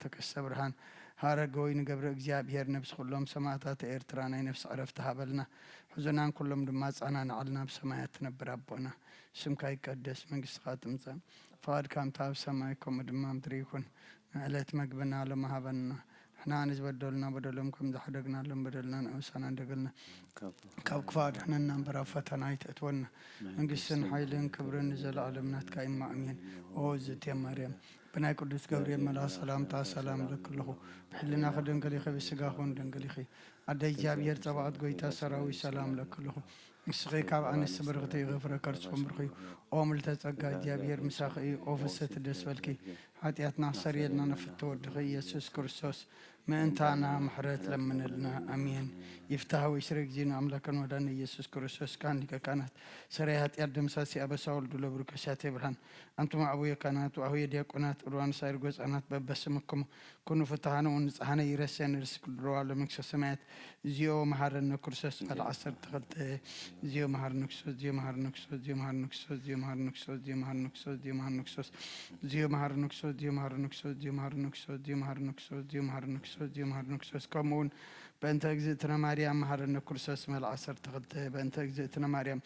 ተከስተ ብርሃን፣ ሃረገወይኒ ገብረ እግዚኣብሔር፣ ነብሲ ኩሎም ሰማእታት ኤርትራ ናይ ነፍሲ ዕረፍቲ ሃበልና። ሕዙናን ኩሎም ድማ ኣጸናንዓልና። ብሰማያት ትነብር ኣቦና፣ ስምካ ይቀደስ፣ መንግስትኻ ትምጻእ፣ ፍቓድካ ከምታ ኣብ ሰማይ ከምኡ ድማ ምድሪ ይኹን። ንዕለት መግብና ሎሚ ሃበና። ንሕና ንዝበደሉና በደሎም ከም ዝሓደግናሎም በደልና ንዑሳና እንደገልና ካብ ክፉ ኣድሕነና እምበር ኣብ ፈተና ኣይተእትወና። መንግስትን ሓይልን ክብርን ንዘለኣለም ናትካ እዩ። ኣሜን። ኦ ዝቴ ማርያም፣ ብናይ ቅዱስ ገብርኤል መልኣኽ ሰላምታ ሰላም እለኪ ኣለኹ። ብሕልናኺ ድንግል ኢኺ፣ ብስጋኺ እውን ድንግል ኢኺ። ኣደ እግዚኣብሔር ጸባኦት፣ ጎይታ ሰራዊት፣ ሰላም እለኪ ኣለኹ። ንስኺ ካብ ኣንስቲ ብርኽቲ ኢኺ፣ ፍረ ከርስኺ እውን ብሩኽ እዩ። ኦ ምልዕተ ጸጋ፣ እግዚኣብሔር ምሳኺ እዩ። ኦ ፍስሕቲ ደስ በልኪ፣ ሓጢኣትና ክሰርየልና ንፍቶ ወድኺ ኢየሱስ ክርስቶስ ምእንታና ምሕረት ለምንልና። ኣሜን። ይፍታህ ወይስረ ጊዜና ኣምላክን ወዳን ኢየሱስ ክርስቶስ ካህን ሊቀ ካህናት ሰራይ ኃጢአት ደምሳሲ አበሳ ወልዱ ለብሩክ እሳቴ ብርሃን። አንቱም አቡየ ካህናት ወአሁየ ዲያቆናት ኡርባን ሳይር ጎጻናት በበስምኩም ኩኑ ፍትሃነ ወንጽሃነ ይረሰን ርስክ ድሮዋ ለመንግስተ ሰማያት። እዚኦ መሐረነ ክርስቶስ ቃል ዓሰርተ ክልተ። እዚኦ መሐረነ ክርስቶስ፣ እዚኦ መሐረነ ክርስቶስ፣ እዚኦ መሐረነ ክርስቶስ፣ እዚኦ መሐረነ ክርስቶስ፣ እዚኦ መሐረነ ክርስቶስ፣ እዚኦ መሐረነ ክርስቶስ፣ እዚኦ መሐረነ ክርስቶስ፣ እዚኦ መሐረነ ክርስቶስ፣ እዚኦ መሐረነ ክርስቶስ፣ እዚኦ መሐረነ ክርስቶስ፣ እዚኦ መሐረነ ክርስቶስ፣ እዚኦ መሐረነ ክርስቶስ፣ ከምኡ እውን በእንተ እግዝእትነ ማርያም መሐረነ ክርስቶስ መል ዓሰርተ ክልተ። በእንተ እግዝእትነ ማርያም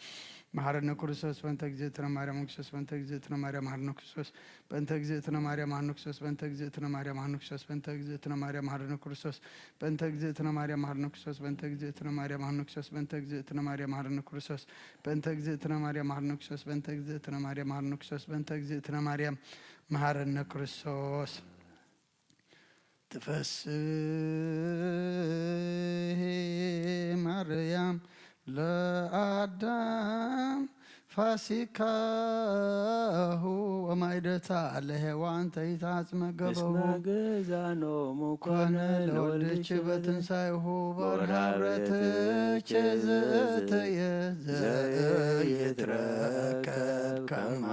መሐረነ ክርስቶስ፣ በእንተ እግዝእትነ ማርያም ክርስቶስ፣ በእንተ እግዝእትነ ማርያም መሐረነ ክርስቶስ፣ በእንተ እግዝእትነ ማርያም መሐረነ ክርስቶስ፣ በእንተ እግዝእትነ ማርያም መሐረነ ክርስቶስ፣ በእንተ እግዝእትነ ማርያም መሐረነ ክርስቶስ፣ በእንተ እግዝእትነ ማርያም መሐረነ ክርስቶስ፣ በእንተ እግዝእትነ ማርያም መሐረነ ክርስቶስ፣ በእንተ እግዝእትነ ማርያም መሐረነ ክርስቶስ፣ በእንተ እግዝእትነ ማርያም መሐረነ ክርስቶስ፣ በእንተ እግዝእትነ ማርያም መሐረነ ክርስቶስ፣ በእንተ እግዝእትነ ማርያም መሐረነ ክርስቶስ። ትፈስሒ ማርያም ለአዳም ፋሲካሁ ወማይደታ ለሔዋን ተይታጽመ ገበሁ። እስመ ግእዛኖሙ ኮነ ኮነ ለወልድኪ ለወልድኪ በትንሳኤሁ በወርሃ በወርሃ ብረትኪ ብረትኪ ዘእተየ ዘእይትረከብ ዘእይትረከብ ከማሁ።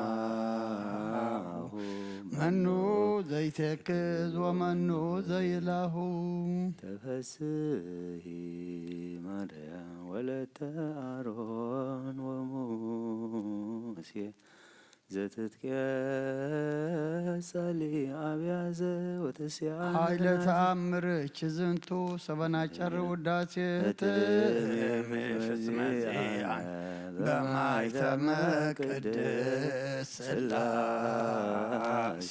ከማሁ። መኑ ዘይቴክዝ ወመኑ ዘይላሁ። ተፈስሒ ማርያም ወለተ አሮን ወሙሴ ዘትትቄጸሊ አብያዘ ወተስያ ኃይለ ተአምርኪ ዝንቱ ሰበናጨር ውዳሴ ትእትም ትእትም ፍጽመ ዚአነ በማይተመ ቅድስት ሥላሴ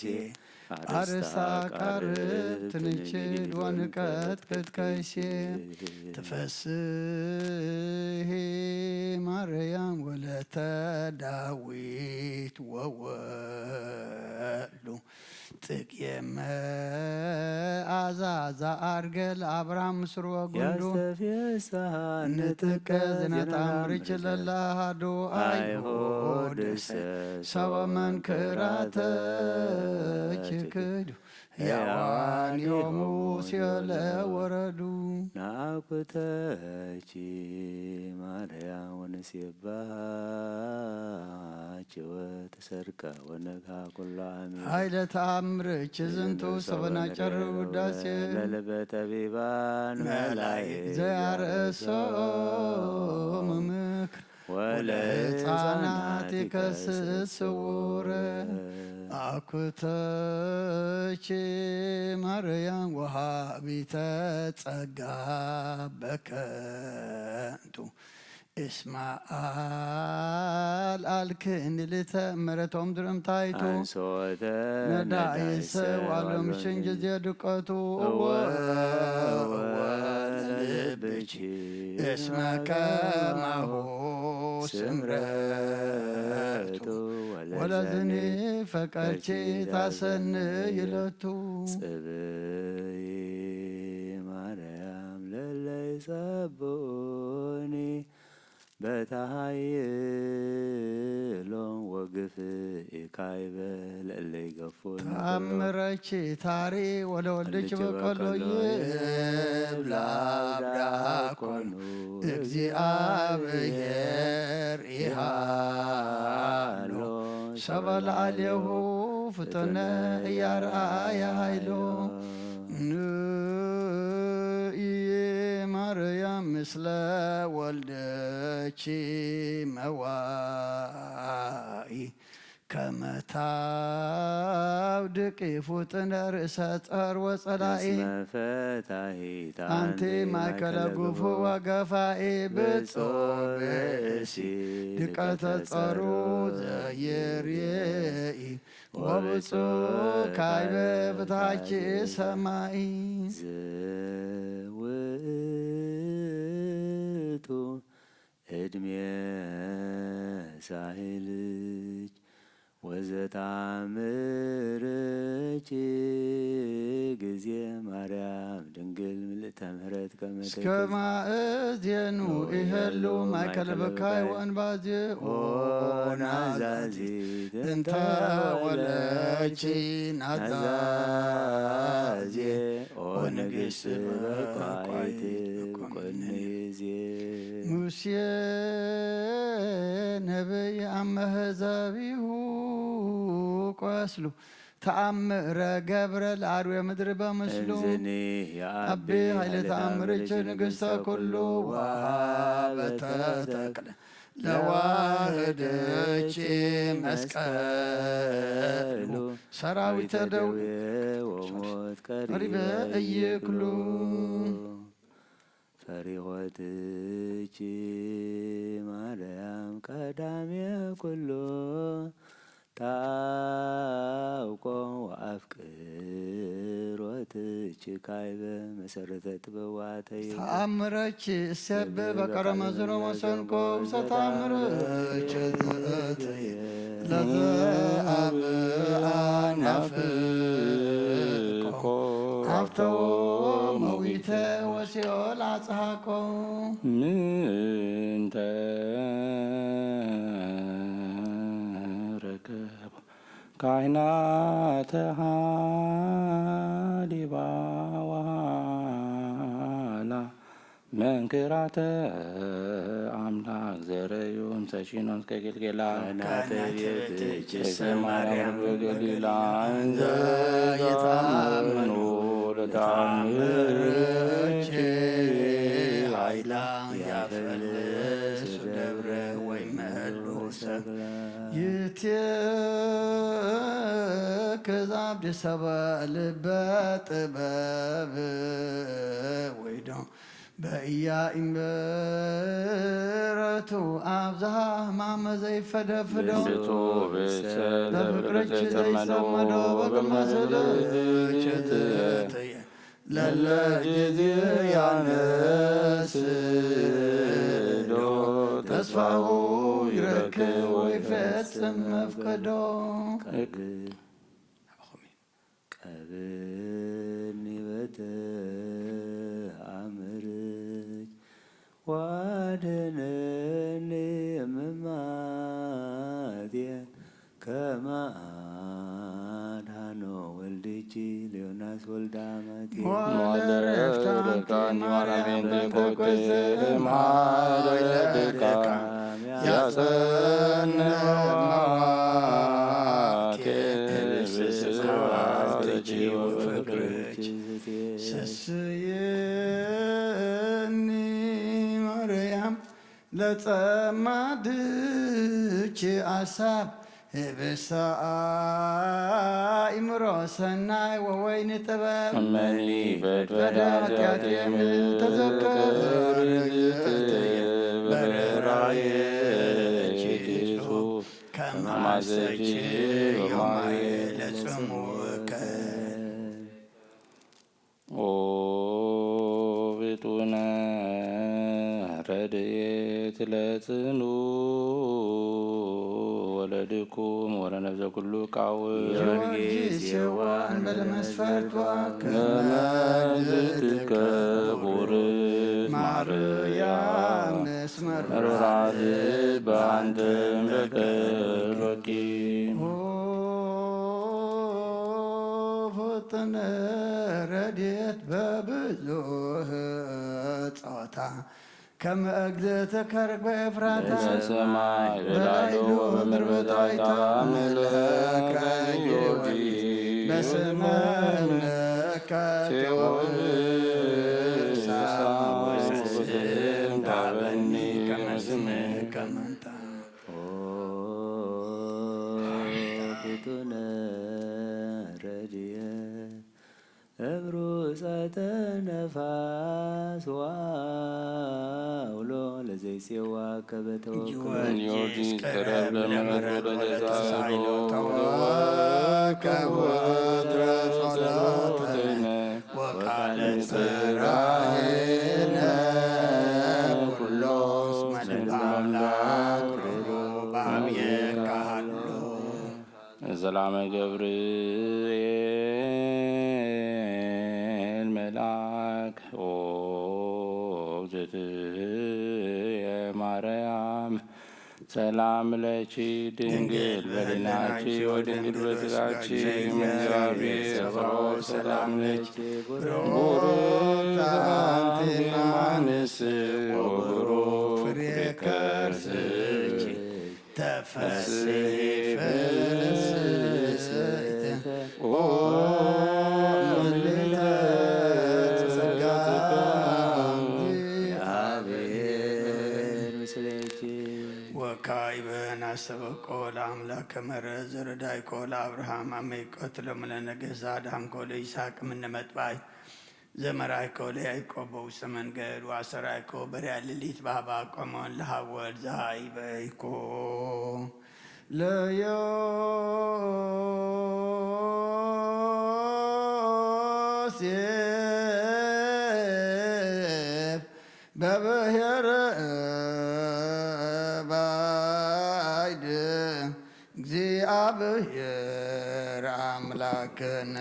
አርእስታ አርእስታ ቃርብ ቃርብ ትንችድ ትንችድ ወንቀጥቅጥ ከይሴ። ወንቀጥቅጥ ከይሴ። ትፈስሒ ማርያም ወለተ ዳዊት ወወሉ ጽጌ መዓዛ ዘዐርገ ለአብርሃም ምስር ወጉንዱ። ያስተፌስሐ ንጥቀ ንጥቀ ዜና ዜና ተአምርኪ ተአምርኪ ለለአሐዱ አይሁድ አይሁድ ሰበ መንክራተኪ ክዱ። ሕያዋን ዮም ሙሴ ለወረዱ። ናኩተኪ ማርያም ወንሴብሐኪ ወተሰርቀ ወነግሃ ኩሉ ዓመት። ኃይለ ተአምርኪ ዝንቱ ሰበ ናጨር ውዳሴ። ለልበ ጠቢባን መላእክት መላእክት ዘያርእሶም ዘያርእሶም ምክር ወለሕፃናት ወለሕፃናት ይከስስ ይከስስ ስውር። ስውር። አኩተኪ ማርያም ወሃቢተ ጸጋ በከንቱ እስመ አልአልክኒ ልተ ምሕረቶም ድርምታይቱ። አንሶተ ነዳይሰ ነዳይሰ ዋሎም ዋሎም ሽን ጊዜ ድቀቱ። እወ እወ እወ እወ ለልብኪ እስመ ከማሁ ስምረቱ። ስምረቱ ወለዝኒ ወለዝኒ ፈቀርኪ ፈቀርኪ ታሰንይ ታሰንይ ለቱ። ጽብይ ማርያም ለለይ ጸብኡኒ በታሃይሎም ወግፍእ ካይበ ለለይ ገፉ ተአምረኪ ታሪ ወለወልድኪ ወልድኪ በቀሎ በቀሎ ይብላ ይብላ አብዳ ኮኑ። ኮኑ። እግዚአብሔር ይሃሎ ሰበ ለአሌሁ ፍጡነ እያርአየ ኃይሎ። ንኢ ማርያም ምስለ ወልደኪ መዋኢ ከመታው ድቂፉ ጥነ ርእሰ ጸር ወጸላኢ እስመ ፈታሂት ኣንቲ ኣንቲ ማእከለ ማእከለ ግፉ ግፉ ወገፋኢ ብጹእ ብእሲ ድቀተ ጸሩ ዘይርኢ ወብጹእ ካይበ ብታች ሰማይ። ዘውእቱ ዕድሜ ሳህልች ወዘታምርች ጊዜ ማርያም ድንግል ምልእተ ምሕረት ከመ እስከ ተክዝ ማእዜኑ ይሄሉ ይሄሉ ማእከለ ማእከለ ብካይ ብካይ ወእንባዜ ኦ ኦ ናዛዚት ናዛዚት እንተ እንተ ወለች ወለች ናዛዜ ናዛዜ ኦ ኦ ንግሥት ንግሥት በቋይት በቋይት በቋይት በቋይት ዜ ሙሴ ነቢይ ኣብ መህዛቢሁ ቆስሉ ተኣምረ ገብረ ለአርዌ ምድር በምስሉ። እንዝኒ የአቢ አቢ ኃይለ ኃይለ ተአምርች ተአምርች ንግሥተ ንግሥተ ኩሉ ኩሉ ወሃበተ ወሃበተ ተክለ ተክለ ለዋህደች ለዋህደች መስቀሉ መስቀሉ ሰራዊተ ሰራዊተ ደዌ ደዌ ወሞት ቀሪበ ቀሪበ እይክሉ። እይክሉ። ፈሪሆትኪ ማርያም ቀዳሜ ኩሉ ታውቆ ወአፍቅሮትኪ ካይበ መሰረተ ጥበብ ዋተይ ተአምረኪ እሴብ በቀረ መዝኖ መሰንቆ ውሰ ተአምረኪ ዘእትየ ለዘአብአ ናፍቆ አፍተዎ መዊተ ወሲኦል አጽሃቆ። ምንተ ረከቡ ካህናተ ሃሊባ ወሃላ መንክራተ አምላክ ዘረዩ እምሰ ሺኖን እስከ ጌልጌላ ካህናተ ቤትኪ ካህናተ ቤትኪ እሰ ማርያም በገሊላ እንዘ ይታመኑ ለተአምርኪ ኃይላ ያፈልሱ ደብረ ወይመሉ ሰብለ ይትክዝ አብዲ ሰበ ልበ ጥበብ ወይዶ በኢያኢምበረቱ አብዝሃ ህማመ ዘይፈደፍዶ ብፁዕ ብእሰ ለፍቅርች ለፍቅርች ዘይጸመዶ ዘይጸመዶ ወግመ ወግመ ስለች ስለች ትእትየ ለለ ጊዜ ያነስዶ ተስፋሁ ይረክብ ወይፈጽም መፍቀዶ። ቀብኒ በተአምርኪ ወአድኅነኒ እምማቴ ከመ አድኃኖ ወልድኪ ለዮናስ ወልደ አማቴ። ወለረፍታኒ ማርያም በተኮስተ እምኃይለ ድካም ያጸንዕ እምማቴ። ስብሐትኪ ወፍቅርኪ ሰስየኒ ማርያም ለጸማድኪ አሳብ ህብሳ አእምሮ ሰናይ ወወይኒ ጥበብ እመኒ በድበዳ በዳ ኃጢአቴ ኃጢአቴ ምን ተዘከር ተዘከር በርራዬ ኪሱ ከማሰች ዮማዬ ለጽሙከ። ኦ ቤቱነ ረድኤት ለጽኑ ወለድኩም ወለነብሰ ኩሉ ቃው ጊዮርጊስ የዋህ እንበለ መስፈርቷ ከመ ለመግዝእትከ ክቡርት ማርያም እስመ ርራህ በአንተ በቀሎኪ። ኦ ፍጥነ ረድኤት በብዙህ ጾታ ከመ እግዝእትከ ርግበ ኤፍራታ በሰማይ በላዕሉ በላዕሉ ወምድር በታሕታ በታሕታ መለከ ጊዮርጊስ በስመ እምነከ ቴዎብሳ ወስም ታበኒ ከመ ስምከ መንታ። ኦ ውጸተ ነፋስ ወአውሎ ለዘይጼዋ ከበተወክሎ። ጊዮርጊስ ጊዮርጊስ ቀረብ ለመለኮት ወለተ ሳይሎ ተወከብ ወትረ ጸሎተነ ወቃለ ጽራሄነ ኩሎ እስመ ልበ አምላክ ርሁብ አብየ ካህሎ። ሰላመ ገብርኤል መልአክ ኦ እግዝእትየ ማርያም ሰላም ለኪ ድንግል በሊናኪ ወድንግል በስጋኪ እም እግዚአብሔር ጸባኦት ሰላም ለኪ ቡሩክ አንቲ እማንስ ወቡሩክ ፍሬ ከርስኪ ተፈስሒ ፍስሕቲ ኦ ምልዕተ ጸጋ እግዚአብሔር ምስሌኪ። ወካዕበ ናስተበቆ ለአምላከ ምሕረት ዘረዳይኮ ለአብርሃም አመ ይቀትሎሙ ለነገሥት ዘአድኃንኮ ለይስሐቅ እምነ መጥባይ ዘመራይኮ ለያዕቆብ በውስተ መንገድ ወአስተርአይኮ በሪያ ሌሊት በሀባ ቆሞን ለሀወል ዘሃይበይኮ ለዮሴፍ በብሔረ ባይድ እግዚአብሔር አምላክነ።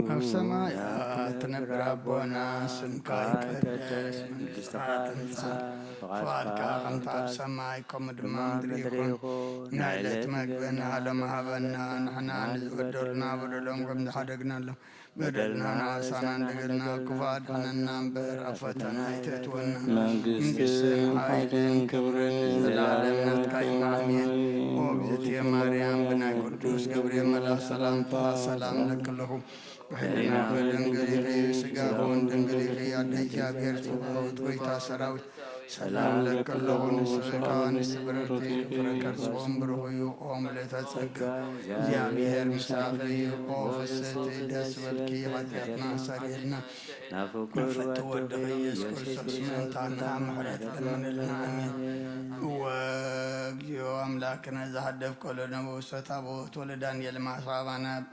ኣብ ሰማያት ትነብር ኣቦና፣ ስምካ ይቀደስ፣ መንግስትኻ ትምጻእ፣ ፍቓድካ ከምቲ ኣብ ሰማይ ከምኡ ድማ ኣብ ምድሪ ይኹን። ናይ ዕለት መግብና ሎሚ ሃበና፣ ንሕና ንዝበደሉና በደሎም ከም ዝሓደግናሎም በደልና ንዓሳና እንደገና ክፉ ኣድሕነና እምበር ኣብ ፈተና ኣይተእትወና። መንግስትን መንግስትን ሓይልን ክብርን ዘለዓለም ናትካ እዩ። ኣሜን። ኦ እግዝእትየ ማርያም፣ ብናይ ቅዱስ ገብርኤል መልኣክ ሰላምታ ሰላም እለኪ ኣለኹ። ብሕሊናኺ ድንግል ኢኺ፣ ብስጋኺ እውን ድንግል ኢኺ። ኣደ እግዚኣብሔር፣ ጽባኦት፣ ጎይታ ሰራዊት፣ ሰላም እለኪ ኣለኹ። ንስኺ ከኣ ንስብርርቲ ፍረ ከርስኺ እውን ብሩኽ እዩ። ኦ ምልእተ ጸጋ፣ እግዚኣብሔር ምሳኺ እዩ። ኦ ፍስሕቲ፣ ደስ በልኪ፣ ኃጢኣትና ኣሳርየልና። ናብ ፍቁር ወድኺ ኢየሱስ ክርስቶስ ምእንታና ምሕረት ለምንልና። ኣሜን። እወ እግዚኦ ኣምላክነ ዘሃደፍኮ ለነብሶ ታቦት ወለዳንኤል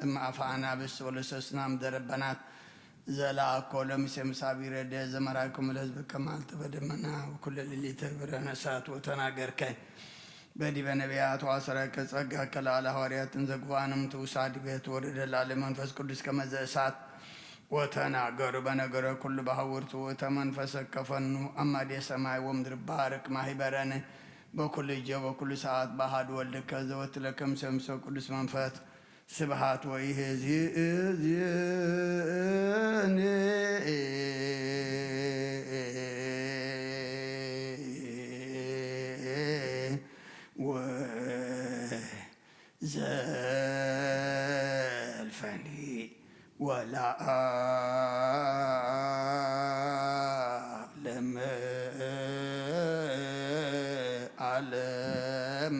እምአፈ አናብስት ወለሰስና እምደረበናት ዘለአኮ ለሙሴ ምሳቢረደ ዘመራይኮሙ ለሕዝብከ መዓልተ በደመና ወኩሎ ሌሊተ ብርሃነ እሳት ወተናገርከ በዲበ ነቢያት ወአሰረከ ጸጋከ ለአለ ሐዋርያት እንዘ ግቡአነ እምትውሳ ዲበ ትወርደ ለዓለ መንፈስ ቅዱስ ከመዘ እሳት ወተናገሩ በነገረ ኩሉ በሐውርቱ ውእተ መንፈሰከ ፈኑ አማዴ ሰማይ ወምድር ባርክ ማሂበረነ በኩሉ እጀ በኩሉ ሰዓት በአሐዱ ወልድከ ዘወትለከ ምሰምሰ ቅዱስ መንፈስ ስብሐት ወይህዚ እዝኒ ወዘልፈኒ ወለዓለም ዓለም።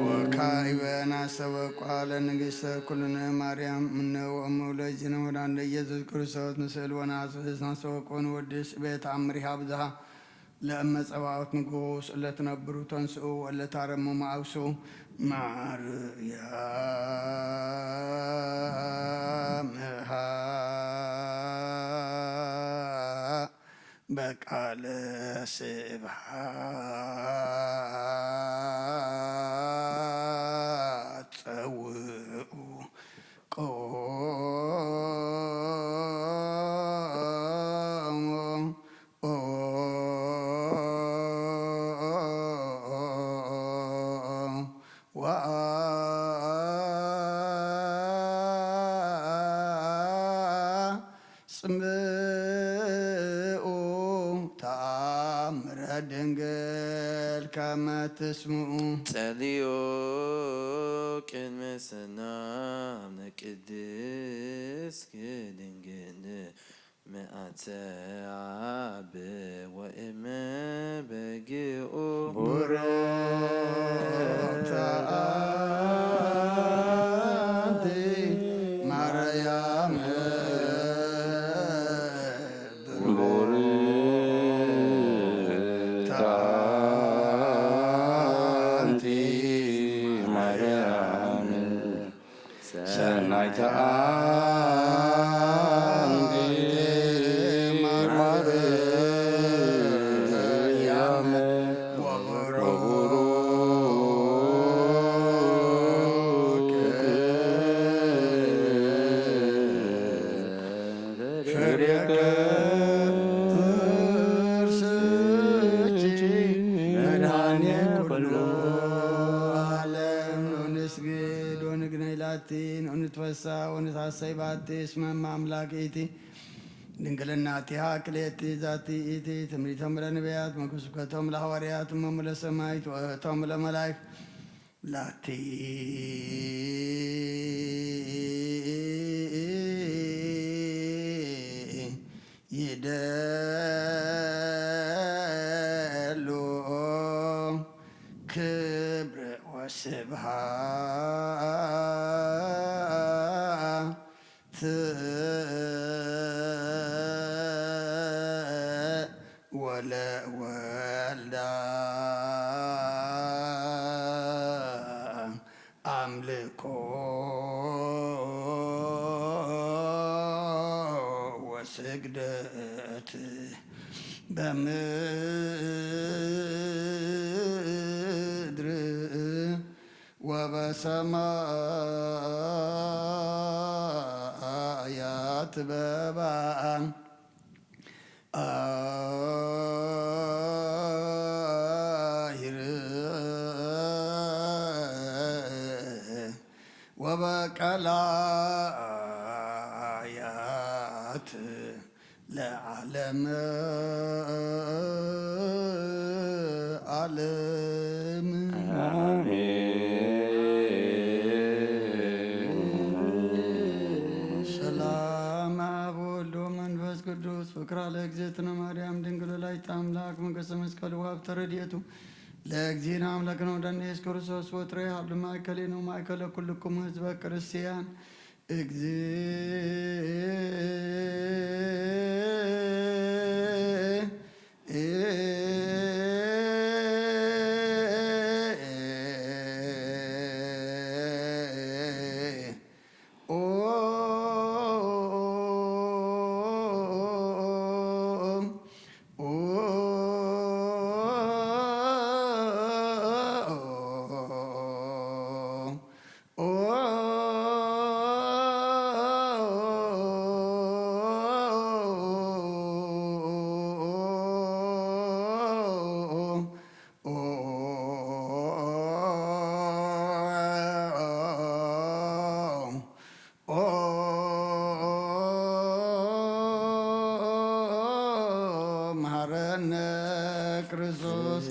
ወካዕበ ናስተበቋ ለንግሥተ ኩልነ ማርያም እምነ ወእሙ ለእግዚእነ ወመድኃኒነ ኢየሱስ ክርስቶስ ንስእል ወነሐስስ ናስተበቆ ንወድስ ቤት አምሪሃ ብዝሃ ለእመ ጸባኦት ንጉስ እለ ትነብሩ ተንስኡ ወእለ ታረሙ መአብሱ ማርያም እሃ በቃለ ስብሐት ጸውኡ ቆሞ ወአጽምዑ ተአምረ ድንግል ከመ ትስምዑ። ጸልዩ ቅድመ ሰላም ንቅድስት ድንግል ምእተ አብ ወእመ በጊኡ ቡርክተ አንቲ ማርያም፣ ቡርክተ አንቲ ማርያም፣ ሰናይተ አንቲ ማርያም፣ ወቡሩክ ፍሬ ከርስኪ መድኃኔ ኩሉ ዓለም። ንስግድ ወንግነይ ላቲ፣ ንትፈሳ ወንትሐሰይ ባቲ፣ እስመ እመ አምላክ ኢቲ። ድንግልናቲሃ ክልኤቲ ዛቲ ኢቲ። ትምኒቶም ለነቢያት፣ መጉስብከቶም ለሐዋርያት፣ እሞሙ ለሰማይት፣ ወእቶሙ ለመላይክ ላቲ ይደሉ ክብር ወስብሃት ወለወልዳ አምልኮ ወስግደት በምድር ወበሰማያት በባ አሂር ወበቀላያት ለዓለም ዓለም። አሜን። ሰላም አብ ወወልድ ወመንፈስ ቅዱስ ፍቅራ ለእግዝእትነ ማርያም ድንግል ወላዲተ አምላክ መንግስተ መስቀሉ ሀብተ ረድኤቱ ለእግዚእነ አምላክነ ወመድኃኒነ ኢየሱስ ክርስቶስ ወትረ ይሃሉ ማእከሌነ ወማእከለ ኩልክሙ ህዝበ ክርስቲያን። መሐረነ ክርስቶስ።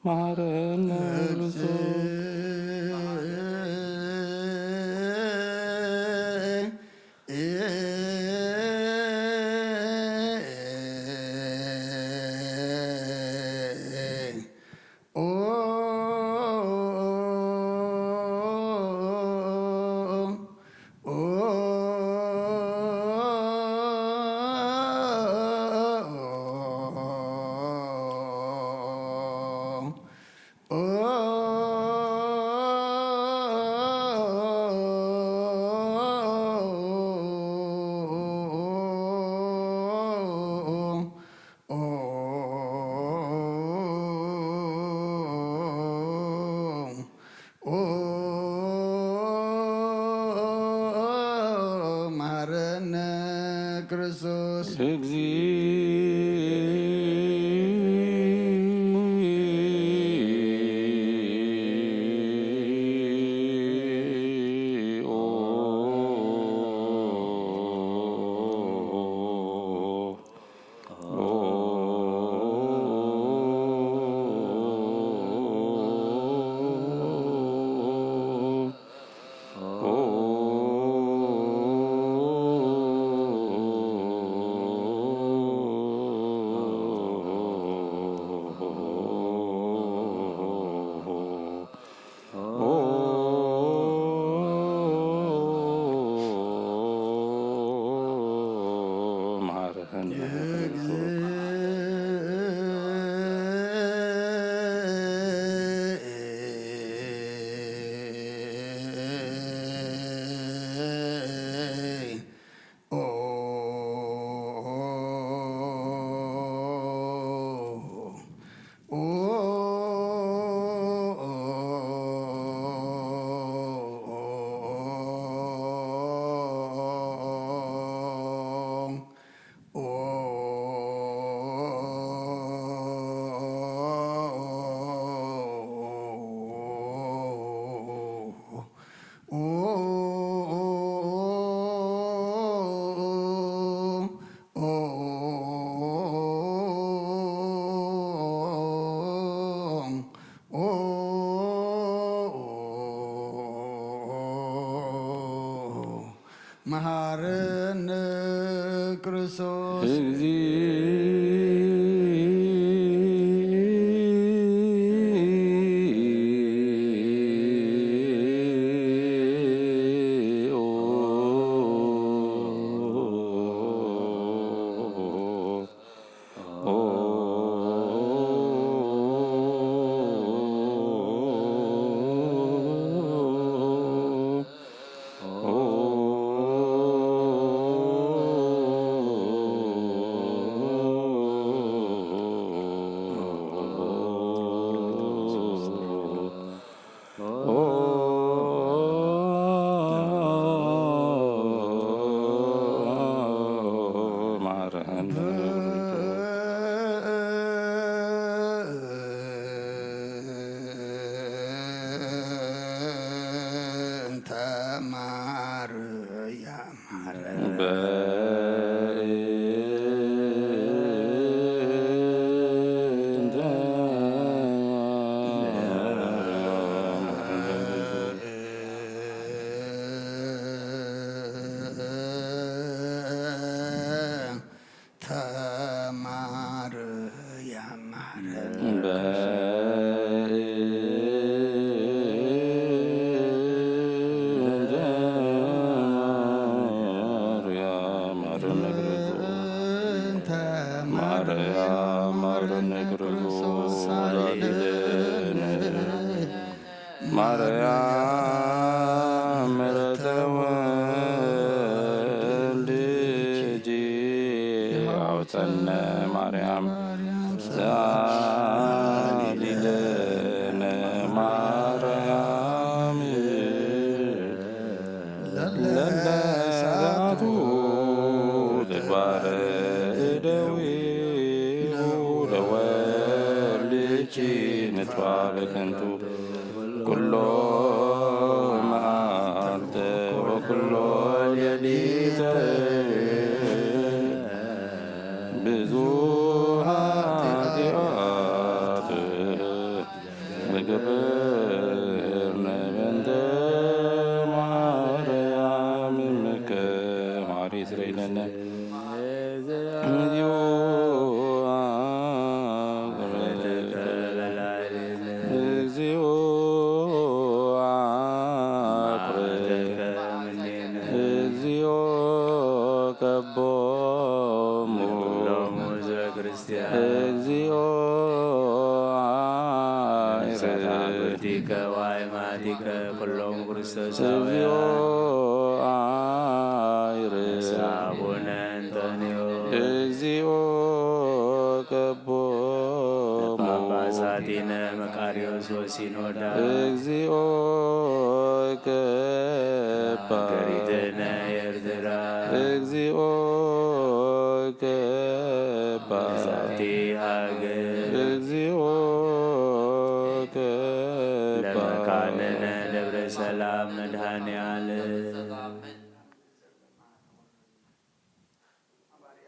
መሐረነ ክርስቶስ። እግዚኦ መሃረነ ክርስቶስ። ማርያም ምሕረተ ወልድኪ አውፀነ ማርያም ሳሊ ለነ ማርያም ለለ ሰዓቱ ተግባረ እደዊሁ ለወልድኪ ንጥፋ በከንቱ ኩሎ መዓልተ ወኩሎ ሌሊተ ብዙ ኃጢአት ዝገብርነ በእንተ ማርያም እምከ ማሪ ስረይለነ። እግዚኦ እግዚኦ እግዚኦ ከቦሙ ለኩሎሙ ህዝበ ክርስቲያን እግዚኦ መሳታብርቲከ ወአይማቲከ ኩሎም ክርስቶሳውያን እግዚኦ አቡነ እንጦንዮስ እግዚኦ ከቦሙ ጳጳሳቲነ መቃርዮስ ወሲኖዳ እግዚኦ ከባ ሀገሪትነ ኤርትራ እግዚኦ ዛቲ ሃገር። እግዚኦ ለመካንነ ደብረ ሰላም መድኃኔ ዓለም። ወዲ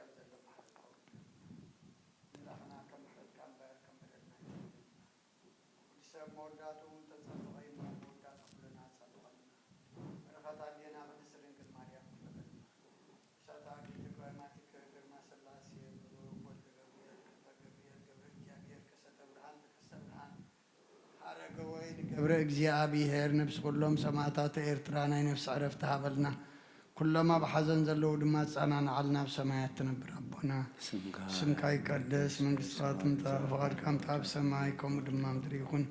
ሰብ መወዳቱ ተጸብቐ እሞ መወዳቱ ኩልና ጸብቐልና። በረኸት ኣዴና ቅድስት ድንግል ማርያም ክፈለልና። እሳት ኣክሊል ተክለ ሃይማኖት ግርማ ሥላሴ ብሩክ ወልደ ገብርኤል ክልተ ገብርኤል ገብረ እግዚኣብሔር ከሰተ ብርሃን ተከስተ ብርሃን ሐረገ ወይን ገብረ እግዚኣብሔር ነፍሲ ኩሎም ሰማዕታት ኤርትራ ናይ ነፍሲ ዕረፍቲ ሃበልና። ኩሎም ኣብ ሓዘን ዘለዉ ድማ ኣጸናንዓልና። ኣብ ሰማያት ትነብር ኣቦና፣ ስምካ ስምካ ይቀደስ፣ መንግስትኻ ትምጻእ፣ ፍቓድካ ምጻእ ኣብ ሰማይ ከምኡ ድማ ምድሪ ይኹን።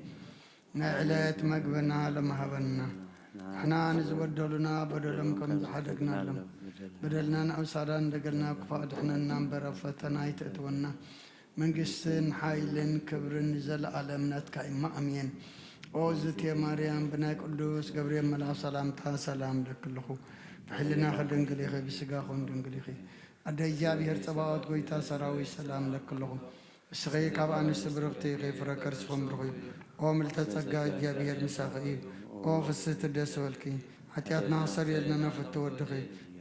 ናይ ዕለት መግብና ሎም ሃበና። ንሕና ንዝበደሉና በደሎም ከም ዝሓደግናሎም፣ በደልና ንኣውሳዳ እንደገልና ክፉእ ኣድሕነና እምበር ኣብ ፈተና ኣይተእትወና። መንግስትን ሓይልን ክብርን ንዘለኣለም ናትካ እማ ኣሜን። ኦ ዝቴ ማርያም፣ ብናይ ቅዱስ ገብርኤል መልኣኽ ሰላምታ ሰላም እለኪ ኣለኹ። ብሕልናኺ ድንግል ኢኺ፣ ብስጋኺ እውን ድንግል ኢኺ። ኣደ እግዚኣብሔር ጸባኦት፣ ጎይታ ሰራዊት፣ ሰላም እለኪ ኣለኹ። እስኺ ካብ ኣንስቲ ብርኽቲ ኢኺ፣ ፍረ ከርስኺ እውን ብሩኽ እዩ። ኦ ምልዕተ ጸጋ፣ እግዚኣብሔር ምሳኺ እዩ። ኦ ፍስህቲ፣ ደስ በልኪ፣ ሓጢኣትና ክሰርየልና ናብ ፍትው ወድኺ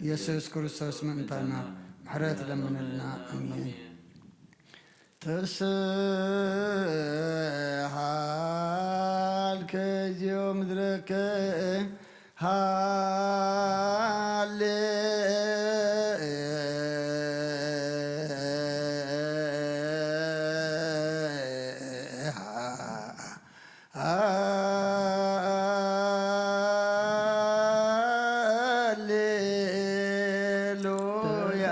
ኢየሱስ ክርስቶስ ምእንታና ምሕረት ለምነልና። ኣሜን። ተስሓልከ እግዚኦ ምድረከ ሃሌ ሃሌሉያ።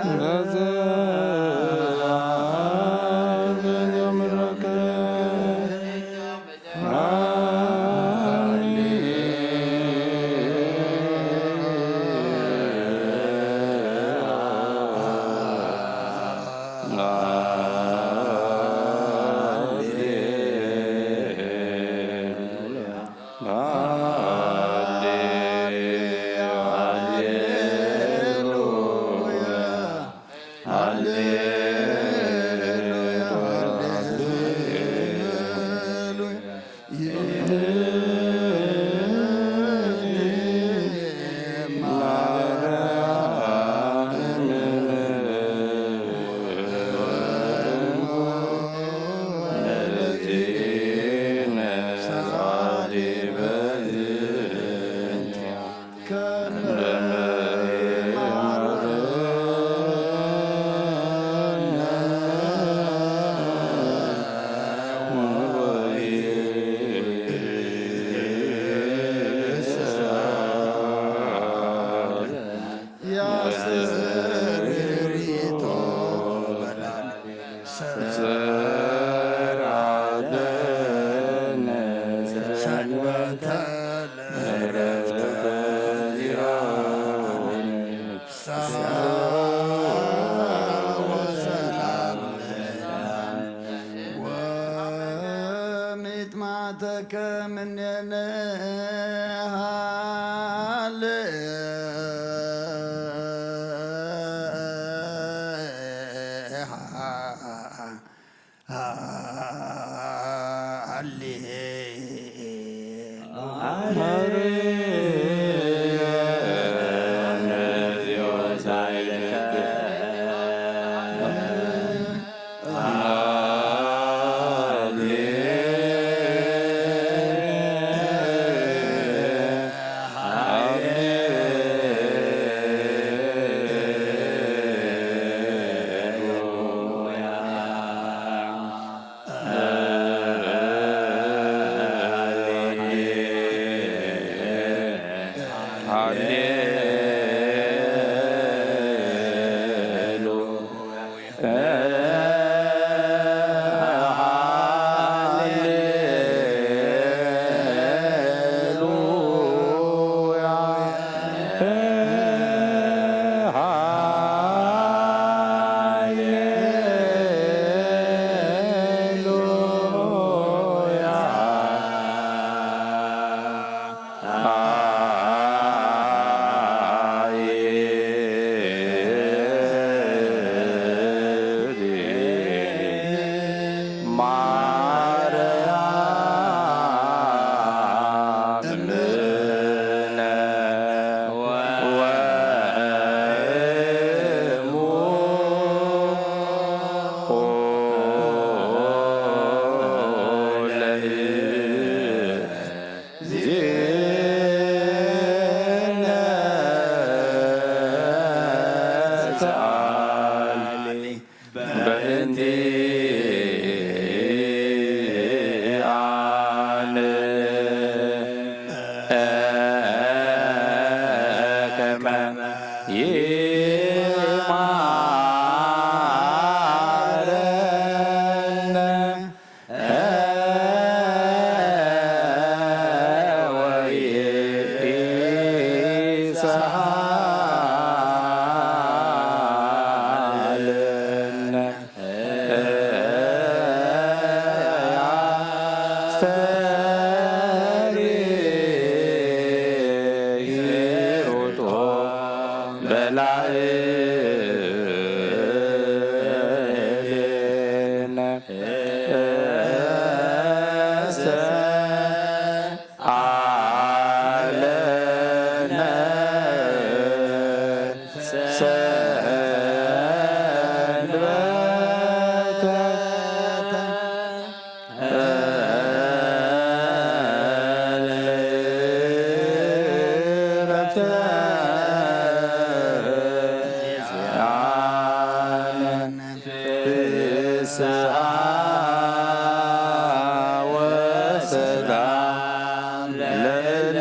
እሰ አለነ ሰንበተ ፍስሓ ወሰላም ለእለ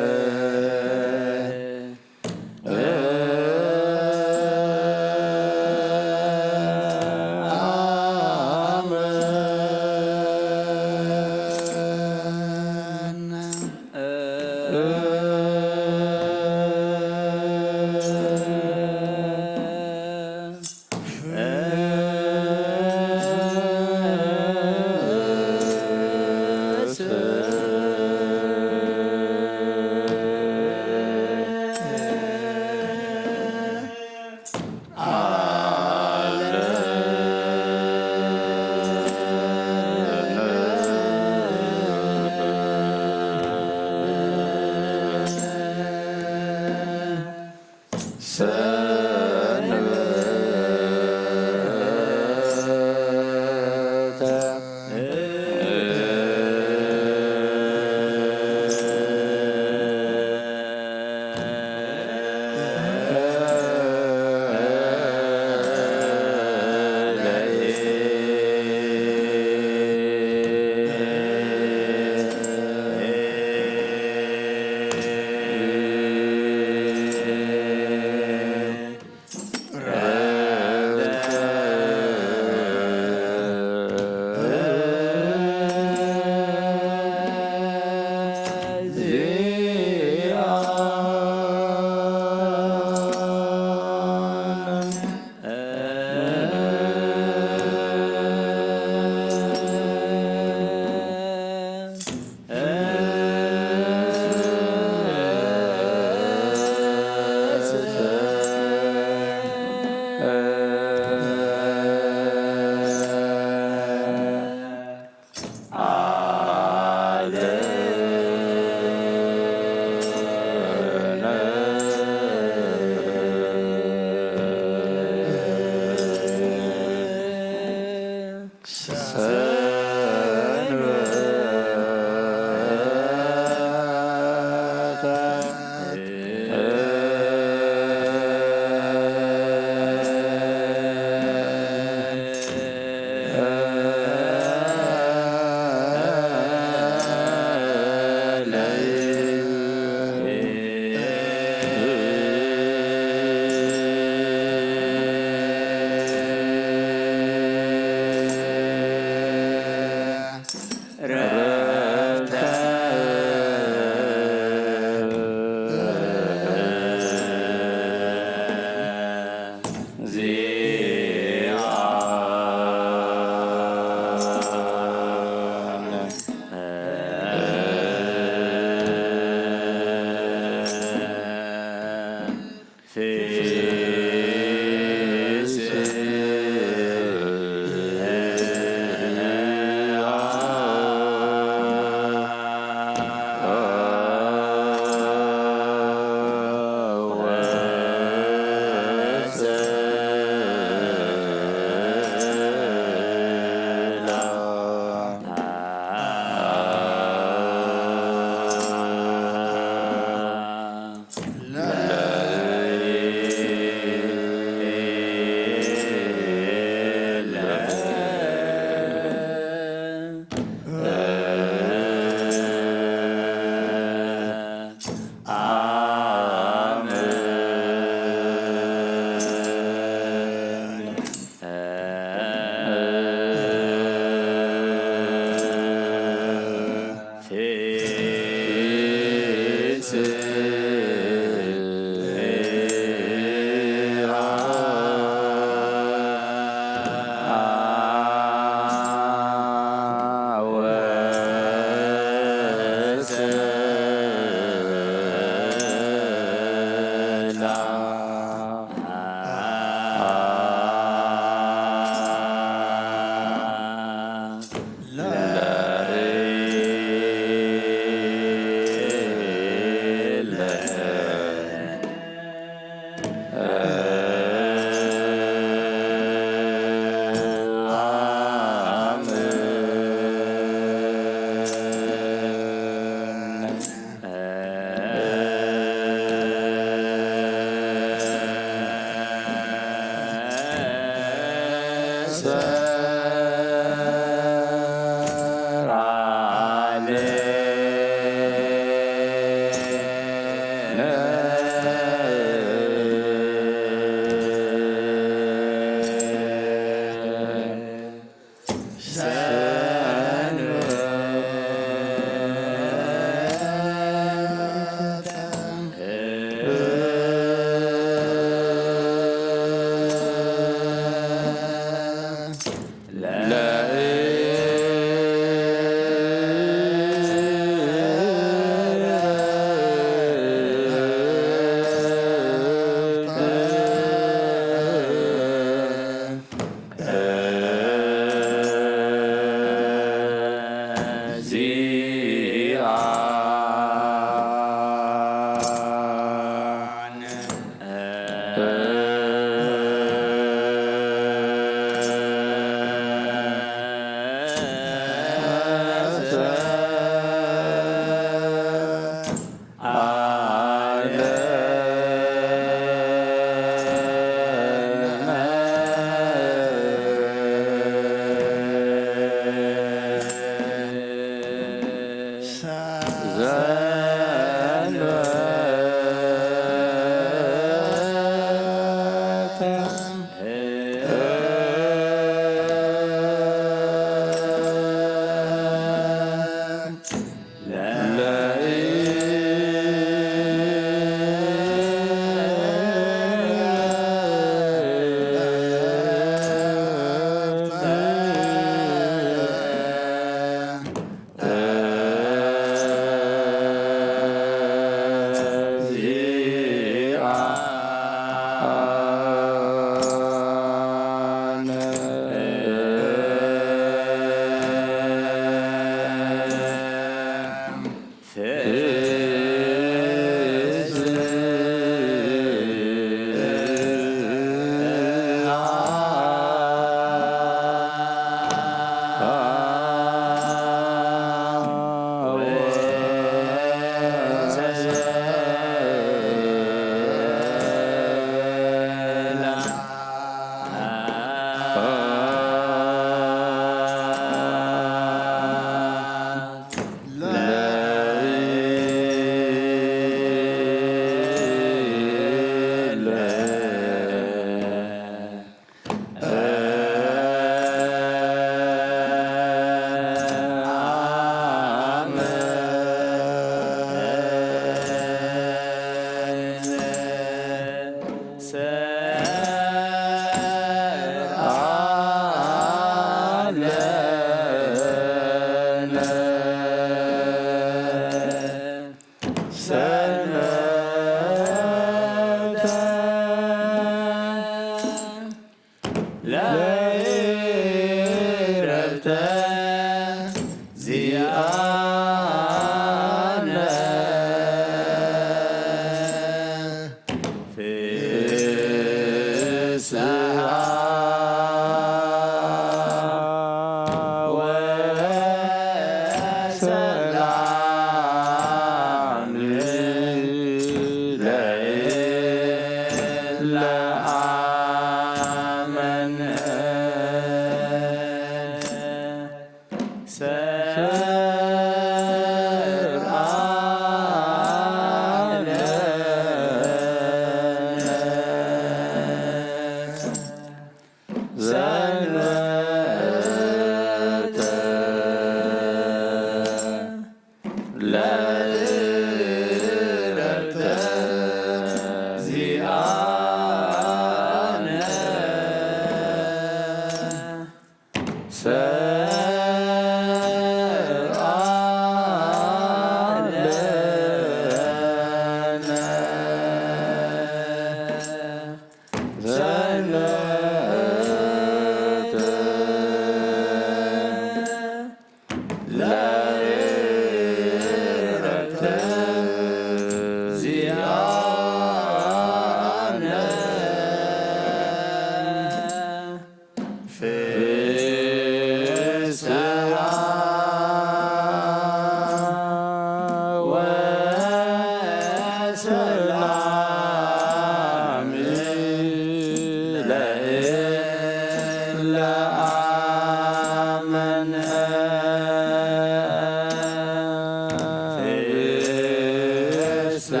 ሰላም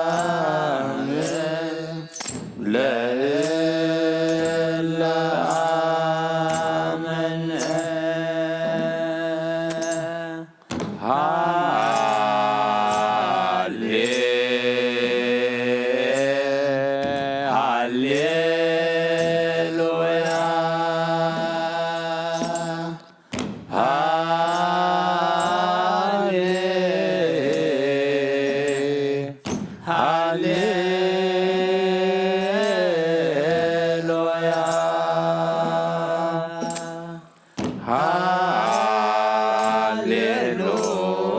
ወሰላም ለእለ አመነ። ሃሌ-፣ ሃሌሉያ፣ ሃሌ-፣ ሃሌሉያ።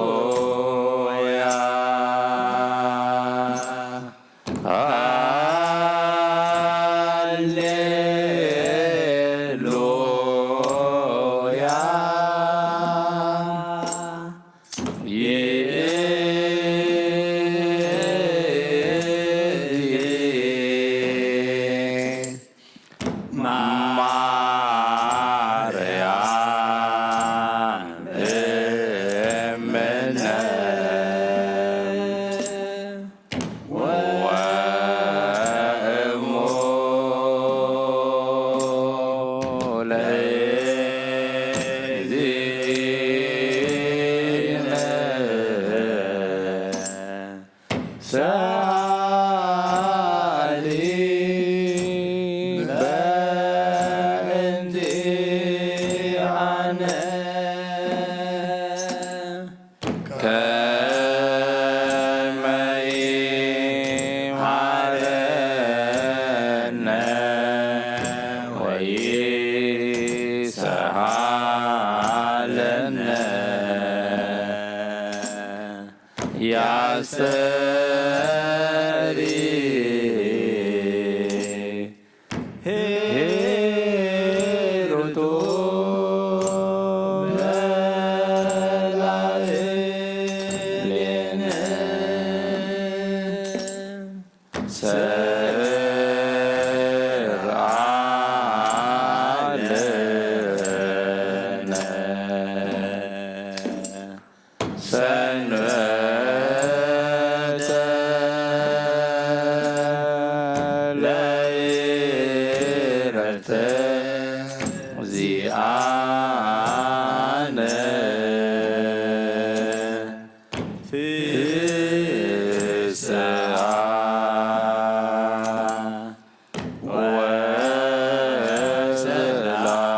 ሃሌሉያ፣ ሃሌሉያ። ይእቲ ማርያም እምነ ወእሙ ለእግዚእነ። ሰአሊ በእንቲአነ ከመ ይምሃረነ ወይስሃለነ። ያስተሪ ሄሩቱ ለላዕሌነ። ሰንበተ ለይረተ ዚአነ ፍስሃ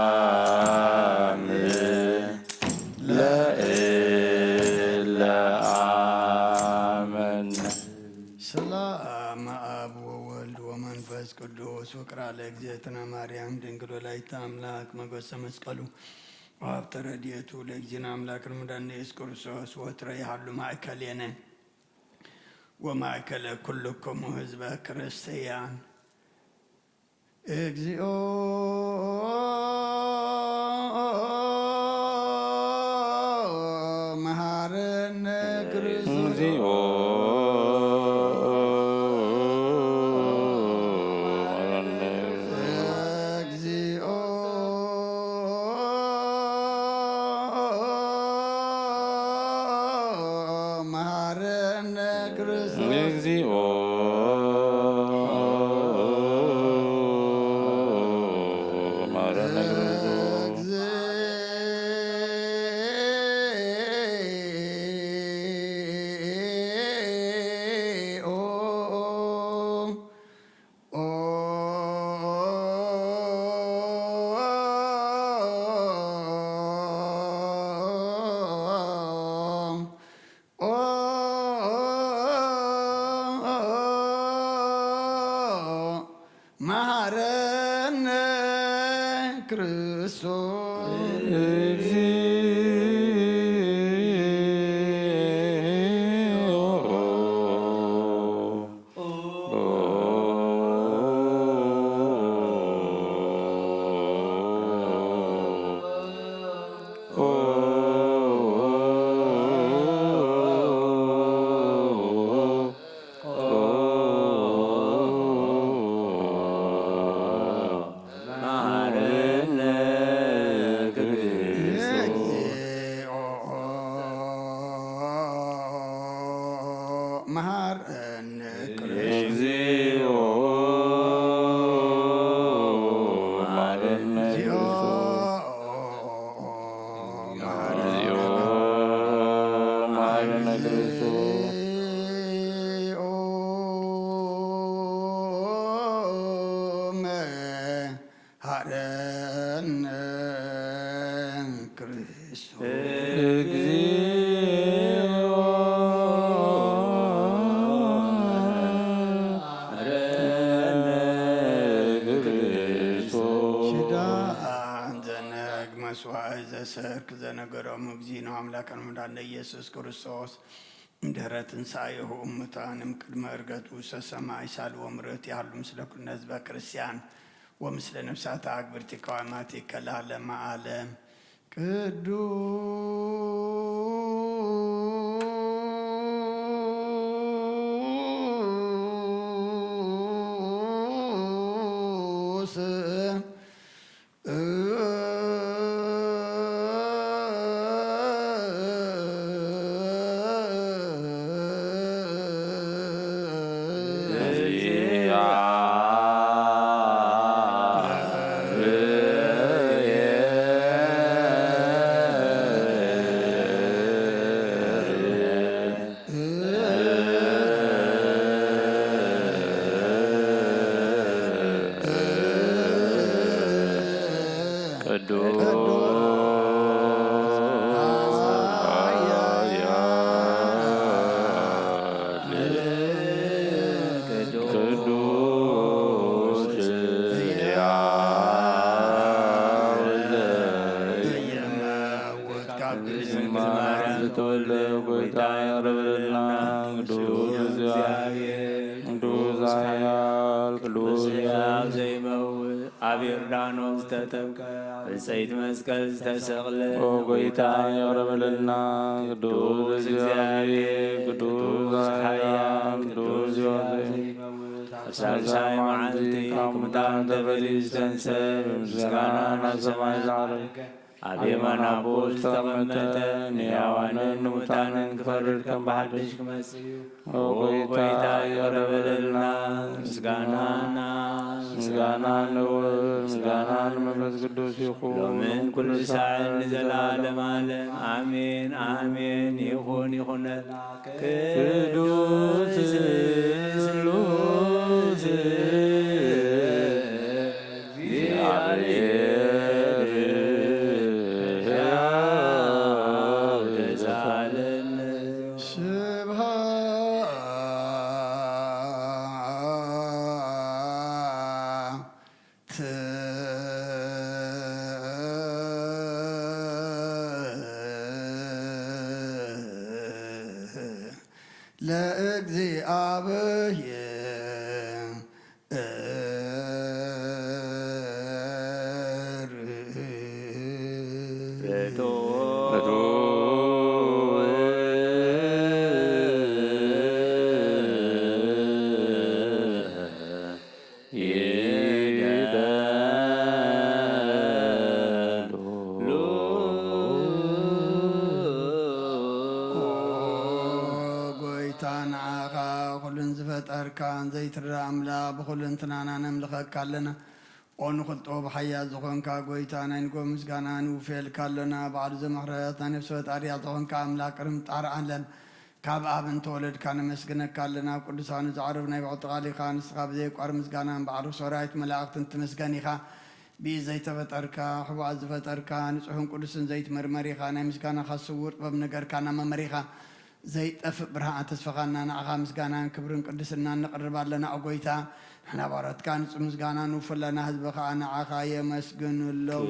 ወሰላም ለእለ አመነ። ሰላም አብ ወወልድ ወመንፈስ ቅዱስ ወቅራ ለእግዝእትነ ማርያም ድንግል ወላዲተ አምላክ መጎሰ መስቀሉ ወሀብተ ረድኤቱ ለእግዚእነ አምላክ ልሙዳነ ኢየሱስ ክርስቶስ ወትረ ይሃሉ ማእከሌነ ወማእከለ ኩልክሙ ህዝበ ክርስቲያን። እግዚኦ መሐረነ ክርስቶስ። እግዚኦ መሐረነ። እግዚኦ መሐረነ ክርስቶስ። እግዚኦ መሐረነ ክርስቶስ። እግዚኦ መሐረነ ክርስቶስ። መሐረነ እግዚኦ መሐረነ ክርስቶስ። መሐረነ ክርስቶስ። እግዚኦ መሐረነ ክርስቶስ። ኪዳን ዘነግ መስዋዕት ዘሰርክ ዘነገሮም እግዚእነ አምላክነ መድኃኒነ ኢየሱስ ክርስቶስ እምድኅረ ትንሣኤሁ እሙታን እምቅድመ ዕርገቱ ውስተ ሰማይ ሳልዎ ምርት ያህሉ ምስለ ኩልነ ህዝበ ክርስቲያን ወምስለ ነፍሳተ አግብርቲከ ወአማቲከ ለዓለመ ዓለም። ቅዱስ ቅዱስ ኃያል ቅዱስ ሕያው ማርያም ዝተወልደ ጐይታ ይቕረበልና። ቅዱስ እግዚአብሔር ቅዱስ ኃያል ቅዱስ ሕያው ዘይመውት ኣብ ዮርዳኖስ ዝተጠምቀ፣ ኣብ ዕፀይቲ መስቀል ዝተሰቕለ፣ ኦ ጐይታ ይቕረ በለልና። ቅዱስ እግዚኣብሔር፣ ቅዱስ ኃያል፣ ቅዱስ ሕያው ዘይመውት፣ ኣብ ሳልሳይ መዓልቲ ካብ ሙታን ተፈልዩ ዝተንሰ፣ ምስጋና ናብ ሰማይ ዝዓረገ፣ ኣብ የማን ኣቦ ዝተቐመጠ፣ ንሕያዋንን ንሙታንን ክፈርድ ከም ብሓድሽ ክመጽእ እዩ። ኦ ጐይታ፣ ይቕረ በለልና። ምስጋና፣ ምስጋና ንወልድ፣ ምስጋና ንመንፈስ ቅዱስ ይኹን። ሎምን ኩሉ ሳዕን ንዘለዓለም ዓለም። ኣሜን፣ ኣሜን። ይኹን፣ ይኹነልና። ቅዱስ ስሉስ ለእግዚአብሔር። ኦ ጐይታ፣ ንዓኻ ኩሉን ዝፈጠርካን ዘይትረኣ ኣምላኽ ብኹሉ እንትናና ነምልኸካ ኣለና። ኦ ንኹሉ ጥበብ ሓያል ዝኾንካ ጐይታ፣ ናይ ንጎ ምስጋና ንውፍየልካ ኣሎና። ባዕሉ ዘምሕረት ናይ ነፍሲ ፈጣሪያ ዝኾንካ ኣምላኽ ቅድሚ ምጣር ዓለም ካብ ኣብ እንተወለድካ ነመስግነካ ኣለና። ኣብ ቅዱሳኑ ዘዕርብ ናይ ብሕቲ ቃል ኢኻ። ንስኻ ብዘየቋር ምስጋናን ባዕሉ ሰራዊት መላእኽትን ትምስገን ኢኻ። ብኢድ ዘይተፈጠርካ፣ ሕቡኣት ዝፈጠርካ፣ ንጹሕን ቅዱስን ዘይትመርመር ኢኻ። ናይ ምስጋናኻ ስውር ጥበብ ነገርካና መመሪኻ። ዘይጠፍእ ብርሃን ተስፋኻና ንዓኻ ምስጋናን ክብርን ቅድስናን ነቕርብ ኣለና። ኦ ጐይታ፣ ንሕና ባሮትካ ንጹህ ምስጋና ንውፍ ኣለና፣ ህዝቢ ኸኣ ንዓኻ የመስግኑ ኣለዉ።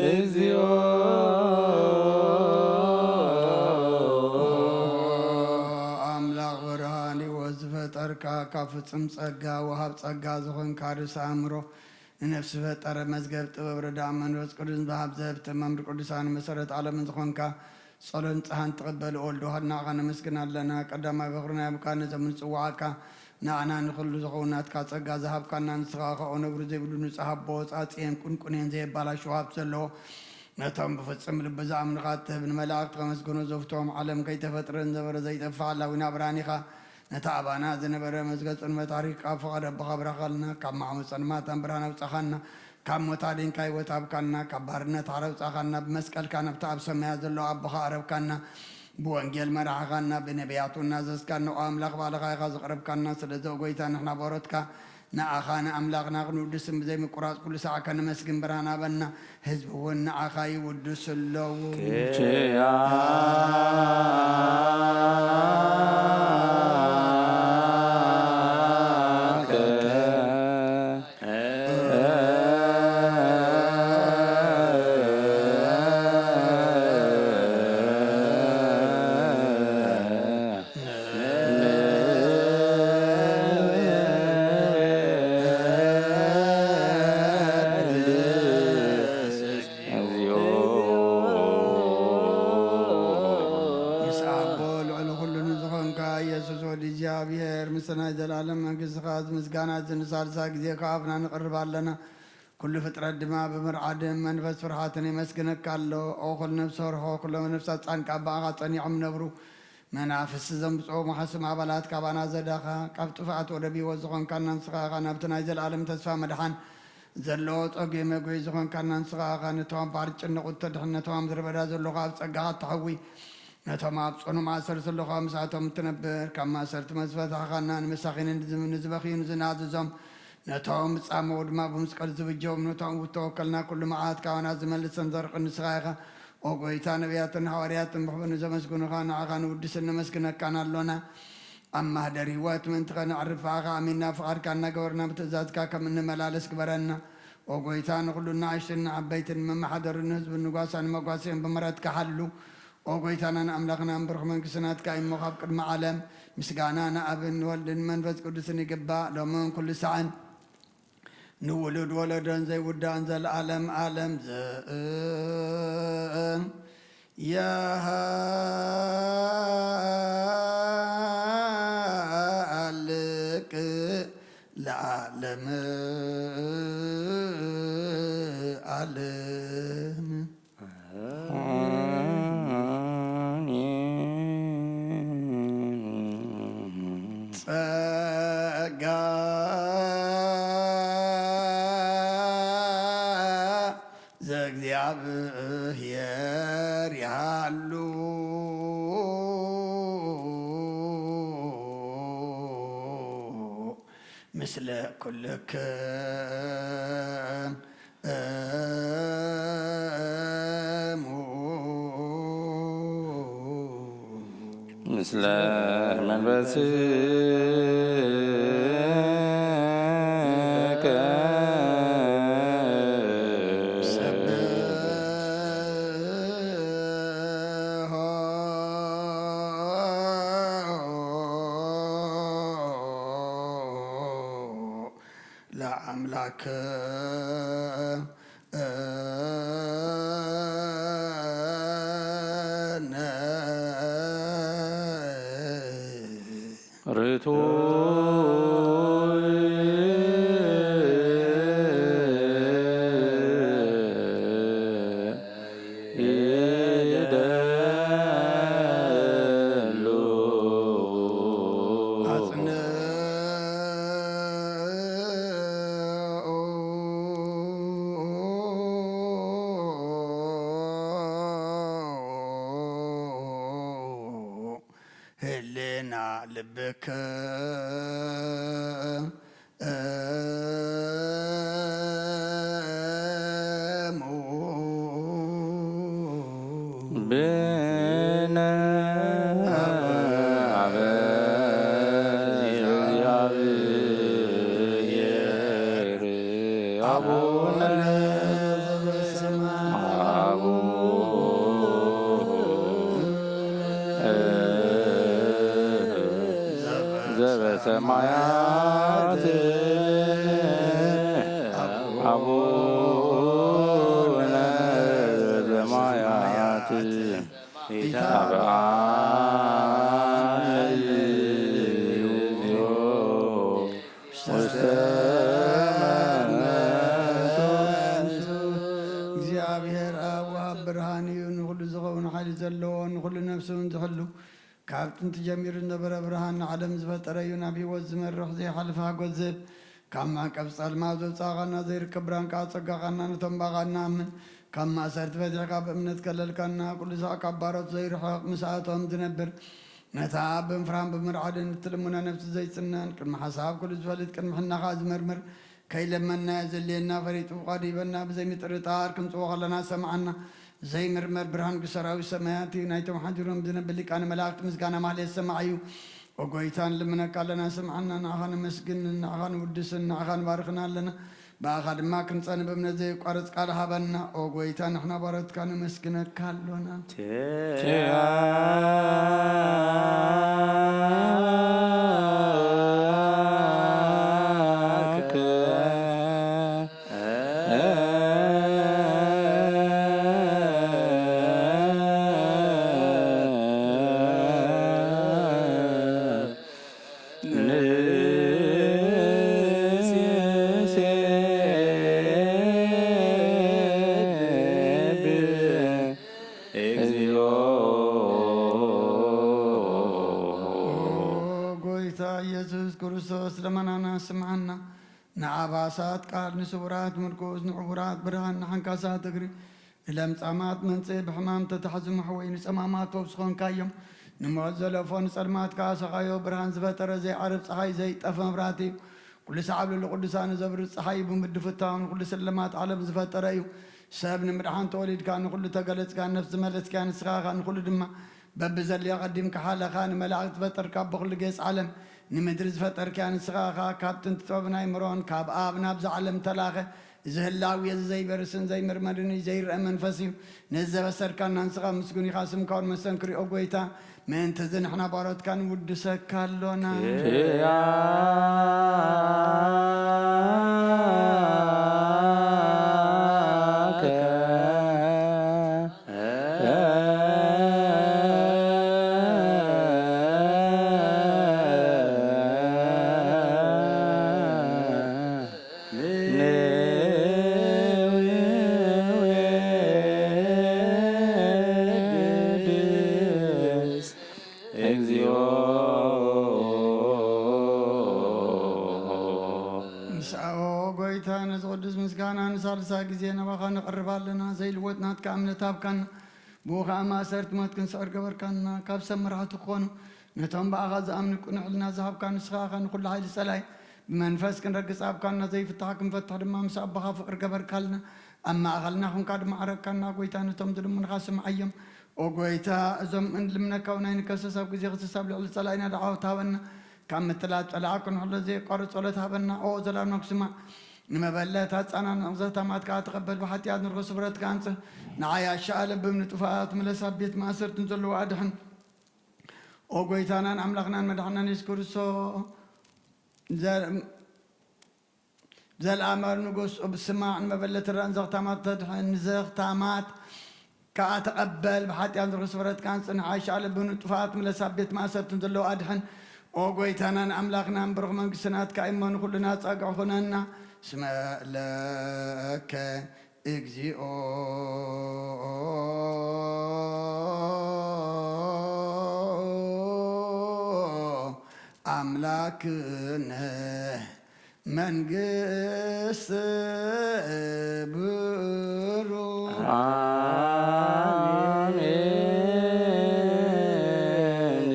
እግዚኦ። ኣምላኽ ብርሃን ሕይወት ዝፈጠርካ፣ ካብ ፍጹም ጸጋ ወሃብ ጸጋ ዝኾንካ ርእሲ ኣእምሮ፣ ንነፍሲ ፈጠረ መዝገብ ጥበብ ረዳእ መንፈስ ቅዱስ ብሃብ ዘህብቲ መምር ቅዱሳን መሰረት ዓለምን ዝኾንካ ጸሎን ጸሃን ትቕበል ወልድ ዋህድ ንዓኻ ነመስግን ኣለና። ቀዳማይ በኹሪ ናይ ብካ ነዞም ንጽዋዓካ ንዓና ንኹሉ ዝኸውን ናትካ ጸጋ ዝሃብካና ንስኻ ከኦ ነብሩ ዘይብሉ ንጹሕ ኣቦ ጻጽየን ቁንቁኔን ዘየባላሽው ሃብቲ ዘለዎ ነቶም ብፍጽም ልቢ ዝኣምኑኻ እትህብ ንመላእኽቲ ከመስግኑ ዘፍትዎም ዓለም ከይተፈጥረ ዝነበረ ዘይጠፍእ ሓላዊና ብርሃን ኢኻ። ነቲ ኣባና ዝነበረ መዝገ ጽልመት ኣርሒቕካ ፍቓድ ኣቦኻ ኣብራኻልና። ካብ ማዕሞ ጸልማት ናብ ብርሃን ኣውጻኻና። ካብ ሞት ኣዲንካ ህይወት ሃብካና። ካብ ባርነት ሓራ ኣውጻኻና። ብመስቀልካ ናብቲ ኣብ ሰማያት ዘሎ ኣቦኻ ኣረብካና። ብወንጌል መራሕኻና። ብነቢያቱ እናዘዝካ ንኦ ኣምላኽ ባዕልኻ ኢኻ ዘቕረብካና። ስለዚ ኦ ጎይታ ንሕና በሮትካ ንኣኻ ንኣምላኽና ክንውድስን ብዘይምቁራጽ ኩሉ ሳዕ ከነመስግን ብርሃን ሃበና። ህዝቢ እውን ንኣኻ ይውድሱ ኣለዉ። ኪያከ ምስ ኣቦ ልዕሊ ኩሉ ንዝኾንካ ኢየሱስ ወዲ እግዚኣብሔር፣ ምስ ናይ ዘላለም መንግስትኻ፣ እዚ ምስጋና፣ እዚ ንሳልሳ ግዜ ካብ ኣፍና ንቕርብ ኣለና። ኩሉ ፍጥረት ድማ ብምርዓድን መንፈስ ፍርሃትን የመስግነካ ኣሎ። ኦ ኩሉ ነፍሲ ሆርሖ፣ ኩሎም ነፍሳት ጻንቃ ብኣኻ ጸኒዖም ነብሩ። መናፍስቲ ዘምጽኦ መሓስም ኣባላት ካባና ዘዳኻ፣ ካብ ጥፍኣት ወደብ ህይወት ዝኾንካና ንስኻ ኢኻ። ናብቲ ናይ ዘለኣለም ተስፋ መድሓን ዘለዎ ጸጉ መጉይ ዝኾንካና ንስኻ ኢኻ። ነቶም ባር ጭንቑት ተድሕን፣ ነቶም ኣብ ምድረ በዳ ዘለኹ ኣብ ጸጋኻ እተሕዊ፣ ነቶም ኣብ ጽኑ ማእሰር ዘለኹ ምስኣቶም እትነብር፣ ካብ ማእሰርቲ መዝፈታሕኻና፣ ንመሳኺንን ንዝም-፣ ንዝበኽዩ ንዝናዝዞም፣ ነቶም ዝጻመዉ ድማ ብምስቀል ዝብጀዎም፣ ነቶም እተወከልና ኩሉ መዓት ካባና ዝመልሰን ዘርቕን ንስኻ ኢኻ። ኦ ጎይታ፣ ነቢያትን ሃዋርያትን ብሕቡን ዘመስግኑኻ፣ ንዓኻ ንውድስን ነመስግነካን ኣሎና። ኣብ ማህደር ህይወት ምእንቲ ኸነዕርፍ ብኣኻ ኣሚንና ፍቓድካ እናገበርና ብትእዛዝካ ከም እንመላለስ ግበረና። ኦ ጎይታ፣ ንኹሉ ንኣሽቱን ንዓበይትን መመሓደሩ ንህዝቡ ንጓሳ ንመጓሰዮን ብምሕረትካ ሓሉ። ኦ ጎይታናን ኣምላኽናን ብሩኽ መንግስቲ ናትካ እዩ እሞ ካብ ቅድሚ ዓለም ምስጋና ንኣብን ንወልድን መንፈስ ቅዱስን ይግባእ፣ ሎምን ኩሉ ሳዕን። ንውሉድ ወለዶን ዘይውዳእን ዘለዓለም ዓለም ዘየሃልቅ ለዓለም ዓለም። ጸጋ ዘእግዚኣብሔር ይሃሉ ምስለ ኩልክን እሙ። ምስለ መንፈስከ ሰብሖ ለአምላክ ርቱይ ይደሉ ኣጽንዑ። ህልና ልብክ እሙ ብነ ኣበ እግዚአብሔር አቡነ ዘበሰማይ አቡነ ዘበሰማያት ኢታብአነ እግዚኦ ውስተ መንሱት። እግዚኣብሔር ኣብ ወሃብ ብርሃን እዩ፣ ንኹሉ ዝኸውን ሓይሊ ዘለዎ፣ ንኹሉ ነፍሲ እውን ዝሕሉ፣ ካብ ጥንቲ ጀሚሩ ዝነበረ ብርሃን፣ ንዓለም ዝፈጠረ እዩ። ናብ ህይወት ዝመርሕ ዘይሓልፍ ሓጎስ ዝህብ፣ ካብ መዕቀብ ጸልማት ዘውጻእካና፣ ዘይርከብ ብርሃን ከኣ ጸጋኻና፣ ነቶም ብኣኻ እንኣምን ካብ ማእሰርቲ ፈቲሕካ ብእምነት ከለልካና፣ ኩሉ ሳዕ ካብ ባሮት ዘይርሕቕ፣ ምስኣቶም ዝነብር፣ ነታ ኣብ ብምፍራን ብምርዓድን እትልምኖ ነፍሲ ዘይጽነን፣ ቅድሚ ሓሳብ ኩሉ ዝፈልጥ፣ ቅድሚ ሕና ከኣ ዝመርምር፣ ከይለመንናዮ ዘድልየና ፈሊጡ ፍቓዱ ሂበና፣ ብዘይምጥርጣር ክንጽዎ ከለና ዝሰምዓና ዘይምርመር ብርሃን ሰራዊት ሰማያት እዩ። ናይቶም ሓዲሮም ዝነብር ሊቃነ መላእክት ምስጋና ማህሌት ሰማዕ እዩ። ኦ ጎይታ፣ ንልምነካ ኣለና፣ ስምዓና፣ ንዓኻ ነመስግን፣ ንዓኻ ንውድስን፣ ንዓኻ ንባርኽን ኣለና። ብኣኻ ድማ ክንጸን ብእምነት ዘየቋርጽ ቃል ሃበና። ኦ ጎይታ፣ ንሕና ባሮትካ ነመስግነካ ኣሎና። ኪያከ እግዚኦ። ኦ ጎይታ ኢየሱስ ክርስቶስ፣ ልመናና ስምዓና። ንዓባሳት ቃል፣ ንስውራት ምርኩስ፣ ንዕውራት ብርሃን፣ ንሓንካሳት እግሪ፣ ንለምጻማት መንጽኢ፣ ብሕማም ተታሕዙ መሕወይ፣ ንጸማማት ፈውሲ ኾንካዮም። ንሞት ዘለፎ ንጸልማት ከኣ ሰቓዮ ብርሃን ዝፈጠረ ዘይዓርብ ጸሓይ ዘይጠፍ መብራህቲ እዩ። ኩሉ ሳዕ ኣብ ልዕሊ ቅዱሳኑ ዘብርህ ጸሓይ እዩ። ብምድፍታውን ኩሉ ስልማት ዓለም ዝፈጠረ እዩ። ሰብ ንምድሓን ተወሊድካ ንኹሉ ተገለጽካ፣ ነፍሲ ዝመለስካያ ንስኻ ኢኻ፣ ንኹሉ ድማ በብዘድልዮ ቀዲምካ ሓለኻ። ንመላእክት ዝፈጠርካ፣ በኹሉ ጌጽ ዓለም ንምድሪ ዝፈጠርካያ ንስኻ ኢኻ። ካብ ጥንቲ ጥበብን ኣይምሮን ካብ ኣብ ናብዛ ዓለም ተላኸ። እዚ ህላዌ እዚ ዘይበርስን ዘይምርመርን እዩ፣ ዘይረአ መንፈስ እዩ። ነዚ ዘበሰርካና ንስኻ ምስጉን ኢኻ፣ ስምካ እውን መስተንክር እዩ። ኦ ጎይታ፣ ምእንቲ እዚ ንሕና ባሮትካ ንውድሰካ ኣሎና። ኪያከ ንውድስ እግዚኦ። ንስኣኦ ጎይታ፣ ነዚ ቅዱስ ምስጋና ንሳልሳይ ግዜ ናባኻ ነቕርብ ኣለና። ዘይልወጥ ናትካ እምነት ሃብካና። ብኡ ኸኣ ማእሰርቲ ሞት ክንስዕር ገበርካና። ካብ ሰብ መራሕቲ ክኾኑ ነቶም ብኣኻ ዝኣምኑ ቅኑዕ ሕልና ዝሃብካ ንስኻ ኢኻ። ንኹሉ ሓይሊ ጸላኢ ብመንፈስ ክንረግጽ ሃብካና። ዘይፍታሕ ክንፈትሕ ድማ ምስ ኣቦኻ ፍቕሪ ገበርካልና። ኣብ ማእኸልና ኹንካ ድማ ዓረግካና። ጎይታ፣ ነቶም ዝልምኑኻ ስምዓዮም። ኦ ጎይታ፣ እዞም እንልምነካ እውን ኣይንከሰስ። ኣብ ግዜ ክሰስ ኣብ ልዕሊ ጸላኢና ደዓወት ሃበና። ካብ ምትላል ጸላኢ ክንሕሎ ዘየቋርጽ ጸሎት ሃበና። ኦ ዘላኖክ ስማዕ። ንመበለት ኣጻናንዕ፣ ዘኽታማት ከኣ ተቐበል። ብሓጢኣት ንርኹስ ፍረትካ ኣንጽህ። ንዓይ ኣሻ ለብም ንጡፋት ምለስ፣ ኣብ ቤት ማእሰርቲ ንዘለዉ ኣድሕን። ኦ ጎይታናን ኣምላኽናን መድሓናን የሱስ ክርስቶስ፣ ዘ-፣ ዘልኣማር ንጉስ ኡብ ስማዕ። ንመበለት ራን ዘኽታማት ተድሕን፣ ንዘኽታማት ከኣ ተቐበል። ብሓጢኣት ንርኹስ ፍረትካ ኣንጽህ። ንዓይ ኣሻ ለብም ንጡፋት ምለስ፣ ኣብ ቤት ማእሰርትን ዘለዉ ኣድሕን። ኦ ጎይታናን ኣምላኽናን፣ ብሩኽ መንግስቲ ናትካ እሞ ንኹልና ጻግዕ ኹነና። ስመ ለከ እግዚኦ ኣምላክነ መንግስት ብሩ። አሜን።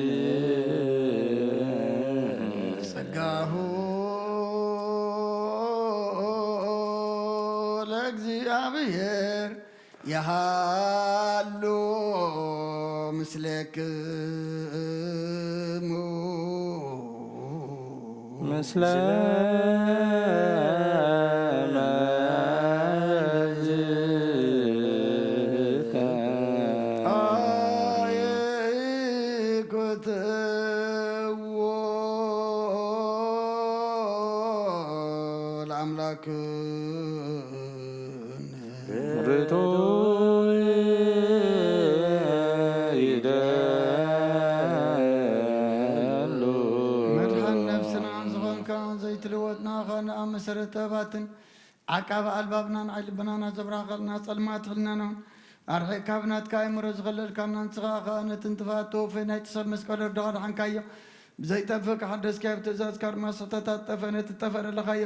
ጸጋሁ ለእግዚኣብሔር የሃሉ ምስሌክሙ። ምስለ መንግሥትከ። አየኩትዎ ለአምላክነ። ርቱዕ ሰረት ጥበባትን ዓቃቢ ኣልባብናን ዓይኒ ልብናና ዘብራኸልና ጸልማት ህልናና ኣርሒቕካ ብናትካ ኣእምሮ ዝኸለልካና ንስኻ ኸኣ ነቲ ንጥፍኣት ተወፈይ ናይ ጥሰብ መስቀል ወድኻ ኣድሓንካዮ። ብዘይጠፍእ ክሓደስካዮ ብትእዛዝካ ድማ ስሕተታት ጠፍአ ነቲ ዝጠፍአ ደለኻዮ።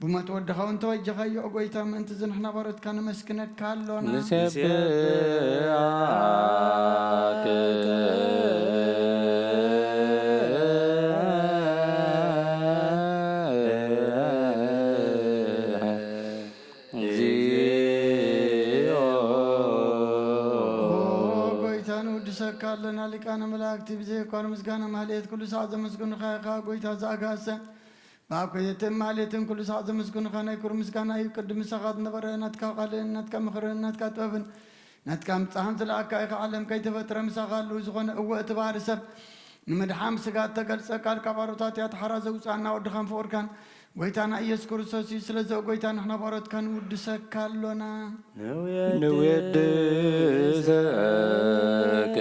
ብሞት ወድኻ እውን ተወጀኻዮ። ኦ ጐይታ፣ ምእንቲ እዚ ንሕና ባሮትካ ነመስግነካ ኣሎና። ንሴብሐካ እግዚኦ። ኦ ጐይታ፣ ንውድሰካ ኣለና። ሊቃነ መላእክቲ ብዘየኳኑ ምስጋና ማህሌት ኩሉ ሰዓት ዘመስግኑኻ ኢኻ። ጐይታ ዘኣጋሰ ብኣብ ኮይነትን ማህሌትን ኩሉ ሰዓት ዘመስግኑኻ ናይ ክብሪ ምስጋና እዩ። ቅድሚ ምሳኻ ዝነበረ ናትካ ቃልን ናትካ ምኽርን ናትካ ጥበብን ናትካ ምብጻሕን ዝለኣካ ኢኻ። ዓለም ከይተፈጥረ ምሳኻ ኣለዉ። ዝኾነ እወ እቲ ባህሪ ሰብ ንምድሓን ብስጋ እተገልጸ ቃል ካብ ኣሮታት እያ ተሓራ ዘውጽኣና ወድኻን ፍቑርካን ጐይታና ኢየሱስ ክርስቶስ እዩ። ስለዚ ኦ ጐይታ ንሕና ባሮትካ ንውድሰካ ኣሎና። ንውየድሰከ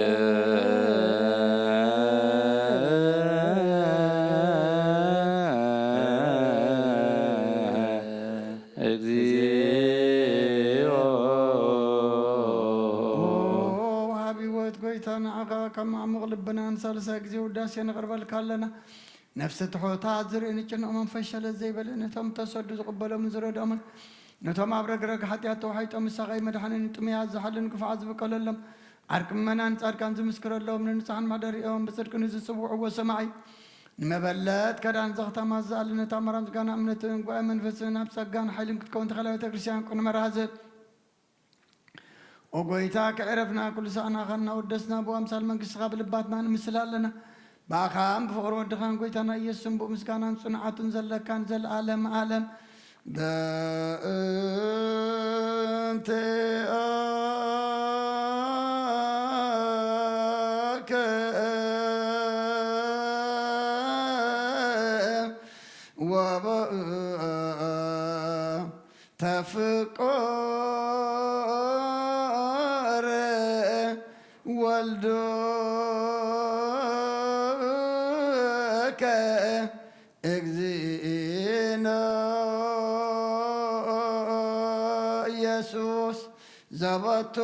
እግዚኦ። ኦ ወሃቢ ህይወት ጐይታ፣ ንዓኻ ካብ ማዕሙቕ ልብና ንሳልሳይ ግዜ ውዳሴ ነቕርበልካ ኣለና። ነፍሲ ትሑታት ዝርኢ ንጭንቕ መንፈስ ሸለል ዘይበለ ነቶም ተሰዱ ዝቕበሎምን ዝረድኦምን ነቶም ኣብ ረግረግ ሓጢኣት ተዋሒጦም ምሳኸይ መድሓኒን ጥሙያት ዝሓልን ግፉዓት ዝብቀለሎም ዓርኪ ምእመናን ጻድቃን ዝምስክረሎም ንንጹሓን መሕደሪኦም ብጽድቂ ንዝጽውዕዎ ሰማዒ ንመበለት ከዳን ዘኽታማት ዝኣሊ ነታ መራን ዝጋና እምነትን ጉባኤ መንፈስን ኣብ ጸጋን ሓይልን ክትከውን ተኸላ ቤተ ክርስቲያን ቅኑ መርሃ ዝህብ ኦ ጐይታ፣ ከዕረፍና ኩሉ ሳዕናኻ እናወደስና፣ ብኣምሳል መንግስትኻ ብልባትና ንምስል ኣለና። ብኣኻን ብፍቕሪ ወድኻን ጐይታና ኢየሱስን ብኡ ምስጋናን ጽኑዓቱን ዘለካን ዘለዓለም ዓለም። በእንቲአከ ወበ ተፍቆረ ወልዱከ እግዚእነ ኢየሱስ ዘበቱ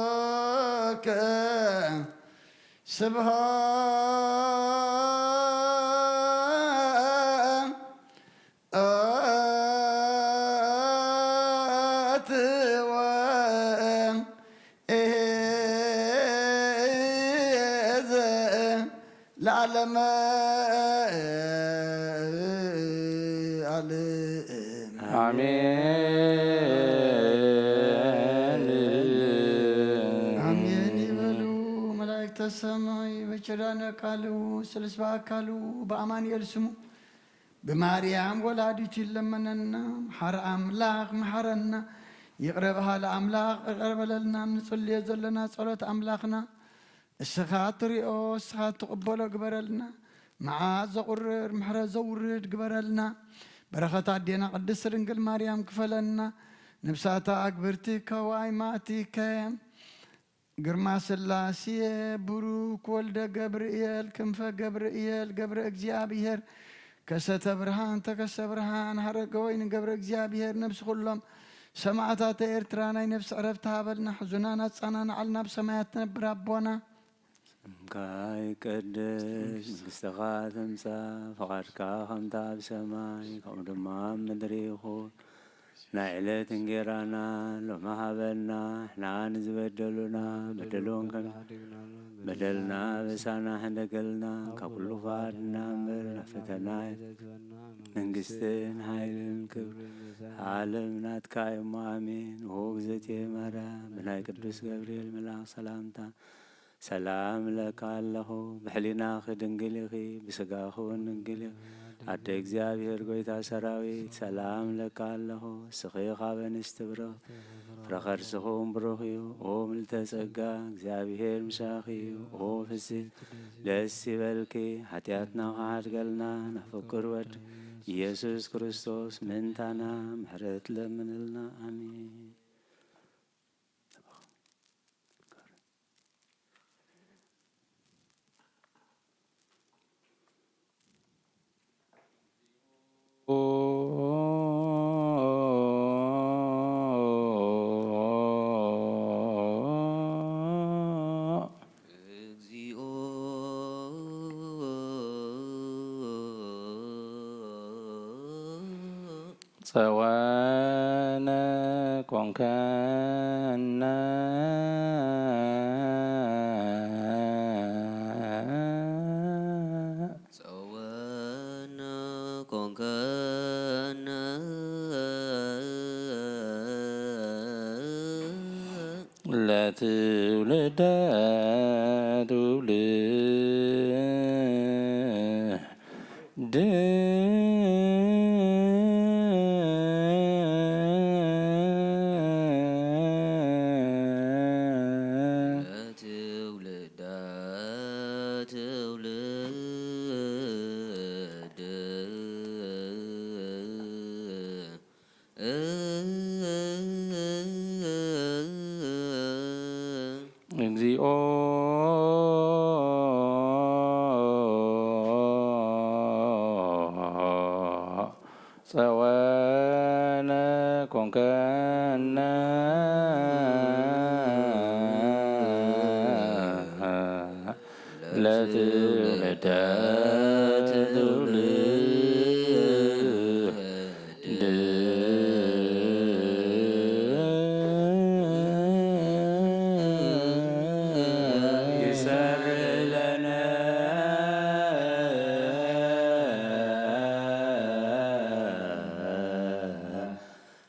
ለከ ስብሃት ለዓለመ ዓለም። አሜን። አሜን ይበሉ መላእክተ ሰማይ። በኪዳነ ቃሉ ስሉስ በአካሉ በአማኑኤል ስሙ ብማርያም ወላዲቱ ይለመነና። መሓሪ ኣምላኽ መሓረና። ይቕረ በሃሊ ኣምላኽ ይቕረ በለልና። ንጽልዮ ዘለና ጸሎት ኣምላኽና እስኻ ትሪኦ እስኻ ትቕበሎ ግበረልና። መዓት ዘቑርር ምሕረት ዘውርድ ግበረልና። በረኸት ኣዴና ቅድስት ድንግል ማርያም ክፈለና። ነብሳታ ኣግብርቲ ከዋይ ማእቲከ ግርማ ስላሴ ብሩክ ወልደ ገብርኤል ክንፈ ገብርኤል ገብረ እግዚኣብሔር ከሰተ ብርሃን ተከሰ ብርሃን ሀረገ ወይን ገብረ እግዚኣብሔር ነብሲ ኩሎም ሰማዕታተ ኤርትራ ናይ ነብሲ ዕረፍቲ ሃበልና። ሕዙናን ኣጻናንዓልና ብሰማያት ትነብር ኣቦና። ስምካ ይቀደስ፣ መንግስትኻ ትምጻእ፣ ፈቓድካ ከምታ ኣብ ሰማይ ከምኡ ድማ ኣብ ምድሪ ይኹን። ናይ ዕለት እንጌራና ሎሚ ሃበና፣ ንሕና ንዝበደሉና በደሎም ከም በደልና በሳና ሕደገልና፣ ካብ ኩሉ ክፋት ድና እምበር፣ ናብ ፈተና መንግስትን ሓይልን ክብርን ዓለም ናትካ እሞ ኣሜን። ኦ እግዝእትየ ማርያም፣ ብናይ ቅዱስ ገብርኤል መልኣኽ ሰላምታ ሰላም እለካ ኣለኹ፣ ብሕሊናኺ ድንግል ኢኺ፣ ብስጋኺ እውን ድንግል ኢኺ። ኣደ እግዚኣብሔር ጐይታ ሰራዊት፣ ሰላም እለካ ኣለኹ፣ እስኺ ካብ ኣንስቲ ብሩኽቲ፣ ፍረ ከርስኺ እውን ብሩኽ እዩ። ኦ ምልዕተ ጸጋ፣ እግዚኣብሔር ምሳኺ እዩ። ኦ ፍስሕቲ ደስ ይበልኪ፣ ሓጢኣትና ክሓድገልና፣ ናብ ፍቁር ወድ ኢየሱስ ክርስቶስ ምእንታና ምሕረት ለምንልና። ኣሜን። ጸወነ ኮንከና። ጸወነ ኮንከና። ለትውልደ ትውልድ ለትውልደ ትውልድ እግዚኦ ጸወነ ኮንከና ለትውልደ ትውልድ ይሰርዕ ለነ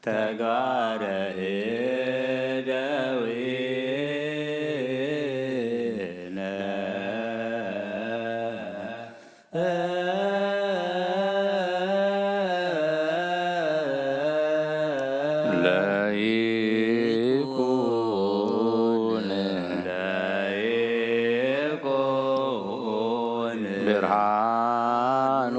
ተግባረ እደዊነ። ለይኩን ለይኩን ብርሃኑ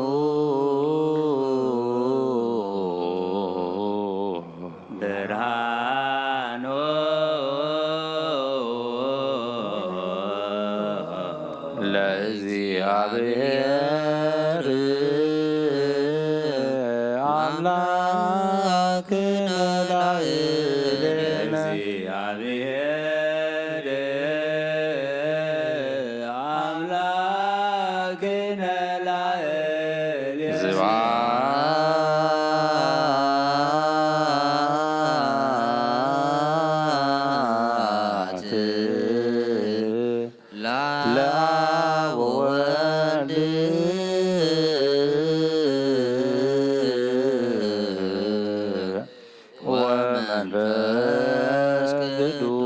ብርሃኑ ለእግዚኣብሔር አምላክነ ላዕሌነ። ለእግዚኣብሔር አምላክነ ላዕሌነ። ስብሐት ለአብ ወወልድ ወመንፈስ ቅዱስ።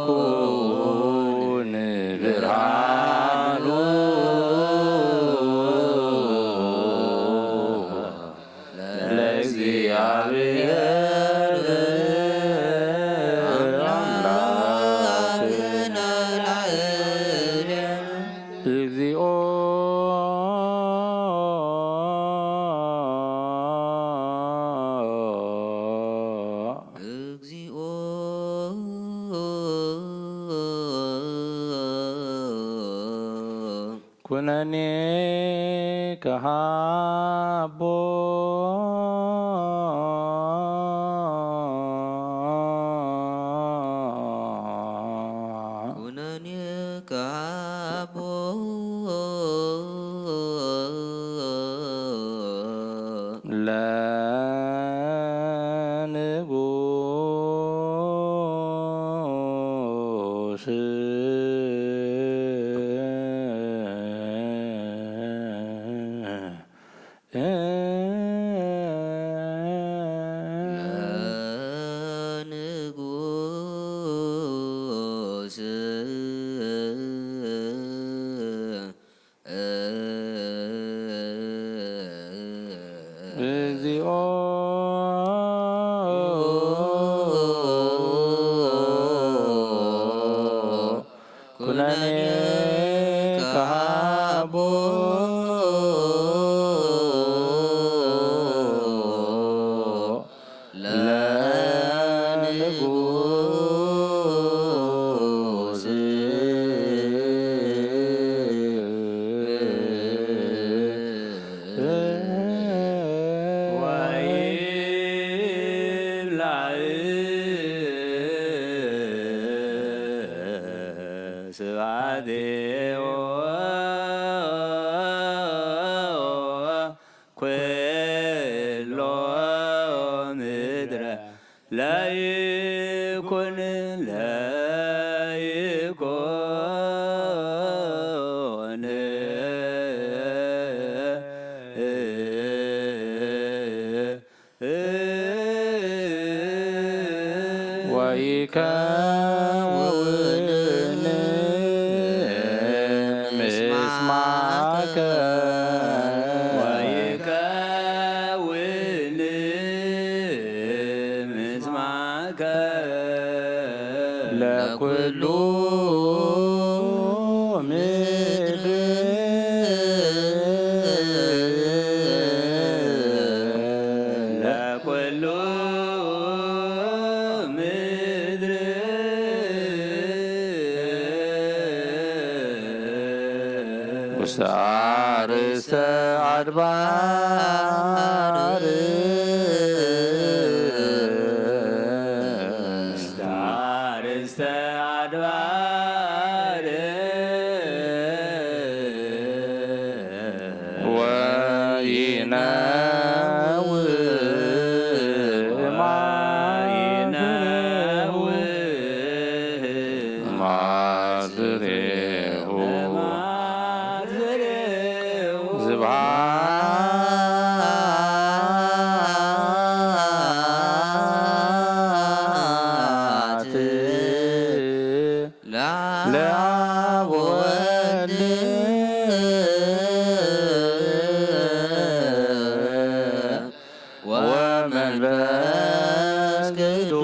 ለይኩን ብርሃኑ ለእግዚኣብሔር አምላክነ ላዕሌነ። እግዚኦ እግዚኦ ኩነኔ ከሃቦ ኩነኔ ከሃቦ ለንጉስ ለንጉስ እግዚኦ ከውን ምስማከ ወይከውን ምስማከ ለኩሉ ምድር ለኩሉ ምድር ውስተ አርእስተ አድባር ውስተ አርእስተ አድባር ወይነው ማዝሬሁ ስብሐት ለአብ ወወልድ ወመንፈስ ቅዱስ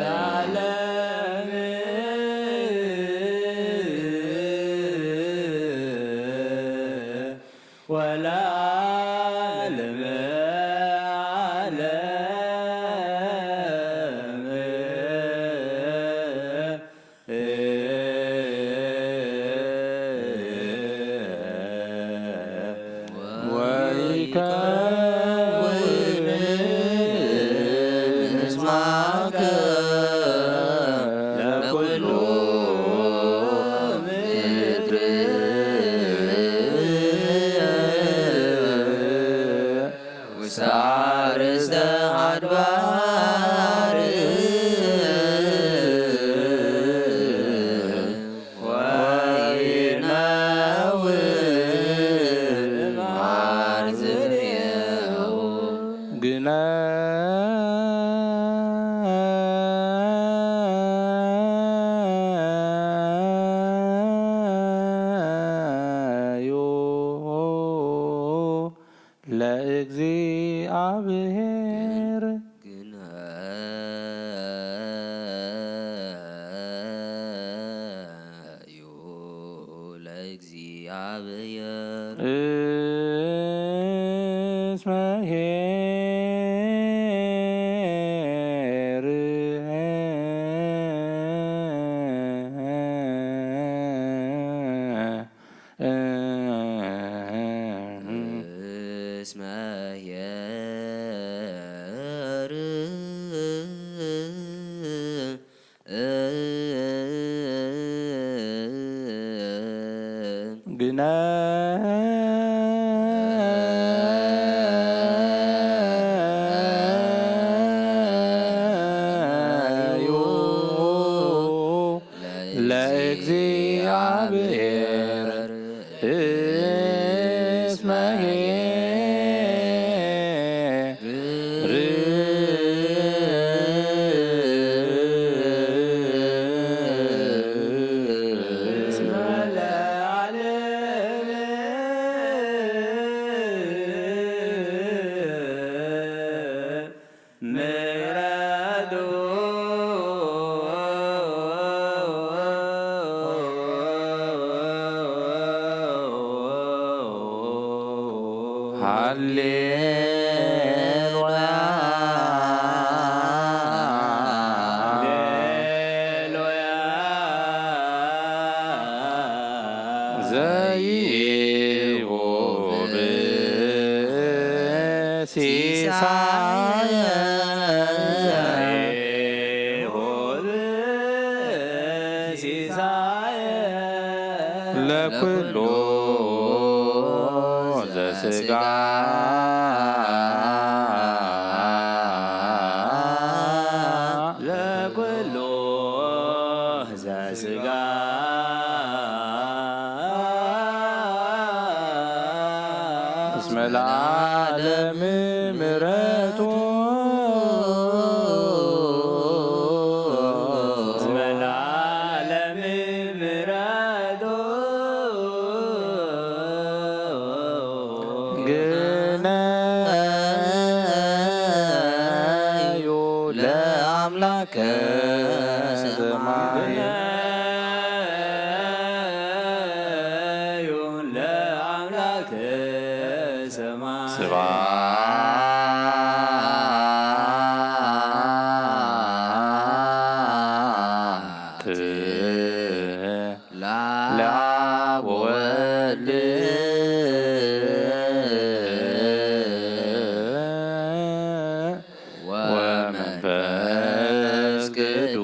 ለዓለም ወለዓለመ ዓለም። ወይከውን ምስማከ ለኩሉ ምድር ውስተ አርእስተ አድባር ወይነውር ማርዝሬው ግናዩ ለእግዚአብሔር ግናዩ ለእግዚአብሔር እስመ ኄር እስመ ኄር ግናዩ ለእግዚአብሔር እስመ ኄር ምሕረቱ ሃሌሉያ ሃሌሉያ ዘይሁብ ሲሳየ ለኩሉ ዘስጋ ለኩሉ ዘስጋ እስመ ለዓለም ምሕረቱ። እስመ ለዓለም ምሕረቱ። ግነዩ ለአምላከ ሰማይ። ግነዩ ለአምላከ ሰማይ። ስብሐት ለአብ ወወልድ ወመንፈስ ቅዱስ።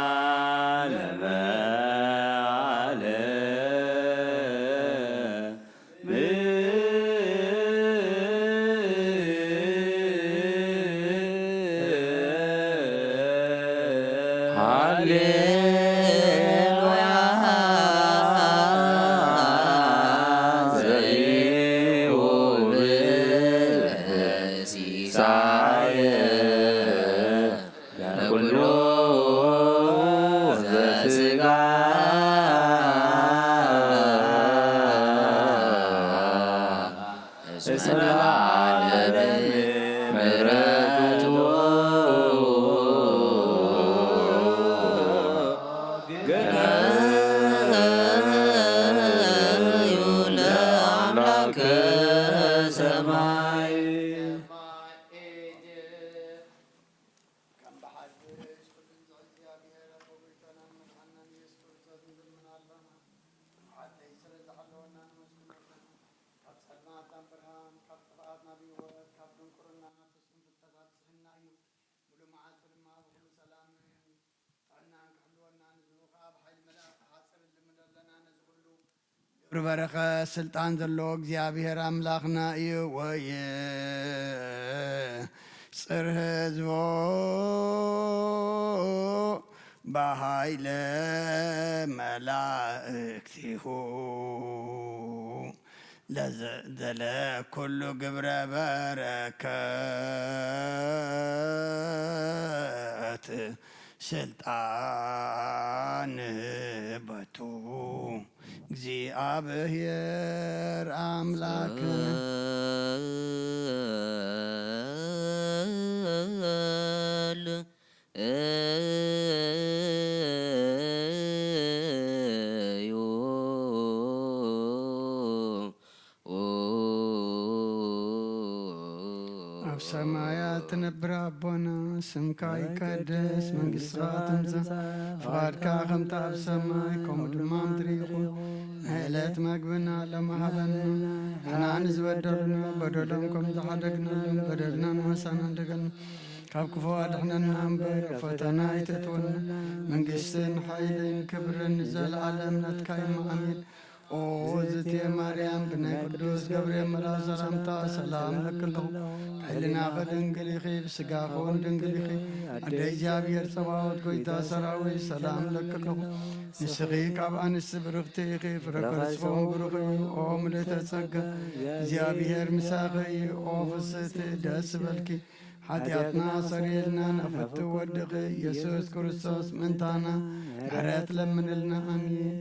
ወለዓለመ ዓለም። ሃሌሉያ ዘይሁብ ሲሳየ ለኩሉ ዘስጋ። እስመ ለዓለም ምሕረቱ ገነዩ ለአምላከ ሰማይ። ከም ብሓድሽ ኩሉን ዝኽእል እግዚኣብሔር ኣቦ ጎይታናን መድሓንናን ኢየሱስ ክርስቶስ ንልምን ኣለና። ንሓተይ ስለ ዝሓለወና ነመስግነካ። ካብ ጸልማት ናብ ብርሃን፣ ካብ ጥፍኣት ናብ ህይወት፣ ካብ ድንቁርና ናብ ፍጹም ፍልጠት ኣብጽሐና እዩ። ሙሉእ መዓልቲ ድማ ብኹሉ ሰላምን ጥዕናን ክሕልወና፣ ንዝቡ ከኣ ብሓይሊ መልኣኽ ክሓጽር ንልምን ኣለና። ነዚ ኩሉ ግብሪ በረኸት ስልጣን ዘለዎ እግዚኣብሔር ኣምላኽና እዩ። ወይጽር ህዝቦ ብሃይለ መላእክቲሁ ለዘዕደለ ኩሉ ግብረ በረከት ስልጣን በቱ እግዚኣብሔር ኣምላክ። ኣብ ሰማያት ትነብር ኣቦና፣ ስምካ ይቀደስ፣ መንግስትኻ ትምጻእ፣ ፍቓድካ ከምቲ ኣብ ሰማይ ከምኡ ድማ ኣብ ምድሪ ይኹን። ናይ ዕለት መግብና ሎሚ ሃበና፣ ንሕና ንዝበደሉና በደሎም ከም ዝሓደግናሎም በደልና ንመሳና እንደገና፣ ካብ ክፉ ኣድሕነና እምበር ኣብ ፈተና ኣይተእትወና። መንግስትን ሓይልን ክብርን ንዘለኣለም ናትካ እዩ። ኣሜን። ኦ ዝቴ ማርያም፣ ብናይ ቅዱስ ገብርኤል መልኣክ ሰላምታ ሰላም እለኪ ኣለኹ። ብሕልናኺ ድንግል ኢኺ፣ ብስጋኺ እውን ድንግል ኢኺ። ኣደ እግዚኣብሔር ጸባኦት፣ ጎይታ ሰራዊት፣ ሰላም እለኪ ኣለኹ። ንስኺ ካብ ኣንስቲ ብርኽቲ ኢኺ፣ ፍረ ከርስኺ እውን ብሩኽ እዩ። ኦ ምልእተ ጸጋ፣ እግዚኣብሔር ምሳኺ እዩ። ኦ ፍስሕቲ፣ ደስ ይበልኪ፣ ሓጢኣትና ኣሰርየልና፣ ናብ ፍትው ወድኺ ኢየሱስ ክርስቶስ ምእንታና ምሕረት ለምንልና። ኣሜን።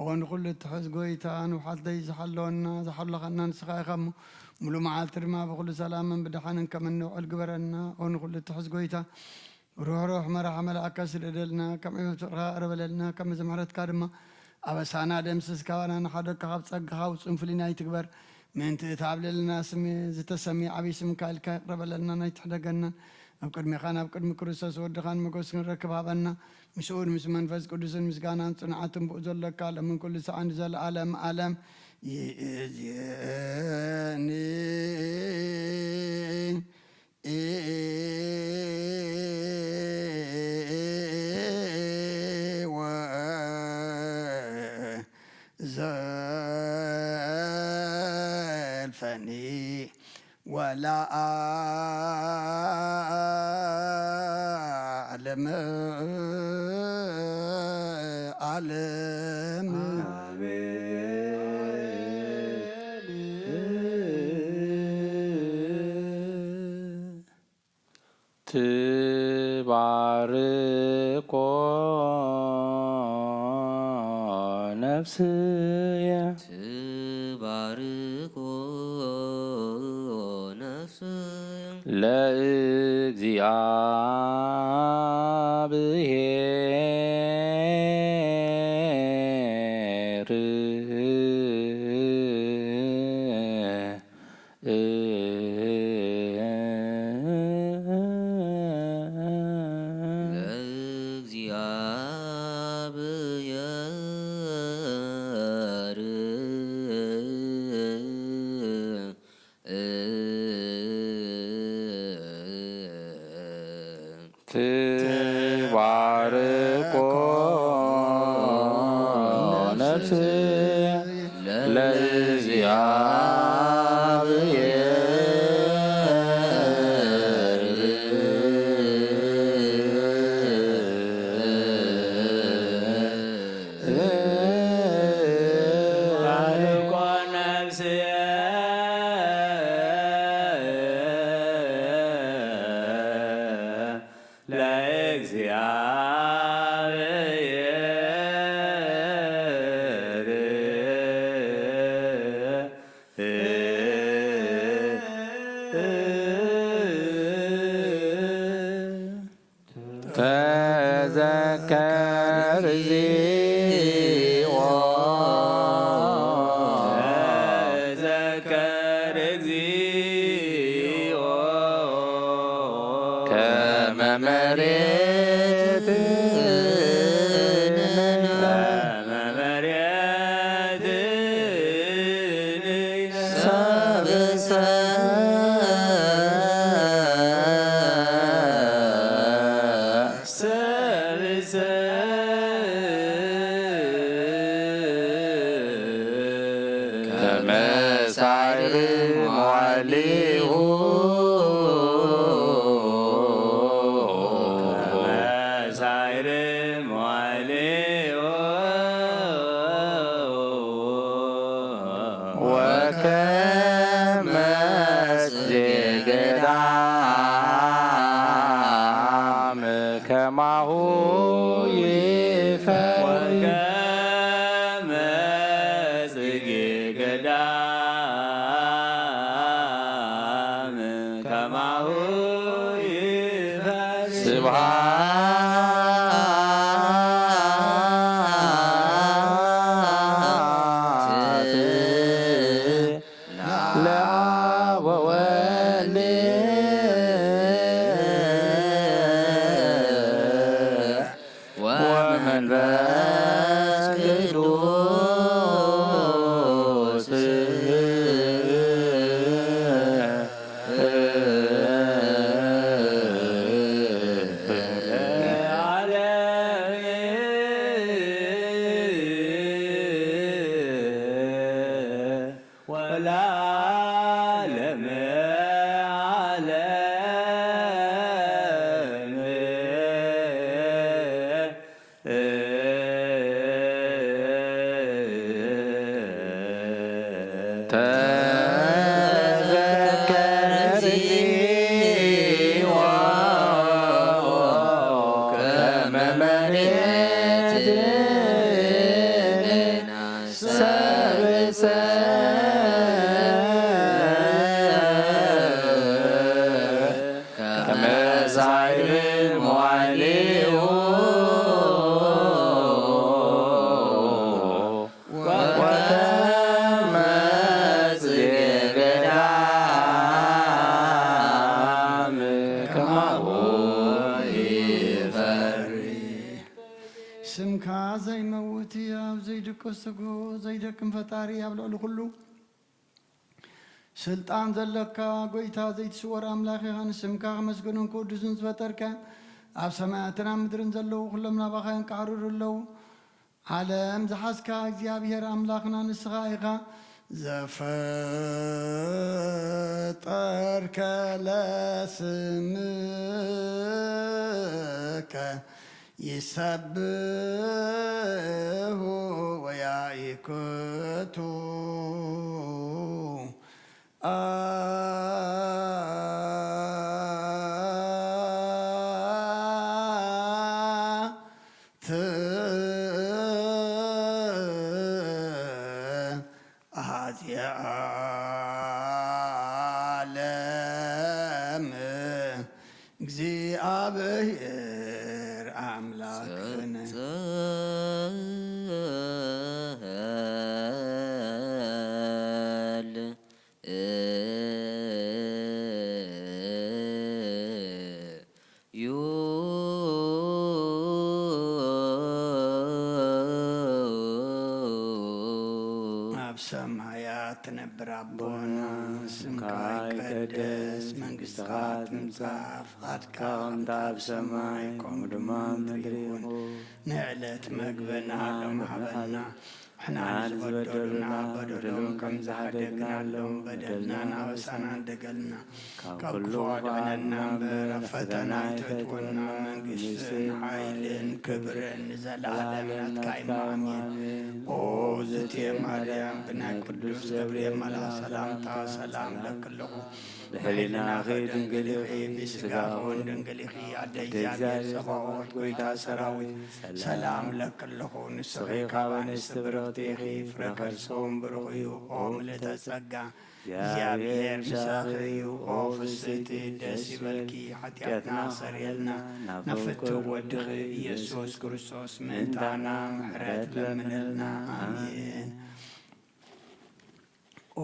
ኦ ንኹሉ እትሕዝ ጎይታ፣ ንውሓት ለይቲ ዝሓለወና፣ ዝሓለኻና ንስኻ ኢኻ እሞ፣ ሙሉእ መዓልቲ ድማ ብኹሉ ሰላምን ብደሓንን ከም እንውዕል ግበረና። ኦ ንኹሉ እትሕዝ ጎይታ፣ ሩሕሩሕ መራሒ መልኣከ ስደደልና፣ ከም ዕቤት ፍቅርኻ ቅረበለልና፣ ከም ምሕረትካ ድማ ኣበሳና ደምስስ፣ ካባና ንሓደግካ፣ ካብ ጸጋኻ ውጹን ፍሉይና ኣይትግበር። ምእንቲ እቲ ኣብ ልዕልና ስሜ ዝተሰምየ ዓብዪ ስምካ ኢልካ ይቅረበለልና፣ ኣይትሕደገናን። ኣብ ቅድሜኻን ኣብ ቅድሚ ክርስቶስ ወድኻን ሞገስ ክንረክብ ሃበና። ምስኡን ምስ መንፈስ ቅዱስን ምስጋናን ጽንዓትን ብኡ ዘለካ፣ ሎምን ኩሉ ሰዓን ንዘለኣለም ኣለም። ይእዜኒ ወለዓለመ ዓለም። ትባርኮ ነፍስየ። ትባርኮ ነፍስየ። ለእግዚኣብሔር። ለእግዚኣብሔር። ትባርኮ ነፍስየ። ለእግዚኣብሔር። ትባርኮ ነፍስየ። ለእግዚኣብሔር። ተዘከር እግዚኦ። ተዘከር እግዚኦ። ከመ መሬት። ከመ መሬት። ሰብእሰ። ሰብእሰ። ከመ ሳዕር መዋዕሊሁ። ከመ ሳዕር መዋዕሊሁ። ወከመ ጽጌ ገዳም ከማሁ ይፈሪ። ወከመ ጽጌ ገዳም ከማሁ ይፈሪ። ስብሐት ለአብ ወወልድ ወመንፈስ ቅዱስ። ወለዓለመ ዓለም። ተዘከር እግዚኦ ከመ መሬት ሰብእሰ ከመ ሳዕር መዋዕሊሁ ወከመ ጽጌ ገዳም ከማሁ ይፈሪ። ስምካ ዘይመውት፣ ኣብ ዘይድቅስ ትጉህ፣ ዘይደክም ፈጣሪ፣ ኣብ ልዕሊ ኩሉ ስልጣን ዘለካ ጎይታ፣ ዘይትስወር ኣምላኽ ኢኻ። ንስምካ ክመስግኑን ክውድሱን ዝፈጠርከ፣ ኣብ ሰማያትን ኣብ ምድርን ዘለዉ ኩሎም ናባኻ የንቃዕርሩ ኣለዉ። ዓለም ዝሓዝካ እግዚኣብሔር ኣምላኽና ንስኻ ኢኻ። ዘፈጠርከ ለስምከ ይሰብሑ ወያይክቱ አትህ አሐዜ ዓለም። እግዚኣብሔር ኣምላክነ። ጸል ዩ። ኣብ ሰማያት ትነብር ኣቦና፣ ስምካ ይቀደስ፣ መንግስትኻ ትምጻእ፣ ፍቓድካ ከምቲ ኣብ ሰማይ ከምኡ ድማ ኣብ ምድሪ ይኹን። ንዕለት መግብና ሎም ሃበና፣ ንሕና ንዝበደሉና በደሎም ከም ዝሓደግናሎም በደልናን ኣበሳናን ደገልና፣ ካብ ክፉ ኣድሕነና እምበር፣ ኣብ ፈተና ኣይተእትወና። መንግስትን ሓይልን ክብርን ንዘለኣለም ናትካ እዩ። ኣሜን። ኦ ዝእቲ ማርያም፣ ብናይ ቅዱስ ገብርኤል መልኣኽ ሰላምታ ሰላም እለኪ ኣለኹ። ብሕሊናኺ ድንግል ኢኺ፣ ብስጋኺ እውን ድንግል ኢኺ። ኣደ እግዚኣብሔር ጸባኦት፣ ጎይታ ሰራዊት፣ ሰላም እለኪ ኣለኹ። ንስኺ ካብ ኣንስቲ ብርኽቲ ኢኺ፣ ፍረ ከርስኺ እውን ብሩኽ እዩ። ኦ ምልእተ ጸጋ፣ እግዚኣብሔር ምሳኺ እዩ። ኦ ፍስሕቲ፣ ደስ ይበልኪ፣ ሓጢኣትና ኣስተሰርየልና፣ ናብ ፍትው ወድኺ ኢየሱስ ክርስቶስ ምእንታና ምሕረት ለምንልና። ኣሜን። ኦ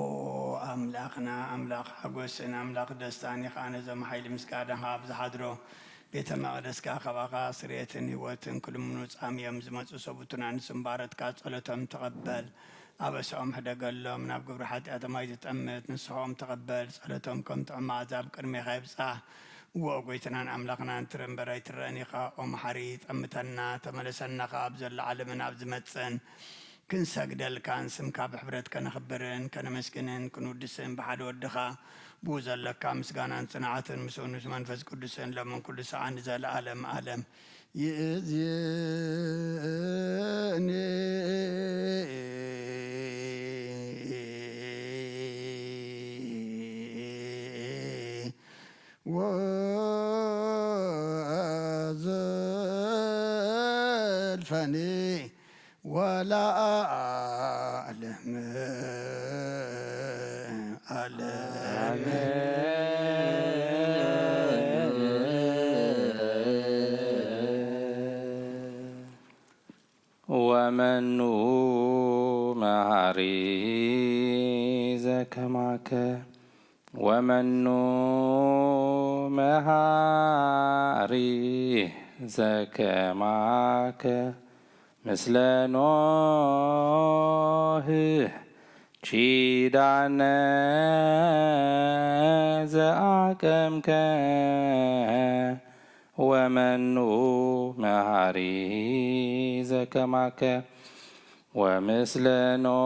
ኣምላኽና፣ ኣምላኽ ሓጎስን ኣምላኽ ደስታን ኢኻ። ነዞም ሓይሊ ምስጋናኻ ኣብ ዝሓድሮ ቤተ መቕደስካ ካባኻ ስርየትን ህይወትን ክልምኑ ጻምዮም ዝመጹ ሰቡትና ንስምባረትካ ጸሎቶም ተቐበል። ኣበሳኦም ሕደገሎም፣ ናብ ግብሪ ሓጢኣቶም ኣይትጠምት፣ ንስሖም ተቐበል። ጸሎቶም ከም ጥዑም መኣዛ ኣብ ቅድሜኻ ይብጻሕ። እወ ጎይትናን ኣምላኽናን ትርኢ እምበር ኣይትረእን ኢኻ። ኦ መሓሪ፣ ጠምተና፣ ተመለሰና፣ ካብ ዘሎ ዓለምን ኣብ ዝመጽእን ክንሰግደልካን ስምካ ብሕብረት ከነኽብርን ከነመስግንን ክንውድስን ብሓደ ወድኻ ብኡ ዘለካ ምስጋናን ጽንዓትን ምስኡ ምስ መንፈስ ቅዱስን ሎምን ኩሉ ሰዓን ንዘለኣለም ኣለም ይእዝኒ። ወዘልፈኒ ወለዓለም ዓለም። ወመኑ መሃሪ ዘከማከ ወመኑ መሃሪ ዘከማከ ምስለ ኖህ ኪዳነ ዘአቀምከ ወመኑ መሃሪ ዘከማከ ወምስለ ኖህ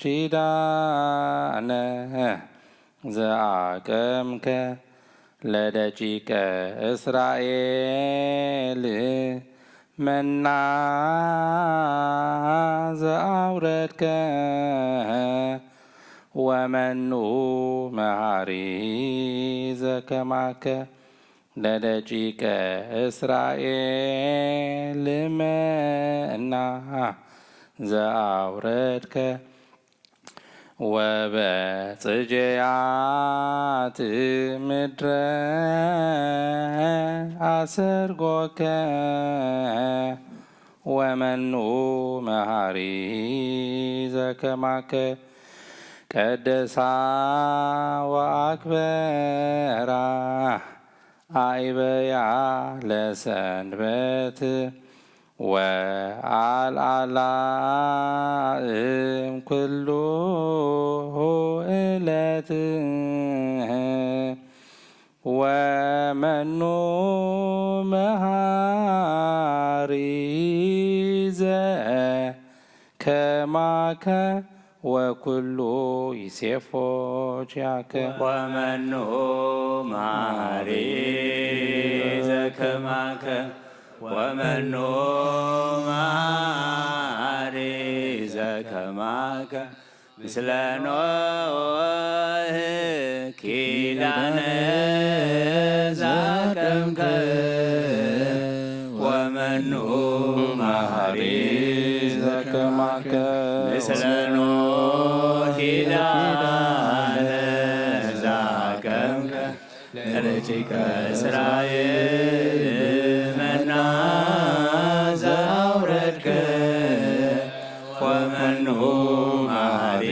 ኪዳነ ዘአቀምከ ለደቂቀ እስራኤል መና ዘአውረድከ ወመኑ መሃሪ ዘከማከ ለደቂቀ እስራኤል መና ዘአውረድከ ወበጽጌያት ምድረ አሰርጎከ ወመኑ መሃሪ ዘከማከ ቀደሳ ወአክበራ አይበያ ለሰንበት ወአልዓላ እምኩሉ ዕለት ወመኑ መሃሪ ዘከማከ ወኩሉ ይሴፎ ኪያከ። ወመኑ መሃሪ ዘከማከ፣ ወመኑ መሃሪ ዘከማከ፣ ምስለ ኖህ ኪዳነ ዛቀምከ፣ ወመኑ መሃሪ ዘከማከ፣ ምስለ ኖህ ኪዳነ ዛቀምከ፣ ለደቂቀ እስራኤል መና ዘአውረድከ፣ ወመኑ መሃሪ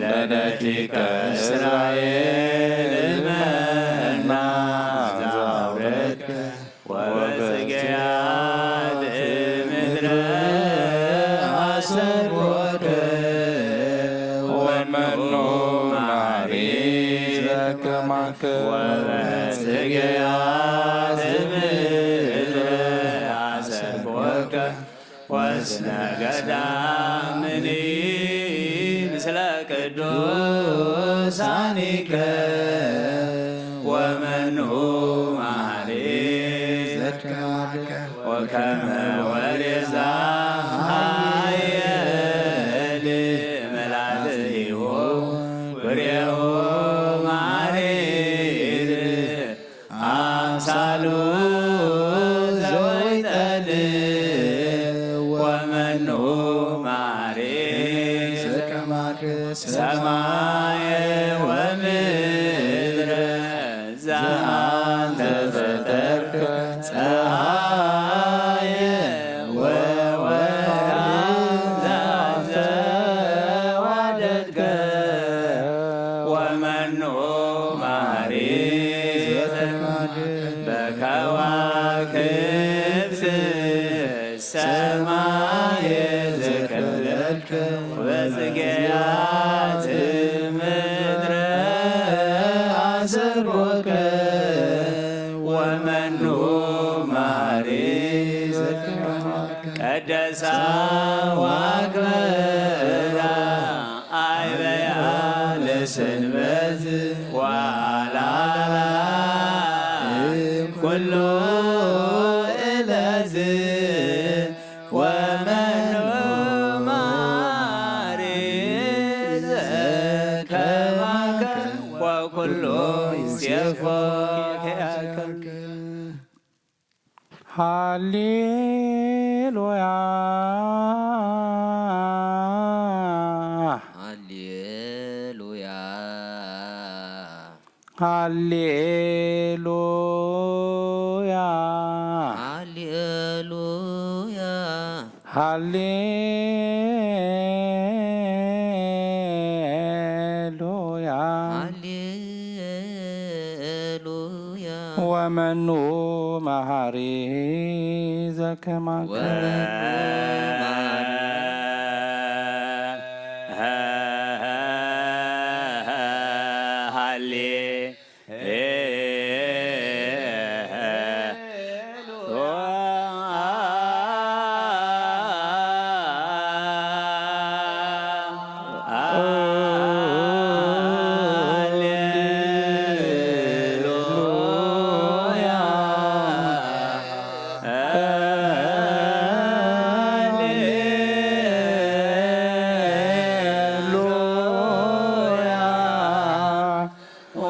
ለደቂቀ እስራኤል መና ዘአውረድከ፣ ወበጽጌያት ምድረ አሰርጎከ፣ ወመኑ መሃሪ ዘከማከ፣ ወበጽጌያት ምድረ አሰርጎከ፣ ወስነ ገዳምኒ ምስለ ቅዱሳኒከ፣ ወመኑ መሃሪ ዘከማከ፣ ወከመ ወሬዛ ኃየል መላትኢሁ ፍሬሁ ማሪር አምሳሉ ዘወይጠል ወመኑ ማሪ ዘከማከ ሰማየ ወምድረ ዘአንተ ፈጠርከ ጸሃየ ወወርሃ ዘአንተ ዋደድከ ወመኑ ማሪ በከዋክብት ሰማየ ዘከለልከ ወጽጌያት ምድረ አሰርጎከ ወመኑ ማሪ ቀደሳ ወአክበራ አይበያ ለሰንበት ወአላላ እምኩሉ እለት ወመኑ ማሪ ዘከማከ ወኩሉ ይሴፎ ኪያከ። ሃሌሉያ ሃሌሉያ ሃሌሉያ ሃሌሉያ ሃሌሉያ ሃሌሉያ ወመኑ መሃሪ ዘከማከ ወመኑ መሃሪ ሃሌ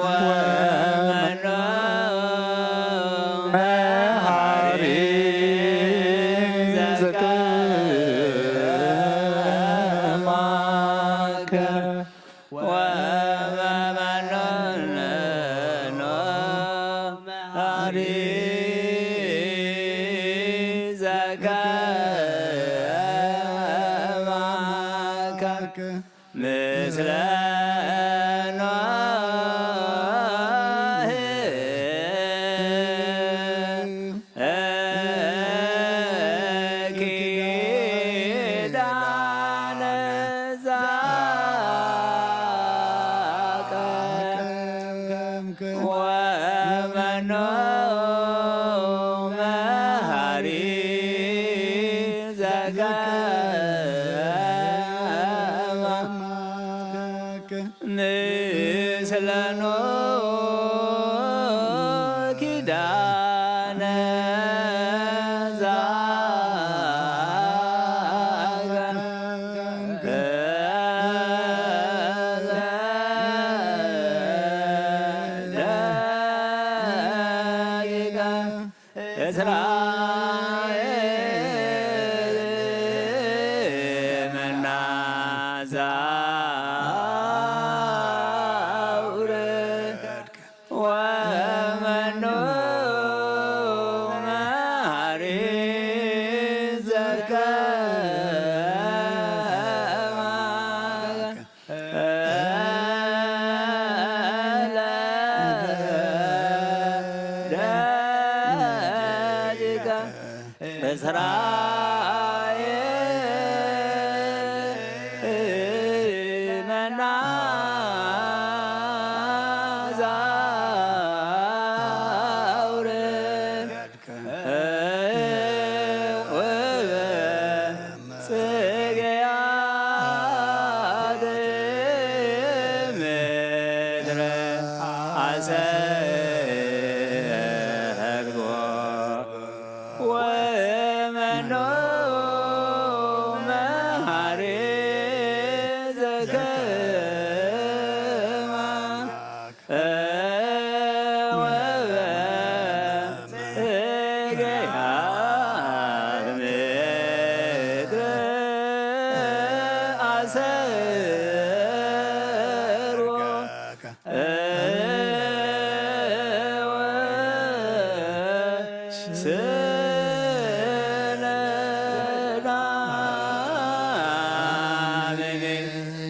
ወመኑ መሃሪ ዘከማከ ወመኑ መሃሪ ዘከማከ ምስለ ኖህ ኪዳነ ዛቀምከ ወመኑ መሃሪ ዘከ ምስለ ኖህ ኪዳነ ዘአግበርከ ለደቂቀ እስራኤል መና ዘአውረድከ ወመኑ መሐሪ ዘከማከ ለደቂቀ እስራኤል መና ዘአውረድከ ጽጌያት ምድረ አሰርጎ ወመኖ መሐሪ ዘከማከ ወበጽጌያት ምድር አሰርጎ ወስነ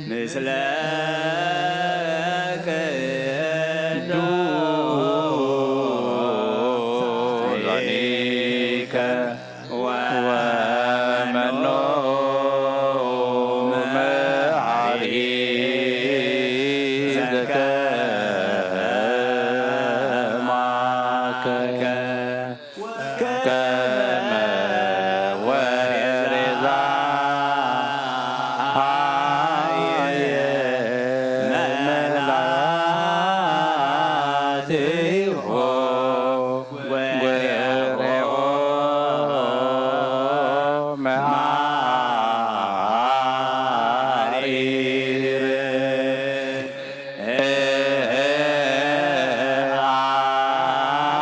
ምስለ ቅዱሳኒከ ወመኖ መሐሪ ዘከማከ ከመ ወሬዛ ሀየ መላትሆ ወሬኦ መሐሪር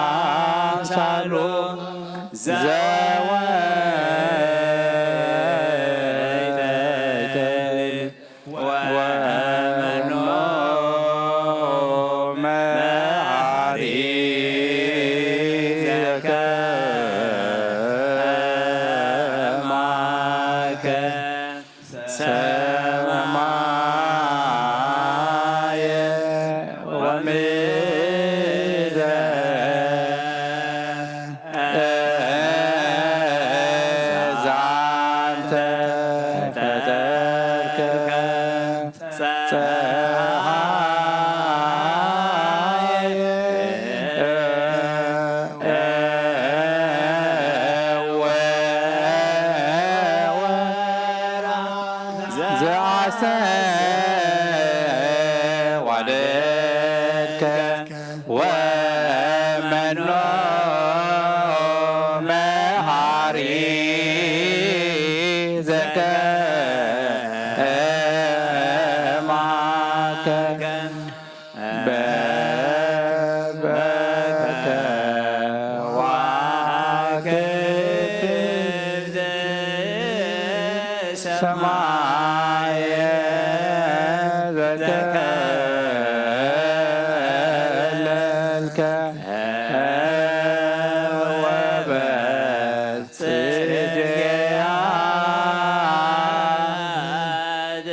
አምሳሉ ዘወይተክል ወመኖ መሐሪ ዘከማከ ሰማየ ወምድረ ዛንተ ፈጠርከ ፀሐየ ዘአስተዋደድከ ወመኖ መሐሪ ዘከማከ በበከዋክብት ሰማየ ዘተከለልከ ወበጽጌያት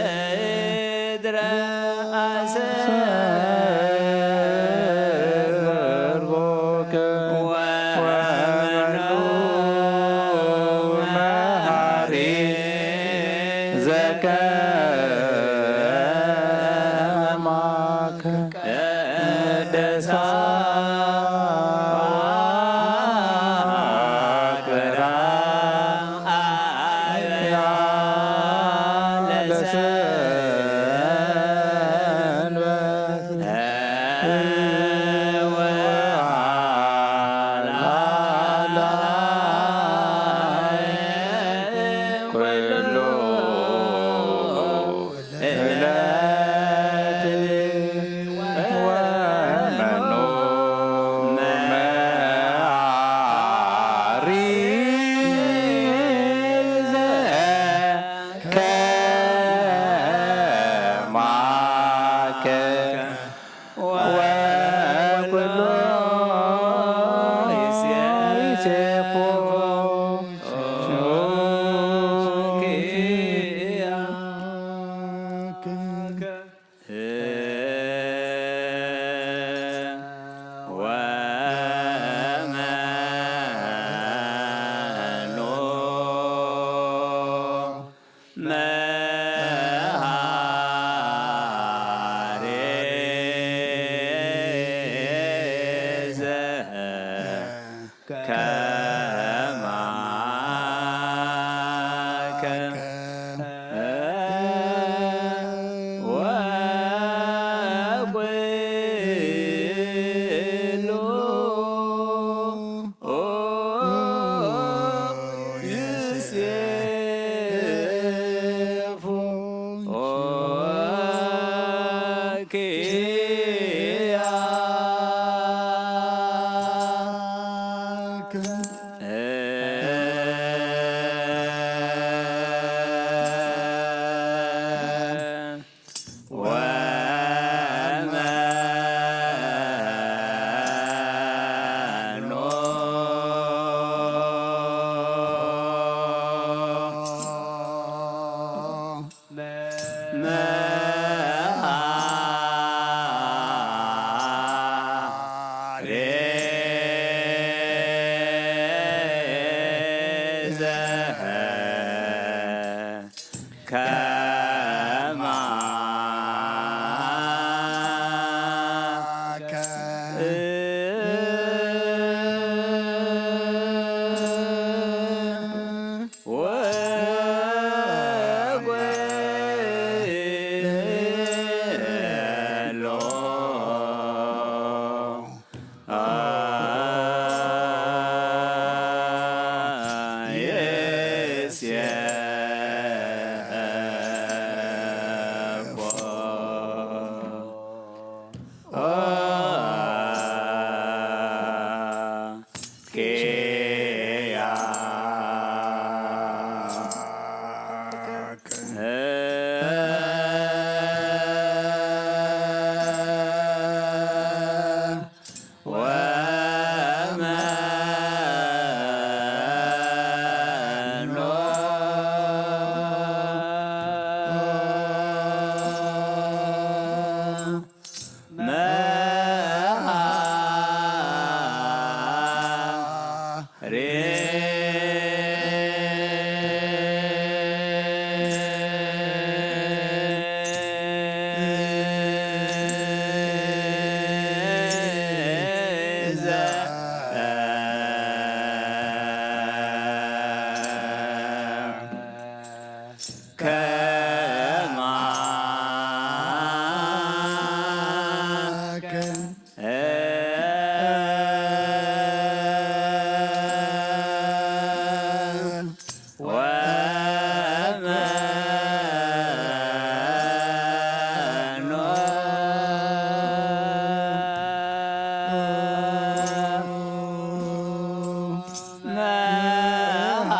ምድረ አሰርጎከ ወመኑ መሐሪ ዘከማከ ቅደሳ አክብራ ኩሉ ዕለት ወመኑ መዓሪ ዘከማከ ወኩሎ ይሴፎ ኪያ ወመኑ መሃሪ ዘከማከ ወኩሉ ይሴፉ ኪያከ ወመኑ መሃሪ ዘከማከ ወኩሎ ይሴፎ ኪያከ ወመኑ መሃሪ ዘከማከ ወመኑ መሃ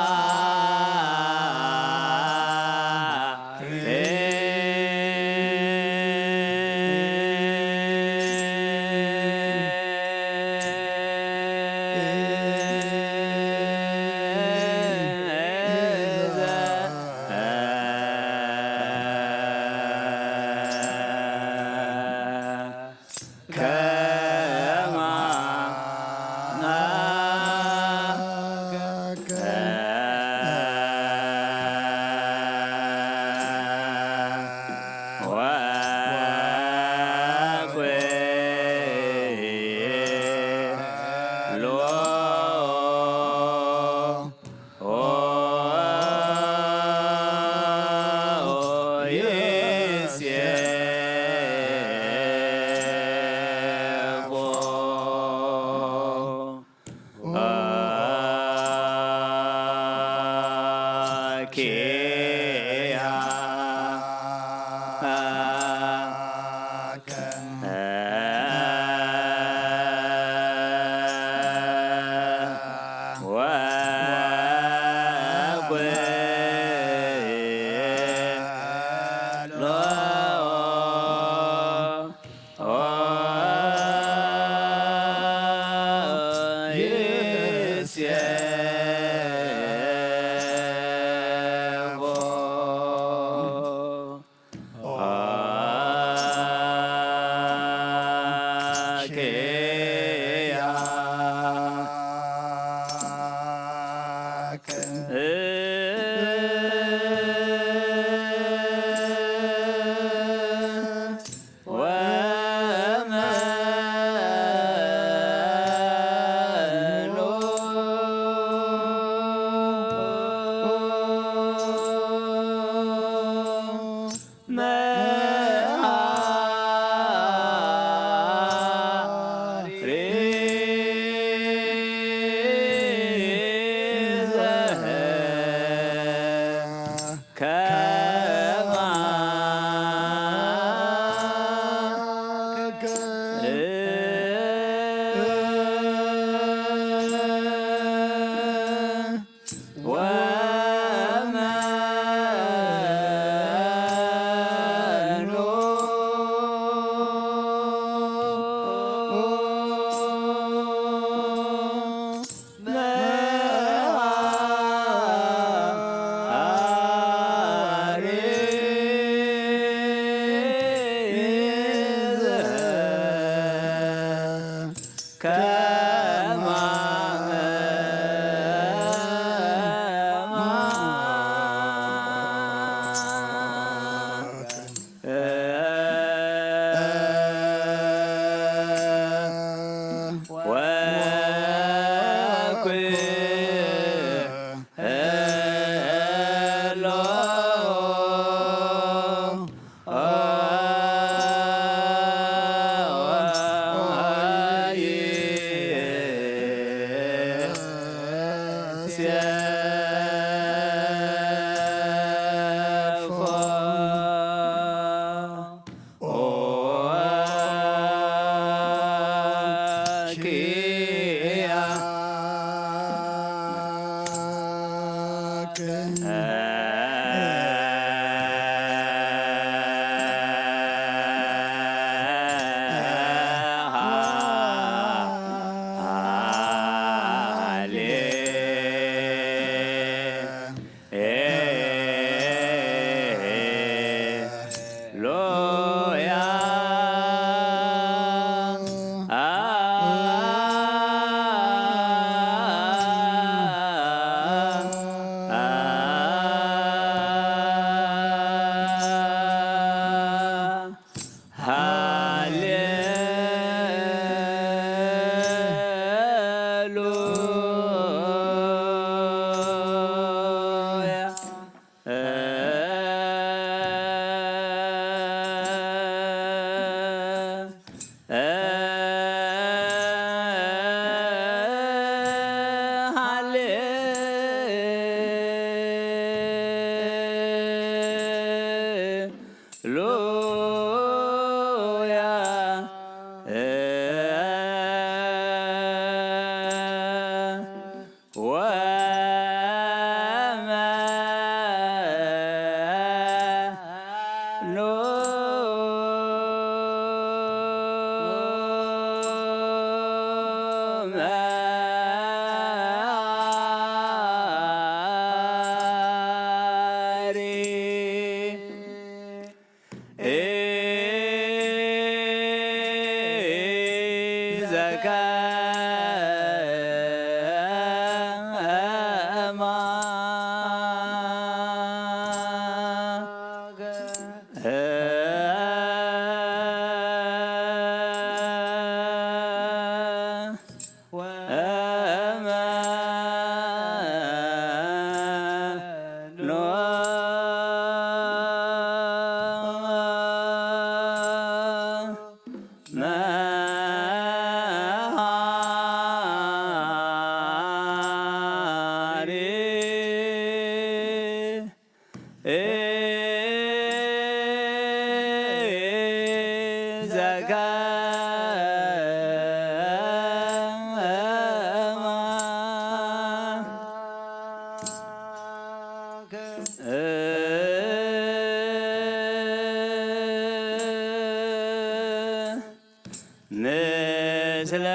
ምስለ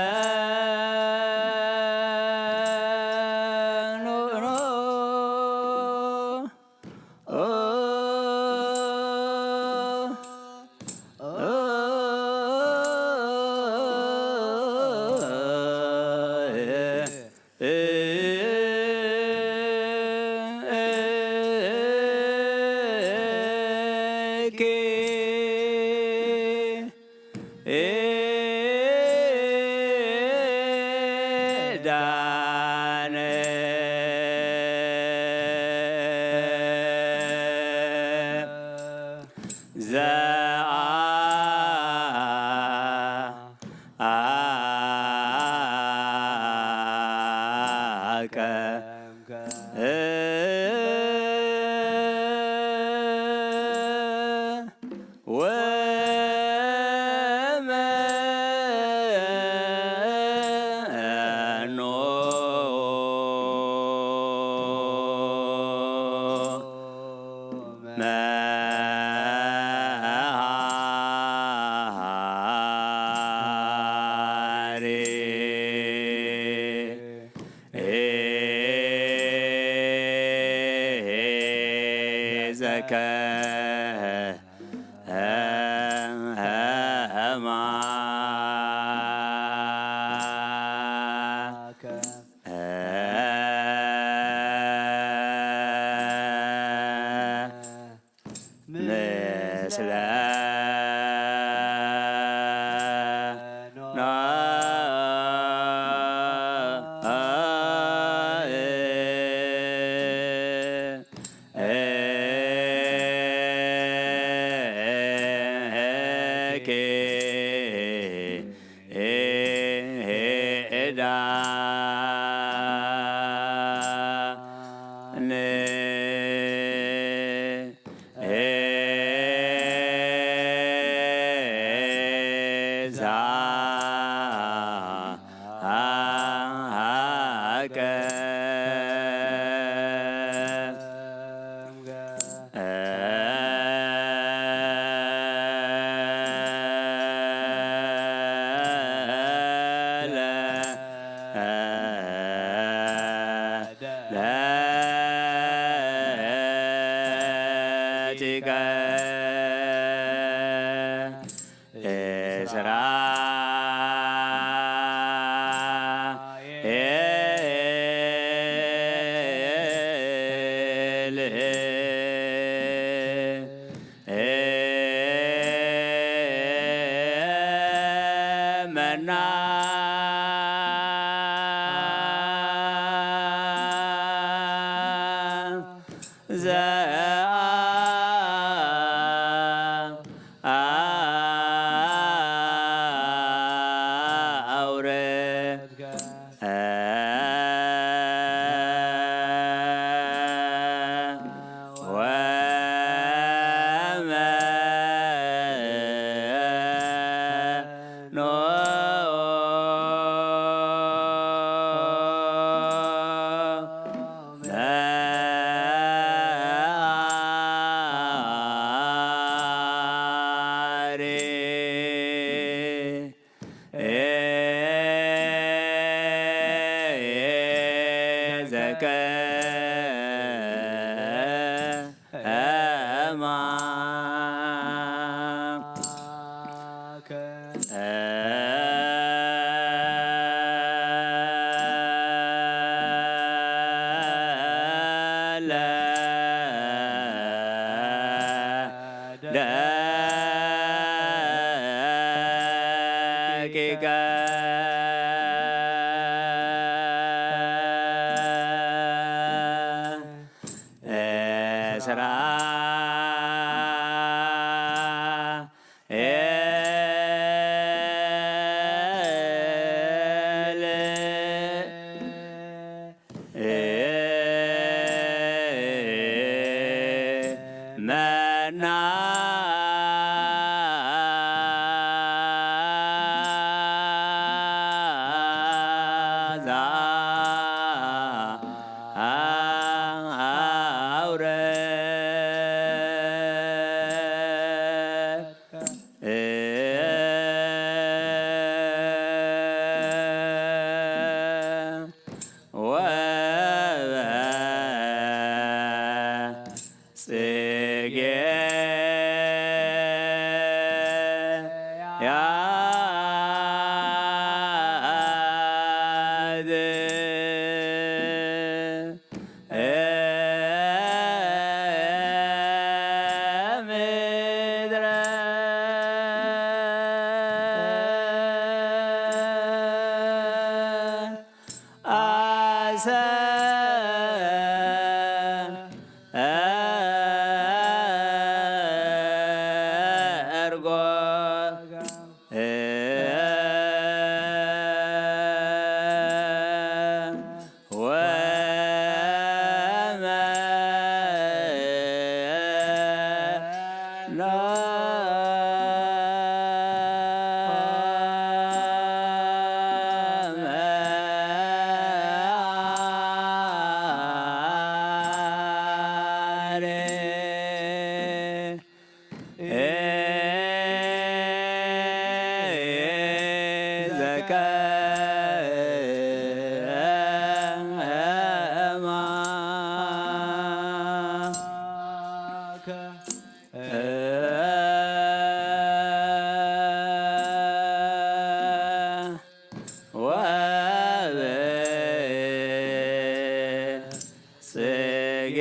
መና አውረ ወበ ጽጌ ያድ ምድረ አሰ ጽጌ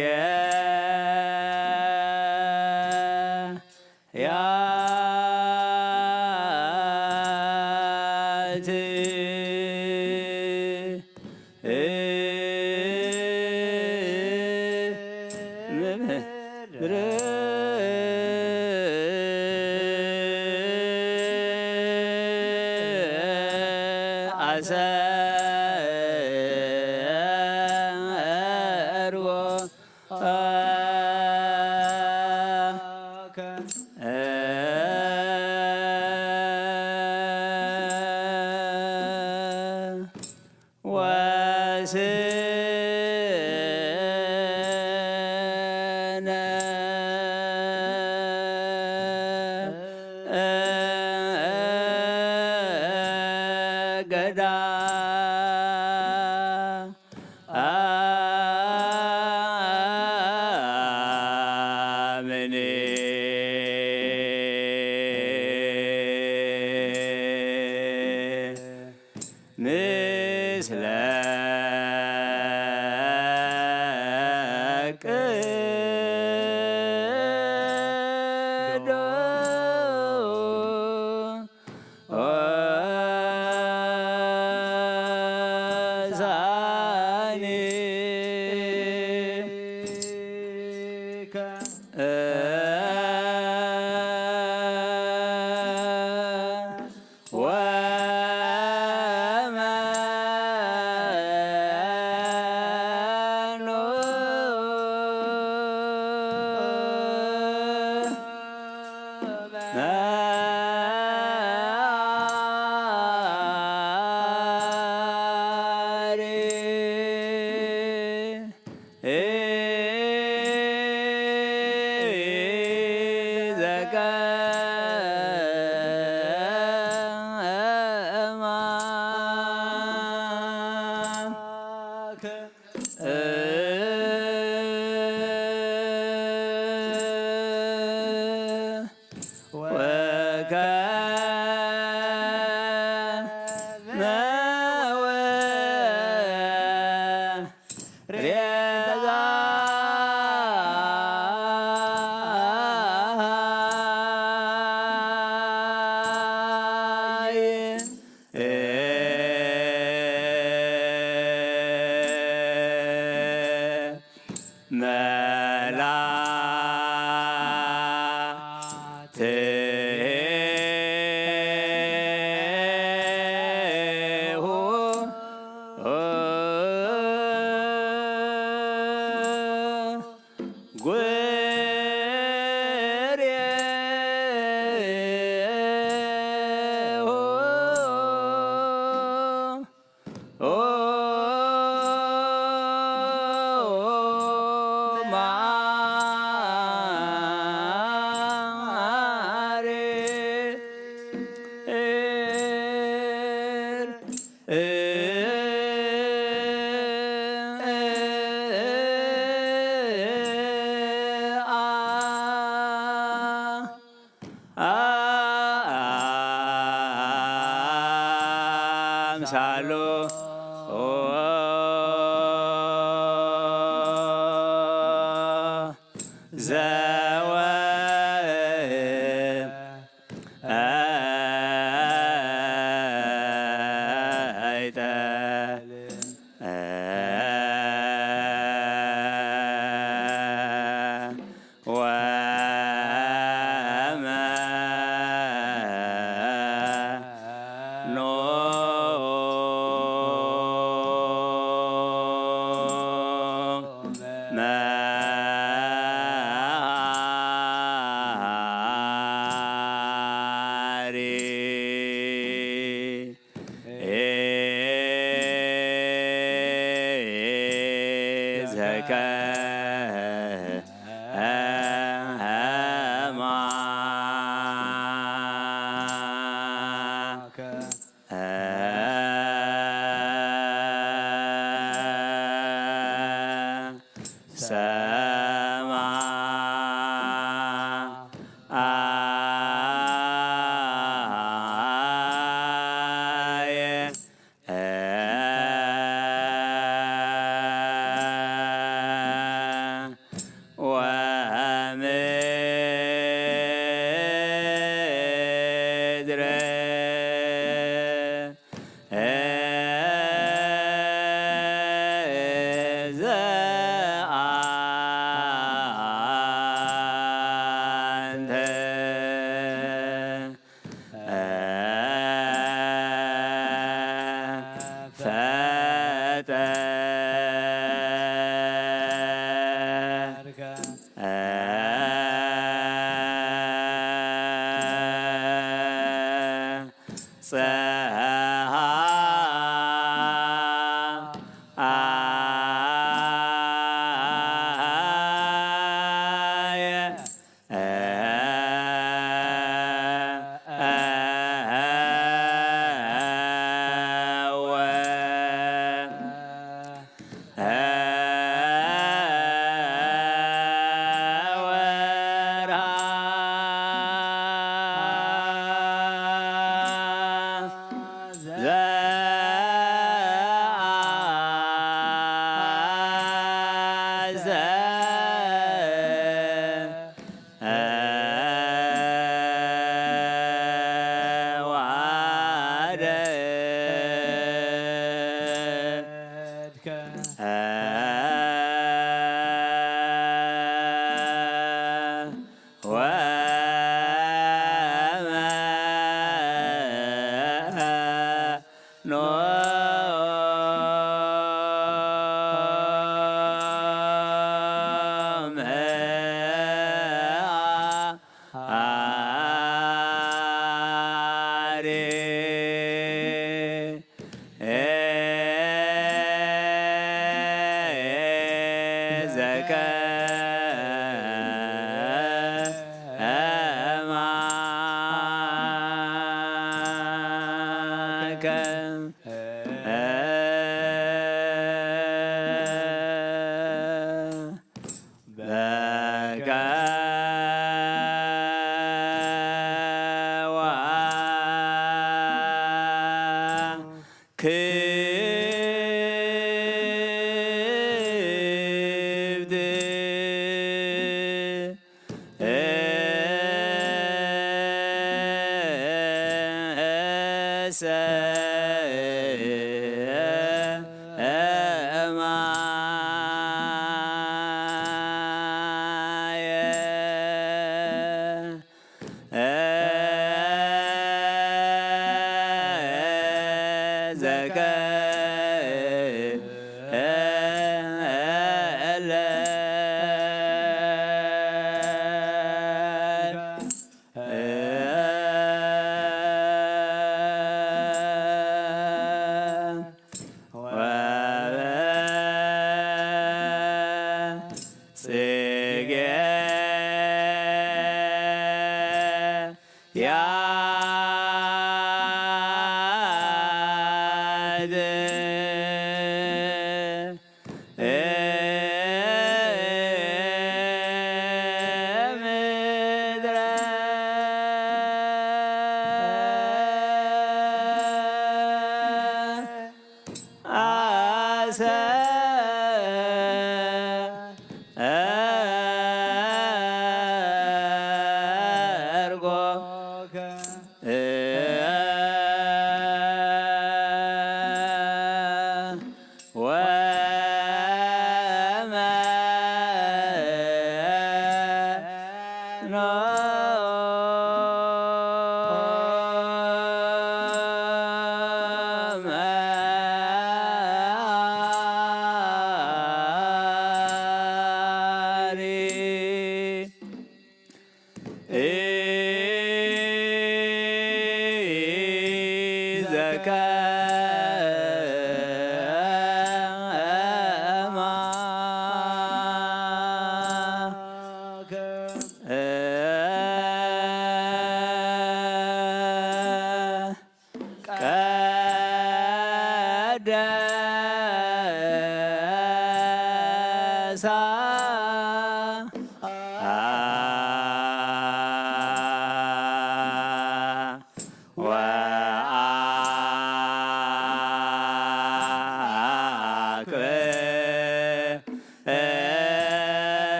ያቲ ምድር አሰርጎ ወስነ ገዳ አምኔ ምስለ ቅዱሳኒ ሳሉ ዘወ ሰርጎ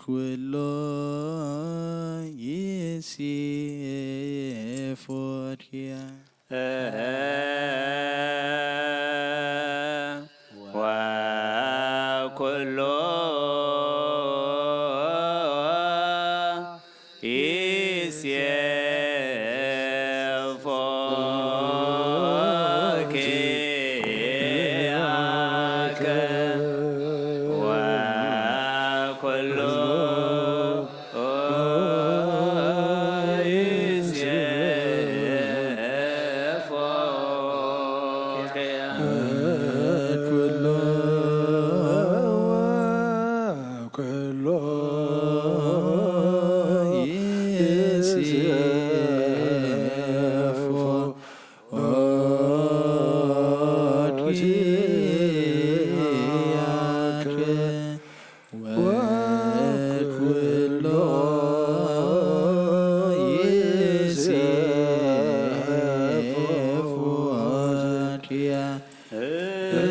ኩሎ ይሴፎድያ። ወኩሎ ይሴፎ ኪያከ ወኩሎ ይሴፎ ኪያከ ኩሎ ኩሎ ይሴፎ ኦድያከ ወኩሎ ይሴፎ ኦድያ ኩሎ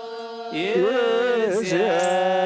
ኩሎ ይሴፎ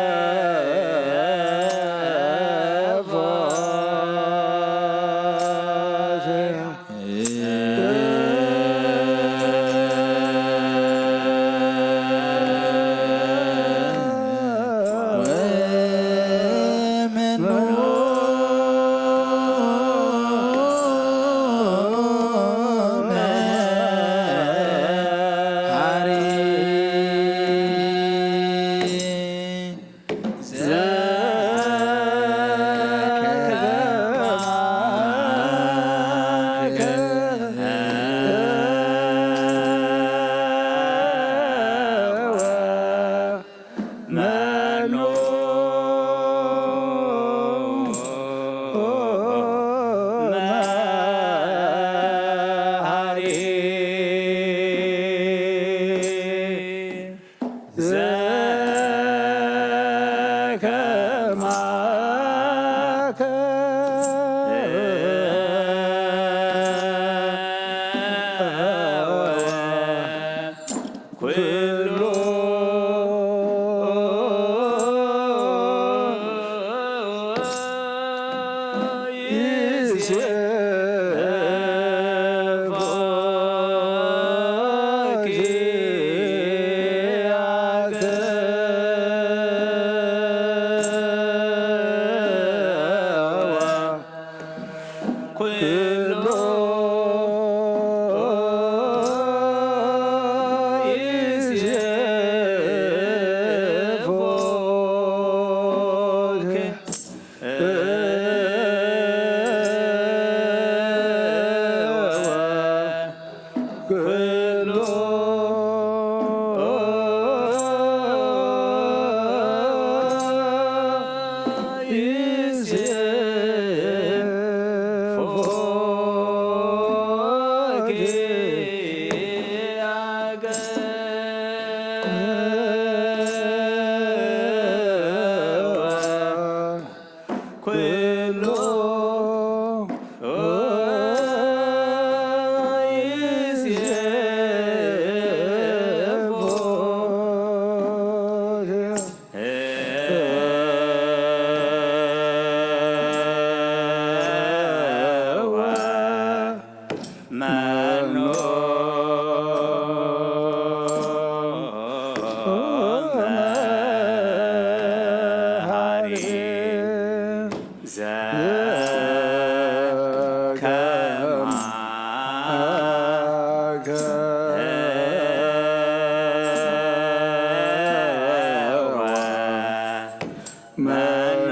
መኑ መሃሪ ዘከማከ መኑ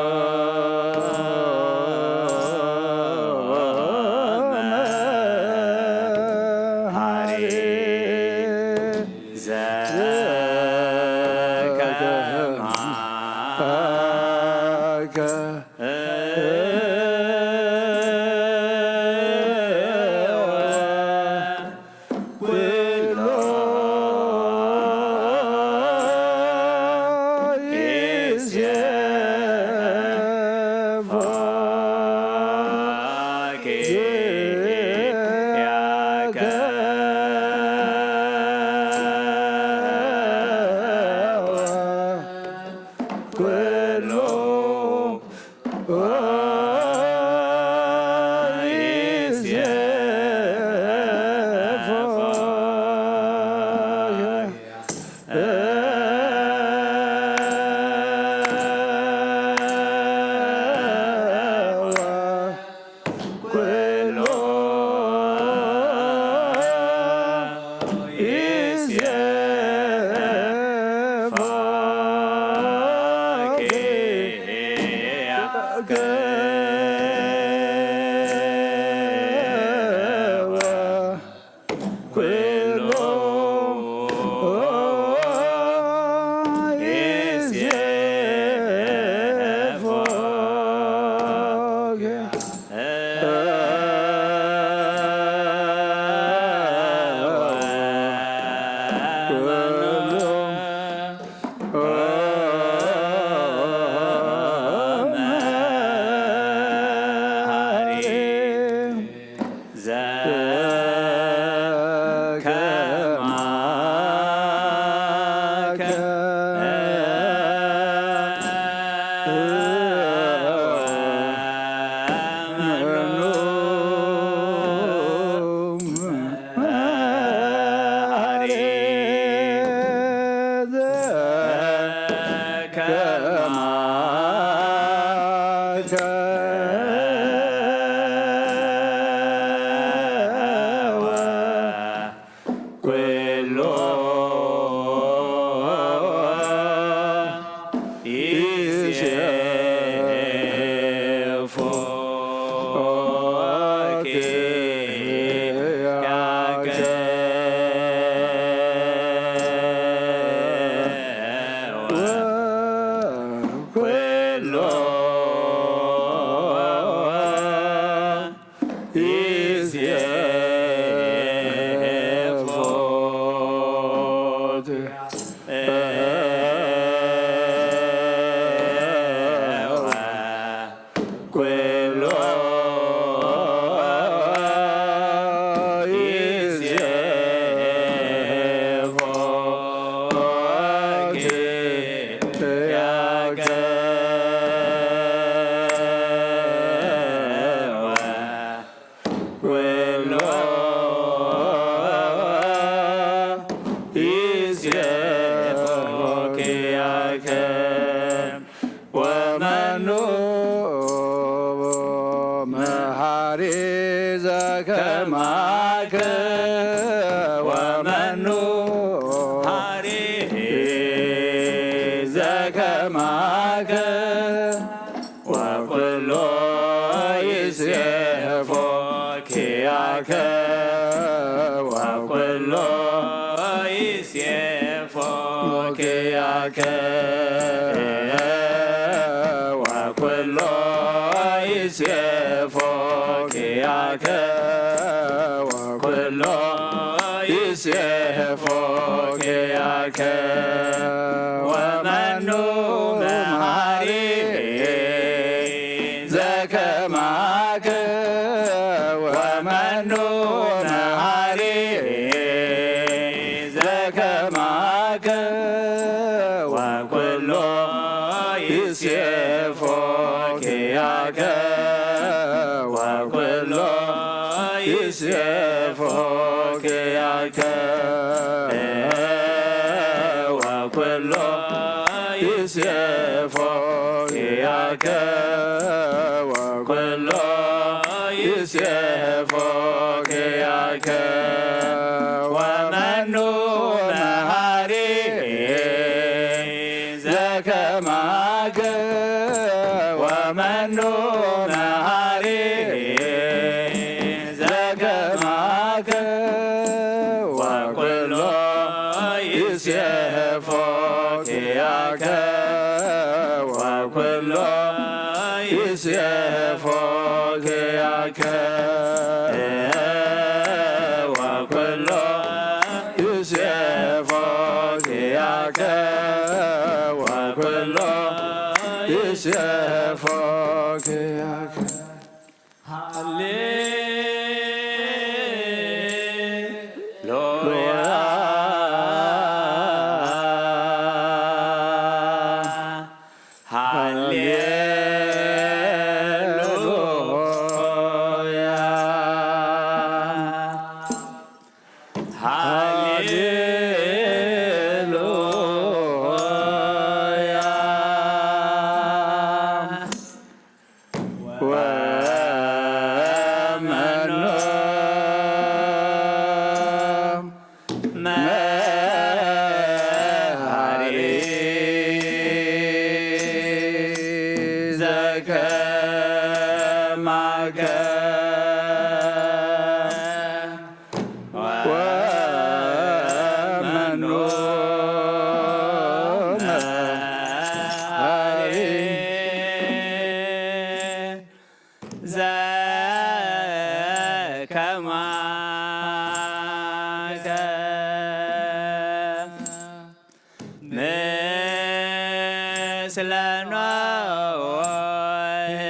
መሃሪ ዘከማከ ኩሎ ይሴፎ ኪያከ ኩሎ ኩሎ ይሴፎ ኩሎ ይሴፎ ኪያከ ኩሎ ይሴፎ ኩሎ ይሴፎ ኪያከ ኩሎ ይሴፎ ኪያከ ወመኑ መሃሪ ዘከማከ ወመኑ መሃሪ ዘከማከ ወኩሎ ይሴፎ ኪያከ ወኩሎ ይሴፎ ኪያከ ወኩሎ ይሴፎ ኪያከ ወኩሎ ይሴፎ ኪያከ ወመኑ መሃሪ ዘከማከ ወመኑ መሃሪ ዘከማከ ወኩሎ ይሴፎ ኪያከ ወኩሎ ይሴፎ ኪያከ ወኩሎ ይሴፎ ኪያከ ወኩሎ ይሴፎ ኪያከ ወመኑ መሃሪ ዘከማከ ወመኑ መሃሪ ዘከማከ ወኩሎ ይሴፎ ኪያከ ወኩሎ ይሴፎ ኪያከ ወኩሎ ይሴፎ ኪያከ ወኩሎ ይሴፎ ኪያከ። ሃሌሉያ። ሃሌሉያ። ሃሌሉያ። ወመኑ መሃሪ ዘከማከ ወመኑ መሃሪ ዘከማከ ምስለ ኖህ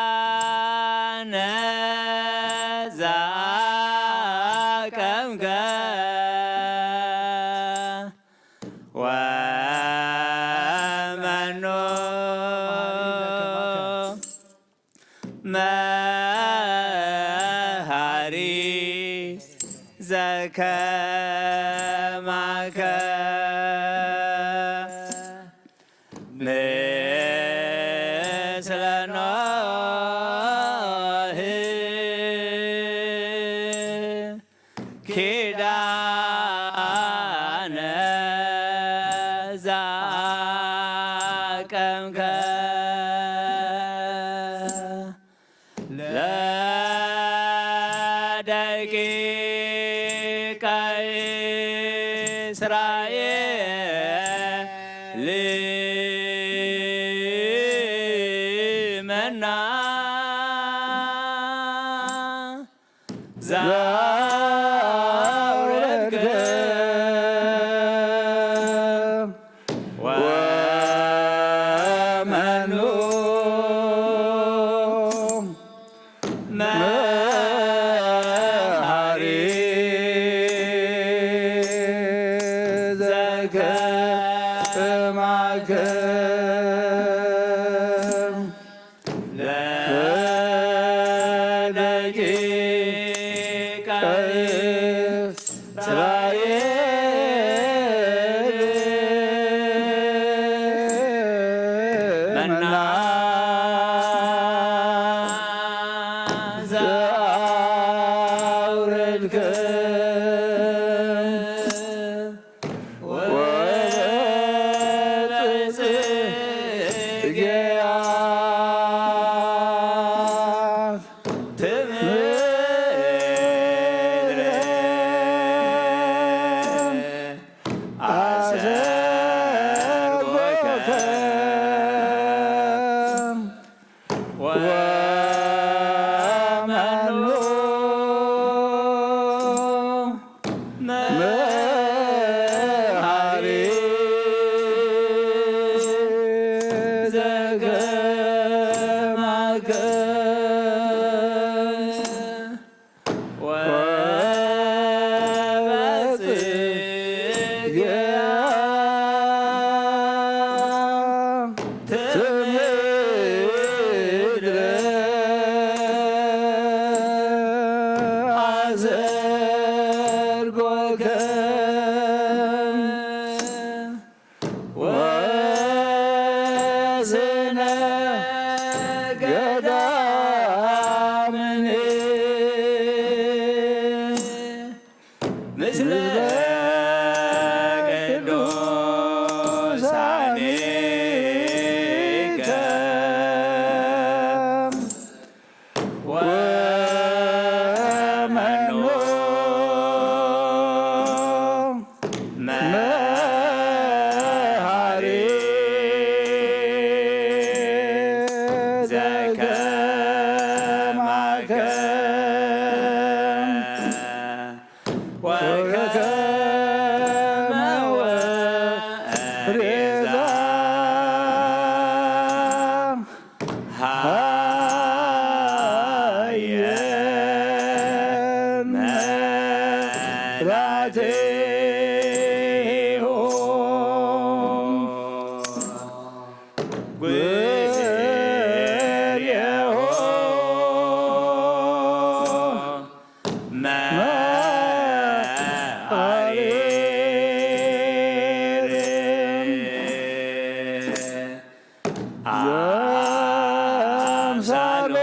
ኪዳነ ዘአቀምከ ወመኑ መሃሪ ዘከማከ ምስለ ኖህ ኪዳነ ዘአቀምከ ለደቂቀ እስራኤል መና ዘአውረድከ ወመኑ መሃሪ ዘከማከ ለደቂቀ እስራኤል መና ዘአውረድከ ወበጽጌያት ትምልእ አሰርጎከ ወመኑ መሃሪ ዘከማከ ወበጽጌያት ትምልእ ገዳምን ምስለ ቅዱሳንከ ወመኑ መሃሪ ዘከማከ ወከመ ወሬዛ ሃየ መላትሆ ጉዜርየሆ መዓሪር ዘምሳሎ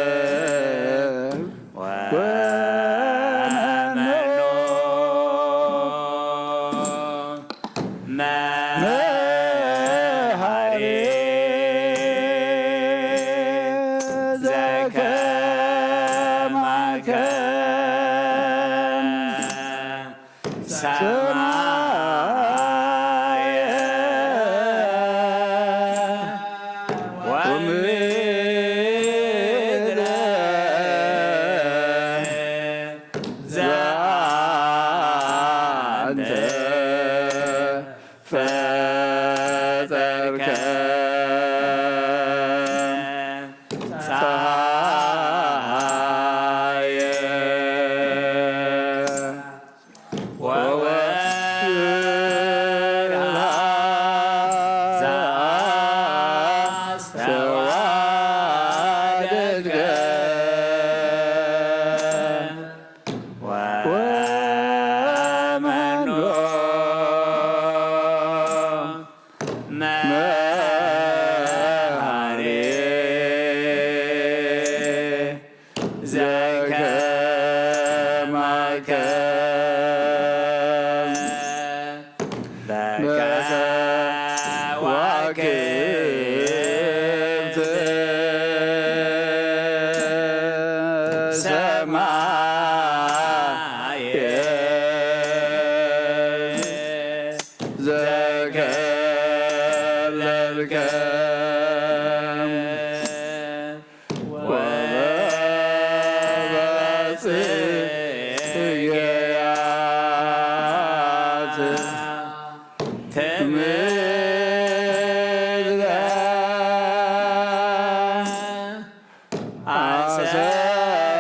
ዘወይጠልብ ወመኖ መሃሪ ዘከማከ ሰማየ ወምድረ ዘአንተ ፈጠርከ ፀሃየ ወወርሃ ዘአስተዋደድከ ወመኖ መሃሪ ዘከማከ በከዋክብት ሰማየ ዘከለልከ ወበጽጌያት ትምድረ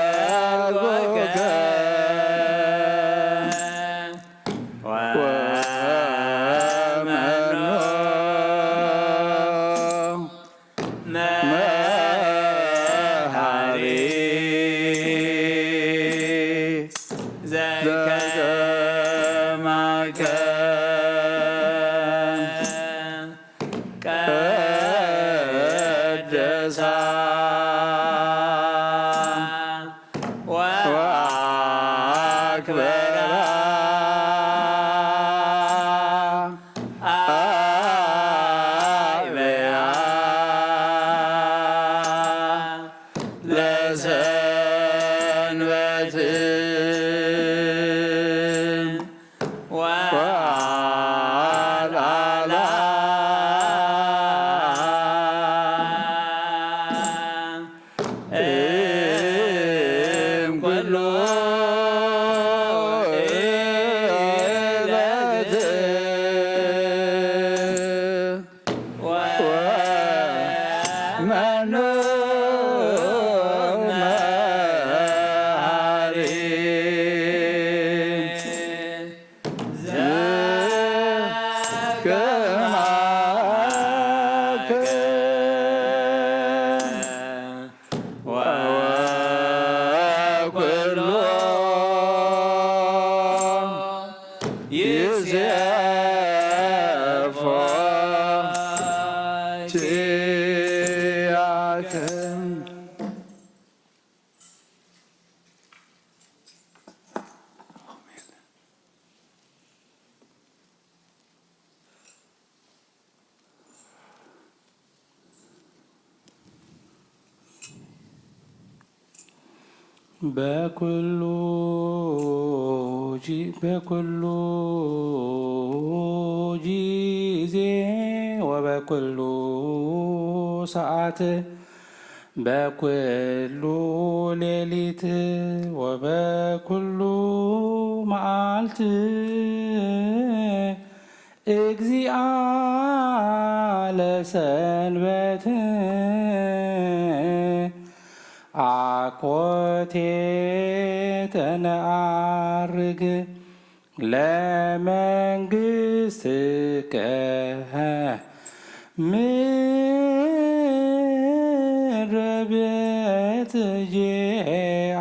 አሰርጎከ ወመኖ መሃሪ ዘከማከ ቀደሳ ወአክበራ አበያ ለሰንበት ይሴፎ ኪያክን። በኩሉ ጂ-፣ በኩሉ ጊዜ ወበኩሉ ሰዓት፣ በኩሉ ሌሊት ወበኩሉ መዓልት፣ እግዚኣ ለሰንበት አኮቴተ ነዐርግ ለመንግስትከ ምድረ ቤትዬ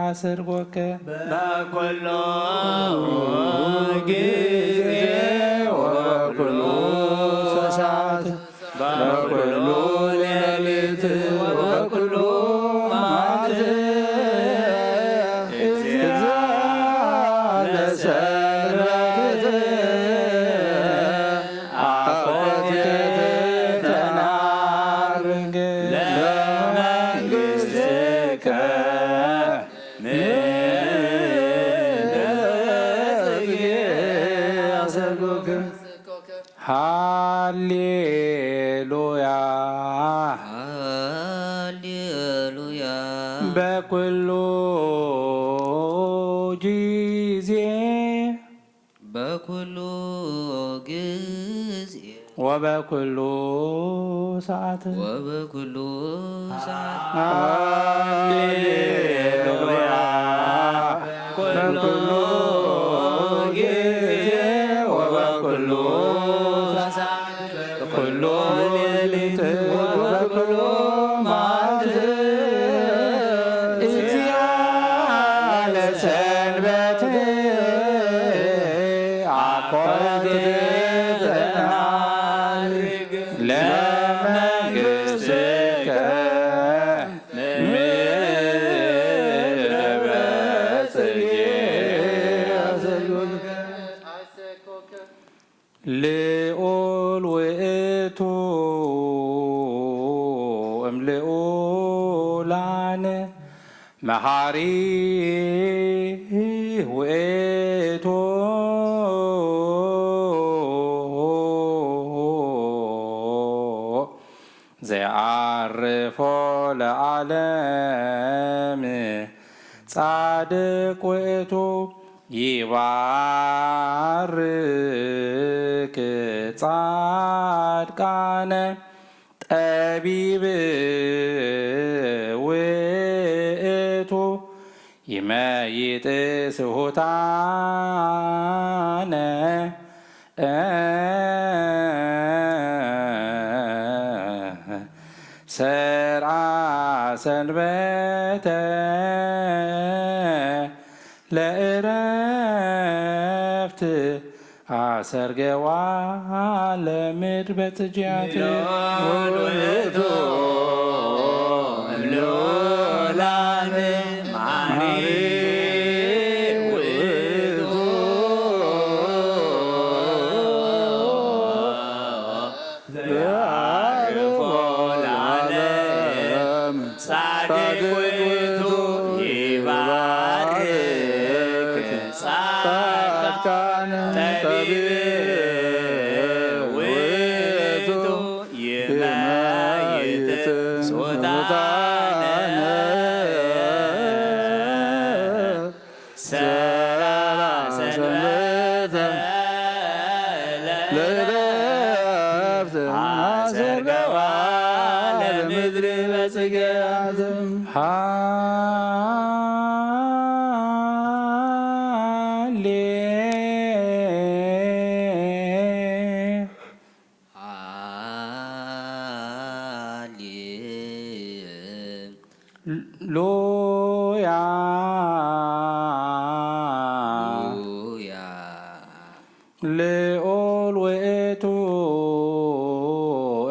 አሰርጎከ። በኩሉ ጊዜ ወበኩሉ ሰዓት፣ በኩሉ ሌሊት ወበኩሉ መዓልት፣ እግዚአ ለሰንበት አኮቴተ ነዐርግ ለመንግስትከ ምድረ ጽጌ አሰርጎከ። ሃሌሉያ። ሃሌሉያ። በኩሉ ጊዜ በኩሉ ጊዜ ወበኩሉ ሰዓት ወበኩሉ ሰዓት ሃሌሉያ። በኩሉ ጊዜ ወበኩሉ ሰዓት ኩሉ ሌሊት ወበኩሉ መዓልት፣ እግዚአ ለሰንበት አኮቴተ ነዐርግ ለመንግስትከ ምድረ በጽጌ አሰርጎከ። ልዑል ውእቱ እምልዑላን መሓሪ ውእቱ ዘይዓርፎ ለዓለም ጻድቅ ውእቱ ይባርክ ጻድቃነ ጠቢብ ውእቱ ይመይጥ ስሁታነ ሰርዓ ሰንበተ ለእረፍት አሰርገዋ ለምድር በጽጃት ውእቱ እምልዑላን መሓሪ ውእቱ ዘያዕርፎ ለዓለም ጻድቅ ውእቱ ይባርክ ጻድቃን ጠቢብ ውእቱ ይመይጥ ስሑታነ ሰርዓ ሰንበተ ለእረፍት አሰርገዋ ለምድር በጽጌያት። ሃሌ ሃሌ ሉያ ሉያ ልዑል ውእቱ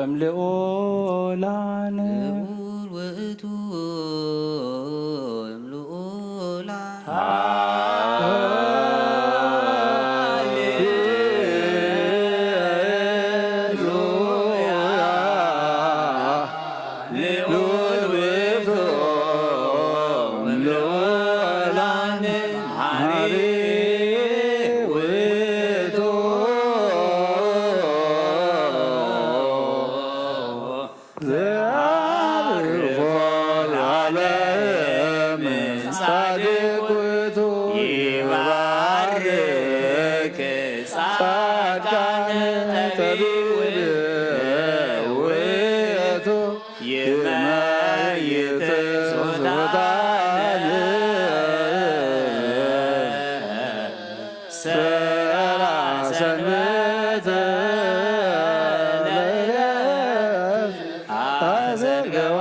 እምልዑላን። ልዑል ውእቱ እምልዑላን። ሃሌሉያ። ልዑል ውእቱ እምልዑላን መሓሪ ውእቱ ዘአርፎ ለዓለም ጻድቅ ውእቱ ይባርክ ጻድቃን ጠቢብ ውእቱ ይመይት ሱታን ሰራ ሰንበት ለዕረፍት አዘርገዋ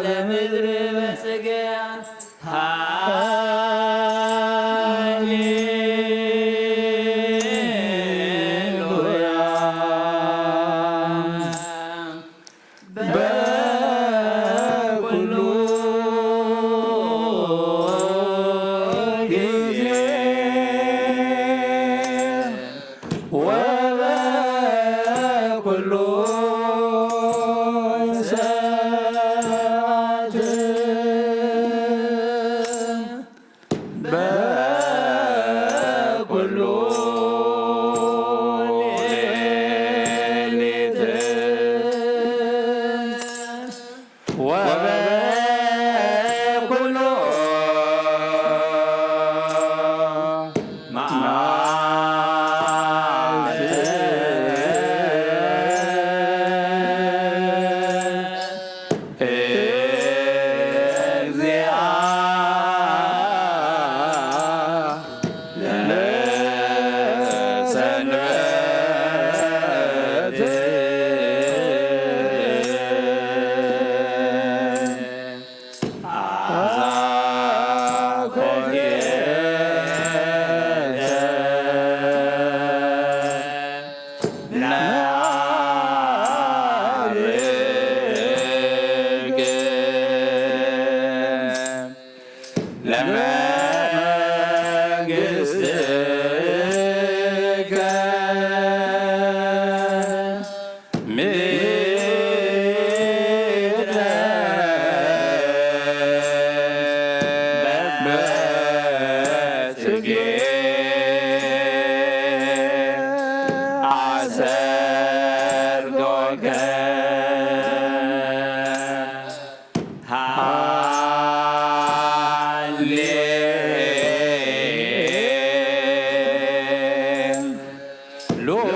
ለምድር በጽግያን። ሃሌሉያ። በኩሉ ጊዜ ወበኩሉ ሰዓት በኩሉ ሌሊት ወበኩሉ መዓልት እግዚአ ለሰንበት አዛ ኮቴተ ነዐርግ ለመንግሥትከ ምድረ በበትጌ አሰርጎከ ሃሌ ሉያ።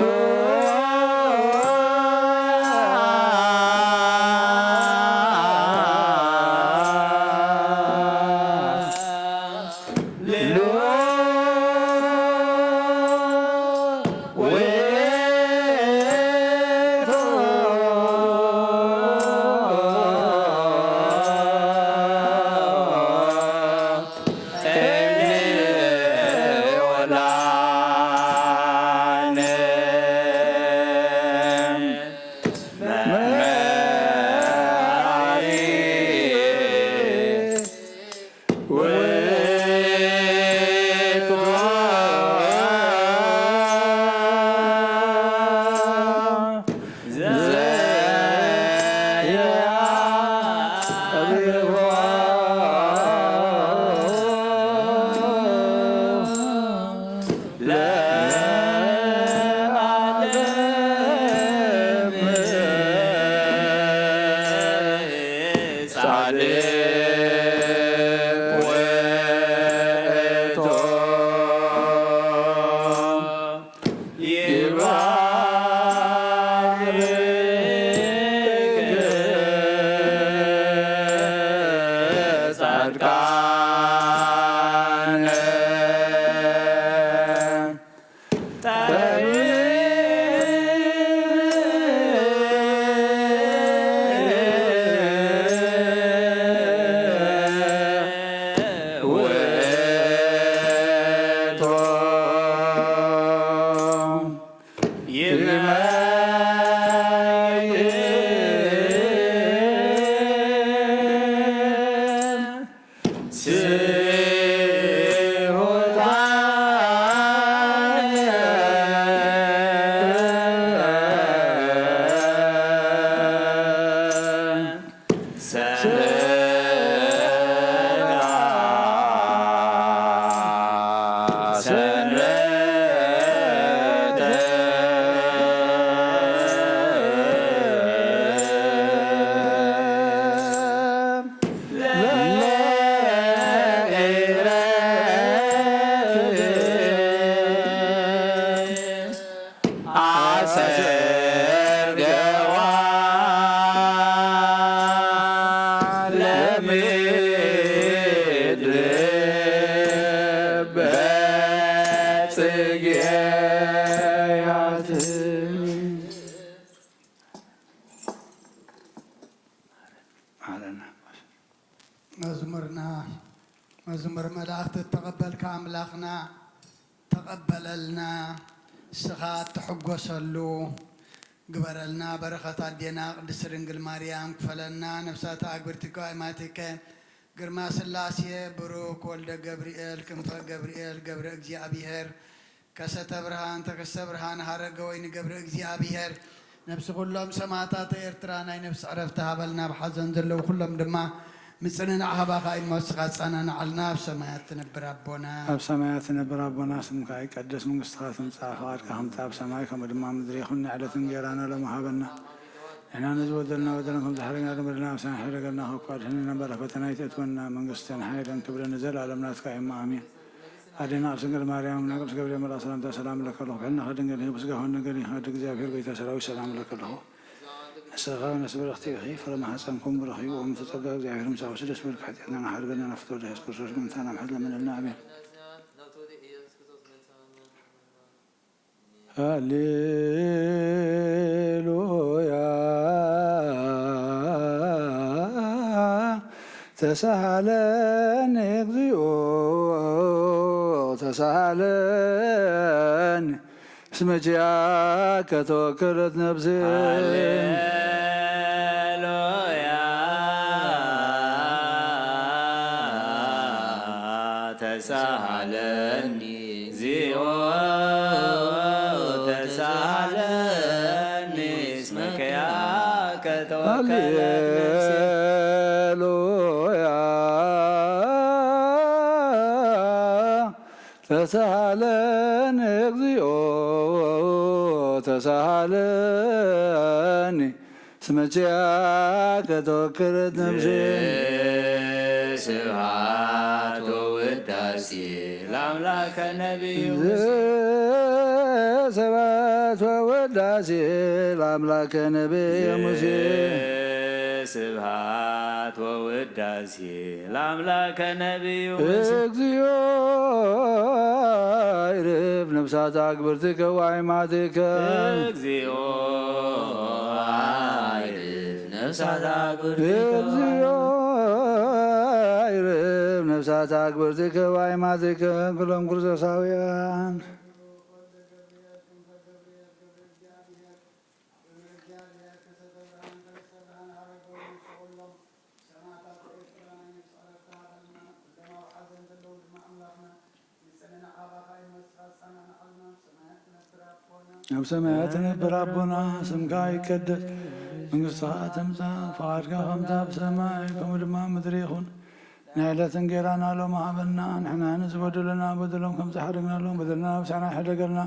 ያት ማረና። መዝሙርና፣ መዝሙር መላእክቲ እተቐበልካ ኣምላኽና፣ ተቐበለልና፣ ንስኻ እትሕጎሰሉ ግበረልና። በረኸት ኣዴና ቅድስት ድንግል ማርያም ክፈለና። ነፍሳት ኣግብርቲ ከዋይማቲከ ግርማ ስላሴ፣ ብሩክ ወልደ ገብርኤል፣ ክንፈ ገብርኤል፣ ገብረ እግዚኣብሔር፣ ከሰተ ብርሃን፣ ተከስተ ብርሃን፣ ሃረገ ወይኒ ገብረ እግዚኣብሔር፣ ነፍሲ ኩሎም ሰማዕታት ኤርትራ ናይ ነፍሲ ዕረፍቲ ሃበልና። ኣብ ሓዘን ዘለዉ ኩሎም ድማ ምጽንናዕ ሃባኻ እሞ ንስኻ ኣጸናንዓልና። ኣብ ሰማያት ትነብር ኣቦና። ኣብ ሰማያት ትነብር ኣቦና፣ ስምካ ይቀደስ፣ መንግስትኻ ትምጻእ፣ ፍቓድካ ከምቲ ኣብ ሰማይ ከምኡ ድማ ኣብ ምድሪ ይኹን። ንዕለት እንጌራና ሎሚ ሃበና። ንሕና ንዝበደልና በደልና ከም ዝሓረግና ንበደልና፣ ኣሳን ሕረገልና፣ ካብ ክፉእ ኣድሕነና፣ እምበር ኣብ ፈተና ኣይተእትወና፣ መንግስትን ሓይልን ክብርን ንዘለኣለም ናትካ እዩ እሞ፣ ኣሜን። ኣዴና ቅድስት ድንግል ማርያም፣ ናብ ቅዱስ ገብርኤል መልኣክ ሰላምታ ሰላም እለኪ ኣለኹ። ብሕልናኺ ድንግል ኢኺ፣ ብስጋኺ እውን ድንግል ኢኺ። ኣደ እግዚኣብሔር፣ ጎይታ ሰራዊት፣ ሰላም እለኪ ኣለኹ። ንስኻ ነፍሲ ብርኽቲ ኢኺ፣ ፍረ ማህፀንኩም ብሩኽ እዩ። ኦም ተጸጋ እግዚኣብሔር ምሳኺ፣ ደስ ይበልኪ፣ ሓጢኣትና ንሓርገና፣ ናብ ፍትወ ወልድኪ ኢየሱስ ክርስቶስ ምእንታና ምሕረት ለምንልና፣ ኣሜን። ሃሌሉያ ተሳሃለኒ እግዚኦ ተሳሃለኒ እስመ ኪያከ ተወከለት ነፍሴ። ሃሌሉያ ተሳሃለኒ እግዚኦ ተሳሃለኒ እስመ ኪያከ ተወከለት ነፍሴ። ሃሌሉያ ተሳሃለኒ እግዚኦ ተሳሃለኒ እስመ ኪያከ ተወከለት ነፍሴ። ስብሐት ወውዳሴ ለአምላከ ነቢዩ ሙሴ። ስብሐት ወውዳሴ ለአምላከ ነቢዩ ሙሴ። ስብሐት ወውዳሴ ለአምላከ ነቢዩ ሙሴ። እግዚኦ ይርፍ ነፍሳት አግብርቲከ ወአይማቲከ። እግዚኦ ይርፍ ነፍሳት አግብርቲከ። እግዚኦ ይርፍ ነፍሳት አግብርቲከ ወአይማቲከ። ኩሎም ክርስቶሳውያን። ኣብ ሰማያት ትነብር ኣቦና፣ ስምካ ይቀደስ፣ መንግስትኻ ትምጻእ፣ ፍቓድካ ከምቲ ኣብ ሰማይ ከምኡ ድማ ኣብ ምድሪ ይኹን። ናይ ዕለት እንጌራና ሎሚ ሃበና፣ ንሕና ንዝበደሉና በደሎም ከም ዝሓደግናሎም በደልና ነብስና ኣይሕደገልና፣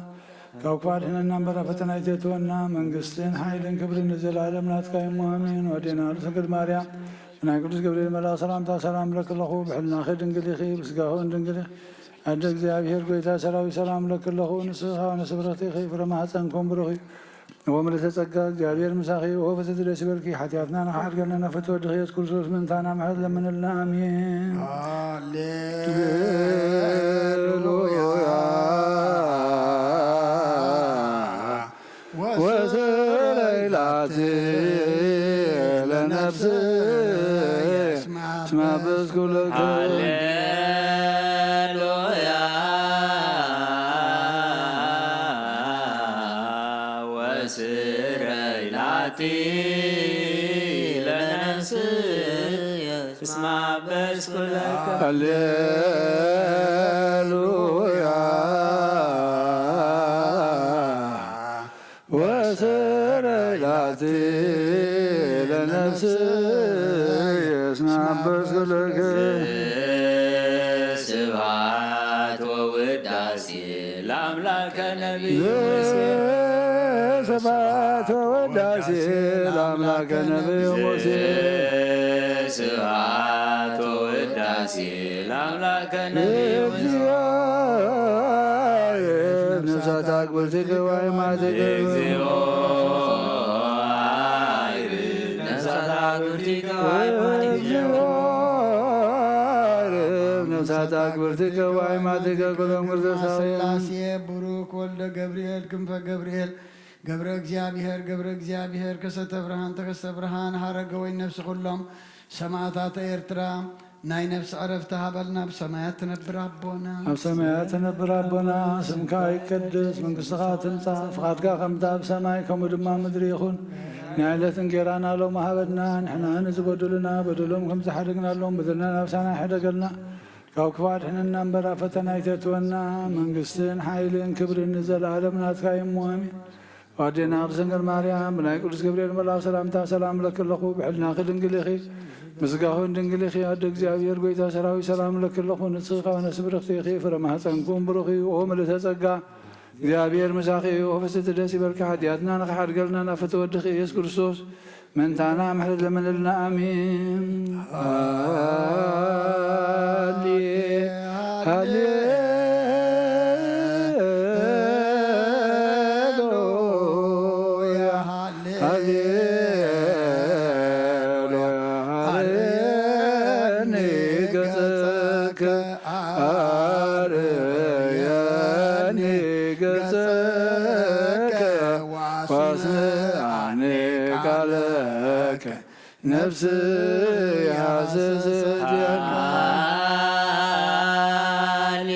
ካብ ክፉእ ኣድሕነና እምበር ኣብ ፈተና ኣይተእትወና፣ መንግስትን ሓይልን ክብርን ንዘለኣለም ናትካ እዩ እሞ ኣሜን። ወዴና ርእሰ ድንግል ማርያም፣ ብናይ ቅዱስ ገብርኤል መልኣኽ ሰላምታ ሰላም እብለኪ ኣለኹ፣ ብሕልናኺ ድንግል ኢኺ፣ ብስጋኺ እውን ድንግል ኢኺ። ኣደ እግዚኣብሔር ጎይታ ሰራዊት ሰላም እብለኪ ኣለኹ፣ ንስኺ ከኣ ንስብርኽቲ ኢኺ፣ ፍረ ማህፀንኩም ብሩኽ እዩ። ወምልእተ ጸጋ እግዚኣብሔር ምሳኺ፣ ወፍትሕቲ ደስ ይበልኪ፣ ሓጢኣትና ንኽሓድገልና ናብ ፍትወ ወድኺ ኢየሱስ ክርስቶስ ምእንታና ምሕረት ለምንልና፣ ኣሜን። ሃሌሉያ። ወስረይላቲ ለነፍስየ እስመ በስኩለከ። ሃሌሉያ። ወስረይላቲ ለነፍስየ እስመ አበስኩ ለከ። ሃሌሉያ። ወስረይላቲ ለነፍስየ እስመ አበስኩ ለከ። ስብሐት ወውዳሴ ለአምላከ ነቢዩ ሙሴ። ስብሐት ወውዳሴ ለአምላከ ነቢዩ ሙሴ። ስብሐት ወውዳሴ ለአምላከ ነቢዩ ሙሴ። እግዚኦ ነፍሳት አግብርቲከ ወአይማቲከ። እግዚኦ ነፍሳት አግብርቲከ ወአይማቲከ። ሳታ ግብርቲከ ዋይማቲከ ኩሎም ግርዘሳዊ ስላሴ ብሩክ ወልደ ገብርኤል ክንፈ ገብርኤል ገብረ እግዚኣብሔር ገብረ እግዚኣብሔር ከሰተ ብርሃን ተከስተ ብርሃን ሀረገ ወይ ነፍሲ ኩሎም ሰማዕታተ ኤርትራ ናይ ነፍሲ ዕረፍቲ ሃበልና። ብሰማያት ትነብር ኣቦና ኣብ ሰማያት ትነብር ኣቦና፣ ስምካ ይቀደስ፣ መንግስትኻ ትምጻእ፣ ፍቓድካ ከምታ ኣብ ሰማይ ከምኡ ድማ ምድሪ ይኹን። ናይ ዕለት እንጌራና ሎም ሃበና፣ ንሕና ንዝበደሉና በደሎም ከም ዝሓደግናሎም በደልና ናብሳና ይሕደገልና፣ ካብ ክፉእ ኣድሕነና እምበር ኣብ ፈተና ኣይተእትወና። መንግስትን ሓይልን ክብርን ንዘለኣለም ናትካ እዩ እሞ ኣሜን። ኣዴና ቅድስት ድንግል ማርያም ብናይ ቅዱስ ገብርኤል መልኣኽ ሰላምታ ሰላም እለኪ ኣለኹ። ብሕልናኺ ድንግል ኢኺ፣ ብስጋኽን ድንግል ኢኺ። ኣደ እግዚኣብሔር ጎይታ ሰራዊት ሰላም እለኪ ኣለኹ። ንስኺ ከኣ ነፍሲ ብርኽቲ ኢኺ፣ ፍረ ማህፀንኩም ብሩኽ እዩ። ኦ ምልእተ ጸጋ እግዚኣብሔር ምሳኺ እዩ። ኦ ፍስሕቲ ደስ ይበልኪ፣ ሓጢኣትና ንኽሓድገልና ናብ ፍትወ ወድኺ ኢየሱስ ክርስቶስ ምእንታና ምሕረት ለምንልና ኣሜን። ሃሌ ሃሌ ሃሌሉያ ሃሌ ሃሌሉያ ሃሌኒ ገጸከ አርየኒ ገጸከ ወአስምዓኒ ቃለከ ነፍስየ ሐሰሰት ሃኒ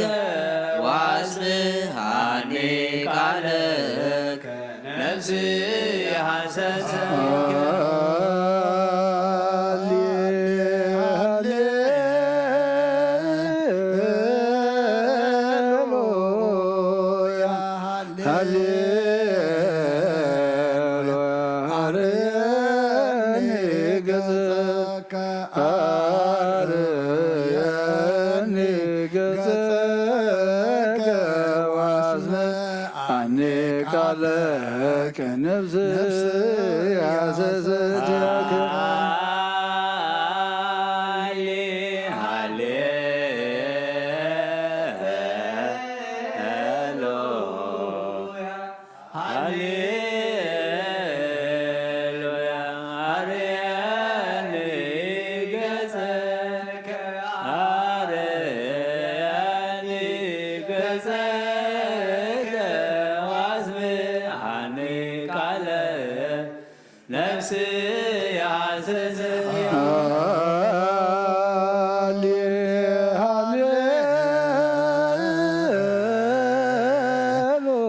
ቃለከ ነፍስየ ሐሰሰት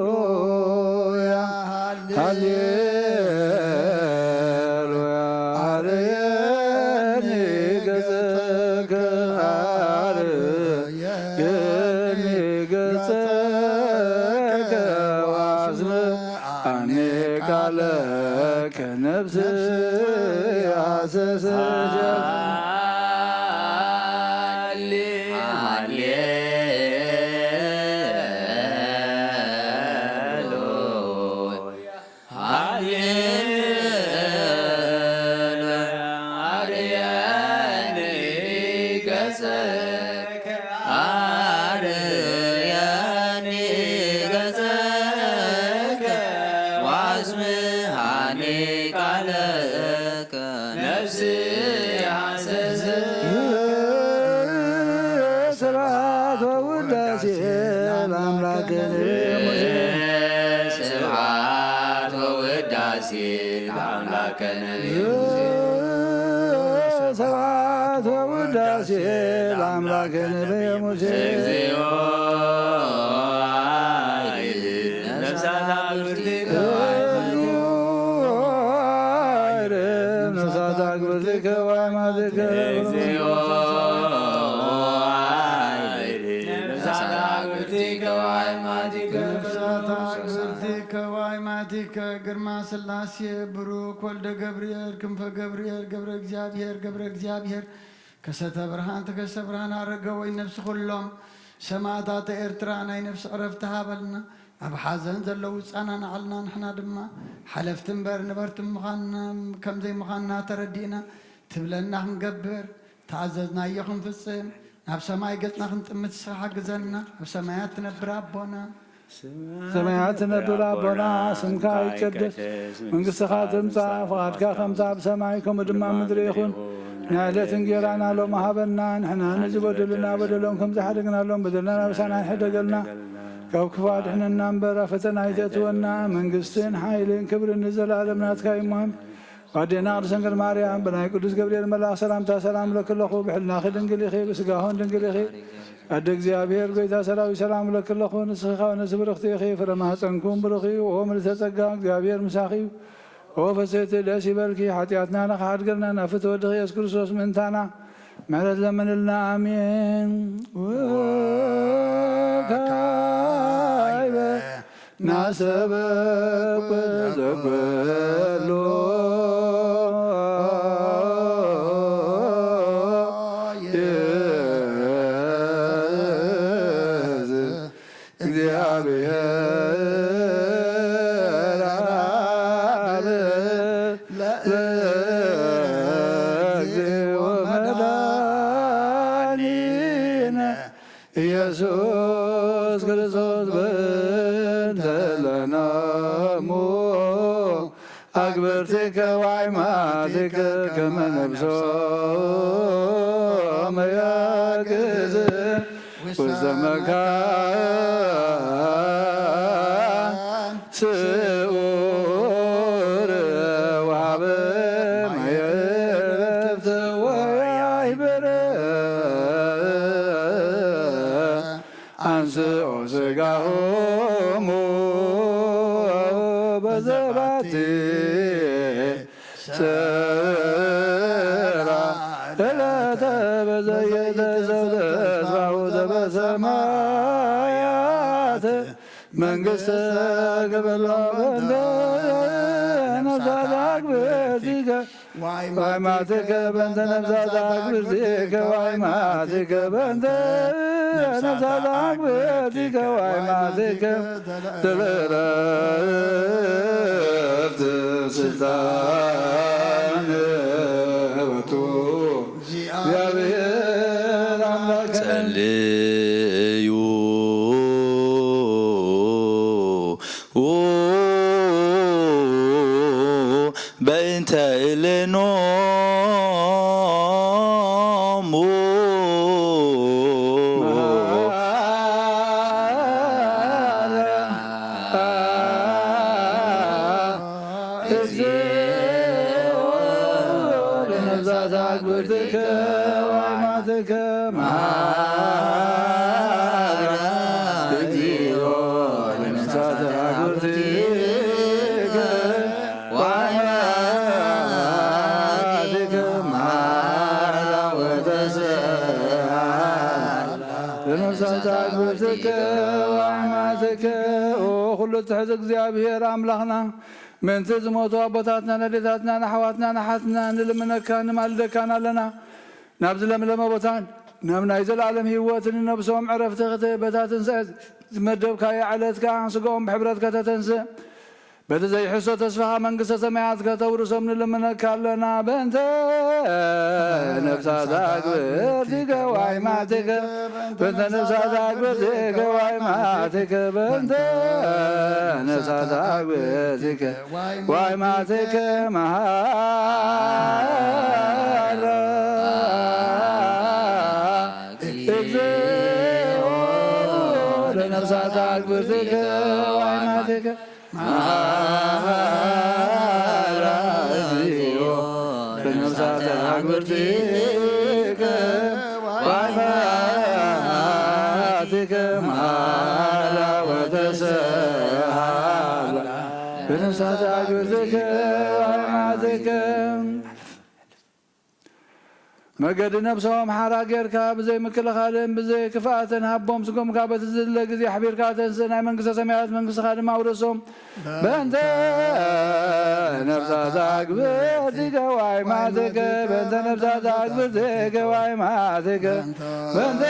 ሃሌሉያ ሃሌሉያ አርየኒ ገጸከ አርየኒ ገጸከ ወአስምዓኒ ቃለከ ነፍስየ ሐሰሰት ነፍስየ ሐሰሰት ግርማ ስላሴ ብሩክ ወልደ ገብርኤል ክንፈ ገብርኤል ገብረ እግዚኣብሔር ገብረ እግዚኣብሔር ከሰተ ብርሃን ተከስተ ብርሃን ኣረገ ወይ ነፍሲ ኩሎም ሰማእታተ ኤርትራ ናይ ነፍሲ ዕረፍቲ ሃበልና። ኣብ ሓዘን ዘለዉ ጸናንዓልና፣ ንሕና ድማ ሓለፍቲ እምበር ነበርቲ ምዃንና ከም ዘይምዃንና ተረዲእና ትብለና ክንገብር፣ ተኣዘዝናዮ ክንፍጽም፣ ናብ ሰማይ ገጽና ክንጥምት ንስኻ ሓግዘና። ኣብ ሰማያት ትነብር ኣቦና፣ ሰማያት ትነብር ኣቦና፣ ስምካ ይቀደስ፣ መንግስትኻ ትምጻእ፣ ፍቓድካ ከምታ ኣብ ሰማይ ከምኡ ድማ ኣብ ምድሪ ይኹን። ናይ ዕለት እንጌራና ሎሚ ሃበና፣ ንሕና ንዝበደሉና በደሎም ከም ዝሓደግናሎም በደልና ናብሳና ይሕደገልና፣ ካብ ክፉ ኣድሕነና እምበር ኣብ ፈተና ኣይተእትወና። መንግስትን ሓይልን ክብርን ንዘለኣለም ናትካ እዩ እሞ ኣሜን። ኣዴና ቅድስት ድንግል ማርያም፣ ብናይ ቅዱስ ገብርኤል መልኣኽ ሰላምታ ሰላም እብለኪ ኣለኹ። ብሕልናኺ ድንግል ኢኺ፣ ብስጋኹን ድንግል ኢኺ። ኣደ እግዚኣብሔር፣ ጎይታ ሰራዊት፣ ሰላም እብለኪ ኣለኹ። ንስኺ ካብ ኣንስቲ ብርኽቲ ኢኺ፣ ፍረ ማህፀንኩም ብሩኽ እዩ። ኦ ምልዕተ ጸጋ፣ እግዚኣብሔር ምሳኺ እዩ። ኦ ፈሰይቲ፣ ደስ ይበልኪ፣ ሓጢኣትና ንኽሓድገልና ናብ ፍትወ ወድኺ የሱስ ክርስቶስ ምእንታና ምሕረት ለምንልና። ኣሜን። ወካይበ ናሰበኩ ዘኩሉ ይእዝ እግዚኣብሔር ኣብ ለእግዚኦ መድኃኒነ ኢየሱስ ክርስቶስ በእንተ ለነ እሙ ኣግብርቲከ ዋይማቲከ ከመ ነፍሶም ያግዝ ውስተ መካን ስዑር ወሃበ ማየ ዕረፍት ወያይብር አንስኦ ስጋሆሙ በዘባቲ ሰራ ዕለተ በዘየተ ዘውተ ተስፋሁ ዘበሰማያት መንግስተ ክብሎ በንተ ነፍሳት አግብእቲከ ዋይማትከ በንተ ነፍሳት አግብእቲከ ዋይማትከ በንተ ነፍሳት አግብእቲከ ዋይማትከ ለእረፍት ስልጣን ወቱ እግዚአብሔር አምላክ ጸልዩ በእንተ እሌኖሙ እግዚኦ ለነፍሳት አግብርቲከ ወአማትከ መሐራ እግዚኦ ለነፍሳት አግብርቲከ ወአማትከ መሐራ ወተስሃላ ለነፍሳት አግብርቲከ ወአማትከ። ኦ ኩሉ ትሕት እግዚኣብሔር ኣምላኽና፣ ምእንቲ ዝሞቱ ኣቦታትናን ኣዴታትናን ኣሕዋትናን ኣሓትናን ንልምነካን ንማልደካን ኣለና። ናብዚ ለምለመ ቦታን ናብ ናይ ዘለኣለም ህይወት ንነብሶም ዕረፍቲ ክትህብ በታ ትንሳኤ ዝመደብካያ ዕለት ከኣ ስጋኦም ብሕብረት ከተተንስእ በቲ ዘይሕሶ ተስፋኻ መንግስተ ሰማያት ከተውርሶም ንልምነካ ኣለና። በእንተ ነፍሳት አግብርቲከ ወአማትከ በእንተ ነፍሳት አግብርቲከ ወአማትከ በእንተ ነፍሳት አግብርቲከ ወአማትከ መሐራ እግዚኦ ለነፍሳት አግብርቲከ ወአማትከ መሐራ እግዚኦ ለነፍሳት አግብርቲከ ወአማትከ መሐራ ወተስሃላ ለነፍሳት አግብርቲከ ወአማትከ። መገዲ ነብሶም ሓራ ጌርካ፣ ብዘይ ምክልኻልን ብዘይ ክፍኣትን ሃቦም። ስጎምካ በቲ ዝድለ ግዜ ኣሕቢርካ ተንስእ፣ ናይ መንግስተ ሰማያት መንግስትኻ ድማ ኣውርሶም። በእንተ ነፍሳት ኣግብርቲከ ዋይማትከ፣ በእንተ ነፍሳት ኣግብርቲከ ዋይማትከ፣ በእንተ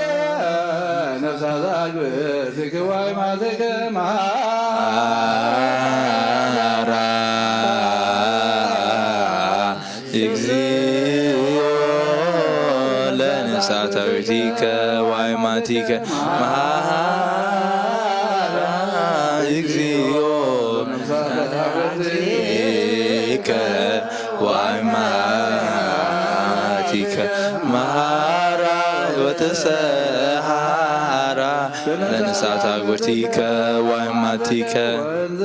ነፍሳት ኣግብርቲከ ዋይማትከ መሃራ። እግዚኦ ለነፍሳት ኣግብርቲከ ዋይማትከ መሃራ። እግዚኦ ለነፍሳት ኣግብርቲከ ዋይማትከ መሃራ ወተሰሃራ። ለነፍሳት ኣግብርቲከ ዋይማትከ። ወንዝ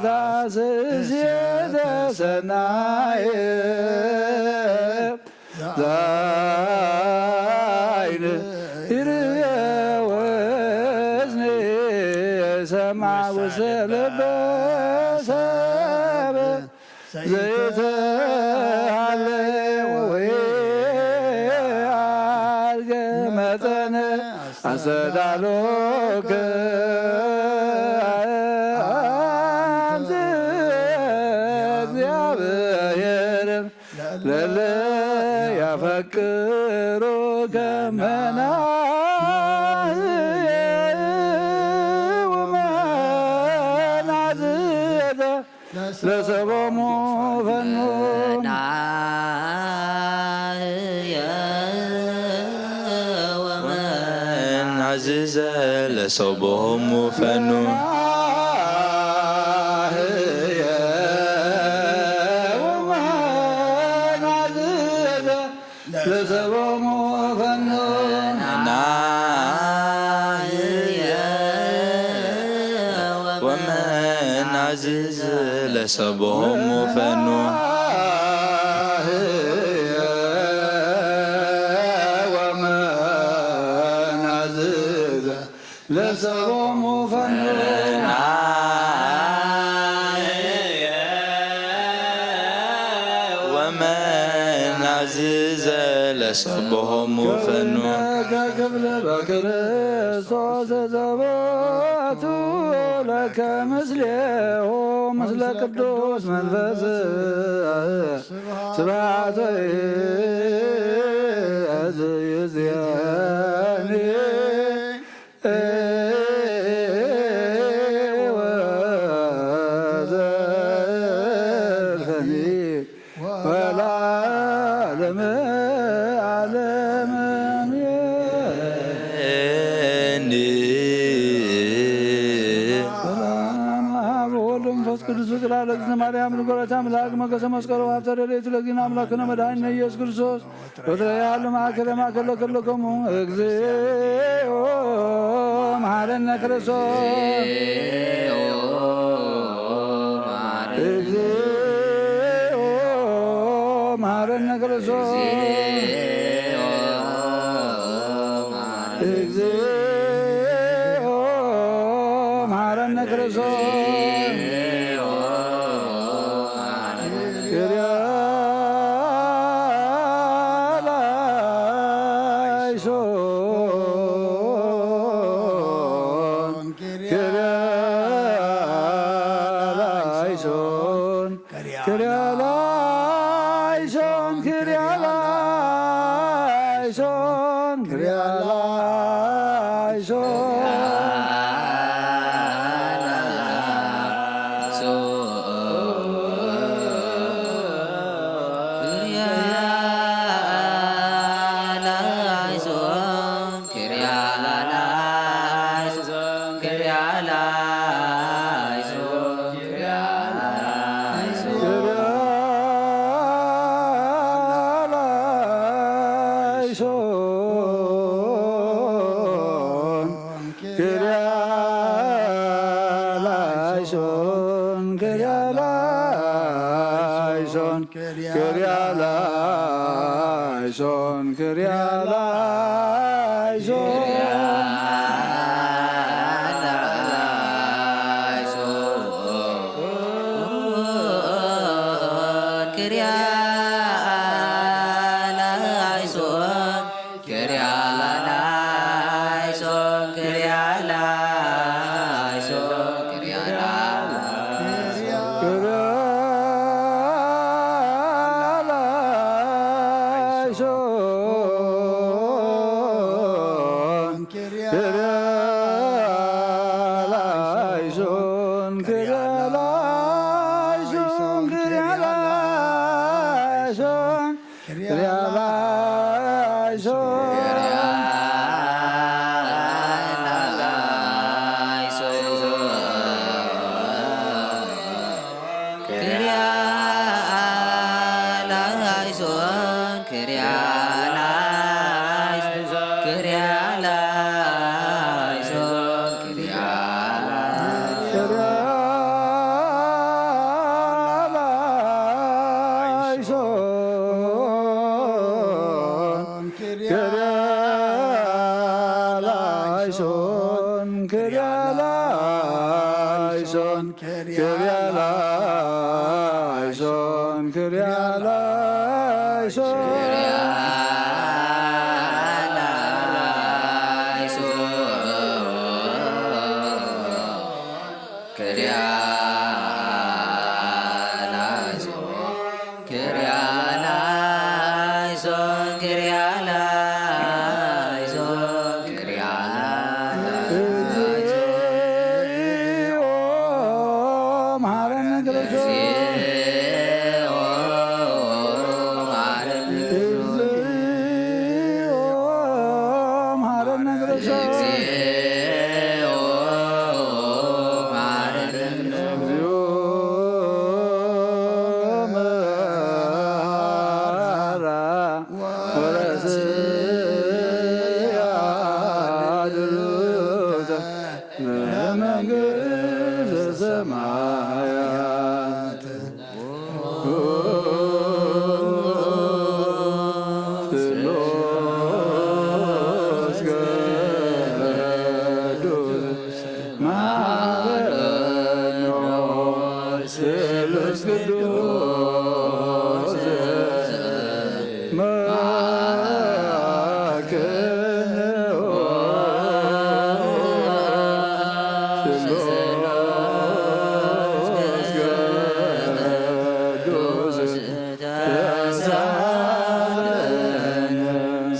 ታስስ የተሰናየ ዛይን ይርየ ወዝኒ የሰማዕ ውስተ ልበ ሰብ ዘይተሃለ ወይ አርገ መጠነ ኣስተዳሎከ ኣንቲ እግዚአብሔር ለለ ያፈቅሩከ መናህየ ወመናዝዘ ለሰቦሙ ፈኑ። ናህየ ወመን አዝዘ ለሰቦሙ ፈኑ። ናህየ ወመን አዝዘ ለሰቦሙ ፈኑ። ናህየ ወመን አዝዘ ለሰቦሙ ፈኑ። ናህየ ወመን አዝዘ ለሰቦሙ ፈኑ። ወመን አዝዘ ለሰቦሙ ፈኑ። ክብር በክርስቶስ ዘቦቱ ለከ ምስሌሁ ምስለ ቅዱስ መንፈስ ስብሐት ይእዜኒ ወዘልፈኒ ወለዓለመ ዓለም አሜን። ሰላም አብ ወወልድ ወመንፈስ ቅዱስ። ፍቅር ለእግዝእትነ ማርያም ንግረተ አምላክ መገሰ መስቀሉ ሀብተ ረድኤቱ ለእግዚእነ አምላክነ መድኃኒነ ኢየሱስ ክርስቶስ ወትረ ያሉ ማእከለ ማእከለ ኩልክሙ እግዚኦ መሐረነ ክርስቶስ። እግዚኦ መሐረነ ክርስቶስ። እግዚኦ መሐረነ ክርስቶስ። ኪርያላይሶን፣ ኪርያላይሶን፣ ኪርያላይሶን፣ ኪርያላይሶን፣ ኪርያላይሶን። ኪርያላይሶን፣ ኪርያላይሶን፣ ኪርያላይሶን፣ ኪርያላይሶን፣ ኪርያላይሶን።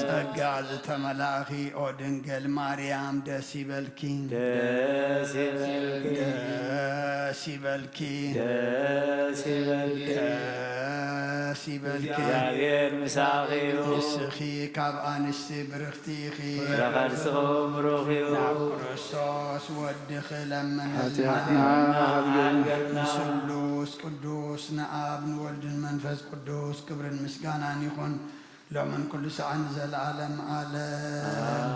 ጸጋ ዝተመላእኺ ኦ ድንግል ማርያም ደስ ይበልኪ። ደስ ይበልኪ። ደስ ይበልኪ። ደስ ይበልኪ። ደስ ይበልኪ። እግዚኣብሔር ምሳኺ እዩ። ንስኺ ካብ ኣንስቲ ብርኽቲ ኢኺ። ፍረ ከርስኺ እውን ብሩኽ እዩ። ናብ ክርስቶስ ወድኺ ለምንልና። ሓጢኣትና ሓጥኣትና ንስሉስ ቅዱስ ንኣብ ንወልድን መንፈስ ቅዱስ ክብርን ምስጋናን ይኹን። ሎምን ኩሉ ሰዓን ዘለዓለም ዓለም።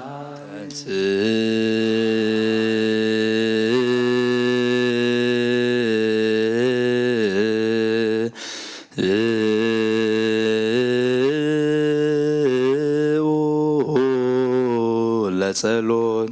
ለጸሎት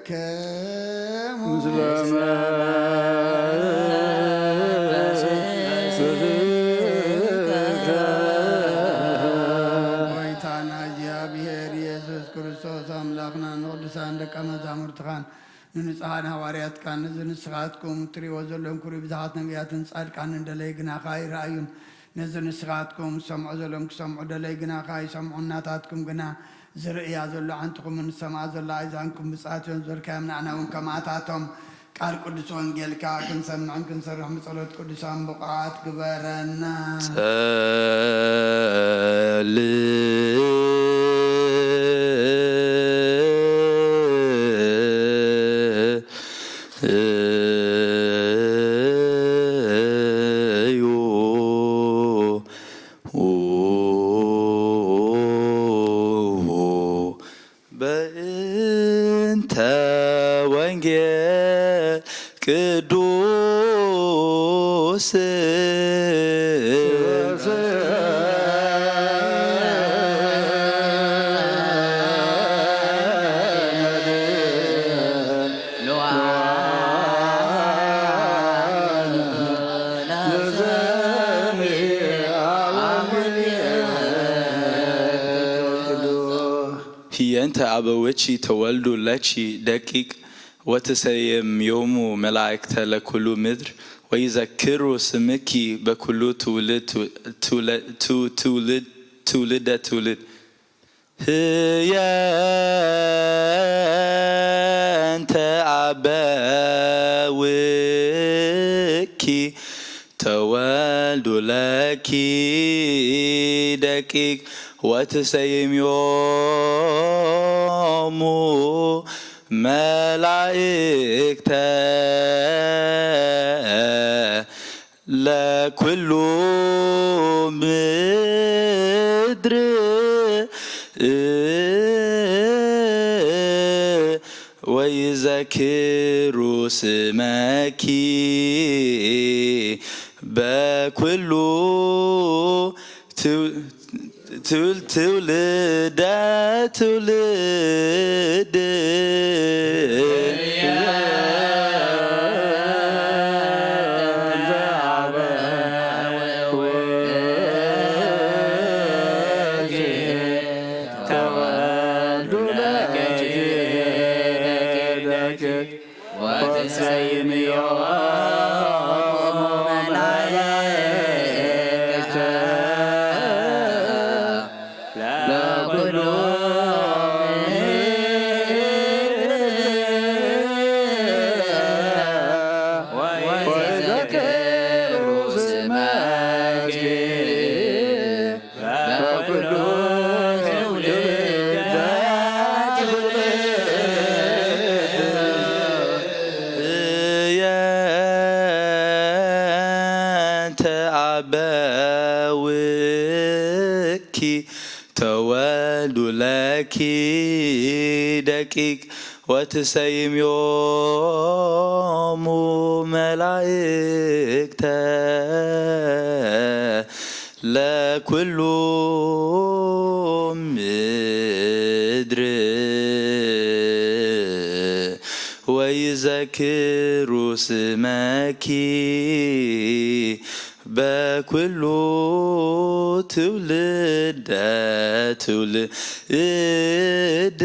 ለኩልክሙ ምስለ መንፈስከ። ጎይታና እግዚኣብሔር ኢየሱስ ክርስቶስ ኣምላኽና ንቅዱሳን ደቀ መዛሙርትኻን ንንጹሓን ሃዋርያትካን ነዚ ንስኻትኩም እትርእይዎ ዘለኹም ክብሪ ብዙሓት ነቢያትን ጻድቃንን ደለይ ግናኻ ኣይረኣዩን። ነዚ ንስኻትኩም ዝሰምዖ ዘለኹም ክሰምዑ ደለይ ግናኻ ኣይሰምዑን። ናታትኩም ግና ዝርእያ ዘሎ ዓንትኹምን ዝሰምዓ ዘሎ ኣእዛንኩም ብጻት እዮን ዝበልካዮም ንዓና እውን ከምኣታቶም ቃል ቅዱስ ወንጌልካ ክንሰምዕን ክንሰርሕን ብጸሎት ቅዱሳን ብቑዓት ግበረና። ጸል እዩ። በእንተ ወንጌል ቅዱስ ህየንተ አበወኪ ተወልዱ ለኪ ደቂቅ ወትሰየም ዮሙ መላእክተ ለኩሉ ምድር ወይዘክሩ ስምኪ በኩሉ ትውልድ ትውለ- ትው- ትውልድ ትውልደ ትውልድ። ህየንተ አበውኪ ተወልዱ ለኪ ደቂቅ ወትሰይምዮሙ መላእክተ ለኩሉ ምድር ወይዘክሩ ስመኪ በኩሉ ትው- ትውል- ትውልደ ትውልድ። ህየንተ አበውኪ ተወልዱ ለኪ ደቂቅ ወትሰይምዮሙ መላእክተ ለኩሉ ምድር ወይዘክሩ ስመኪ በኩሉ ትውልደ ትውልድ።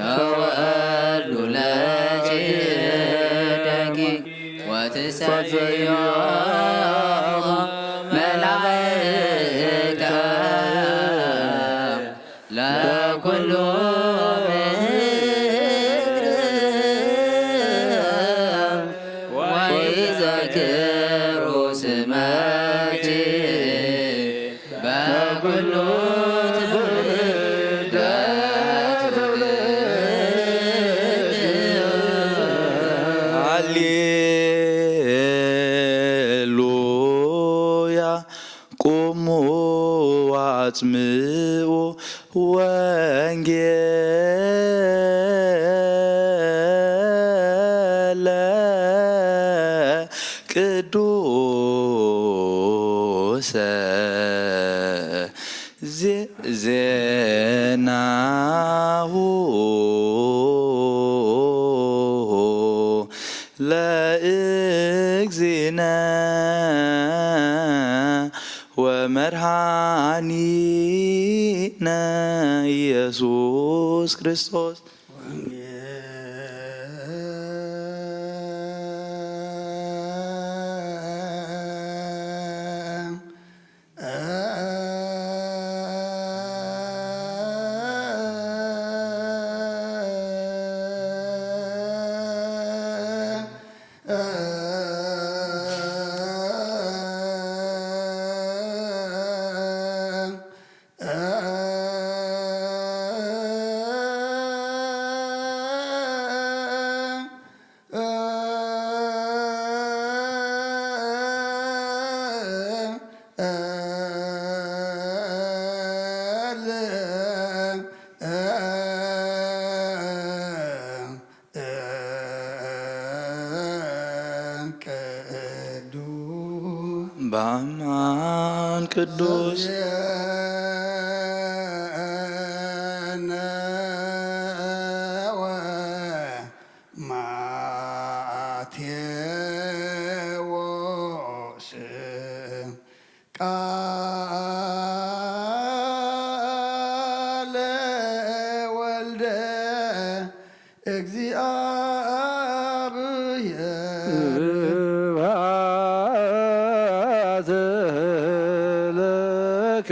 ተወልዱ ለኪ ደቂቅ ወትሰብሕዮ መላእክተ ለኩሉ ምድር ወይዘክሩ ስመኪ በኩሉ ትውልድ ትውልድ። ሃሌሉያ። ቁሙ ወአጽምዑ ወንጌለ ቅዱሰ ዜ- ዜናሁ ለእግዚእነ ወመድኃኒነ ኢየሱስ ክርስቶስ። በአማን ቅዱስ ቃለ ወልደ እግዚአብሔር። ስብሐት ለከ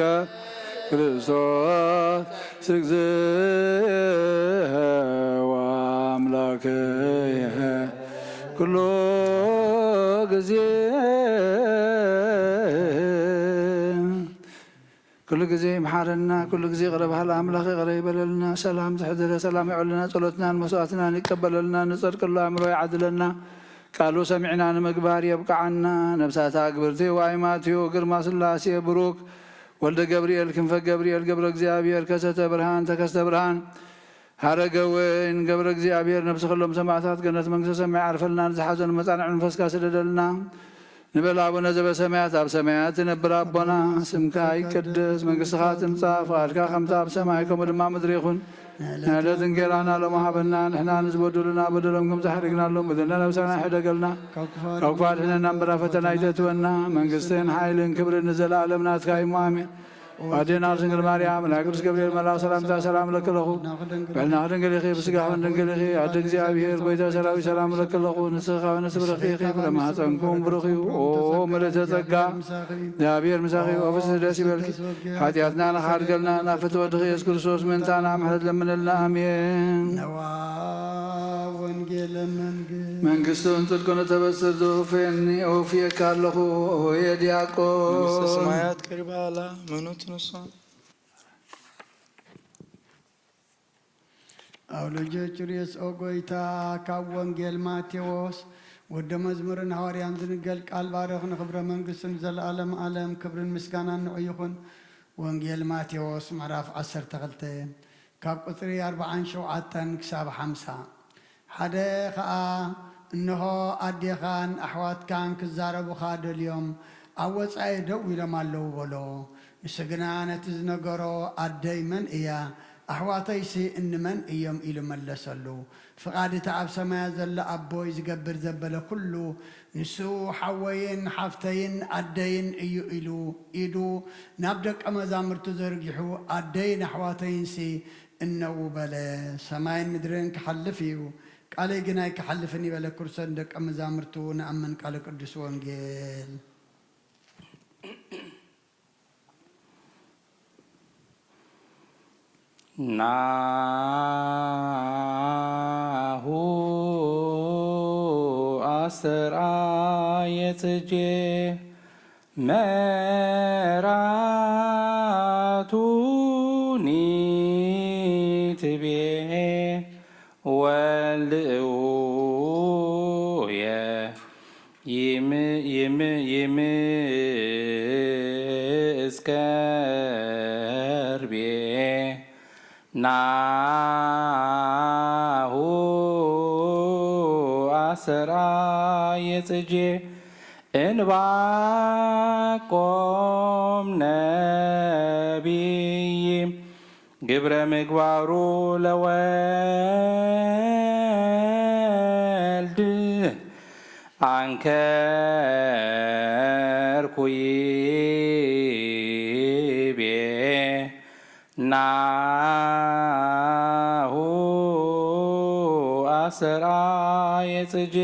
ክርስቶስ እግዚእ ወአምላክየ ኩሉ ጊዜ። ኩሉ ጊዜ ይምሓረና፣ ኩሉ ጊዜ ይቕረ በሃል ኣምላኽ ይቕረ ይበለልና። ሰላም ዝሕድረ ሰላም የዕልና፣ ጸሎትናን መስዋዕትናን ይቀበለልና፣ ንጸድቅሉ ኣእምሮ ይዓድለና፣ ቃሉ ሰሚዕና ንምግባር የብቅዓና። ነብሳታ ግብርቲ ዋይ ማቴዎ ግርማ ስላሴ ብሩክ ወልደ ገብርኤል ክንፈ ገብርኤል ገብረ እግዚኣብሔር ከሰተ ብርሃን ተከስተ ብርሃን ሀረገ ወይን ገብረ እግዚኣብሔር ነፍሲ ኩሎም ሰማዕታት ገነት መንግስተ ሰማይ ዓርፈልና። ንዝሓዘኑ መጻንዕ መንፈስካ ስደደልና። ንበል ኣቡነ ዘበሰማያት ኣብ ሰማያት ትነብር ኣቦና ስምካ ይቀደስ መንግስትኻ ትምጻእ ፍቓድካ ከምታ ኣብ ሰማይ ከምኡ ድማ ምድሪ ይኹን። ንዕለት እንጌራና ሎም ሃበና ንሕና ንዝበደሉና በደሎም ከም ዝሓደግናሎም በደልና ነብሳና ይሕደገልና ካብ ክፋት ሕነና እምበራ ፈተና ይተትወና መንግስትን ሓይልን ክብርን ንዘለኣለም ናትካ እዩ ኣሜን። ኣዴና ድንግል ማርያም ናይ ቅዱስ ገብርኤል መልኣክ ሰላምታ ሰላም ለክለኹ ብሕልና ድንግል ኢኺ ብስጋኽን ድንግል ኢኺ ኣደ እግዚኣብሔር ጎይታ ሰራዊት ሰላም ለክለኹ ንስኻ ንስብርኽቲ ኢኺ ፍረ ማህፀንኩም ብሩኽ እዩ ኦ ምልእተ ጸጋ እግዚኣብሔር ምሳኺ ኦፍስ ደስ ይበልኪ ሓጢኣትና ንኻድገልና ናብ ፍትወ ድኺ የሱስ ክርስቶስ ምእንታና ምሕረት ለምንልና ኣሜን። ነዋ ወንጌለ መንግስት መንግስቱን ጽድቁን እተበስር ዘውፍየኒ እውፍየካ ኣለኹ የዲያቆን መንግስተ ሰማያት ቀሪባ ኣላ መኑ ትንሶ ኣውሎጆ ጭርዮስ ኦ ጎይታ ካብ ወንጌል ማቴዎስ ወደ መዝሙርን ሃዋርያን ዝንገል ቃል ባርኽ ንኽብረ መንግስትን ዘለዓለም ዓለም ክብርን ምስጋናን ንዑ ይኹን። ወንጌል ማቴዎስ ምዕራፍ ዓሰርተ ክልተ ካብ ቁጽሪ ኣርብዓን ሸውዓተን ክሳብ ሓምሳ ሓደ ኸኣ እንሆ ኣዴኻን ኣሕዋትካን ክዛረቡኻ ደልዮም ኣብ ወጻኢ ደው ኢሎም ኣለዉ በሎ። ንሱ ግና ነቲ ዝነገሮ ኣደይ መን እያ? ኣሕዋተይሲ እንመን እዮም? ኢሉ መለሰሉ። ፍቓድ እቲ ኣብ ሰማያት ዘሎ ኣቦይ ዝገብር ዘበለ ኩሉ ንሱ ሓወይን ሓፍተይን ኣደይን እዩ ኢሉ ኢዱ ናብ ደቀ መዛሙርቱ ዘርጊሑ ኣደይን ኣሕዋተይንሲ እነዉ በለ። ሰማይን ምድርን ክሓልፍ እዩ፣ ቃለይ ግን ኣይክሓልፍን እዩ በለ። ክርሰን ደቀ መዛሙርቱ ንኣምን ቃለ ቅዱስ ወንጌል። ናሁ አስተርአየ ጽጌ መራቱኒ ትቤ ወልድ እውየ ይም- ይም- ይምእዝ ከርቤ ናሁ አስተርአየ ጽጌ እንባቆም ነቢይ ግብረ ምግባሩ ለወልድ አንከርኩ ይቤ ናሁ አስተርአየ ጽጌ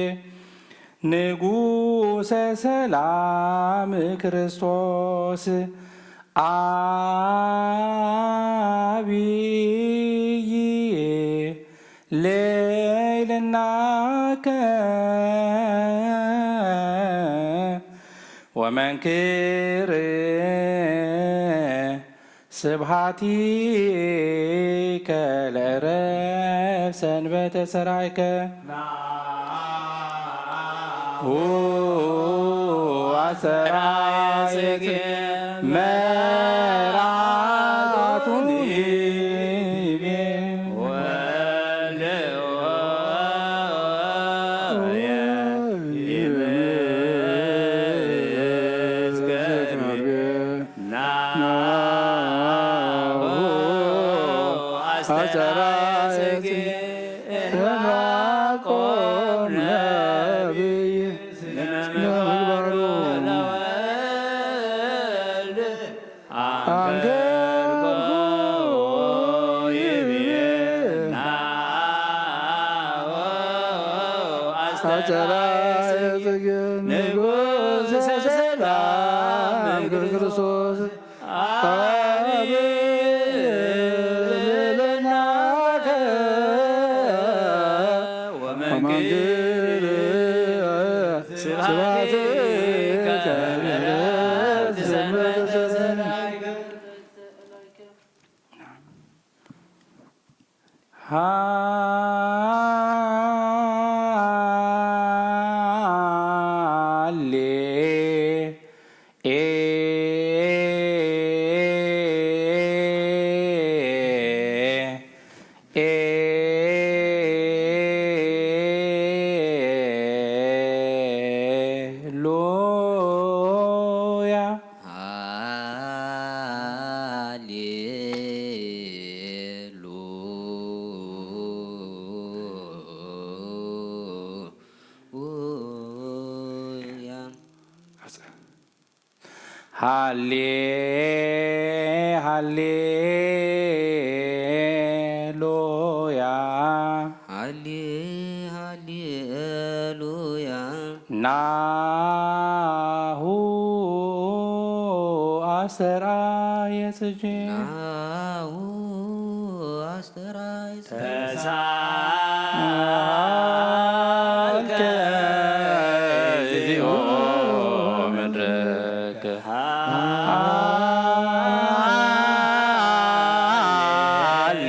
ንጉሰ ሰላም ክርስቶስ አብይ ሌልናከ ወመንክር ስብሐቲከ ለዕረብ ሰንበተ ሠራይከ ናሁ አስተርአየ ጽጌ መራቱኒ ይቤ ወልድ እውየ ይምእዝ አስተርአየ ጽጌ እንባቆም ነቢይ ስነ ምግባሩ ለወልድ አንከርኮ ይቤ ናሁ አስተርአየ ጽጌ ንጉሥ ሰላም ክርስቶስ አብይ ልዕልናከ ወመንግል ስብሐትከ ለዘልዓለም። ሃሌ ኤ ኤ ሉያ። ሃሌ ሉያ። ሃሌ ሃሌ ሉያ። ሃሌ ሃሌ ሉያ። ናሁ አስተርአየ ጽጌ። ናሁ አስተርአየ ጽጌ። ተሳልከ እግዚኦ ምድርከ። ሃሌ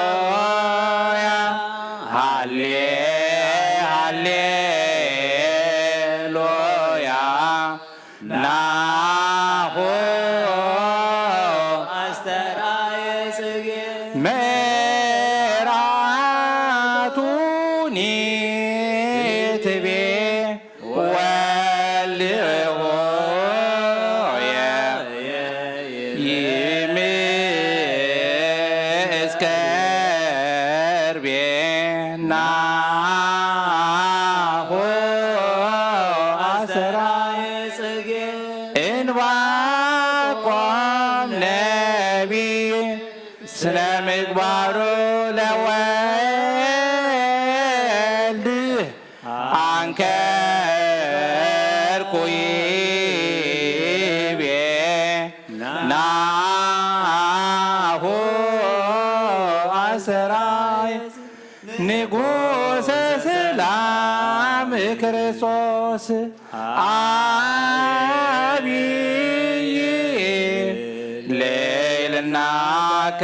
ሉያ። ሃሌ ሃሌ ሉያ። ናሁ አስተርአየ ጽጌ። ምርአቱኒ ትቤ ወልድ ሆየ ይምስከር ቤ ናሁ አስተርአየ ጽጌ። እንባቆም ነቢይ ስነ ምግባሩ ለወልድ አንከርኩ ይቤ ናሁ አስተርአየ ንጉሠ ሰላም ክርስቶስ አብይ ልዕልናከ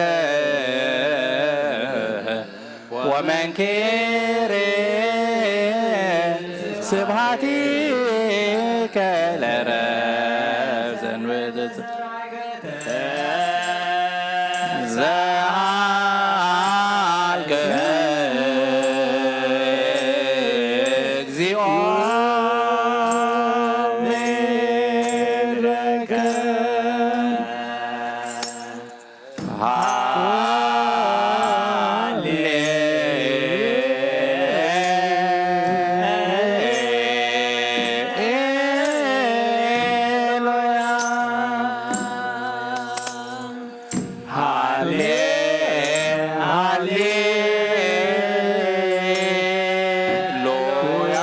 ወመንክር ስብሐቲከ ለረብ ዘንበለ ዘሃልከ እግዚኦ ምድረከ። ሃሌሉያ። ሃሌ፣ ሃሌሉያ።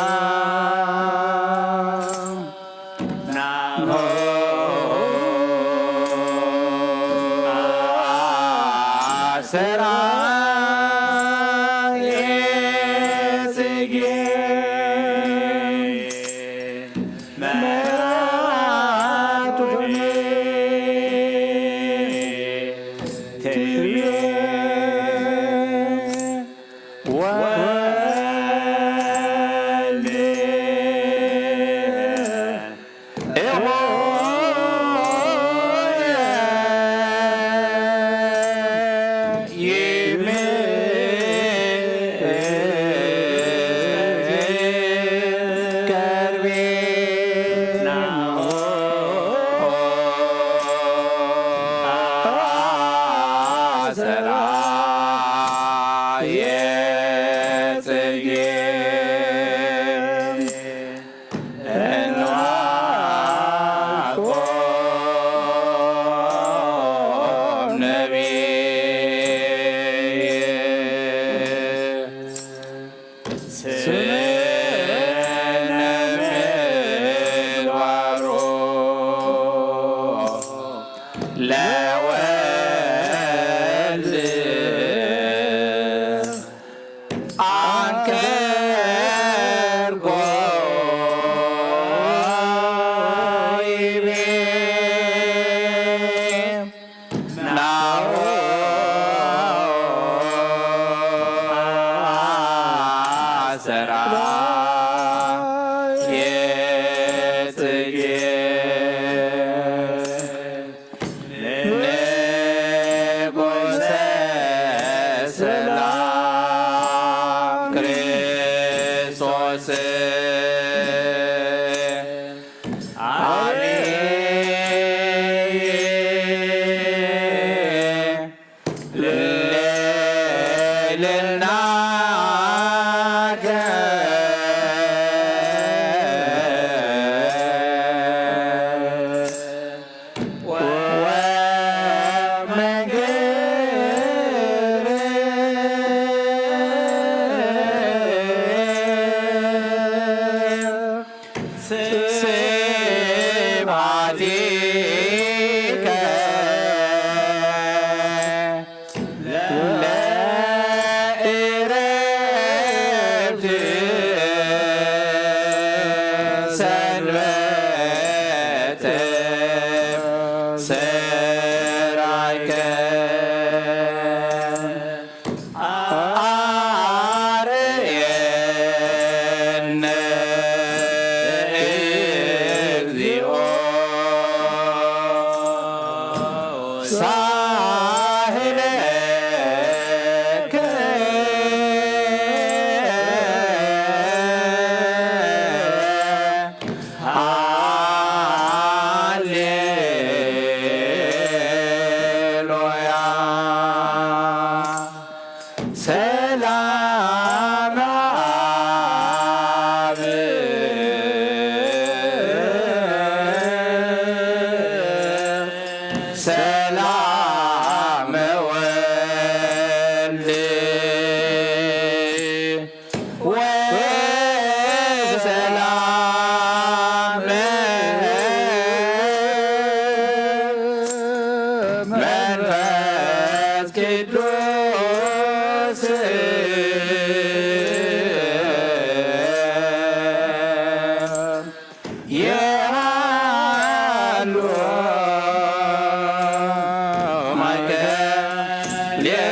ናሁ አስተርአየ ጽጌ መርአቱኒ ትቤ ወልድ ሆይ ይምስል ስነ ምግባሩ ለወልድ አንከርኮ ይቤ ናሁ አሰራ የጽጌ ንጉሰ ሰላም ክርስቶስ አብይ ልዕልናከ ወመንክር ስብሐቲከ ለዕረፍት ሰንበተ ሠራይከ አርየነ እግዚኦ ሳህለከ ሃሌሉያ። ሰላም አብ ሰላም ወልድ ወሰላም መንፈስ ቅዱስ የሃሉ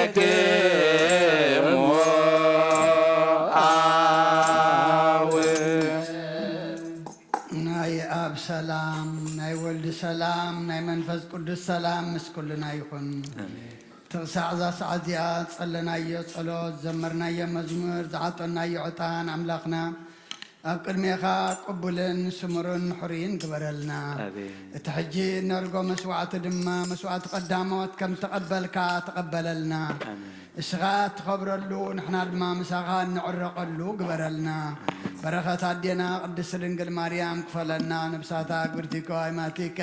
ማእከሌክሙ አብ። ናይ ኣብ ሰላም፣ ናይ ወልድ ሰላም፣ ናይ መንፈስ ቅዱስ ሰላም ምስ ኩልና ይኹን። ኣሜን። እቲ ክሳዕ እዛ ሰዓት እዚኣ ዝጸለናዮ ጸሎት፣ ዘመርናዮ መዝሙር፣ ዝዓጠናዮ ዕጣን ኣምላኽና ኣብ ቅድሜኻ ቅቡልን ስሙርን ሕሩይን ግበረልና። ኣሜን። እቲ ሕጂ እነርጎ መስዋዕቲ ድማ መስዋዕቲ ቀዳሞት ከም ተቐበልካ ተቐበለልና። ኣሜን። እስኻ እትኸብረሉ ንሕና ድማ ምሳኻ እንዕረቐሉ ግበረልና። ኣሜን። በረኸት ኣዴና ቅድስት ድንግል ማርያም ክፈለና፣ ነብሳታ ግብርቲከ ኣይማቲከ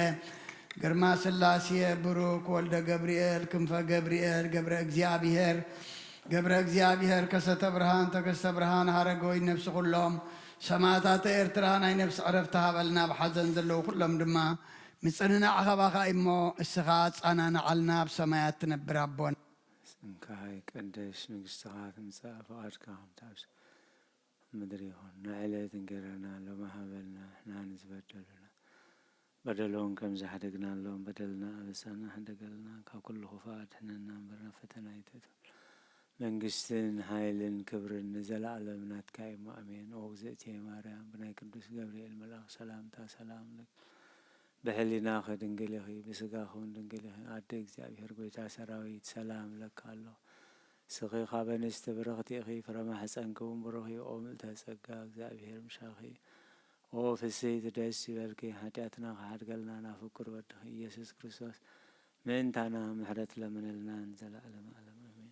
ግርማ ስላሴ ብሩክ ወልደ ገብርኤል ክንፈ ገብርኤል ገብረ እግዚኣብሔር ገብረ እግዚኣብሔር ከሰተ ብርሃን ተከስተ ብርሃን ሃረገወይ ነብሲ ኩሎም ሰማእታተ ኤርትራ ናይ ነብሲ ዕረፍቲ ሃበልና። ብሓዘን ዘለዉ ኩሎም ድማ ምጽንናዕ ካባኻ እሞ እስኻ ኣጻናንዓልና። ኣብ ሰማያት ትነብር ኣቦና ስምካ ይቀደስ፣ መንግስትኻ ትምጻእ፣ ፍቓድካ ከምቲ ኣብ ምድሪ ይኹን። ንዕለት እንጀራና ሎሚ ሃበልና፣ ንሕና ንዝበደሉና በደሎም ከም ዝሓደግናሎም በደልና ኣበሳና ሓደገልና፣ ካብ ኩሉ ክፉእ ኣድሕነና እምበር ናብ ፈተና ኣይተእትወና። መንግስትን ሓይልን ክብርን ንዘለኣለም ናትካ እዩ። ኣሜን። ኦ እግዝእትየ ማርያም፣ ብናይ ቅዱስ ገብርኤል መልኣኽ ሰላምታ ሰላም እብለኪ። ብሕሊናኺ ድንግል ኢኺ፣ ብስጋኺ እውን ድንግል ኢኺ። ኣደ እግዚኣብሔር፣ ጎይታ ሰራዊት፣ ሰላም እብለኪ ኣለኹ። ንስኺ ካብ ኣንስቲ ብርኽቲ ኢኺ፣ ፍረ ማሕፀንኪ እውን ብሩኽ እዩ። ኦ ምልዕተ ጸጋ፣ እግዚኣብሔር ምሳኺ እዩ። ኦ ፍስሕቲ ደስ ይበልኪ፣ ሓጢኣትና ክሓድገልና ናብ ፍቁር ወድኺ ኢየሱስ ክርስቶስ ምእንታና ምሕረት ለምነልና ንዘለዓለመ ዓለም ኣሜን።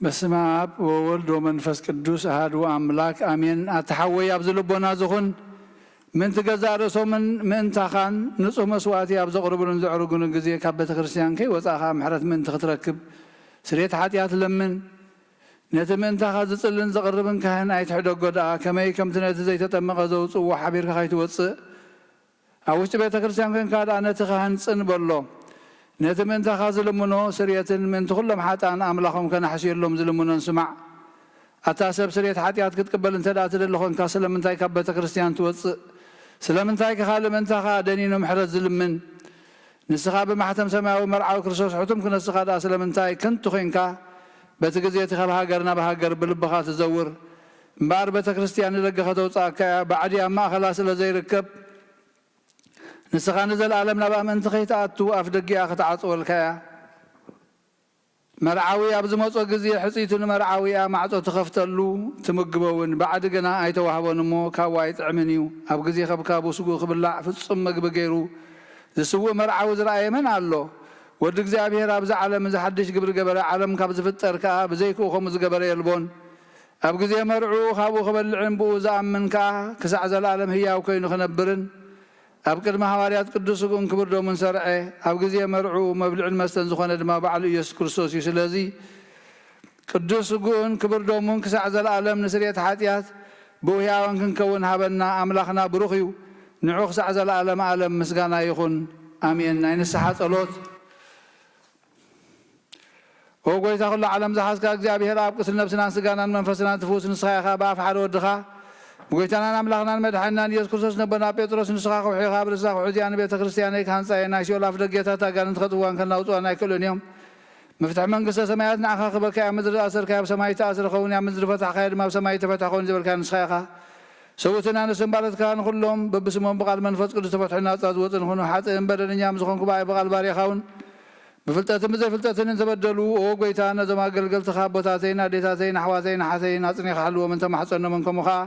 በስመ ኣብ ወወልድ ወመንፈስ ቅዱስ ኣሃዱ ኣምላክ ኣሜን። ኣታ ሓወይ ኣብዚ ልቦና ዝኹን ምእንቲ ገዛእ ርእሶምን ምእንታኻን ንጹህ መስዋእቲ ኣብ ዘቕርቡሉን ዘዕርጉሉን ግዜ ካብ ቤተ ክርስቲያን ከይወጻእኻ ምሕረት ምእንቲ ክትረክብ ስርየት ሓጢኣት ለምን። ነቲ ምእንታኻ ዝጽልን ዘቕርብን ካህን ኣይትሕደጎ ደኣ፣ ከመይ ከምቲ ነቲ ዘይተጠመቐ ዘውጽእዎ ሓቢርካ ከይትወጽእ ኣብ ውሽጢ ቤተ ክርስቲያን ኮንካ ደኣ ነቲ ካህን ጽን በሎ። ነቲ ምእንታኻ ዝልምኖ ስርየትን ምእንቲ ኩሎም ሓጥኣን ኣምላኾም ከነሕስየሎም ዝልምኖን ስማዕ። ኣታ ሰብ ስርየት ሓጢኣት ክትቅበል እንተ ደኣ ትደሊ ኾንካ ስለምንታይ ካብ ቤተ ክርስቲያን ትወጽእ? ስለምንታይ ከ ካልእ ምእንታኻ ደኒኑ ምሕረት ዝልምን? ንስኻ ብማሕተም ሰማያዊ መርዓዊ ክርስቶስ ሕቱም ክነስኻ ደኣ ስለምንታይ ከንቱ ኮንካ በቲ ግዜ እቲ ካብ ሃገር ናብ ሃገር ብልብኻ ትዘውር? እምበኣር ቤተ ክርስቲያን ንደገ ከተውጽኣካ እያ፣ ባዕዲ ኣብ ማእኸላ ስለ ዘይርከብ ንስኻ ንዘለኣለም ናብኣ ምእንቲ ከይትኣቱ ኣፍ ደጊኣ ክትዓጽወልካ እያ። መርዓዊ ኣብ ዝመጾ ግዜ ሕጽይቱ ንመርዓዊኣ ማዕጾ ትኸፍተሉ ትምግቦ እውን ባዕዲ ግና ኣይተዋህቦን እሞ ካብኡ ኣይጥዕምን እዩ። ኣብ ግዜ ከብካቡ ስግኡ ክብላዕ ፍጹም መግቢ ገይሩ ዝስውእ መርዓዊ ዝረኣየ መን ኣሎ? ወዲ እግዚኣብሔር ኣብዚ ዓለም እዚ ሓድሽ ግብሪ ገበረ፣ ዓለም ካብ ዝፍጠር ከኣ ብዘይክኡ ከምኡ ዝገበረ የልቦን። ኣብ ግዜ መርዕኡ ካብኡ ክበልዕን ብኡ ዝኣምን ከኣ ክሳዕ ዘለኣለም ህያው ኮይኑ ክነብርን ኣብ ቅድሚ ሃዋርያት ቅዱስ ስግኡን ክቡር ደሙን ሰርዐ። ኣብ ግዜ መርዕኡ መብልዕን መስተን ዝኾነ ድማ ባዕሉ ኢየሱስ ክርስቶስ እዩ። ስለዚ ቅዱስ ስግኡን ክቡር ደሙን ክሳዕ ዘለኣለም ንስርየት ሓጢኣት ብኡ ህያዋን ክንከውን ሃበና። ኣምላኽና ብሩኽ እዩ። ንዑ ክሳዕ ዘለኣለም ኣለም ምስጋና ይኹን። ኣሜን። ናይ ንስሓ ጸሎት። ኦ ጎይታ ኩሉ ዓለም ዝሓዝካ እግዚኣብሔር ኣብ ቅትል ነብስናን ስጋናን መንፈስናን ትፍውስ ንስኻ ኢኻ። ብኣፍ ሓደ ወድኻ ብጎይታናን ኣምላኽናን መድሓኒናን ኢየሱስ ክርስቶስ ነቦና ጴጥሮስ ንስኻ ከውሒ ኢኻ፣ ኣብ ርእሳ ከውሒ እዚኣ ንቤተ ክርስቲያነይ ክሃንጻ እየ፣ ናይ ሲኦል ኣፍ ደጌታት ኣጋንንቲ ከጥፍዋን ከናውጽዋን ኣይክእሉን እዮም። መፍትሒ መንግስተ ሰማያት ንዓኻ ክበካ እያ። ኣብ ምድሪ ዝኣሰርካዮ ኣብ ሰማይ ዝተኣስረ ኸውን፣ ኣብ ምድሪ ዝፈታሕካዮ ድማ ኣብ ሰማይ ዝተፈትሐ ኸውን ዝበልካዮ ንስኻ ኢኻ። ሰብኡትን ኣንስትን ባሮትካ ንኹሎም በብስሞም ብቓል መንፈስ ቅዱስ ተፈትሑ ናጻ ዝወጹ ንኹኑ። ሓጥእን በደለኛ ምስ ዝኾንኩ ብኣይ ብቓል ባርያኻ እውን ብፍልጠትን ብዘይፍልጠትን እንተበደሉ፣ ኦ ጎይታ፣ ነዞም ኣገልገልትኻ ኣቦታተይን ኣዴታተይን ኣሕዋተይን ኣሓተይን ኣጽኒኻ ሓልዎም እንተማሕጸኖምን ከምኡ ኸኣ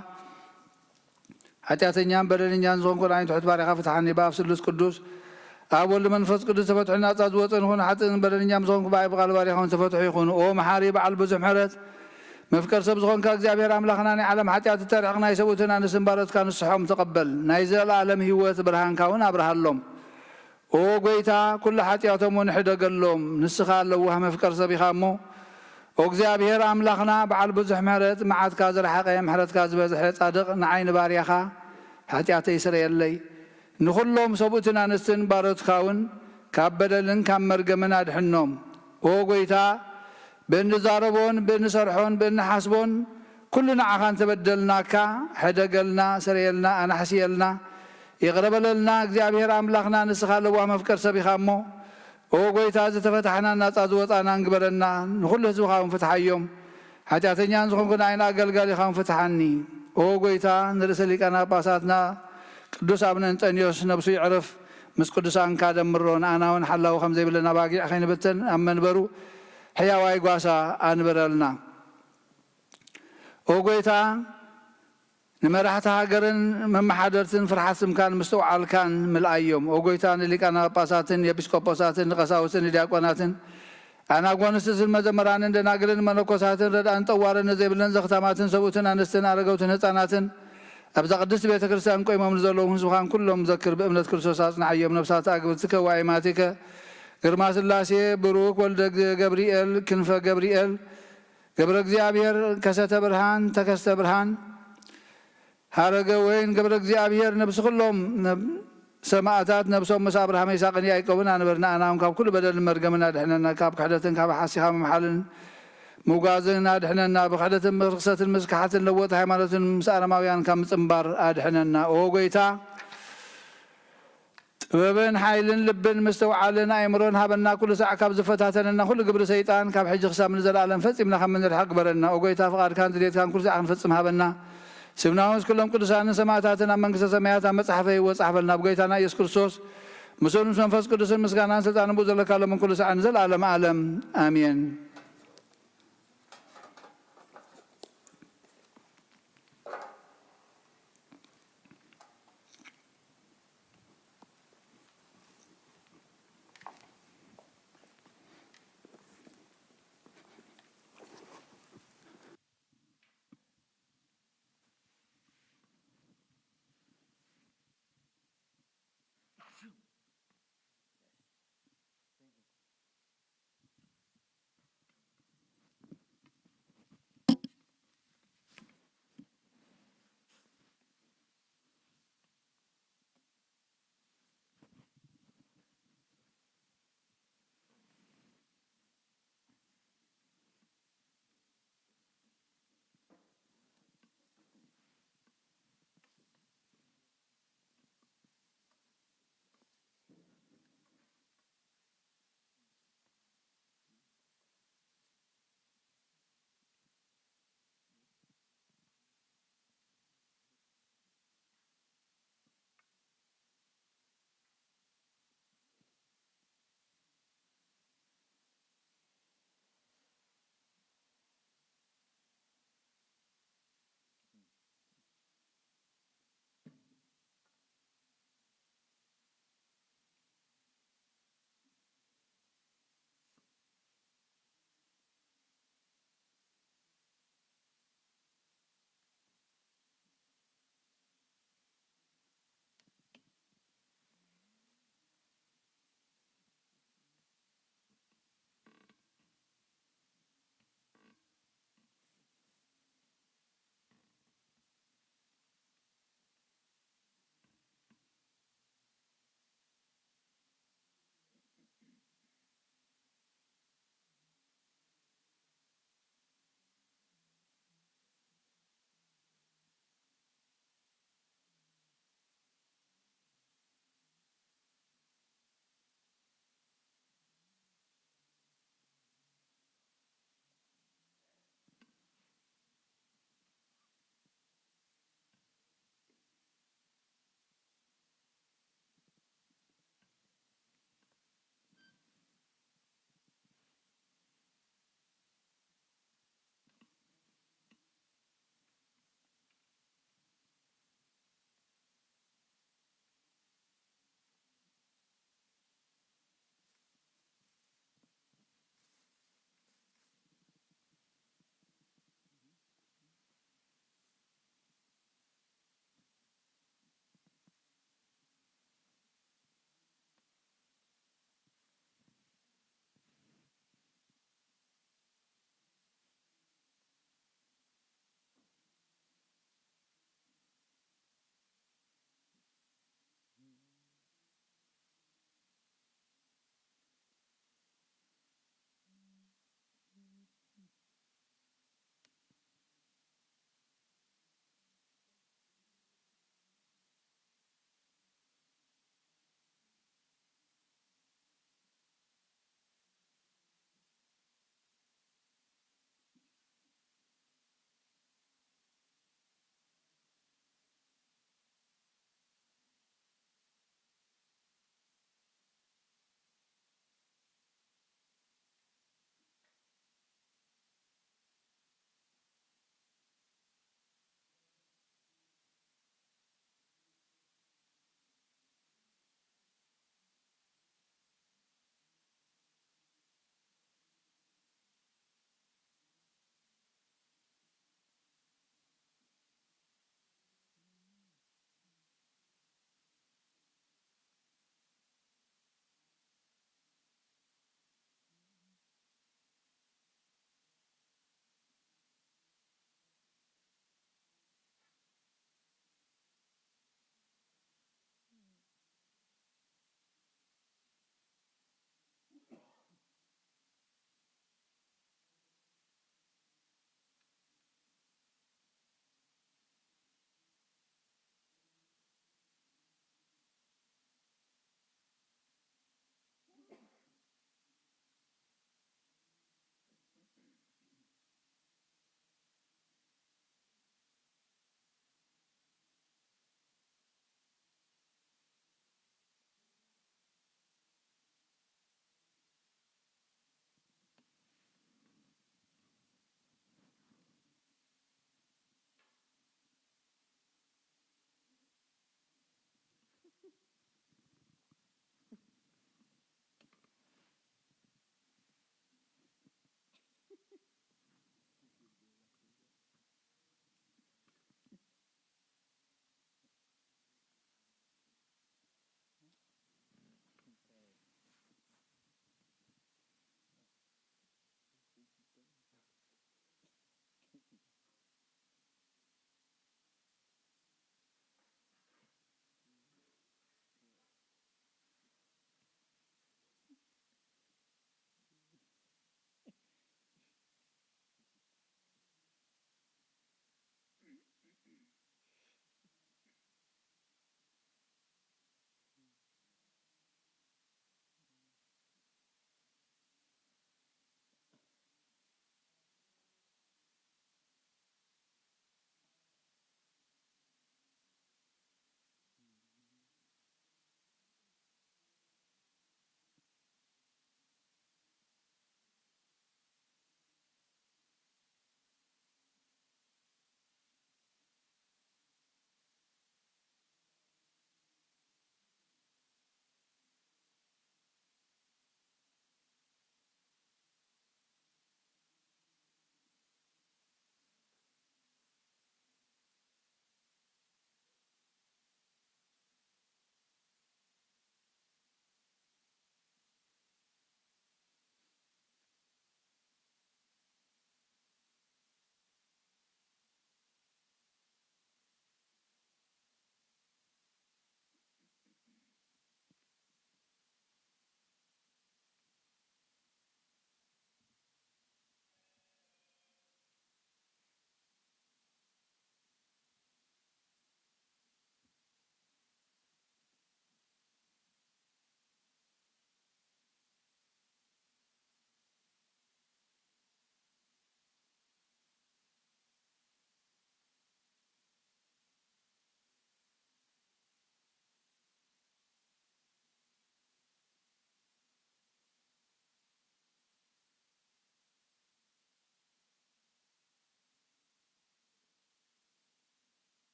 ሓጢኣተኛን በደለኛን ዝኾንኩ ንዓይ ትሑት ባርያኻ ፍትሓኒ። ብኣብ ስሉስ ቅዱስ ኣብ ወልድ መንፈስ ቅዱስ ተፈትሑ ናጻ ዝወጸ ንኹን። ሓጥእን በደለኛን ዝኾንኩ ብኣይ ብቓል ባርያኻ እውን ተፈትሑ ይኹኑ። ኦ መሓሪ በዓል ብዙሕ ምሕረት መፍቀር ሰብ ዝኾንካ እግዚኣብሔር ኣምላኽና ናይ ዓለም ሓጢኣት እተርሕቕ ናይ ሰብኡትን ኣንስትን ባሮትካ ንስሖም ተቐበል። ናይ ዘለኣለም ህይወት ብርሃንካ እውን ኣብርሃሎም። ኦ ጎይታ፣ ኩሉ ሓጢኣቶም እውን ሕደገሎም። ንስኻ ለዋህ መፍቀር ሰብ ኢኻ እሞ፣ ኦ እግዚኣብሔር ኣምላኽና፣ በዓል ብዙሕ ምሕረት፣ መዓትካ ዝረሓቐ፣ ምሕረትካ ዝበዝሐ፣ ጻድቕ፣ ንዓይ ንባርያኻ ሓጢኣተይ ስረየለይ። ንኹሎም ሰብኡትን ኣንስትን ባሮትካ እውን ካብ በደልን ካብ መርገምን ኣድሕኖም። ኦ ጎይታ፣ ብእንዛረቦን ብእንሰርሖን ብእንሓስቦን ኩሉ ንዓኻ እንተበደልናካ፣ ሕደገልና፣ ስረየልና፣ ኣናሕስየልና፣ ይቕረ በለልና። እግዚኣብሔር ኣምላኽና፣ ንስኻ ለዋህ መፍቀር ሰብ ኢኻ እሞ፣ ኦ ጎይታ፣ ዝተፈታሕናን ናጻ ዝወጻናን ግበረና፣ ንኹሉ ህዝብኻ እውን ፍትሓዮም። ሓጢኣተኛን ዝኾንኩ ንዓይን ኣገልጋሊኻ እውን ፍትሓኒ። ኦ ጎይታ፣ ንርእሰ ሊቃነ ጳጳሳትና ቅዱስ ኣቡነ እንጠንዮስ ነብሱ ይዕርፍ፣ ምስ ቅዱሳንካ ደምሮ፣ ንኣና እውን ሓላዊ ከም ዘይብለና ባጊዕ ከይንብተን ኣብ መንበሩ ሕያዋይ ጓሳ ኣንብረልና። ኦ ጎይታ፣ ንመራሕቲ ሃገርን መመሓደርትን ፍርሓት ስምካን ምስትውዓልካን ምልኣዮም። ኦ ጎይታ፣ ንሊቃነ ጳጳሳትን ኤጲስቆጶሳትን ንቀሳውስትን ንዲያቆናትን ኣናጓንስትን መዘምራንን ደናግልን መነኮሳትን ረድኣን ጠዋርን ንዘይብለን ዘኽታማትን ሰብኡትን ኣንስትን ኣረገውትን ህፃናትን ኣብዛ ቅድስቲ ቤተ ክርስቲያን ቆይሞም ንዘለዉ ህዝብኻን ኩሎም ዘክር። ብእምነት ክርስቶስ ኣጽንዓዮም። ነፍሳት ኣግብርትከ ወኣይማቲከ ግርማ ስላሴ ብሩክ ወልደ ገብርኤል ክንፈ ገብርኤል ገብረ እግዚኣብሔር ከሰተ ብርሃን ተከስተ ብርሃን ሃረገ ወይን ገብረ እግዚኣብሔር ነብሲ ኩሎም ነብ-፣ ሰማእታት ነብሶም ምስ ኣብርሃም ይስሐቅን ያዕቆብን ኣንበር። ንኣና እውን ካብ ኩሉ በደልን መርገምን ኣድሕነና። ካብ ክሕደትን ካብ ሓሲኻ ምምሓልን ምውጋዝን ኣድሕነና። ብክሕደትን ብርክሰትን ምስ ክሓትን ለወጥ ሃይማኖትን ምስ ኣረማውያን ካብ ምጽንባር ኣድሕነና። ኦ ጎይታ፣ ጥበብን ሓይልን ልብን ምስትውዓልን ኣእምሮን ሃበና። ኩሉ ሳዕ ካብ ዝፈታተነና ኩሉ ግብሪ ሰይጣን ካብ ሕጂ ክሳብ ንዘለኣለም ፈጺምና ከም እንርሕቕ ግበረና። ኦ ጎይታ፣ ፍቓድካን ድሌትካን ኩሉ ሳዕ ክንፈጽም ሃበና። ስምና እውን ምስ ኩሎም ቅዱሳንን ሰማእታትን ኣብ መንግስተ ሰማያት ኣብ መጽሓፈ ህይወት ጻሕፈልና። ብጎይታና ኢየሱስ ክርስቶስ ምስኡን ምስ መንፈስ ቅዱስን ምስጋናን ስልጣንን ብኡ ዘለካ ሎምን ኩሉ ሳዕን ንዘለኣለም ኣለም ኣሜን።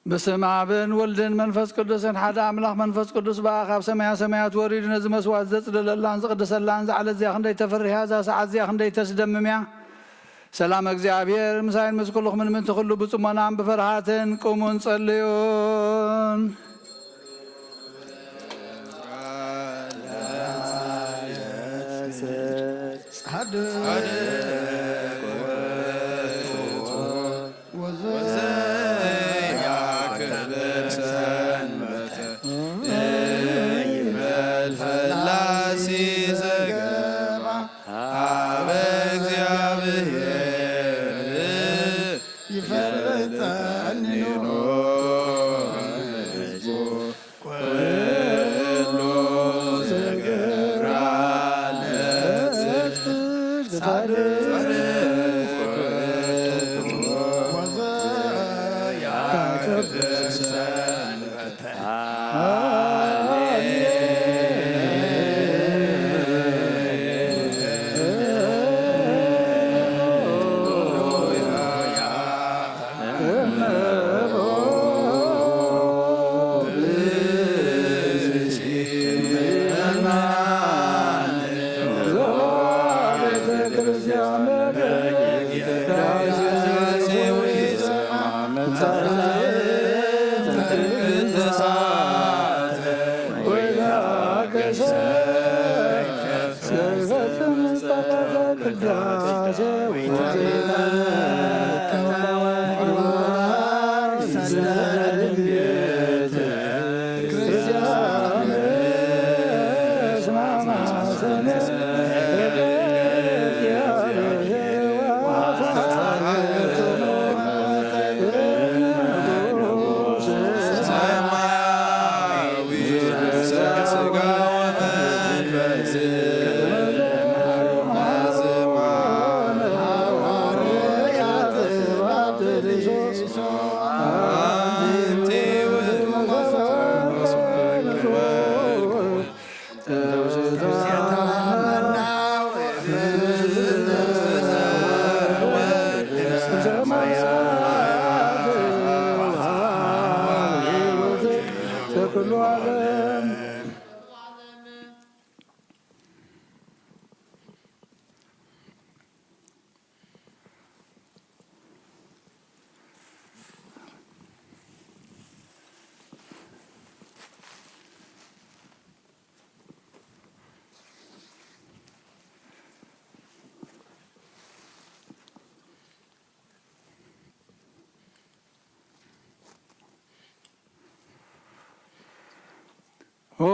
በስመ ኣብን ወልድን መንፈስ ቅዱስን ሓደ ኣምላኽ። መንፈስ ቅዱስ በኣ ካብ ሰማያ ሰማያት ወሪዱ ነዚ መስዋዕት ዘጽደለላን ዝቕድሰላን፣ እዛ ዕለት እዚኣ ክንደይ ተፈሪሃ፣ እዛ ሰዓት እዚኣ ክንደይ ተስደምም እያ። ሰላም እግዚኣብሔር ምሳይን ምስ ኩልኹምን ምእንቲ ኩሉ ብጽሞናን ብፍርሃትን ቁሙን ጸልዩን። ወዘያክብር ሰንበተ ይበል ፈላሲ ዘገባ ሀበ እግዚኣብሔር ይፈልጠኒ ኖ ህዝቡ ኩሉ ዝግራ ለጽድቅ ጻድቅ ወዘያከብር ሰንበተ። ኦ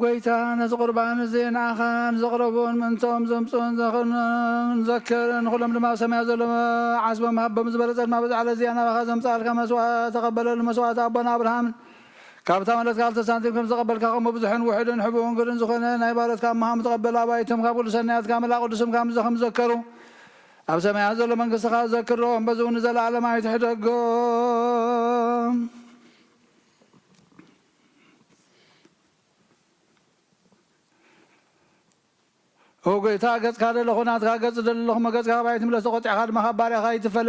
ጎይታ፣ ነዚ ቁርባን እዚ ንኣኻ ንዘቕረቡን ምእንቶም ዘምጽኡን ዘኽን-፣ ንዘክር፣ ንኹሎም ድማ ኣብ ሰማያት ዘሎ ዓስቦም ሃቦም። ዝበለጸ ድማ በዛ ዕለት እዚኣ ናባኻ ዘምጽኣልካ መስዋዕት ተቐበለሉ። መስዋዕት ኣቦና ኣብርሃም ካብታ መለት ካልተ ሳንቲም ከም ዘቐበልካ፣ ከምኡ ብዙሕን ውሑድን ሕቡእን ግርን ዝኾነ ናይ ባሮትካ ምሃም ተቐበል። ኣባይቶም ካብ ኩሉ ሰናያትካ መልኣ ቅዱስም ካብ ከም ዘከሩ፣ ኣብ ሰማያት ዘሎ መንግስትኻ ዘክሮም፣ በዚ እውን ንዘለኣለም ኣይትሕደጎም። ኦ ጎይታ፣ ገጽካ ደለኹ ናትካ ገጽ ደለኹ፣ መገጽካ ካብ ኣይትምለስ፣ ተቖጢዕካ ድማ ካብ ባርያኻ ኣይትፈለ።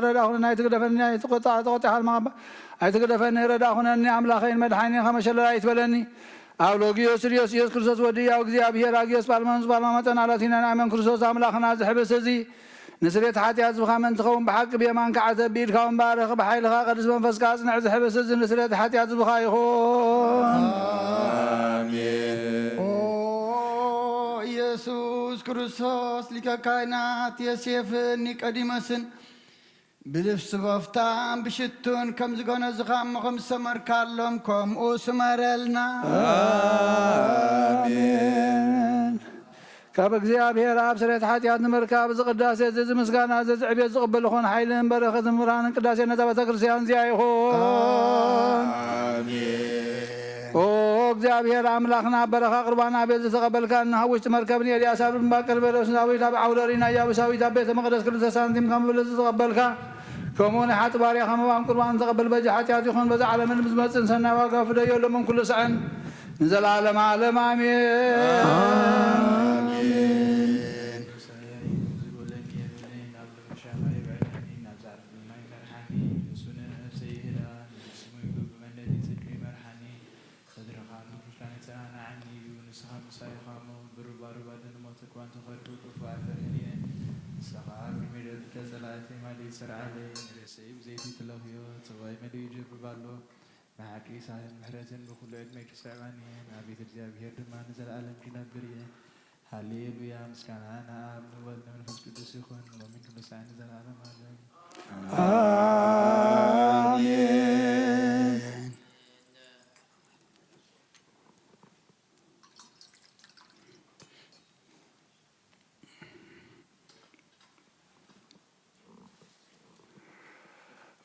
ረዳ ኩነኒ፣ ኣይትግደፈኒ፣ ኣይትቆጣ-፣ ተቖጢዕካ ድማ ካብ ኣይትግደፈኒ፣ ረዳ ኩነኒ፣ ኣምላኸይን መድሓኒን ካብ መሸለል ኣይትበለኒ። ኣብ ሎጊዮስ ርዮስ ኢየሱስ ክርስቶስ ወዲ ያው እግዚኣብሔር ኣግዮስ ጳልሞንስ ጳልማ መጠን ኣላቲና ንኣመን ክርስቶስ ኣምላኽና ዝሕብስ እዚ ንስርየት ሓጢኣት ዝብኻ መን ትኸውን ብሓቂ ብየማንካ ዓተብ ብኢድካ እውን ባርኽ ብሓይልኻ ቅዱስ መንፈስካ ኣጽንዕ ዝሕብስ እዚ ንስርየት ሓጢኣት ዝብኻ ይኹን። ኣሜን። ኦ ኢየሱስ ክርስቶስ ሊቀ ካህናት ዮሴፍን ኒቆዲሞስን ብልብሲ በፍታን ብሽቱን ከም ዝገነዙኻ እሞ ከም ዝሰመርካሎም ከምኡ ስመረልና። ኣሜን። ካብ እግዚኣብሔር ኣብ ስርየት ሓጢኣት ንምርካብ እዚ ቅዳሴ እዚ፣ እዚ ምስጋና እዚ፣ እዚ ዕቤት ዝቕበል ይኹን ሓይልን በረኸትን ብርሃንን ቅዳሴ ነዛ ቤተ ክርስቲያን እዚኣ ይኹን። ኣሜን። ኦ እግዚኣብሔር ኣምላኽና፣ በረኻ ቁርባን ኣቤል ዝተቐበልካ፣ ንሃብ ውሽጢ መርከብ ንኤልያስ ኣብ እምባ ቀርሜሎስ፣ ንዳዊት ኣብ ዓውደ ሪና ኢያቡሳዊት ኣብ ቤተ መቕደስ ክልተ ሳንቲም ከም ብልጽ ዝተቐበልካ፣ ከምኡ ንሓጢ ባርያኻ መባን ቁርባን ተቐበል። በጃ ሓጢኣት ይኹን፣ በዛ ዓለምን ብዝመጽእን ሰናይ ዋጋ ፍደዮ፣ ሎምን ኩሉ ሰዐን ንዘለዓለም ዓለም ኣሜን። ኣሜን። እዋን ተኸዱ ክፉኣት ተርእየ። ንስኻ ኣብ ቅድሚ ደቂ ጸላእተይ ማሊት ሰርዓለይ፣ ንርእሰይ ብዘይቲ ትለኽዮ፣ ጽዋይ መሊኡ ይጀብብ ኣሎ። ብሓቂ ሳህን ምሕረትን ብኹሉ ዕድመይ ክስዕባኒ እየን። ኣቤት እግዚኣብሔር ድማ ንዘለኣለም ክነብር እየ። ሃሌሉያ! ምስጋና ንኣብ ንወልድ ንመንፈስ ቅዱስ ይኹን፣ ሎሚን ክሉ ሳዕን ንዘለኣለም ዓለም። ኣሜን።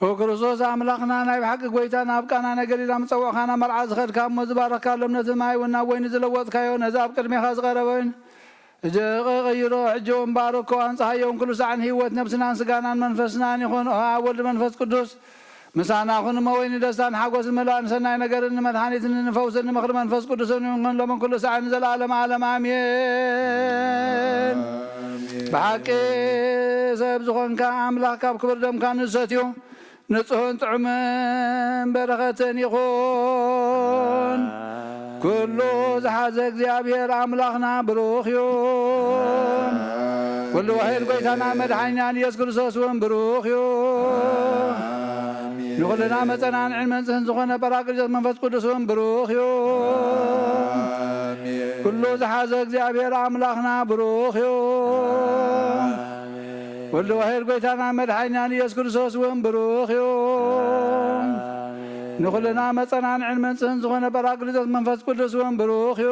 ኦ ክርስቶስ ኣምላኽና፣ ናይ ብሓቂ ጐይታ፣ ናብ ቃና ናይ ገሊላ ምጸውዕኻና መርዓ ዝኸድካ እሞ ዝባረኽካሎም ነቲ ማይ እውን ናብ ወይኒ ዝለወጥካዮ ነዚ ኣብ ቅድሜኻ ዝቐረበ ወይኒ እጅ ቀይሮ፣ ሕጂ እውን ባርኮ፣ ኣንጽሃዮ፣ እውን ኩሉ ሳዕን ህይወት ነብስናን ስጋናን መንፈስናን ይኹን። ኦ ኣብ ወልድ መንፈስ ቅዱስ ምሳና ኩን እሞ ወይኒ ደስታን ሓጎስን መላእን ሰናይ ነገርን ንመድሓኒትን ንፈውስን ንምኽሪ መንፈስ ቅዱስን ይኹን ሎምን ኩሉ ሳዕን ንዘለኣለም ዓለም ኣሜን። ብሓቂ ሰብ ዝኾንካ ኣምላኽ ካብ ክብር ደምካ ንሰትዩ ንጹህን ጥዑምን በረኸትን ይኹን። ኩሉ ዝሓዘ እግዚኣብሔር ኣምላኽና ብሩኽ እዩ። ኩሉ ዋሕድ ጐይታና መድሓኒናን ኢየሱስ ክርስቶስ እውን ብሩኽ እዩ። ንኹልና መጸናንዕን መንጽህን ዝኾነ ጳራቅሊጦስ መንፈስ ቅዱስ እውን ብሩኽ እዩ። ኩሉ ዝሓዘ እግዚኣብሔር ኣምላኽና ብሩኽ እዩ። ወልድ ዋሕድ ጐይታና መድሓኒናን ኢየሱስ ክርስቶስ እውን ብሩኽ እዩ። ንኹልና መጸናንዕን መንጽህን ዝኾነ ጳራቅሊጦስ መንፈስ ቅዱስ እውን ብሩኽ እዩ።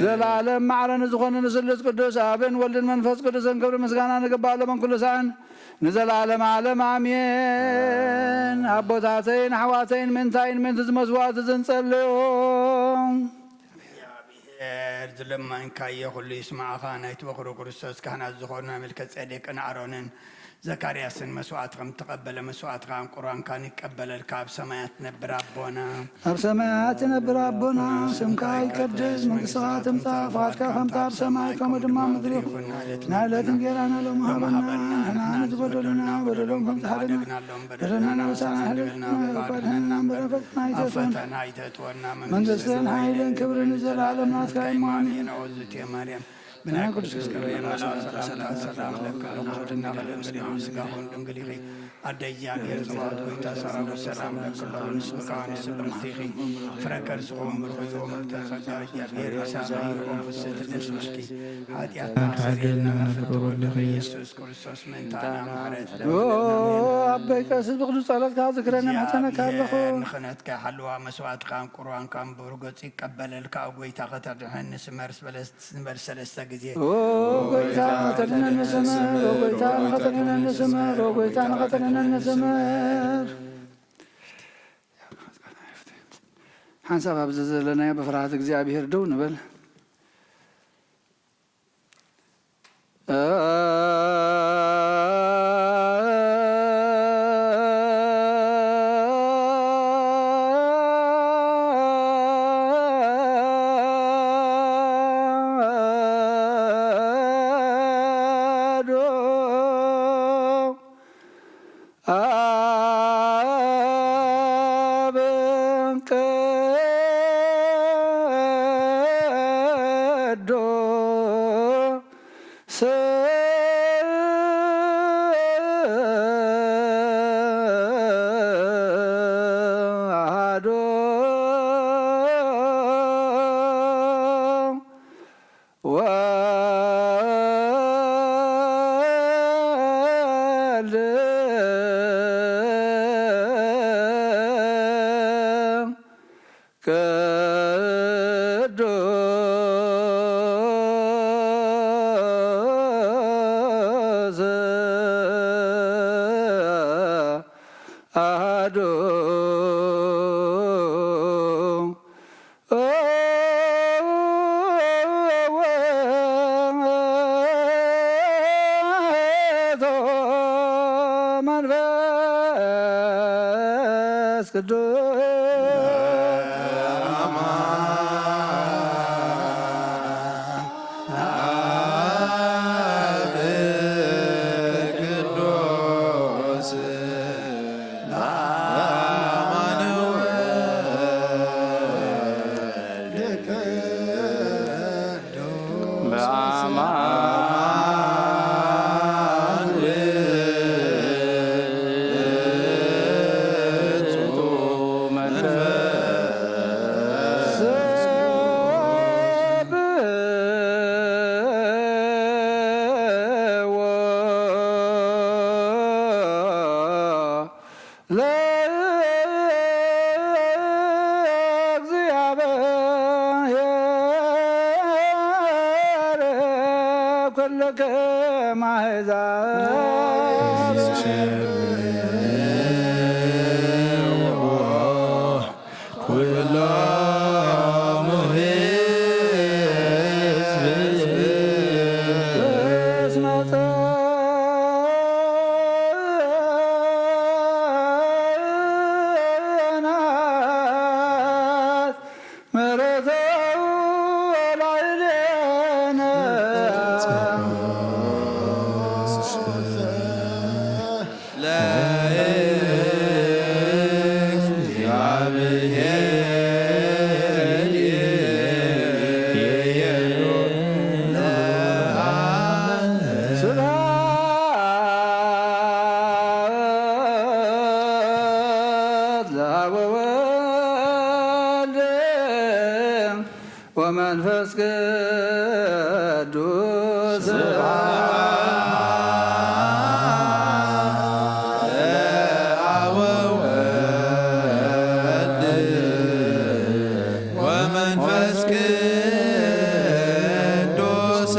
ዘለኣለም ማዕረ ንዝኾነ ንስሉስ ቅዱስ ኣብን ወልድን መንፈስ ቅዱስን ክብሪ ምስጋና ንግባእ ሎምን ኩሉ ሳዕን ንዘለኣለም ዓለም ኣሜን። ኣቦታተይን ኣሕዋተይን ምንታይን ምንቲ ዝመስዋዕቲ ዝንጸልዮ እግዚኣብሔር ዝለመንካዮ ኩሉ ይስማዕኻ። ናይቲ በኹሩ ክርስቶስ ካህናት ዝኾኑ ናይ መልከ ጼዴቅን ኣሮንን ዘካርያስን መስዋዕቲ ከም እተቐበለ መስዋዕትኻን ቁርባንካን ይቀበለልካ። ኣብ ሰማያት ትነብር ኣቦና፣ ኣብ ሰማያት ትነብር ኣቦና፣ ስምካ ይቀደስ፣ መንግስትኻ ትምጻእ፣ ፍቓድካ ከምታ ኣብ ሰማይ ከምኡ ድማ ኣብ ምድሪ ይኹን። ናይ ዕለት እንጌራና ሎሚ ሃበና፣ ንሕና ንዝበደሉና በደሎም ከም ዝሓደግና በደልና ንበሳና ሕደግና፣ እባ ኣድሕነና እምበር ኣብ ፈተና ኣይተእትወና፣ መንግስትን ሓይልን ክብርን ንዘለኣለም ናትካ እዩ። ኣሜን። ኦ ዝትየ ማርያም፣ ብናይ ቅዱስ ገብርኤል መልኣክ ሰላምታ ሰላም ለኪ ኣለኹ፣ ድንግል ኢኺ፣ ስጋኹን ድንግል ኢኺ፣ ኣደ እግዚኣብሔር ጸባኦት ጐይታ ሰራዊት ሰላም ለኪ ኣለኹ፣ ንስብእካን ንስብ ምስቲኺ፣ ፍረ ከርስኹም ብሩኽ እዩ፣ ምልዕተ ጸጋ እግዚኣብሔር ምሳኺ፣ ኦ ፍስሕቲ ደስ በልኪ፣ ሓጢኣትና ኣስተሰርየልና፣ ፍቅር ወልድኺ ኢየሱስ ክርስቶስ ምእንታና ምሕረት ኦ ለምንለና። ኣቦይ ቀሲስ ብቕዱስ ጸሎትካ ዝክረኒ ምሕጸነካ ኣለኹ። እግዚኣብሔር ንኽህነትካ ይሓልዋ፣ መስዋዕትካን ቁርባንካን ብሩህ ገጹ ይቀበለልካ፣ ኦ ጐይታ ከተድሕን ንስመር በለስ ንበል ሰለስተ ግዜ። ኦ ጐይታ ኸተድሕነኒ ስመር፣ ኦ ጐይታ ንኸተድሕነኒ ስመር፣ ኦ ጐይታ ንኸተድሕነኒ ስመር። ሓንሳብ ኣብዚ ዘለናዮ ብፍርሃት እግዚኣብሔር ደው ንበል። ለእግዚኣብሔር ኩልክም ኣሕዛብ ኩሎም ህዝብ እስመ ጸናት ምሕረቱ ላዕሌነ። ስብሐት ለአብ ወወልድ ወመንፈስ ቅዱስ። ወመንፈስ ቅዱስ።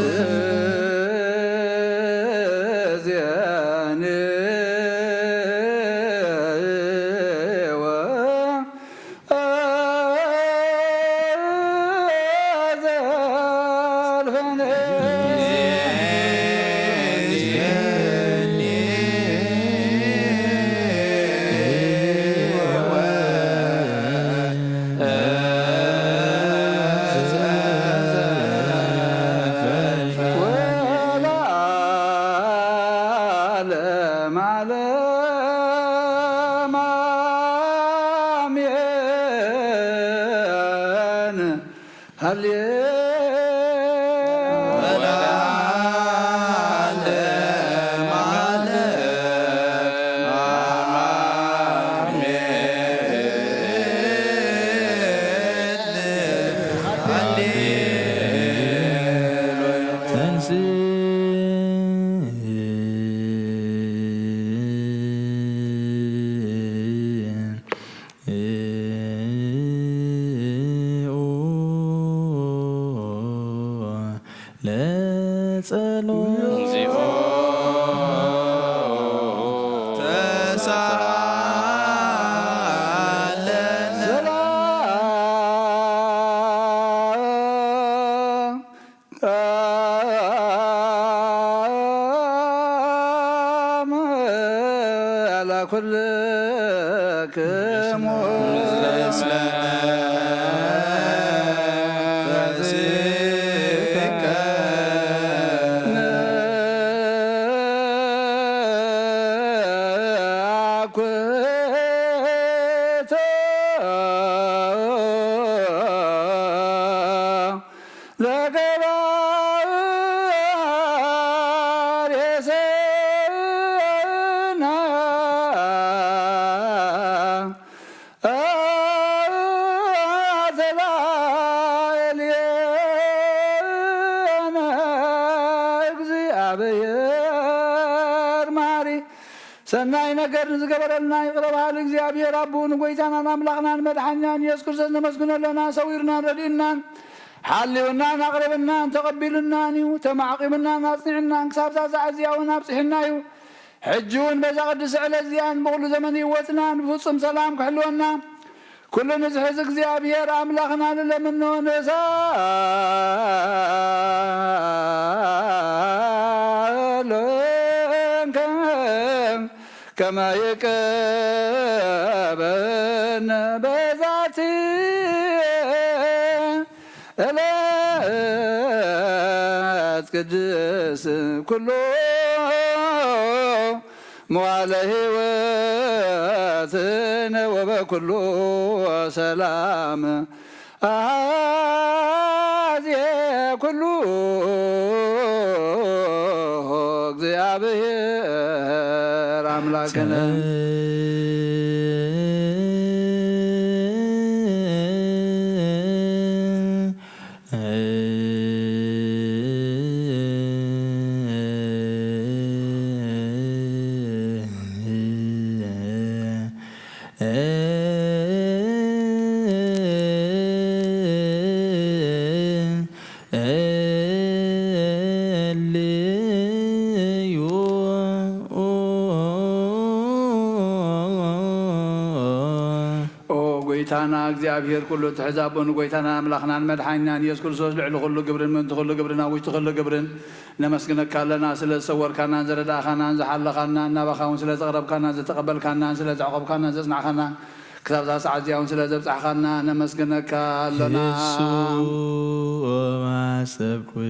ወለዓለመ ዓለም አሜን። ሃሌ ለጸሎት። እግዚኦ ተሳለነ። ሰላም ለኩልክሙ እስመ አኩቶ ለገባሬ ሰናይ አዘላልየነ እግዚአብሔር ማሪ ሰናይ ነገር ንዝገበረልና ይቕረ በሃሊ እግዚኣብሔር ኣቦኡ ንጎይታናን ኣምላኽናን መድሓኛን ኢየሱስ ክርስቶስ ነመስግኖ ኣለና። ሰዊርናን ረድእናን ሓልዩናን ኣቕረብናን ተቐቢሉናን እዩ። ተማዕቂቡናን ኣጽኒዕናን ክሳብ እዛ ሰዓት እዚኣ እውን ኣብጽሕና እዩ። ሕጂ እውን በዛ ቅድስቲ ዕለት እዚኣን ብኹሉ ዘመን ህይወትናን ብፍጹም ሰላም ክሕልወና ኩሉ ንዝሕዝ እግዚኣብሔር ኣምላኽና ንለምኖ ንሳሎን ከም ከመ ይቀበነ በዛቲ ዕለት ቅድስ ኩሎ መዋለ ሕይወትነ ወበኩሉ ሰላም አዜ ኩሉ እግዚአብሔር አምላክነ። ጎይታና እግዚኣብሔር ኩሉ እትሕዝ ኣቦ ንጎይታናን ኣምላኽናን መድሓኒናን ኢየሱስ ክርስቶስ ልዕሊ ኩሉ ግብርን ምእንቲ ኩሉ ግብርን ኣብ ውሽጢ ኩሉ ግብርን ነመስግነካ ኣለና። ስለ ዝሰወርካናን ዝረዳእካናን ዝሓለኻናን ናባኻ እውን ስለ ዘቕረብካናን ዝተቐበልካናን ስለ ዘዕቆብካናን ዘጽናዕካናን ክሳብ እዛ ሰዓት እዚኣ እውን ስለ ዘብጻሕካና ነመስግነካ ኣለና። የሱ ማሰብኩዎ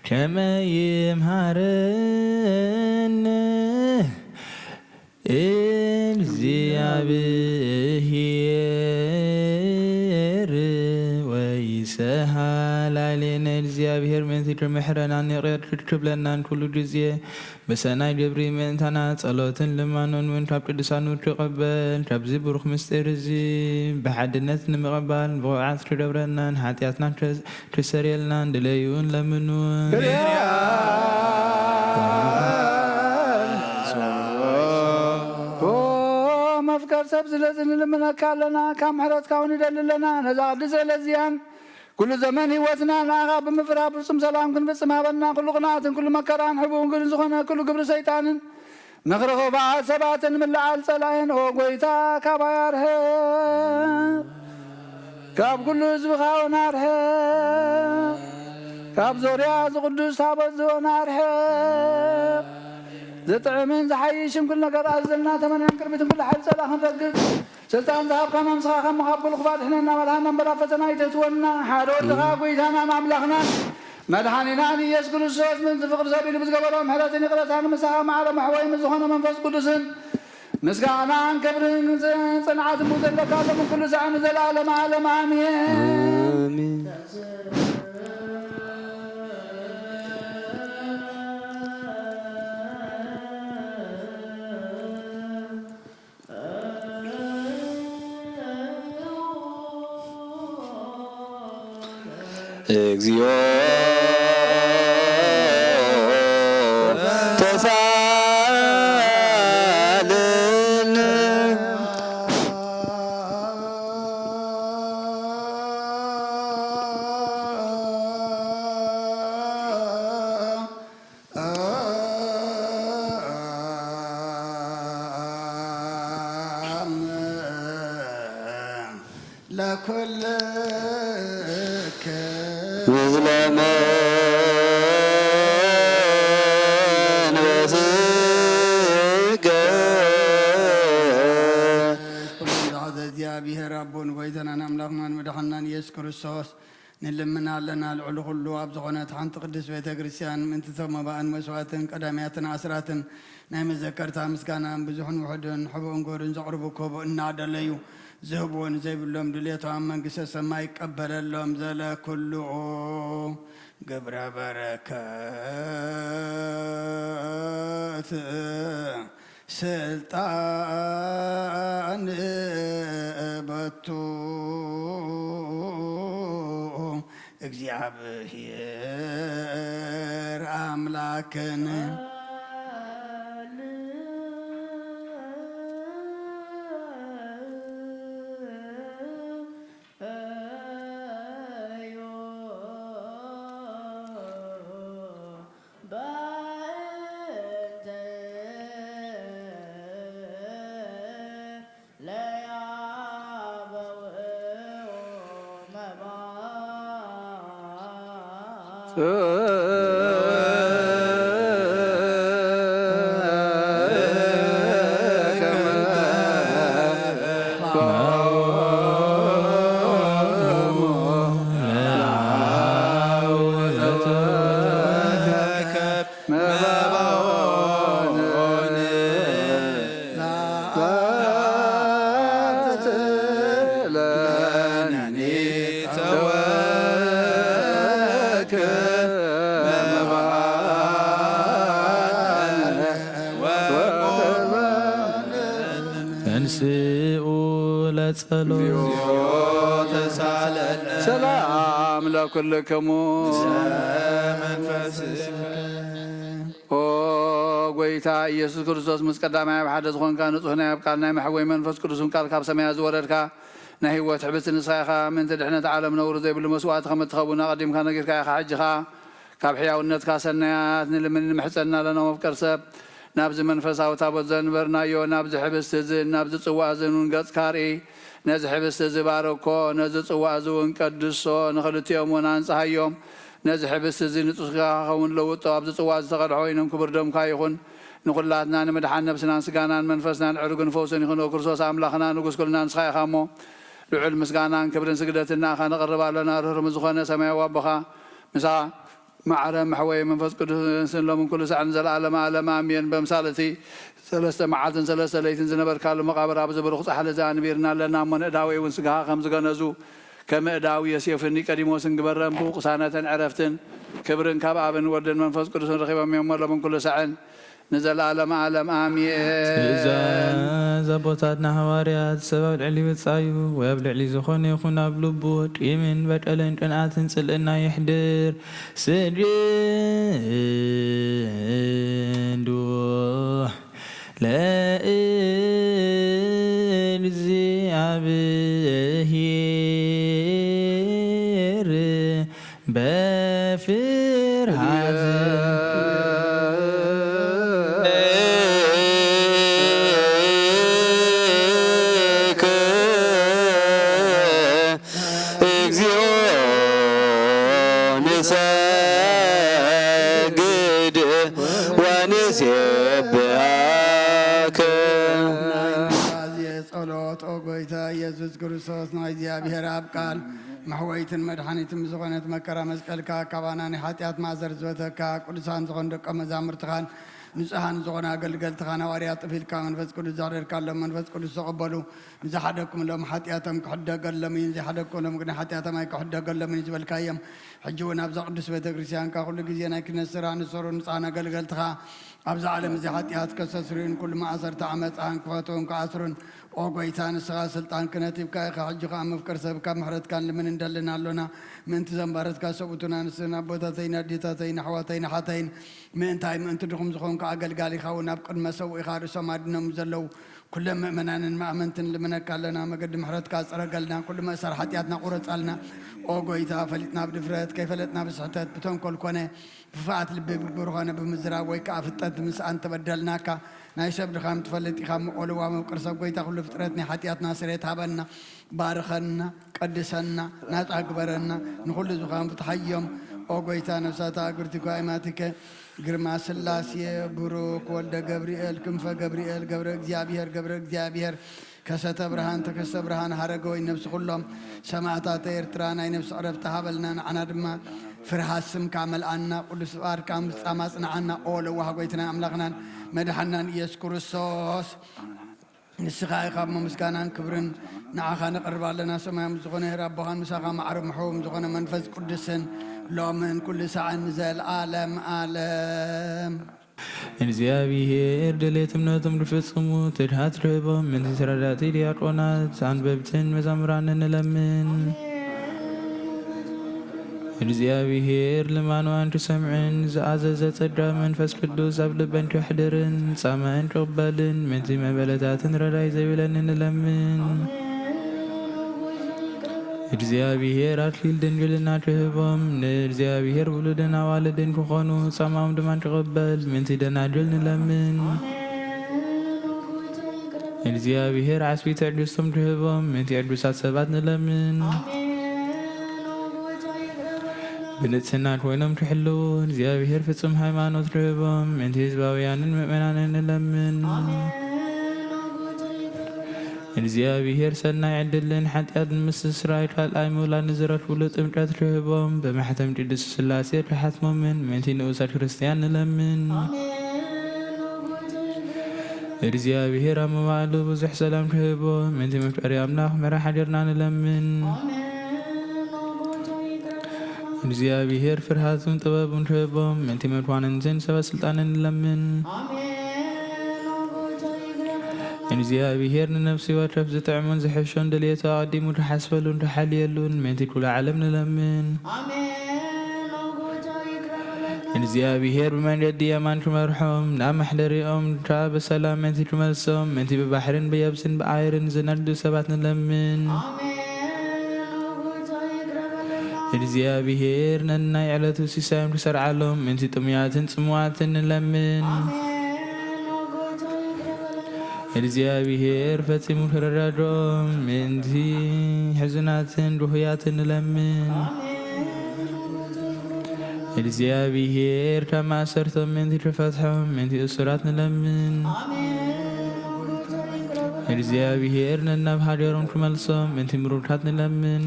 ከመ ይምሃረነ እግዚኣብሔር ወይሰሃላሌነ። እግዚኣብሔር ምእንቲ ክምሕረናን ይቕር ክብለናን ኩሉ ግዜ ብሰናይ ግብሪ ምእንታና ጸሎትን ልማኖን እውን ካብ ቅዱሳኑ ክቐበል፣ ካብዚ ብሩኽ ምስጢር እዚ ብሓድነት ንምቕባል ብቑዓት ክገብረናን ሓጢኣትና ክሰ-፣ ክሰረየልናን ድለዩን ለምኑን። ኦ መፍቀር ሰብ፣ ስለዚ ንልምነካ ኣለና፣ ካብ ምሕረትካ እውን ንደሊ ኣለና። ነዛ ቅድስቲ ዕለት እዚኣን ኩሉ ዘመን ህይወትና ንኣኻ ብምፍራህ ፍጹም ሰላም ክንፍጽም ሃበና። ኩሉ ቅንኣትን ኩሉ መከራን ሕቡን ግድን ዝኾነ ኩሉ ግብሪ ሰይጣንን ምኽሪ ክፉኣት ሰባትን ምልዓል ጸላእን፣ ኦ ጐይታ፣ ካባይ ኣርሕቕ። ካብ ኩሉ ህዝብኻ እውን ኣርሕቕ። ካብ ዙርያ እዚ ቅዱስ ታቦት እውን ኣርሕቕ። ዝጥዕምን ዝሓይሽን ኩሉ ነገር ኣዘልና ተመንያን ቅድሚትን ኩሉ ሓይሊ ጸላእ ክንረግጽ ስልጣን ዝሃብካና ንስኻ ካብ መኻብ ኩሉ ክፋእ ድሕነና፣ መድሓና እምበር ኣብ ፈተና ኣይተእትወና። ሓደ ወድኻ ጐይታናን ኣምላኽናን መድሓኒናን ኢየሱስ ክርስቶስ ምእንቲ ፍቕሪ ሰብ ኢሉ ብዝገበሮ ምሕረትን ይቕረታን ምሳኻ ማዕረ መሕወይ ምስ ዝኾነ መንፈስ ቅዱስን ምስጋናን ክብርን ጽንዓትን ዘለካ ሎምን ኩሉ ሳዕ ንዘለኣለም ዓለም ኣሜን። ኣሜን። እግዚኦ ተሳለነ። ለኩልክ ምስለ መንፈስከ። ኩሉ ዝሓዘ እግዚኣብሔር ኣቦን ጐይታናን ኣምላኽናን መድሓናን ኢየሱስ ክርስቶስ ንልምን ኣለና። ልዕሊ ኩሉ ኣብ ዝኾነት ሓንቲ ቅድስት ቤተ ክርስቲያን ምእንቲ ሰብ መባእን መስዋእትን ቀዳምያትን ኣስራትን ናይ መዘከርታ ምስጋናን ብዙሕን ውሑድን ሕቡእን ግብርን ዘቕርቡ ክህቡ እናደለዩ ዝህብዎ ንዘይብሎም ድሌቶም ኣብ መንግስተ ሰማይ ይቀበለሎም። ዘለ ኩሉ ግብረ በረከት ስልጣን በቱ እግዚኣብሔር ኣምላክን። ተንስኡ ለጸሎት። ሰላም ለኩልክሙ። ኦ ጐይታ ኢየሱስ ክርስቶስ፣ ምስ ቀዳማይ ኣብ ሓደ ዝኾንካ፣ ንጹሕ ናይ ኣብ ቃል ናይ መሕወይ መንፈስ ቅዱስን ቃል ካብ ሰማያት ዝወረድካ ናይ ህይወት ሕብስቲ ንስኻ ኢኻ። ምእንቲ ድሕነት ዓለም ነውሪ ዘይብሉ መስዋእቲ ከም እትኸውን ኣቐዲምካ ነጊርካ ኢኻ። ሕጂ ኸኣ ካብ ሕያውነትካ ሰናያት ንልምን ንምሕጸን ኣለና። መፍቀር ሰብ፣ ናብዚ መንፈሳዊ ታቦት ዘንበርናዮ፣ ናብዚ ሕብስቲ እዝን ናብዚ ጽዋእ እዝን እውን ገጽካ ርኢ። ነዚ ሕብስቲ እዚ ባርኮ፣ ነዚ ጽዋእ እዚ እውን ቀድሶ፣ ንኽልቲኦም እውን ኣንጽሃዮም። ነዚ ሕብስቲ እዚ ንጹህ ስጋኻ ክኸውን ለውጦ፣ ኣብዚ ጽዋእ ዝተቐድሖ ወይንን ክቡር ደምካ ይኹን። ንኹላትና ንምድሓን ነብስናን ስጋናን መንፈስናን ዕርግን ፈውስን ይኹን። ኦ ክርስቶስ ኣምላኽና ንጉስ ኩልና ንስኻ ኢኻ እሞ፣ ልዑል ምስጋናን ክብርን ስግደትን ንኣኻ ነቕርብ ኣሎና። ርህሩም ዝኾነ ሰማያዊ ኣቦኻ ምሳ ማዕረ መሕወየ መንፈስ ቅዱስ ስን ሎምን ኩሉ ሳዕን ዘለዓለመ ዓለም ኣሜን። በምሳል እቲ ሰለስተ መዓልትን ሰለስተ ለይትን ዝነበርካሉ መቓብር ኣብዚ ብሩኽ ጻሕሊ እዚ ኣንቢርና ኣለና እሞ፣ ንእዳወይ እውን ስጋኻ ከም ዝገነዙ ከም እዳዊ ዮሴፍን ኒቆዲሞስን ግበረን። ብቕሳነትን ዕረፍትን ክብርን ካብ ኣብን ወልድን መንፈስ ቅዱስን ረኺቦም እዮም እሞ፣ ሎምን ኩሉ ሳዕን ንዘለዓለመ ዓለም ኣሜን። ትእዛዝ ኣቦታትና ሃዋርያት፣ ሰብ ኣብ ልዕሊ ብጻዩ ወይ ኣብ ልዕሊ ዝኾነ ይኹን ኣብ ልቡ ቂምን በቀልን ቅንኣትን ጽልእና የሕድር። ስግዱ ለእግዚኣብሔር በፍርሃት እግዚኦ ንሰግድ ወንሴብሐከ። ናይ ኑዛዜ ጸሎት። ኦ ጎይታ ኢየሱስ ክርስቶስ፣ ናይ እግዚኣብሔር ኣብ ቃል መሕወይትን መድሓኒትን ብዝኾነት መከራ መስቀልካ፣ ካባና ናይ ሓጢኣት ማእሰር ዝፈተካ፣ ቅዱሳን ዝኾኑ ደቀ መዛሙርትኻን ንጹሃን ዝኾኑ ኣገልገልትኻን ሃዋርያት ጥፍ ኢልካ መንፈስ ቅዱስ ዘሕደርካሎም፣ መንፈስ ቅዱስ ተቐበሉ። ንዝሓደግኩምሎም ሓጢኣቶም ክሕደገሎም እዩ፣ ንዘይሓደግኩምሎም ግን ሓጢኣቶም ኣይክሕደገሎምን እዩ ዝበልካዮም፣ ሕጂ እውን ኣብዛ ቅዱስ ቤተ ክርስቲያንካ ኩሉ ግዜ ናይ ክህነት ስራሕ ንሰሩ ንጹሃን ኣገልገልትኻ፣ ኣብዛ ዓለም እዚ ሓጢኣት ከሰስርዩን ኩሉ ማእሰርቲ ዓመጻን ክፈትውን ክኣስሩን፣ ኦ ጎይታ፣ ንስኻ ስልጣን ክህነት ሂብካ ኢኻ። ሕጂ ኸኣ መፍቀር ሰብካ ምሕረትካ ንልምን እንደልን ኣሎና። ምእንቲ ዘንባረትካ ሰብኡትና ንስን ኣቦታተይን ኣዴታተይን ኣሕዋተይን ኣሓተይን፣ ምእንታይ ምእንቲ ድኹም ዝኾንካ ኣገልጋሊኻ እውን ኣብ ቅድመ ሰብኡ ኢኻ ርእሶም ኣድኖም ዘለዉ ኩሎም ምእመናንን ማእመንትን ልምነካ ኣለና። መገዲ ምሕረትካ ጽረገልና፣ ኩሉ መእሰር ሓጢኣትና ቁረጻልና። ኦ ጎይታ፣ ፈሊጥና ብድፍረት፣ ከይፈለጥና ብስሕተት፣ ብተንኮል ኮነ ብፍቓድ ልቢ ብግብሪ ኾነ ብምዝራብ ወይ ከኣ ፍጠት ምስኣን ተበደልናካ። ናይ ሰብ ድኻም ትፈልጥ ኢኻ እሞ፣ ኦ ለዋም ኣብ ቅርሰብ ጎይታ ኩሉ ፍጥረት ናይ ሓጢኣትና ስርየት ሃበና። ባርኸና፣ ቀድሰና፣ ናጻ ግበረና። ንኹሉ ዝኾን ፍትሓዮም። ኦ ጎይታ፣ ነፍሳት ኣእግርቲከ ኣእማቲከ፣ ግርማ ስላሴ፣ ብሩክ ወልደ ገብርኤል፣ ክንፈ ገብርኤል፣ ገብረ እግዚኣብሔር፣ ገብረ እግዚኣብሔር፣ ከሰተ ብርሃን፣ ተከስተ ብርሃን፣ ሃረገ ወይን ነፍሲ ኩሎም ሰማእታተ ኤርትራ ናይ ነፍሲ ዕረፍቲ ሃበልና። ንዓና ድማ ፍርሃት ስምካ መልኣና፣ ቅዱስ ፍቓድካ ምፍጻም ኣጽንዓና። ኦ ለዋህ ጎይትናን ኣምላኽናን መድሓናን ኢየሱስ ክርስቶስ፣ ንስኻ ኢኻ እሞ ምስጋናን ክብርን ንዓኻ ነቕርብ ኣለና። ሰማያዊ ዝኾነ ሄር ኣቦኻን ምሳኻ ማዕረ ምሕውም ዝኾነ መንፈስ ቅዱስን ሎምን ኩሉ ሳዕን ንዘለዓለም ዓለም። እግዚኣብሔር ድሌት እምነቶም ድፍጽሙ ትድሃት ርህቦም፣ ምእንቲ ተረዳእቲ ዲያቆናት፣ ኣንበብትን መዛሙራንን ንለምን። እግዚኣብሔር ልማኖኣን ትሰምዕን፣ ዝኣዘዘ ጸጋ መንፈስ ቅዱስ ኣብ ልበን ትሕድርን፣ ጻማእን ትቕበልን፣ ምእንቲ መበለታትን ረዳይ ዘይብለንን ንለምን። እግዚኣብሔር ኣክሊል ድንግልና ትህቦም፣ ንእግዚኣብሔር ውሉድን ኣዋልድን ክኾኑ፣ ጻማኦም ድማ ትቕበል፣ ምእንቲ ደናግል ንለምን። እግዚኣብሔር ዓስቢ ትዕግስቶም ትህቦም፣ ምእንቲ ዕጉሳት ሰባት ንለምን። ብንጽህና ኮይኖም ክሕልዉ፣ እግዚኣብሔር ፍጹም ሃይማኖት ትህቦም፣ ምእንቲ ህዝባውያንን ምእመናንን ንለምን። እግዚኣብሔር ሰናይ ዕድልን ሓጢኣትን ምስስራይ ካልኣይ ምውላድ ንዝረክብሉ ጥምቀት ክህቦም፣ ብማሕተም ቅድስት ስላሴ ክሓትሞምን ምእንቲ ንኡሳት ክርስትያን ንለምን። እግዚኣብሔር ኣብ መዋዕሉ ብዙሕ ሰላም ክህቦም፣ ምእንቲ መፍቀሪ ኣምላኽ ምራሕ ሃገርና ንለምን። እግዚኣብሔር ፍርሃትን ጥበብን ክህቦም፣ ምእንቲ መኳንንትን ሰበ ስልጣንን ንለምን። እግዚኣብሔር ንነፍሲ ወከፍ ዝጥዕሙን ዝሕሾን ድልየቱ ኣቐዲሙ ክሓስበሉን ክሓልየሉን ምእንቲ ኩሉ ዓለም ንለምን። እግዚኣብሔር ብመንገዲ የማን ክመርሖም፣ ናብ ማሕደሪኦም ከኣ ብሰላም ምእንቲ ክመልሶም፣ ምእንቲ ብባሕርን ብየብስን ብኣየርን ዝነግዱ ሰባት ንለምን። እግዚኣብሔር ነናይ ዕለቱ ሲሳዮም ክሰርዓሎም፣ ምእንቲ ጥሙያትን ጽሙዋትን ንለምን። እግዚኣብሔር ፈጺሙ ክረዳድኦም ምእንቲ ሕዙናትን ድኹያትን ንለምን። እግዚኣብሔር ካብ ማእሰርቶም ምእንቲ ክፈትሖም ምእንቲ እሱራት ንለምን። እግዚኣብሔር ነናብ ሃገሮም ክመልሶም ምእንቲ ምሩካት ንለምን።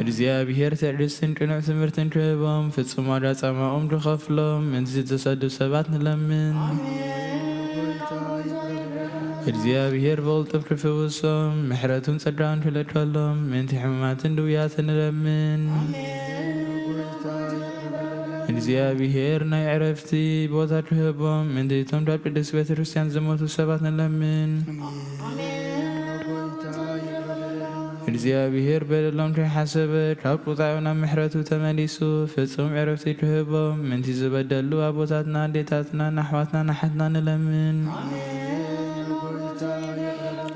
እግዚኣብሔር ትዕግስትን ቅኑዕ ትምህርትን ክህቦም፣ ፍጹም ዋጋ ጻማኦም ክኸፍሎም፣ ምእንቲ ዝተሰዱ ሰባት ንለምን። እግዚኣብሔር ብቕልጡፍ ክፍውሶም፣ ምሕረቱን ጸጋኡን ክልእከሎም፣ ምእንቲ ሕሙማትን ድውያትን ንለምን። እግዚኣብሔር ናይ ዕረፍቲ ቦታ ክህቦም፣ ምእንቲ እቶም ካብ ቅድስት ቤተ ክርስቲያን ዝሞቱ ሰባት ንለምን። እግዚኣብሔር በደሎም ከይሓሰበ ካብ ቁጣዑ ናብ ምሕረቱ ተመሊሱ ፍጹም ዕረፍቲ ክህቦም ምእንቲ ዝበደሉ ኣቦታትና፣ ኣዴታትና፣ ኣሕዋትና፣ ኣሓትና ንለምን።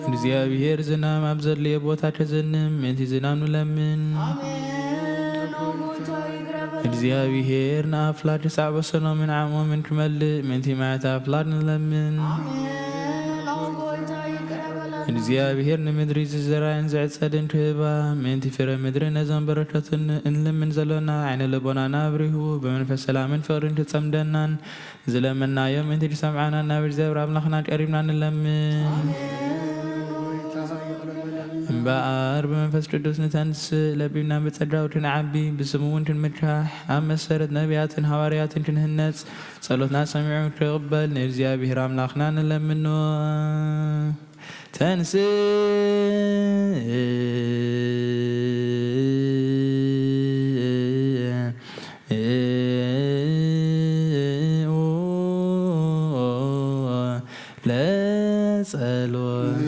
እግዚኣብሔር ዝናም ኣብ ዘድልዮ ቦታ ከዘንም ምእንቲ ዝናም ንለምን። እግዚኣብሔር ንኣፍላግ ክሳዕ ወሰኖምን ዓቕሞምን ክመልእ ምእንቲ ማያት ኣፍላግ ንለምን። እግዚኣብሔር ንምድሪ ዝዘራእን ዝዕጸድን ክህባ ምእንቲ ፍረ ምድሪ ነዞም በረከትን እንልምን ዘሎና ዓይነ ልቦናና ኣብሪሁ ብመንፈስ ሰላምን ፍቕርን ክጸምደናን ዝለመናዮ ምእንቲ ክሰምዓና ናብ እግዚኣብሔር ኣምላኽና ቀሪብና ንለምን። እምበኣር ብመንፈስ ቅዱስ ንተንስእ፣ ለቢብና ብጸጋኡ ክንዓቢ፣ ብስሙ እውን ክንምካሕ፣ ኣብ መሰረት ነቢያትን ሃዋርያትን ክንህነጽ፣ ጸሎትና ሰሚዑ ክቕበል ንእግዚኣብሔር ኣምላኽና ንለምኖ። ተንስእ ለጸሎት።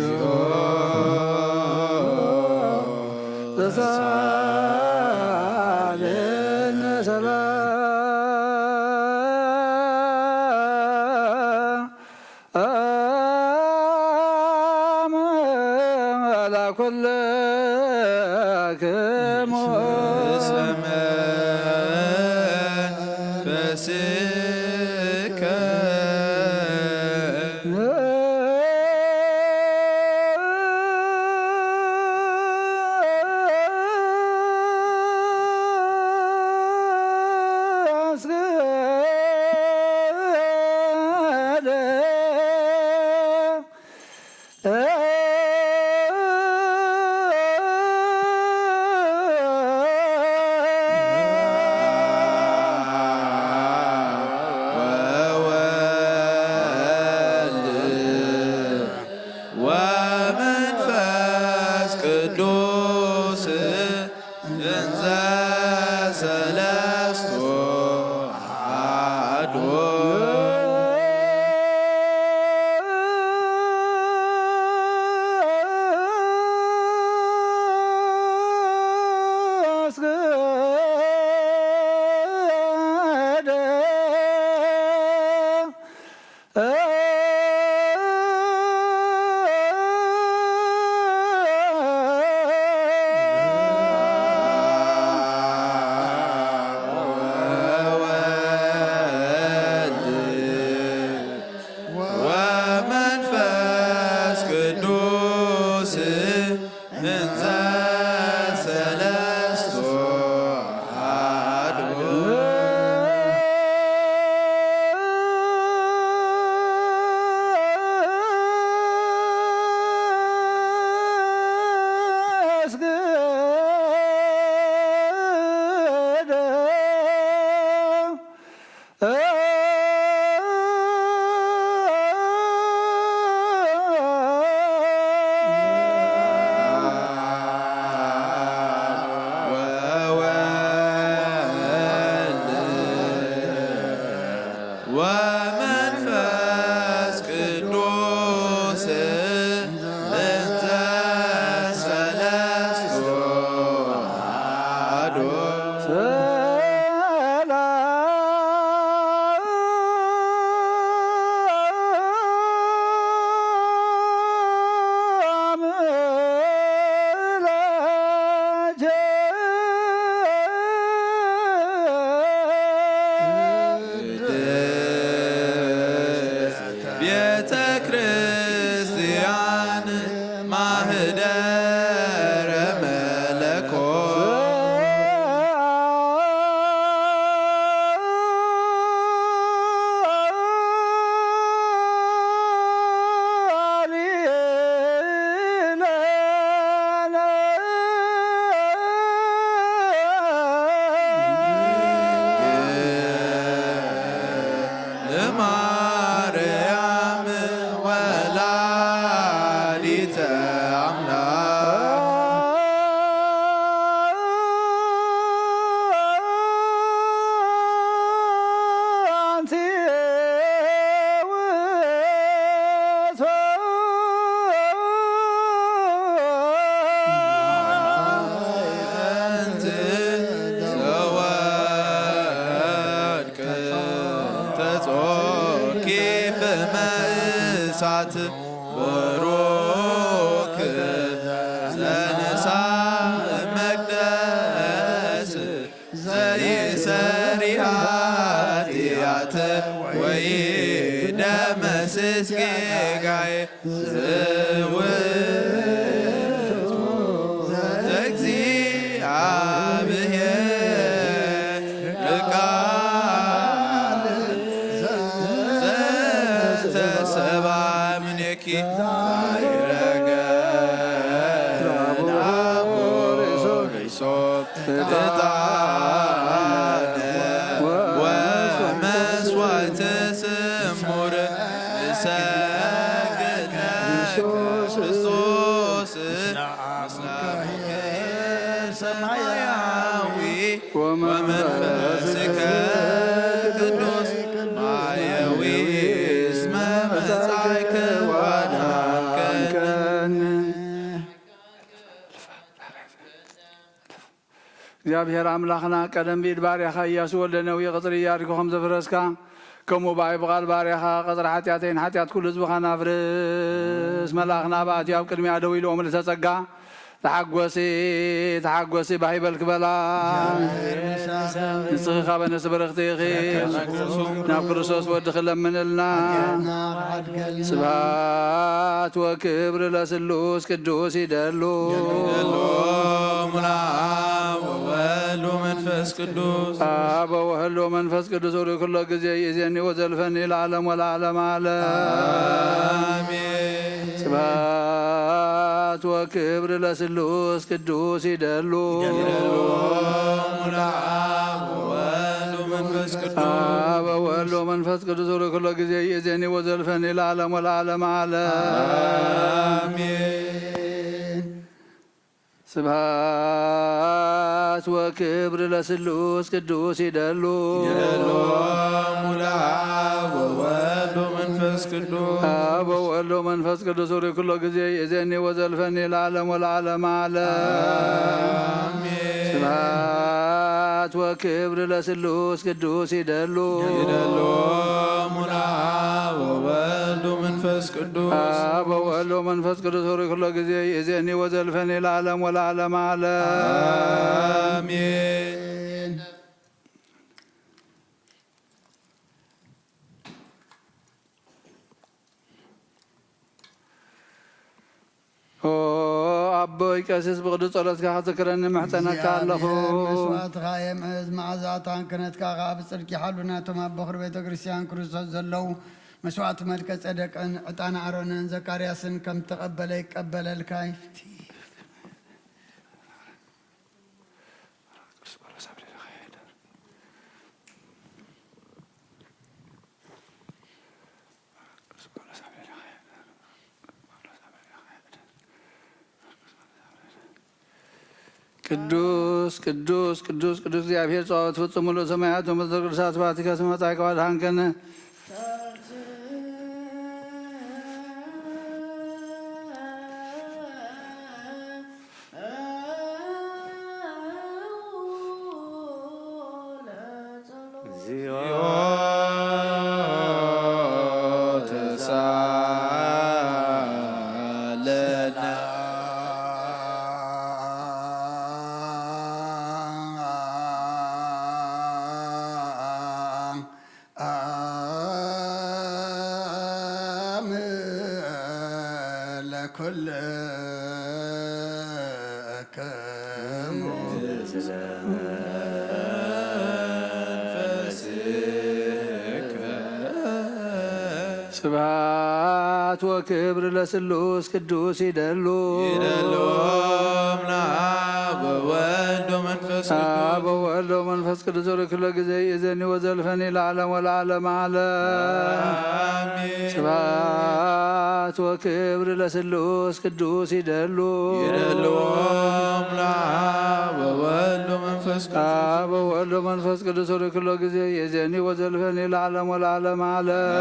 እሳት ብሩክ ዘንሳ መቅደስ ዘይሰሪ ኃጢአት ወይደመስስ ጌጋዬ። ዝውቱ ዘእግዚአብሔር ቃል ዘተሰብአ እምኔኪ። ዛይረገ ራቡ ርእሶ ዕጣነ ወመስዋዕተ ስሙር ንሰግድ ለክርስቶስ ምስለ አቡኪ ሰማያዊ ወመንፈስከ ቅዱስ ማየዊ እስመ መጻእከ ወአድኃንከነ። እግዚኣብሔር ኣምላኽና ቀደም ብኢድ ባርያኻ ኢያሱ ወልደ ነዊ ቅጽሪ ኢያሪኮ ከም ዘፍረስካ፣ ከምኡ ብኣይ ብቓል ባርያኻ ቅጽሪ ሓጢኣተይን ሓጢኣት ኩሉ ህዝብኻን ኣፍርስ። መልኣኽ ናባእቲ ኣብ ቅድሚያ ደው ኢሉ ምልእተ ጸጋ፣ ተሓጎሲ፣ ተሓጎሲ፣ ባህ ይበልኪ በላ። ንስኺ ካብ ኣንስቲ ብርኽቲ ኢኺ። ናብ ክርስቶስ ወድኺ ለምንልና። ስብሐት ወክብር ለስሉስ ቅዱስ ይደሉ። ይደሉ ለአብ ወወልድ ወመንፈስ ቅዱስ። አብ ወወልድ ወመንፈስ ቅዱስ ወደ ኩሎ ጊዜ ይእዜኒ ወዘልፈኒ ለዓለም ወለዓለም ዓለም። አሜን። ስብሐት ወክብር ለስሉስ ቅዱስ ይደሉ። ይደሉ ለአብ ወወልድ ወመንፈስ ቅዱስ። አብ ወወልድ ወመንፈስ ቅዱስ ወደ ኩሎ ጊዜ ይእዜኒ ወዘልፈኒ ለዓለም ወለዓለም ዓለም። አሜን። ስብሐት ወክብር ለስሉስ ቅዱስ ይደሉ። ይደሉ ለአብ ወወልድ ወመንፈስ ቅዱስ። አብ ወወልድ ወመንፈስ ቅዱስ ወደ ኩሎ ጊዜ ይእዜኒ ወዘልፈኒ ለዓለም ወለዓለም ዓለም። አሜን። ስብሐት ወክብር ለስሉስ ቅዱስ ይደሉ። ይደሉ ለአብ ወወልድ ወመንፈስ ቅዱስ። አብ ወወልድ ወመንፈስ ቅዱስ ወደ ኩሎ ጊዜ ይእዜኒ ወዘልፈኒ ለዓለም ወለዓለም ዓለም። አሜን። ኦ ኣቦይ ቀሲስ ብቕዱስ ጸሎትካ ክዝክረኒ ምሕጸነካ ኣለኹ። እግዚኣብሔር መስዋእትኻ የምዕዝ፣ መዓዛ ዕጣን ክህነትካ ኸኣ ብጽድቂ ይሓሉ። ናቶም ኣብ በኹሪ ቤተ ክርስቲያን ክርስቶስ ዘለዉ መስዋእቲ መልከ ጼዴቅን ዕጣን ኣሮንን ዘካርያስን ከም ተቐበለ ይቀበለልካ ይፍቲ። ቅዱስ ቅዱስ ቅዱስ ቅዱስ እግዚኣብሔር ጸባኦት ፍጹም ምሉእ ሰማያት ወምድር ቅዱሳት ስብሐትከ እስመ መጻእከ ወአድኃንከነ። እግዚኦ ተሳለነ። አም ለኩልክሙ ስብሐት ወክብር ለስሉስ ቅዱስ ይደሉ። ይደሉ ለአብ ወወልድ ወመንፈስ ቅዱስ። አብ ወወልድ ወመንፈስ ቅዱስ ወደ ኩሎ ጊዜ ይእዜኒ ወዘልፈኒ ለዓለም ወለዓለም ዓለም። አሜን። ስብሐት ወክብር ለስሉስ ቅዱስ ይደሉ። ይደሉ ለአብ ወወልድ ወመንፈስ ቅዱስ። አብ ወወልድ ወመንፈስ ቅዱስ ወደ ኩሎ ጊዜ ይእዜኒ ወዘልፈኒ ለዓለም ወለዓለም ዓለም።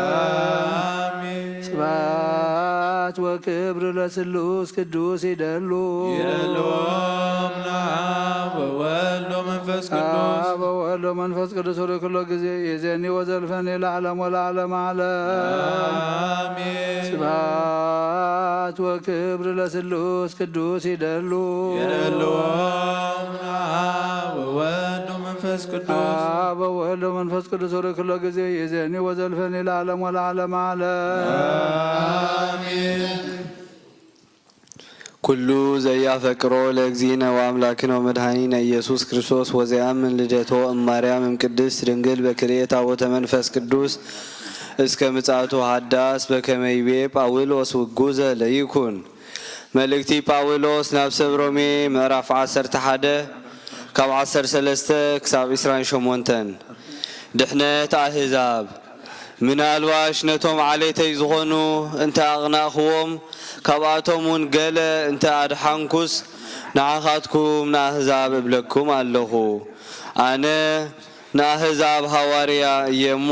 አሜን። ስብሐት ስብሐት ወክብር ለስሉስ ቅዱስ ይደሉ። ይደልዎም ለአብ ወወልድ ወመንፈስ ቅዱስ። አብ ወወልድ ወመንፈስ ቅዱስ ወደ ኩሎ ጊዜ ይዜኒ ወዘልፈኒ ለዓለም ወለዓለም ዓለም። አሜን። ስብሐት ወክብር ለስሉስ ቅዱስ ይደሉ። ይደልዎም ለአብ ወወልድ ወመንፈስ ቅዱስ። አብ ወወልድ ወመንፈስ ቅዱስ ወደ ኩሎ ጊዜ ይዜኒ ወዘልፈኒ ለዓለም ወለዓለም ዓለም። አሜን። ኩሉ ዘያፈቅሮ ለእግዚእነ ወአምላክነ ወመድኃኒነ ኢየሱስ ክርስቶስ ወዘያምን ልደቶ እማርያም እምቅድስት ድንግል በክልኤታ ቦተ መንፈስ ቅዱስ እስከ ምጽአቱ ሃዳስ በከመ ይቤ ጳውሎስ ውጉዘ ለይኩን። መልእክቲ ጳውሎስ ናብ ሰብ ሮሜ ምዕራፍ ዓሰርተ ሓደ ካብ ዓሰርተ ሰለስተ ክሳብ ዕስራን ሸሞንተን። ድሕነት ኣህዛብ ምናልባሽ ነቶም ዓሌተይ ዝኾኑ እንተ ኣቕናእኽዎም፣ ካብኣቶም እውን ገለ እንተ ኣድሓንኩስ፣ ንዓኻትኩም ንኣህዛብ እብለኩም ኣለኹ። ኣነ ንኣህዛብ ሃዋርያ እየ እሞ፣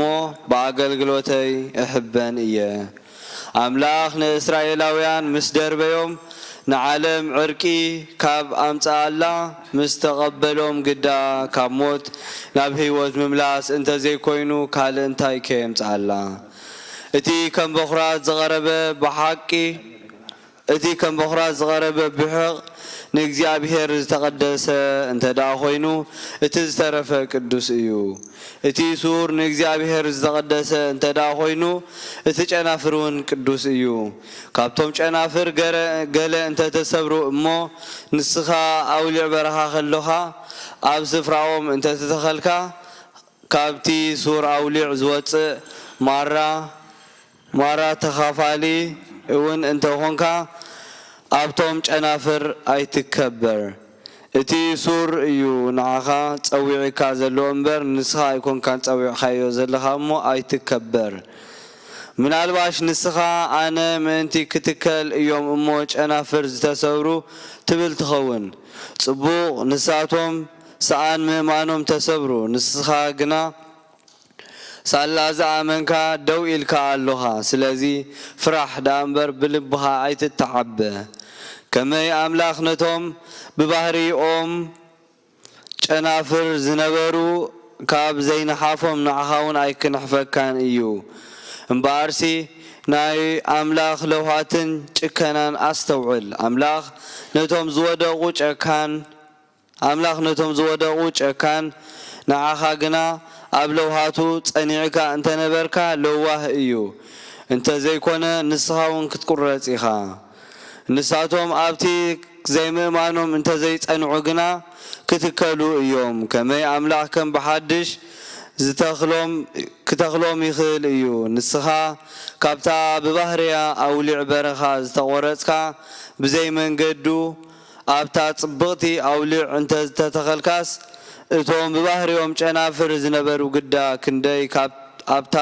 ብኣገልግሎተይ እሕበን እየ። ኣምላኽ ንእስራኤላውያን ምስ ደርበዮም፣ ንዓለም ዕርቂ ካብ ኣምጽኣላ፣ ምስ ተቐበሎም ግዳ፣ ካብ ሞት ናብ ህይወት ምምላስ እንተ ዘይኮይኑ፣ ካልእ እንታይ ከየምጽኣላ? እቲ ከም በኹራት ዝቐረበ ብሓቂ፣ እቲ ከም በኹራት ዝቐረበ ብሕቕ ንእግዚኣብሔር ዝተቐደሰ እንተ ደኣ ኾይኑ፣ እቲ ዝተረፈ ቅዱስ እዩ። እቲ ሱር ንእግዚኣብሔር ዝተቐደሰ እንተ ደኣ ኾይኑ፣ እቲ ጨናፍር እውን ቅዱስ እዩ። ካብቶም ጨናፍር ገረ-፣ ገለ እንተ ተሰብሩ እሞ፣ ንስኻ ኣውሊዕ በረኻ ከሎኻ ኣብ ስፍራኦም እንተ ተተኸልካ፣ ካብቲ ሱር ኣውሊዕ ዝወጽእ ማራ፣ ማራ ተኻፋሊ እውን እንተ ኾንካ፣ ኣብቶም ጨናፍር ኣይትከበር። እቲ ሱር እዩ ንዓኻ ጸዊዕካ ዘሎ እምበር፣ ንስኻ ኣይኮንካን ጸዊዕካዮ ዘለኻ እሞ ኣይትከበር። ምናልባሽ ንስኻ፣ ኣነ ምእንቲ ክትከል እዮም እሞ ጨናፍር ዝተሰብሩ ትብል ትኸውን። ጽቡቕ፣ ንሳቶም ሰኣን ምእማኖም ተሰብሩ፣ ንስኻ ግና ሳላ ዝኣመንካ ደው ኢልካ ኣሎኻ። ስለዚ ፍራሕ ደኣ እምበር ብልብኻ ኣይትተዓበ። ከመይ ኣምላኽ ነቶም ብባህሪኦም ጨናፍር ዝነበሩ ካብ ዘይነሓፎም ንዓኻ እውን ኣይክንሕፈካን እዩ። እምበኣርሲ ናይ ኣምላኽ ለውሃትን ጭከናን ኣስተውዕል። ኣምላኽ ነቶም ዝወደቑ ጨካን ኣምላኽ ነቶም ዝወደቑ ጨካን፣ ንዓኻ ግና ኣብ ለውሃቱ ጸኒዕካ እንተ ነበርካ ለዋህ እዩ። እንተ ዘይኮነ ንስኻ እውን ክትቁረጽ ኢኻ። ንሳቶም ኣብቲ ዘይምእማኖም እንተ ዘይጸንዑ ግና ክትከሉ እዮም። ከመይ ኣምላኽ ከም ብሓድሽ ዝተኽሎም፣ ክተኽሎም ይኽእል እዩ። ንስኻ ካብታ ብባህርያ ኣውሊዕ በረኻ ዝተቖረጽካ ብዘይ መንገዱ ኣብታ ጽብቕቲ ኣውሊዕ እንተ ዝተተኸልካስ፣ እቶም ብባህሪኦም ጨናፍር ዝነበሩ ግዳ ክንደይ ካብ ኣብታ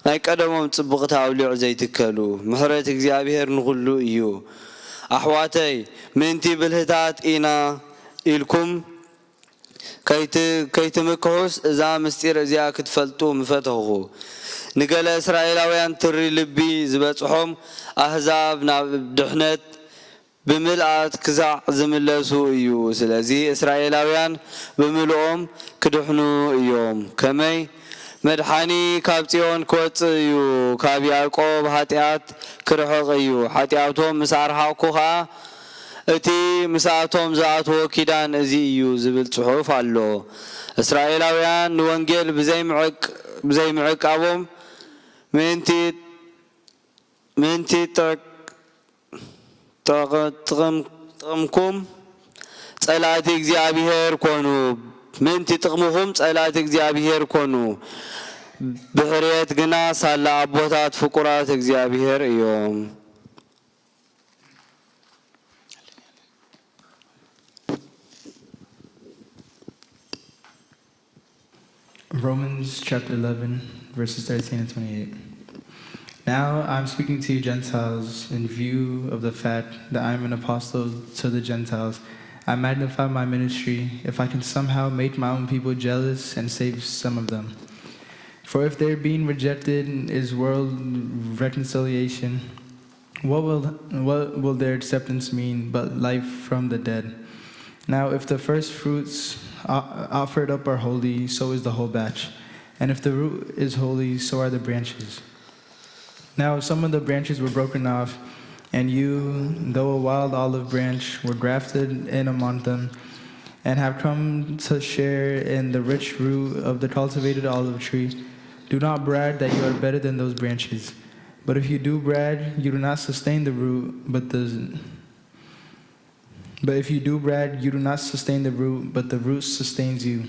ናይ ቀደሞም ጽብቕቲ ኣውሊዕ ዘይትከሉ። ምሕረት እግዚኣብሔር ንኹሉ እዩ። ኣሕዋተይ፣ ምእንቲ ብልህታት ኢና ኢልኩም ከይት-፣ ከይትምክሑስ እዛ ምስጢር እዚኣ ክትፈልጡ ምፈተኹ። ንገለ እስራኤላውያን ትሪ ልቢ ዝበጽሖም ኣህዛብ ናብ ድሕነት ብምልኣት ክሳዕ ዝምለሱ እዩ። ስለዚ እስራኤላውያን ብምልኦም ክድሕኑ እዮም። ከመይ? መድሓኒ ካብ ጽዮን ክወጽእ እዩ፣ ካብ ያዕቆብ ሓጢኣት ክርሕቕ እዩ። ሓጢኣቶም ምስ ኣርሓቕኩ ኸኣ፣ እቲ ምስኣቶም ዝኣትዎ ኪዳን እዚ እዩ ዝብል ጽሑፍ ኣሎ። እስራኤላውያን ንወንጌል ብዘይምዕቅ-፣ ብዘይምዕቃቦም ምእንቲ፣ ምእንቲ ጥቅ-፣ ጥቅ-፣ ጥቕም-፣ ጥቕምኩም ጸላእቲ እግዚኣብሔር ኮኑ። ምእንቲ ጥቕምኹም ጸላእቲ እግዚኣብሔር ኮኑ። ብሕርየት ግና ሳላ ኣቦታት ፍቁራት እግዚኣብሔር እዮም። Romans chapter eleven, verses thirteen and twenty-eight. Now I'm speaking to you Gentiles in view of the fact that I am an apostle to the Gentiles. I magnify my ministry if I can somehow make my own people jealous and save some of them. For if their being rejected is world reconciliation, What will, what will their acceptance mean but life from the dead? Now, if the first fruits o- offered up are holy, so is the whole batch. And if the root is holy, so are the branches. Now, if some of the branches were broken off, and you, though a wild olive branch, were grafted in among them, and have come to share in the rich root of the cultivated olive tree, do not brag that you are better than those branches. But if you do brag, you do not sustain the root, but the but if you do brag, you do not sustain the root, but the root sustains you.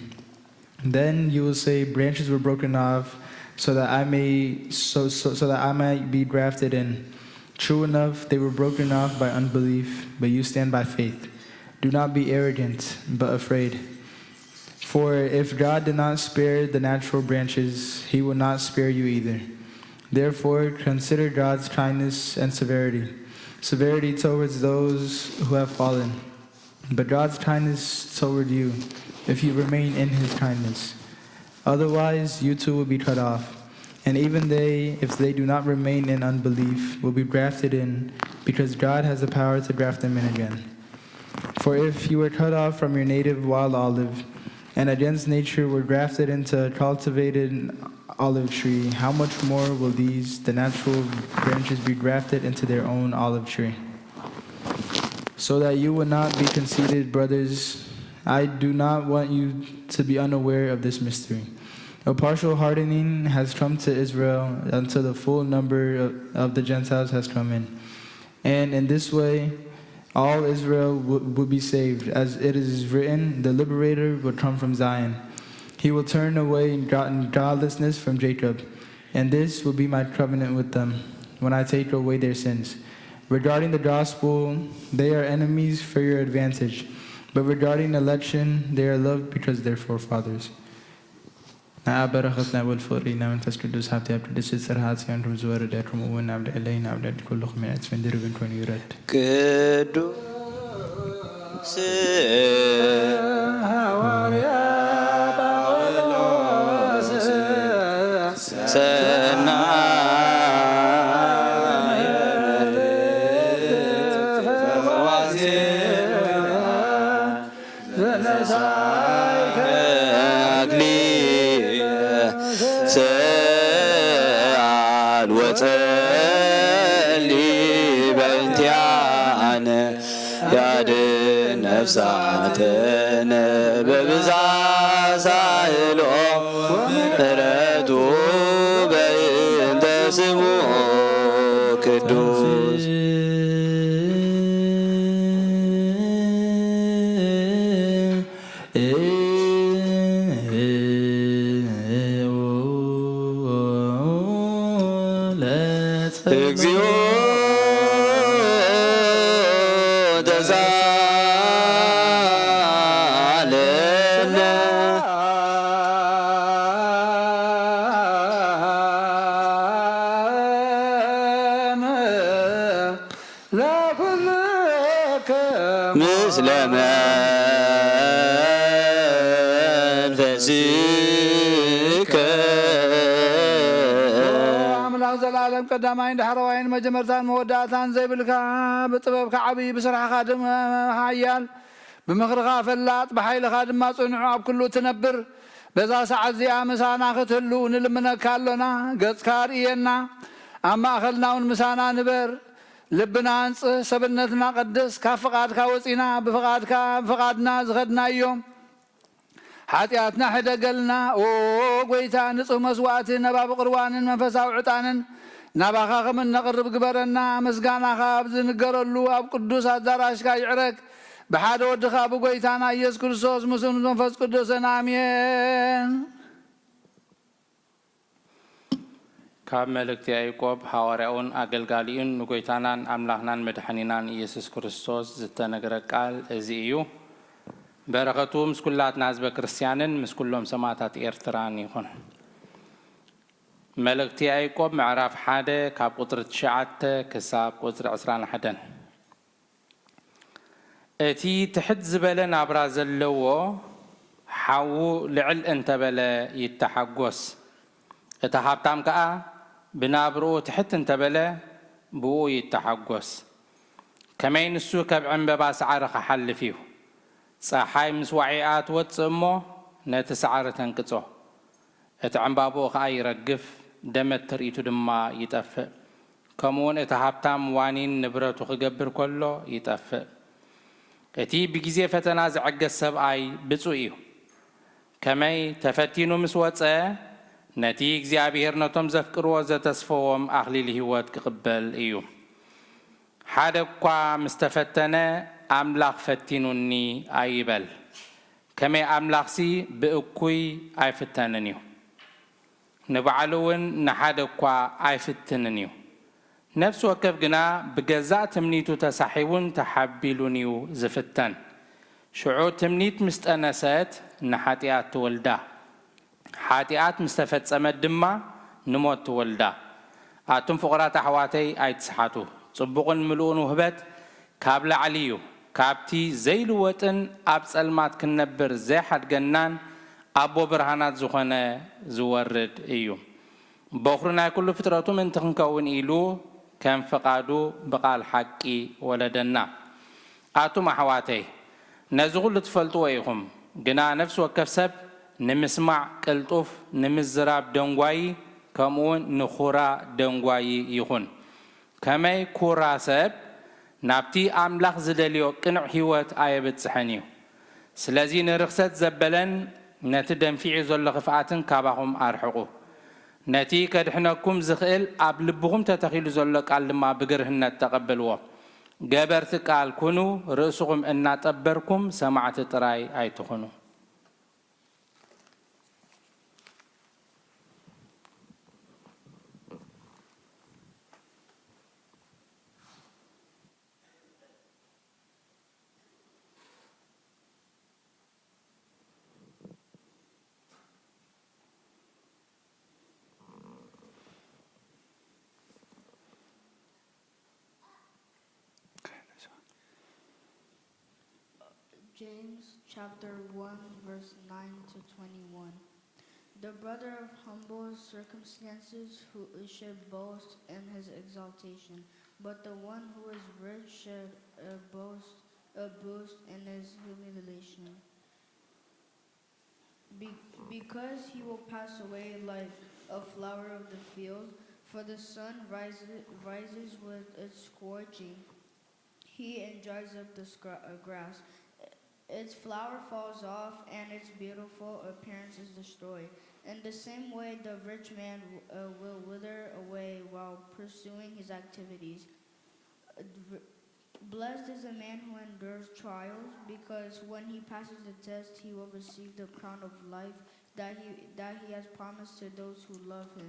Then you will say, branches were broken off so that I may so, so, so that I might be grafted in. True enough, they were broken off by unbelief, but you stand by faith. Do not be arrogant, but afraid. For if God did not spare the natural branches, he will not spare you either. Therefore, consider God's kindness and severity. Severity towards those who have fallen, but God's kindness toward you, if you remain in his kindness. Otherwise, you too will be cut off. And even they, if they do not remain in unbelief, will be grafted in, because God has the power to graft them in again. For if you were cut off from your native wild olive, and against nature were grafted into a cultivated olive tree, how much more will these, the natural branches, be grafted into their own olive tree? So that you would not be conceited, brothers, I do not want you to be unaware of this mystery. A partial hardening has come to Israel until the full number of, of the Gentiles has come in. And in this way, all Israel w- will be saved, as it is written, the liberator will come from Zion. He will turn away go- godlessness from Jacob, and this will be my covenant with them when I take away their sins. Regarding the gospel, they are enemies for your advantage, but regarding election, they are loved because they're forefathers. ናይ ኣብ በረኸት ናይ ወልድ ፍቕሪ ናይ መንፈስ ቅዱስ ሃብቲ ኣብ ቅድስቲ ጽርሃ ጽዮን ከም ዝወረደ፣ ከምኡ እውን ኣብ ልዕለይን ኣብ ልዕሊ ኩልኹም ምዕጽፍን ድርብን ኮይኑ ይውረድ። ቅዱስ ሃዋርያ ጳውሎስ ሰናይ መልእክት ፈዋዜ ዘነሳይከ አክሊለ ሰአል ወጸሊ በእንቲአነ ያድን ነፍሳተነ በብዛ ሳህሎ ምሕረቱ በእንተ ስሙ ቅዱስ። እግዚኦ ተሳለነ። ለኩልክሙ ምስለ መንፈስከ። ኣምላኽ ዘላለም ቀዳማይን ዳሕረዋይን መጀመርታን መወዳእታን ዘይብልካ፣ ብጥበብካ ዓብዪ፣ ብስራሕኻ ድማ ሓያል፣ ብምኽርኻ ፈላጥ፣ ብሓይልኻ ድማ ጽኑዕ፣ ኣብ ኩሉ እትነብር፣ በዛ ሰዓት እዚኣ ምሳና ክትህሉ ንልምነካ ኣሎና። ገጽካ ኣርእየና፣ ኣብ ማእኸልና እውን ምሳና ንበር። ልብና ኣንጽህ፣ ሰብነትና ቀድስ። ካብ ፍቓድካ ወጺና፣ ብፍቓድካ፣ ብፍቓድና ዝኸድናዮ ሓጢኣትና ሕደገልና። ኦ ጎይታ፣ ንጹህ መስዋእቲ፣ ነባቢ ቁርባንን መንፈሳዊ ዕጣንን ናባኻ ከም እነቕርብ ግበረና። ምስጋናኻ ኣብ ዝንገረሉ ኣብ ቅዱስ ኣዳራሽካ ይዕረግ። ብሓደ ወድኻ ብጎይታና ኢየሱስ ክርስቶስ፣ ምስኡ መንፈስ ቅዱስን፣ ኣሜን። ካብ መልእክቲ ያዕቆብ ሃዋርያኡን ኣገልጋሊኡን ንጎይታናን ኣምላኽናን መድሓኒናን ኢየሱስ ክርስቶስ ዝተነግረ ቃል እዚ እዩ። በረኸቱ ምስ ኩላትና ህዝበ ክርስትያንን ምስ ኩሎም ሰማእታት ኤርትራን ይኹን። መልእክቲ ያዕቆብ ምዕራፍ ሓደ ካብ ቁጽሪ ትሽዓተ ክሳብ ቁጽሪ ዕስራን ሓደን። እቲ ትሕት ዝበለ ናብራ ዘለዎ ሓዉ ልዕል እንተበለ ይተሓጎስ፣ እቲ ሃብታም ከኣ ብናብርኡ ትሕት እንተበለ ብኡ ይተሓጎስ። ከመይ ንሱ ከብ ዕምበባ ሳዕሪ ኽሓልፍ እዩ። ጸሓይ ምስ ዋዒኣ ትወጽእ እሞ ነቲ ሳዕሪ ተንቅጾ። እቲ ዕምባብኡ ኸኣ ይረግፍ፣ ደመት ትርኢቱ ድማ ይጠፍእ። ከምኡውን እቲ ሃብታም ዋኒን ንብረቱ ኽገብር ከሎ ይጠፍእ። እቲ ብጊዜ ፈተና ዝዕገስ ሰብኣይ ብጹእ እዩ። ከመይ ተፈቲኑ ምስ ወጸ፣ ነቲ እግዚኣብሔር ነቶም ዘፍቅርዎ ዘተስፈዎም ኣኽሊል ህይወት ክቕበል እዩ። ሓደ እኳ ምስ ተፈተነ፣ ኣምላኽ ፈቲኑኒ ኣይበል። ከመይ ኣምላኽሲ ብእኩይ ኣይፍተንን እዩ። ንባዕሉ እውን ንሓደ እኳ ኣይፍትንን እዩ። ነፍሲ ወከፍ ግና ብገዛእ ትምኒቱ ተሳሒቡን ተሓቢሉን እዩ ዝፍተን። ሽዑ ትምኒት ምስ ጠነሰት ንሓጢኣት ትወልዳ። ሓጢኣት ምስ ተፈጸመት ድማ ንሞት ትወልዳ። ኣቱም ፍቑራት ኣሕዋተይ ኣይትስሓቱ። ጽቡቕን ምሉእን ውህበት ካብ ላዕሊ እዩ፣ ካብቲ ዘይልወጥን ኣብ ጸልማት ክንነብር ዘይሓድገናን ኣቦ ብርሃናት ዝኾነ ዝወርድ እዩ። በኹሪ ናይ ኩሉ ፍጥረቱ ምእንቲ ክንከውን ኢሉ ከም ፍቓዱ ብቓል ሓቂ ወለደና። ኣቱም ኣሕዋተይ፣ ነዚ ኩሉ ትፈልጥዎ ኢኹም፣ ግና ነፍሲ ወከፍ ሰብ ንምስማዕ ቅልጡፍ፣ ንምዝራብ ደንጓዪ፣ ከምኡውን ንኹራ ደንጓዪ ይኹን። ከመይ ኩራ ሰብ ናብቲ ኣምላኽ ዝደልዮ ቅኑዕ ህይወት ኣየብጽሕን እዩ። ስለዚ ንርኽሰት ዘበለን ነቲ ደንፊዑ ዘሎ ክፍኣትን ካባኹም ኣርሕቑ። ነቲ ከድሕነኩም ዝኽእል ኣብ ልብኹም ተተኺሉ ዘሎ ቃል ድማ ብግርህነት ተቐበልዎ። ገበርቲ ቃል ኩኑ፣ ርእስኹም እናጠበርኩም ሰማዕቲ ጥራይ ኣይትኹኑ። James chapter one, verse nine to twenty-one. The brother of humble circumstances who should boast in his exaltation, but the one who is rich should uh, boast, uh, boast in his humiliation. Be- because he will pass away like a flower of the field, for the sun rises, rises with its scorching heat and dries up the scra- uh, grass. Its flower falls off, and its beautiful appearance is destroyed. In the same way, the rich man uh, will wither away while pursuing his activities. Uh, v- Blessed is the man who endures trials, because when he passes the test, he will receive the crown of life that he, that he has promised to those who love him.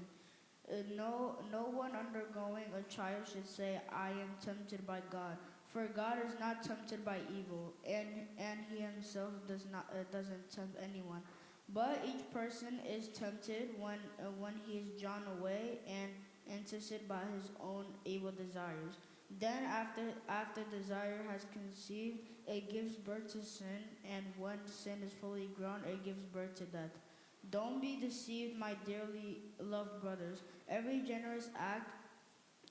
Uh, no, no one undergoing a trial should say, "I am tempted by God." For God is not tempted by evil, and, and he himself does not, uh, doesn't tempt anyone. But each person is tempted when, uh, when he is drawn away and enticed by his own evil desires. Then, after, after desire has conceived, it gives birth to sin, and when sin is fully grown, it gives birth to death. Don't be deceived, my dearly loved brothers. Every generous act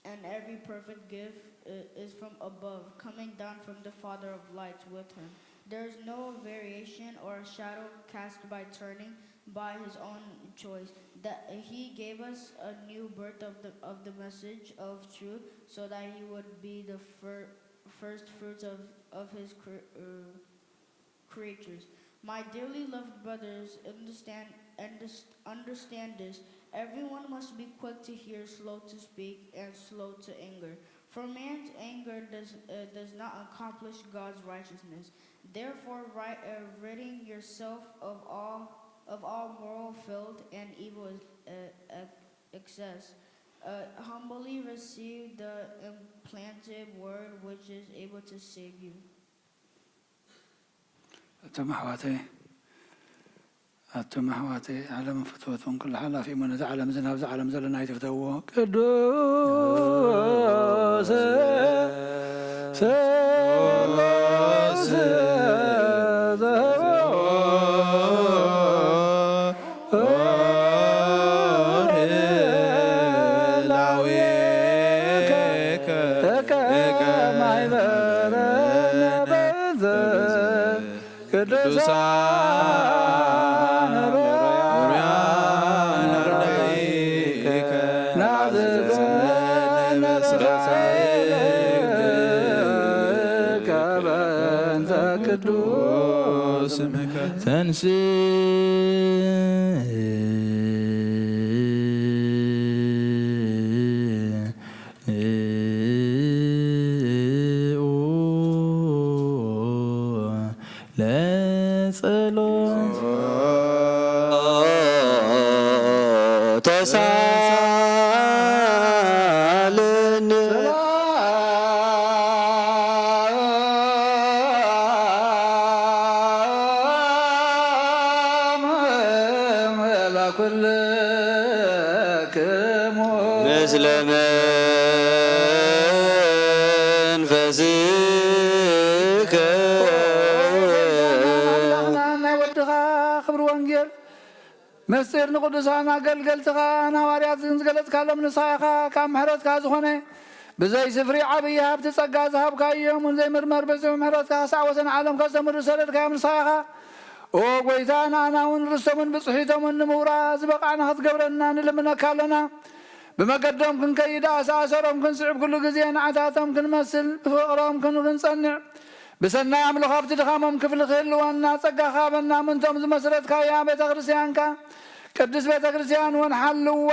and every perfect gift i- is from above, coming down from the Father of lights. With him there is no variation or shadow cast by turning, by his own choice. That he gave us a new birth of the, of the message of truth, so that he would be the fir- first fruits of, of his cre- uh, creatures. My dearly loved brothers, understand, underst- understand this. Everyone must be quick to hear, slow to speak, and slow to anger. For man's anger does, uh, does not accomplish God's righteousness. Therefore, ri- uh, ridding yourself of all of all moral filth and evil uh, ex- excess, uh, humbly receive the implanted word which is able to save you. ኣቱም ኣሕዋተይ ኣቱም ኣሕዋተይ ዓለምን ፍትወቱን ኩሉ ሓላፊ እሞ ነዚ ዓለም እዚ ናብዚ ዓለም ዘለና ኣይትፍተዎ ቅዱስ ስላሴ ዘወ ቅዱሳን ሩያን ርዳኢከ ናዘዘነ በእንተ ቅዱስ ስምከ ተንስ ለጸሎት ተሳለነ። ለኩልክሙ ምስለ መንፈስከ። ኣምላኽና ናይ ወድኻ ክብሪ ወንጌል ምስጢር ንቅዱሳን ኣገልገልትኻ ንሃዋርያት ዝገለጽካሎም ንስኻ ኢኻ። ካብ ምሕረትካ ዝኾነ ብዘይ ስፍሪ ዓብዪ ሃብቲ ጸጋ ዝሃብካዮም እውን ዘይምርመር ብዝሒ ምሕረትካ ክሳዕ ወሰን ዓለም ከስተምሩ ዝሰደድካዮም ንስኻ ኢኻ። ኦ ጐይታ፣ ንኣና እውን ርስቶምን ብጽሒቶምን ንምውራስ ዝበቓዕና ክትገብረና ንልምነካ ኣሎና። ብመገዶም ክንከይድ፣ ኣሰኣሰሮም ክንስዕብ፣ ኩሉ ግዜ ንዓታቶም ክንመስል፣ ብፍቕሮም ክን-፣ ክንጸንዕ፣ ብሰናይ ኣምልኾ ኣብቲ ድኻሞም ክፍሊ ክህልወና ጸጋኻ ሃበና። ምእንቶም ዝመስረትካያ ቤተ ክርስቲያንካ፣ ቅድስት ቤተ ክርስቲያን እውን ሓልዋ።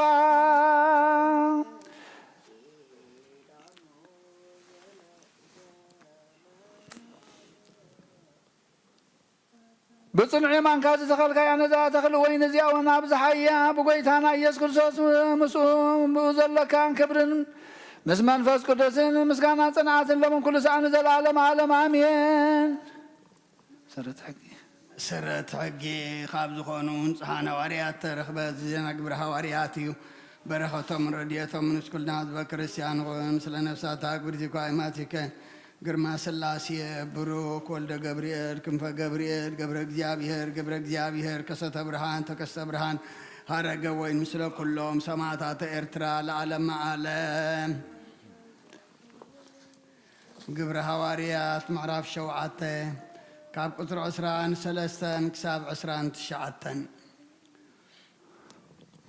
ብጽኑዕ የማንካ ዝተኸልካያ ነዛ ተኽሊ ወይኒ እዚኣ እውን ኣብዝሓያ፣ ብጐይታና ኢየሱስ ክርስቶስ ምስኡ ብኡ ዘለካ ክብርን ምስ መንፈስ ቅዱስን ምስጋና ጽንዓትን ሎምን ኩሉ ሰዓት ንዘለዓለም ዓለም ኣሜን። ሰረት ሕጊ። ሰረት ሕጊ ካብ ዝኾኑ ንጹሓን ሃዋርያት ተረኽበ። እዚ ዜና ግብረ ሃዋርያት እዩ። በረኸቶምን ረድኤቶምን ምስ ኩልና ህዝበ ክርስቲያን ይኹን። ስለ ነፍሳታ ክብርቲ እኳ ኣይማቲከ ግርማ ሥላሴ፣ ብሩክ ወልደ ገብርኤል፣ ክንፈ ገብርኤል፣ ገብረ እግዚኣብሔር፣ ገብረ እግዚኣብሔር፣ ከሰተ ብርሃን፣ ተከስተ ብርሃን፣ ሀረገ ወይን፣ ምስለ ኩሎም ሰማዕታተ ኤርትራ ለዓለመ ዓለም። ግብረ ሃዋርያት ምዕራፍ ሸውዓተ ካብ ቁጽሪ ዕስራን ሰለስተን ክሳብ ዕስራን ትሽዓተን።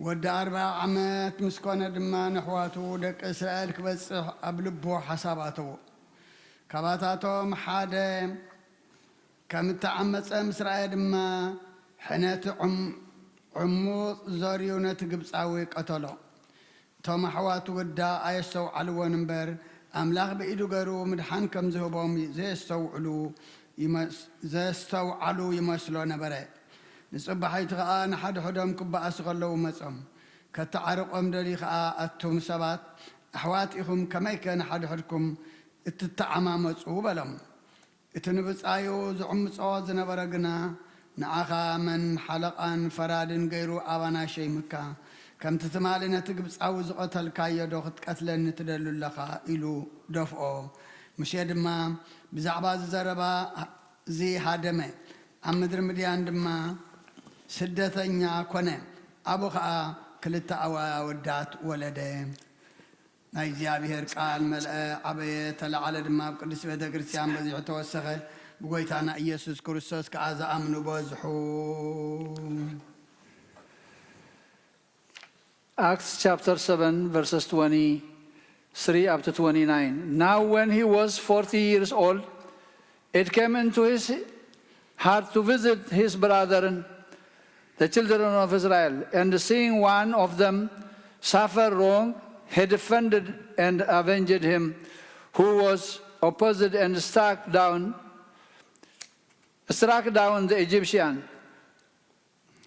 ወዲ ኣርብዓ ዓመት ምስ ኮነ ድማ፣ ነሕዋቱ ደቂ እስራኤል ክበጽሕ ኣብ ልቡ ሓሳብ ኣተዎ። ካባታቶም ሓደ ከም እተዓመጸ ምስ ረኣየ ድማ፣ ሕነ እቲ ዕም-፣ ዕሙጽ ዘርዩ ነቲ ግብጻዊ ቀተሎ። እቶም ኣሕዋት ወዳ ኣየስተውዓልዎን እምበር፣ ኣምላኽ ብኢዱ ገሩ ምድሓን ከም ዝህቦም ዘየስተውዕሉ ይመስ-፣ ዘየስተውዓሉ ይመስሎ ነበረ። ንጽባሒቱ ኸኣ ንሓድሕዶም ክበኣሱ ኸለዉ መጾም። ከተዓርቖም ደልዩ ኸኣ፣ ኣቱም ሰባት፣ ኣሕዋት ኢኹም፣ ከመይከ ንሓድሕድኩም እትተዓማመጹ? በሎም። እቲ ንብጻዩ ዝዕምጾ ዝነበረ ግና፣ ንዓኻ መን ሓለቓን ፈራድን ገይሩ ኣባና ሸይምካ? ከምቲ ትማሊ ነቲ ግብጻዊ ዝቐተልካዮ ዶ ክትቀትለኒ ትደሉ ኣለኻ? ኢሉ ደፍኦ። ሙሴ ድማ ብዛዕባ እዚ ዘረባ እዚ ሃደመ፣ ኣብ ምድሪ ምድያን ድማ ስደተኛ ኮነ። ኣብኡ ኸኣ ክልተ ኣወዳት ወለደ። ናይ እግዚኣብሔር ቃል መልአ፣ ዓበየ፣ ተለዓለ ድማ ኣብ ቅድስት ቤተ ክርስቲያን በዚሑ ተወሰኸ። ብጎይታና ኢየሱስ ክርስቶስ ከኣ ዝኣምኑ በዝሑ። Acts chapter seven, verses twenty-three up to twenty-nine. Now when he was forty years old, it came into his heart to visit his brethren, the children of Israel, and seeing one of them suffer wrong, he defended and avenged him who was opposed and struck down, struck down the Egyptian.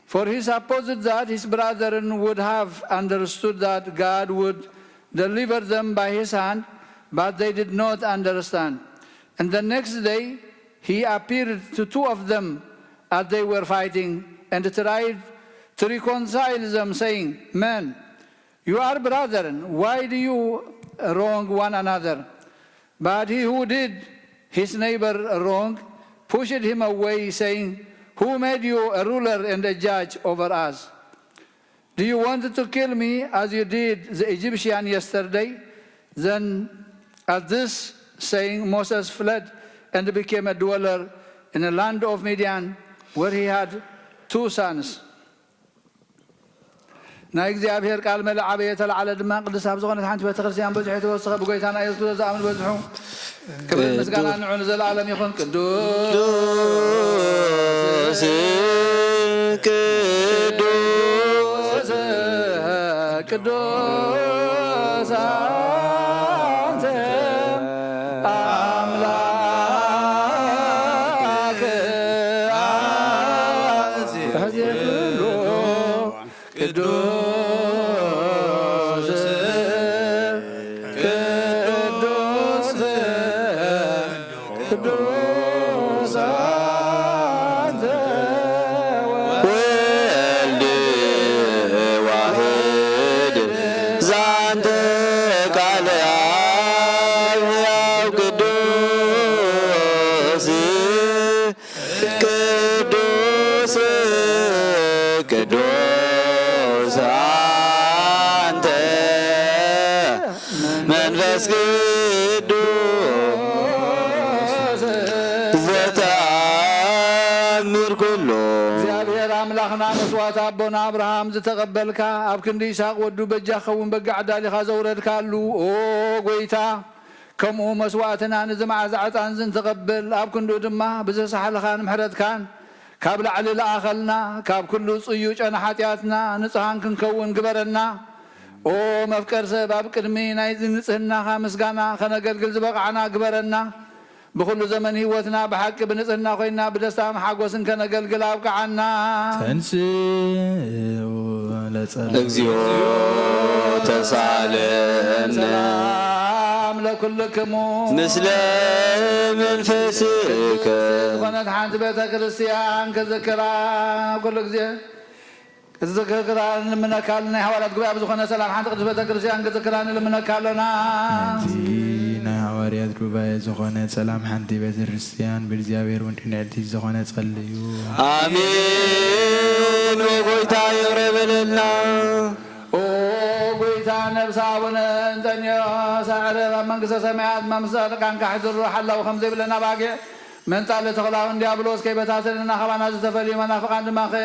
For he supposed that his brethren would have understood that God would deliver them by his hand, but they did not understand. And the next day he appeared to two of them as they were fighting and tried to reconcile them, saying, "Men, you are brethren, why do you wrong one another?" But he who did his neighbor wrong pushed him away, saying, "Who made you a ruler and a judge over us? Do you want to kill me as you did the Egyptian yesterday?" Then at this saying, Moses fled and became a dweller in a land of Midian, where he had two sons. ናይ እግዚኣብሔር ቃል መለ ዓበየ ተላዕለ ድማ፣ ቅድስት ኣብ ዝኾነት ሓንቲ ቤተ ክርስቲያን በዚሑ የተወሰኸ፣ ብጎይታና ኢየሱስ ክርስቶስ ዝኣምን በዝሑ። ክብርን ምስጋና ንዑ ንዘለዓለም ይኹን። ቅዱስ ቅዱስ ቅዱስ ቅዱስ አንተ አምላክ አዜ ኩሉ ቅዱስ ቅዱስ ቅዱስ አንተ ወልድ ዋህድ ዛንተ ቃለ አብ ሕያው ቅዱስ ቅዱስ ቅዱስ አንተ መንፈስ ቅዱስ ዘተአምር ኩሎ። እግዚኣብሔር ኣምላኽና መስዋዕት ኣቦና ኣብርሃም ዝተቐበልካ፣ ኣብ ክንዲ ይስሐቅ ወዱ በጃ ክኸውን በጊዕ ኣዳሊኻ ዘውረድካሉ፣ ኦ ጎይታ፣ ከምኡ መስዋዕትና ንዚ መዓዛ ዕጣን እዚ እንትቐብል፣ ኣብ ክንድኡ ድማ ብዘሳሕልኻን ምሕረትካን ካብ ላዕሊ ለኣኸልና፣ ካብ ኩሉ ጽዩ ጨና ሓጢኣትና ንጹሃን ክንከውን ግበረና። ኦ መፍቀር ሰብ፣ ኣብ ቅድሚ ናይዚ ንጽህናኻ ምስጋና ከነገልግል ዝበቕዓና ግበረና። ብኹሉ ዘመን ህይወትና ብሓቂ ብንጽህና ኮይና ብደስታን ሓጎስን ከነገልግል ኣብቅዓና። ተንስኡ ለጸሎት። እግዚኦ ተሳለነ። ሰላም ለኩልክሙ። ምስለ መንፈስከ። ዝኾነት ሓንቲ ቤተ ክርስቲያን ክዝክራ ኩሉ ግዜ ክትዝክራ ንልምነካ። ናይ ሃዋርያት ጉባኤ ብዝኾነ ሰላም ሓንቲ ቅድስት ቤተ ክርስቲያን ክዝክራ ንልምነካ ኣሎና። ነቲ ናይ ሃዋርያት ጉባኤ ዝኾነ ሰላም ሓንቲ ቤተ ክርስቲያን ብእግዚኣብሔር እውን ንዕልቲ ዝኾነ ጸልዩ። ኣሜን። ኦ ጎይታ ይቕረ በለልና። ኦ ጎይታ፣ ነብሲ ኣቡነ እንጠንዮስ ኣዕርብ ኣብ መንግስተ ሰማያት፣ መምስ ጻድቃን ካሕድሩ ሓላው ከም ዘይብለና ባጌ መንጻለ ተኹላውን ዲያብሎስ ከይበታተነና፣ ካባና ዝተፈልዩ መናፍቃን ድማ ከ-፣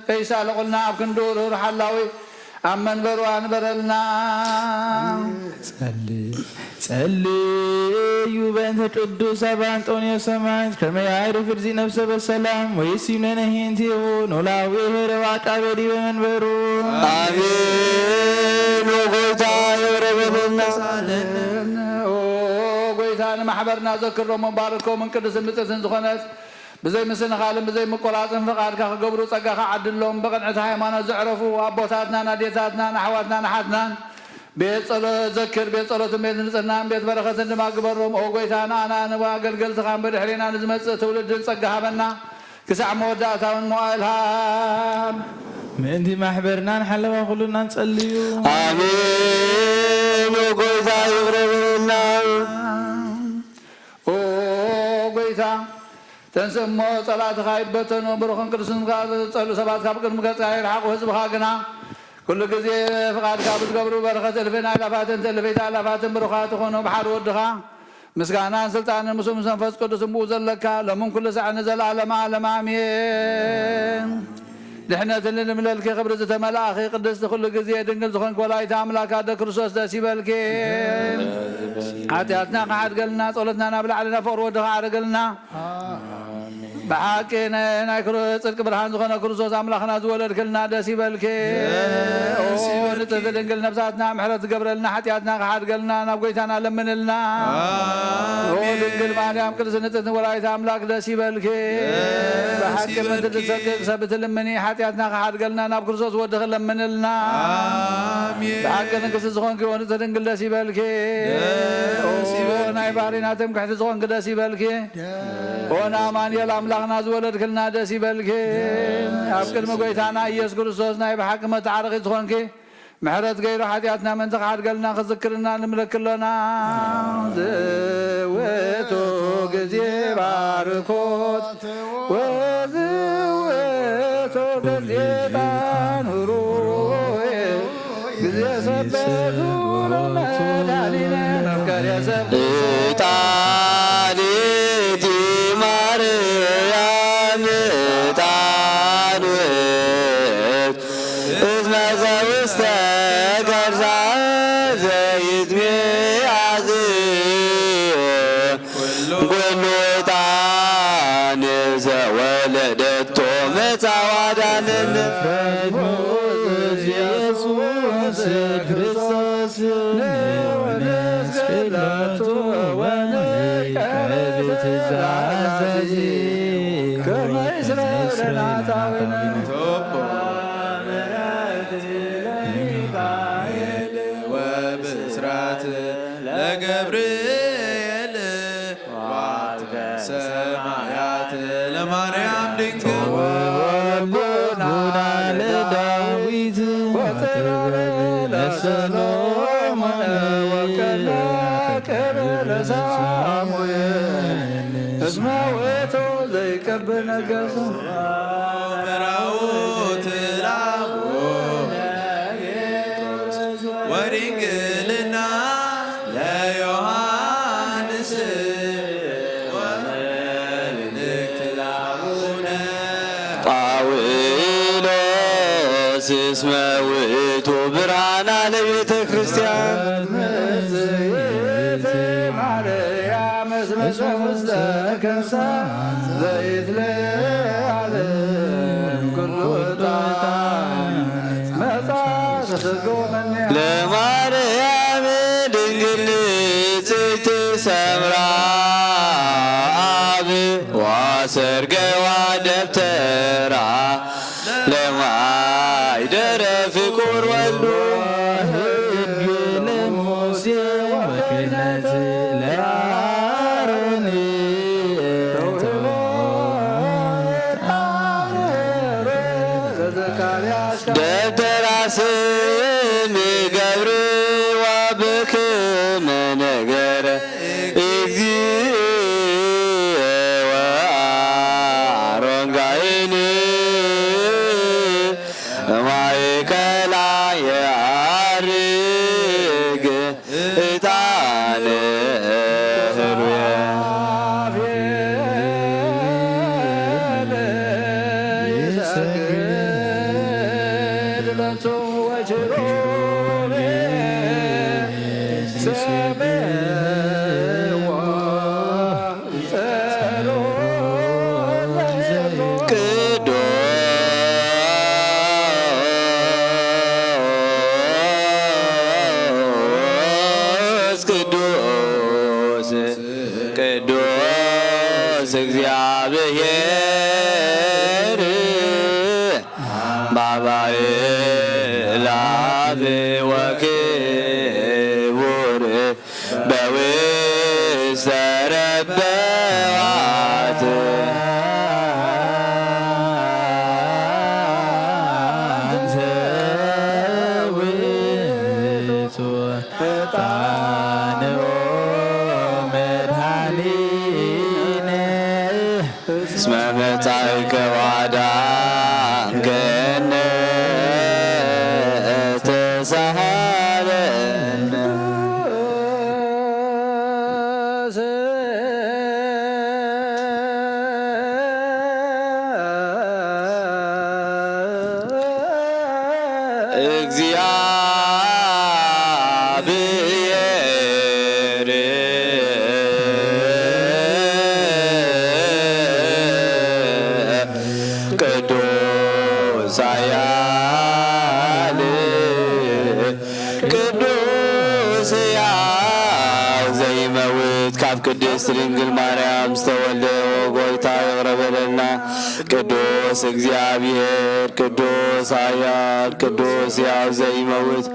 ከይሳለቑልና፣ ኣብ ክንድኡ ርሁር ሓላዊ ኣብ መንበሩ ኣንበረልና። ጸሊ-፣ ጸልዩ በእንተ ቅዱስ ኣባ እንጦንዮስ ሰማዕት፣ ከመ ያዕርፍ እግዚእ ነፍሰ በሰላም፣ ወይሲምነነ ሂንቲሁ ኖላዊ ሄረ ወአቃቤ ዲበ መንበሩ። ኣሜን። ኦ ጎይታ፣ ይቕረ በለልና። ኦ ጎይታ፣ ንማሕበርና ዘክሮምን ባርኮምን ቅድስትን ብፅዕትን ዝኾነት ብዘይ ምስንኻልን ብዘይ ምቁራፅን ፍቓድካ ክገብሩ ጸጋኻ ዓድሎም። ብቕንዕቲ ሃይማኖት ዘዕረፉ ኣቦታትናን ኣዴታትናን ኣሕዋትናን ኣሓትናን ቤት ጸሎት ዘክር፣ ቤት ጸሎትን ቤት ንጽህናን ቤት በረኸትን ድማ ግበሮም። ኦ ጎይታ፣ ንኣና ንኣገልገልትኻን ብድሕሬና ንዝመጽእ ትውልድን ጸጋ ሃበና። ክሳዕ መወዳእታውን መዋእል ሃብ። ምእንቲ ማሕበርናን ሓለዋ ኩሉናን ጸልዩ። ኣሜን። ኦ ጎይታ፣ ይቕረ በለልና። ኦ ጎይታ፣ ተንስእ እሞ ጸላእትኻ ይበተኑ፣ ብሩኽን ቅዱስን ዝጸሉ ሰባት ካብ ቅድሚ ገጽካ ይርሓቑ። ህዝብኻ ግና ኩሉ ግዜ ፍቓድካ ብዝገብሩ በረኸት እልፍን ኣእላፋትን ትእልፊት ኣእላፋትን ብሩኻት ይኹኑ። ብሓደ ወድኻ ምስጋናን ስልጣንን ምስኡ ምስ መንፈስ ቅዱስን ብኡ ዘለካ ሎምን ኩሉ ሳዕ ንዘለኣለመ ዓለም ኣሜን። ድሕነትን ልምለልኪ ክብሪ ዝተመላእኺ ቅድስቲ ኩሉ ግዜ ድንግል ዝኾንኪ ወላዲተ ኣምላክ ኣደ ክርስቶስ ደስ ይበልኪ። ሓጢኣትና ክሓድገልና ጸሎትና ናብ ላዕሊ ናብ ፍቕሪ ወድኻ ኣዕርግልና። ብሓቂ ነ-፣ ናይ ክር-፣ ጽድቂ ብርሃን ዝኾነ ክርስቶስ ኣምላኽና ዝወለድክልና ደስ ይበልኪ። ደስ ኦ ይበልኪ። ንጽሕቲ ድንግል ነብሳትና ምሕረት ዝገብረልና ሓጢኣትና ክሓድገልና ናብ ጎይታና ለምንልና። ኦ ኣሜን። ድንግል ማርያም ቅድስቲ ንጽሕቲ ወላዲተ ኣምላክ ደስ ይበልኪ። ደስ ብሓቂ ምእንቲ ይበልኪ። ትሰቅቅ ሰብ ትልምኒ ሓጢኣትና ክሓድገልና ናብ ክርስቶስ ወድኺ ለምንልና። ኣሜን። ብሓቂ ንግስቲ ዝኾንኪ ኦ ንጽሕቲ ድንግል ደስ ይበልኪ። ደስ ኦ ይበልኪ። ናይ ባህሪና ትምክሕቲ ዝኾንኪ ደስ ይበልኪ። ኦ ንኣማኑኤል ኣምላኽና ዝወለድክልና ደስ ይበልኪ። ኣብ ቅድሚ ጎይታና ኢየሱስ ክርስቶስ ናይ ብሓቂ መተዓረቒት ዝኾንኪ፣ ምሕረት ገይሩ ሓጢኣትና ምእንቲ ክሓድገልና ክዝክርና ንምለኪ ኣሎና። ዝውቱ ግዜ ባርኮት ወዝውቱ ግዜ ዕጣን ሩይ ግዜ ሰበት ውረድ መድኃኒነ መፍቀሬ ሰብ ዕጣን እቲ ማርያም አዳነነ። ኢየሱስ ክርስቶስ ንስቅለቱ ወንከብት ዛዛዚ ከመ ይስረይ ለኃጣውኢነ። ወብስራት ለገብርኤል ሰማያት ለማርያም ድንግል ወቦና ለዳዊት ወጥበብ ለሰሎሞን ወከለ ክብር ለሳሙኤል እስመ ውእቱ ዘይቀብ ነገሰ። መራውት ላቦ ወድንግልና ለዮሐንስ ወመልእክት ላቡነ ጳውሎስ እስመ ውእቱ ብርሃና ለቤተ ክርስቲያን። ምስሌተ ማርያም እስመ ውስተ ከርሳ ዘይትለዓል ኩሉ ዕጣን መጽአ ስግው እምኔሃ። ለማርያም ድንግል ንጽሕት ሰምራ አብ ወአሰርገዋ ደብተራ ለማይደረ ፍቁር ወልዶ ሕግ ለሙሴ ወክህነት ለአሮን። ደብተራ ስም ገብርዋ በከመ ነገረ እግዚእ ወአሮን ጋይን ማእከላ የዐርግ ዕጣን ህሩየ። ቅዱስ ቅዱስ ቅዱስ እግዚአብሔር በአርባዕየ አእላፍ ወክቡር በውስተ ረበዋት። አንተ ውእቱ ዕጣንኦ መድኃኒነ እስመ መጻእከ ወአዳንከነ ተሳሃለነ። እግዚአብሔር ቅዱስ ኃያል ቅዱስ ሕያው ዘይመውት ካብ ቅድስት ድንግል ማርያም ዝተወልደ ኦ ጎይታ ይቕረ በለልና። ቅዱስ እግዚኣብሔር፣ ቅዱስ ኃያል፣ ቅዱስ ሕያው ዘይመውት፣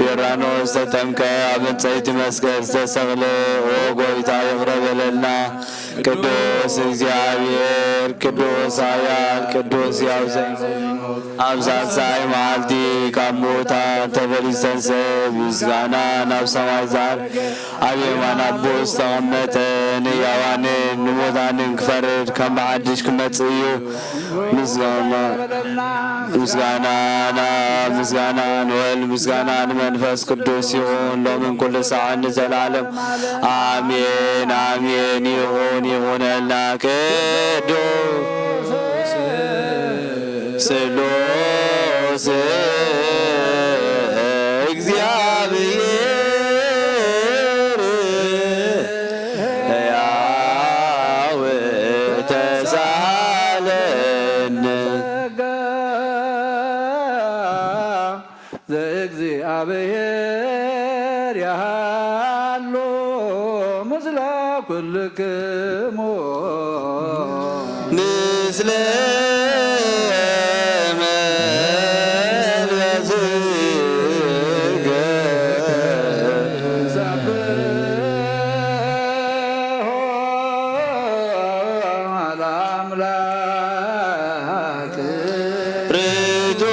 ዮርዳኖስ ዝተጠምቀ፣ ኣብ ዕንጸይቲ መስቀል ዝተሰቕለ፣ ኦ ጎይታ ይቕረ በለልና። ቅዱስ እግዚኣብሔር፣ ቅዱስ ኃያል፣ ቅዱስ ሕያው ዘይመውት፣ ኣብ ሳልሳይ መዓልቲ ካብ ምዉታን ተፈልዩ ዝተንስአ፣ ምስጋና ናብ ሰማይ ዝዓረገ፣ ኣብ የማን ኣቦኡ ዝተቐመጠ፣ ንሕያዋንን ንሙታንን ክፈርድ ከም ብሓድሽ ክመጽእ እዩ። ምስጋና፣ ምስጋና ናብ፣ ምስጋና ንወልድ፣ ምስጋና ንመንፈስ ቅዱስ ይኹን፣ ሎምን ኩሉ ሰዓት ንዘለዓለም። ኣሜን፣ ኣሜን። ይኹን፣ ይኹነልና። ቅዱስ ስሉስ እግዚኣብሔር ሕያው ተሳሃለነ። ኣሎ ምስለ ኩልክሙ። ምስለ መንፈስከ። ሰብሖ ለአምላክ። ርቱዕ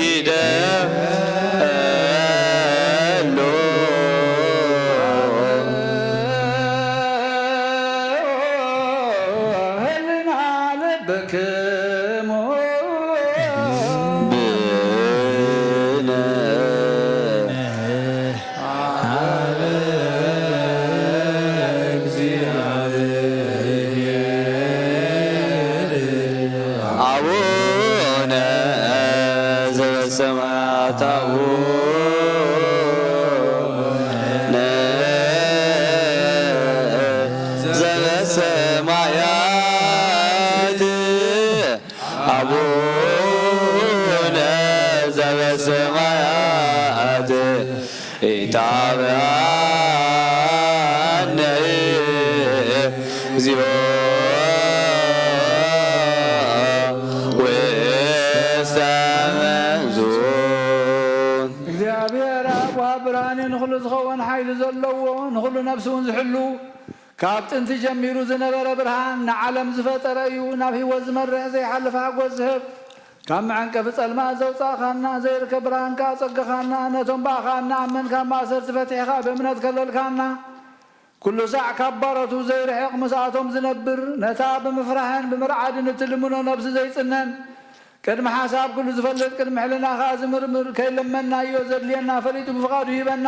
ይደሎ። ህልና ልብክሙ። ብነ አቡነ ዘበሰማያት አቡነ ዘበሰማያት አቡነ ዘበሰማያት ኢታብአነ እግዚኦ ውስተ መንዙ። እግዚኣብሔር ኣብ ወሃብ ብርሃን እዩ፣ ንኹሉ ዝኸውን ሓይሊ ዘለዎ፣ ንኹሉ ነፍሲ እውን ዝሕሉ፣ ካብ ጥንቲ ጀሚሩ ዝነበረ ብርሃን፣ ንዓለም ዝፈጠረ እዩ፣ ናብ ህይወት ዝመርሕ ዘይሓልፍ ሓጎስ ዝህብ፣ ካብ መዐንቀፊ ጸልማት ዘውጻእካና፣ ዘይርከብ ብርሃን ከኣ ኣጸገኻና፣ ነቶም ብኣኻ እንኣምን ካብ ማእሰርቲ ፈቲሕካ ብእምነት ከለልካና፣ ኩሉ ሳዕ ካብ ባሮቱ ዘይርሕቕ ምስኣቶም ዝነብር፣ ነታ ብምፍራሕን ብምርዓድን እትልምኖ ነብሲ ዘይጽነን፣ ቅድሚ ሓሳብ ኩሉ ዝፈልጥ፣ ቅድሚ ሕልና ከኣ ዝምርምር፣ ከይለመንናዮ ዘድልየና ፈሊጡ ብፍቓዱ ይህበና።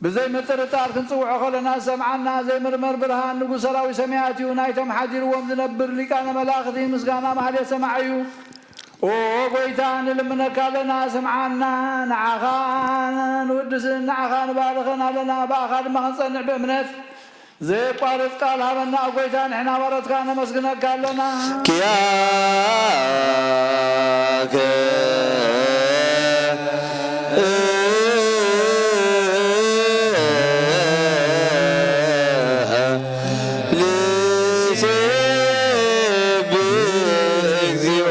ብዘይ ምጥርጣር ክንጽውዖ ከለና ዝሰምዓና ዘይምርመር ብርሃን ንጉስ ሰራዊት ሰማያት እዩ። ናይቶም ሓዲርዎም ዝነብር ሊቃነ መላእኽቲ ምስጋና ማህሌት ሰማዒ እዩ። ኦ ጎይታ ንልምነካ ኣለና፣ ስምዓና። ንዓኻ ንውድስን ንዓኻ ንባርኽን ኣለና፣ ብኣኻ ድማ ክንጸንዕ ብእምነት። ዘየቋርጽ ቃል ሃበና ጎይታ፣ ንሕና ባሮትካ ነመስግነካ ኣለና። ኪያከ ልሴብሕ እግዚኦ።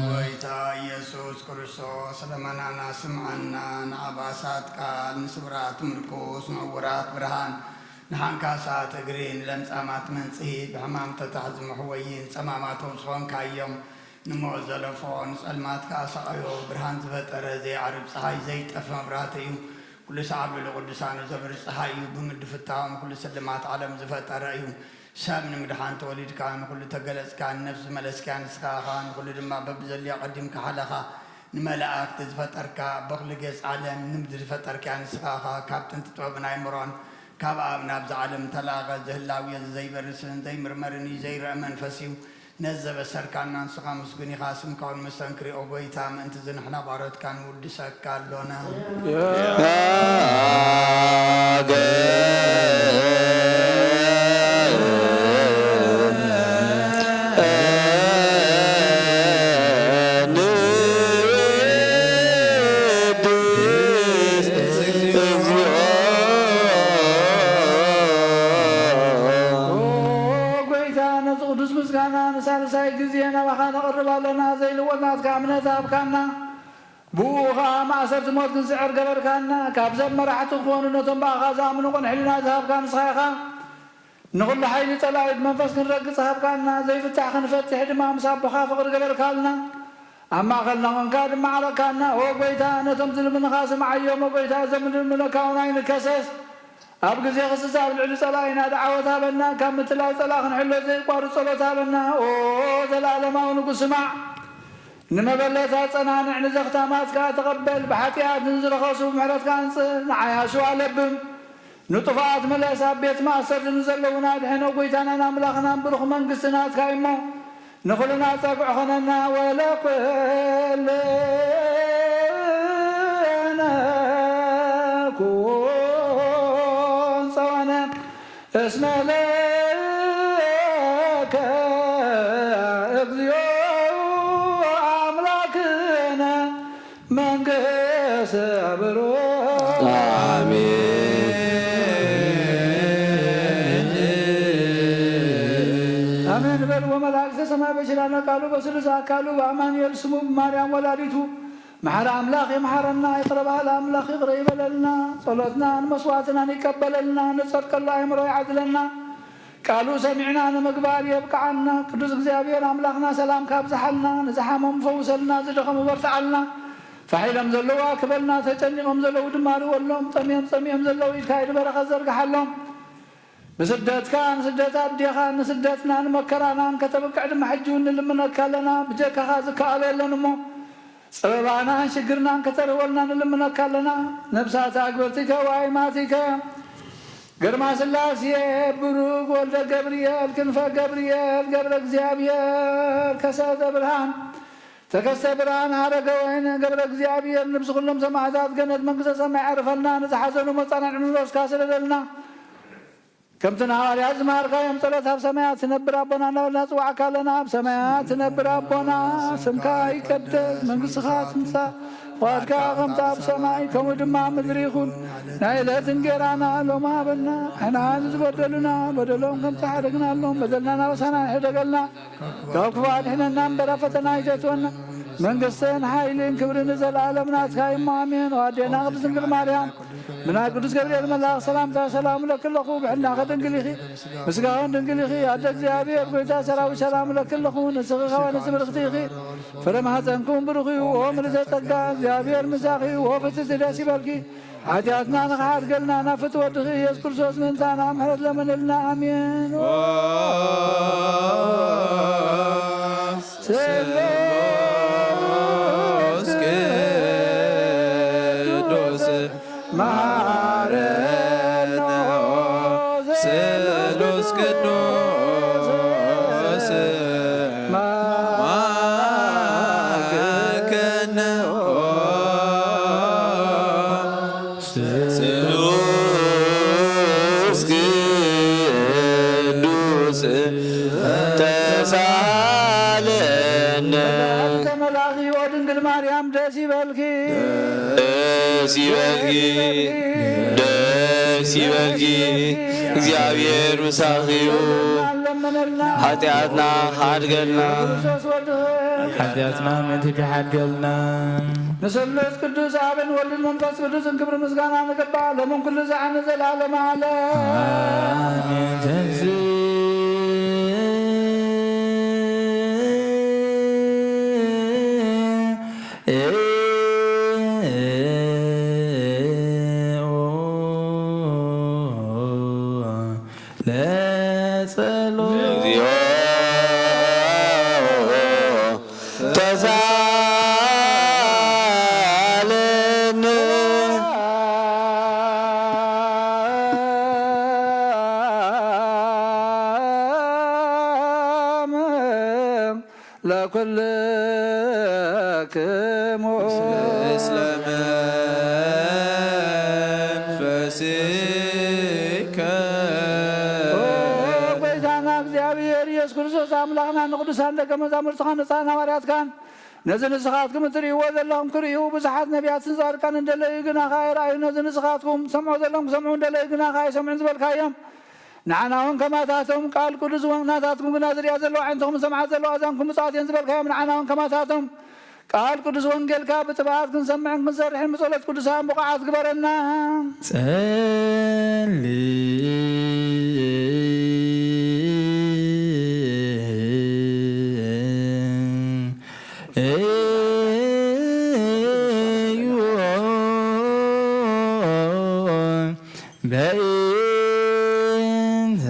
ጎይታ ኢየሱስ ክርስቶስ ለመናና ስምዓና፣ ንኣባሳት ቃል፣ ንስብራት ምርኩስ፣ ንዕውራት ብርሃን፣ ንሓንካሳት እግሪ፣ ንለምጻማት መንጽሂ፣ ብሕማም ተታሕዚ መሕወዪ፣ ንጸማማቶም ዝኾንካዮም፣ ንሞት ዘለፎ፣ ንጸልማት ከኣ ሰቐዮ፣ ብርሃን ዝፈጠረ፣ ዘይዓርብ ጸሓይ፣ ዘይጠፍእ መብራህቲ እዩ። ኩሉ ሰዓብ ልዕሊ ቅዱሳኑ ዘብሪ ጸሓይ እዩ። ብምድፍታውን ኩሉ ስልማት ዓለም ዝፈጠረ እዩ። ሰብ ንምድሓን ተወሊድካ፣ ንኹሉ ተገለጽካ፣ ንነፍሲ ዝመለስክያ ንስኻ ኢኻ፣ ንኹሉ ድማ በብዘድልዮ ኣቐዲምካ ሓለኻ። ንመላእክቲ ዝፈጠርካ፣ በኹሉ ገጽ ዓለም ንምድሪ ዝፈጠርክያ ንስኻ ኢኻ። ካብ ጥንቲ ጥበብን ኣእምሮን ካብ ኣብ ናብዛ ዓለም እንተለኣኸ፣ ዝህላው እዩ፣ እዚ ዘይበርስን ዘይምርመርን እዩ፣ ዘይረአ መንፈስ እዩ። ነዚ ዘበሰርካና ንስኻ ምስጉን ኢኻ፣ ስምካ እውን መስተንክር እዩ፣ ኦ ጎይታ፣ ምእንቲ እዚ ንሕና ባሮትካ ንውድሰካ ኣሎና። ኦ ጎይታ፣ ነዚ ቅዱስ ምስጋና ንሳልሳይ ግዜ ናባኻ ነቕርብ ኣለና። ዘይልወጥ ናትካ እምነት ሃብካና። ብኡ ኸኣ ማእሰርቲ ሞት ክንስዕር ገበርካና። ካብዞም መራሕቲ ክኾኑ ነቶም ብኣኻ ዝኣምኑ ቅን ሕልና ዝሃብካ ንስኻ ኢኻ። ንኹሉ ሓይሊ ጸላኢ ብመንፈስ ክንረግጽ ሃብካና። ዘይፍታሕ ክንፈትሕ ድማ ምስ ኣቦኻ ፍቕሪ ገበርካልና። ኣብ ማእከልና ኾንካ ድማ ዓረቅካና። ኦ ጎይታ፣ ነቶም ዝልምንኻ ስምዓዮም። ኦ ጎይታ፣ እዞም ዝልምነካ እውን ኣይንከሰስ። ኣብ ግዜ ክስስ ኣብ ልዕሊ ጸላኢና ደዓወት ሃበና። ካብ ምትላል ጸላኢ ክንሕሎ ዘየቋርጽ ጸሎት ሃበና። ኦ ዘለኣለማዊ ንጉስ፣ ስማዕ። ንመበለት ኣጸናንዕ፣ ንዘኽታማት ከኣ ተቐበል። ብሓጢኣት ንዝረኸሱ ብምሕረትካ ኣንጽህ። ንዓያሹ ኣለብም። ንጥፉኣት ምለስ፣ ኣብ ቤት ማእሰርቲ ንዘለዉና ኣድሕን። ኦ ጎይታናን ኣምላኽናን፣ ብሩኽ መንግስቲ ናትካ እዩ እሞ፣ ንኹልና ጸግዒ ኾነና። ወለኩልነ ኩን ጸወነ እስመ ለከ እግዚኦ ኣምላክ መንግስት ብሩክ። አሜን። አሜን በሉ። ወመላእክተ ሰማይ በኪዳነ ቃሉ በስሉስ አካሉ በአማኑኤል ስሙ በማርያም ወላዲቱ መሐረ አምላክ ይምሐረና። ይቅረ በሃሊ አምላክ ይቅረ ይበለልና። ጸሎትናን መስዋዕትናን ይቀበለልና። ንጸድቀሉ አእምሮ ይዓድለና። ቃሉ ሰሚዕና ንምግባር የብቅዓና። ቅዱስ እግዚኣብሔር አምላክና ሰላምካ ኣብዝሓልና። ንዝሓመሙ ፈውሰልና። ዝደኸሙ በርትዓልና። ፋሕ ኢሎም ዘለዉ ኣክበልና። ተጨኒቖም ዘለዉ ድማ ርወሎም። ጠምዮም ጸሚኦም ዘለዉ ኢድካ ኢድ በረኸት ዘርግሓሎም። ብስደትካ ንስደት ኣዴኻ ንስደትና ንመከራናን ከተብቅዕ ድማ ሕጂ እውን ንልምነካ ኣለና። ብጀካኻ ዝከኣሎ የለን እሞ ጸበባናን ሽግርናን ከተርህወልና ንልምነካ ኣለና። ነብሳት ኣግበርቲከ ወአይማቲከ ግርማ ስላሴ ብሩክ ወልደ ገብርኤል ክንፈ ገብርኤል ገብረ እግዚኣብሔር ከሰተ ብርሃን ተከስተ ብርሃን ሀረገ ወይን ገብረ እግዚኣብሔር ንብዚ ኩሎም ሰማዕታት ገነት መንግስተ ሰማይ ኣዕርፈልና። ንዝሓዘኑ መጻንዕ ዕኑሮስካ ስደደልና። ከምቲ ንሃዋርያት ዝመሃርካዮም ጸሎት ኣብ ሰማያት ትነብር ኣቦና እናበልና ንጽዋዕካ ኣለና። ኣብ ሰማያት ትነብር ኣቦና ስምካ ይቀደስ፣ መንግስትኻ ትምጻእ፣ ፍቓድካ ከምቲ ኣብ ሰማይ ከምኡ ድማ ኣብ ምድሪ ይኹን። ናይ ዕለት እንጌራና ሎም ሃበና። ንሕና ንዝበደሉና በደሎም ከምቲ ሓደግናሎም በደልና ናበሳና ይሕደገልና። ካብ ክፉእ ኣድሕነና እምበር ኣብ ፈተና ኣይተእትወና። መንግስትን ሓይልን ክብርን ንዘለኣለም ናትካ እዩ እሞ ኣሜን። ኣዴና ቅድስት ድንግል ማርያም ብናይ ቅዱስ ገብርኤል መልኣኽ ሰላምታ ሰላም እለኪ ኣለኹ። ብሕልናኺ ድንግል ኢኺ፣ ብስጋኽን ድንግል ኢኺ። ኣደ እግዚኣብሔር ጎይታ ሰራዊት ሰላም እለኪ ኣለኹ። ንስኺ ከዋንስ ብርኽቲ ኢኺ፣ ፍረ ማህፀንኩም ብሩኽ እዩ። ኦ ምልዕተ ጸጋ እግዚኣብሔር ምሳኺ እዩ። ኦ ፍጽምቲ ደስ ይበልኪ። ሓጢኣትና ንኽሓድገልና ናብ ፍትወ ወድኺ ኢየሱስ ክርስቶስ ምእንታና ምሕረት ለምንልና። ኣሜን። ስሉስ ቅዱስ መሐረነ። ስሉስ ቅዱስ መሐረነ። ስሉስ ቅዱስ ተሳለነ። መላእክተ መላእክት ኦ ድንግል ማርያም ደስ ይበልኪ። ደስ ይበልኪ፣ ደስ ይበልኪ፣ እግዚኣብሔር ምሳኺ እዩ። ለምንልና። ሓጢኣትና ሓድገልና። ክርስቶስ ወድኺ። ሓጢኣትና ምእንቲ ሓድገልና። ንስሉስ ቅዱስ ኣብን ወልድን መንፈስ ቅዱስን ክብሪ ምስጋና ንግባእ፣ ሎምን ኩሉ ሰዓትን ንዘለዓለመ ዓለም። ኣሜን። ተንሥእ ለጸሎት። እግዚኦ ተሳለነ። ለኩልክሙ ምስለ መንፈስከ። ኦ ጎይታና እግዚኣብሔር ኢየሱስ ክርስቶስ ኣምላኽና ንቅዱሳን ደቀ መዛሙርትኻን ንጻን ሃዋርያትካን ነዚ ንስኻትኩም እትርእይዎ ዘለኹም ክርእዩ ብዙሓት ነቢያትን ጻድቃንን እንደለዩ ግናኸ ኣይረኣዩ። ነዚ ንስኻትኩም ትሰምዑ ዘለኹም ክሰምዑ እንደለዩ ግናኸ ኣይሰምዑን ዝበልካዮም ንዓና እውን ከማታቶም ቃል ቅዱስ ወ-፣ ናታትኩም ግና ዝርእያ ዘለዋ ኣዒንትኹም ዝሰምዓ ዘለዋ ኣእዛንኩም ብፅዓት እየን ዝበልካዮም ንዓና እውን ከማታቶም ቃል ቅዱስ ወንጌልካ ብትብዓት ክንሰምዕን ክንሰርሕን ብጸሎት ቅዱሳን ብቑዓት ግበረና። ጸሊ እዩ በእንተ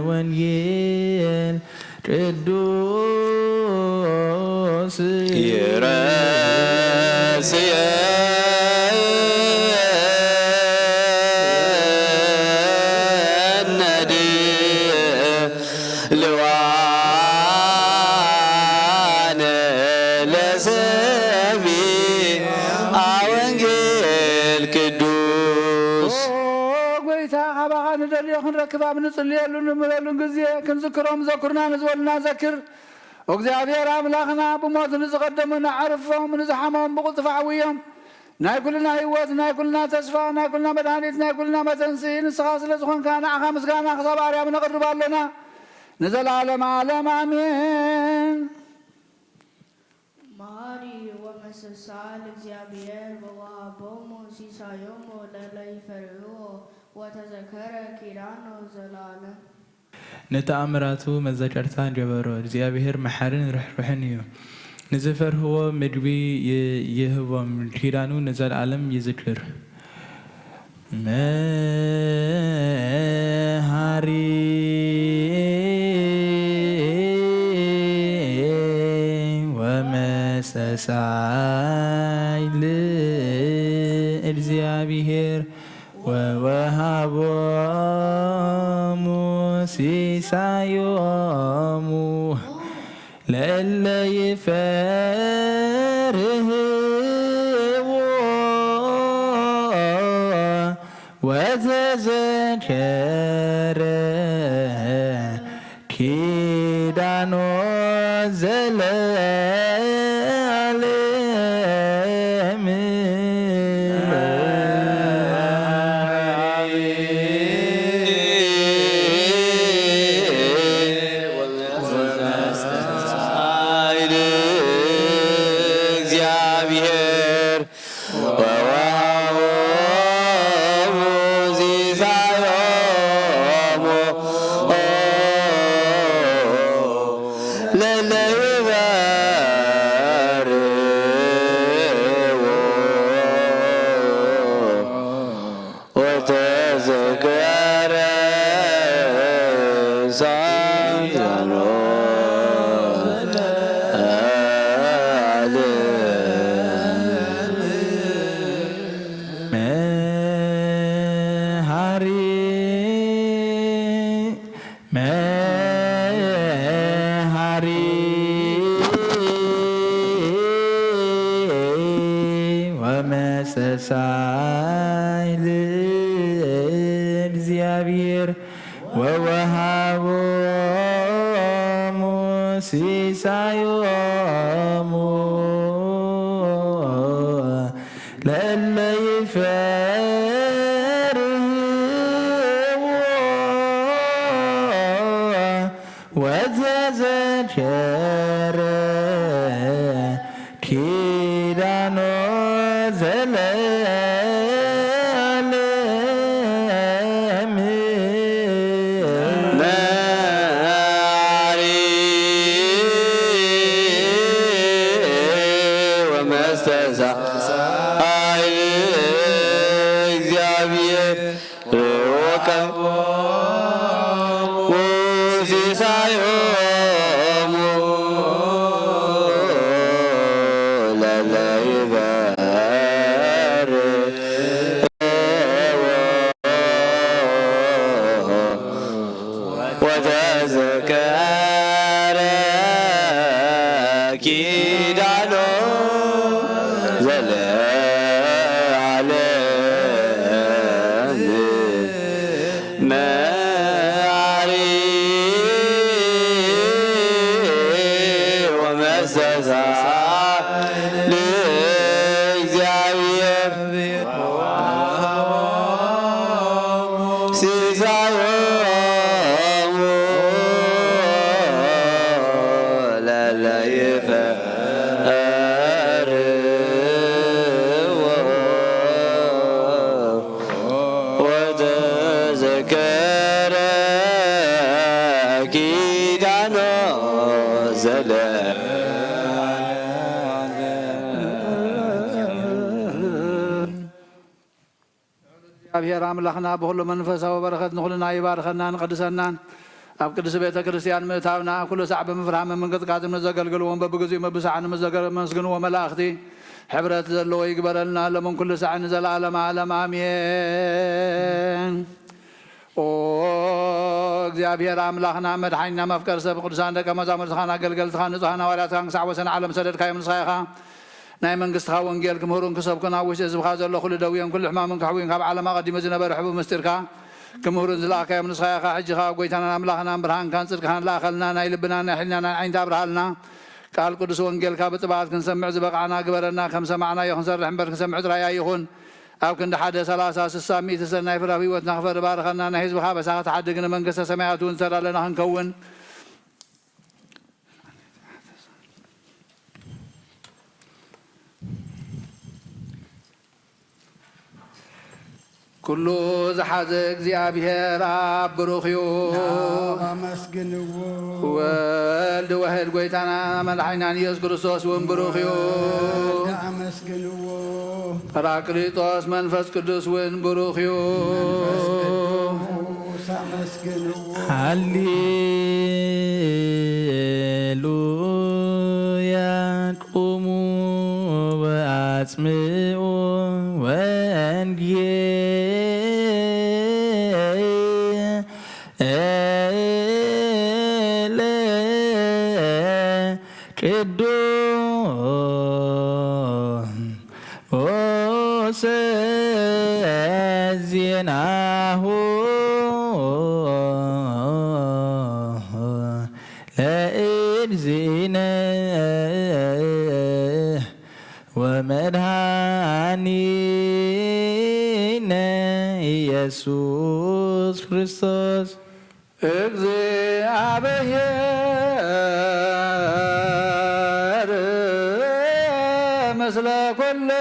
ወንጌል ቅዱስ ይረስየነ ድልዋነ ለሰሚዐ ወንጌል ቅዱስ። ኦ ጎይታ፣ ካባኻ ንደልዮ ክንረክብ ኣብ ንጽልየሉ ንምለሉን ግዜ ክንዝክሮም ዘኩርና ንዝበሉና ዘክር። እግዚኣብሔር ኣምላኽና፣ ብሞት ንዝቐደሙ ነዕርፎም፣ ንዝሓሞም ብቕልጡፍ ኣዕውዮም። ናይ ኩልና ህይወት፣ ናይ ኩልና ተስፋ፣ ናይ ኩልና መድሃኒት፣ ናይ ኩልና መተንስኢ ንስኻ ስለ ዝኾንካ፣ ንዓኻ ምስጋና ክሳብ ኣርያም ነቕርብ ኣሎና። ንዘለዓለም ዓለም ኣሜን። መሓሪ ወመሰሳል እግዚኣብሔር ወወሃቦሙ ሲሳዮሙ ለለይፈርህዎ ወተዘከረ ኪዳኑ ዘለዓለም። ንተኣምራቱ መዘከርታ ገበሮ። እግዚኣብሔር መሓርን ርሕሩሕን እዩ። ንዝፈርህዎ ምግቢ ይ-፣ ይህቦም፣ ኪዳኑ ንዘለዓለም ይዝክር። መሓሪ ወመሰሳይ ልእግዚኣብሔር ወወሃቦሙ ሲሳዮሙ ለእለ ይፈርህዎ ወተዘከረ ኪዳኖ ዘለዓለም። ወመስተሳይል እግዚአብሔር ወወሃቦሙ ሲሳዮሙ ለለይበርዎ ወተዘከረ ሳይዛኖ መሃሪ መሃሪ ወመሰሳይ ልእግዚኣብሔር ወወሃቦሙ ሲሳዮሙ ለእለ ይፈርህዎ ወዘዘከረ ኪዳኖ ዘለዓለም። መሐሪ ወመስተሳይል እግዚአብሔር ወወሃቦሙ ሲሳዮሙ ለለይበርዎ ወተዘከረ ኪዳኖ ዘለዓለም። መሐሪ ወመስተሳል እግዚአብሔር ሲሳዮሙ ለለይፈርህዎ ወተዘከረ ኪዳኖ ዘለዓለም። እግዚኣብሔር ኣምላኽና ብኹሉ መንፈሳዊ በረኸት ንኹልና ይባርከናን ቅድሰናን። ኣብ ቅድስቲ ቤተ ክርስቲያን ምእታውና ኩሉ ሳዕ ብምፍራህን ብምንቅጥቃጥን ንዘገልግልዎም በብግዚኡ በብሳዕ ንዘመስግንዎ መላእኽቲ ሕብረት ዘለዎ ይግበረልና፣ ሎምን ኩሉ ሳዕ ንዘለዓለም ዓለም ኣሜን። ኦ እግዚኣብሔር ኣምላኽና መድሓኒና መፍቀር ሰብ ቅዱሳን ደቀ መዛሙርትኻን ኣገልገልትኻን ንጹሃን ሃዋርያትካን ክሳዕ ወሰን ዓለም ሰደድካዮም ንስኻ ኢኻ። ናይ መንግስትኻ ወንጌል ክምህሩን ክሰብኩን ኣብ ውሽጢ ህዝብኻ ዘሎ ኩሉ ደውየን ኩሉ ሕማምን ክሕውዩን ካብ ዓለም ኣቐዲሙ ዝነበረ ሕቡእ ምስጢርካ ክምህሩን ዝለኣኻዮም ንስኻ ኢኻ። ሕጂ ኸኣ ጎይታናን ኣምላኽናን ብርሃንካን ጽድቅኻን ለኣኸልና፣ ናይ ልብናን ናይ ሕሊናናን ዓይንታ ኣብርሃልና። ቃል ቅዱስ ወንጌልካ ብጥብዓት ክንሰምዕ ዝበቕዓና ግበረና። ከም ሰማዕናዮ ክንሰርሕ እምበር ክንሰምዕ ጥራይ ኣይኹን። ኣብ ክንዲ ሓደ ሰላሳ ስሳ ሚእቲ ሰናይ ፍረ ኣብ ህይወትና ክፈሪ ባርኸና። ናይ ህዝብኻ በሳኻ ትሓድግ ንመንግስተ ሰማያት እውን ዝተዳለና ክንከውን። ኩሉ ዝሓዘ እግዚኣብሔር ኣብ ብሩኽ እዩ። ናብ ኣመስግንዎ። ወልድ ዋሕድ ጎይታና መድሓኒናን ኢየሱስ ክርስቶስ እውን ብሩኽ እዩ። ወልድ ኣመስግንዎ። ጳራቅሊጦስ መንፈስ ቅዱስ እውን ብሩኽ እዩ። መንፈስ ቅዱስ ኣመስግንዎ። ሃሌሉያ። ቁሙ ወአጽምዑ ወንጌለ ቅዱስ ዜናሁ ለእግዚእነ ወመድኃኒነ ኢየሱስ ክርስቶስ። እግዚኣብሔር ምስለ ኩልክሙ።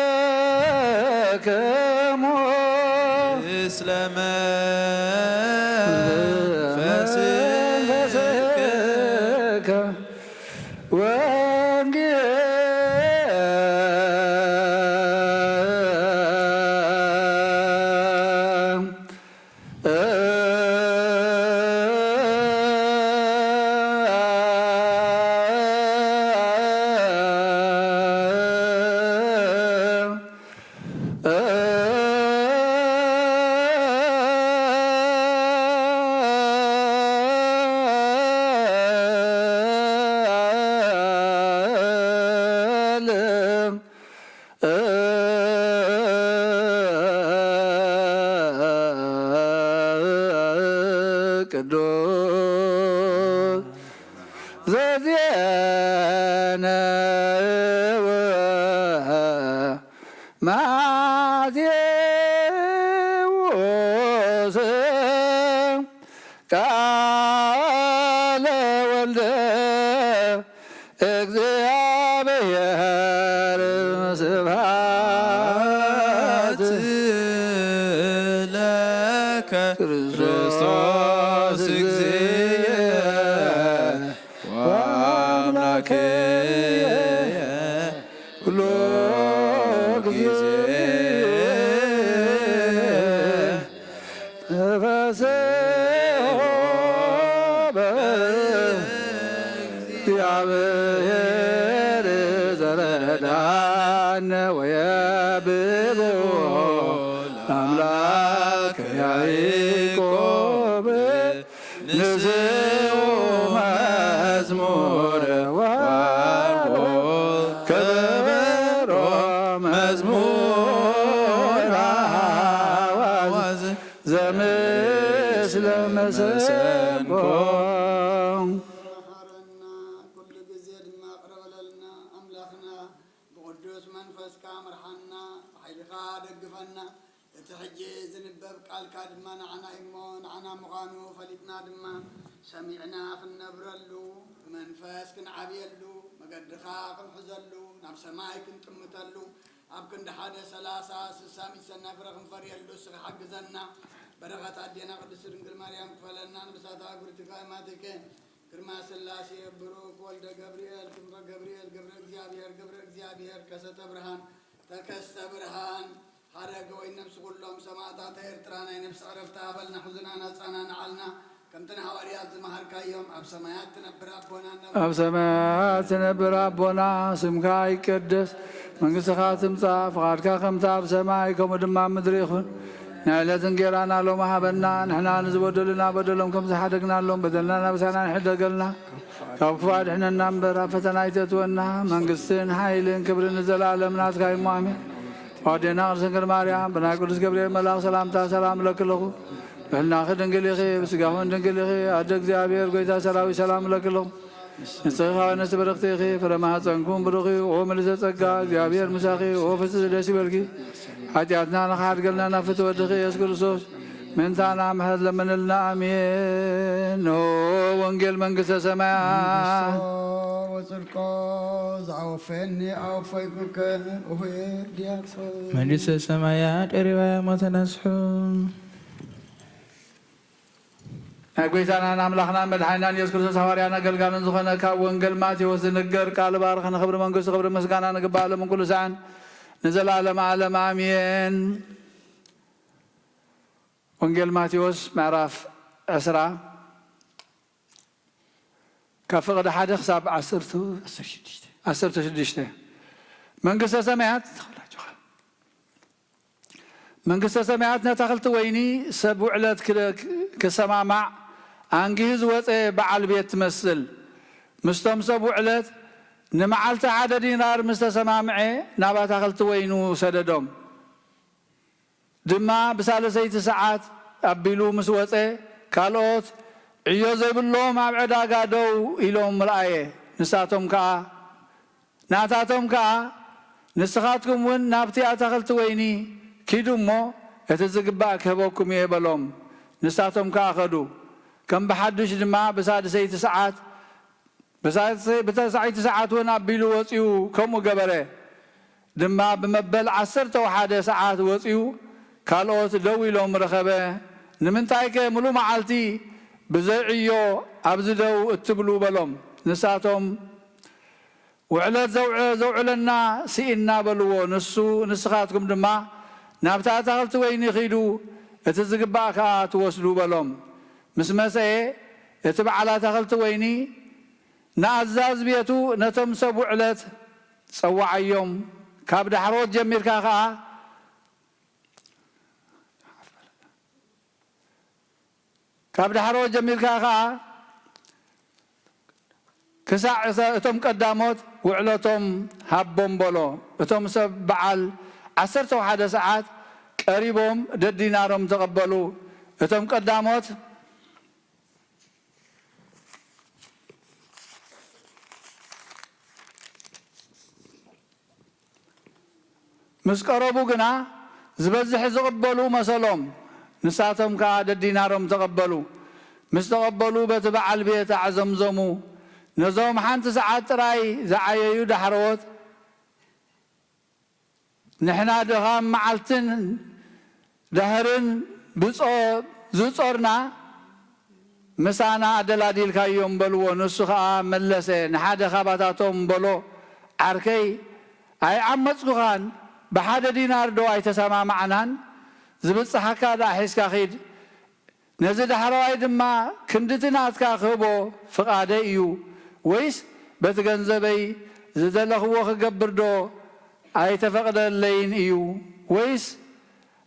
ምስለ መንፈስከ። ወንጌል ቅዱስ ዘዜነወ ማቴዎስ ቃለ ወልደ እግዚኣብሔር ስብሐት ለከ ክርስቶስ እግዚእየ ወአምላክየ ኩሎ ጊዜ ተፈስሖ በእግዚአብሔር ዘረዳነ ወየብቦ ለአምላክ ያዕቆብ። ንስኡ መዝሙር ወአልቦ ከበሮ መዝሙር አዋዝ ዘምስለ መሰንቆ። መሓረና፣ ኩሉ ግዜ ድማ ቅረበለልና። ኣምላኽና ብቕዱስ መንፈስካ ምርሓና፣ ብሓይልኻ ደግፈና። እቲ ሕጂ ዝንበብ ቃልካ ድማ ንዓና እዩ'ሞ፣ ንዓና ምዃኑ ፈሊጥና ድማ ሰሚዕና ክንነብረሉ፣ ብመንፈስ ክንዓብየሉ፣ መገድኻ ክንሕዘሉ፣ ናብ ሰማይ ክንጥምተሉ፣ ኣብ ክንዲ ሓደ ሰላሳ ስሳ ሚእቲ ሰናይ ፍረ ክንፈርየሉ እስኻ ሓግዘና። በረኸት ኣዴና ቅድስት ድንግል ማርያም ክፈለና፣ ንብሳታ ግብርቲካ የማትከ ግርማ ስላሴ ብሩክ ወልደ ገብርኤል ክንፈ ገብርኤል ገብረ እግዚኣብሔር ገብረ እግዚኣብሔር ከሰተ ብርሃን ተከስተ ብርሃን ሓረገ ወይን ነብሲ ኩሎም ሰማእታት ኤርትራ ናይ ነብሲ ዕረፍቲ ሃበልና። ሕዙና ናጻና ንዓልና ከምቲ ንሃዋርያት ዝመሃርካዮም ኣብ ሰማያት ትነብር ኣቦና እነ ኣብ ሰማያት ትነብር ኣቦና ስምካ ይቀደስ መንግስትኻ ትምጻእ ፍቓድካ ከምቲ ኣብ ሰማይ ከምኡ ድማ ኣብ ምድሪ ይኹን። ናይ ዕለት እንጌራና ሎሚ ሃበና። ንሕና ንዝበደሉና በደሎም ከም ዝሓደግናሎም በደልና ናብሳና ንሕደገልና። ካብ ክፉ ኣድሕነና እምበር ኣብ ፈተና ኣይተእትወና። መንግስትን ሓይልን ክብርን ንዘለኣለም ናትካ እዩ እሞ ኣሜን። ኣዴና ቅድስት ድንግል ማርያም ብናይ ቅዱስ ገብርኤል መልኣኽ ሰላምታ ሰላም እለኪ ኣለኹ። ብሕልናኺ ድንግል ኢኺ፣ ብስጋኹን ድንግል ኢኺ። ኣደ እግዚኣብሔር፣ ጎይታ ሰራዊት፣ ሰላም እለኪ ኣለኹ። ንስኺ ከኣ ንእስቲ ብርኽቲ ኢኺ፣ ፍረ ማህፀንኩም ብሩኽ እዩ። ኦ ምልዕተ ጸጋ፣ እግዚኣብሔር ምሳኺ፣ ኦ ፍጽምቲ ደስ ይበልኪ። ሓጢኣትና ንኽሓድገልና ናብ ፍትወ ወድኺ ኢየሱስ ክርስቶስ ምእንታና ምሕረት ለምንልና። ኣሜን። ኦ ወንጌል መንግስተ ሰማያት። ወጽድቆ ዝኣወፈኒ ኣወፈይኩከ፣ ኦሄ ዲያቆን። መንግስተ ሰማያት ቀሪባ እያ፣ ሞተ ነስሑ። ናይ ጎይታናን ኣምላኽናን መድሓኒናን ኢየሱስ ክርስቶስ ሃዋርያን ኣገልጋልን ዝኾነ ካብ ወንጌል ማቴዎስ ዝንገር ቃል ባርኽ። ንኽብሪ መንግስቱ ክብሪ ምስጋና ንግባእ ሎምን ኩሉ ሰዓን ንዘለዓለም ዓለም ኣሜን። ወንጌል ማቴዎስ ምዕራፍ ዕስራ ካብ ፍቕዲ ሓደ ክሳብ ዓሰርተ ዓሰርተ ሽዱሽተ። ዓሰርተ ሽዱሽተ። መንግስተ ሰማያት መንግስተ ሰማያት ነታ ክልቲ ወይኒ ሰብ ውዕለት ክደ-፣ ክሰማማዕ ኣንጊሁ ዝወፀ በዓል ቤት ትመስል። ምስቶም ሰብ ውዕለት ንመዓልቲ ሓደ ዲናር ምስ ተሰማምዐ፣ ናባታ ክልቲ ወይኑ ሰደዶም። ድማ ብሳልሰይቲ ሰዓት ኣቢሉ ምስ ወፀ፣ ካልኦት ዕዮ ዘይብሎም ኣብ ዕዳጋ ደው ኢሎም ረኣየ። ንሳቶም ከኣ ናታቶም ከኣ፣ "ንስኻትኩም እውን ናብቲ ኣታኽልቲ ወይኒ ኪዱ እሞ፣ እቲ ዝግባእ ክህበኩም እየ" በሎም። ንሳቶም ከኣ ከዱ። ከም ብሓድሽ ድማ ብሳድሰይቲ ሰዓት፣ ብሳ-፣ ብተስዓይቲ ሰዓት እውን ኣቢሉ ወጺኡ ከምኡ ገበረ። ድማ ብመበል ዓሰርተ ወሓደ ሰዓት ወጺኡ ካልኦት ደው ኢሎም ረኸበ። "ንምንታይከ ምሉእ መዓልቲ ብዘይ ዕዮ ኣብዚ ደው እትብሉ?" በሎም። ንሳቶም፣ "ውዕለት ዘውዕ-፣ ዘውዕለና ስኢንና" በልዎ። ንሱ፣ "ንስኻትኩም ድማ ናብቲ ኣታኽልቲ ወይኒ ኺዱ፣ እቲ ዝግባእ ከኣ ትወስዱ" በሎም። ምስ መሰየ፣ እቲ በዓል ኣታኽልቲ ወይኒ ንኣዛዚ ቤቱ፣ "ነቶም ሰብ ውዕለት ጸውዓዮም፣ ካብ ዳሕሮት ጀሚርካ ከኣ፣ ካብ ዳሕሮት ጀሚርካ ከኣ ክሳዕ እተ-፣ እቶም ቀዳሞት ውዕለቶም ሃቦም" በሎ። እቶም ሰብ በዓል ዓሰርተ ወሓደ ሰዓት ቀሪቦም ደዲናሮም ተቐበሉ። እቶም ቀዳሞት ምስ ቀረቡ ግና፣ ዝበዝሕ ዝቕበሉ መሰሎም። ንሳቶም ከኣ ደዲናሮም ተቐበሉ። ምስ ተቐበሉ፣ በቲ በዓል ቤት ኣዕዘምዘሙ። ነዞም ሓንቲ ሰዓት ጥራይ ዝዓየዩ ዳሕረዎት፣ "ንሕና ድኻም መዓልትን ድሕርን ብጾ-፣ ዝጾርና ምሳና ኣደላዲልካዮም" በልዎ። ንሱ ኸኣ መለሰ፣ ንሓደ ኻባታቶም በሎ፣ "ዓርከይ፣ ኣይዓመጽኩኻን፣ ብሓደ ዲናር ዶ ኣይተሰማማዕናን? ዝብጽሓካ ደኣ ሒዝካ ኺድ፣ ነዚ ዳሕረዋይ ድማ ክንድቲ ናትካ ክህቦ ፍቓደይ እዩ። ወይስ በቲ ገንዘበይ ዝደለኽዎ ክገብር ዶ ኣይተፈቕደለይን እዩ? ወይስ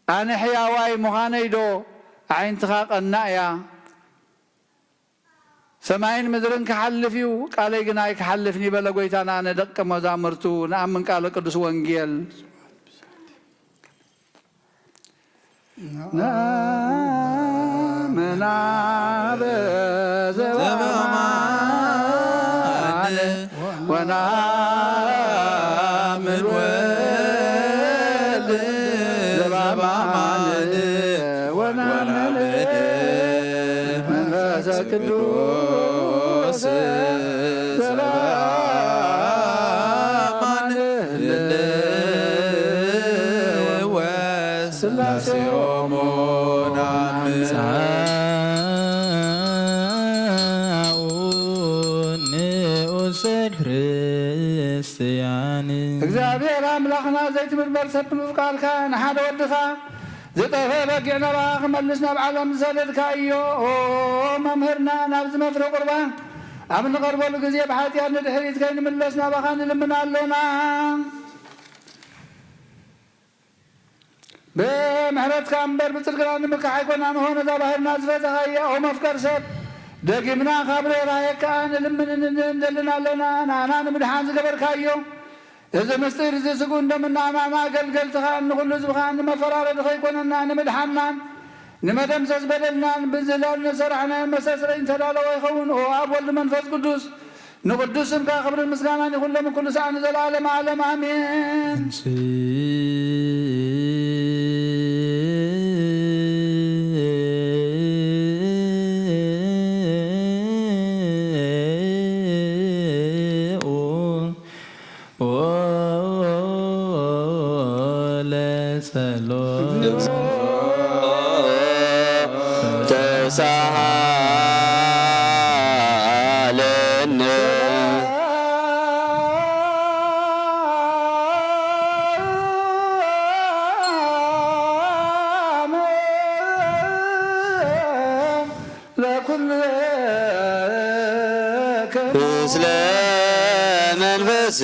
ኣነ ሕያዋይ ምዃነይ ዶ ኣዒንትኻ ቀናእ እያ? ሰማይን ምድርን ክሓልፍ እዩ፣ ቃለይ ግና ኣይክሓልፍን" በለ ጎይታና ንደቀ መዛሙርቱ። ንኣምን ቃለ ቅዱስ ወንጌል። ናምን ኣብ ዘበማን ወናምን ወልድ ዘበማን ወናምን መንፈስ ቅዱስ ዘበማን ስላሴ ሆሙ ናምን። ጻኡ ንኡሰድ ክርስትያን። እግዚኣብሔር ኣምላኽና ዘይትምርመር ሰብ ብምፍቃርካ ንሓደ ወድኻ ዝጠፍአ በጊዕ ናባኻ ክመልስ ናብ ዓለም ዝሰደድካዮ፣ ኦ መምህርና፣ ናብዚ መፍረ ቁርባን ኣብ ንቐርበሉ ግዜ ብሓጢኣት ንድሕሪት ከይንምለስ ናባኻ ንልምን ኣሎና። ብምሕረትካ እምበር ብጽድቅና ንምካሕ ኣይኮናን። ሆ ነዛ ባህርና ዝፈተኻያ፣ ኦ መፍቀር ሰብ፣ ደጊምና ካብ ርህራሄ ከኣ ንልምን እንደልን ኣሎና። ንኣና ንምድሓን ዝገበርካዮ እዚ ምስጢር እዚ ስጉን ደምና ንኣና ኣገልገልትኻን ንኹሉ ህዝብኻን ንመፈራረዲ ከይኮነና ንምድሓንናን ንመደምሰስ በደልናን ብዝላል ንሰራሕናዮ መስተስረይ ዝተዳለወ ይኸውን። ኦ ኣብ ወልድ መንፈስ ቅዱስ ንቅዱስ ስምካ ክብርን ምስጋናን ይኹን ሎሚ ኩሉ ሰዓት ንዘለዓለመ ዓለም ኣሜን። ለኩልከ ምስለ መንፈስከ።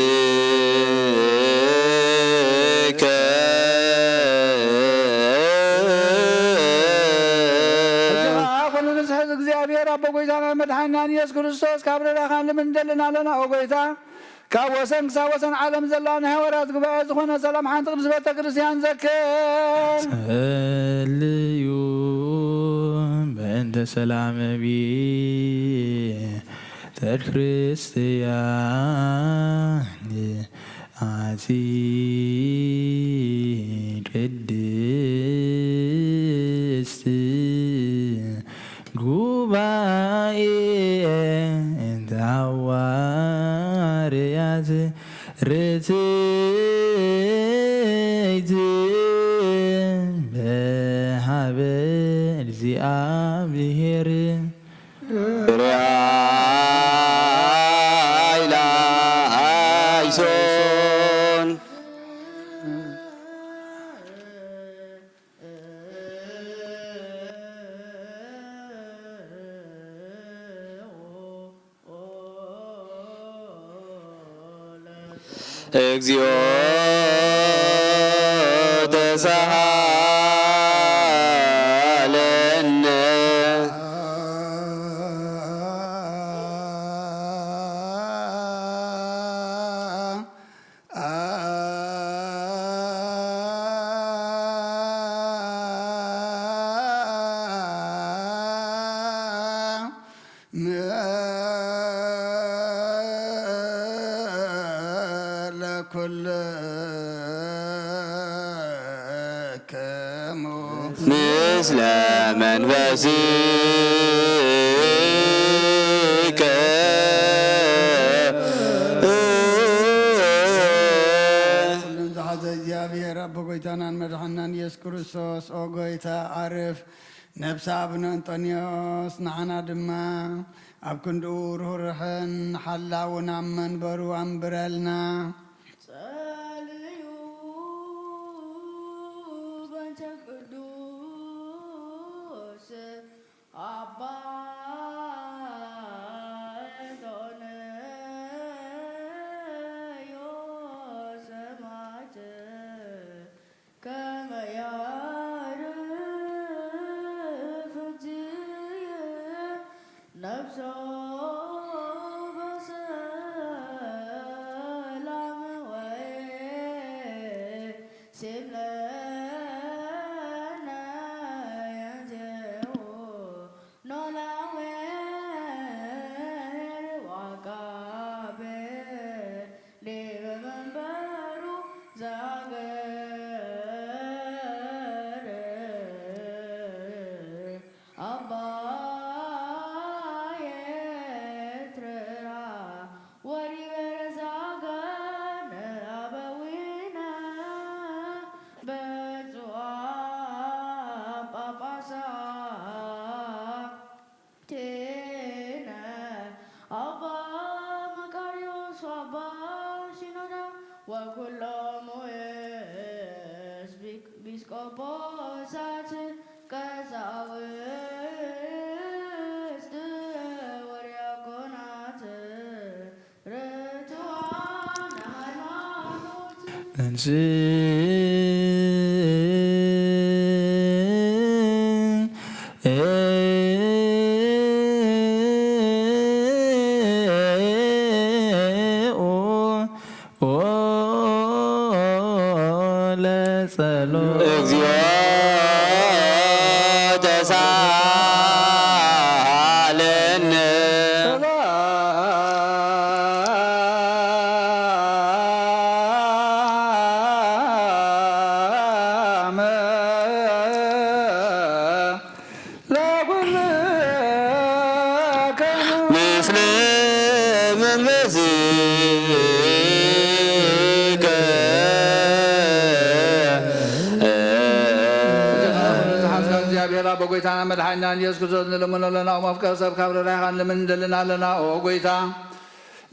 እዚ ኸኣ ኩሉ ንዝሕዝ እግዚኣብሔር ኣቦ ጐይታናን መድሓኒናን ኢየሱስ ክርስቶስ ካብ ርዳኻ ንምንደልን ኣለና። ኦ ጐይታ፣ ካብ ወሰን ክሳብ ወሰን ዓለም ዘላ ናይ ሃዋርያት ጉባኤ ዝኾነ ሰላም ሓንቲ ቅድስት ቤተ ክርስቲያን ዘክር። ጸልዩ በእንተ ሰላም ቤተ ክርስቲያን ኣቲ ቅድስት ጉባኤ እንተ ሃዋርያት ርትዕት በሃበ እግዚኣብሔር ርያ ኢላ ኣይሶን። እግዚኦ ተሳሃለነ። ለኩልክሙ ምስለ መንፈስከ። ኩሉን ዝሓዘ እግዚኣብሔር ኣቦ ጐይታናን መድሓናን ኢየሱስ ክርስቶስ፣ ኦ ጐይታ፣ ዓርፍ። ነብሲ ኣቡነ እንጦንዮስ ንዓና ድማ ኣብ ክንድኡ ርህሩሕን ሓላውን ኣብ መንበሩ ኣንብረልና። ጸልዩ በእንተ ቅዱስ ኣባ እንጦንዮስ ሰማዕት። ከመ ያዕርፍ እግዚእ ነፍሶ በሰላም ወይሴም ለነ ያንዜሁ ኖላዌ ዋቃቤ ዲበ መንበሩ ዘአገር አባ ኤርትራ ወዲበ ረዛገን አበዊነ ብፁዓን ጳጳሳት ቴነ አባ መቃርዮስ አባ ሲኖዳ ወኩሎሙ ኤጲስቆጶሳት ቀሳውስት ወዲያቆናት ርቱዓነ ሃይማኖት። ለጸሎት። እግዚኦ ስለ መንፈስከ ዝሓዝካ እግዚኣብሔር ኣቦ ጎይታና መድሓኒና ኢየሱስ ክርስቶስ ንልምኖ ኣለና። ኦ መፍቀር ሰብ ካብ ርራይኻ ንልምን እንደልን ኣለና። ኦ ጎይታ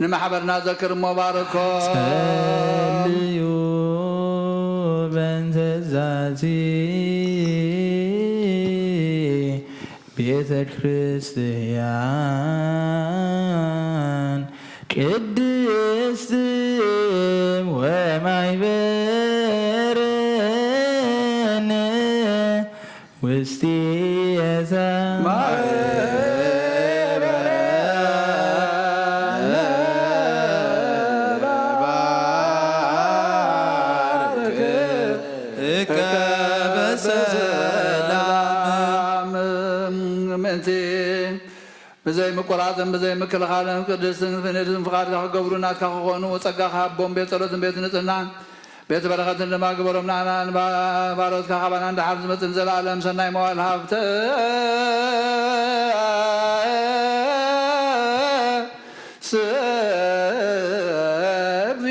ንማሕበርና ዘክር እሞ ባርኮ። ጸልዩ በእንተ ዛቲ ቤተ ክርስቲያን ቅድስት ወማይበረን ውስቴታ ምእንቲ ብዘይ ምቁራጽን ብዘይ ምክልኻልን ቅድስትን ፍንድትን ፍቓድካ ክገብሩ ናትካ ክኾኑ ጸጋኻ ሃቦም። ቤት ጸሎትን ቤት ንጽህናን ቤት በረኸትን ድማ ግበሮም። ንኣና ንባሮትካ ካባና ንደሓር ዝመጽእ ንዘለኣለም ሰናይ መዋል ሃብተ ስብ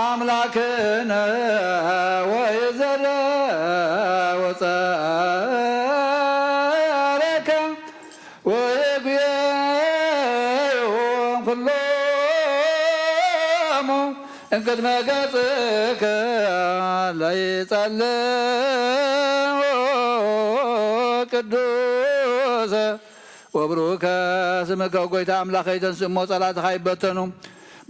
ኣምላክነ ወይዘረ ወፀረከ ወይጉየዮም ኩሎሙ እንቅድመ ገጽከ ለይጸልው ቅዱሰ ወብሩከ ስምከ። ጎይታ ኣምላኸይ፣ ተንስእ እሞ ጸላእትኻ ይበተኑ።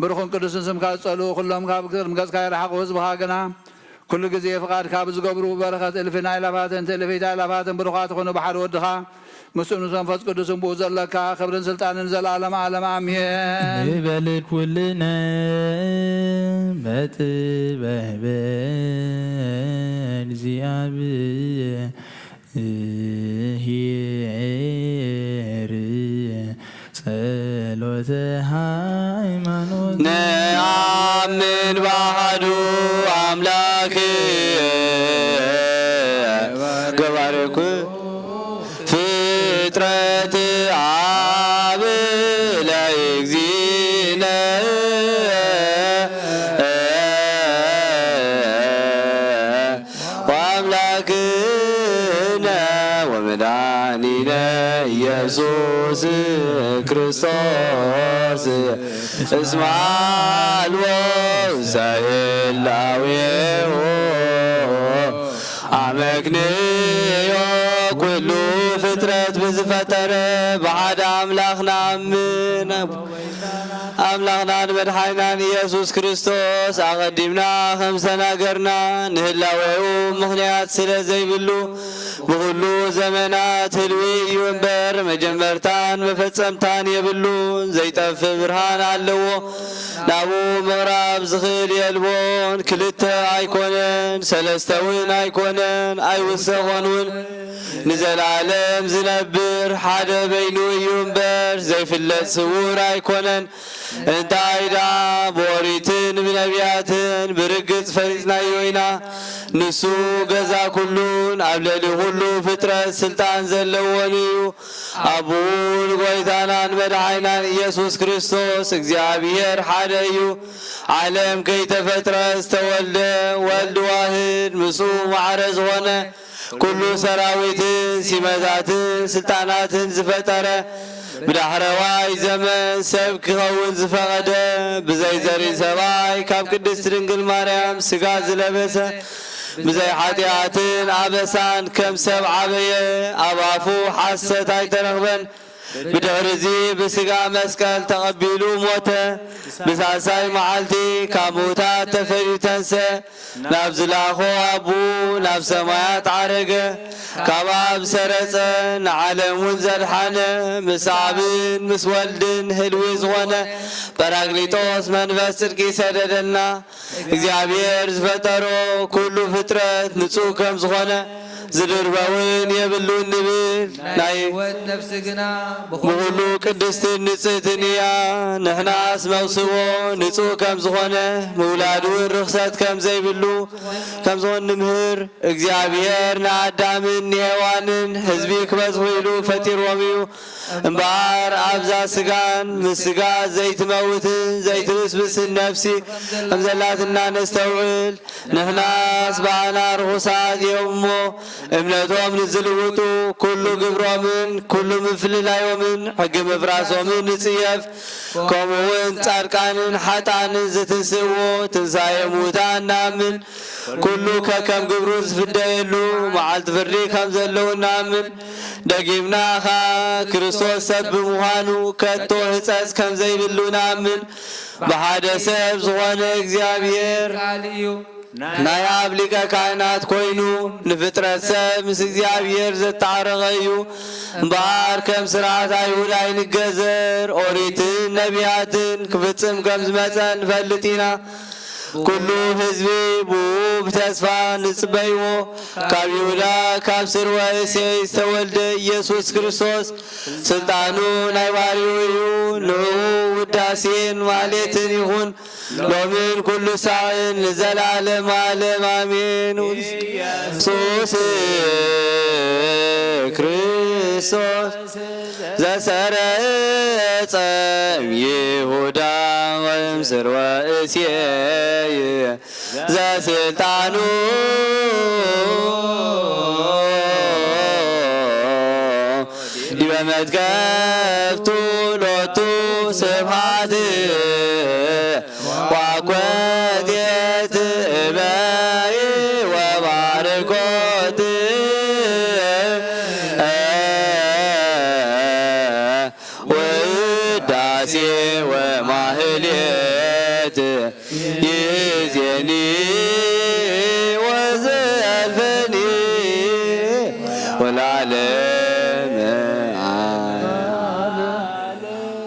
ብሩኽን ቅዱስን ስምካ ዝጸልኡ ኩሎም ካብ ቅድሚ ገጽካ ይርሓቑ። ህዝብኻ ግና ኩሉ ግዜ ፍቓድካ ብዝገብሩ በረኸት እልፍን ኣእላፋትን ትእልፊት ኣእላፋትን ብሩኻት ይኹኑ። ብሓደ ወድኻ ምስኡ ምስ መንፈስ ቅዱስን ብኡ ዘለካ ክብርን ስልጣንን ዘለዓለመ ዓለም ኣሜን። ንበል ኩልነ በጥበበ እግዚኣብሔር ጸሎተ ሃይማኖት ነአምን በአሐዱ አምላክ ገባሬ ኩ ፍጥረት አብ ለእግዚእነ ወአምላክነ ወመድኃኒነ ኢየሱስ ክርስቶስ እስመ አልቦ ውስተ ህላዌሁ አመክንዮ ኩሉ ፍጥረት ብዝፈጠረ ብሓደ ኣምላኽ ንኣምን። ኣምላኽናን መድሓኒናን ኢየሱስ ክርስቶስ ኣቐዲምና ከም ዝተናገርና ንህላዌኡ ምኽንያት ስለ ዘይብሉ ብኹሉ ዘመናት ህልዊ እዩ እምበር መጀመርታን መፈጸምታን የብሉን። ዘይጠፍእ ብርሃን ኣለዎ። ናብኡ ምቕራብ ዝኽእል የልቦን። ክልተ ኣይኮነን፣ ሰለስተ እውን ኣይኮነን፣ ኣይውሰኾን እውን። ንዘለዓለም ዝነብር ሓደ በይኑ እዩ እምበር ዘይፍለጥ ስውር ኣይኮነን። እንታይ ደኣ ብኦሪትን ብነቢያትን ብርግጽ ፈሊጥናዮ ኢና። ንሱ ገዛ ኩሉን ኣብ ልዕሊ ኩሉ ፍጥረት ስልጣን ዘለዎን እዩ። ኣቡን ጐይታናን መድሓኒናን ኢየሱስ ክርስቶስ እግዚኣብሔር ሓደ እዩ። ዓለም ከይተፈጥረ ዝተወልደ ወልድ ዋህድ ምስኡ ማዕረ ዝኾነ ኩሉ ሰራዊትን ሲመታትን ስልጣናትን ዝፈጠረ ብዳሕረዋይ ዘመን ሰብ ክኸውን ዝፈቐደ ብዘይ ዘርኢ ሰብኣይ ካብ ቅድስት ድንግል ማርያም ስጋ ዝለበሰ ብዘይ ሓጢኣትን ኣበሳን ከም ሰብ ዓበየ። ኣብ ኣፉ ሓሰት ኣይተረኽበን። ብድሕርዚ ብስጋ መስቀል ተቐቢሉ ሞተ። ብሳልሳይ መዓልቲ ካብ ምዉታት ተፈልዩ ተንሰ። ናብ ዝላኾ ኣቡ ናብ ሰማያት ዓረገ። ካብ ኣብ ሰረጸ ንዓለም እውን ዘድሓነ ምስ ኣብን ምስ ወልድን ህልዊ ዝኾነ ጳራቅሊጦስ መንፈስ ጽድቂ ሰደደልና። እግዚኣብሔር ዝፈጠሮ ኩሉ ፍጥረት ንጹህ ከም ዝኾነ ዝድርበውን የብሉን ንብል ናይ ናይ ህይወት ነፍሲ ግና ብኹሉ ብኹሉ ቅድስትን ንጽህትን እያ። ንሕናስ መውስቦ ንጹህ ከም ዝኾነ ምውላድ እውን ርኽሰት ከም ዘይብሉ ከም ዝኾን ንምህር። እግዚኣብሔር ንኣዳምን ንሄዋንን ህዝቢ ክበዝሑ ኢሉ ፈጢርዎም እዩ። እምበኣር ኣብዛ ስጋን ምስ ስጋ ዘይትመውትን ዘይትብስብስን ነፍሲ ከም ዘላትና ነስተውዕል። ንሕናስ ብኣና ርኹሳት እዮም እሞ እምነቶም ንዝልውጡ ኩሉ ግብሮምን ኩሉ ምፍልላዮምን ሕጊ ምፍራሶምን ንጽየፍ። ከምኡውን ጻድቃንን ሓጥኣንን ዝትንስእዎ ትንሳኤ ሙታን ንኣምን። ኩሉ ከከም ግብሩ ዝፍደየሉ መዓልቲ ፍርዲ ከም ዘለዉ ንኣምን። ደጊምና ኸኣ ክርስቶስ ሰብ ብምዃኑ ከቶ ህጸጽ ከም ዘይብሉ ንኣምን። ብሓደ ሰብ ዝኾነ እግዚኣብሔር ቃል እዩ። ናይ ኣብ ሊቀ ካህናት ኮይኑ ንፍጥረት ሰብ ምስ እግዚኣብሔር ዘተዓረቐ እዩ። እምበኣር ከም ስርዓት ኣይሁድ ኣይንገዘር፣ ኦሪትን ነቢያትን ክፍጽም ከም ዝመጸ ንፈልጥ ኢና። ኩሉ ህዝቢ ብኡ ብተስፋ ንጽበይዎ። ካብ ይሁዳ ካብ ስርወ እሴይ ዝተወልደ ኢየሱስ ክርስቶስ ስልጣኑ ናይ ባሪኡ እዩ። ንዕኡ ውዳሴን ማሌትን ይኹን ሎምን ኩሉ ሳዕን ንዘለዓለም ዓለም ኣሜን። ኢየሱስ ክርስቶስ ዘሰረጸ ይሁዳ ወም ስርወ እሴይ ዘስልጣኑ ዲበ መትከፍቱ ሎቱ ስብሐት ዋኮቴት እበይ ወባርኮት ውዳሴ ወማህሌት ይዜኒ ወዘልፈኒ ወለዓለመ ዓለም።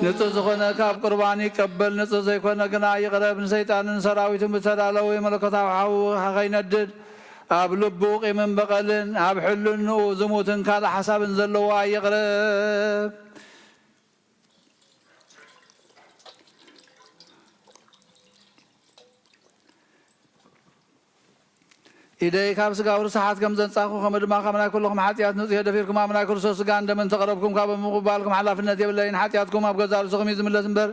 ንጹህ ዝኾነ ካብ ቁርባን ይቀበል፣ ንጹህ ዘይኮነ ግና ይቕረብ። ንሰይጣንን ሰራዊቱን ብተዳለወ መለኮታዊ ሓዊ ከይነድድ ኣብ ልቡ ቂምን በቐልን ኣብ ሕልንኡ ዝሙትን ካልእ ሓሳብን ዘለዎ ኣይቕረብ። ኢደይ ካብ ስጋዊ ርስሓት ከም ዘንጻኹ፣ ከምኡ ድማ ካብ ናይ ኩልኹም ሓጢኣት ንጹህ እየ። ደፊርኩም ኣብ ናይ ክርስቶስ ስጋን ደምን ተቐረብኩም፣ ካብ ምቕባልኩም ሓላፍነት የብለይን። ሓጢኣትኩም ኣብ ገዛእ ርእስኹም እዩ ዝምለስ እምበር፣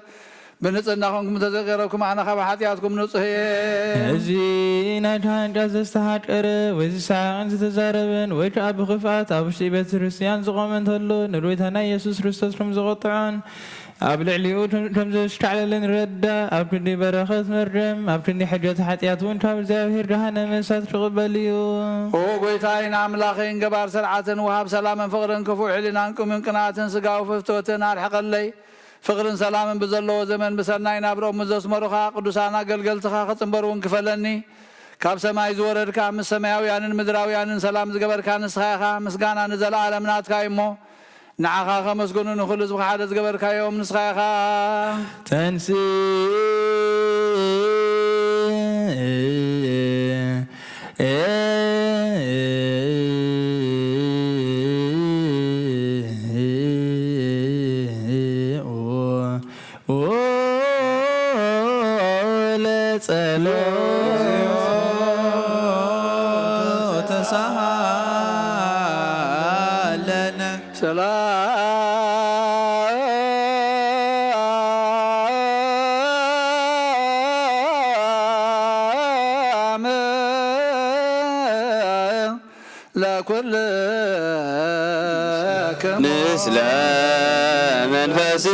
ብንጽህና ኾንኩም እንተዘይቀረብኩም፣ ኣነ ካብ ሓጢኣትኩም ንጹህ እየ። እዚ ናይ ድሓን ቃል ዘስተሓቀረ ወይ ዝሰሓቕን ዝተዛረበን ወይ ከዓ ብኽፍኣት ኣብ ውሽጢ ቤተ ክርስቲያን ዝቖመ እንተሎ፣ ንጎይታና ኢየሱስ ክርስቶስ ከም ዝቖጥዖን ኣብ ልዕሊኡ ከም ዘሽካዕለለ ንረዳእ። ኣብ ክንዲ በረኸት መርገም፣ ኣብ ክንዲ ሕድገት ሓጢኣት እውን ካብ እግዚኣብሔር ገሃነመ እሳት ክቕበል እዩ። ኦ ጎይታይን ኣምላኸይን፣ ገባር ስርዓትን ወሃብ ሰላምን ፍቕርን ክፉእ ሕሊናን ቁምን ቅንኣትን ስጋዊ ፍትወትን ኣርሕቐለይ። ፍቕርን ሰላምን ብዘለዎ ዘመን ብሰናይ ናብርኦም ምስ ዘስመሩኻ ቅዱሳን ኣገልገልትኻ ክጽንበር እውን ክፈለኒ። ካብ ሰማይ ዝወረድካ ምስ ሰማያውያንን ምድራውያንን ሰላም ዝገበርካ ንስኻ ኢኻ። ምስጋና ንዘለዓለም ናትካ እዩ እሞ ንዓኻ ከመስግኑ ንኹሉ ህዝብኻ ሓደ ዝገበርካዮም ንስኻ ኢኻ። ተንስእ ተሳሃለነ። ሰላም ለኩልክሙ። ምስለ መንፈስከ።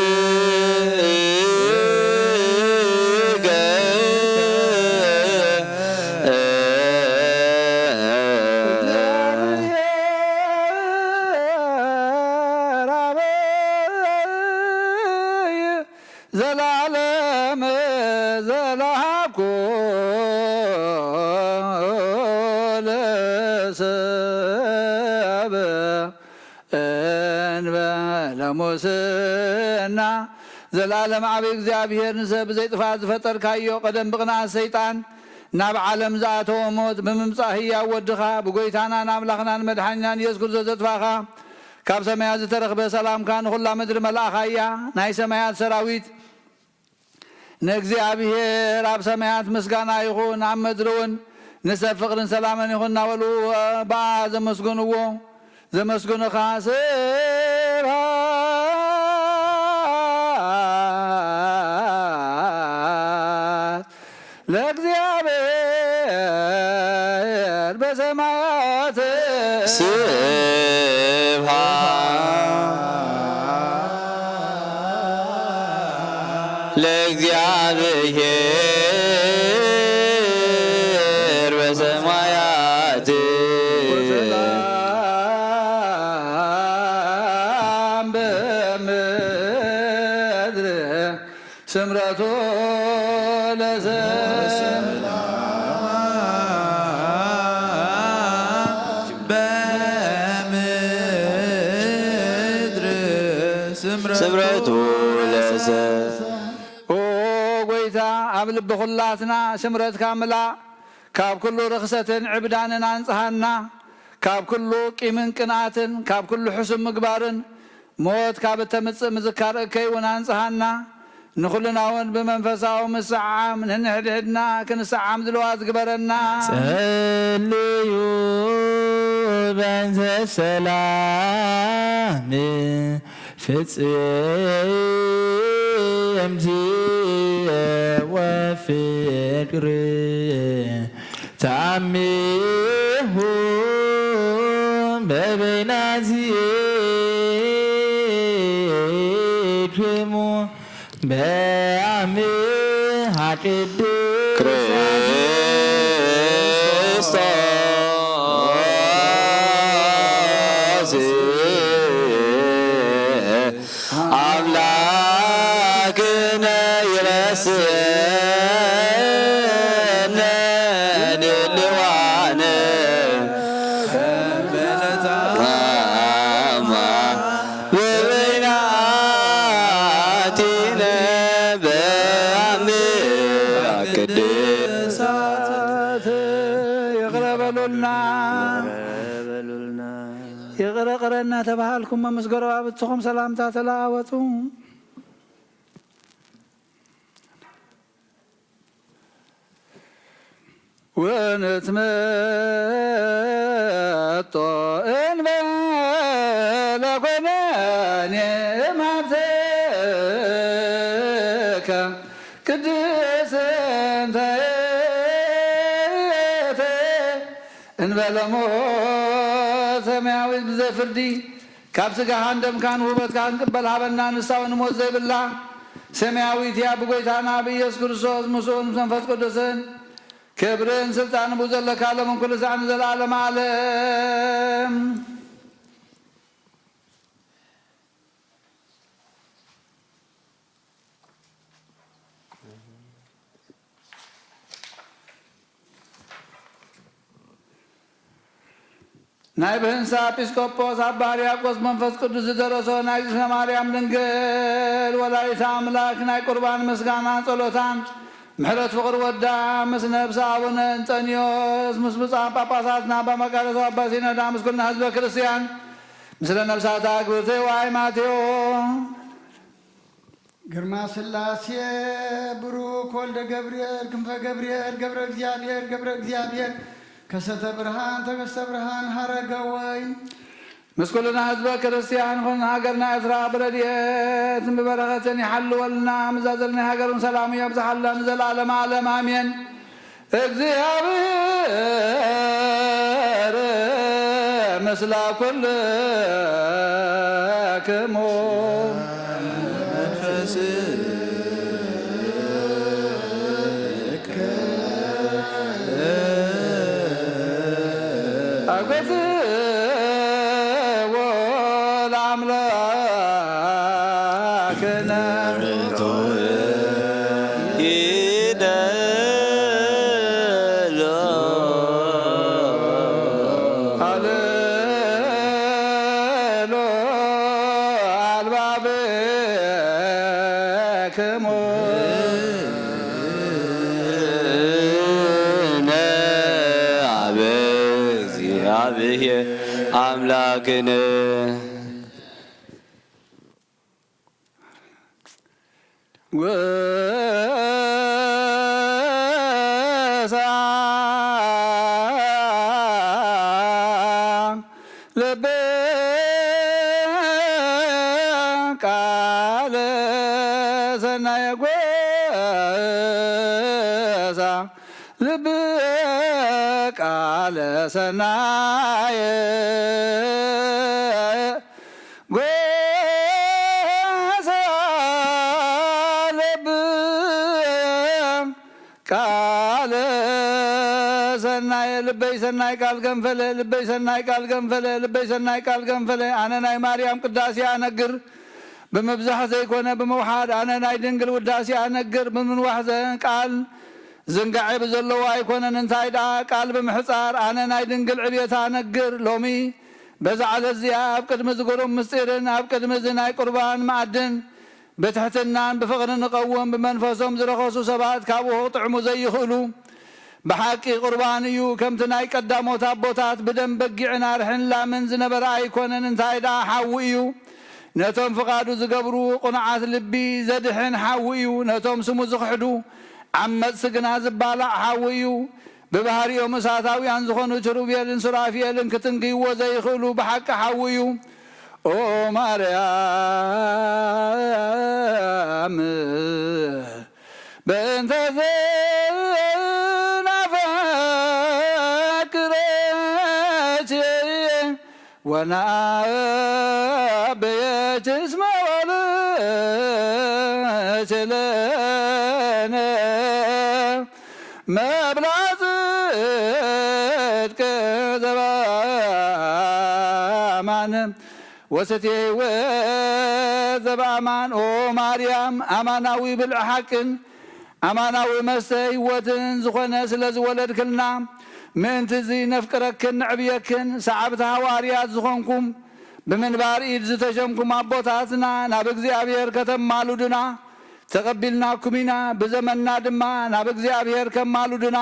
ዘላለም ዘላኩ ለሰብ እንበለ ሙስና። ዘላለም ዓቢ እግዚኣብሔር፣ ንሰብ ብዘይጥፋት ዝፈጠርካዮ፣ ቀደም ብቕንኣት ሰይጣን ናብ ዓለም ዝኣተወ ሞት ብምምጻእ ህያው ወድኻ ብጎይታናን ኣምላኽናን መድሓኒናን ኢየሱስ ክርስቶስ ዘጥፋእኻ፣ ካብ ሰማያት ዝተረኽበ ሰላምካ ንኹላ ምድሪ መልኣኻያ። ናይ ሰማያት ሰራዊት ንእግዚኣብሔር ኣብ ሰማያት ምስጋና ይኹን፣ ኣብ ምድሪ እውን ንሰብ ፍቕርን ሰላምን ይኹን እናበሉ ብኣ ዘመስግንዎ፣ ዘመስግኑኻ። ስብሐት ለእግዚኣብሔር በሰማያት። ስብሐት ለእግዚኣብሔር በሰማያት። ወሰላም በምድር ስምረቱ ለሰብ። በምድር ስምረቱ ለሰብ። ኦ ጎይታ፣ ኣብ ልቢ ኩላትና ስምረትካ ምላእ። ካብ ኩሉ ርኽሰትን ዕብዳንን ኣንጽሃና። ካብ ኩሉ ቂምን ቅንኣትን፣ ካብ ኩሉ ሕሱም ምግባርን፣ ሞት ካብ እተምጽእ ምዝካር እከይ እውን ኣንጽሃና። ንኹልና እውን ብመንፈሳዊ ምስዓም ንንሕድሕድና ክንሰዓም ድልዋት ግበረና። ጸልዩ በእንተ ሰላም ፍጽምቲ ወፍቅር ተአምሁ በበይናቲክሙ በአምሃ ቅድስት ክርስቶስ አምላክነ ይረስነ ድልዋነ በበይናቲነ በአምራ ቅድሳት። ይቕረ በሉልና። ይቕረ ቅረ እናተባሃልኩም ምስ ጎረባብትኹም ሰላምታ ተለዋወጡ። ወንትመጦ እንበለ ኮነኔ እምሃብትከ ቅድስት እንተ እንበለ ሞት ሰማያዊት ብዘፍርዲ ካብ ስጋኻን ደምካን ውህበትካ ክንቅበል ሃበና። ንሳ እውን ሞት ዘይብላ ሰማያዊት እያ። ብጎይታና ብኢየሱስ ክርስቶስ ምስኡን ምስ መንፈስ ቅዱስን ክብርን ስልጣን ብኡ ዘለካ ሎምን ኩሉ ሳዕ ንዘለዓለመ ዓለም። ናይ ብህንሳ ኤጲስቆጶስ ኣባ ሕርያቆስ መንፈስ ቅዱስ ዝደረሶ ናይ እግዝእትነ ማርያም ድንግል ወላዲተ ኣምላክ ናይ ቁርባን ምስጋና ጸሎታን ምሕረት ፍቕሪ ወዳ ምስ ነብሲ ኣቡነ እንጠንዮስ ምስ ብፁዓን ጳጳሳትና ኣባ መቃርዮስ ኣባ ሲኖዳ ምስ ኩልና ህዝበ ክርስቲያን ምስለ ነብሳታ ግብርተ ዋይ ማቴዎ ግርማ ስላሴ ብሩክ ወልደ ገብርኤል ክንፈ ገብርኤል ገብረ እግዚኣብሔር ገብረ እግዚኣብሔር ከሰተ ብርሃን ተከስተ ብርሃን ሀረገ ወይን ምስ ኩልና ህዝበ ክርስቲያን ኹን ሃገርና ኤርትራ ብረድኤትን ብበረኸትን ይሓልወልና። ምዛ ዘለና ሃገር እውን ሰላሙ የብዝሓልና ንዘለዓለመ ዓለም ኣሜን። እግዚኣብሔር ምስለ ኩልክሙ። ኣጎዝዎ ለኣምላክነ። ይደሎ ሃሌሉ ኣልባብክሙ። አምላክነ ጎሳ ልብ ቃለ ሰናየ ጎሳ ልብ ቃለ ሰናየ ጎሳ ልብ ቃለ ሰናየ ልበይ ሰናይ ቃል ገንፈለ ልበይ ሰናይ ቃል ገንፈለ ልበይ ሰናይ ቃል ገንፈለ ኣነ ናይ ማርያም ቅዳሴ ኣነግር ብምብዛሕ ዘይኮነ ብምውሓድ ኣነ ናይ ድንግል ውዳሴ ኣነግር ብምንዋሕ ዘ ቃል ዝንጋዔ ብዘለዎ ኣይኮነን እንታይ ደኣ ቃል ብምሕጻር ኣነ ናይ ድንግል ዕብየት ኣነግር ሎሚ በዛ ዕለት እዚኣ ኣብ ቅድሚ ዝግሩም ምስጢርን ኣብ ቅድሚ እዚ ናይ ቁርባን መኣድን ብትሕትናን ብፍቕርን ንቐውም ብመንፈሶም ዝረኸሱ ሰባት ካብኡ ክጥዕሙ ዘይኽእሉ ብሓቂ ቁርባን እዩ ከምቲ ናይ ቀዳሞት ኣቦታት ብደም በጊዕን ኣርሕን ላምን ዝነበረ ኣይኮነን እንታይ ደኣ ሓዊ እዩ ነቶም ፍቓዱ ዝገብሩ ቁኑዓት ልቢ ዘድሕን ሓዊ እዩ ነቶም ስሙ ዝኽሕዱ ዓመፅቲ ግና ዝባላዕ ሓዊ እዩ ብባህሪኦም እሳታውያን ዝኾኑ ኪሩቤልን ሱራፊኤልን ክትንክይዎ ዘይኽእሉ ብሓቂ ሓዊ እዩ። ኦ ማርያም በእንተ ዘናፈቅረኪ ወናበየች እስመ ወልድኪ ለነ መብልዐ ጽድቅ ዘበአማን ወሰትየ ሕይወት ዘበአማን። ኦ ማርያም፣ ኣማናዊ ብልዒ ሓቅን ኣማናዊ መስተ ህይወትን ዝኾነ ስለ ዝወለድክልና፣ ምእንቲ እዚ ነፍቅረክን ነዕብየክን፣ ሰዓብቲ ሃዋርያት ዝኾንኩም፣ ብምንባር ኢድ ዝተሸምኩም ኣቦታትና፣ ናብ እግዚኣብሔር ከተማሉዱና ተቐቢልናኩም ኢና። ብዘመንና ድማ ናብ እግዚኣብሔር ከማሉዱና፣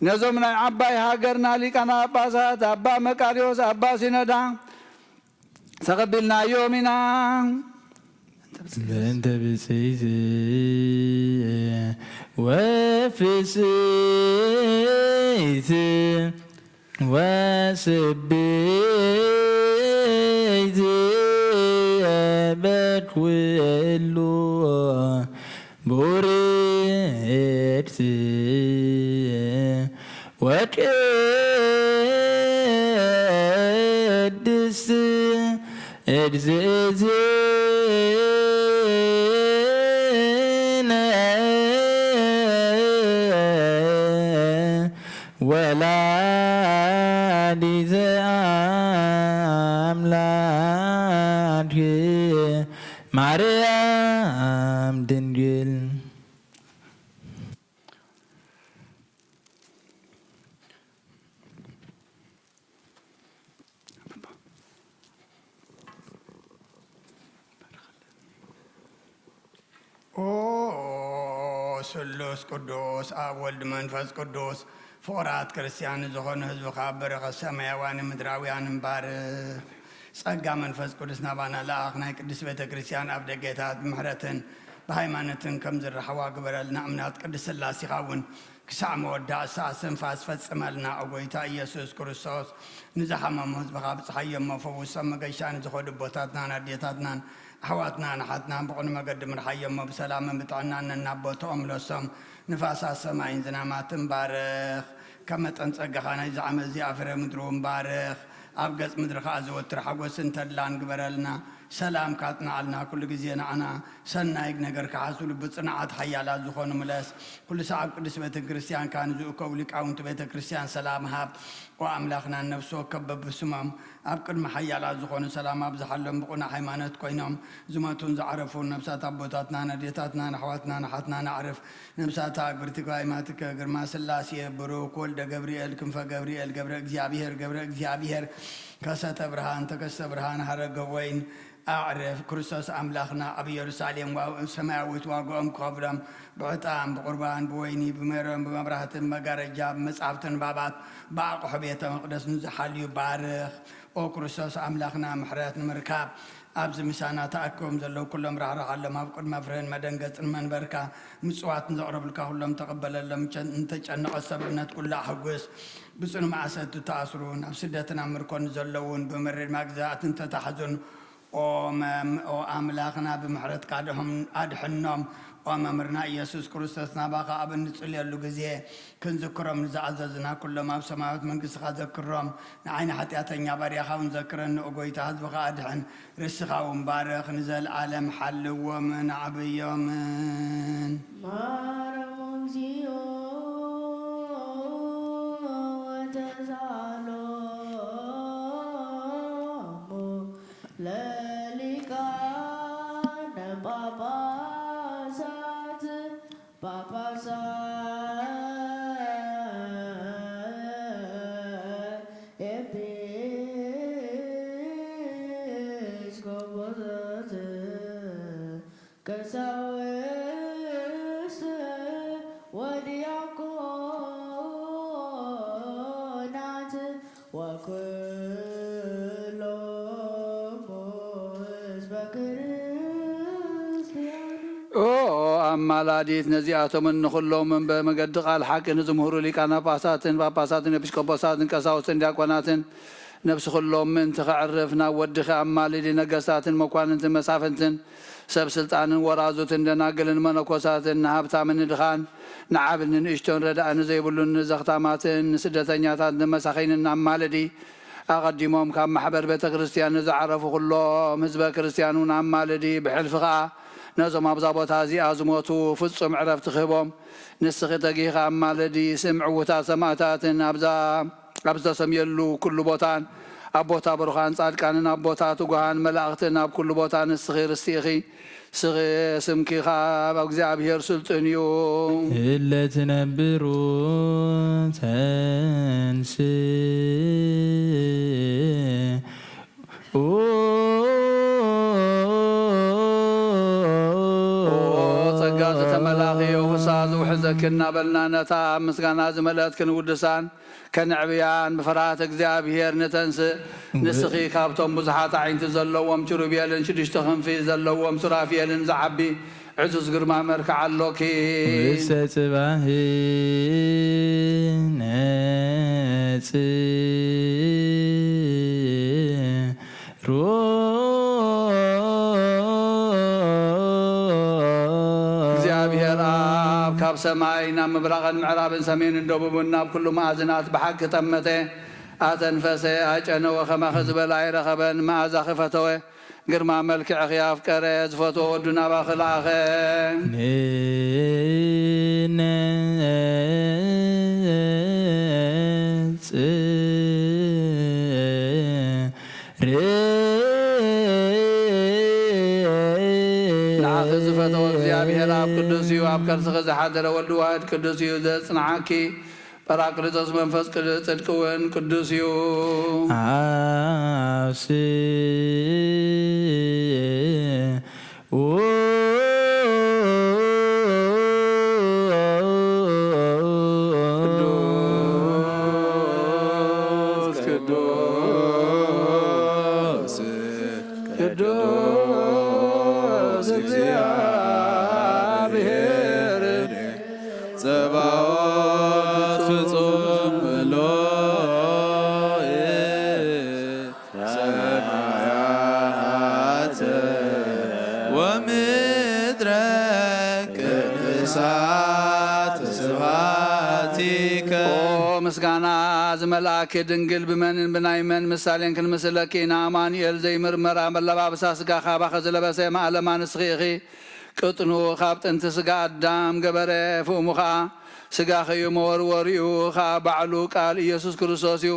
ነዞም ናይ ዓባይ ሃገርና ሊቃነ ጳጳሳት ኣባ መቃርዮስ ኣባ ሲኖዳ ተቐቢልናዮም ኢና። በእንተ ብፅይቲ ወፍፅይቲ ወስብይቲ በኩሉ ቡርክቲ ወቅድስት እግዝእትነ ወላዲተ አምላክ ማርያም ድንግል። ኦ ስሉስ ቅዱስ ኣብ ወልድ መንፈስ ቅዱስ ፍቑራት ክርስትያን ንዝኾኑ ህዝብኻ በረኸት ሰማያውያንን ምድራውያንን ባርኽ። ጸጋ መንፈስ ቅዱስ ናባና ለኣኽ። ናይ ቅድስት ቤተ ክርስትያን ኣብ ደገታት ብምሕረትን ብሃይማኖትን ከም ዝረሓዋ ግበረልና። እምነት ቅድስት ስላሴኻ እውን ክሳዕ መወዳእታ እስትንፋስ ፈጽመልና። ኦ ጎይታ ኢየሱስ ክርስቶስ፣ ንዝሓመሙ ህዝብኻ ብጽሓዮ እሞ ፈውሶም። መገሻ ንዝኸዱ ኣቦታትናን ኣዴታትናን ኣሕዋትናን ኣሓትናን ብቕኑ መገዲ ምርሓዮ እሞ ብሰላምን ብጥዕናን ነናብ ቦትኦም ምለሶም። ንፋሳት ሰማይን ዝናማትን ባርኽ። ካብ መጠን ጸጋኻ ናይዚ ዓመት እዚኣ ፍረ ምድሪ እውን ባርኽ። ኣብ ገጽ ምድሪ ኸኣ ዘወትር ሓጎስን ተድላን ግበረልና። ሰላምካ ኣጽንዓልና፣ ኩሉ ግዜ ንዓና ሰናይ ነገር ክሓስቡ ልቢ ጽኑዓት ሓያላት ዝኾኑ ምለስ። ኩሉ ሰዓብ ቅድስት ቤተ ክርስቲያንካ ንዝእከቡ ሊቃውንቲ ቤተ ክርስቲያን ሰላም ሃብ። ኦ ኣምላኽና፣ ነፍሲ ወከፍ በብስሞም ኣብ ቅድሚ ሓያላት ዝኾኑ ሰላም ኣብዝሓሎም። ብቕኑዕ ሃይማኖት ኮይኖም ዝሞቱን ዝዓረፉን ነብሳት ኣቦታትናን ኣዴታትናን ኣሕዋትናን ኣሓትናን ኣዕርፍ። ነብሳት ኣግብርቲካ ይማትከ ግርማ ስላሴ፣ ብሩክ ወልደ ገብርኤል፣ ክንፈ ገብርኤል፣ ገብረ እግዚኣብሔር፣ ገብረ እግዚኣብሔር፣ ከሰተ ብርሃን፣ ተከስተ ብርሃን፣ ሀረገ ወይን፣ ኣዕርፍ፣ ክርስቶስ ኣምላኽና ኣብ ኢየሩሳሌም ዋ-፣ ሰማያዊት ዋጋኦም ክኸፍሎም ብዕጣን፣ ብቑርባን፣ ብወይኒ፣ ብሜሮን፣ ብመብራህትን መጋረጃ፣ ብመጻሕፍትን ንባባት፣ ብኣቑሑ ቤተ መቕደስ ንዝሓልዩ ባርኽ። ኦ ክርስቶስ ኣምላኽና፣ ምሕረት ንምርካብ ኣብዚ ምሳና ተኣኪቦም ዘለዉ ኩሎም ራሕርሓሎም። ኣብ ቅድሚ ፍርህን መደንገጽን መንበርካ ምጽዋት ንዘቕረብልካ ኩሎም ተቐበለሎም። ንተጨነቐ ሰብ እምነት ኩሉ ኣሕጉስ። ብጽኑ ማእሰርቲ ዝተኣስሩን ኣብ ስደትን ኣብ ምርኮን ዘለዉን ብመሪር መግዛእትን ተታሕዙን ኦ መም-፣ ኦ ኣምላኽና ብምሕረትካ ኣድሕም-፣ ኣድሕኖም። ኦ መምህርና ኢየሱስ ክርስቶስ ናባኻ ኣብ እንጽልየሉ ግዜ ክንዝክሮም ንዝኣዘዝና ኩሎም ኣብ ሰማያዊት መንግስትኻ ዘክሮም። ንዓይ ንሓጢኣተኛ ባርያኻ እውን ዘክረኒ። ኦ ጎይታ ህዝብኻ ኣድሕን። ርስኻ እውን ባርኽ። ንዘለኣለም ሓልዎምን ኣዕብዮምን። ማረሙ እግዚኦ ወተሳሎሙ ለሊቃነ ጳጳሳት ጳጳሳት ኤጲስቆጶሳት ቀሳውስት ወዲያቆናት ወኩሎሙ ህዝበ ክርስቲያን። ኦ ኣማላዲት ነዚኣቶምን ንኹሎምን ብመገዲ ቃል ሓቂ ንዝምህሩ ሊቃነ ጳጳሳትን ጳጳሳትን ኤጲስቆጶሳትን ቀሳውስትን ዲያቆናትን ነብሲ ኩሎም ምእንቲ ከዕርፍ ናብ ወድኺ ኣማልዲ። ነገስታትን መኳንንትን መሳፍንትን ሰብ ስልጣንን ወራዙትን ደናግልን መነኮሳትን ንሃብታምን ንድኻን ንዓብን ንእሽቶን ረዳእ ንዘይብሉን ንዘኽታማትን ንስደተኛታት ንመሳኺንን ኣማልዲ። ኣቐዲሞም ካብ ማሕበር ቤተ ክርስቲያን ንዝዓረፉ ኩሎም ህዝበ ክርስቲያን እውን ኣማልዲ። ብሕልፊ ኸኣ ነዞም ኣብዛ ቦታ እዚኣ ዝሞቱ ፍጹም ዕረፍቲ ክህቦም ንስኺ ተጊኺ ኣማልዲ። ስም ዕዉታት ሰማእታትን ኣብዛ ኣብ ዝተሰምየሉ ኩሉ ቦታን ኣብ ቦታ ብሩኻን ጻድቃንን ኣብ ቦታ ትጉሃን መላእኽትን ኣብ ኩሉ ቦታ ንስኺ ርስቲ ኢኺ። ስኺ ስምኪ ኸኣ ኣብ እግዚኣብሔር ስልጡን እዩ። እለ ትነብሩ ተንስ ኦ ጸጋ ዝተመላኽዮ ፍስሃ ዝውሕዘኪ እናበልና ነታ ኣብ ምስጋና ዝመልአት ክንውድሳን ከነዕብያን ብፍርሃት እግዚኣብሔር ንተንስእ። ንስኺ ካብቶም ብዙሓት ኣዒንቲ ዘለዎም ኪሩቤልን ሽዱሽተ ክንፊ ዘለዎም ሱራፌልን ዝዓቢ ዕዙዝ ግርማ መልክዕ ኣሎኪ። ውስተ ጽባህ ነጽ ሮ እግዚኣብሔር ኣብ ካብ ሰማይ ናብ ምብራቕን ምዕራብን ሰሜንን ደቡብን ናብ ኩሉ መኣዝናት ብሓቂ ጠመተ፣ ኣተንፈሰ፣ ኣጨነወ፣ ከማኺ ዝበለ ኣይረኸበን። መኣዛኺ ፈተወ፣ ግርማ መልክዕኺ ኣፍቀረ፣ ዝፈትዎ ወዱ ናባኺ ለኣኸ። ንነጽ ር ንዓኺ ዝፈተወ እግዚኣብሔር ኣብ ቅዱስ እዩ፣ ኣብ ከርስኺ ዝሓደረ ወልድ ዋህድ ቅዱስ እዩ ዘጽንዓኪ። ጳራቅሊጦስ መንፈስ ቅዱስ ጽድቂ እውን ቅዱስ እዩ። ኣብ ስ ቅዱስ፣ ቅዱስ፣ ቅዱስ እግዚአብሔር ጸባኦት ፍጹም ሎይ ሰማያተ ወምድረ ቅዱሳት ስብሐቲከ። ኦ ምስጋና ዝመልኣኪ ድንግል፣ ብመንን ብናይ መን ምሳሌን ክንምስለኪ ኢና? ኣማኑኤል ዘይምርመር መለባብሳ ስጋ ካባኺ ዝለበሰ ማእለማ ንስኺ ኢኺ። ቅጥኑ ካብ ጥንቲ ስጋ ኣዳም ገበረ፣ ፍእሙ ኸኣ ስጋኺ እዩ፣ መወርወሪኡ ኸኣ ባዕሉ ቃል ኢየሱስ ክርስቶስ እዩ።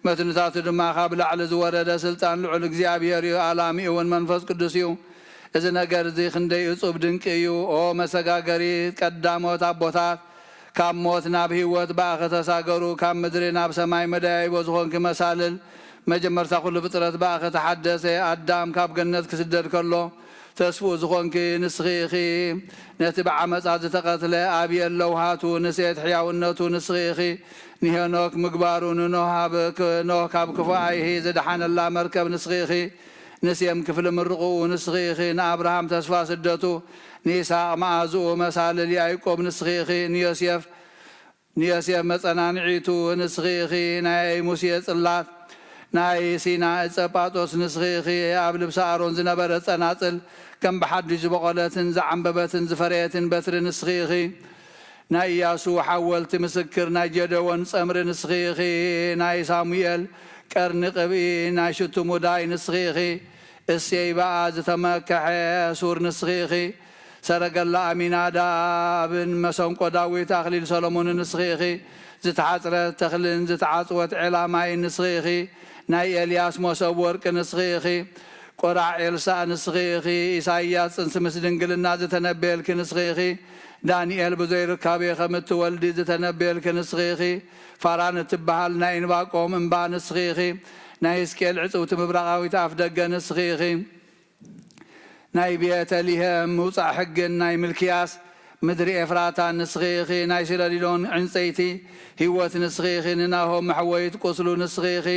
መትንታቱ ድማ ካብ ላዕሊ ዝወረደ ስልጣን ልዑል እግዚኣብሔር እዩ። ኣላሚኡ እውን መንፈስ ቅዱስ እዩ። እዚ ነገር እዚ ክንደይ እጹብ ድንቂ እዩ! ኦ መሰጋገሪት ቀዳሞት ኣቦታት፣ ካብ ሞት ናብ ህይወት ብኣኺ ተሳገሩ፣ ካብ ምድሪ ናብ ሰማይ መደያይቦ ዝኾንኪ መሳልል፣ መጀመርታ ኩሉ ፍጥረት ብኣኺ ተሓደሰ። ኣዳም ካብ ገነት ክስደድ ከሎ ተስፍኡ ዝኾንኪ ንስኺ ኢኺ። ነቲ ብዓመጻ ዝተቐትለ ኣብየል ለውሃቱ ንሴት ሕያውነቱ ንስኺ ኢኺ። ንሄኖክ ምግባሩ ንኖህ ኣብ ክ-፣ ኖህ ካብ ክፉእ ኣይሂ ዝደሓነላ መርከብ ንስኺ ኢኺ። ንሴም ክፍሊ ምርቕኡ ንስኺ ኢኺ። ንኣብርሃም ተስፋ ስደቱ፣ ንይስሐቅ መኣዝኡ፣ መሳልል ያዕቆብ ንስኺ ኢኺ። ንዮሴፍ ንዮሴፍ መጸናንዒቱ ንስኺ ኢኺ። ናይ ሙሴ ጽላት፣ ናይ ሲና ዕጸ ጳጦስ ንስኺ ኢኺ። ኣብ ልብሲ ኣሮን ዝነበረ ጸናጽል፣ ከም ብሓድሽ ዝበቖለትን ዝዓምበበትን ዝፈረየትን በትሪ ንስኺ ኢኺ። ናይ ኢያሱ ሓወልቲ ምስክር፣ ናይ ጌዴዎን ጸምሪ ንስኺ ኢኺ። ናይ ሳሙኤል ቀርኒ ቅብኢ፣ ናይ ሽቱ ሙዳይ ንስኺ ኢኺ። እሴይ ብኣ ዝተመክሐ ሱር ንስኺ ኢኺ። ሰረገላ ኣሚናዳብን መሰንቆ ዳዊት ኣኽሊል ሰሎሞንን ንስኺ ኢኺ። ዝተሓጽረት ተኽልን ዝተዓጽወት ዔላ ማይን ንስኺ ኢኺ። ናይ ኤልያስ መሶብ ወርቂ ንስኺ ኢኺ። ቆራዕ ኤልሳእ ንስኺ ኢኺ። ኢሳይያስ ጽንሲ ምስ ድንግልና ዝተነበየልኪ ንስኺ ኢኺ። ዳንኤል ብዘይርካቤ ከም እትወልዲ ዝተነበየልኪ ንስኺ ኢኺ። ፋራን እትበሃል ናይ እንባቆም እምባ ንስኺ ኢኺ። ናይ ሕዝቅኤል ዕጽውቲ ምብራቓዊት ኣፍ ደገ ንስኺ ኢኺ። ናይ ቤተልሔም ምውጻእ ሕግን ናይ ምልክያስ ምድሪ ኤፍራታ ንስኺ ኢኺ። ናይ ሲለሊሎን ዕንጸይቲ ህይወት ንስኺ ኢኺ። ንናሆም መሕወይት ቁስሉ ንስኺ ኢኺ።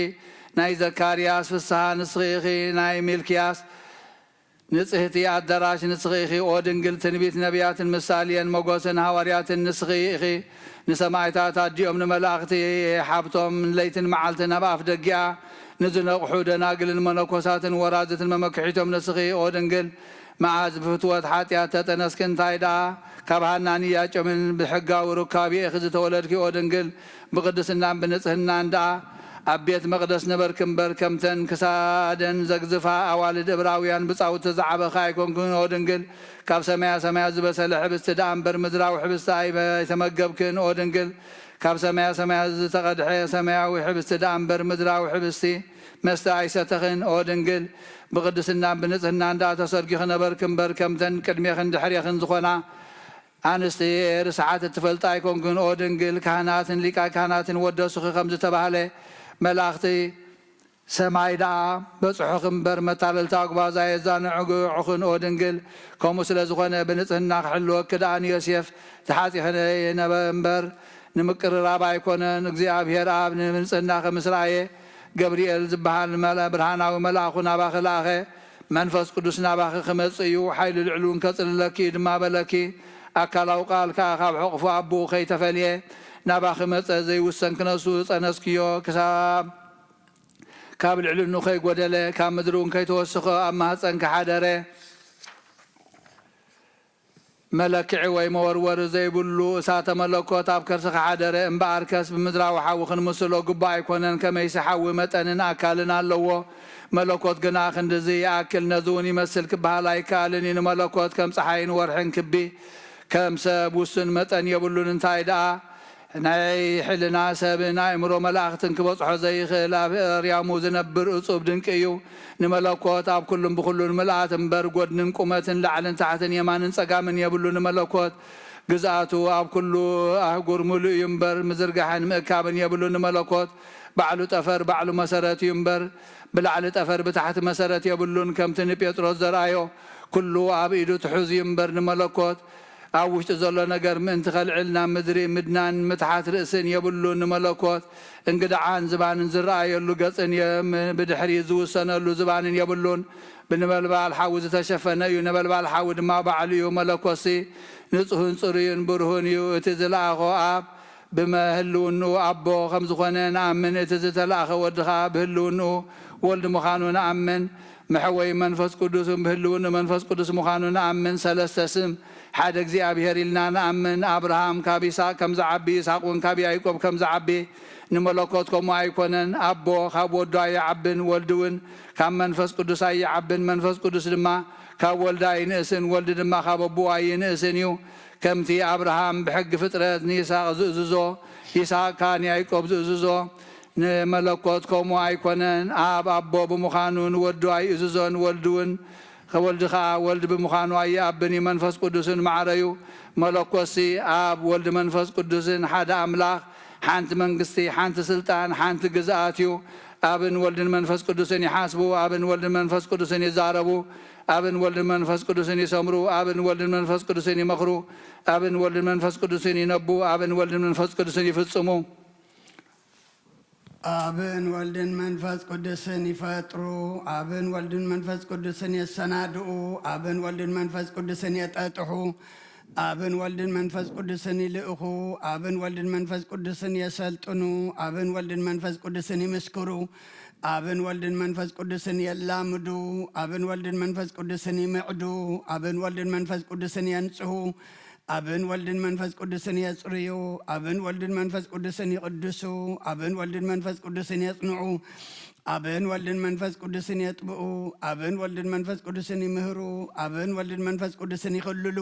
ናይ ዘካርያስ ፍስሃ ንስኺ ኢኺ። ናይ ሚልክያስ ንጽህቲ ኣዳራሽ ንስኺ ኢኺ። ኦ ድንግል፣ ትንቢት ነቢያትን ምሳሌን ሞገስን ሃዋርያትን ንስኺ ኢኺ። ንሰማዕታት ኣዲኦም ንመላእኽቲ ሓብቶም ለይትን መዓልትን ኣብ ኣፍ ደጊኣ ንዝነቕሑ ደናግልን መነኮሳትን ወራዝትን መመክሒቶም ንስኺ። ኦ ድንግል፣ መዓዝ ብፍትወት ሓጢኣት ተጠነስኪ? እንታይ ደኣ ካብ ሃናን ኢያቄምን ብሕጋዊ ሩካቤ ኢኺ ዝተወለድኪ? ኦ ድንግል፣ ብቕድስናን ብንጽህናን ደኣ ኣብ ቤት መቕደስ ነበርኪ እምበር፣ ከምተን ክሳደን ዘግዝፋ ኣዋልድ እብራውያን ብጻውቲ ዝዓበኺ ኣይኮንክን። ኦ ድንግል፣ ካብ ሰማያ ሰማያት ዝበሰለ ሕብስቲ ደኣ እምበር፣ ምድራዊ ሕብስቲ ኣይበ-፣ ኣይተመገብክን። ኦ ድንግል፣ ካብ ሰማያ ሰማያት ዝተቐድሐ ሰማያዊ ሕብስቲ ደኣ እምበር፣ ምድራዊ ሕብስቲ መስተ ኣይሰተኽን። ኦ ድንግል፣ ብቕድስናን ብንጽህናን ደኣ ተሰርጊኺ ነበርኪ እምበር፣ ከምተን ቅድሜኽን ድሕሬኽን ዝኾና ኣንስቲ ርስሓት እትፈልጣ ኣይኮንክን። ኦ ድንግል፣ ካህናትን ሊቃ ካህናትን ወደሱኺ ከም ዝተባህለ፣ መላእኽቲ ሰማይ ደኣ በጽሑኺ እምበር፣ መታለልታ ጉባዛ የዛንዑኽን። ኦ ድንግል፣ ከምኡ ስለ ዝኾነ፣ ብንጽህና ክሕልወኪ ደኣ ንዮሴፍ ተሓጺኺ ነበ እምበር፣ ንምቅርራብ ኣይኮነን። እግዚኣብሔር ኣብ ንንጽህናኺ ምስ ረኣየ፣ ገብርኤል ዝበሃል መለ-፣ ብርሃናዊ መልኣኹ ናባኺ ለኣኸ። መንፈስ ቅዱስ ናባኺ ክመጽእ እዩ፣ ሓይሊ ልዕሉ እውን ከጽልለኪ እዩ ድማ በለኪ። ኣካላዊ ቃል ከኣ ካብ ሕቑፉ ኣቦኡ ከይተፈልየ ናባኺ መጸ። ዘይውሰን ክነሱ ጸነስክዮ፣ ክሳብ ካብ ልዕልኑ ከይጎደለ፣ ካብ ምድሪ እውን ከይተወስኸ ኣብ ማህጸንኪ ሓደረ። መለክዒ ወይ መወርወሪ ዘይብሉ እሳተ መለኮት ኣብ ከርስኺ ሓደረ። እምበኣርከስ ብምድራዊ ሓዊ ክንምስሎ ግቡእ ኣይኮነን፣ ከመይሲ ሓዊ መጠንን ኣካልን ኣለዎ። መለኮት ግና ክንድዚ ይኣክል፣ ነዚ እውን ይመስል ክበሃል ኣይከኣልን እዩ። ንመለኮት ከም ጸሓይን ወርሕን ክቢ፣ ከም ሰብ ውሱን መጠን የብሉን። እንታይ ደኣ ናይ ሕልና ሰብን ኣእምሮ መላእኽትን ክበጽሖ ዘይኽእል፣ ኣብ ኣርያሙ ዝነብር እጹብ ድንቂ እዩ። ንመለኮት ኣብ ኩሉን ብኹሉን ምልኣት እምበር፣ ጐድንን ቁመትን ላዕልን ታሕትን የማንን ጸጋምን የብሉን። ንመለኮት ግዝኣቱ ኣብ ኩሉ ኣህጉር ምሉእ እዩ እምበር፣ ምዝርጋሕን ምእካብን የብሉን። ንመለኮት ባዕሉ ጠፈር ባዕሉ መሰረት እዩ እምበር፣ ብላዕሊ ጠፈር ብታሕቲ መሰረት የብሉን። ከምቲ ንጴጥሮስ ዘርኣዮ፣ ኩሉ ኣብ ኢዱ ትሑዝ እዩ እምበር፣ ንመለኮት ኣብ ውሽጢ ዘሎ ነገር ምእንቲ ከልዕል ናብ ምድሪ ምድናን ምትሓት ርእስን የብሉን። ንመለኮት እንግድዓን ዝባንን ዝረኣየሉ ገጽን የ-፣ ም-፣ ብድሕሪ ዝውሰነሉ ዝባንን የብሉን። ብነበልባል ሓዊ ዝተሸፈነ እዩ፣ ነበልባል ሓዊ ድማ ባዕሉ እዩ። መለኮትሲ ንጹህን ጽሩይን ብሩህን እዩ። እቲ ዝለኣኾ ኣብ ብመህልውንኡ ኣቦ ከም ዝኾነ ንኣምን፣ እቲ ዝተላእኸ ወዲ ኸኣ ብህልውንኡ ወልድ ምዃኑ ንኣምን። መሐወይ መንፈስ ቅዱስን ብህልውንኡ መንፈስ ቅዱስ ምዃኑ ንኣምን። ሰለስተ ስም ሓደ እግዚኣብሔር ኢልና ንኣምን። ኣብርሃም ካብ ይስሐቅ ከም ዝዓቢ፣ ይስሐቅ እውን ካብ ያዕቆብ ከም ዝዓቢ፣ ንመለኮት ከምኡ ኣይኮነን። ኣቦ ካብ ወዱ ኣይዓብን፣ ወልድ እውን ካብ መንፈስ ቅዱስ ኣይዓብን። መንፈስ ቅዱስ ድማ ካብ ወልድ ኣይንእስን፣ ወልድ ድማ ካብ ኣቦኡ ኣይንእስን እዩ። ከምቲ ኣብርሃም ብሕጊ ፍጥረት ንይስሐቅ ዝእዝዞ፣ ይስሐቅ ከኣ ንያዕቆብ ዝእዝዞ፣ ንመለኮት ከምኡ ኣይኮነን። ኣብ ኣቦ ብምዃኑ ንወዱ ኣይእዝዞን፣ ወልድ እውን፣ ወልድ ኸኣ ወልድ ብምዃኑ ኣይኣብን እዩ። መንፈስ ቅዱስን ማዕረ እዩ። መለኮትሲ ኣብ ወልድ መንፈስ ቅዱስን ሓደ ኣምላኽ ሓንቲ መንግስቲ፣ ሓንቲ ስልጣን፣ ሓንቲ ግዝኣት እዩ። ኣብን ወልድን መንፈስ ቅዱስን ይሓስቡ፣ ኣብን ወልድን መንፈስ ቅዱስን ይዛረቡ፣ ኣብን ወልድን መንፈስ ቅዱስን ይሰምሩ፣ ኣብን ወልድን መንፈስ ቅዱስን ይመኽሩ፣ ኣብን ወልድን መንፈስ ቅዱስን ይነቡ፣ ኣብን ወልድን መንፈስ ቅዱስን ይፍጽሙ። ኣብን ወልድን መንፈስ ቅዱስን ይፈጥሩ፣ ኣብን ወልድን መንፈስ ቅዱስን የሰናድኡ፣ ኣብን ወልድን መንፈስ ቅዱስን የጠጥሑ፣ ኣብን ወልድን መንፈስ ቅዱስን ይልእኹ፣ ኣብን ወልድን መንፈስ ቅዱስን የሰልጥኑ፣ ኣብን ወልድን መንፈስ ቅዱስን ይምስክሩ፣ ኣብን ወልድን መንፈስ ቅዱስን የላምዱ፣ ኣብን ወልድን መንፈስ ቅዱስን ይምዕዱ፣ ኣብን ወልድን መንፈስ ቅዱስን የንጽሁ፣ ኣብን ወልድን መንፈስ ቅዱስን የጽርዩ፣ ኣብን ወልድን መንፈስ ቅዱስን ይቕድሱ፣ ኣብን ወልድን መንፈስ ቅዱስን የጽንዑ፣ ኣብን ወልድን መንፈስ ቅዱስን የጥብኡ፣ ኣብን ወልድን መንፈስ ቅዱስን ይምህሩ፣ ኣብን ወልድን መንፈስ ቅዱስን ይኽልሉ፣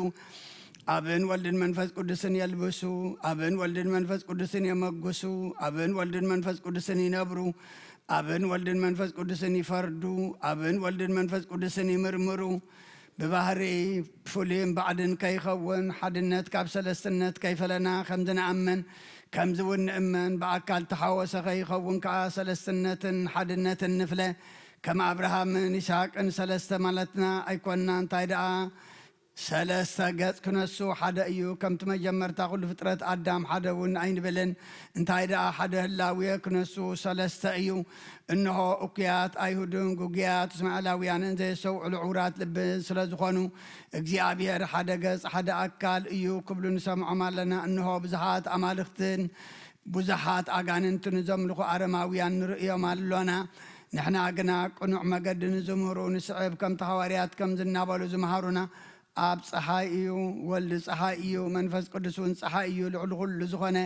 ኣብን ወልድን መንፈስ ቅዱስን የልብሱ፣ ኣብን ወልድን መንፈስ ቅዱስን የመጉሱ፣ ኣብን ወልድን መንፈስ ቅዱስን ይነብሩ፣ ኣብን ወልድን መንፈስ ቅዱስን ይፈርዱ፣ ኣብን ወልድን መንፈስ ቅዱስን ይምርምሩ። ብባህሪ ፍሉይን ባዕድን ከይኸውን፣ ሓድነት ካብ ሰለስትነት ከይፈለና ከም ዝንኣምን፣ ከምዚ እውን ንእመን፣ ብኣካል ተሓወሰ ከይኸውን ከኣ ሰለስትነትን ሓድነትን ንፍለ። ከም ኣብርሃምን ይስሃቅን ሰለስተ ማለትና ኣይኮንና፣ እንታይ ደኣ ሰለስተ ገጽ ክነሱ ሓደ እዩ። ከምቲ መጀመርታ ኩሉ ፍጥረት ኣዳም ሓደ እውን ኣይንብልን። እንታይ ደኣ ሓደ ህላዌ ክነሱ ሰለስተ እዩ። እንሆ እኩያት ኣይሁድን ግጉያት እስማኤላውያንን ዘየስተውዕሉ ዕውራት ልብን ስለ ዝኾኑ፣ እግዚኣብሔር ሓደ ገጽ ሓደ ኣካል እዩ ክብሉ ንሰምዖም ኣለና። እንሆ ብዙሓት ኣማልኽትን ብዙሓት ኣጋንንትን ዘምልኹ ኣረማውያን ንርእዮም ኣሎና። ንሕና ግና ቅኑዕ መገዲ ንዝምህሩ ንስዕብ፣ ከምቲ ሃዋርያት ከምዚ እናበሉ ዝመሃሩና፣ ኣብ ጸሓይ እዩ፣ ወልድ ጸሓይ እዩ፣ መንፈስ ቅዱስ እውን ጸሓይ እዩ፣ ልዕሊ ኩሉ ዝኾነ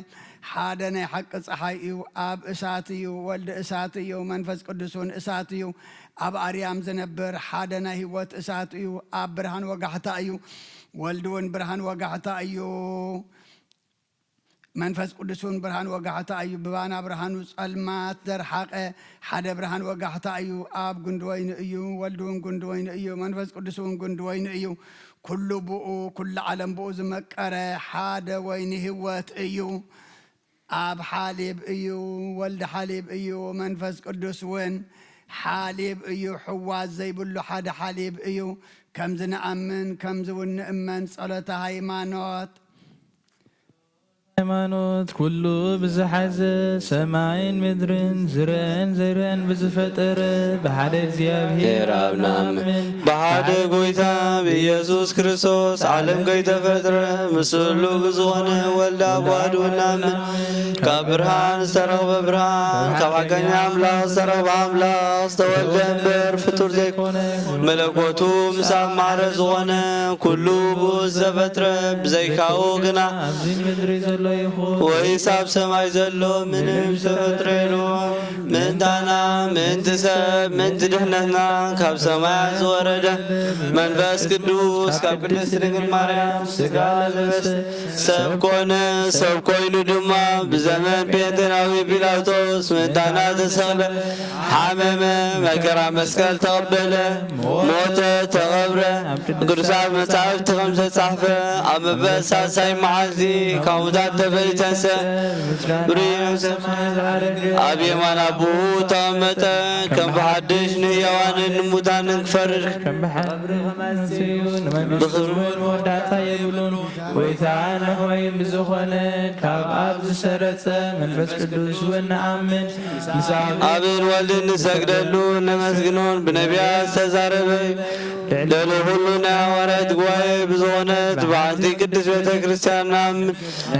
ሓደ ናይ ሓቂ ጸሓይ እዩ። ኣብ እሳት እዩ፣ ወልድ እሳት እዩ፣ መንፈስ ቅዱስ እውን እሳት እዩ። ኣብ ኣርያም ዝነብር ሓደ ናይ ህይወት እሳት እዩ፣ ኣብ ብርሃን ወጋሕታ እዩ፣ ወልድ እውን ብርሃን ወጋሕታ እዩ። መንፈስ ቅዱስ እውን ብርሃን ወጋሕታ እዩ። ብባና ብርሃኑ ጸልማት ዘርሓቐ ሓደ ብርሃን ወጋሕታ እዩ። ኣብ ጉንዲ ወይኒ እዩ። ወልድ እውን ጉንዲ ወይኒ እዩ። መንፈስ ቅዱስ እውን ጉንዲ ወይኒ እዩ። ኩሉ ብኡ፣ ኩሉ ዓለም ብኡ ዝመቀረ ሓደ ወይኒ ህይወት እዩ። ኣብ ሓሊብ እዩ። ወልድ ሓሊብ እዩ። መንፈስ ቅዱስ እውን ሓሊብ እዩ። ሕዋስ ዘይብሉ ሓደ ሓሊብ እዩ። ከምዚ ንኣምን፣ ከምዚ እውን ንእመን። ጸሎተ ሃይማኖት። ሃይማኖት ኩሉ ብዝሓዘ፣ ሰማይን ምድርን ዝረአን ዘይረአን ብዝፈጠረ ብሓደ እግዚኣብሔር ኣብ ንኣምን። ብሓደ ጎይታ ብኢየሱስ ክርስቶስ ዓለም ከይተፈጥረ ምስሉ ብዝኾነ ወልድ ኣብ ዋህዱ እናምን፣ ካብ ብርሃን ዝተረኽበ ብርሃን፣ ካብ ሓቀኛ ኣምላኽ ዝተረኽበ ኣምላኽ ዝተወልደ እምበር ፍጡር ዘይኮነ፣ መለኮቱ ምስ ኣብ ማዕረ ዝኾነ ኩሉ ብኡ ዝተፈጥረ፣ ብዘይካኡ ግና ኣብዚ ምድሪ ዘሎ ይኹን ወይስ ኣብ ሰማይ ዘሎ ምንም ዝተፈጥረ የልቦን። ምእንታና፣ ምእንቲ ሰብ፣ ምእንቲ ድሕነትና ካብ ሰማያት ዝወረደ መንፈስ ቅዱስ ካብ ቅድስት ድንግል ማርያም ስጋ ለበሰ፣ ሰብ ኮነ። ሰብ ኮይኑ ድማ ብዘመን ጴንጤናዊ ጲላጦስ ምእንታና ተሰቕለ፣ ሓመመ፣ መከራ መስቀል ተቐበለ፣ ሞተ፣ ተቐብረ። ኣብ ቅዱሳት መጻሕፍቲ ከም ዝተጻሕፈ፣ ኣብ መበል ሳልሳይ መዓልቲ ካብ ሙታን ተፈልዩ ተንስአ፣ ብርዩ ኣብ የማን ኣቦኡ ተቐመጠ፣ ከም ብሓድሽ ንህያዋንን ንሙታንን ክፈርድ ከም ብሓድሪ ከማጽኡ ንመንግስቱ እውን መወዳእታ የብሉን። ጎይታ ንሕወይ ብዝኾነ ካብ ኣብ ዝሰረጸ መንፈስ ቅዱስ እውን ንኣምን። ምስ ኣብ ኣብን ወልድን ንሰግደሉ ነመስግኖን ብነቢያት ዝተዛረበ እዩ። ልዕሊ ኩሉ ናይ ሃዋርያት ጉባኤ ብዝኾነት ብሓንቲ ቅድስት ቤተ ክርስቲያን ንኣምን።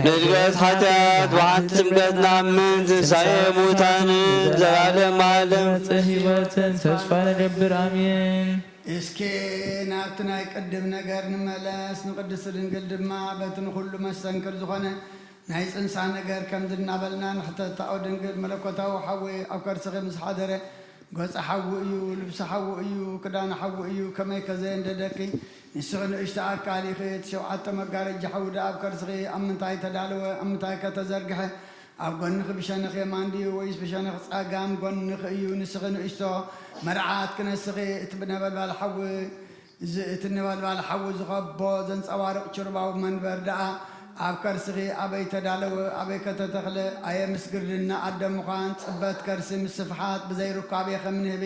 ንእድገት ሓጢኣት ብሓንቲ ጥምቀት ንኣምን። ትንሳኤ ሙታንን ዘላለም ዓለም ህይወትን ተስፋ ንገብር። ኣሜን። እስኪ ናብቲ ናይ ቅድም ነገር ንመለስ። ንቅድስት ድንግል ድማ በቲ ንኹሉ መሰንክል ዝኾነ ናይ ጽንሳ ነገር ከምዚ እናበልና ንሕተታ። ኦ ድንግል፣ መለኮታዊ ሓዊ ኣብ ከርስኺ ምስ ሓደረ፣ ገጹ ሓዊ እዩ፣ ልብሱ ሓዊ እዩ፣ ክዳኑ ሓዊ እዩ፣ ከመይከ ዘየንደደኪ? ንስኺ ንእሽቶ ኣካል ኢኺ፣ እቲ ሸውዓተ መጋረጃ ሓዊ ደኣ ኣብ ከርስኺ ኣብ ምንታይ ተዳለወ? ኣብ ምንታይከ ተዘርግሐ? ኣብ ጎንኺ ብሸነኽ የማን ድዩ ወይስ ብሸነኽ ጸጋም ጎንኺ እዩ? ንስኺ ንእሽቶ መርዓት ክነስኺ፣ እቲ ብነበልባል ሓዊ ዝ-፣ እቲ ነበልባል ሓዊ ዝኸቦ ዘንጸባርቕ ችርባዊ መንበር ደኣ ኣብ ከርስኺ ኣበይ ተዳለወ ኣበይ ከተተኽለ ኣየ ምስ ግርድና ኣደ ምዃን ጽበት ከርሲ ምስፍሓት ብዘይ ሩካቤ ከም ንህቢ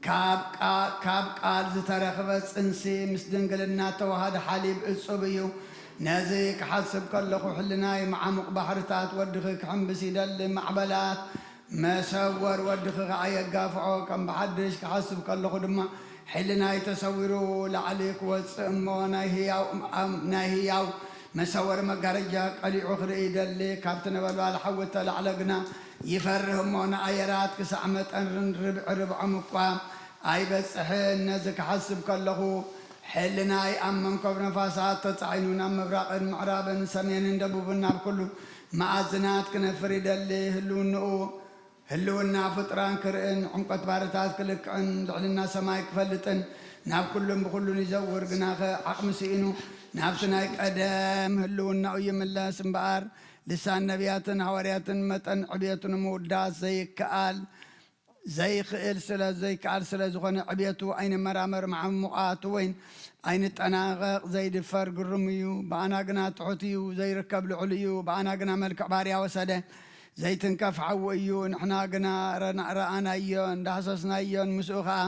ካብ ቃ- ካብ ቃል ዝተረኽበ ጽንሲ ምስ ድንግልና ተዋሃደ ሓሊብ እጹብ እዩ። ነዚ ክሓስብ ከለኹ ሕልናይ መዓሙቕ ባሕርታት ወድኺ ክሕምብስ ይደሊ ማዕበላት መሰወር ወድኺ ኸዓ የጋፍዖ። ከም ብሓድሽ ክሓስብ ከለኹ ድማ፣ ሕልናይ ተሰዊሩ ላዕሊ ክወጽእ እሞ፣ ናይ ህያው፣ ናይ ህያው መሰወር መጋረጃ ቀሊዑ ክርኢ ይደሊ። ካብቲ ነበልባል ሓዊ እተላዕለ ግና ይፈርህ እሞ፣ ንኣየራት ክሳዕ መጠን ርብዒ ርብዖም እኳ ኣይበጽሕን። ነዚ ክሓስብ ከለኹ፣ ሕልናይ ኣብ መንኮብ ነፋሳት ተጻዒኑ ናብ ምብራቕን ምዕራብን ሰሜንን ደቡብን ናብ ኩሉ መኣዝናት ክነፍር ይደሊ። ህልውንኡ ህልውና ፍጥራን ክርእን፣ ዕምቆት ባርታት ክልክዕን፣ ልዕልና ሰማይ ክፈልጥን፣ ናብ ኩሉን ብኹሉን ይዘውር፣ ግናኸ ዓቕሚ ስኢኑ ናብቲ ናይ ቀደም ህልውናኡ ይምለስ እምበኣር፣ ልሳን ነቢያትን ሃዋርያትን መጠን ዕብየቱ ንምውዳስ ዘይከኣል ዘይክእል ስለ ዘይከኣል ስለ ዝኾነ ዕብየቱ ኣይንመራመር መዓሙቓቱ ወይን ኣይንጠናቐቕ ዘይድፈር ግሩም እዩ። ብኣና ግና ትሑት እዩ ዘይርከብ ልዑል እዩ። ብኣና ግና መልክዕ ባርያ ወሰደ ዘይትንከፍ ሓዊ እዩ። ንሕና ግና ረኣናዮን ዳህሰስናዮን ምስኡ ኸዓ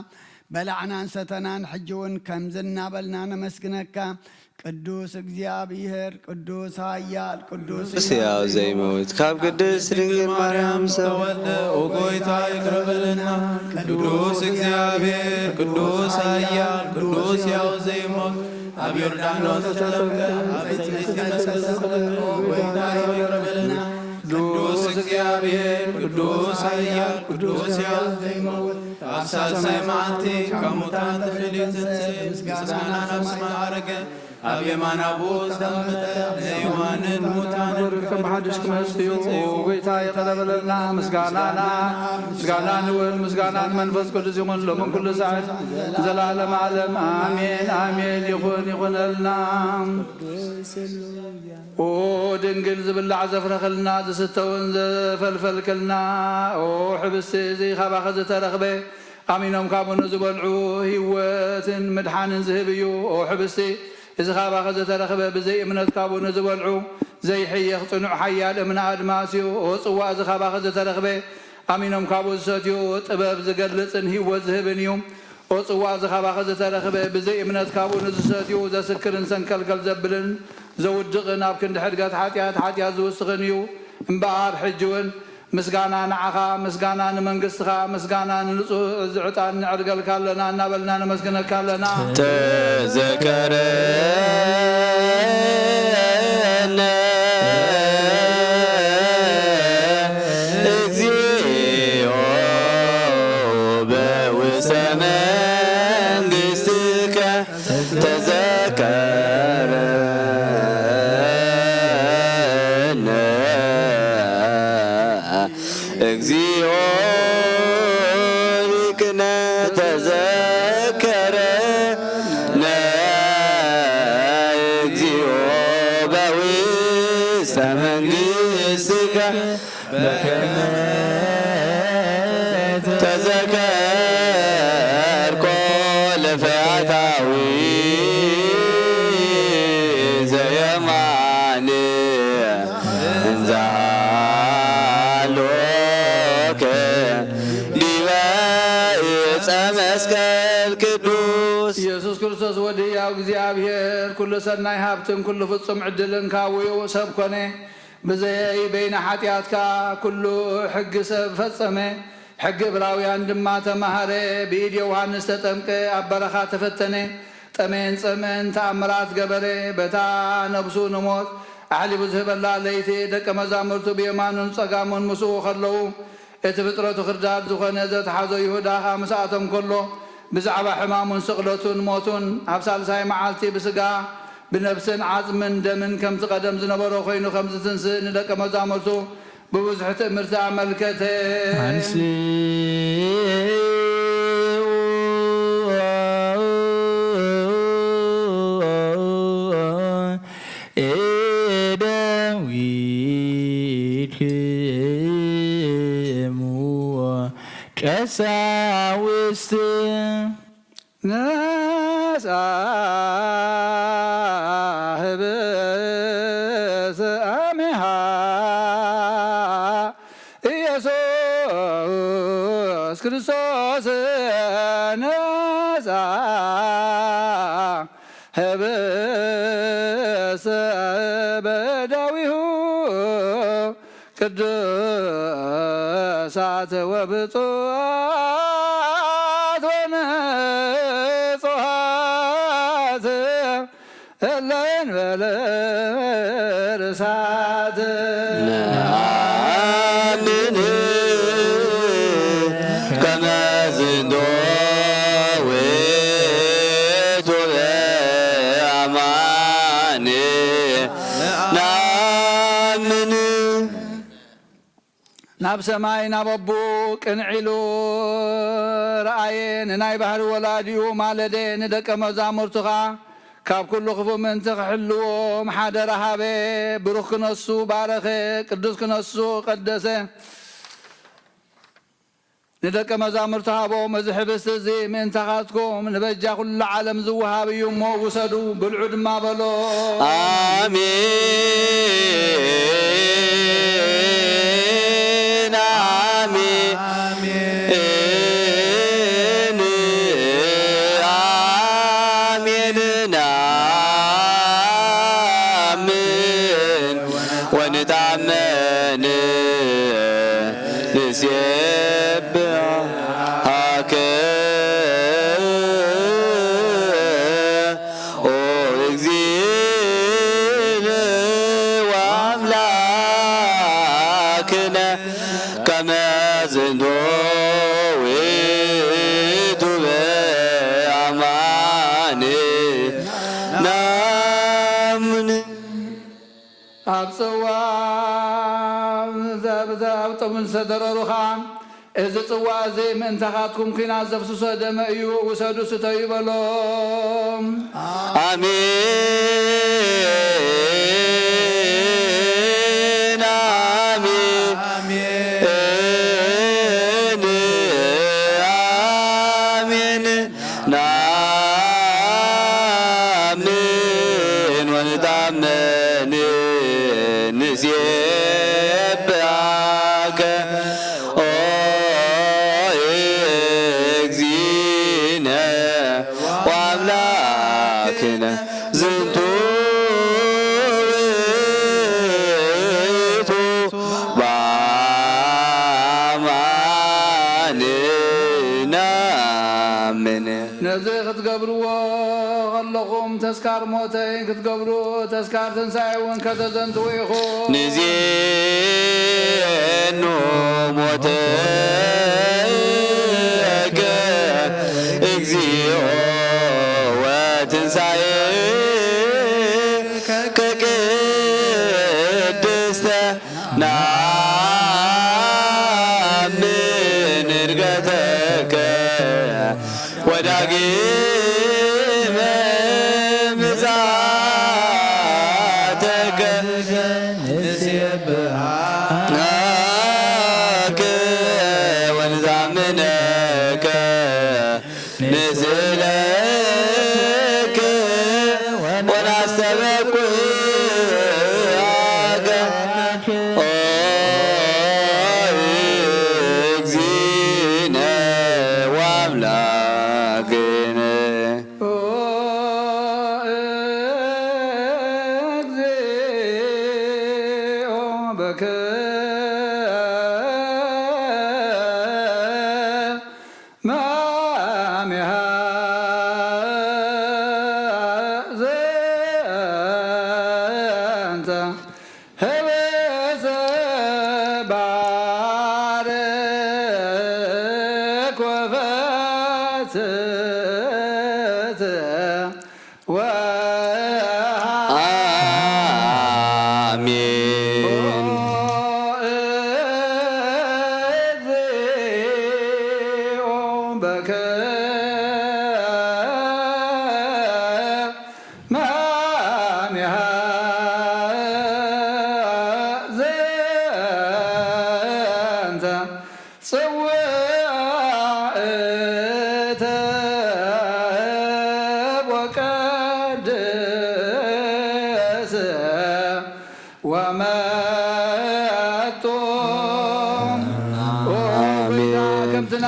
በላዕናን ሰተናን። ሕጂ እውን ከምዚ እናበልና ነመስግነካ። ቅዱስ እግዚኣብሔር ቅዱስ ኃያል ቅዱስ ሕያው ዘይመውት ካብ ቅድስት ድንግል ማርያም ዝተወልደ ኦ ጎይታ ይቅረበልና። ቅዱስ እግዚኣብሔር ቅዱስ ኃያል ቅዱስ ሕያው ዘይመውት ኣብ ዮርዳኖስ ተጠምቀ ኣብ ዘይተሰቀለ ኦ ጎይታ ይቅረበልና። ቅዱስ እግዚኣብሔር ቅዱስ ኃያል ቅዱስ ሕያው ዘይመውት ኣብ ሳልሳይ መዓልቲ ካብ ሙታን ተፈልዩ ተንሥእ ምስጋና ናብ ሰማይ ዓረገ። ኣብ የማን ኣቦ ዝተቐመጠ ንሕያዋንን ሙታንን ከም ብሓድሽ ክመጽእ እዩ። ኦ ጎይታ ይቕረ በለልና። ምስጋናና ምስጋና ንውል ምስጋና ንመንፈስ ቅዱስ ይኹን ሎምን ኩሉ ሰዓት ዘላለም ዓለም ኣሜን ኣሜን። ይኹን ይኹነልና። ኦ ድንግል ዝብላዕ ዘፍረኽልና ዝስተውን ዘፈልፈልክልና ኦ ሕብስቲ እዚ ካባኸ ዝተረኽበ ኣሚኖም ካብኡ ንዝበልዑ ህይወትን ምድሓንን ዝህብ እዩ። ኦ ሕብስቲ፣ እዚ ካባኸ ዝተረኽበ ብዘይ እምነት ካብኡ ንዝበልዑ ዘይሕየኽ ጽኑዕ ሓያል እምነ ኣድማስ እዩ። ኦ ጽዋ፣ እዚ ካባኸ ዝተረኽበ ኣሚኖም ካብኡ ዝሰትዩ ጥበብ ዝገልጽን ህይወት ዝህብን እዩ። ኦ ጽዋ፣ እዚ ካባኸ ዝተረኽበ ብዘይ እምነት ካብኡ ንዝሰትዩ ዘስክርን ሰንከልከል ዘብልን ዘውድቕን ኣብ ክንዲ ሕድገት ሓጢኣት ሓጢኣት ዝውስኽን እዩ። እምበኣር ሕጂ እውን ምስጋና ንዓኻ፣ ምስጋና ንመንግስትኻ፣ ምስጋና ንንጹህ እዚ ዕጣን ነዕርገልካ ኣለና እናበልና ነመስግነካ ኣለና። ተዘከረነ እግዚኦ በውስተ መንግስትከ ተዘከረነ እግዚኦ ሊቅነ ተዘከረነ እግዚኦ በውስተ መንግስትከ በከመ ተዘከርኮ ለፈያታዊ ዘየማን እንዘ ሃሎከ ዲበ ዕፀ መስቀል ቅዱስ። ኢየሱስ ክርስቶስ ወዲ ሕያው እግዚኣብሔር ኩሉ ሰናይ ሃብትን ኩሉ ፍጹም ዕድልን ካብኡ ሰብ ኮነ። ብዘይ በይነ ሓጢኣት ከኣ ኩሉ ሕጊ ሰብ ፈጸመ። ሕጊ ዕብራውያን ድማ ተማህረ። ብኢድ ዮሃንስ ተጠምቀ፣ ኣብ በረኻ ተፈተነ። ጠመየን ጸምእን ተኣምራት ገበረ። በታ ነብሱ ንሞት ኣሕሊፉ ዝህበላ ለይቲ ደቀ መዛሙርቱ ብየማኑን ጸጋሙን ምስኡ ከለዉ፣ እቲ ፍጥረቱ ክርዳድ ዝኾነ ዘትሓዞ ይሁዳ ኸኣ ምስኣቶም ከሎ፣ ብዛዕባ ሕማሙን ስቕለቱን ሞቱን፣ ኣብ ሳልሳይ መዓልቲ ብስጋ ብነፍስን ዓጽምን ደምን ከምቲ ቀደም ዝነበሮ ኮይኑ ከም ዝትንስእ ንደቀ መዛሙርቱ ብብዙሕ ትእምርቲ ኣመልከተ። አንስኡ እደዊክሙ ቀሳውስት ነሳህብ ኢየሱስ ክርስቶስ ነፃ ህብስ በዳዊሁ ቅዱሳት ወብፁዓት ወንጹሃት እለ እንበለ ርሳት። ነአምን ከመ ዝንቶ ውእቱ በአማን ነአምን። ናብ ሰማይ ናብ ኣቦኡ ቅንዕ ኢሉ ረኣየ። ንናይ ባህሪ ወላዲኡ ማለደ። ንደቀ መዛሙርቱ ኸኣ ካብ ኩሉ ክፉእ ምእንቲ ክሕልዎም ሓደራ ሃበ። ብሩኽ ክነሱ ባረኸ፣ ቅዱስ ክነሱ ቀደሰ። ንደቀ መዛሙርቱ ሃቦም፣ እዚ ሕብስቲ እዚ ምእንታኻትኩም ንበጃ ኩሉ ዓለም ዝወሃብ እዩ እሞ ውሰዱ፣ ብልዑ ድማ በሎ። ኣሜን፣ ኣሜን፣ ኣሜን። ነአምን ወንትአመን ንሴብሐከ ኦ እግዚእነ ወአምላክነ ከመ ዝንቱ ውእቱ በአማን ነአምን። ኣብ ጽዋ ዘብዘብ ጥሙን ዝተደረሩኻ፣ እዚ ጽዋ እዚ ምእንታኻትኩም ኲናት ዘፍስሶ ደመ እዩ፣ ውሰዱ ስተዩ በሎም። ኣሜን፣ ኣሜን፣ ኣሜን፣ ነአምን ወንትአመን ንሴብሐከ ኦ እግዚእነ ወአምላክነ ዝንቱ ውእቱ በአማን ነአምን። ነዚ ክትገብርዎ ከለኹም ተስካር ሞተይ ክትገብሩ ተስካር ትንሳኤ እውን ከተዘንትዉ ኢኹም። ንዜኑ ሞተከ እግዚኦ ወትንሳኤከ ቅድስተ ነአምን ዕርገተከ ወዳግመ ምጽአተከ ንሴብሐከ ወንትአመነከ ንስእለከ ወናስተበቅዓከ ኦ እግዚእነ ወአምላክነ።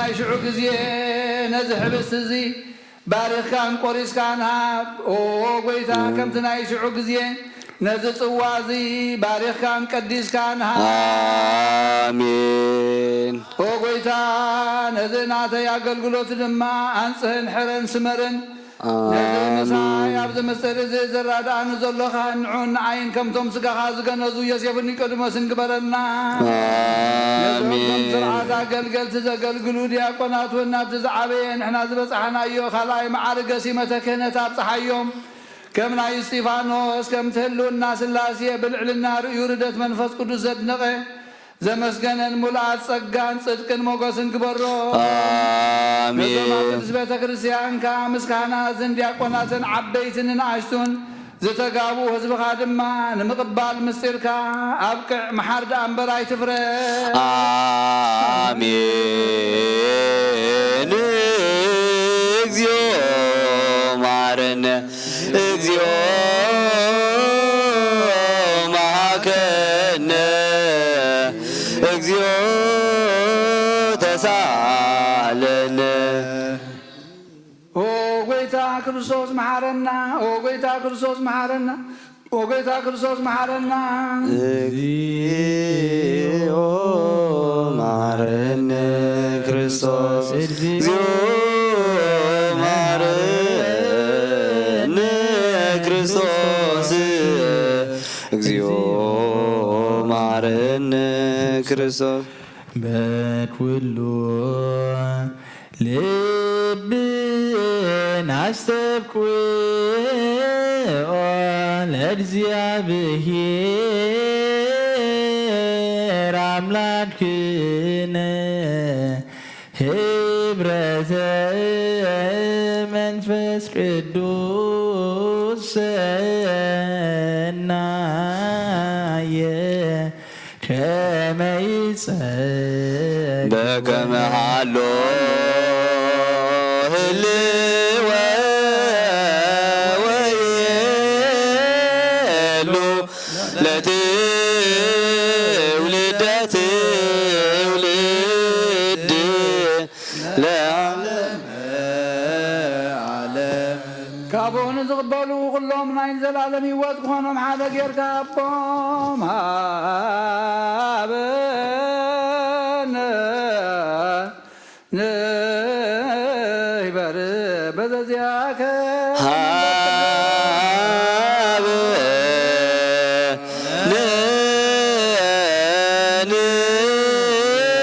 ናይ ሽዑ ግዜ ነዚ ሕብስቲ እዚ ባሪኽካን ቆሪስካን ሃብ። ኦ ጎይታ፣ ከምቲ ናይ ሽዑ ግዜ ነዚ ጽዋ እዚ ባሪኽካን ቀዲስካን ሃብ። ኣሜን። ኦ ጎይታ፣ ነዚ ናተይ ኣገልግሎት ድማ ኣንጽህን ሕረን ስመርን። ነዚ ምሳይ ኣብዚ ምስጢር እዚ ዘራድኣኒ ዘሎ ካህን ንዑን ንዓይን ከምቶም ስጋኻ ዝገነዙ ዮሴፍን ኒቆዲሞስን ግበረና። ነዞም ከም ኣሜን። ስርዓት ኣገልገልቲ ዘገልግሉ ዲያቆናት እውን ናብቲ ዝዓበየ ንሕና ዝበጻሕናዮ ካልኣይ መዓርገ ሲመተ ክህነት ኣብጽሓዮም። ከም ናይ እስጢፋኖስ፣ ከምቲ ህልውና ስላሴ ብልዕልና ርእዩ ርደት መንፈስ ቅዱስ ዘድነቐ፣ ዘመስገነን፣ ምሉኣት ጸጋን ጽድቅን ሞገስን ግበሮ። ኣሜን። ነዞም ኣብ ቅድስት ቤተ ክርስቲያንካ ምስ ካህናትን ዲያቆናትን ዓበይትን ንኣሽቱን ዝተጋብኡ ህዝብኻ ድማ ንምቕባል ምስጢርካ ኣብቅዕ፣ መሓር ደኣ እምበር ኣይትፍረ። ኣሜን። እግዚኦ መሐረነ፣ እግዚኦ መሐከነ፣ እግዚኦ ተሳለነ። ኦ ጎይታ ክርስቶስ መሓረና፣ ኦ ጎይታ ክርስቶስ መሓረና፣ ኦ ጎይታ ክርስቶስ መሓረና። እግዚኦ መሐረነ ክርስቶስ፣ እግዚኦ መሐረነ ክርስቶስ፣ እግዚኦ መሐረነ ክርስቶስ። በኩሉ ልብን ኣስተብቅዖ ለእግዚኣብሔር ኣምላክነ፣ ህብረተ መንፈስ ቅዱስ ሰናየ ከመ ይጸግ በከመ ሃሎ ህልወ ወይሉ ለትውልደ ትውልድ ለዓለመ ዓለም። ካብኡ ንዝቕበሉ ኩሎም ናይ ዘላለም ህይወት ክኾኖም ሓደ ጌርካ ኣቦም ሃበነ ንይበር በዘዚኣከ ሃበ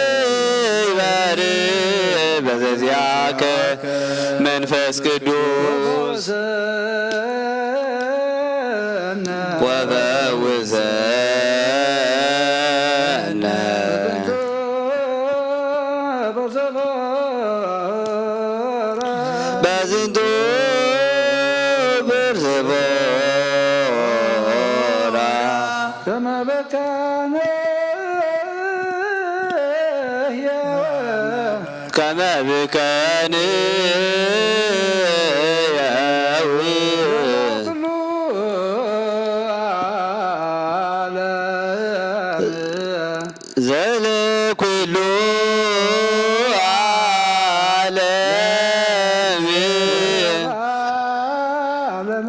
ንንይበር በዘዚኣከ መንፈስ ቅዱስ ወፈውሰነ በዝንቱ ብርዝቦራ ከመ በካነ ከመ ብከንያዊ ኩሉ ዓለም ዘለ ኩሉ ዓለም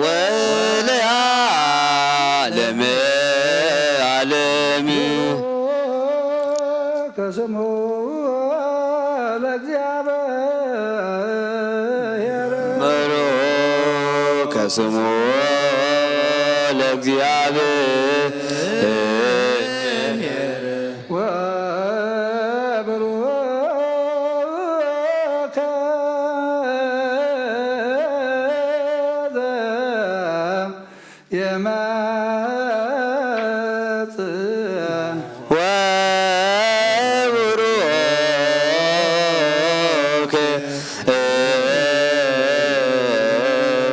ወለ ዓለም ዓለም ከስሙ ለእግዚኣብሔር በሮ ከስሙ ለእግዚኣብሔር ወብሩከ የመጽእ ወብሩክ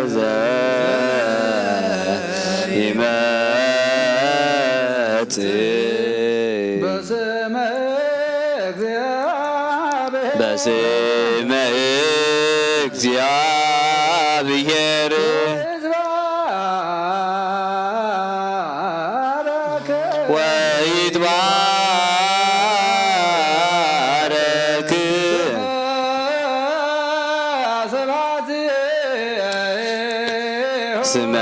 እዘ ይመጽእ በስመ እግዚአብሔር በስመ እግዚአብሔር ይትባረክ ወይትባረክ ስመ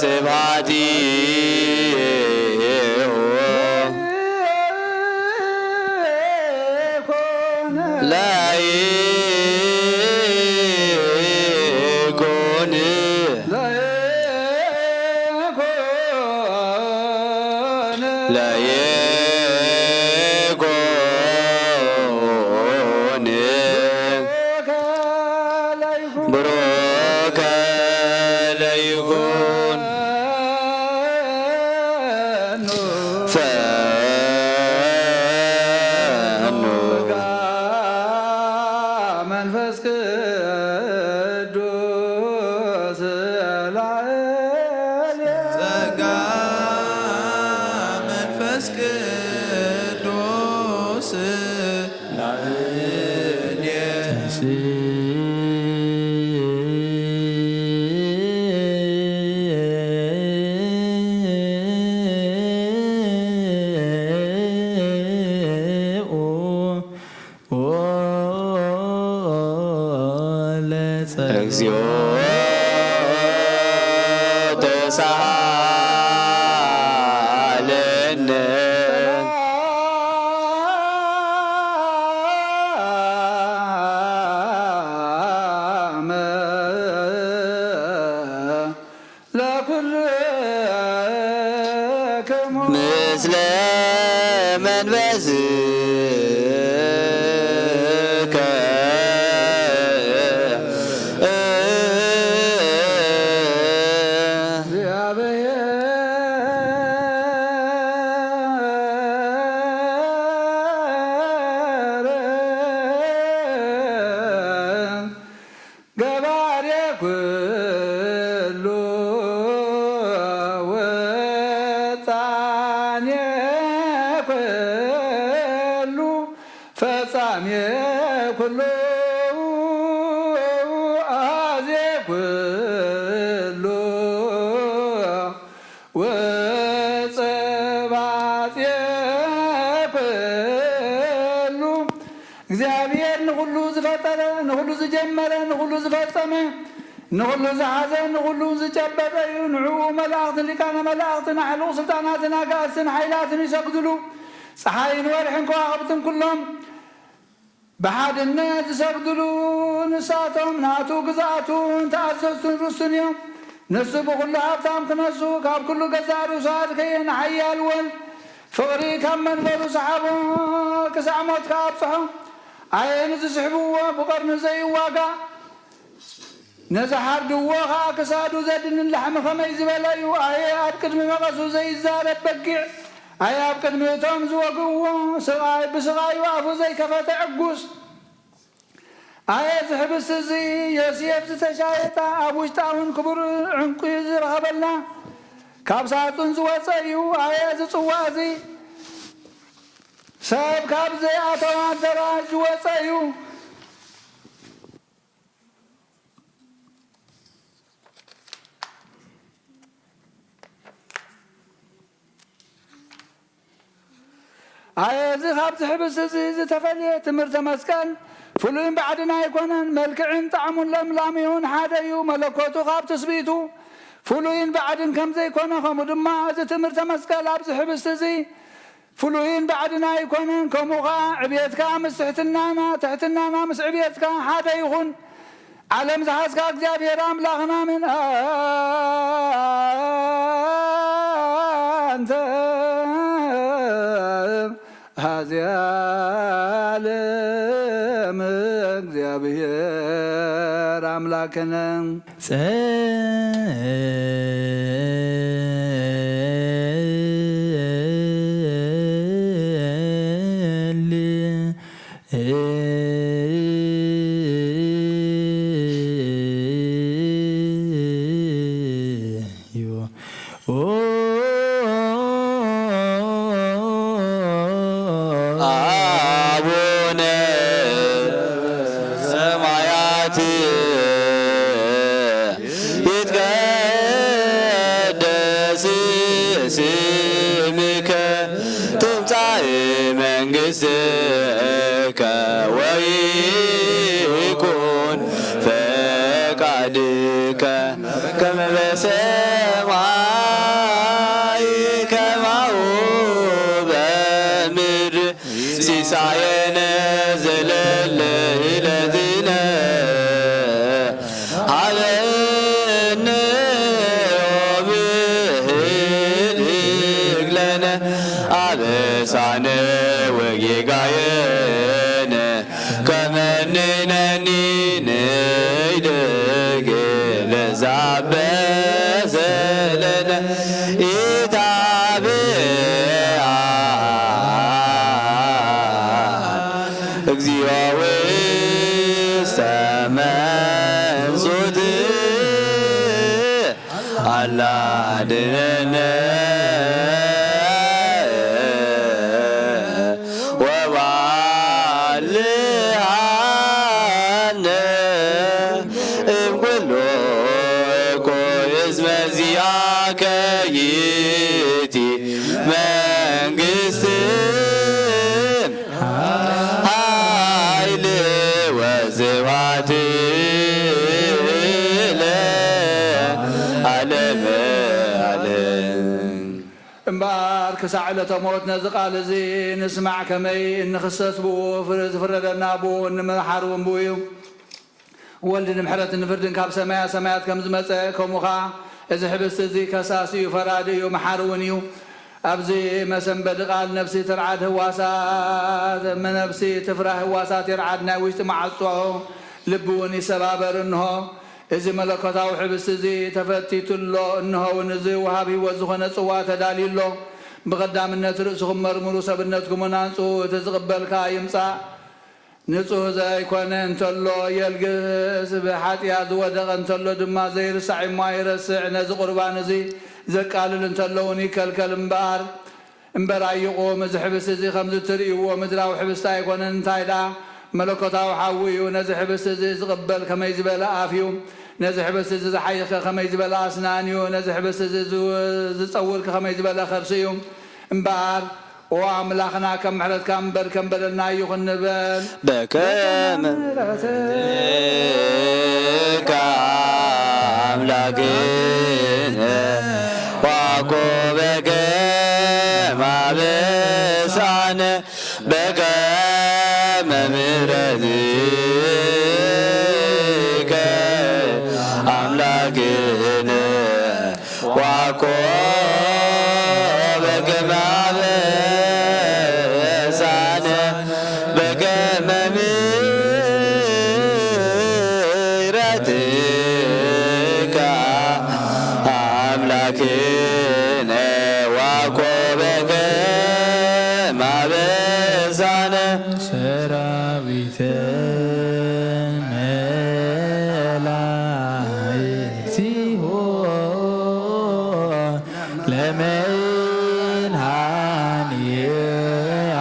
ስብሐቲሁ ለይኩን ለይኩን ብሩከ ለይኩን ፈኑ መንፈስ ቅዱስ ላዕሌ ጸጋ መንፈስ ቅዱስ ላዕሌ እግዚኦ ተሳሃለነ። ለኩልክሙ ምስለ መንፈስከ እግዚአብሔር ገባሬ ኩሉ ወጣኔ ኩሉ ፈጻሜ ኩሉ አዜ ኩሉ ወጸባጼ ኩሉ። እግዚኣብሔር ንኹሉ ዝፈጠረ፣ ንኹሉ ዝጀመረ፣ ንኹሉ ዝፈጸመ፣ ንኹሉ ዝሓዘ፣ ንኹሉ ዝጨበጠ እዩ። ንዕኡ መላእኽትን ሊቃነ መላእኽትን ኣሕሉቕ ስልጣናትን ኣጋእዝትን ሓይላትን ይሰግድሉ። ፀሓይን ወርሕን ከዋኽብትን ኩሎም ብሓድነት ዝሰግድሉ፣ ንሳቶም ናቱ ግዝኣቱን ተኣዘዝቱን ርስቱን እዮም። ንሱ ብኹሉ ሃብታም ክነሱ፣ ካብ ኩሉ ገዛእ ርእሱ ኣድከየን ሓያል ወልድ ፍቕሪ ካብ መንበሩ ሰሓቦ፣ ክሳዕ ሞት ከኣ ኣብጽሖ። ኣየ ንዝስሕብዎ ብቐርኑ ዘይዋጋእ፣ ንዝሓርድዎ ኸኣ ክሳዱ ዘድንን ላሕሚ ኸመይ ዝበለ እዩ። ኣየ ኣብ ቅድሚ መቐሱ ዘይዛረብ በጊዕ፣ ኣየ ኣብ ቅድሚ እቶም ዝወግእዎ ስቓይ፣ ብስቓዩ ኣፉ ዘይከፈተ ዕጉስ። ኣየ እዚ ሕብስቲ እዚ ዮሴፍ ዝተሻየጣ፣ ኣብ ውሽጣ እውን ክቡር ዕንቁ ዝረኸበላ፣ ካብ ሳጹን ዝወጸ እዩ። ኣየ እዚ ጽዋ እዚ ሰብ ካብ ዘይኣተዋ ኣደራሽ ዝወጸ እዩ። ኣየ እዚ ካብዚ ሕብስቲ እዚ ዝተፈልየ ትምህርተ መስቀል ፍሉይን ባዕድን ኣይኮነን። መልክዕን ጣዕሙን ለምላሚኡን ሓደ እዩ። መለኮቱ ካብ ትስብእቱ ፍሉይን ባዕድን ከም ዘይኮነ፣ ከምኡ ድማ እዚ ትምህርተ መስቀል ኣብዚ ሕብስቲ እዚ ፍሉይን ባዕድን ኣይኮነን። ከምኡ ኸዓ ዕብየትካ ምስ ትሕትናና፣ ትሕትናና ምስ ዕብየትካ ሓደ ይኹን። ዓለም ዝሓዝካ እግዚኣብሔር ኣምላኽና ምን ኣንተ ሀዚ ዓለም እግዚኣብሔር ኣምላክነ። ጸልዩ አቡነ ሰማያት ይትቀደስ ስምከ ትምጻእ መንግሥትከ ወይኩን ፈቃድከ ፈቃድከ ከመ በሰማይ ከማሁ በምድር፣ ሲሳየነ ዘለለ ዕለትነ ሀበነ ዮም ህድግ ለነ አበሳነ ወጌጋየነ ከመ ንሕነኒ ንሕደግ ለዘ አበሰ ለነ ኢታብአነ እግዚኦ ውስተ መንሱት። አላ አድነነ ወባልዓነ እምኩሉ እኩይ፣ እስመ ዚአከ ይእቲ መንግስት ኃይል ወስብሐት ለዓለመ ዓለም። እምበኣር ክሳዕ ዕለተ ሞት ነዚ ቃል እዚ ንስማዕ፣ ከመይ እንኽሰስ ብኡ፣ ፍር-፣ ዝፍረደና ብኡ፣ እንምሓር እውን ብኡ እዩ። ወልድ ንምሕረትን ንፍርድን ካብ ሰማያ ሰማያት ከም ዝመጸ፣ ከምኡ ኸዓ እዚ ሕብስቲ እዚ ከሳሲ እዩ፣ ፈራዲ እዩ፣ መሓሪ እውን እዩ። ኣብዚ መሰንበዲ ቃል ነፍሲ ትርዓድ ህዋሳት፣ ነፍሲ ትፍራህ ህዋሳት ይርዓድ፣ ናይ ውሽጢ መዓጾ ልቢ እውን ይሰባበር። እንሆ እዚ መለኮታዊ ሕብስቲ እዚ ተፈቲቱ ኣሎ፣ እንሆ እውን እዚ ወሃብ ህይወት ዝኾነ ጽዋ ተዳልዩ ኣሎ። ብቐዳምነት ርእስኹም መርምሩ፣ ሰብነትኩም እውን ኣንጽሁ፣ እቲ ዝቕበል ከኣ ይምጻእ። ንጹህ ዘይኮነ እንተሎ የልግስ፣ ብሓጢኣት ዝወደቐ እንተሎ ድማ ዘይርሳዕ እሞ ኣይረስዕ። ነዚ ቁርባን እዚ ዘቃልል እንተሎ እውን ይከልከል እምበኣር፣ እምበር ኣይቑም። እዚ ሕብስቲ እዚ ከምዚ እትርእይዎ ምድራዊ ሕብስቲ ኣይኮነን፣ እንታይ ደኣ መለኮታዊ ሓዊ እዩ። ነዚ ሕብስቲ እዚ ዝቕበል ከመይ ዝበለ ኣፍ እዩ! ነዚ ሕብስቲ እዚ ዝሓይኽ ከመይ ዝበለ ኣስናን እዩ! ነዚ ሕብስቲ እዚ ዝ-፣ ዝጸውር ከመይ ዝበለ ከርሲ እዩ! እምበኣር ኦ ኣምላኽና፣ ከም ምሕረትካ እምበር ከም በደልና ኣይኹን ንበል። በከመ ምሕረትከ ኣምላክነ ዋኮ በከመ አበሳነ በከመ ምሕረትከ አምላክነ ዋኮ በከመ አበሳነ በከመ ምሕረትከ አምላክነ ዋኮ በከመ አበሳነ ሰራዊተ መላእክቲሁ ለመድኃኔ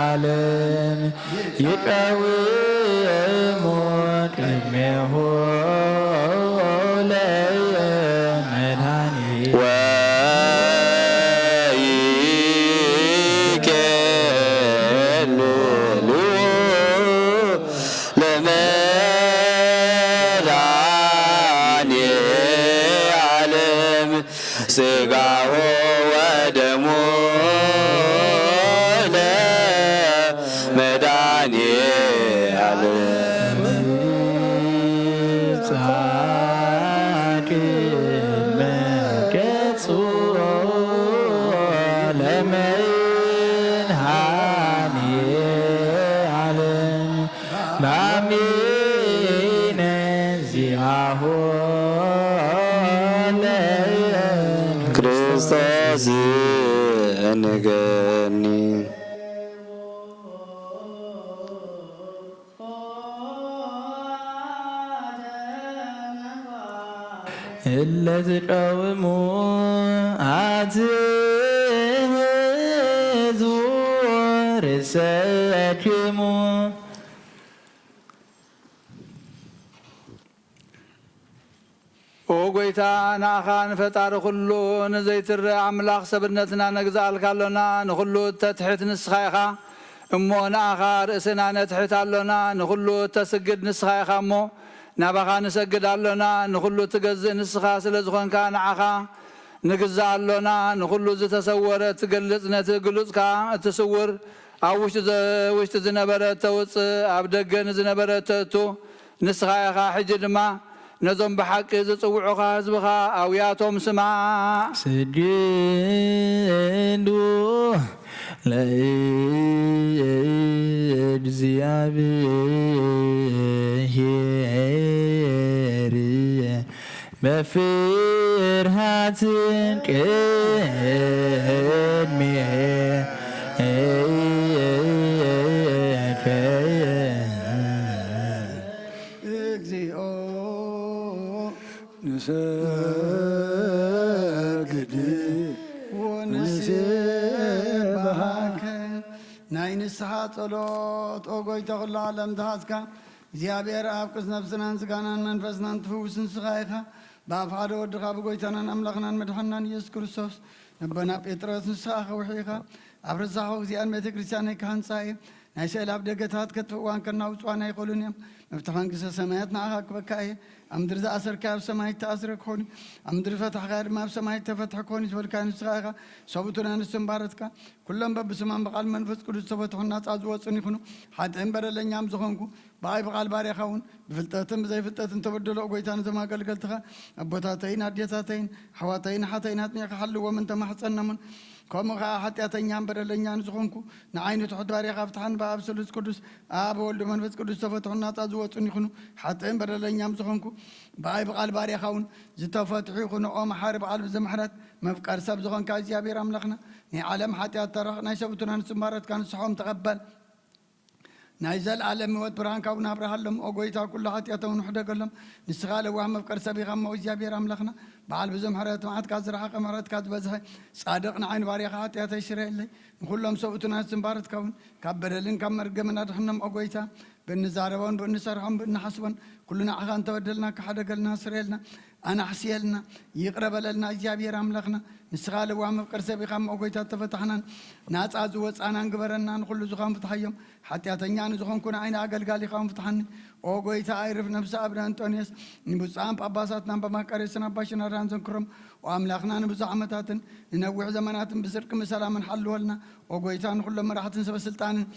ዓለም ይቀውሙ ቅድሜሁ ለመድኃኔ ወይኬልሉ ለመድኃኔ ዓለም ሥጋሁ ወደሙ ለመድኃኔ ዓለም። ጻድቅ መገጹ ለመድኃኔ ዓለም ላሚነ ዚአሁ ለክርስቶስ እንገኒ። እለ ትቀውሙ አትሕዙ ርእሰክሙ። ኦ ጐይታ፣ ንኣኻ ንፈጣሪ ኵሉ፣ ንዘይትረእ ኣምላኽ ሰብነትና ነግዝኣልካ ኣሎና፣ ንኹሉ እተትሕት ንስኻ ኢኻ። እሞ ንኣኻ ርእስና ነትሕት ኣሎና፣ ንኹሉ እተስግድ ንስኻ ኢኻ እሞ፣ ናባኻ ንሰግድ ኣሎና፣ ንኹሉ እትገዝእ ንስኻ ስለ ዝኾንካ ንዓኻ ንግዛእ ኣሎና። ንኹሉ ዝተሰወረ እትገልጽ፣ ነቲ ግሉጽ ከኣ እቲ ስውር ኣብ ውሽጢ ዘ-፣ ውሽጢ ዝነበረ እተውጽእ፣ ኣብ ደገ ንዝነበረ እተእቱ ንስኻ ኢኻ። ሕጂ ድማ ነዞም ብሓቂ ዝጽውዑኻ ህዝብኻ ኣውያቶም ስማዕ። ስግዱ ለእግዚኣብሔር በፍርሃት ቅድሜ እግዚኦ ንሰግድ ወንሴብሐከ። ናይ ንስሓ ጸሎት፣ ኦ ጎይታ ኩሉ ዓለም ዝሓዝካ እግዚኣብሔር ኣብ ቅዱስ ነፍስናን ስጋናን መንፈስናን ትፍውስ ንስኻ ኢኻ። ብኣፍ ሓደ ወድኻ ብጎይታናን ኣምላኽናን መድሓንናን ኢየሱስ ክርስቶስ ነቦና ጴጥሮስ ንስኻ ከውሒ ኢኻ። ኣብ ረሳሖ እግዚኣብሔር ቤተ ክርስቲያነይ ክሃንጻ እየ። ናይ ስእሊ ኣብ ደገታት ከጥፍእዋን ከናውጽዋን ኣይኽእሉን እዮም። መፍትሒ መንግስተ ሰማያት ንዓኻ ክበካ እየ። ኣብ ምድሪ ዝኣሰርካዮ ኣብ ሰማይ እተኣስረ ክኾን እዩ። ኣብ ምድሪ ዝፈታሕካዮ ድማ ኣብ ሰማይ እተፈትሐ ክኾን እዩ ዝበልካዮ ንስኻ ኢኻ። ሰብኡትን ኣንስትን ባረትካ። ኩሎም በብስማም ብቓል መንፈስ ቅዱስ ዝተፈትሑን ናጻ ዝወጹን ይኹኑ። ሓጥእን በደለኛም ዝኾንኩ ብኣይ ብቓል ባርያኻ እውን ብፍልጠትን ብዘይፍልጠትን ተበደሎ ጎይታ ነዞም ኣገልገልትኻ ኣቦታተይን ኣዴታተይን ኣሕዋተይን ኣሓተይን ኣጽኒዕካ ሓልዎም እንተማሕጸኖምን ከምኡ ኸዓ ሓጢኣተኛን በደለኛን ዝኾንኩ ንዓይ ንትሑት ባርያኻ ፍትሓን ብኣብ ስሉስ ቅዱስ ኣብ ወልድ መንፈስ ቅዱስ ዝተፈትሑን ናጻ ዝወጹን ይኹኑ። ሓጥእን በደለኛም ዝኾንኩ ብኣይ ብቓል ባርያኻ እውን ዝተፈትሑ ይኹኑ። ኦ መሓሪ በዓል ብዙሕ ምሕረት መፍቀር ሰብ ዝኾንካ እግዚኣብሔር ኣምላኽና ናይ ዓለም ሓጢኣት ተረኽ ናይ ሰብኡትን ኣንስትን ባረትካ ንስሖም ተቐበል። ናይ ዘለኣለም ህይወት ብርሃን ካብኡ ናብርሃሎም። ኦ ጎይታ፣ ኩሉ ሓጢኣቶም ንሕደገሎም። ንስኻ ለዋህ መፍቀር ሰብ ኢኻ እሞ፣ እግዚኣብሔር ኣምላኽና፣ በዓል ብዙሕ ምሕረት፣ መዓትካ ዝረሓቐ፣ ምሕረትካ ዝበዝሐ፣ ጻድቕ ንዓይ ንባርያኻ ሓጢኣተይ ስረየለይ። ንኹሎም ሰብኡትን ኣንስትን ባረትካ እውን ካብ በደልን ካብ መርገምን ኣድሕኖም። ኦ ጎይታ፣ ብእንዛረቦን ብእንሰርሖን ብእንሓስቦን ኩሉ ንዓኻ እንተበደልና፣ ክሓደገልና፣ ስረየልና። ኣናሕስየልና፣ ይቕረ በለልና እግዚኣብሔር ኣምላኽና። ንስኻ ለዋህ መፍቀር ሰብ ኢኻ እሞ፣ ኦ ጎይታ፣ እተፈታሕናን ናጻ ዝወጻናን ግበረና። ንኹሉ ዝኾን ፍትሓዮም። ሓጢኣተኛ ንዝኾንኩ ንዓይ ንኣገልጋሊኻ እውን ፍትሓኒ። ኦ ጎይታ፣ ኣይርፍ ነብሲ ኣብነ እንጦንዮስ፣ ንብፁዓን ጳጳሳትናን ጳጳስ መቃርዮስን ኣባ ሽኖዳን ዘንክሮም። ኦ ኣምላኽና፣ ንብዙሕ ዓመታትን ንነዊሕ ዘመናትን ብጽድቅን ብሰላምን ሓልወልና። ኦ ጎይታ፣ ንኹሎም መራሕትን ሰበ ስልጣንን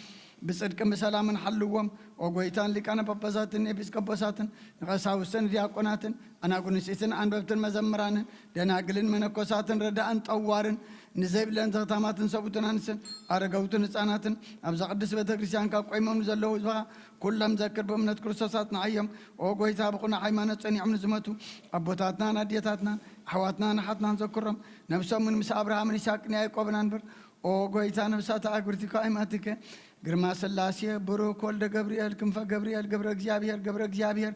ብጽድቅን ብሰላምን ሓልዎም። ኦ ጎይታ፣ ንሊቃነ ጳጳሳትን ኤጲስቆጶሳትን ንቐሳውስትን ዲያቆናትን ኣናጉንስትን ኣንበብትን መዘምራንን ደናግልን መነኮሳትን ረዳእን ጠዋርን ንዘይብለን ዘኽታማትን ሰብኡትን ኣንስትን ኣረገውትን ህፃናትን ኣብዛ ቅድስት ቤተ ክርስቲያን ካብ ቆይሞም ንዘለዉ ህዝብኻ ኩሎም ዘክር ብእምነት ክርስቶስ ኣጽንዓዮም። ኦ ጎይታ፣ ብቕኑዕ ሃይማኖት ጸኒዖም ንዝመቱ ኣቦታትናን ኣዴታትናን ኣሕዋትናን ኣሓትናን ዘክሮም። ነብሶምን ምስ ኣብርሃምን ይስሐቅን ያዕቆብን ኣንብር። ኦ ጎይታ፣ ነብሳት ኣእግርቲከ ኣይማቲከ። ግርማ ስላሴ፣ ብሩክ ወልደ ገብርኤል፣ ክንፈ ገብርኤል፣ ገብረ እግዚኣብሔር፣ ገብረ እግዚኣብሔር፣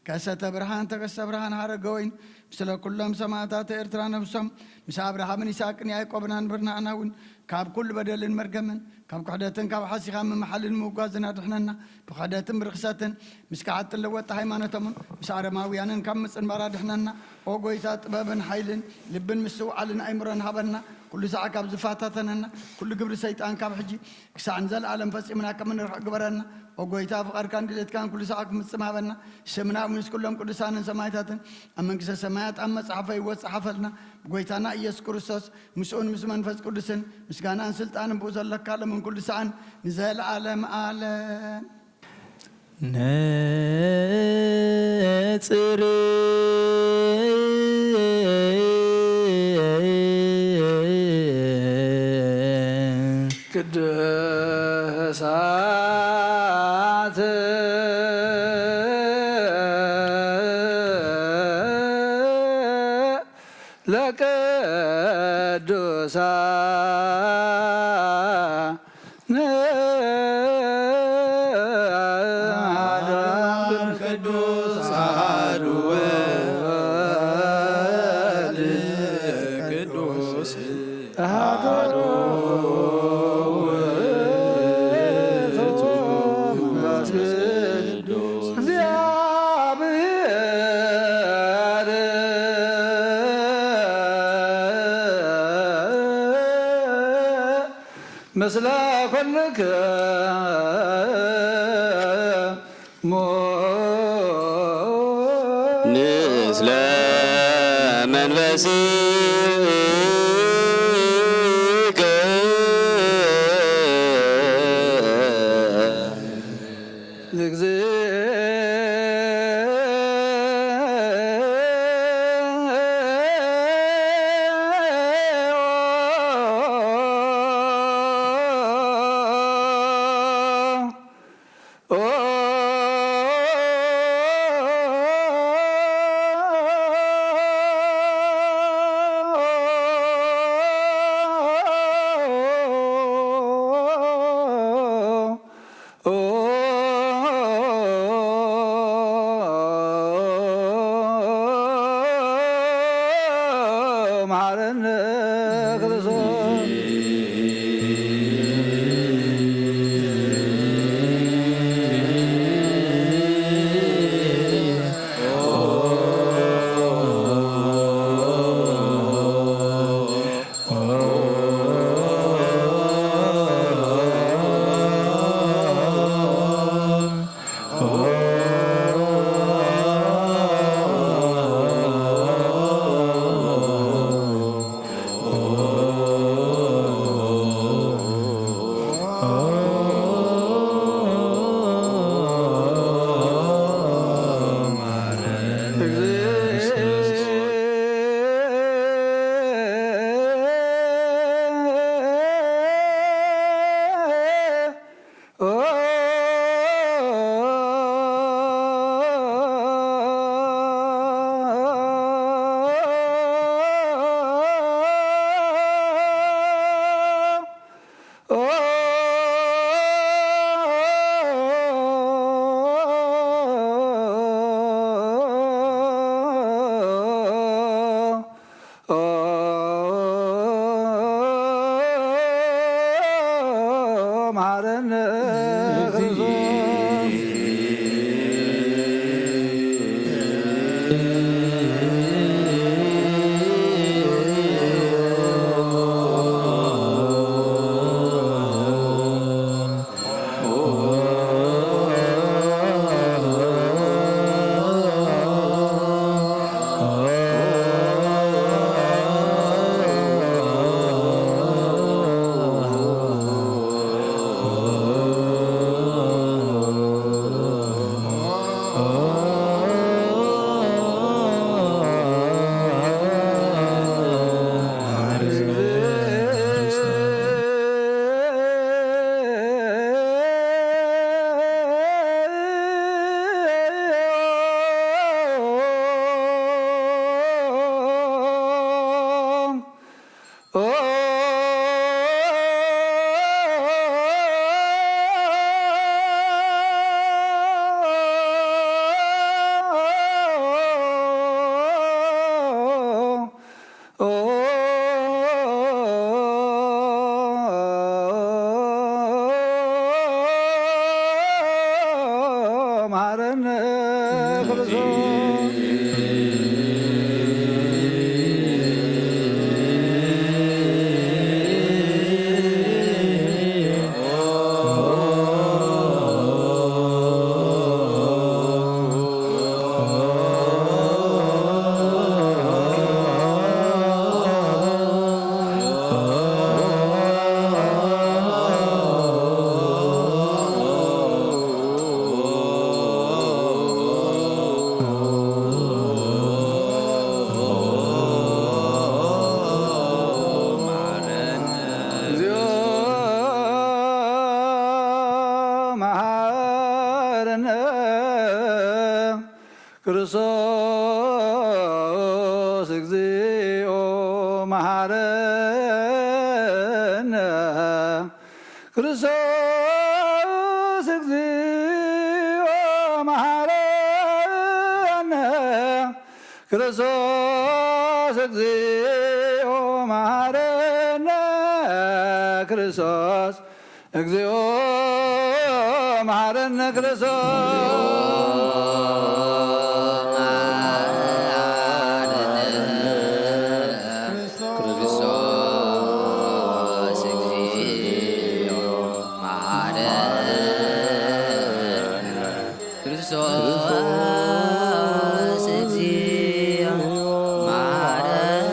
ከሰተ ብርሃን፣ ተከስተ ብርሃን፣ ሀረገ ወይን፣ ምስለ ኩሎም ሰማዕታት ኤርትራ ነብሶም፣ ምስ ኣብርሃምን ይስሐቅን ያዕቆብን ኣንብር። ንዓና እውን ካብ ኩሉ በደልን መርገምን፣ ካብ ክሕደትን ካብ ሓሲኻ ምምሓልን ምውጋዝን ኣድሕነና። ብክሕደትን ብርኽሰትን ምስ ከሓድትን ለወጥቲ ሃይማኖቶምን ምስ ኣረማውያንን ካብ ምጽንባር ኣድሕነና። ኦ ጎይታ፣ ጥበብን ሓይልን ልብን ምስትውዓልን ኣእምሮን ሃበና። ኩሉ ሳዕ ካብ ዝፈታተነና ኩሉ ግብሪ ሰይጣን ካብ ሕጂ ክሳዕ ንዘለኣለም ፈጺምና ከም እንርሕቕ ግበረና። ኦ ጎይታ፣ ፍቓድካን ድሌትካን ኩሉ ሳዕ ክፍጽም ሃበና። ስምና እውን ምስ ኩሎም ቅዱሳንን ሰማዕታትን ኣብ መንግስተ ሰማያት ኣብ መጽሓፈ ህይወት ጸሓፈልና። ብጎይታና ኢየሱስ ክርስቶስ ምስኡን ምስ መንፈስ ቅዱስን ምስጋናን ስልጣንን ብኡ ዘለካ ሎምን ኩሉ ሳዕን ንዘለኣለም ኣለም። ነጽር ቅዱሳት ለቅዱሳን ቅዱስ አሐዱ ወልድ ቅዱስ አሐዱ ውእቱ መንፈስ ቅዱስ። እግዚአብሔር ምስለ ኩልክሙ። ስጋ መሓረነ ክርስቶስ። መሓረነ ክርስቶስ። መሓረነ ክርስቶስ። እግዚኦ መሐረነ ክርስቶስ፣ እግዚኦ መሐረነ ክርስቶስ፣ እግዚኦ መሐረነ ክርስቶስ፣ እግዚኦ መሐረነ ክርስቶስ፣ እግዚኦ መሐረነ ክርስቶስ። ክርስቶስ እግዚኦ መሐረነ። ክርስቶስ እግዚኦ መሐረነ።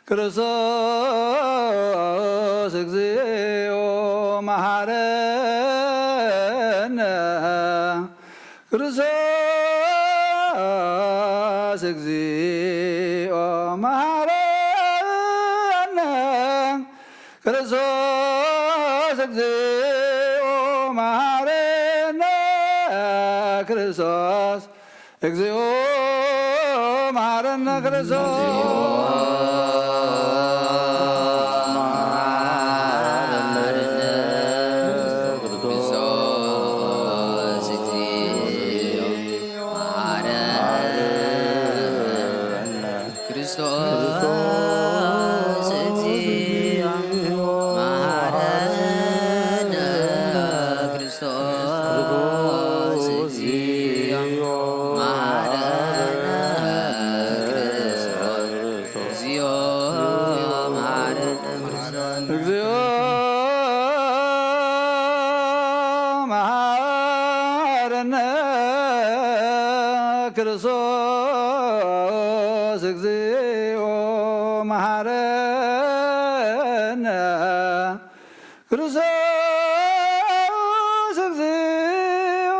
ክርስቶስ እግዚኦ መሐረነ። ክርስቶስ እግዚኦ መሐረነ። ክርስቶስ እግዚኦ መሐረነ። ክርስቶስ እግዚኦ መሐረነ። ክርስቶስ ክርስቶስ እግዚኦ መሐረነ። ክርስቶስ እግዚኦ መሐረነ። ክርስቶስ እግዚኦ መሐረነ። ክርስቶስ እግዚኦ መሐረነ። ክርስቶስ እግዚኦ መሐረነ። ክርስቶስ እግዚኦ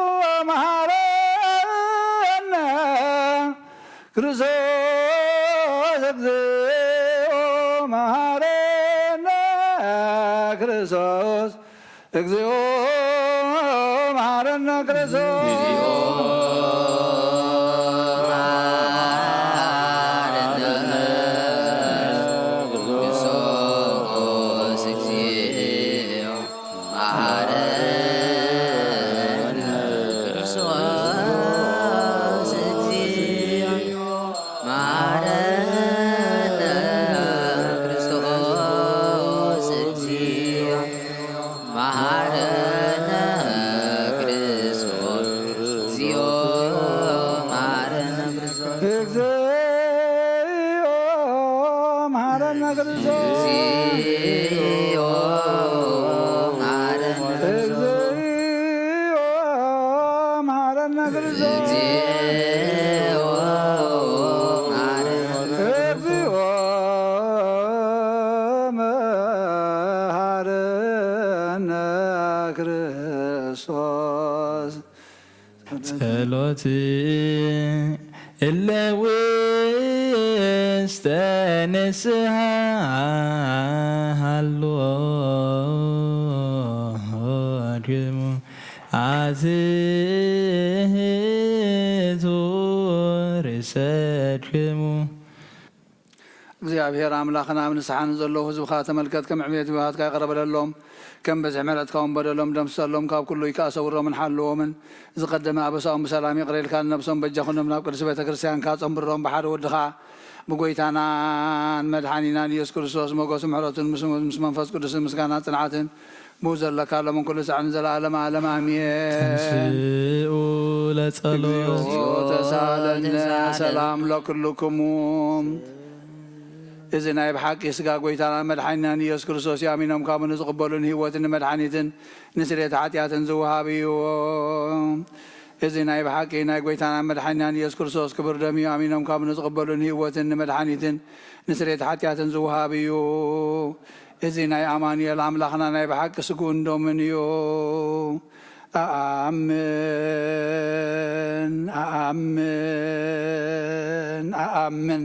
መሐረነ። ክርስቶስ እግዚኦ መሐረነ። ክርስቶስ መሐረነ። ክርስቶስ እግዚኦ መሐረነ። ክርስቶስ እግዚኦ መሐረነ። ክርስቶስ እግዚኦ መሐረነ። ክርስቶስ እግዚኦ መሐረነ። ክርስቶስ እግዚኦ መሐረነ። እግዚኦ መሐረነ። ክርስቶስ ጸሎት እለ ውስተ ንስሓ ሃሎ ድሙ ኣትህቱ ርእሰድሙ። እግዚኣብሔር ኣምላኽና፣ ኣብ ንስሓ ንዘለዉ ህዝብኻ ተመልከት፣ ከም ዕብየት ይውሃትካ ይቕረ በለሎም፣ ከም በዝሒ ምሕረትካ እውን በደሎም ደምስሰሎም፣ ካብ ኩሉ ይካእ ሰውሮምን ሓልዎምን፣ ዝቐደመ ኣበሳኦም ብሰላም ይቕረ ኢልካ ንነብሶም በጃ ኩኖም፣ ናብ ቅድስቲ ቤተ ክርስቲያንካ ጸንብሮም፣ ብሓደ ወድኻ ብጎይታናን መድሓኒናን ኢየሱስ ክርስቶስ ሞገሱ ምሕረቱን ምስ፣ ምስ መንፈስ ቅዱስን ምስጋና ጽንዓትን ብኡ ዘለካ ሎምን ኩሉ ሳዕ ንዘለዓለመ ዓለም ኣሜን። ተንስኡ ለጸሎት። እግዚኦ ተሳለነ። ሰላም ለኩልክሙ። እዚ ናይ ብሓቂ ስጋ ጎይታና መድሓኒናን ኢየሱስ ክርስቶስ እዩ። ኣሚኖም ካብኡ ንዝቕበሉ ንህይወትን ንመድሓኒትን ንስርየት ሓጢኣትን ዝወሃብ እዩ። እዚ ናይ ብሓቂ ናይ ጎይታና መድሓኒናን ኢየሱስ ክርስቶስ ክቡር ደም እዩ። ኣሚኖም ካብኡ ንዝቕበሉ ንህይወትን ንመድሓኒትን ንስርየት ሓጢኣትን ዝወሃብ እዩ። እዚ ናይ ኣማኑኤል ኣምላኽና ናይ ብሓቂ ስግኡን ደሙን እዩ። ኣኣምን፣ ኣኣምን፣ ኣኣምን።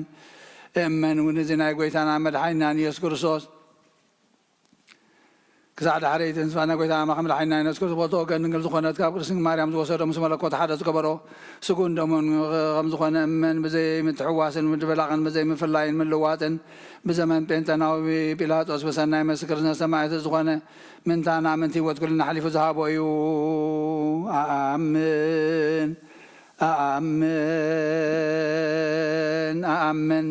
እመን እውን እዚ ናይ ጎይታና መድሓኒናን ኢየሱስ ክርስቶስ ክሳዕ ዳሕረይቲ ንስፋ ናይ ጎይታና ኣምላኽ መድሓኒና ኢየሱስ ክርስቶስ በቶ ወገን ድንግል ዝኾነት ካብ ቅድስት ድንግል ማርያም ዝወሰዶ ምስ መለኮት ሓደ ዝገበሮ ስግኡን ደሙን ከም ዝኾነ እመን። ብዘይ ምትሕዋስን ምድብላቕን ብዘይ ምፍላይን ምልዋጥን ብዘመን ጴንጠናዊ ጲላጦስ ብሰናይ ምስክርነት ሰማዕቲ ዝኾነ ምንታና ምንቲ ህይወት ኩልና ኣሕሊፉ ዝሃቦ እዩ። ኣኣምን፣ ኣኣምን፣ ኣኣምን።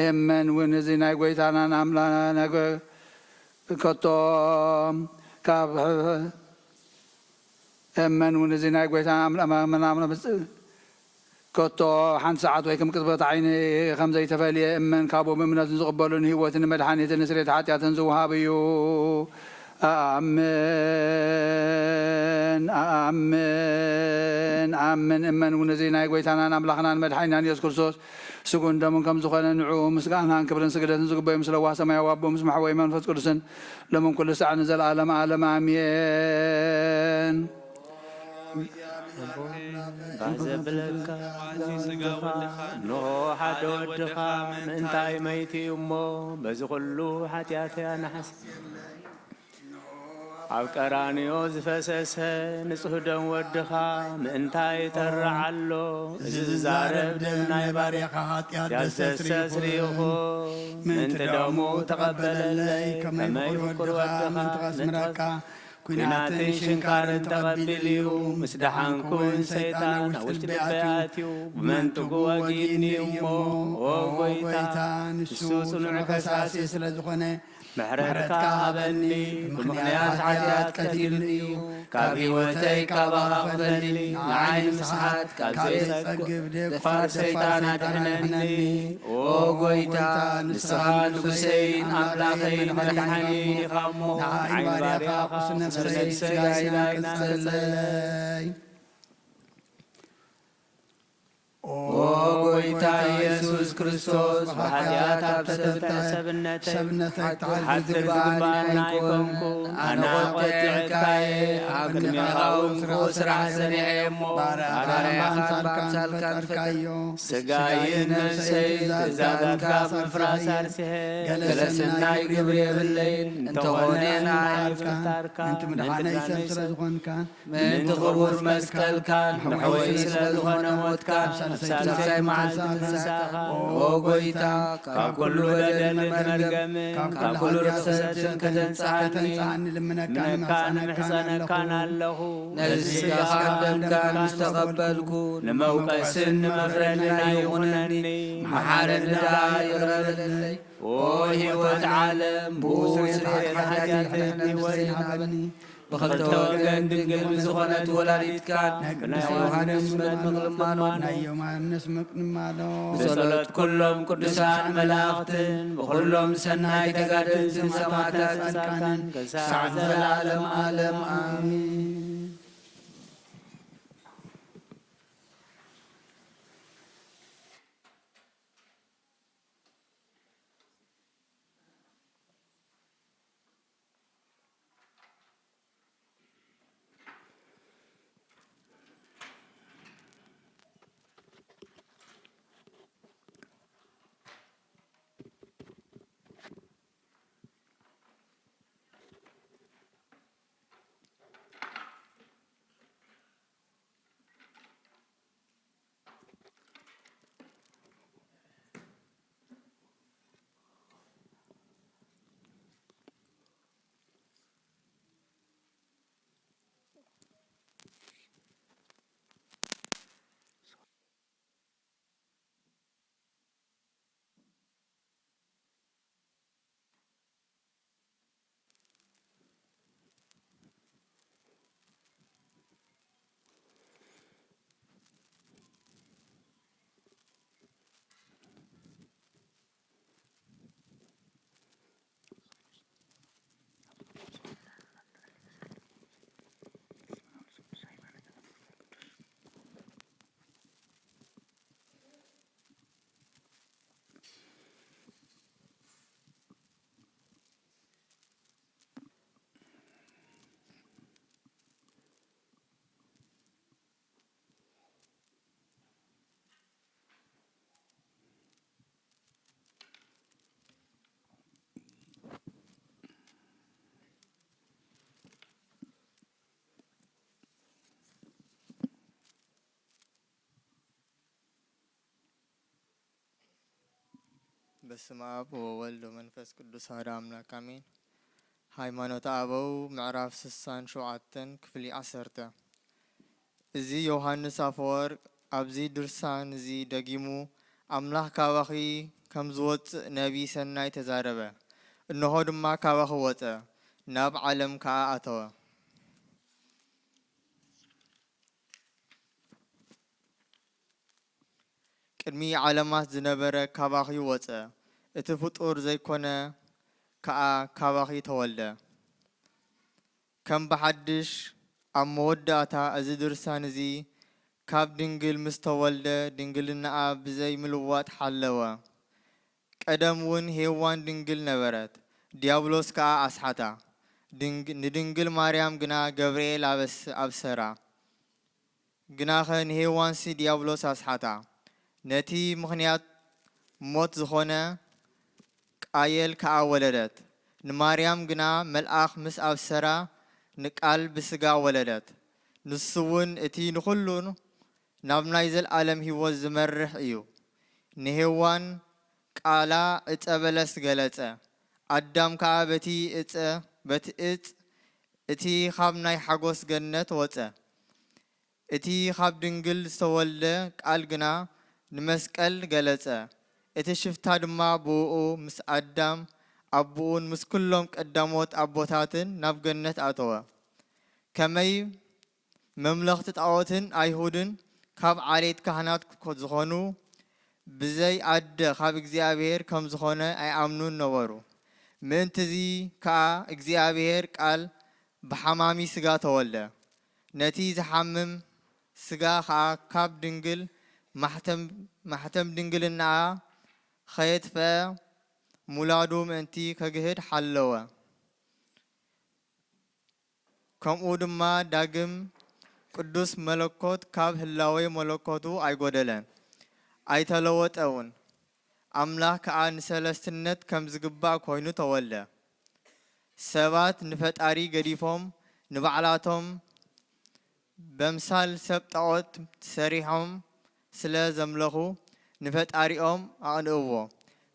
እመን እውን እዚ ናይ ጎይታናን ኣምላ-፣ ናይ ጎ-፣ ከቶ ካብ እመን እውን እዚ ናይ ጎይታና ኣምላ-፣ መ-፣ መናምኖ ብጽ-፣ ከቶ ሓንቲ ሰዓት ወይ ከም ቅጽበት ዓይኒ ከም ዘይተፈልየ እመን። ካብኡ ብእምነት ንዝቕበሉ ንህይወትን ንመድሓኒትን ንስርየት ሓጢኣትን ዝወሃብ እዩ። ኣኣምን፣ ኣኣምን፣ ኣኣምን። እመን እውን እዚ ናይ ጐይታናን ኣምላኽናን መድሓኒናን የሱስ ክርስቶስ ስጉን ደሙን ከም ዝኾነ፣ ንዕኡ ምስጋናን ክብርን ስግደትን ዝግበዩ፣ ምስ ለዋህ ሰማያዊ ኣቦ፣ ምስ መሕወይ መንፈስ ቅዱስን፣ ሎምን ኩሉ ሳዕ ንዘለዓለም ዓለም ኣሜን። ባህ ዘብለካ፣ እዚ ስጋ ወድኻ፣ እንሆ ሓደ ወድኻ፣ ምእንታይ መይቲ እዩ እሞ፣ በዚ ኩሉ ሓጢኣተይ ኣነ ሓስ-፣ ኣብ ቀራንዮ ዝፈሰሰ ንጹህ ደም ወድኻ ምእንታይ ይጠርዕ ኣሎ? እዚ ዝዛረብ ደም ናይ ባርያኻ ሓጢኣት ደስተስርይ ይኹን። ምእንቲ ደሙ ተቐበለለይ፣ ከመይ ፍቁር ወድኻ ምእንቲ ከስምረካ፣ ኲናትን ሽንካርን ተቐቢሉ እዩ። ምስ ደሓንኩ እውን ሰይጣን ኣብ ውሽጢ ልበይ ኣትዩ፣ ብመንጥጉ ወጊእኒ እዩ እሞ፣ ኦ ጐይታ፣ ንሱ ጽኑዕ ከሳሲ ስለ ዝኾነ፣ ምሕረትካ ሃበኒ። ብምኽንያት ሓጢኣት ቀቲሉኒ እዩ። ካብ ህይወተይ ካባኻ ክፈሊ፣ ንዓይ ንምስሓት ካብ ዘይጸግብ ደፋር ሰይጣን ኣድሕነኒ። ኦ ጐይታ፣ ንስኻ ንጉሰይን ኣምላኸይን መድሓኒን ኢኻ እሞ፣ ንዓይ ባርያኻ ቁስል ነፍሰይ ስጋይን ኣጽንዓለይ። ኦ ጐይታ ኢየሱስ ክርስቶስ፣ ብሓጢኣት ኣብ ተሰብተ ሰብነተይ ሰብነተይ ክትሓድግ ክትሓድግ ዝግባእ ዝግባእ ኣይኮንኩን። ኣይኮንኩን። ኣነ ኣነ ኣቖጢዐካየ፣ ኣቖጢዐካየ፣ ኣብ ኣብ ቅድሜኻ ቅድሜኻ እውን እውን ክፉእ ስራሕ ሰሪሐ እሞ፣ ባርያኻ ባርያኻ ብኣምሳልካ ብኣምሳልካ ዝፈጠርካዮ። ስጋይን ነፍሰይን ትእዛዛትካ ምፍራስ ኣርሲሐ፣ ገለ ሰናይ ግብሪ የብለይን፣ እንተኾነ ንዓይ ይቅርታርካ፣ ምእንቲ ምድሓነይ ሰብ ስለ ዝኾንካ፣ ምእንቲ ክቡር መስቀልካን መሕወይ ስለ ዝኾነ ሞትካን፣ ኣብ ሳልሳይ መዓልቲ ትንሳእኻ፣ ኦ ጐይታ፣ ካብ ኩሉ በደልን መርገምን፣ ካብ ኩሉ ርኽሰትን ከተንጽኣኒ፣ ከተንጽኣኒ ልምነካን ልምነካን እምሕጸነካን እምሕጸነካን ኣለኹ። ኣለኹ። ነዚ ስጋኻን ደምካን ምስ ተቐበልኩ፣ ንመውቀስን ንመፍረድን ኣይኹነኒ፣ መሓረኒ ደኣ ይቕረ በለለይ። ኦ ህይወት ዓለም፣ ብኡ ስርየት ሓጢኣተይ ነፍሰይን ሃበኒ። ብኽልተ ወገን ድንግል ብዝኾነት ወላዲትካን ናይ ዮሃንስ መጥምቕ ልማኖን ናይ ዮሃንስ መጥምቕ ልማኖን ብጸሎት ኩሎም ቅዱሳን መላእኽትን ብኹሎም ሰናይ ተጋደልትን ሰማዕታትን ጻድቃንን ክሳዕ ዘለዓለም ዓለም ኣሜን። በስመ አብ ወወልድ ወመንፈስ ቅዱስ አሐዱ አምላክ አሜን። ሃይማኖተ አበው ምዕራፍ ስሳን ሸውዓተን ክፍሊ ዓሰርተ። እዚ ዮሃንስ አፈወርቅ ኣብዚ ድርሳን እዚ ደጊሙ ኣምላኽ ካባኺ ከም ዝወጽእ ነቢ ሰናይ ተዛረበ። እንሆ ድማ ካባኺ ወጸ፣ ናብ ዓለም ከኣ ኣተወ። ቅድሚ ዓለማት ዝነበረ ካባኺ ወጸ፣ እቲ ፍጡር ዘይኮነ ከኣ ካባኺ ተወልደ። ከም ብሓድሽ ኣብ መወዳእታ እዚ ድርሳን እዚ ካብ ድንግል ምስ ተወልደ ድንግልናኣ ብዘይ ምልዋጥ ሓለወ። ቀደም እውን ሄዋን ድንግል ነበረት፣ ዲያብሎስ ከኣ ኣስሓታ። ድንግ-፣ ንድንግል ማርያም ግና ገብርኤል ኣበስ-፣ ኣብሰራ። ግናኸ ንሄዋንሲ ዲያብሎስ ኣስሓታ። ነቲ ምኽንያት ሞት ዝኾነ ቃየል ከኣ ወለደት። ንማርያም ግና መልኣኽ ምስ ኣብሰራ ንቃል ብስጋ ወለደት። ንሱ እውን እቲ ንኹሉ ናብ ናይ ዘልኣለም ህይወት ዝመርሕ እዩ። ንሄዋን ቃላ ዕፀ በለስ ገለጸ። ኣዳም ከኣ በቲ ዕፀ፣ በቲ ዕፅ እቲ ካብ ናይ ሓጎስ ገነት ወጸ። እቲ ካብ ድንግል ዝተወልደ ቃል ግና ንመስቀል ገለጸ። እቲ ሽፍታ ድማ ብእኡ ምስ ኣዳም ኣቦኡን ምስ ኩሎም ቀዳሞት ኣቦታትን ናብ ገነት ኣተወ። ከመይ መምለኽቲ ጣዖትን ኣይሁድን ካብ ዓሌት ካህናት ኮ-፣ ዝኾኑ ብዘይ ኣደ ካብ እግዚኣብሔር ከም ዝኾነ ኣይኣምኑን ነበሩ። ምእንትዚ ከኣ እግዚኣብሔር ቃል ብሓማሚ ስጋ ተወልደ። ነቲ ዝሓምም ስጋ ከኣ ካብ ድንግል ማሕተም፣ ማሕተም ድንግልናኣ ኸየጥፍአ ሙላዱ ምእንቲ ከግህድ ሓለወ። ከምኡ ድማ ዳግም ቅዱስ መለኮት ካብ ህላዌ መለኮቱ ኣይጎደለን፣ ኣይተለወጠውን። ኣምላኽ ከኣ ንሰለስትነት ከም ዝግባእ ኮይኑ ተወልደ። ሰባት ንፈጣሪ ገዲፎም ንባዕላቶም በምሳል ሰብ ጣዖት ሰሪሖም ስለ ዘምለኹ ንፈጣሪኦም ኣቕንእዎ።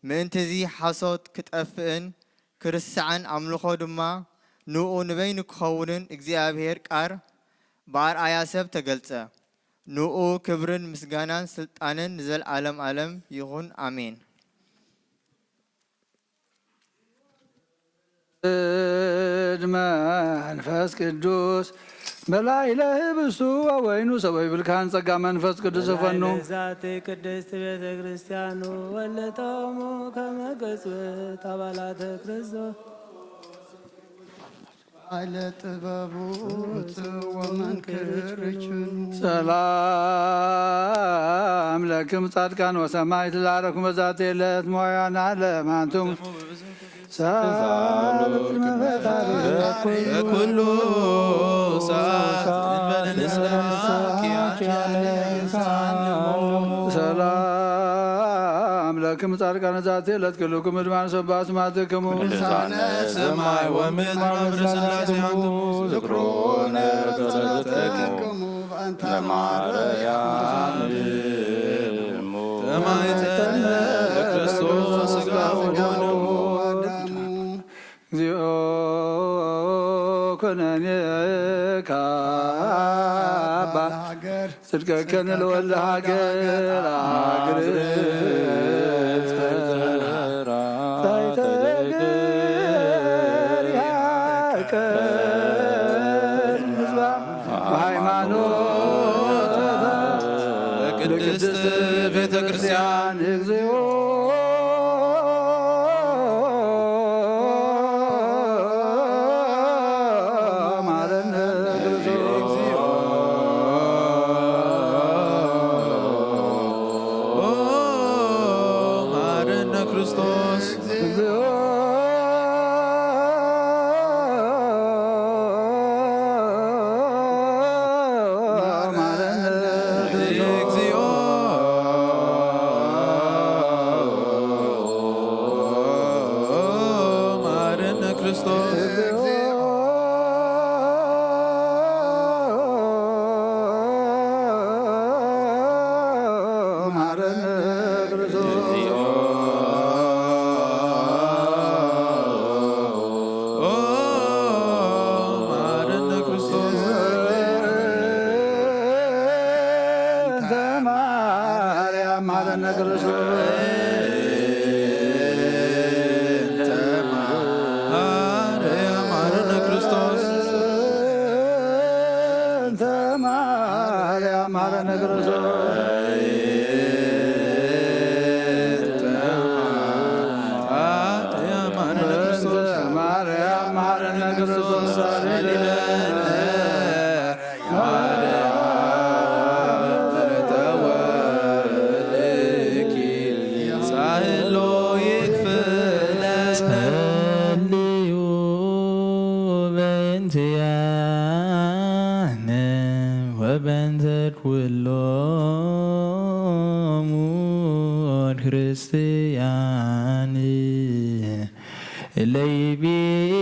ምእንትዚ ሓሶት ክጠፍእን ክርስዓን ኣምልኾ ድማ ንኡ ንበይኑ ክኸውንን እግዚኣብሔር ቃር ብኣርኣያ ሰብ ተገልጸ። ንኡ ክብርን ምስጋናን ስልጣንን ንዘልኣለም ኣለም ይኹን፣ ኣሜን። ወልድ መንፈስ ቅዱስ መላእለ ህብስቱ ወወይኑ ሰበ ይብልካን ጸጋ መንፈስ ቅዱስ ፈኑ። ዛቲ ቅድስት ቤተ ክርስቲያኑ ወለተሙ ከመ ገጽት አባላተ ክርስቶስ። ባለ ጥበቡ ጽዎ መንክር ርቹኑ። ሰላም ለክም ጻድቃን ወሰማዕት ላረኩም በዛቲ ዕለት ሞያና ለማንቱም። በኩሉ ሰዓት እንበለ ንስሐኪ ሰላም ለክም ጻድቃን ዛቲ ዕለት ክልኩም እድማን ሰባ ስማትክሙ። ልሳነ ሰማይ ወምድር መምህር ሥላሴ አንትሙ። ዝክሮነ በጸሎትክሙ ለማርያም እሙ። ተማይተነ ለክርስቶስ ሥጋ ወደሙ። እግዚኦ ኩነኔ ካባ ጽድቀከ ንለወልደ ሃገር አግር ጸራ ታይተግር ያቀን ህዝባ ሃይማኖት ቅድስት ቤተ ክርስቲያን እግዚኦ ማረነ።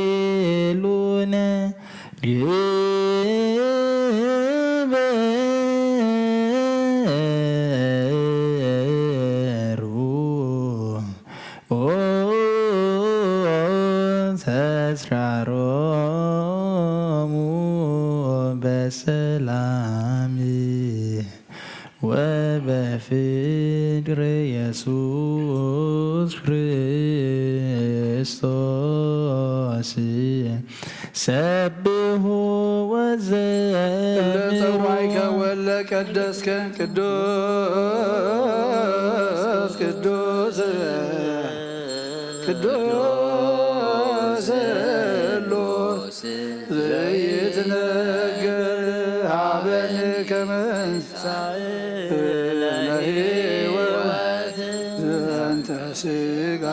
ለይቤሉነ ግበሩ ኦ ተስራሮሙ በሰላም ወበፍቅር ኢየሱስ ክርስቶስ ሰብሑ ወዘምሩ። እለ ጸዋይከ ወለ ቀደስከ ቅዱስ ቅዱስ ቅዱስ ሎስ ዘይትነገር ሀበኒ ከመ ለህይወት ዘንተ ስጋ።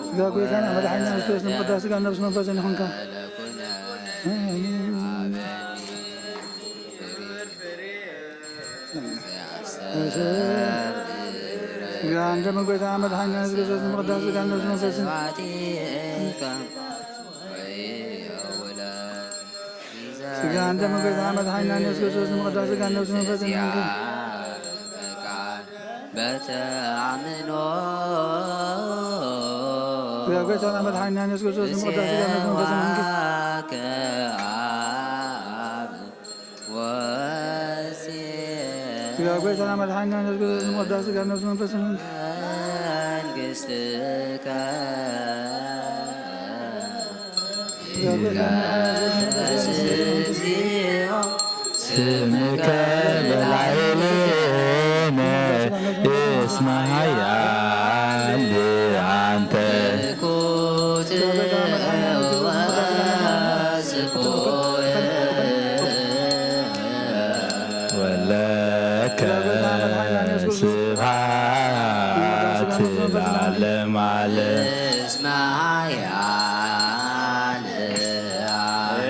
ስጋ ጎይታና መድሓኒና ክርስቶስ ንምቅዳስ ስጋ ነብስ መንፈስን ይኹንካ። ስጋ እንደምን ጎይታ መድሓኒና የሱስ ክርስቶስ ንምቅዳስ ስጋ ነብስ መንፈስን ስጋ እንደምን ጎይታ መድሓኒና የሱስ ክርስቶስ ንምቅዳስ ስጋ ነብስ መንፈስን ይኹንካ። በተአምኖ ስጋ ጎይታና መድሓኒና የሱስ ክርስቶስ ንምቅዳስ ስጋ ነብስ መንፈስን ይኹንካ። ስጋ ጎይታና መድሓኒና የሱስ ክርስቶስ ንምቅዳስ ስጋ ነብስ መንፈስን መንግስትከ ስጋ ጎይታና መድሓኒና የሱስ ክርስቶስ ንምቅዳስ ስጋ ነብስ መንፈስን መንግስትከ ስምከ በላዕሌነ እስመ ኃያል አንተ። ወለከ ስብሐት ለዓለመ ዓለም። እስመ ኃያል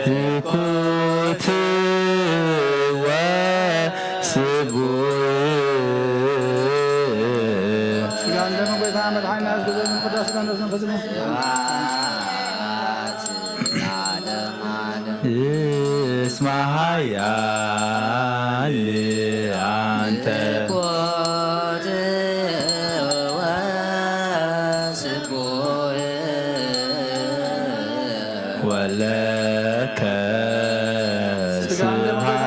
ይኩት ወስቡሕ። ስጋ እንደምን ጎይታ መድሓኒና የሱስ ክርስቶስ ቅዱስ ስጋ ነፍስ መንፈስ ይመስል። እስመ ኃያል አንተ። ወለከ ስብሐት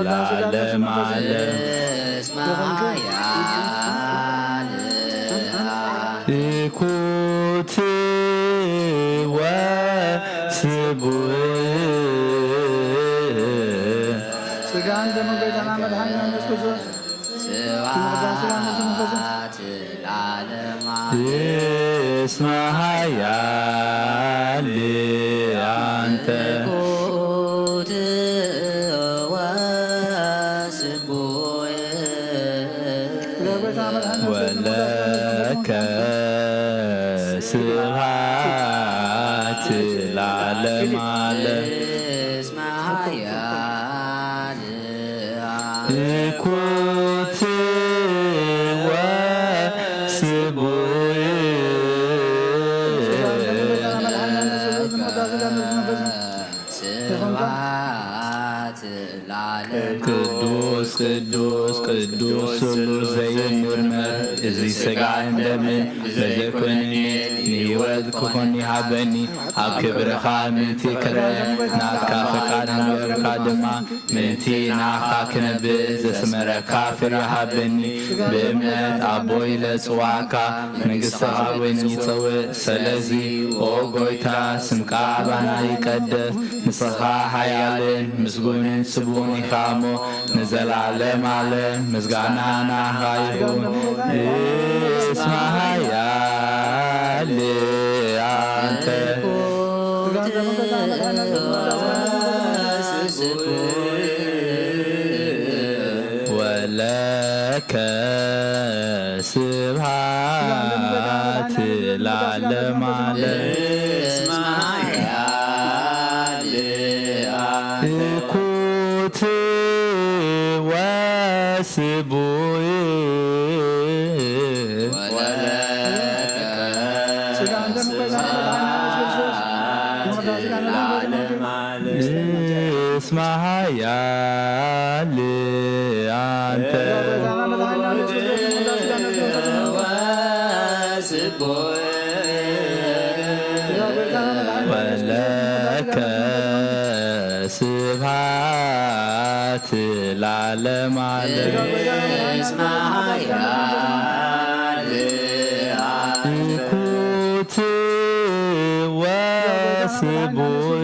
ለዓለመ ዓለም። ይኩት ወስቡሕ። ስጋን ደምን ጎይታና መድኃኒና ኢየሱስ ክርስቶስ። ስብሐት ለዓለመ ዓለም። እስመ ኃያል አንተ። ትኩት ወስቡሕ። ወለከ ስብሐት ለዓለመ ዓለም። እስመ ኃያል ትኩት ወስቡሕ። ስብሐት ለዓለም። ቅዱስ ቅዱስ ቅዱስ ስሉስ ዘይምርመር፣ እዚ ሥጋን ደምን በዘይኮነኒ ንሕይወት ክኾን ይሃበኒ። ኣብ ክብርኻ ምእንቲ ክረአ ናትካ ፈቃድ ንገርካ ድማ ምእንቲ ንዓኻ ክነብእ ዘስመረካ ፍርያ ሃበኒ። ብእምነት ኣቦይ ለጽዋዕካ መንግሥትኻ ወኒ ጸውእ። ሰለዚ ኦ ጎይታ ስምካ ኣባና ይቀደስ። ንስኻ ሓያልን ምስጉንን ስቡን ኢኻ እሞ ንዘለዓለም ዓለም ምስጋና ንዓኻ ይኹን። እስመ ኃያል አንተ። ወለከ ስብሐት ለዓለመ ዓለም። እስመ ኃያል ትኩት ወስቡሕ። ወለከ ስብሐት ለዓለመ ዓለም። ኩት ወስቡሕ።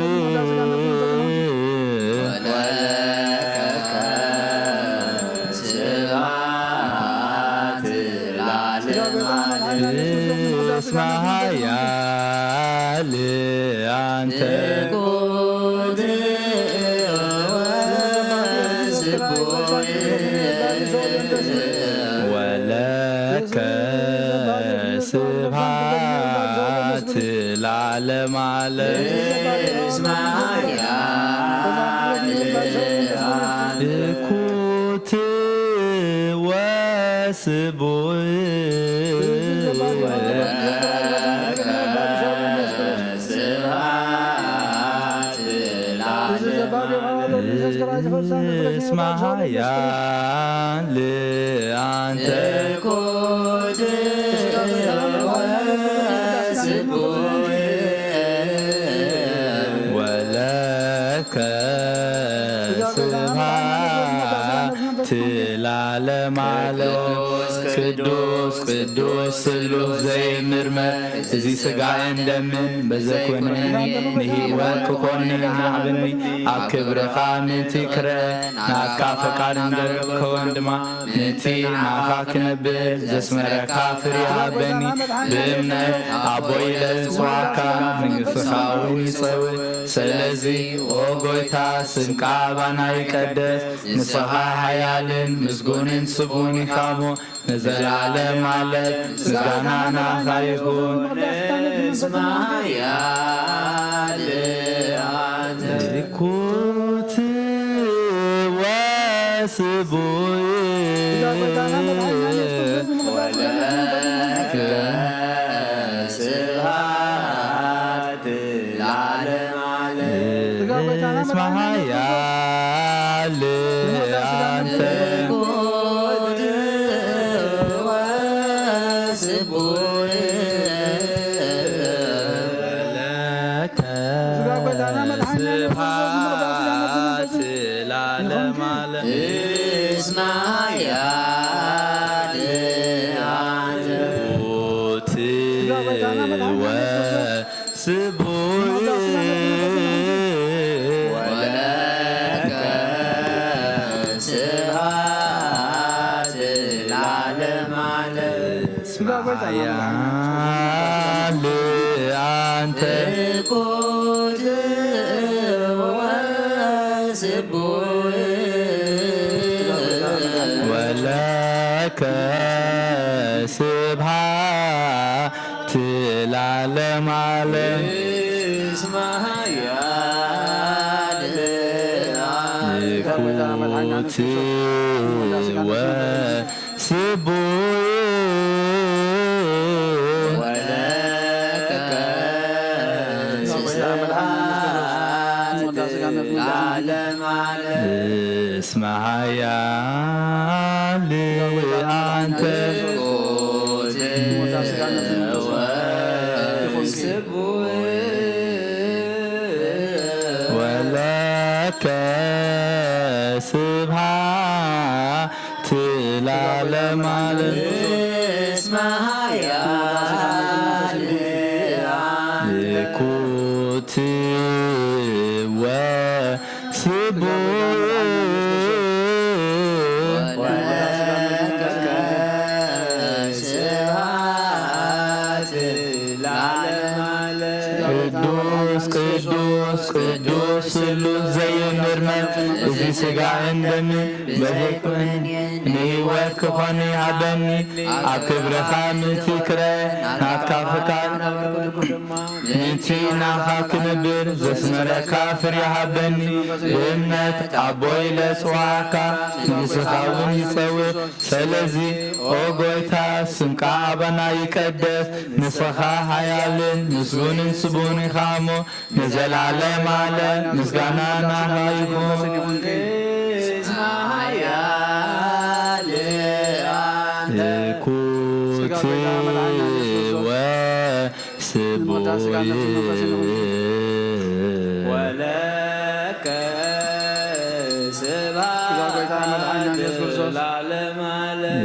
እስመ ኃያል አንተ። ወለከ ስብሐት ለዓለመ ዓለም። ኩት ወስቡሕ። እስመ ኃያል አንተ። ወለከ ስብሐት ለዓለመ ዓለም። ቅዱስ ቅዱስ ስሉስ ዘይምርመር፣ እዚ ሥጋዬን ደምን በዘኮነኒ ንሕይወት ክኾኒ ናዕብኒ። ኣብ ክብርኻ ምእንቲ ክረ ናትካ ፈቃድ እንገርብ ከወን ድማ ምእንቲ ንዓኻ ክነብር ዘስመረካ ፍሪ ሃበኒ። ብእምነት ኣቦ ኢለ ዝጽዋዕካ ንግስኻ እውን ይጸውዕ። ስለዚ ኦ ጎይታ ስምካ ኣባና ይቀደስ። ንስኻ ሓያልን ምስጉንን ስቡን ኢኻ እሞ ንዘለዓለም ዓለም ምስጋና ናኻ ይኹን። እስመ ኃያል አንተ። ኩት ወስቡሕ። ወለከ ስብሐት ለዓለመ ዓለም። እስመ ኃያል አንተ። ለከ ስብሐት ለዓለመ ዓለም። እስመ ኃያል አንተ። ኩት ወስቡሕ። ወለከ ስብሐት ለዓለመ ዓለም። እስመ ኃያል አንተ። ኩት ወስቡሕ። ወለከ ስብሐት ለዓለመ ዓለም። እስመ ኃያል ኩት ወስቡሕ። ወለከ ስብሐት ለዓለመ ዓለም። እስመ ኃያል አንተ። ወለከ ስብሐት ለዓለመ ዓለም። እስመ ኃያል ኩት ወስቡሕ። ወለከ ስብሐት ለዓለመ ዓለም። ቅዱስ ቅዱስ ቅዱስ ስሉስ ዘይምርመር፣ እዚ ሥጋን ደምን በዘይኮነኒ ንህይወት ክኾኒ ሃበኒ። ኣብ ክብርኻ ምእንቲ ክረ ናትካ ፍቃድ ምእንቲ ናኻ ክነብር ዘስመረካ ፍርያ ሃበኒ። ብእምነት ኣቦ ኢለ ጽዋዕካ ንስኻ እውን ይጸውዕ። ስለዚ ኦ ጎይታ ስምካ ኣባና ይቀደስ። ንስኻ ሓያልን ምስጉንን ስቡን ኢኻ እሞ ንዘላለም ዓለም ምስጋና ናኻ ይኹን። ኩት ስቡይ ወለከ ስብሐት ለዓለመ ዓለም።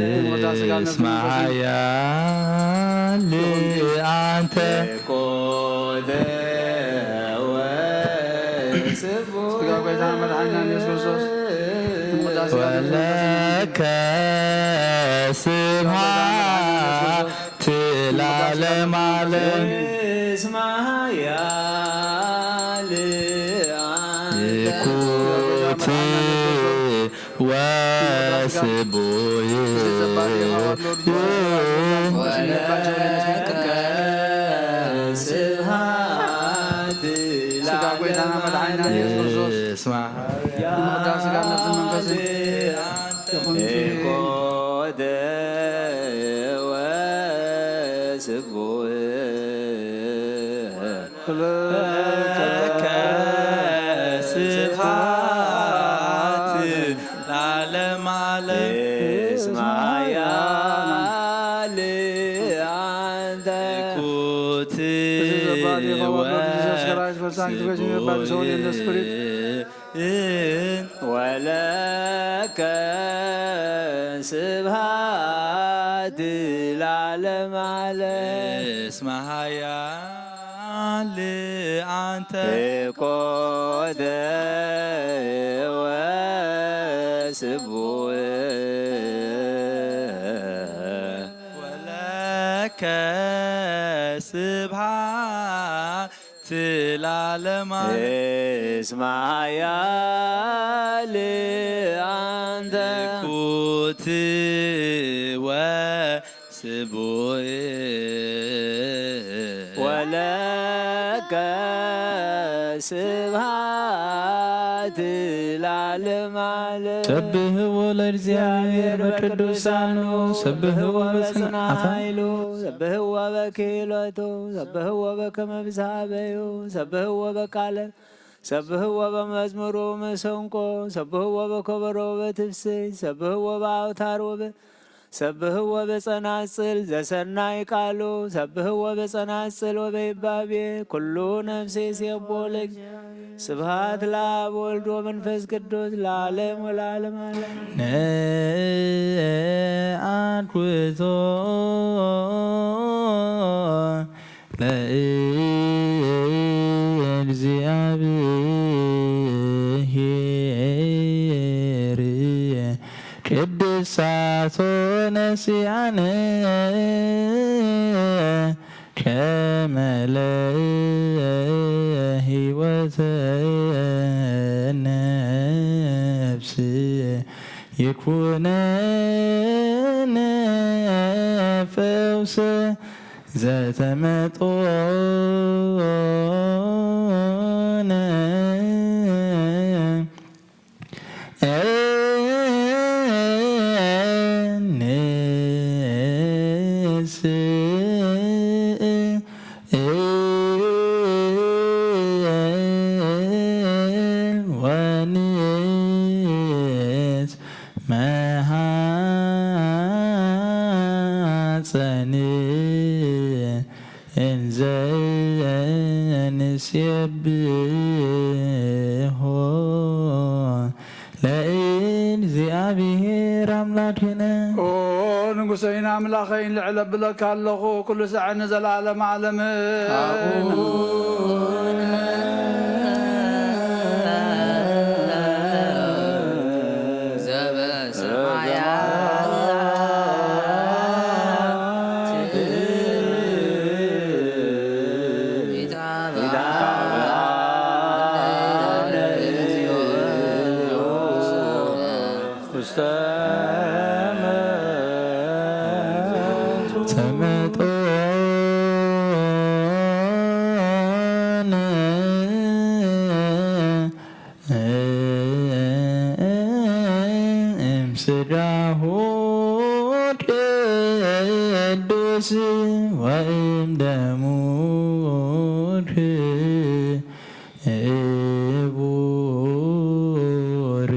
እስመ ኃያል አንተ ኮተ ወስቡሕ ወለከ ስብሐት ለዓለመ ዓለም። እስመ ኃያል አንተ ኩት ወስቡይ ወለከ ስብሐት ስጋ ጌታና መድኃኒና ኢየሱስ ክርስቶስ እስማ የምቅዳስ ስጋ ነፍስ መንፈስን ይኹን እንጂ ኮተ ወስቡሕ ለከ ስብሐት ለዓለመ ዓለም። እስመ ኃያል አንተ ኩት This is the body of our Lord Jesus Christ, for sanctification of the body, soul, and the spirit. ወለከ ስብሐት ለዓለመ ዓለም። እስመ ኃያል አንተ ኮተ ወስቡሕ ወለከ ስብሐት ለዓለመ ዓለም። እስመ ኃያል አንተ ኩት ወስቡሕ ወለከ ስብሐት ለዓለመ ዓለም። ሰብሕዎ ለእግዚኣብሔር በቅዱሳኑ ሰብሕዎ በጽንዓታ ኃይሉ ሰብሕዎ በክህሎቱ ሰብሕዎ በከመ ብዝሃበዩ ሰብሕዎ በቃለ ሰብሕዎ በመዝሙሩ መሰንቆ ሰብሕዎ በከበሮ በትፍስሕት ሰብሕዎ በአውታር ወበ ሰብሕዎ በጸናጽል ዘሰናይ ቃሉ ሰብሕዎ በጸናጽል ወበይባቤ ኩሉ ነፍሴ ሴቦ ለእግዚአብሔር። ስብሐት ለአብ ወልድ ወመንፈስ ቅዱስ ለዓለም ወለዓለም ዓለም። ነአኩቶ ለእግዚአብሔር ቅድሳቶ ነሲአነ ከመ ለህይወተ ነፍስ ይኩነነ ፈውሰ ዘተመጦነ ንስእል ወንጽ መሃፀን እንዘ ንሴብሖ ለእግዚኣብሔር ኣምላክነ። ኦ ንጉሰይን ኣምላኸይን ልዕል ኣብለካ ኣለኹ ኩሉ ሳዕ ንዘለዓለም ዓለም። ተመጦነ እምስጋሁ ቅዱስ ወእምደሙ ክቡር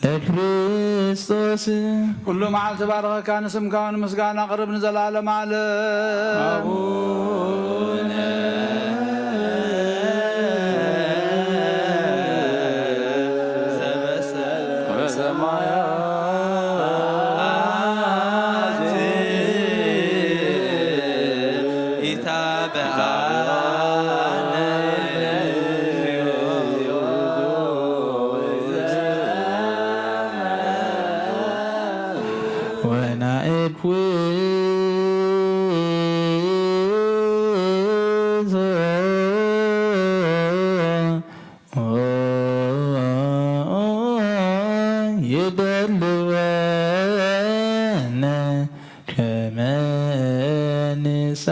ለክርስቶስ ኩሉ መዓልቲ ባርኸካ፣ ንስምካ እውን ምስጋና ኣቕርብ ንዘለዓለም ዓለም። ኣቡነ ዘበሰማያት ኢታብአነ ወናእኩ ይደልወነ ከመ ንሳተፍ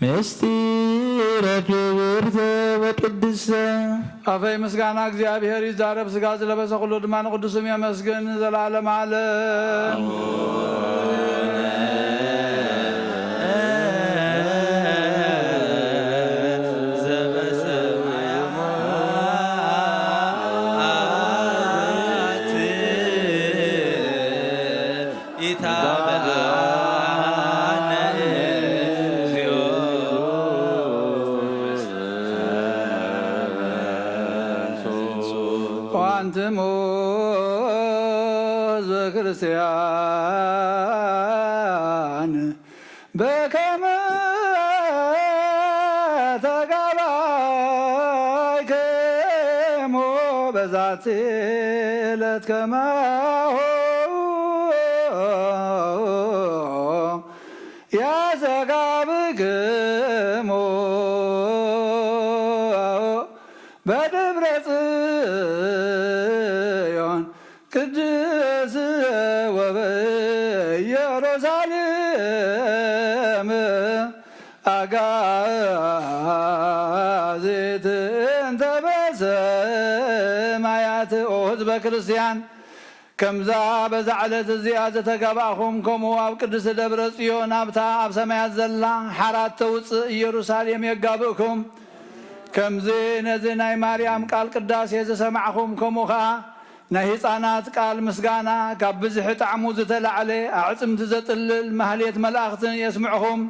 ምስጢረ ክብርተ ወቅድስተ። ኣፈይ ምስጋና እግዚኣብሔር ይዛረብ፣ ስጋ ዝለበሰ ኩሉ ድማ ንቅዱስም የመስግን ዘላለም ዓለም። ኢታብአነ እግዚኦ። ወአንትሙ ህዝበ ክርስቲያን በከመ ተጋባይክሙ በዛቲ ዕለት ከማሁ ያስተጋብክሙ በደብረ ጽዮን ቅድስ ወበኢየሩሳሌም አጋዜት እንተ በሰማያት። ኦ ህዝበ ክርስቲያን፣ ከምዛ በዛ ዕለት እዚኣ ዝተጋባእኹም፣ ከምኡ ኣብ ቅድስቲ ደብረ ጽዮን ኣብታ ኣብ ሰማያት ዘላ ሓራት ተውጽእ ኢየሩሳሌም የጋብእኩም። ከምዚ ነዚ ናይ ማርያም ቃል ቅዳሴ ዝሰማዕኹም፣ ከምኡ ኸኣ ናይ ህፃናት ቃል ምስጋና ካብ ብዝሒ ጣዕሙ ዝተላዕለ ኣዕፅምቲ ዘጥልል ማህሌት መላእኽትን የስምዕኹም።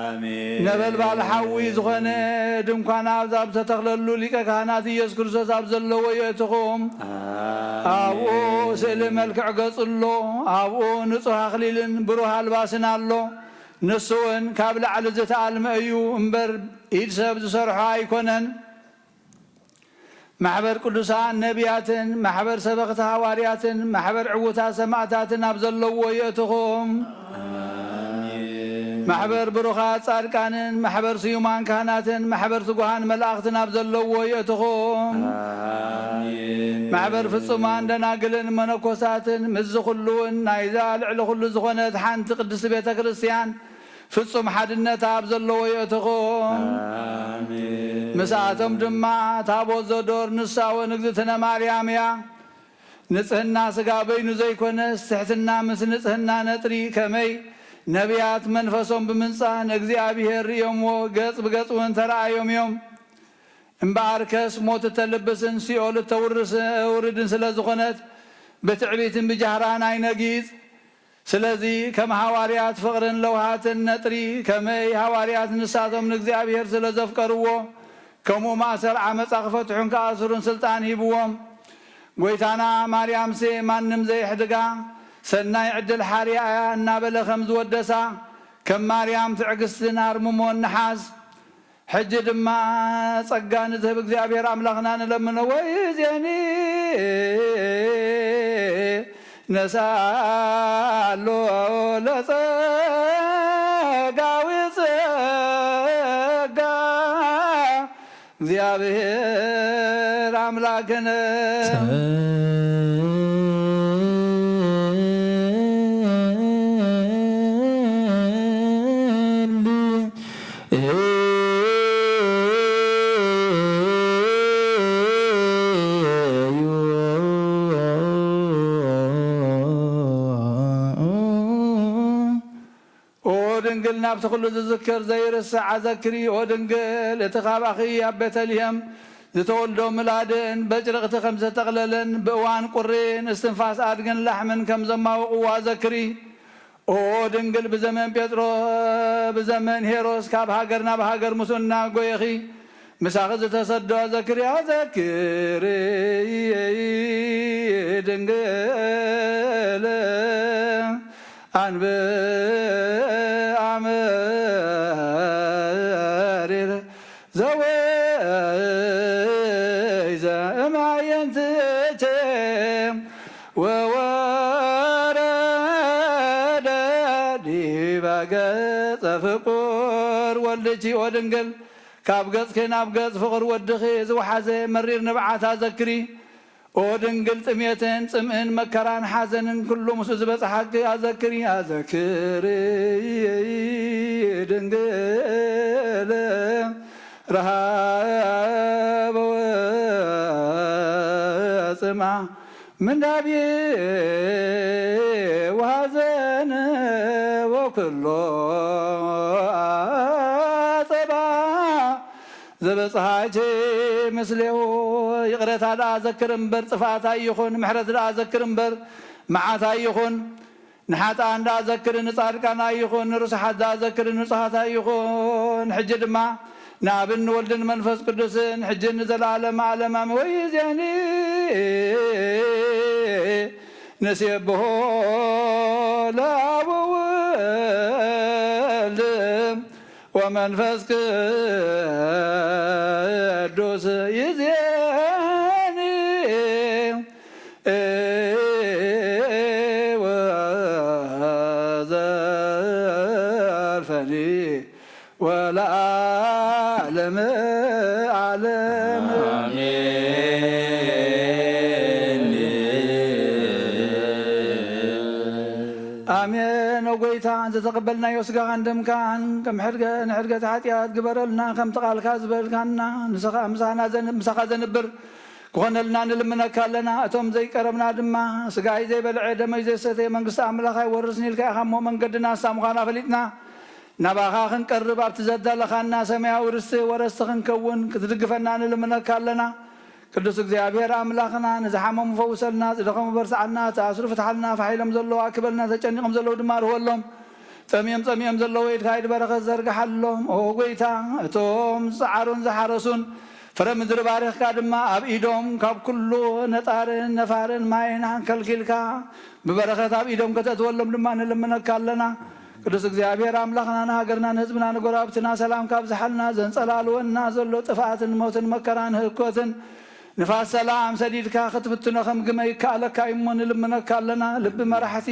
ኣሜን። ነበልባል ሓዊ ዝኾነ ድንኳን ኣብ ኣብ ዝተተኽለሉ ሊቀ ካህናት ኢየሱስ ክርስቶስ ኣብ ዘለዎ የእትኹም። ኣሜን። ኣብኡ ስእሊ መልክዕ ገጹ ኣሎ። ኣብኡ ንጹሕ ኣኽሊልን ብሩህ ኣልባስን ኣሎ። ንሱ እውን ካብ ላዕሊ ዝተኣልመ እዩ እምበር ኢድ ሰብ ዝሰርሖ ኣይኮነን። ማሕበር ቅዱሳን ነቢያትን ማሕበር ሰበኽቲ ሃዋርያትን ማሕበር ዕዉታት ሰማእታትን ኣብ ዘለዎ የእትኹም። ኣሜን። ማሕበር ብሩኻት ጻድቃንን ማሕበር ስዩማን ካህናትን ማሕበር ትጉሃን መላእኽትን ኣብ ዘለዎ የእትኹም። ኣሜን። ማሕበር ፍጹማን ደናግልን መነኮሳትን ምስዚ ኩሉ እውን ናይዛ ልዕሊ ኩሉ ዝኾነት ሓንቲ ቅድስቲ ቤተ ክርስቲያን ፍጹም ሓድነት ኣብ ዘለዎ የእትኹም። ኣሜን። ምስኣቶም ድማ ታቦት ዘዶር ንሳ እውን እግዝእትነ ማርያም እያ። ንጽህና ስጋ በይኑ ዘይኮነስ ትሕትና ምስ ንጽህና ነጥሪ ከመይ ነቢያት መንፈሶም ብምንጻህ ንእግዚኣብሔር ርእዮምዎ ገጽ ብገጽ እውን ተረኣዮም እዮም። እምበኣርከስ ሞት እተልብስን ሲኦል እተውርስ-፣ እተውርድን ስለ ዝኾነት ብትዕቢትን ብጃህራን ኣይነጊጽ። ስለዚ ከም ሃዋርያት ፍቕርን ለውሃትን ነጥሪ፣ ከመይ ሃዋርያት ንሳቶም ንእግዚኣብሔር ስለ ዘፍቀርዎ፣ ከምኡ ማእሰር ዓመጻ ክፈትሑን ክኣስሩን ስልጣን ሂብዎም። ጐይታና ማርያምሲ ማንም ዘየሕድጋ ሰናይ ዕድል ሓርያ እያ እናበለ ከም ዝወደሳ፣ ከም ማርያም ትዕግስትን ኣርምሞን ንሓዝ። ሕጂ ድማ ጸጋ ንዝህብ እግዚኣብሔር ኣምላኽና ንለምኖ። ወይዜኒ ነሳሎ ለጸጋዊ ጸጋ እግዚኣብሔር ኣምላክነ። ኦ ድንግል፣ ናብቲ ኩሉ ዝዝክር ዘይርስዕ ኣዘክሪ። ኦ ድንግል፣ እቲ ካባኺ ኣብ ቤተልሔም ዝተወልዶ ምላድን በጭርቕቲ ከም ዝተጠቕለለን ብእዋን ቁርን እስትንፋስ ኣድግን ላሕምን ከም ዘማወቕዋ ዘክሪ። ኦ ድንግል ብዘመን ጴጥሮ ብዘመን ሄሮስ ካብ ሃገር ናብ ሃገር ምስኡ እናጎየኺ ምሳኺ ዝተሰዶ ዘክሪ ኣዘክሪ ድንግል ኣንብኣ መሪር ዘወይዘ እማየንትቼ ወወረደ ዲበ ገጸ ፍቁር ወልድኪ ኦ ድንግል ካብ ገጽኪ ናብ ገጽ ፍቕር ወድኺ ዝወሓዘ መሪር ንብዓት ኣዘክሪ። ኦ ድንግል ጥሜትን ጽምእን መከራን ሓዘንን ኩሉ ምስኡ ዝበጽሓኪ ኣዘክሪ ኣዘክሪ ድንግል ረሃበ ወጽማ ምንዳቤ ወሐዘን ወኩሎ ኣጸባ ዘበጽሓኪ ምስሌሁ። ይቕረታ ደኣ ዘክር እምበር ጥፍኣት ኣይኹን፣ ምሕረት ደኣ ዘክር እምበር መዓት ኣይኹን። ንሓጥኣን ደኣ ዘክር ንጻድቃን ኣይኹን፣ ንርሱሓት ደኣ ዘክር ንጹሃት ኣይኹን። ሕጂ ድማ ንኣብን ንወልድን መንፈስ ቅዱስን ሕጂ ንዘለዓለመ ዓለም ኣመ ወይዜኒ ንሴብሖ ለአብ ወወልድ ወመንፈስ ቅዱስ ይዜኒ ወዘልፈኒ ወለዓለመ ዓለም። ኣሜን። ኣሜን። ኦ ጎይታ፣ ዝተቐበልናዮ ስጋኻን ደምካን ከም ሕድገ-፣ ንሕድገት ሓጢኣት ግበረልና፣ ከምቲ ቃልካ ዝበልካና፣ ንስኻ ምሳና ዘን-፣ ምሳኻ ዘንብር ክኾነልና ንልምነካ ኣለና። እቶም ዘይቀረብና ድማ፣ ስጋይ ዘይበልዐ ደመይ ዘይሰተየ መንግስቲ ኣምላኽ ኣይወርስን ኢልካ ኢኻ እሞ፣ መንገድና ንሳ ምዃና ፈሊጥና፣ ናባኻ ክንቀርብ ኣብቲ ዘዳለኻና ሰማያዊ ርስቲ ወረስቲ ክንከውን ክትድግፈና ንልምነካ ኣለና። ቅዱስ እግዚኣብሔር ኣምላኽና፣ ንዝሓመሙ ፈውሰልና፣ ዝደኸሙ በርትዓልና፣ ዝተኣስሩ ፍትሓልና፣ ፋሕ ኢሎም ዘለዉ ኣክበልና፣ ተጨኒቖም ዘለዉ ድማ ርህወሎም። ጠምዮም ጸሚኦም ዘለዉ ኢድካ ኢድ በረኸት ዘርግሓሎም። ኦ ጐይታ፣ እቶም ዝጸዓሩን ዝሓረሱን ፍረ ምድሪ ባሪኽካ ድማ ኣብ ኢዶም ካብ ኩሉ ነጣርን ነፋርን ማይን ከልኪልካ ብበረኸት ኣብ ኢዶም ከተእትወሎም ድማ ንልምነካ ኣለና። ቅዱስ እግዚኣብሔር ኣምላኽና ንሃገርና ንህዝብና ንጎረባብትና ሰላምካ ኣብዝሓልና። ዘንጸላልወና ዘሎ ጥፍኣትን ሞትን መከራን ህኮትን ንፋስ ሰላም ሰዲድካ ክትብትኖ ከም ግመ ይከኣለካ እዩ እሞ ንልምነካ ኣለና። ልቢ መራሕቲ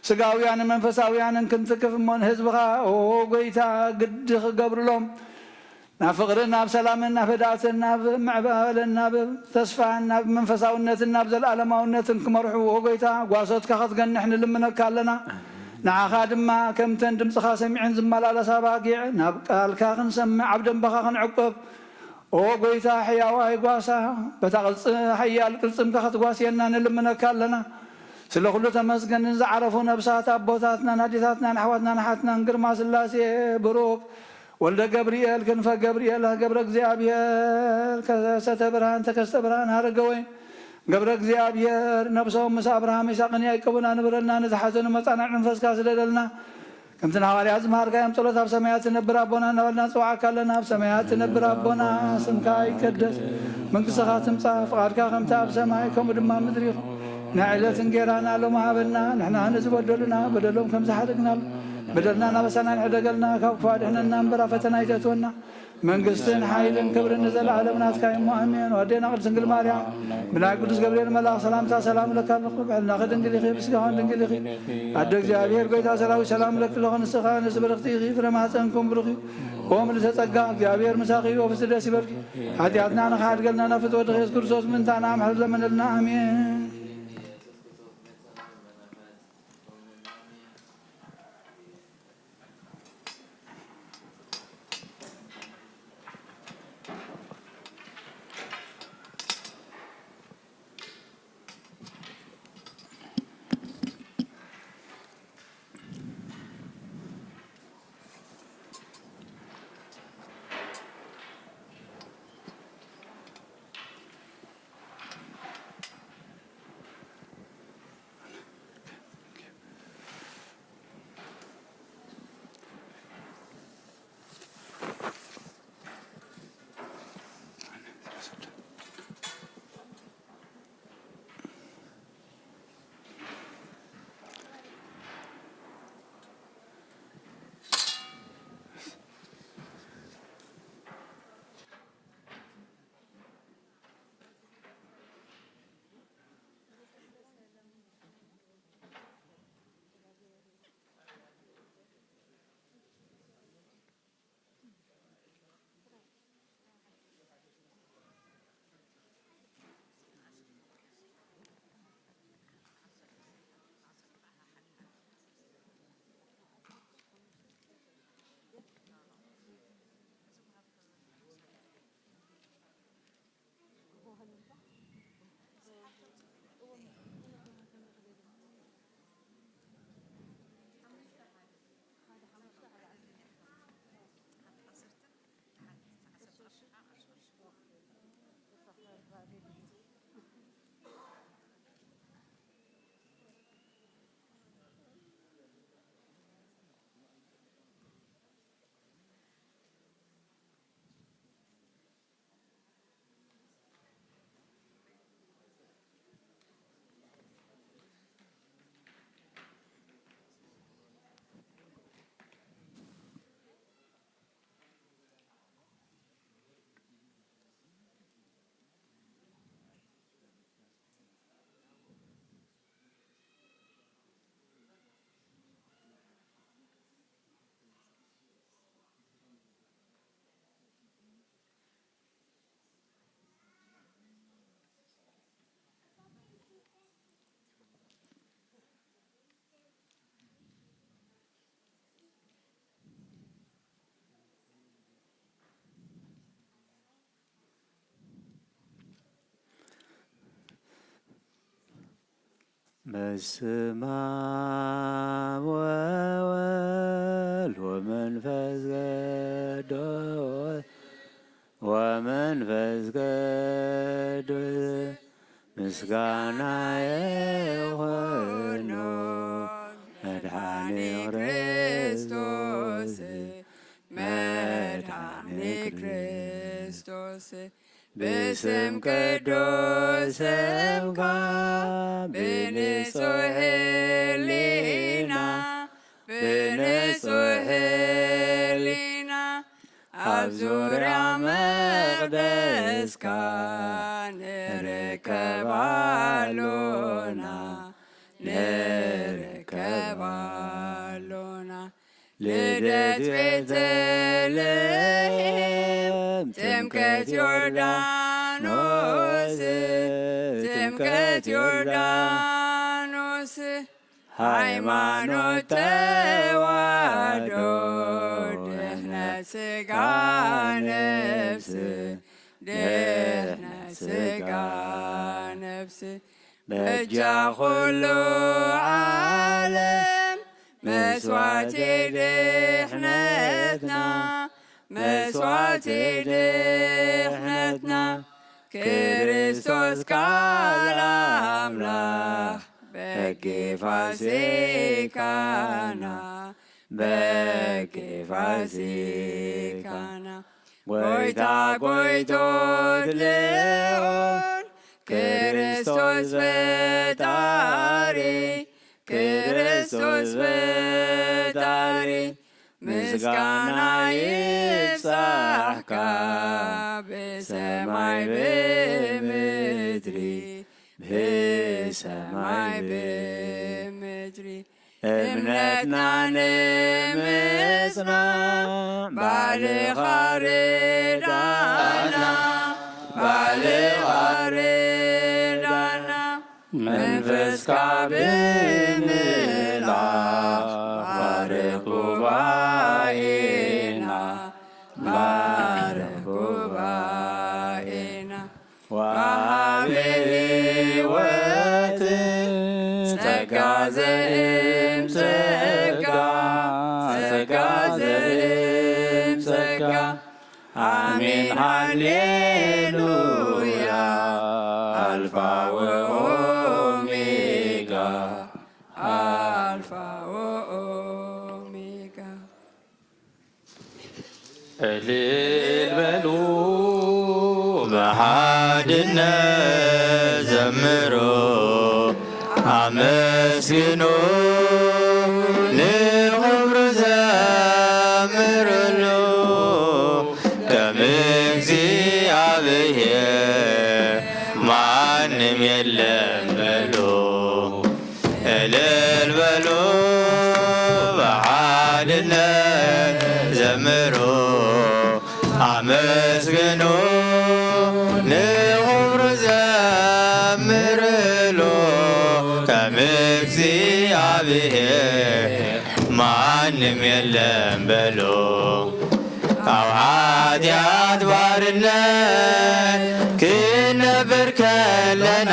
ስጋውያንን መንፈሳውያንን ክንትክፍ እሞ ንህዝብኻ ኦ ጐይታ ግዲ ክገብርሎም ናብ ፍቕርን ናብ ሰላምን ናብ ህድኣትን ናብ ምዕባለን ናብ ተስፋን ናብ መንፈሳውነትን ናብ ዘለኣለማውነትን ክመርሑ ኦ ጐይታ ጓሶትካ ክትገንሕ ንልምነካ ኣለና። ንዓኻ ድማ ከምተን ድምፅኻ ሰሚዐን ዝመላለሳ ኣባጊዕ ናብ ቃልካ ክንሰምዕ ኣብ ደንበኻ ክንዕቆብ ኦ ጐይታ ሕያዋይ ጓሳ በታ ቅልፅ ሓያል ቅልፅምካ ክትጓስየና ንልምነካ ኣለና። ስለ ኩሉ ተመስገን። ንዝዓረፉ ነብሳት ኣቦታትናን ኣዴታትናን ኣሕዋትናን ኣሓትናን ግርማ ስላሴ ብሩክ ወልደ ገብርኤል ክንፈ ገብርኤል ገብረ እግዚኣብሔር ከሰተ ብርሃን ተከስተ ብርሃን ሃረገወይ ገብረ እግዚኣብሔር ነብሶም ምስ ኣብርሃም ይስሐቅን ያዕቆብን ኣንብረልና። ንዝሓዘኑ መጻንዕ መንፈስካ ስደደልና። ከምቲ ንሃዋርያት ዝመሃርካዮም ጸሎት ኣብ ሰማያት ትነብር ኣቦና እናበልና ንጽውዓካ ኣለና። ኣብ ሰማያት ትነብር ኣቦና ስምካ ይቀደስ፣ መንግስትኻ ትምጻእ፣ ፍቓድካ ከምቲ ኣብ ሰማይ ከምኡ ድማ ኣብ ምድሪ ይኹን። ናይ ዕለት እንጌራና ሎሚ ሃበና፣ ንሕና ንዝበደሉና በደሎም ከም ዝሓደግናሉ በደልና ናበሳና ንሕደገልና፣ ካብ ክፉእ ኣድሕነና እምበር ኣብ ፈተና ኣይተእትወና። መንግስትን ሓይልን ክብርን ንዘለኣለም ናትካ እሞ ኣሜን። ኣዴና ቅድስት ድንግል ማርያም ብናይ ቅዱስ ገብርኤል መልኣኽ ሰላምታ ሰላም ለካ ኣለኹ፣ ብሕልናኺ ድንግል ኢኺ፣ ብስጋኺ ድንግል ኢኺ። ኣደ እግዚኣብሔር ጎይታ ሰራዊት ሰላም ለኪ ኣለኹ፣ ንስኻ ንስ ብርኽቲ ኢኺ፣ ፍረ ማህፀንኩም ብሩኽ እዩ። ኦ ምልዕተ ጸጋ እግዚኣብሔር ምሳኺ እዩ፣ ወፍሲ ደስ ይበልኪ። ሓጢኣትና ንኽሓድገልና ናብ ፍትወትኺ የሱስ ክርስቶስ ምእንታና ምሕረት ለምንልና። ኣሜን። በስመ አብ ወወልድ ወመንፈስ ቅዱስ ወመንፈስ ቅዱስ ምስጋና ይኹኖ መድኃኒ ክርስቶስ መድኃኒ ክርስቶስ። ብስም ቅዱስ ስምካ ብንጹሕ ህሊና ብንጹሕ ህሊና ኣብ ዙርያ መቕደስካ ንርከብ ኣሎና ንርከብ ኣሎና። ልደት ቤተልሔም ጥምቀት ዮርዳኖስ ጥምቀት ዮርዳኖስ ሃይማኖት ተዋህዶ ድሕነት ስጋ ነፍስ ድሕነት ስጋ ነፍስ በጃ ኩሉ ዓለም መስዋዕቲ ድሕነትና መስዋዕቲ ድሕነትና ክርስቶስ ቃል ኣምላኽ በጊ ፋሲካና በጊ ፋሲካና ጎይታ ጎይቶት ልዑል ክርስቶስ ፈጣሪ ክርስቶስ ፈጣሪ ምስጋና ይብጻሕካ ብሰማይ ብምድሪ ብሰማይ ብምድሪ እምነትና ንምጽናዕ ባልኻ ርዳና ባልኻ ርዳና መንፈስካ ብምልኣኽ ባርኽ ጉባኤና ባርኽ ጉባኤና ወሃቢ ሕይወት ጸጋ ዘእም ጸጋ ጸጋ ዘእም ጸጋ ኣሜን ሃሌሉያ ኣልፋ ወኦሜጋ ኣልፋ ወኦሜጋ እልል በሉ ብሓድነት ዘምሩ ኣመስግኑ ንኽብሩ ዘምርሉ ከም እግዚኣብሔር ማንም የለም በሉ። እልል በሉ ብሓድነት ዘምሩ ኣመስግኑ ንኽብሩ ዘምርሉ ከም እግዚኣብሔር ማንም የለም በሉ። ካብ ሓጢኣት ባርነት ክንነብር ከለና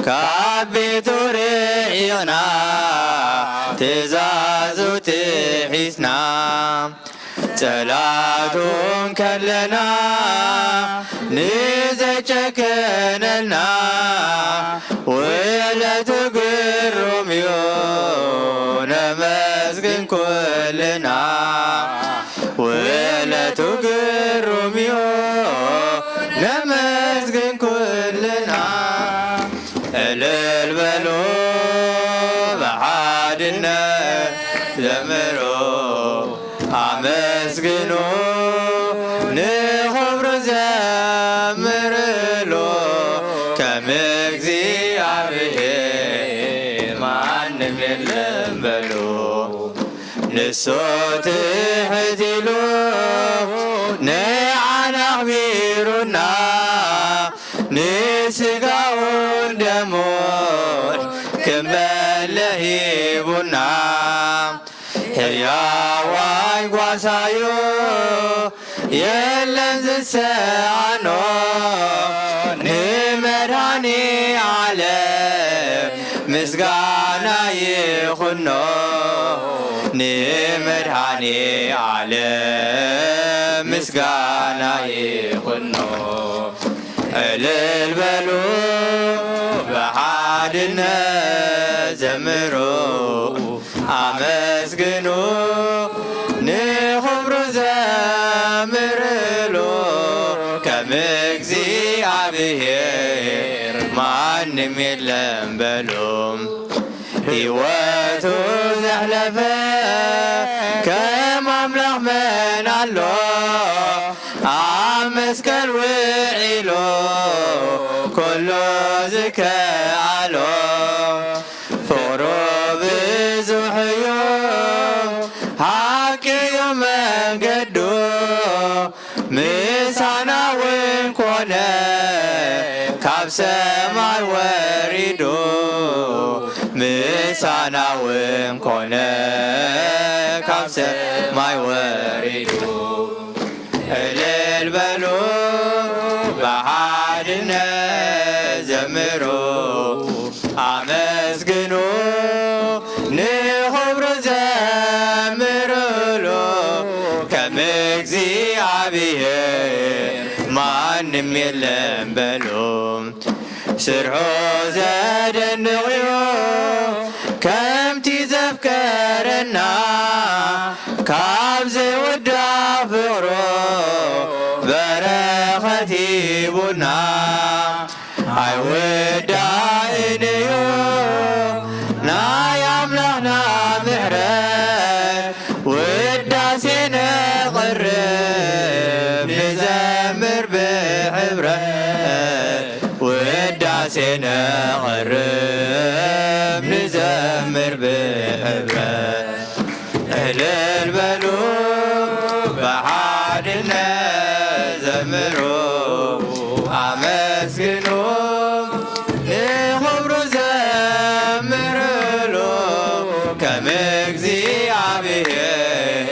ካብ ቤቱ ርሒቕና ትእዛዙ ጥሒስና ጸላእቱ እንከለና ንዘጨከነልና ውዕለቱ ግሩም እዩ ነመስግን ኩልና። ውዕለቱ ግሩም እዩ ነመስግን ኩልና። እልል በሉ ብሓድነት ዘምሩ ኣመስግኑ ንኽብሩ ዘምርሉ ከም እግዚኣብሔር ማንም የለም በሉ። ንሱ ትሕት ኢሉ ንዓና ኣኽቢሩና ንስጋኡን ደሙን ክንበልዕ ሂቡና። ሕያዋይ ጓሳዩ የለን ዝሰኣኖ ንመድኃኔ ዓለም ምስጋና ይኹኖ ንመድኃኔ ዓለም፣ ምስጋና ይኹኖ። እልል በሉ ብሓድነት ዘምሩ፣ ኣመስግኑ ንኽብሩ ዘምርሉ፣ ከም እግዚኣብሔር ማንም የለም በሉ። ሕይወቱ ዘሕለፈ ከም ኣምላኽ መን ኣሎ? ኣብ መስቀል ውዒሉ ኩሉ ዝከኣሎ። ፍቕሩ ብዙሕ እዩ፣ ሓቂ እዩ መንገዱ። ምሳና እውን ኮነ ካብ ሰማይ ወሪዱ። ምሳና እውን ኮነ ካብ ሰማይ ወሪዱ። እልል በሉ ብሓድነት ዘምሩ፣ ኣመስግኑ ንኽብሩ ዘምርሉ፣ ከም እግዚኣብሔር ማንም የለም በሉ። ስርሑ ዘደንቕ እዩ ከምቲ ዘፍቀረና፣ ካብ ዘይውዳእ ፍቕሩ በረኸት ሂቡና። ኣይውዳእን እዩ ናይ ኣምላኽና ምሕረት፣ ውዳሴ ነቕርብ ንዘምር ብሕብረት። ውዳሴ ነቕርብ ንዘምር ብሕብረት። እልል በሉ ብሓድነት ዘምሩ፣ ኣመስግኑ ንኽብሩ ዘምርሉ፣ ከም እግዚኣብሔር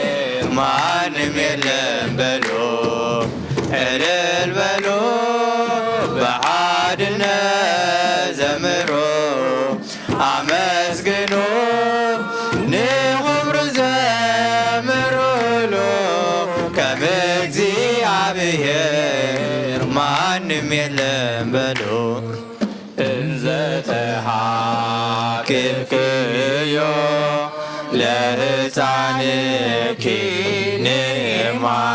ማንም የለም በሉ። እልል በሉ ብሓድነት ዘምሩ፣ ኣመስግኑ ንኽብሩ ዘምርሉ፣ ከም እግዚኣብሔር ማንም የለም በሉ። እንዘ ተሃኬፍክዮ ለሕፃንኪ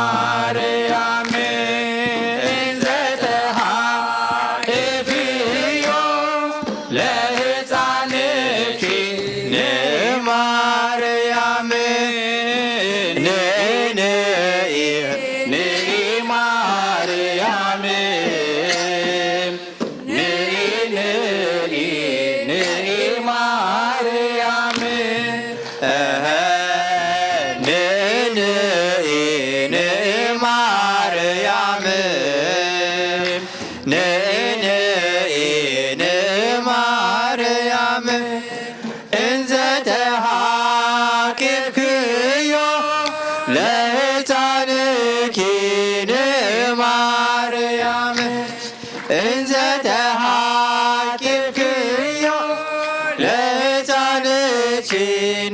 ንማርያም፣ እንዘ ተሃኬፍክዮ ለሕፃንኪ ንማርያም፣ ንኢ ንኢ ንኢ ማርያም። ንኢ ንኢ ንኢ ማርያም፣ እህ፣ ንኢ ንኢ ንኢ ማርያም፣ ንኢ ንኢ ንኢ ማርያም። እንዘ ተሃኬፍክዮ ለሕፃንኪ ንማርያም፣ እንዘ ተሃኬፍክዮ ለሕፃንኪ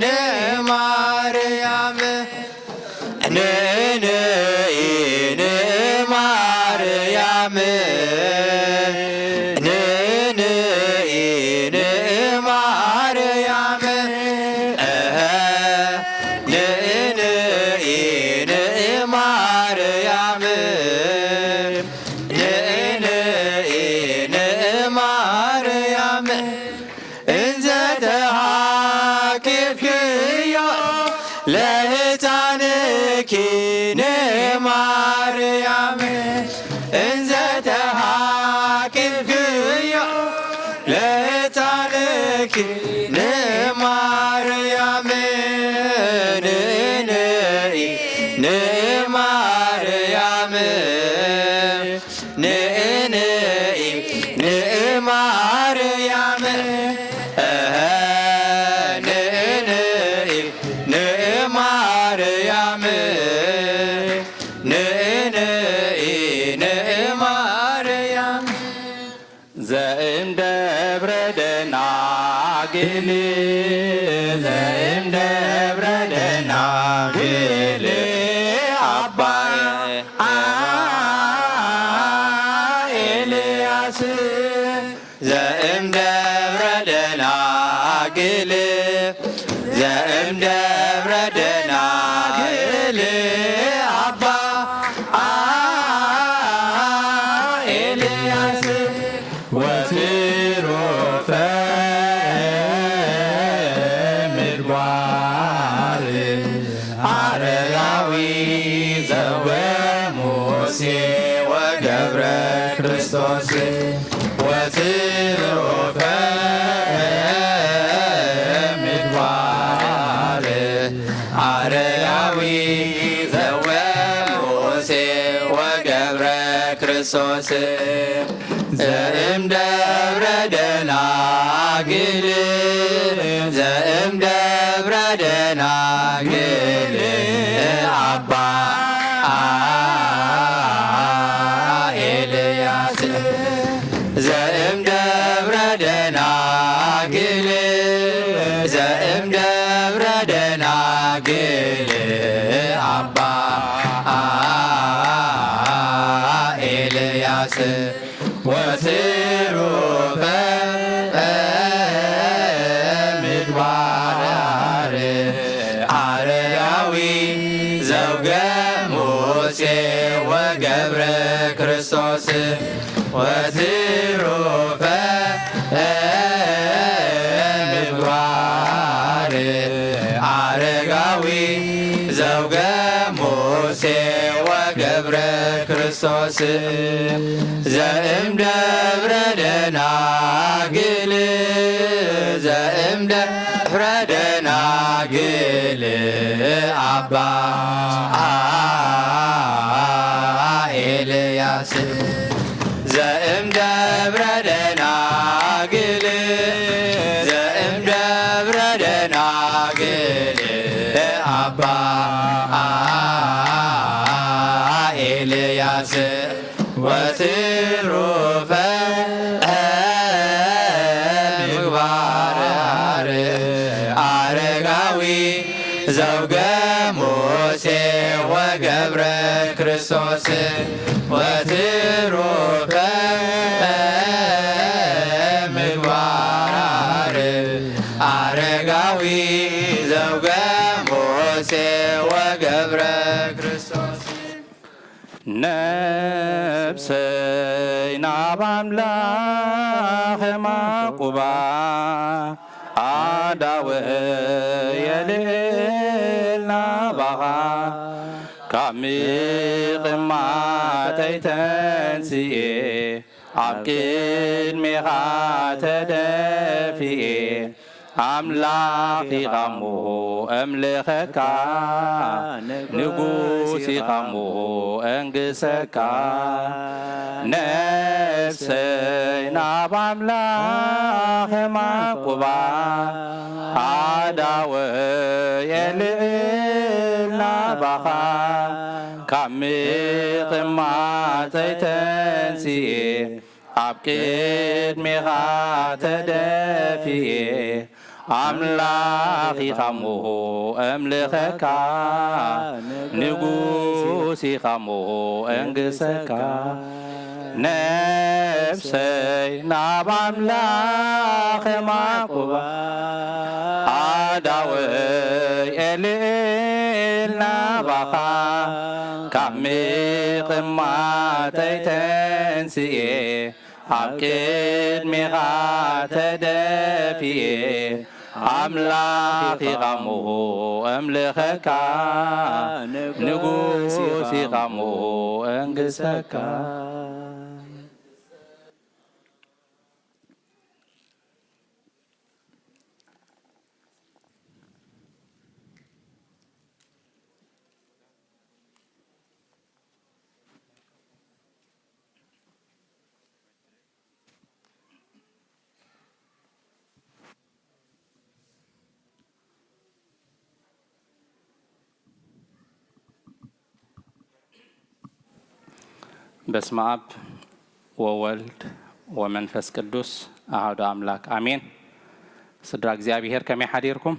ንማርያም፣ ንኢ ንኢ ንኢ ማርያም፣ ንኢ ንኢ ንኢ ማርያም፣ እህ፣ ንኢ ንኢ ንኢ ማርያም፣ ንኢ ንኢ ንኢ ማርያም። እንዘ ተሃኬፍክዮ ለሕፃንኪ ንማርያም፣ እንዘ ተሃኬፍክዮ ለሕፃንኪ ንማርያም፣ ንኢ ንኢ ንማርያም። ንኢ ንኢ ንኢ ማርያም፣ እህ፣ ንኢ ንኢ ንኢ ማርያም፣ ንኢ ንኢ ንኢ ማርያም። ዘእምደብረ ደናግል ግል ዘእምደብረ ደናግል ኣባ ኤልያስ ዘእምደብረ ደናግል ዘእምደብረ ደናግል ኣባ ኤልያስ ወትሩፈ ምድባር ኣረጋዊ ዘወሙሴ ወገብረ ክርስቶስ ወትሩፈ ምድባር ኣረጋዊ ዘወሙሴ ወገብረ ክርስቶስ ዘእምደብረ ደናግል ዘእምደብረ ደናግል ኣባ ኤልያስ ዘእምደብረ ደናግል ዘእምደብረ ደናግል ኣባ ኤልያስ ወትሩፈ ምግባር ኣረጋዊ ዘውገ ሙሴ ወገብረ ክርስቶስ ወትሩፈ ምግባር ኣረጋዊ ዘውገ ሙሴ ወገብረ ክርስቶስ ዘእምደብረ ደናግል ዘእምደብረ ደናግል ኣባ ኤልያስ ዘእምደብረ ደናግል ዘእምደብረ ደናግል ኣባ ኤልያስ ወትሩፈ ምግባር ኣረጋዊ ዘውገ ሙሴ ወገብረ ክርስቶስ ወትሩፈ ምግባር ኣረጋዊ ዘውገ ሙሴ ወገብረ ክርስቶስ ነፍሰይ ናብ ኣምላኽ የማቁባ ኣዳወ የልዕል ናባኻ ካብ ምቕማጠይ ተንስኤ ኣብ ቅድሜኻ ተደፊኤ ኣምላኽ ኢኻ እሞ እምልኸካ ንጉስ ኢኻ እሞ እንግሰካ ነፍሰይ ናብ ኣምላኽ የማቁባ ኣዳወ የልዕል ናባኻ ካብ ምቕማጠይ ተንስኤ ኣብ ቅድሜኻ ተደፊኤ ኣምላኽ ኢኻ እሞ እምልኸካ ንጉስ ኢኻ እሞ እንግሰካ ነፍሰይ ናብ ኣምላኽ የማቁባ ኣዳወይ የልዕል ናባኻ ካብ ምቕማጠይ ተንስኤ ኣብ ቅድሜኻ ተደፊኤ ኣምላኽ ኢኻ እሞ እምልኸካ ንጉስ ኢኻ እሞ እንግሰካ። በስመ አብ ወወልድ ወመንፈስ ቅዱስ አሐዱ አምላክ አሜን። ስድራ እግዚኣብሔር ከመይ ሓዲርኩም?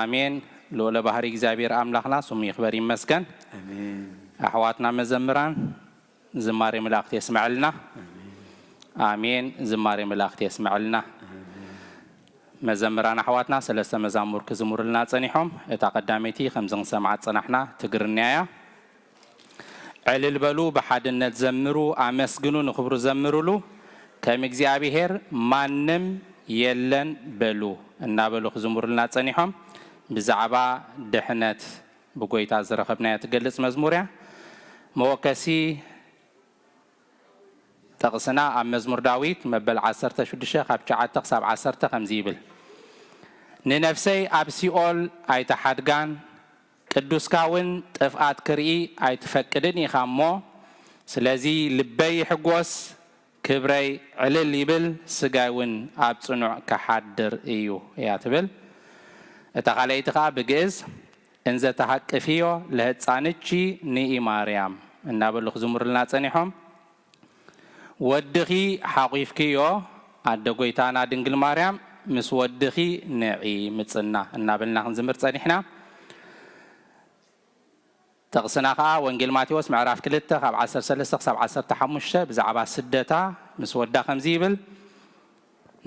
ኣሜን። ልዑለ ባህሪ እግዚኣብሔር ኣምላኽና ስሙ ይኽበር ይመስገን። ኣሜን። ኣሕዋትና መዘምራን ዝማሬ መላእኽቲ የስመዐልና። ኣሜን። ኣሜን። ዝማሬ መላእኽቲ የስመዐልና። ኣሜን። መዘምራን ኣሕዋትና ሰለስተ መዛሙር ክዝሙርልና ጸኒሖም። እታ ቀዳመይቲ ከምዚ ክንሰምዓ ዝጸናሕና ትግርኛ እያ። ዕልል በሉ፣ ብሓድነት ዘምሩ፣ ኣመስግኑ፣ ንኽብሩ ዘምሩሉ፣ ከም እግዚኣብሔር ማንም የለን በሉ እናበሉ ክዝምሩልና ጸኒሖም። ብዛዕባ ድሕነት ብጎይታ ዝረኸብናያ ትገልጽ መዝሙር እያ። መወከሲ ጥቕስና ኣብ መዝሙር ዳዊት መበል ዓሰርተ ሽዱሽተ ካብ ትሽዓተ ክሳብ ዓሰርተ ከምዚ ይብል፣ ንነፍሰይ ኣብ ሲኦል ኣይትሓድጋን፣ ቅዱስካ እውን ጥፍኣት ክርኢ ኣይትፈቅድን ኢኻ እሞ፣ ስለዚ ልበይ ይሕጎስ፣ ክብረይ ዕልል ይብል፣ ስጋይ እውን ኣብ ጽኑዕ ክሓድር እዩ እያ ትብል። እታ ካልኣይቲ ኸኣ ብግእዝ እንዘ ተሃቅፍዮ ለህጻንቺ ንኢ ማርያም እናበሉ ክዝምሩልና ጸኒሖም። ወድኺ ሓቑፍክዮ ኣደ ጎይታና ድንግል ማርያም፣ ምስ ወድኺ ንዒ ምጽና እናበልና ክንዝምር ጸኒሕና። ጥቕስና ኸኣ ወንጌል ማቴዎስ ምዕራፍ ክልተ ካብ ዓሰርተ ሰለስተ ክሳብ ዓሰርተ ሓሙሽተ ብዛዕባ ስደታ ምስ ወዳ ከምዚ ይብል፣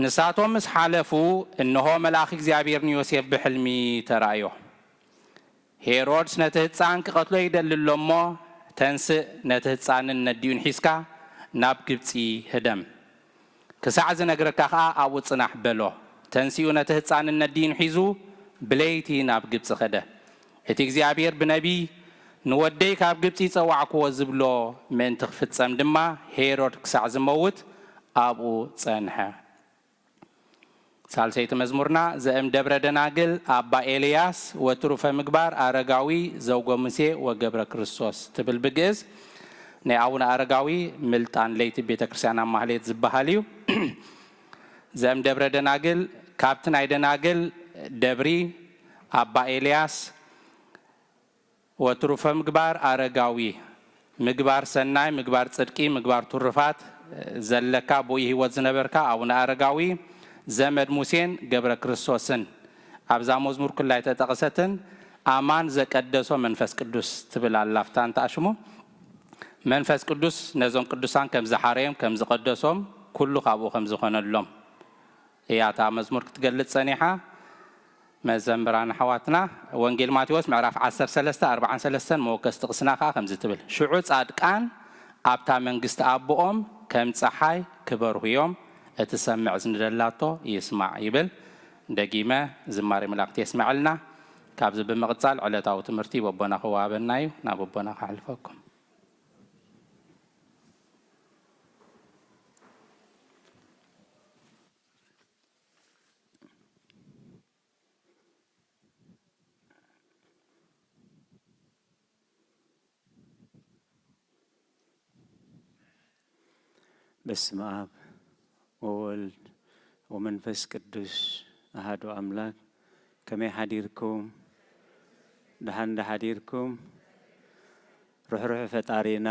ንሳቶም ምስ ሓለፉ እንሆ መልኣኽ እግዚኣብሔር ንዮሴፍ ብሕልሚ ተራእዮ። ሄሮድስ ነቲ ህጻን ክቐትሎ ይደሊ ኣሎ እሞ፣ ተንስእ፣ ነቲ ህጻንን ነዲኡን ሒዝካ ናብ ግብጺ ህደም። ክሳዕ ዝነግረካ ኸኣ ኣብኡ ጽናሕ በሎ። ተንሲኡ ነቲ ህጻንን ነዲኡን ሒዙ ብለይቲ ናብ ግብጺ ኸደ። እቲ እግዚኣብሔር ብነቢይ ንወደይ ካብ ግብጺ ጸዋዕክዎ ዝብሎ ምእንቲ ክፍጸም ድማ ሄሮድ ክሳዕ ዝመውት ኣብኡ ጸንሐ። ሳልሰይቲ መዝሙርና ዘእም ደብረ ደናግል ኣባ ኤልያስ ወትሩፈ ምግባር ኣረጋዊ ዘውጎ ሙሴ ወገብረ ክርስቶስ ትብል ብግእዝ ናይ ኣቡነ ኣረጋዊ ምልጣን ለይቲ ቤተ ክርስቲያን ኣብ ማህሌት ዝበሃል እዩ። ዘእም ደብረ ደናግል ካብቲ ናይ ደናግል ደብሪ ኣባ ኤልያስ ወትሩፈ ምግባር ኣረጋዊ፣ ምግባር ሰናይ፣ ምግባር ጽድቂ፣ ምግባር ትሩፋት ዘለካ ብኡ ህይወት ዝነበርካ ኣቡነ ኣረጋዊ ዘመድ ሙሴን ገብረ ክርስቶስን ኣብዛ መዝሙር ኩላ ኣይተጠቕሰትን ኣማን ዘቀደሶ መንፈስ ቅዱስ ትብል ኣላ። ኣብታ እንተ ኣሽሙ መንፈስ ቅዱስ ነዞም ቅዱሳን ከም ዝሓረዮም ከም ዝቐደሶም ኩሉ ካብኡ ከም ዝኾነሎም እያ እታ መዝሙር ክትገልጽ ጸኒሓ። መዘምራን ኣሕዋትና፣ ወንጌል ማቴዎስ ምዕራፍ ዓሰርተ ሰለስተ ኣርብዓን ሰለስተን መወከሲ ጥቕስና ከኣ ከምዚ ትብል፣ ሽዑ ጻድቃን ኣብታ መንግስቲ ኣቦኦም ከም ጸሓይ ክበርሁ እዮም፣ እቲ ሰምዕ ዝንደላቶ ይስማዕ ይብል። ደጊመ ዝማሬ መላእክቲ የስመዐልና። ካብዚ ብምቕጻል ዕለታዊ ትምህርቲ በቦና ክወሃበና እዩ። ናብ ኣቦና ከሕልፈኩም። በስመ አብ ወወልድ ወመንፈስ ቅዱስ አሐዱ አምላክ። ከመይ ሓዲርኩም? ደሓን ዶ ሓዲርኩም? ርሕሩሕ ፈጣሪና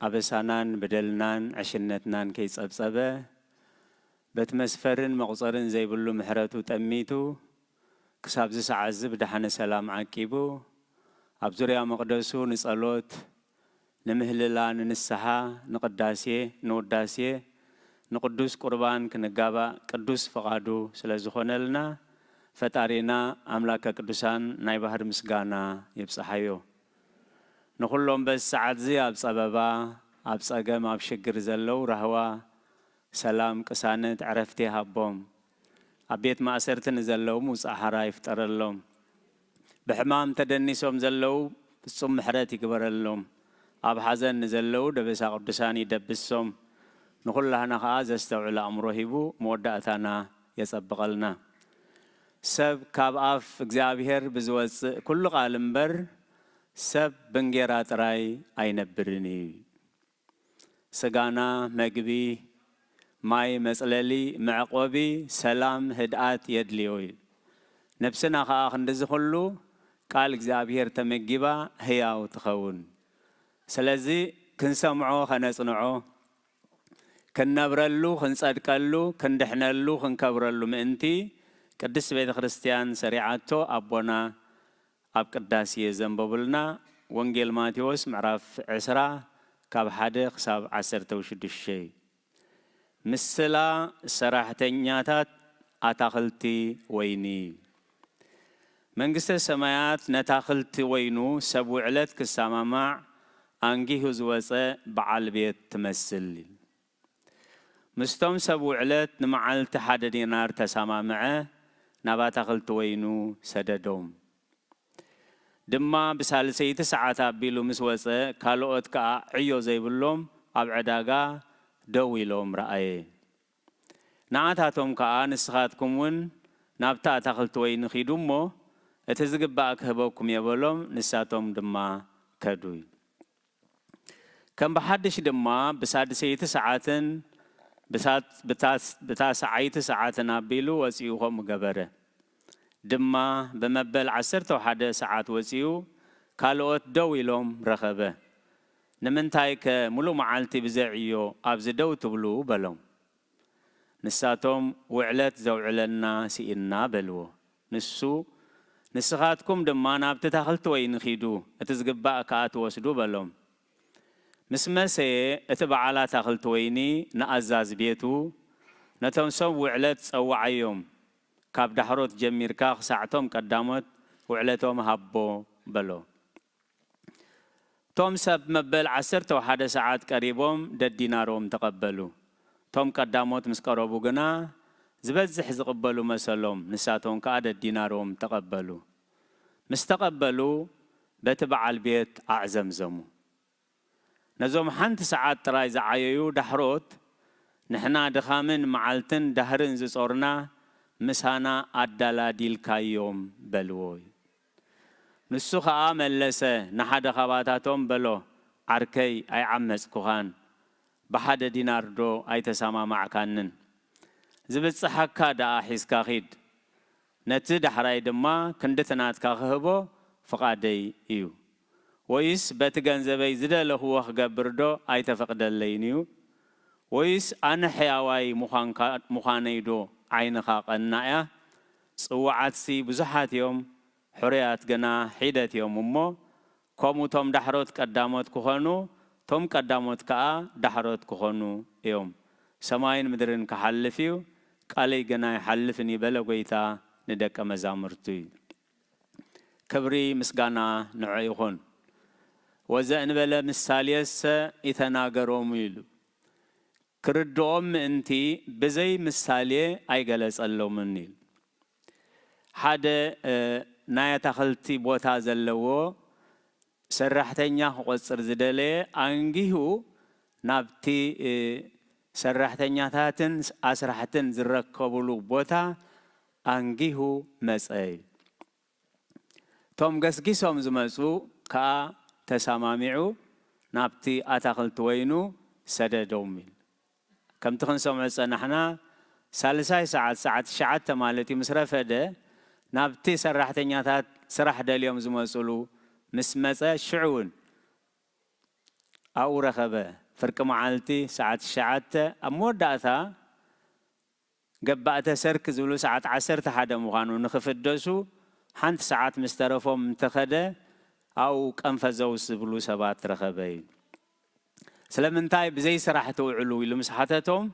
ኣበሳናን በደልናን ዕሽነትናን ከይጸብጸበ በቲ መስፈርን መቑጸርን ዘይብሉ ምሕረቱ ጠሚቱ ክሳብዚ ሰዓት እዚ ብደሓነ ሰላም ዓቂቡ ኣብ ዙርያ መቕደሱ ንጸሎት፣ ንምህልላ፣ ንንስሓ፣ ንቕዳሴ፣ ንውዳሴ፣ ንቅዱስ ቁርባን ክንጋባእ ቅዱስ ፍቓዱ ስለ ዝኾነልና ፈጣሪና ኣምላከ ቅዱሳን ናይ ባህሪ ምስጋና ይብጽሓዮ። ንኹሎም በዚ ሰዓት እዚ ኣብ ጸበባ፣ ኣብ ጸገም፣ ኣብ ሽግር ዘለዉ ራህዋ፣ ሰላም፣ ቅሳነት፣ ዕረፍቲ ይሃቦም። ኣብ ቤት ማእሰርቲ ንዘለዉ ምውጻእ ሓራ ይፍጠረሎም። ብሕማም ተደኒሶም ዘለዉ ፍጹም ምሕረት ይግበረሎም። ኣብ ሓዘን ንዘለዉ ደበሳ ቅዱሳን ይደብሶም። ንኹላህና ኸኣ ዘስተውዕል ኣእምሮ ሂቡ መወዳእታና የጸብቐልና። ሰብ ካብ ኣፍ እግዚኣብሔር ብዝወጽእ ኩሉ ቃል እምበር ሰብ ብእንጌራ ጥራይ ኣይነብርን እዩ። ስጋና መግቢ፣ ማይ መጽለሊ፣ መዕቆቢ፣ ሰላም፣ ህድኣት የድልዮ እዩ። ነብስና ኸኣ ክንድዚ ኹሉ ቃል እግዚኣብሔር ተመጊባ ህያው ትኸውን። ስለዚ ክንሰምዖ ኸነጽንዖ፣ ክንነብረሉ፣ ክንጸድቀሉ፣ ክንድሕነሉ፣ ክንከብረሉ ምእንቲ ቅድስት ቤተ ክርስቲያን ሰሪዓቶ ኣቦና ኣብ ቅዳሴ ዘንበቡልና ወንጌል ማቴዎስ ምዕራፍ ዕስራ ካብ ሓደ ክሳብ ዓሰርተ ሽዱሽተ እዩ። ምስላ ሰራሕተኛታት ኣታኽልቲ ወይኒ። መንግስተ ሰማያት ነታኽልቲ ወይኑ ሰብ ውዕለት ክሰማማዕ ኣንጊሁ ዝወፀ በዓል ቤት ትመስል። ምስቶም ሰብ ውዕለት ንመዓልቲ ሓደ ዲናር ተሰማምዐ፣ ናብ ኣታኽልቲ ወይኑ ሰደዶም። ድማ ብሳልሰይቲ ሰዓት ኣቢሉ ምስ ወፀ፣ ካልኦት ከኣ ዕዮ ዘይብሎም ኣብ ዕዳጋ ደው ኢሎም ረኣየ። ንኣታቶም ከኣ፣ ንስኻትኩም እውን ናብቲ ኣታኽልቲ ወይኒ ኺዱ እሞ፣ እቲ ዝግባእ ክህበኩም እየ በሎም። ንሳቶም ድማ ከዱ። ከም ብሓድሽ ድማ ብሳድሰይቲ ሰዓትን ብታ-፣ ብታስ-፣ ብታስዓይቲ ሰዓትን ኣቢሉ ወጺኡ ኸምኡ ገበረ። ድማ ብመበል ዓሰርተ ሓደ ሰዓት ወጺኡ፣ ካልኦት ደው ኢሎም ረኸበ። ንምንታይከ ምሉእ መዓልቲ ብዘይ ዕዮ ኣብዚ ደው ትብሉ? በሎም። ንሳቶም፣ ውዕለት ዘውዕለና ስኢንና በልዎ። ንሱ፣ ንስኻትኩም ድማ ናብቲ ታኽልቲ ወይኒ ኺዱ፣ እቲ ዝግባእ ከኣ ትወስዱ በሎም። ምስ መሰየ፣ እቲ በዓል ኣታኽልቲ ወይኒ ንኣዛዚ ቤቱ፣ ነቶም ሰብ ውዕለት ጸውዓዮም፣ ካብ ዳሕሮት ጀሚርካ ክሳዕቶም ቀዳሞት ውዕለቶም ሃቦ በሎ። እቶም ሰብ መበል ዓሰርተ ሓደ ሰዓት ቀሪቦም ደዲናሮም ተቐበሉ። እቶም ቀዳሞት ምስ ቀረቡ ግና ዝበዝሕ ዝቕበሉ መሰሎም፣ ንሳቶም ከኣ ደዲናሮም ተቐበሉ። ምስ ተቐበሉ በቲ በዓል ቤት ኣዕዘምዘሙ። ነዞም ሓንቲ ሰዓት ጥራይ ዝዓየዩ ዳሕሮት፣ ንሕና ድኻምን መዓልትን ዳህርን ዝጾርና ምሳና ኣዳላዲልካዮም በልዎ። ንሱ ኸኣ መለሰ፣ ንሓደ ኻባታቶም በሎ፣ ዓርከይ ኣይዓመጽኩኻን፣ ብሓደ ዲናርዶ ኣይተሰማማዕካንን? ዝብጽሓካ ደኣ ሒዝካ ኺድ። ነቲ ዳሕራይ ድማ ክንድቲ ናትካ ክህቦ ፍቓደይ እዩ። ወይስ በቲ ገንዘበይ ዝደለኽዎ ክገብርዶ ኣይተፈቕደለይን እዩ? ወይስ ኣነ ሕያዋይ ምዃንካ-፣ ምዃነይዶ ዓይንኻ ቐናእያ? ጽዉዓትሲ ብዙሓት እዮም፣ ሕሩያት ግና ሒደት እዮም እሞ፣ ከምኡ ቶም ዳሕሮት ቀዳሞት ክኾኑ፣ ቶም ቀዳሞት ከኣ ዳሕሮት ክኾኑ እዮም። ሰማይን ምድርን ክሓልፍ እዩ፣ ቃለይ ግና ኣይሓልፍን እዩ በለ ጐይታ ንደቀ መዛሙርቱ እዩ። ክብሪ ምስጋና ንዑ ይኹን። ወዘእንበለ ምሳሌሰ ኢተናገሮሙ ኢሉ። ክርድኦም ምእንቲ ብዘይ ምሳሌ ኣይገለጸሎምን ኢሉ። ሓደ፣ እ፣ ናይ ኣታኽልቲ ቦታ ዘለዎ ሰራሕተኛ ክቖጽር ዝደለየ ኣንጊሁ ናብቲ፣ እ፣ ሰራሕተኛታትን ኣስራሕትን ዝረከብሉ ቦታ ኣንጊሁ መጸ እዩ። እቶም ገስጊሶም ዝመጹ ከኣ ተሰማሚዑ ናብቲ ኣታኽልቲ ወይኑ ሰደዶም ኢሉ። ከምቲ ክንሰምዖ ዝጸናሕና፣ ሳልሳይ ሰዓት፣ ሰዓት ትሽዓተ ማለት እዩ፣ ምስ ረፈደ፣ ናብቲ ሰራሕተኛታት ስራሕ ደልዮም ዝመጹሉ ምስ መጸ፣ ሽዑ እውን ኣብኡ ረኸበ። ፍርቂ መዓልቲ ሰዓት ትሽዓተ፣ ኣብ መወዳእታ ገባእተ ሰርክ ዝብሉ ሰዓት ዓሰርተ ሓደ ምዃኑ ንኽፍደሱ፣ ሓንቲ ሰዓት ምስ ተረፎም እንተኸደ፣ ኣብኡ ቀንፈዘው ዝብሉ ሰባት ረኸበ እዩ። ስለምንታይ ብዘይ ስራሕ ትውዕሉ? ኢሉ ምስ ሓተቶም፣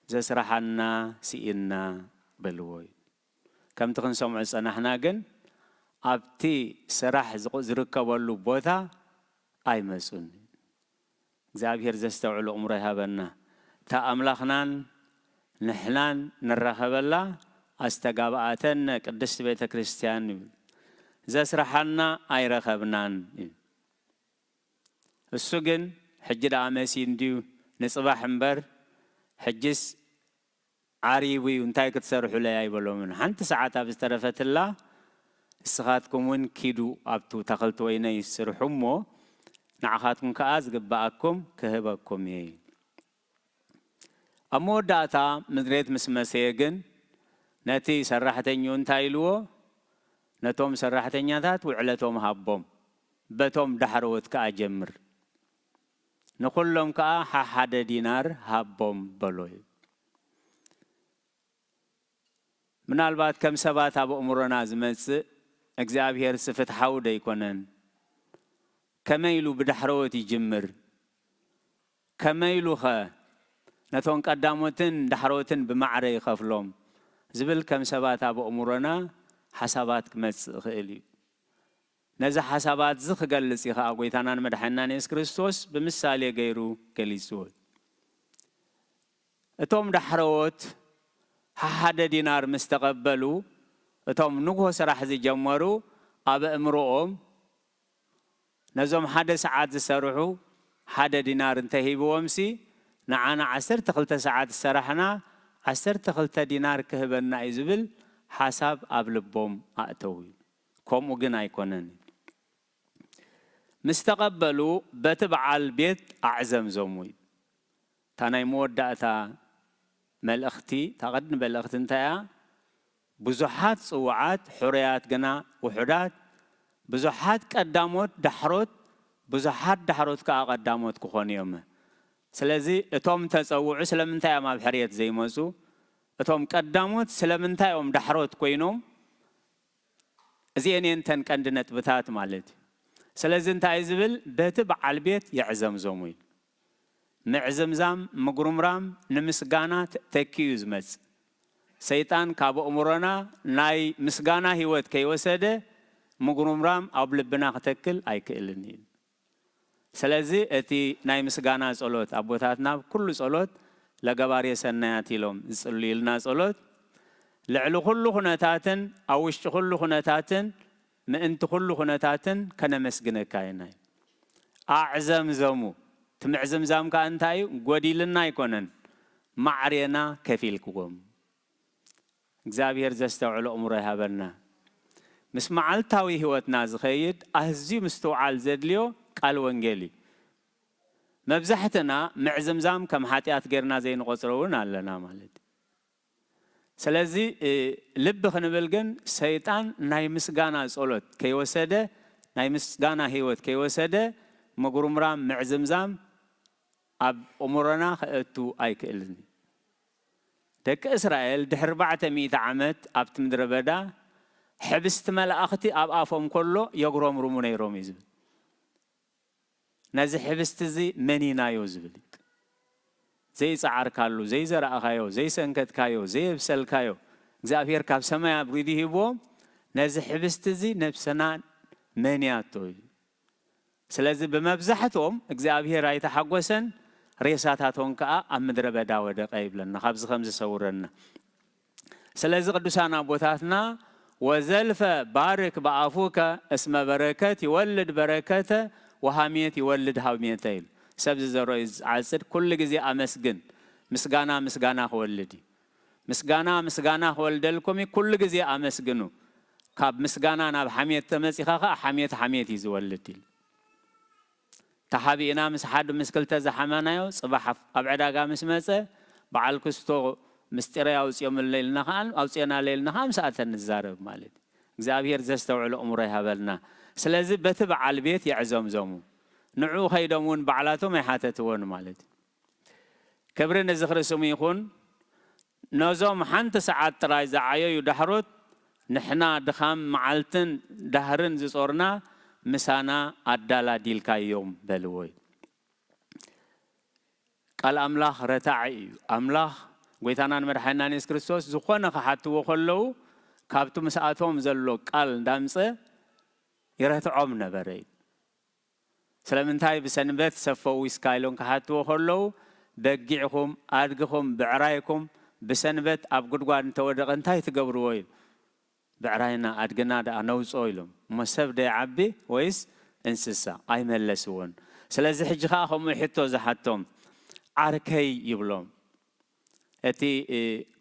ዘስርሓና ስኢንና በልዎ እዩ። ከምቲ ክንሰምዖ ዝጸናሕና ግን፣ ኣብቲ ስራሕ ዝቕ-፣ ዝርከበሉ ቦታ ኣይመጹን። እግዚኣብሔር ዘስተውዕሉ እምሮ ይሃበና። እታ ኣምላኽናን ንሕናን ንራኸበላ ኣስተጋብኣተን ቅድስቲ ቤተ ክርስቲያን እዩ። ዘስርሓና ኣይረኸብናን እዩ። እሱ ግን ሕጂ ደኣ መሲዩ እንድዩ ንጽባሕ እምበር፣ ሕጅስ ዓሪቡ እዩ፣ እንታይ ክትሰርሑለይ ኣይበሎምን። ሓንቲ ሰዓት ኣብ ዝተረፈትላ፣ እስኻትኩም እውን ኪዱ ኣብቱ ተኽልቲ ወይነይ ስርሑ እሞ፣ ንዓኻትኩም ከኣ ዝግብኣኩም ክህበኩም እየ። ኣብ መወዳእታ ምድሬት ምስ መሰየ ግን፣ ነቲ ሰራሕተኛኡ እንታይ ኢልዎ? ነቶም ሰራሕተኛታት ውዕለቶም ሃቦም፣ በቶም ዳሕረዎት ከኣ ጀምር። ንኹሎም ከኣ ሓሓደ ዲናር ሃቦም በሎ እዩ። ምናልባት ከም ሰባት ኣብ ኣእምሮና ዝመጽእ፣ እግዚኣብሄርሲ ፍትሓዊ ዶ ኣይኮነን? ከመይ ኢሉ ብዳሕረዎት ይጅምር? ከመይ ኢሉኸ ነቶም ቀዳሞትን ዳሕረዎትን ብማዕረ ይኸፍሎም? ዝብል ከም ሰባት ኣብ ኣእምሮና ሓሳባት ክመጽእ ይኽእል እዩ። ነዚ ሓሳባት እዚ ክገልጽ እዩ ከኣ ጎይታናን መድሓኒናን የሱስ ክርስቶስ ብምሳሌ ገይሩ ገሊጽዎ። እቶም ዳሕረዎት ሓደ ዲናር ምስ ተቐበሉ፣ እቶም ንግሆ ስራሕ ዝጀመሩ ኣብ ኣእምሮኦም ነዞም ሓደ ሰዓት ዝሰርሑ ሓደ ዲናር እንተሂብዎምሲ፣ ንዓና ዓሰርተ ክልተ ሰዓት ዝሰራሕና ዓሰርተ ክልተ ዲናር ክህበና እዩ ዝብል ሓሳብ ኣብ ልቦም ኣእተዉ። ከምኡ ግን ኣይኮነን። ምስ ተቐበሉ በቲ በዓል ቤት ኣዕዘምዘሙ እዩ። እታ ናይ መወዳእታ መልእኽቲ፣ እታ ቀንዲ መልእኽቲ እንታይ እያ? ብዙሓት ጽዉዓት፣ ሕሩያት ግና ውሑዳት፣ ብዙሓት ቀዳሞት ዳሕሮት፣ ብዙሓት ዳሕሮት ከኣ ቀዳሞት ክኾኑ እዮም። ስለዚ እቶም ተጸውዑ ስለምንታይ እዮም ኣብ ሕርየት ዘይመጹ? እቶም ቀዳሞት ስለምንታይ እዮም ዳሕሮት ኮይኖም? እዚኤን እየን እተን ቀንዲ ነጥብታት ማለት እዩ። ስለዚ እንታይ እዩ ዝብል? በቲ በዓል ቤት የዕዘምዘሙ እዩ። ምዕዝምዛም፣ ምጉርምራም ንምስጋና ተ-፣ ተኪኡ እዩ ዝመጽእ። ሰይጣን ካብ ኣእምሮና ናይ ምስጋና ህይወት ከይወሰደ ምጉርምራም ኣብ ልብና ክተክል ኣይክእልን እዩ። ስለዚ እቲ ናይ ምስጋና ጸሎት፣ ኣቦታትና ኣብ ኩሉ ጸሎት ለገባርየ ሰናያት ኢሎም ዝጽልዩልና ጸሎት፣ ልዕሊ ኩሉ ኩነታትን ኣብ ውሽጢ ኩሉ ኩነታትን ምእንቲ ኩሉ ኩነታትን ከነመስግነካ ኢና እዩ። ኣዕዘምዘሙ። እቲ ምዕዝምዛም ከኣ እንታይ እዩ? ጎዲልና ኣይኮነን፣ ማዕሬና ከፊልክዎም። እግዚኣብሔር ዘስተውዕሎ እምሮ ይሃበልና። ምስ መዓልታዊ ህይወትና ዝኸይድ ኣዝዩ ምስትውዓል ዘድልዮ ቃል ወንጌል እዩ። መብዛሕትና ምዕዝምዛም ከም ሓጢኣት ጌርና ዘይንቖጽሮ እውን ኣለና ማለት እዩ። ስለዚ፣ እ፣ ልቢ ክንብል ግን ሰይጣን ናይ ምስጋና ጸሎት ከይወሰደ፣ ናይ ምስጋና ህይወት ከይወሰደ ምጉርምራም፣ ምዕዝምዛም ኣብ እምሮና ከእቱ ኣይክእልን እዩ። ደቂ እስራኤል ድሕሪ ኣርባዕተ ሚእቲ ዓመት ኣብቲ ምድረ በዳ ሕብስቲ መላእኽቲ ኣብ ኣፎም ከሎ የጉረምርሙ ነይሮም እዩ ዝብል። ነዚ ሕብስቲ እዚ መኒናዮ ዝብል እዩ። ዘይጸዓርካሉ፣ ዘይዘራእኻዮ፣ ዘይሰንከትካዮ፣ ዘየብሰልካዮ፣ እግዚኣብሔር ካብ ሰማይ ኣብሪዱ ሂብዎም፣ ነዚ ሕብስቲ እዚ ነብስና መንያቶ እዩ። ስለዚ ብመብዛሕትኦም እግዚኣብሔር ኣይተሓጎሰን፣ ሬሳታቶም ከኣ ኣብ ምድረ በዳ ወደቐ ይብለና፣ ካብዚ ከም ዝሰውረና። ስለዚ ቅዱሳን ኣቦታትና፣ "ወዘልፈ ባርክ ብኣፉከ እስመ በረከት ይወልድ በረከተ ወሃሜት ይወልድ ሃሜተ" ኢሉ። ሰብ ዝዘርኦ እዩ ዝዓጽድ። ኩሉ ግዜ ኣመስግን። ምስጋና ምስጋና ክወልድ እዩ። ምስጋና ምስጋና ክወልደልኩም እዩ። ኩሉ ግዜ ኣመስግኑ። ካብ ምስጋና ናብ ሓሜት ተመጺኻ ኸኣ ሓሜት ሓሜት እዩ ዝወልድ ኢሉ። ተሓቢእና ምስ ሓደ ምስ ክልተ ዝሓመናዮ ጽባሕ ኣብ፣ ኣብ ዕዳጋ ምስ መጸ በዓል ክስቶ ምስጢረይ ኣውጽኦምለይ ኢልና ኸኣ፣ ኣውጽኦናለይ ኢልና ኸኣ ምስ ኣተን ንዛረብ ማለት እዩ። እግዚኣብሔር ዘስተውዕሎ እምሮ ይሃበልና። ስለዚ በቲ በዓል ቤት የዕዘምዘሙ። ንዕኡ ከይዶም እውን ባዕላቶም ኣይሓተትዎን ማለት እዩ። ክብሪ ንዝኽሪ ስሙ ይኹን። ነዞም ሓንቲ ሰዓት ጥራይ ዝዓየዩ ዳሕሮት፣ ንሕና ድኻም መዓልትን ዳህርን ዝጾርና ምሳና ኣዳላዲልካዮም በልዎ እዩ። ቃል ኣምላኽ ረታዒ እዩ። ኣምላኽ፣ ጎይታናን መድሓኒናን የሱስ ክርስቶስ፣ ዝኾነ ክሓትዎ ከለዉ፣ ካብቲ ምስኣቶም ዘሎ ቃል እንዳምጸ ይረትዖም ነበረ እዩ። ስለምንታይ ብሰንበት ሰብ ፈዊስካ ኢሎም ክሓትዎ ከለዉ፣ በጊዕኹም፣ ኣድግኹም፣ ብዕራይኩም ብሰንበት ኣብ ጉድጓድ እንተወደቐ እንታይ ትገብርዎ? ኢሉ። ብዕራይና ኣድግና ደኣ ነውጽኦ ኢሎም። እሞ ሰብ ዶ ይዓቢ ወይስ እንስሳ? ኣይመለስዎን። ስለዚ ሕጂ ኸኣ ከምኡ ሕቶ ዝሓቶም፣ ዓርከይ ይብሎም። እቲ፣ እ፣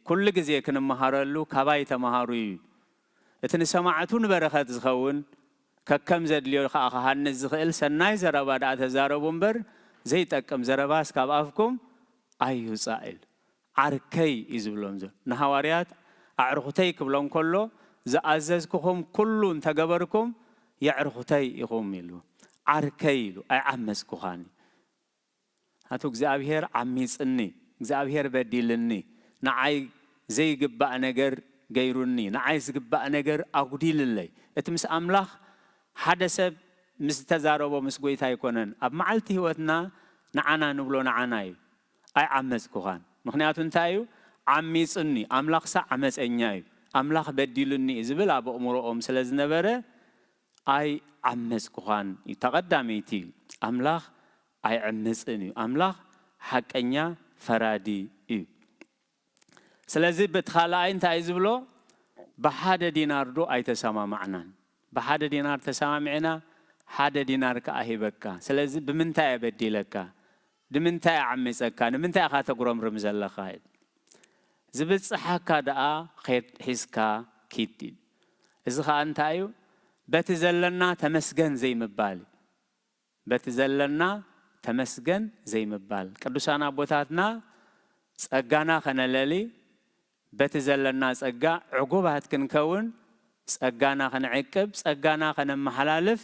ኩሉ ግዜ ክንመሃረሉ ካባይ ተመሃሩ እዩ። እቲ ንሰማዕቱ ንበረኸት ዝኸውን፣ ከከም ዘድልዮ ኸኣ ክሃንጽ ዝኽእል ሰናይ ዘረባ ደኣ ተዛረቡ እምበር፣ ዘይጠቅም ዘረባስ ካብ ኣፍኩም ኣይውጻእ ኢሉ። ዓርከይ እዩ ዝብሎም ዘሎ። ንሃዋርያት ኣዕሩኽተይ ክብሎም ከሎ፣ ዝኣዘዝኩኹም ኩሉ እንተገበርኩም የዕሩኽተይ ኢኹም ኢሉ። ዓርከይ ኢሉ፣ ኣይዓመጽኩኻን እዩ። ኣቶ እግዚኣብሔር ዓሚጽኒ፣ እግዚኣብሔር በዲልኒ፣ ንዓይ ዘይግባእ ነገር ገይሩኒ፣ ንዓይ ዝግባእ ነገር ኣጉዲልለይ። እቲ ምስ ኣምላኽ ሓደ ሰብ ምስ ዝተዛረቦ ምስ ጎይታ ኣይኮነን። ኣብ መዓልቲ ህይወትና ንዓና ንብሎ ንዓና እዩ። ኣይዓመጽኩኻን። ምኽንያቱ እንታይ እዩ? ዓሚጽኒ፣ ኣምላኽሳ ዓመጸኛ እዩ፣ ኣምላኽ በዲሉኒ እዩ ዝብል ኣብ ኣእምሮኦም ስለ ዝነበረ ኣይዓመጽኩኻን እዩ። ተቐዳመይቲ ኣምላኽ ኣይዕምጽን እዩ። ኣምላኽ ሓቀኛ ፈራዲ እዩ። ስለዚ በቲ ካልኣይ እንታይ እዩ ዝብሎ? ብሓደ ዲናር ዶ ኣይተሰማማዕናን? ብሓደ ዲናር ተሰማሚዕና፣ ሓደ ዲናር ከኣ ሂበካ። ስለዚ ብምንታይ እየ በዲለካ? ንምንታይ እየ ዓሚጸካ? ንምንታይ ኢኻ ተጉረምርም ዘለኻ? ዝብጽሓካ ደኣ ኺድ ሒዝካ ኪድ እዩ። እዚ ኸኣ እንታይ እዩ? በቲ ዘለና ተመስገን ዘይምባል እዩ። በቲ ዘለና ተመስገን ዘይምባል። ቅዱሳን ኣቦታትና ጸጋና ከነለሊ፣ በቲ ዘለና ጸጋ ዕጉባት ክንከውን፣ ጸጋና ክንዕቅብ፣ ጸጋና ከነመሓላልፍ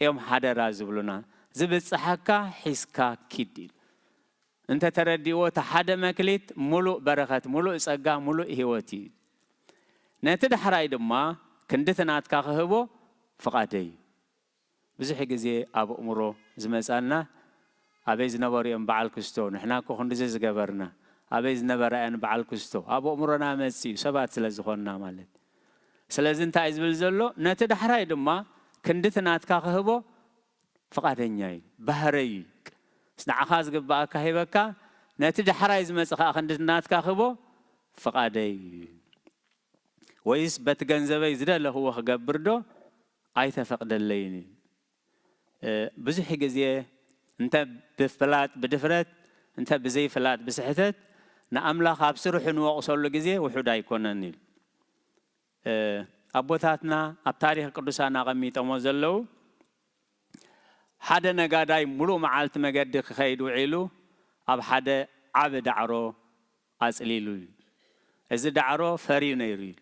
እዮም ሓደራ ዝብሉና። ዝብጽሓካ ሒዝካ ኪድ ኢሉ። እንተ ተረዲእዎ፣ እቲ ሓደ መክሊት ሙሉእ በረኸት፣ ሙሉእ ጸጋ፣ ሙሉእ ህይወት እዩ። ነቲ ዳሕራይ ድማ ክንድቲ ናትካ ክህቦ ፍቓደይ እዩ። ብዙሕ ግዜ ኣብ ኣእምሮ ዝመጻና፣ ኣበይ ዝነበሩ እዮም በዓል ክስቶ? ንሕና እኮ ክንድዚ ዝገበርና። ኣበይ ዝነበራ እየን በዓል ክስቶ? ኣብ ኣእምሮና መጽእ እዩ፣ ሰባት ስለ ዝኾንና ማለት። ስለዚ እንታይ እዩ ዝብል ዘሎ? ነቲ ዳሕራይ ድማ ክንድቲ ናትካ ክህቦ ፍቓደኛ እዩ፣ ባህረይ እዩ። ምስ ንዓኻ ዝግብኣካ ሂበካ፣ ነቲ ዳሕራይ ዝመጽእ ኸኣ ክንድቲ ናትካ ክህቦ ፍቓደይ እዩ። ወይስ በቲ ገንዘበይ ዝደለኽዎ ክገብር ዶ ኣይተፈቕደለይን እዩ? እ፣ ብዙሕ ግዜ እንተ ብፍላጥ ብድፍረት፣ እንተ ብዘይፍላጥ ብስሕተት ንኣምላኽ ኣብ ስርሑ ንወቕሰሉ ግዜ ውሑድ ኣይኮነን ኢሉ። እ፣ ኣቦታትና ኣብ ታሪኽ ቅዱሳን ኣቐሚጦሞ ዘለዉ፣ ሓደ ነጋዳይ ሙሉእ መዓልቲ መገዲ ክኸይድ ውዒሉ ኣብ ሓደ ዓቢ ዳዕሮ ኣጽሊሉ እዩ። እዚ ዳዕሮ ፈርዩ ነይሩ እዩ።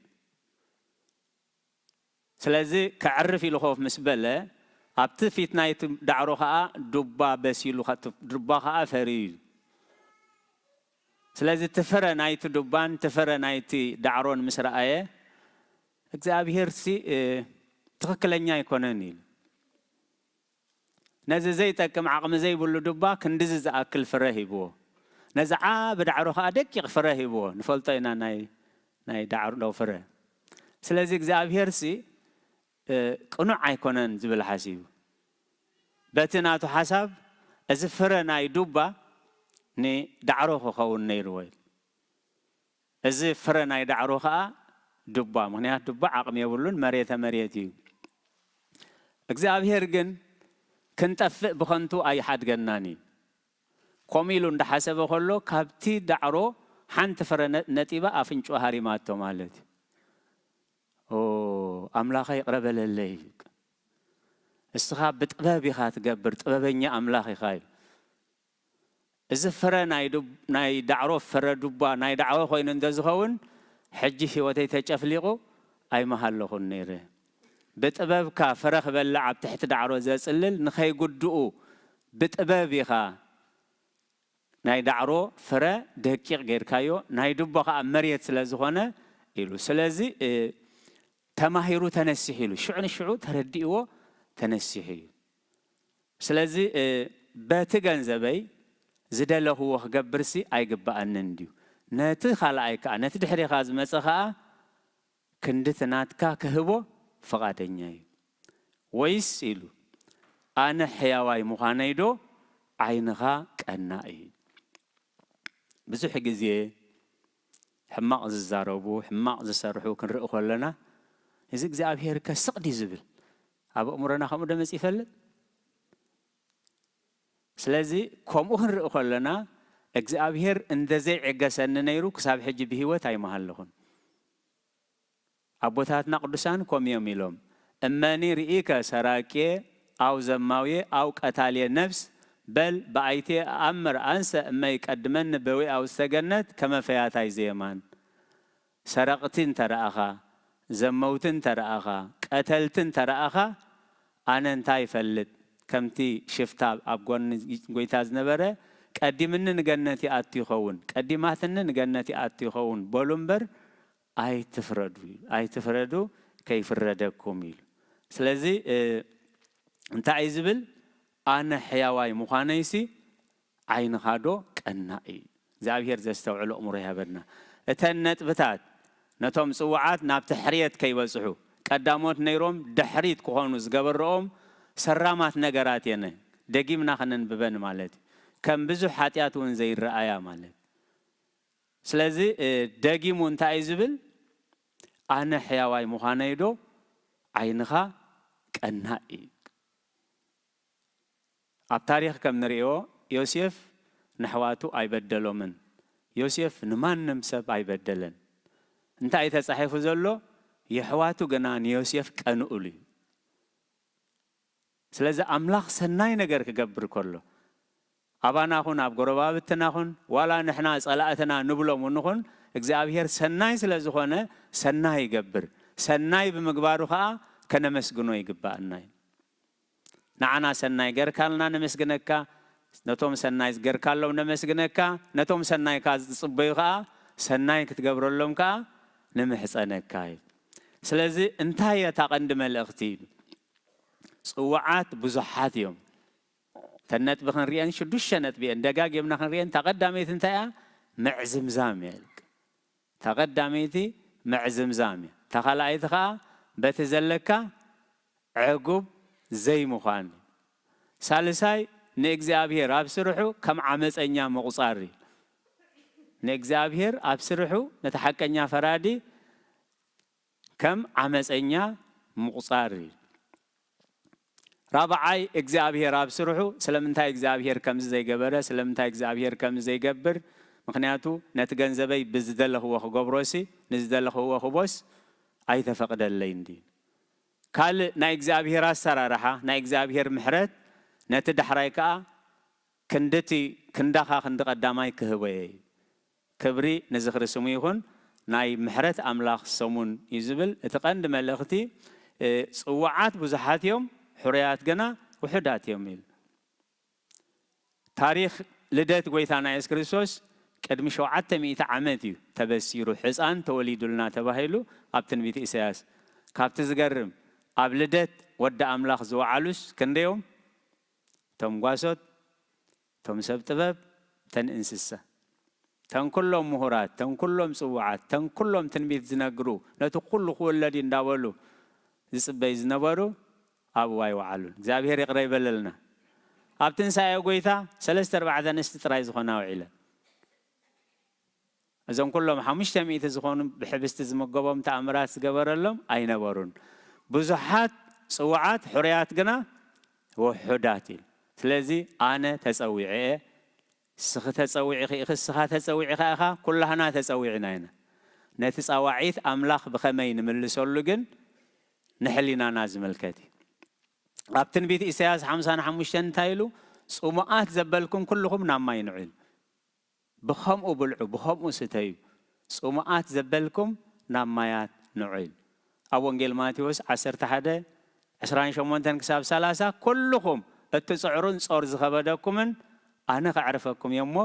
ስለዚ ከዕርፍ ኢሉ ኮፍ ምስ በለ፣ ኣብቲ ፊት ናይቲ ዳዕሮ ኸኣ ዱባ በሲሉ፣ ኸ-፣ ዱባ ኸኣ ፈርዩ እዩ። ስለዚ እቲ ፍረ ናይቲ ዱባን እቲ ፍረ ናይቲ ዳዕሮን ምስ ረኣየ፣ እግዚኣብሄርሲ፣ እ፣ ትኽክለኛ ኣይኮነን ኢሉ። ነዚ ዘይጠቅም ዓቕሚ ዘይብሉ ዱባ ክንድዚ ዝኣክል ፍረ ሂብዎ። ነዚ ዓቢ ዳዕሮ ኸኣ ደቂቕ ፍረ ሂብዎ። ንፈልጦ ኢና ናይ፣ ናይ ዳዕሮ ፍረ። ስለዚ እግዚኣብሄርሲ፣ እ፣ ቅኑዕ ኣይኮነን ዝብል ሓሲቡ። በቲ ናቱ ሓሳብ እዚ ፍረ ናይ ዱባ ንዳዕሮ ክኸውን ነይርዎ እዩ። እዚ ፍረ ናይ ዳዕሮ ኸኣ ዱባ፣ ምኽንያት ዱባ ዓቕሚ የብሉን፣ መሬተ መሬት እዩ። እግዚኣብሄር ግን ክንጠፍእ ብኸንቱ ኣይሓድገናን እዩ። ከምኡ ኢሉ እንዳሓሰበ ከሎ ካብቲ ዳዕሮ ሓንቲ ፍረ ነ-፣ ነጢባ ኣፍንጭኡ ሃሪማቶ ማለት እዩ። ኦ፣ ኣምላኸ ይቕረ በለለይ። እስኻ ብጥበብ ኢኻ ትገብር፣ ጥበበኛ ኣምላኽ ኢኻ ኢሉ። እዚ ፍረ ናይ ዱብ-፣ ናይ ዳዕሮ ፍረ ዱባ ናይ ዳዕሮ ኮይኑ እንተዝኸውን፣ ሕጂ ህይወተይ ተጨፍሊቑ ኣይምሃለኹን ነይረ። ብጥበብካ ፍረ ክበልዕ ኣብ ትሕቲ ዳዕሮ ዘጽልል ንኸይጉድኡ ብጥበብ ኢኻ ናይ ዳዕሮ ፍረ ደቂቕ ጌርካዮ፣ ናይ ዱባ ኸኣ መሬት ስለ ዝኾነ ኢሉ። ስለዚ፣ እ፣ ተማሂሩ ተነሲሑ ኢሉ። ሽዑ ንሽዑ ተረዲእዎ ተነሲሑ እዩ። ስለዚ፣ እ፣ በቲ ገንዘበይ ዝደለኽዎ ክገብርሲ ኣይግብኣንን ድዩ? ነቲ ካልኣይ ከኣ፣ ነቲ ድሕሬኻ ዝመጸ ከኣ ክንድቲ ናትካ ክህቦ ፍቓደኛ እዩ። ወይስ ኢሉ፣ ኣነ ሕያዋይ ምዃነይ ዶ ዓይንኻ ቀናእ እዩ? ብዙሕ ግዜ ሕማቕ ዝዛረቡ፣ ሕማቕ ዝሰርሑ ክንርኢ ከለና፣ እዚ እግዚኣብሄር ከ ስቕ ድዩ ዝብል? ኣብ ኣእምሮና ከምኡ ዶ መጺኡ ይፈልጥ? ስለዚ ከምኡ ክንርኢ ከለና፣ እግዚኣብሄር እንደ ዘይዕገሰኒ ነይሩ ክሳብ ሕጂ ብህይወት ኣይምሃለኹን። ኣቦታትና ቅዱሳን ከምኡ እዮም ኢሎም፣ እመኒ ርኢከ ሰራቄ ኣው ዘማውየ ኣው ቀታልየ ነፍስ፣ በል ብኣይቴ ኣኣምር ኣንሰ እመ ይቀድመኒ በዊኣ ውስተ ገነት ከመ ፈያታይ ዘየማን። ሰረቕቲ እንተ ረኣኻ፣ ዘመውቲ እንተ ረኣኻ፣ ቀተልቲ እንተ ረኣኻ፣ ኣነ እንታይ ይፈልጥ፣ ከምቲ ሽፍታ ኣብ ጎኒ ጎይታ ዝነበረ፣ ቀዲምኒ ንገነት ይኣቱ ይኸውን፣ ቀዲማትኒ ንገነት ይኣቱ ይኸውን በሉ እምበር ኣይትፍረዱ፣ ኣይትፍረዱ ከይፍረደኩም ኢሉ። ስለዚ እንታይ እዩ ዝብል? ኣነ ሕያዋይ ምዃነይሲ ዓይንኻ ዶ ቀናእ እዩ? እግዚኣብሔር ዘስተውዕሎ እምሮ ይሃበና። እተን ነጥብታት ነቶም ጽውዓት ናብቲ ሕርየት ከይበጽሑ ቀዳሞት ነይሮም ድሕሪት ክኾኑ ዝገበረኦም ሰራማት ነገራት የነ ደጊምና ከነንብበን ማለት እዩ። ከም ብዙሕ ሓጢኣት እውን ዘይረኣያ ማለት። ስለዚ ደጊሙ እንታይ እዩ ዝብል? ኣነ ሕያዋይ ምዃነይ ዶ ዓይንኻ ቀናእ እዩ? ኣብ ታሪኽ ከም ንርእዮ ዮሴፍ ንሕዋቱ ኣይበደሎምን። ዮሴፍ ንማንም ሰብ ኣይበደለን። እንታይ እዩ ተጻሒፉ ዘሎ? የሕዋቱ ግና ንዮሴፍ ቀንኡሉ እዩ። ስለዚ ኣምላኽ ሰናይ ነገር ክገብር ከሎ ኣባና ኹን ኣብ ጎረባብትና ኹን ዋላ ንሕና ጸላእትና ንብሎም ንኹን እግዚኣብሔር ሰናይ ስለ ዝኾነ ሰናይ ይገብር። ሰናይ ብምግባሩ ኸኣ ከነመስግኖ ይግባኣና እዩ። ንዓና ሰናይ ገርካልና ነመስግነካ፣ ነቶም ሰናይ ዝገርካሎም ነመስግነካ፣ ነቶም ሰናይካ ዝጽበዩ ከኣ ሰናይ ክትገብረሎም ከኣ ንምሕጸነካ እዩ። ስለዚ እንታይ እያ እታ ቀንዲ መልእኽቲ? ጽውዓት ብዙሓት እዮም። እተን ነጥቢ ክንሪአን ሽዱሽተ ነጥቢ እየን ደጋጊምና ክንሪአን። እታ ቀዳመይቲ እንታይ እያ? ምዕዝምዛም እያ። እታ ቀዳመይቲ ምዕዝምዛም እያ። እታ ካልኣይቲ ኸዓ በቲ ዘለካ ዕጉብ ዘይምዃን እዩ። ሳልሳይ ንእግዚኣብሔር ኣብ ስርሑ ከም ዓመፀኛ ምቑጻር እዩ። ንእግዚኣብሔር ኣብ ስርሑ ነቲ ሓቀኛ ፈራዲ ከም ዓመፀኛ ምቑጻር እዩ። ራብዓይ እግዚኣብሔር ኣብ ስርሑ ስለምንታይ እግዚኣብሔር ከምዚ ዘይገበረ ስለምንታይ እግዚኣብሔር ከምዚ ዘይገብር ምክንያቱ ነቲ ገንዘበይ ብዝደለኽዎ ክገብሮሲ ንዝደለኽዎ ክቦስ ኣይተፈቕደለይ እንዲ ካልእ ናይ እግዚኣብሔር ኣሰራርሓ ናይ እግዚኣብሔር ምሕረት ነቲ ዳሕራይ ከዓ ክንድቲ ክንዳኻ ክንዲ ቀዳማይ ክህቦ እየ ክብሪ ንዝኽሪ ስሙ ይኹን። ናይ ምሕረት ኣምላኽ ሰሙን እዩ ዝብል እቲ ቀንዲ መልእኽቲ። ጽዋዓት ብዙሓት እዮም፣ ሕሩያት ግና ውሑዳት እዮም ኢሉ። ታሪኽ ልደት ጎይታና የሱስ ክርስቶስ ቅድሚ ሸውዓተ ሚእቲ ዓመት እዩ ተበሲሩ፣ ሕፃን ተወሊዱልና ተባሂሉ ኣብ ትንቢት ኢሳያስ። ካብቲ ዝገርም ኣብ ልደት ወዲ ኣምላኽ ዝወዓሉስ ክንደዮም? እቶም ጓሶት፣ እቶም ሰብ ጥበብ፣ እተን እንስሳ፣ እተን ኩሎም ምሁራት፣ እተን ኩሎም ጽውዓት፣ እተን ኩሎም ትንቢት ዝነግሩ፣ ነቲ ኩሉ ክውለድ እዩ እንዳበሉ ዝጽበዩ ዝነበሩ ኣብኡ ኣይወዓሉን። እግዚኣብሔር ይቕረ ይበለልና። ኣብ ትንሳኤ ጎይታ ሰለስተ ኣርባዕተ ኣንስቲ ጥራይ ዝኾና ውዒለን። እዞም ኩሎም ሓሙሽተ ሚእቲ ዝኾኑ ብሕብስቲ ዝምገቦም ተኣምራት ዝገበረሎም ኣይነበሩን። ብዙሓት ጽውዓት ሕሩያት ግና ውሑዳት እዩ። ስለዚ ኣነ ተጸዊዐ እየ፣ ስኺ ተጸዊዕኺ ኢኺ፣ ስኻ ተጸዊዕኻ ኢኻ፣ ኩላህና ተጸዊዕና ኢና። ነቲ ጻዋዒት ኣምላኽ ብኸመይ ንምልሰሉ ግን ንሕሊናና ዝምልከት እዩ። ኣብ ትንቢት ኢሳያስ ሓምሳን ሓሙሽተን እንታይ ኢሉ? ጽሙኣት ዘበልኩም ኩልኹም ናብ ማይ ንዑ ኢሉ። ብኸምኡ ብልዑ፣ ብኸምኡ ስተዩ፣ ጽሙኣት ዘበልኩም ናብ ማያት ንዑ ኢሉ። ኣብ ወንጌል ማቴዎስ ዓሰርተ ሓደ ዕስራን ሸሞንተን ክሳብ ሰላሳ፣ "ኩልኹም እትጽዕሩን ጾር ዝኸበደኩምን ኣነ ከዕርፈኩም እየ እሞ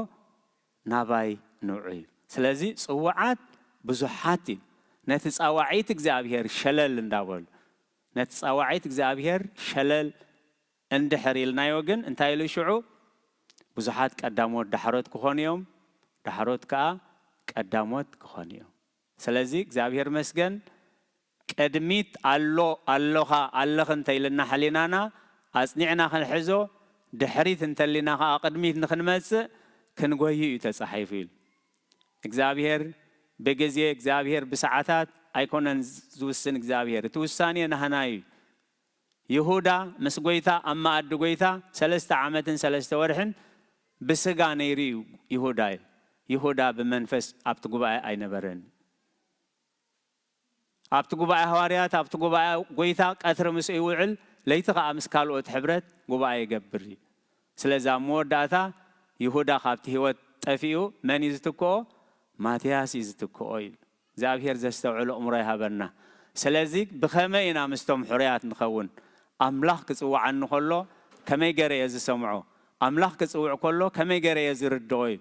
ናባይ ንዑ" እዩ። ስለዚ ጽውዓት ብዙሓት እዩ። ነቲ ጻዋዒት እግዚኣብሔር ሸለል እንዳበሉ፣ ነቲ ጻዋዒት እግዚኣብሔር ሸለል እንድሕር ኢልናዮ ግን እንታይ ኢሉ ሽዑ? ብዙሓት ቀዳሞት ዳሕሮት ክኾኑ እዮም፣ ዳሕሮት ከኣ ቀዳሞት ክኾኑ እዮም። ስለዚ እግዚኣብሔር መስገን ቅድሚት ኣሎ፣ ኣሎኻ፣ ኣለኺ እንተኢልና ሕሊናና ኣጽኒዕና ክንሕዞ፣ ድሕሪት እንተሊና ከኣ ቅድሚት ንኽንመጽእ ክንጎዩ እዩ ተጻሒፉ ኢሉ። እግዚኣብሔር ብግዜ፣ እግዚኣብሔር ብሰዓታት ኣይኮነን ዝውስን እግዚኣብሔር። እቲ ውሳኔ ናህና እዩ። ይሁዳ ምስ ጎይታ ኣብ መኣዲ ጎይታ ሰለስተ ዓመትን ሰለስተ ወርሕን ብስጋ ነይሩ እዩ ይሁዳ። ይሁዳ ብመንፈስ ኣብቲ ጉባኤ ኣይነበረን። ኣብቲ ጉባኤ ሃዋርያት፣ ኣብቲ ጉባኤ ጎይታ ቀትሪ ምስኡ ይውዕል፣ ለይቲ ኸኣ ምስ ካልኦት ሕብረት ጉባኤ ይገብር እዩ። ስለዚ ኣብ መወዳእታ ይሁዳ ካብቲ ህይወት ጠፊኡ መን እዩ ዝትክኦ? ማትያስ እዩ ዝትክኦ ኢሉ። እግዚኣብሔር ዘስተውዕሎ እምሮ ይሃበና። ስለዚ ብኸመይ ኢና ምስቶም ሕሩያት ንኸውን? ኣምላኽ ክጽውዓኒ ከሎ ከመይ ገይረ እየ ዝሰምዖ? ኣምላኽ ክጽውዕ ከሎ ከመይ ገይረ እየ ዝርድኦ እዩ።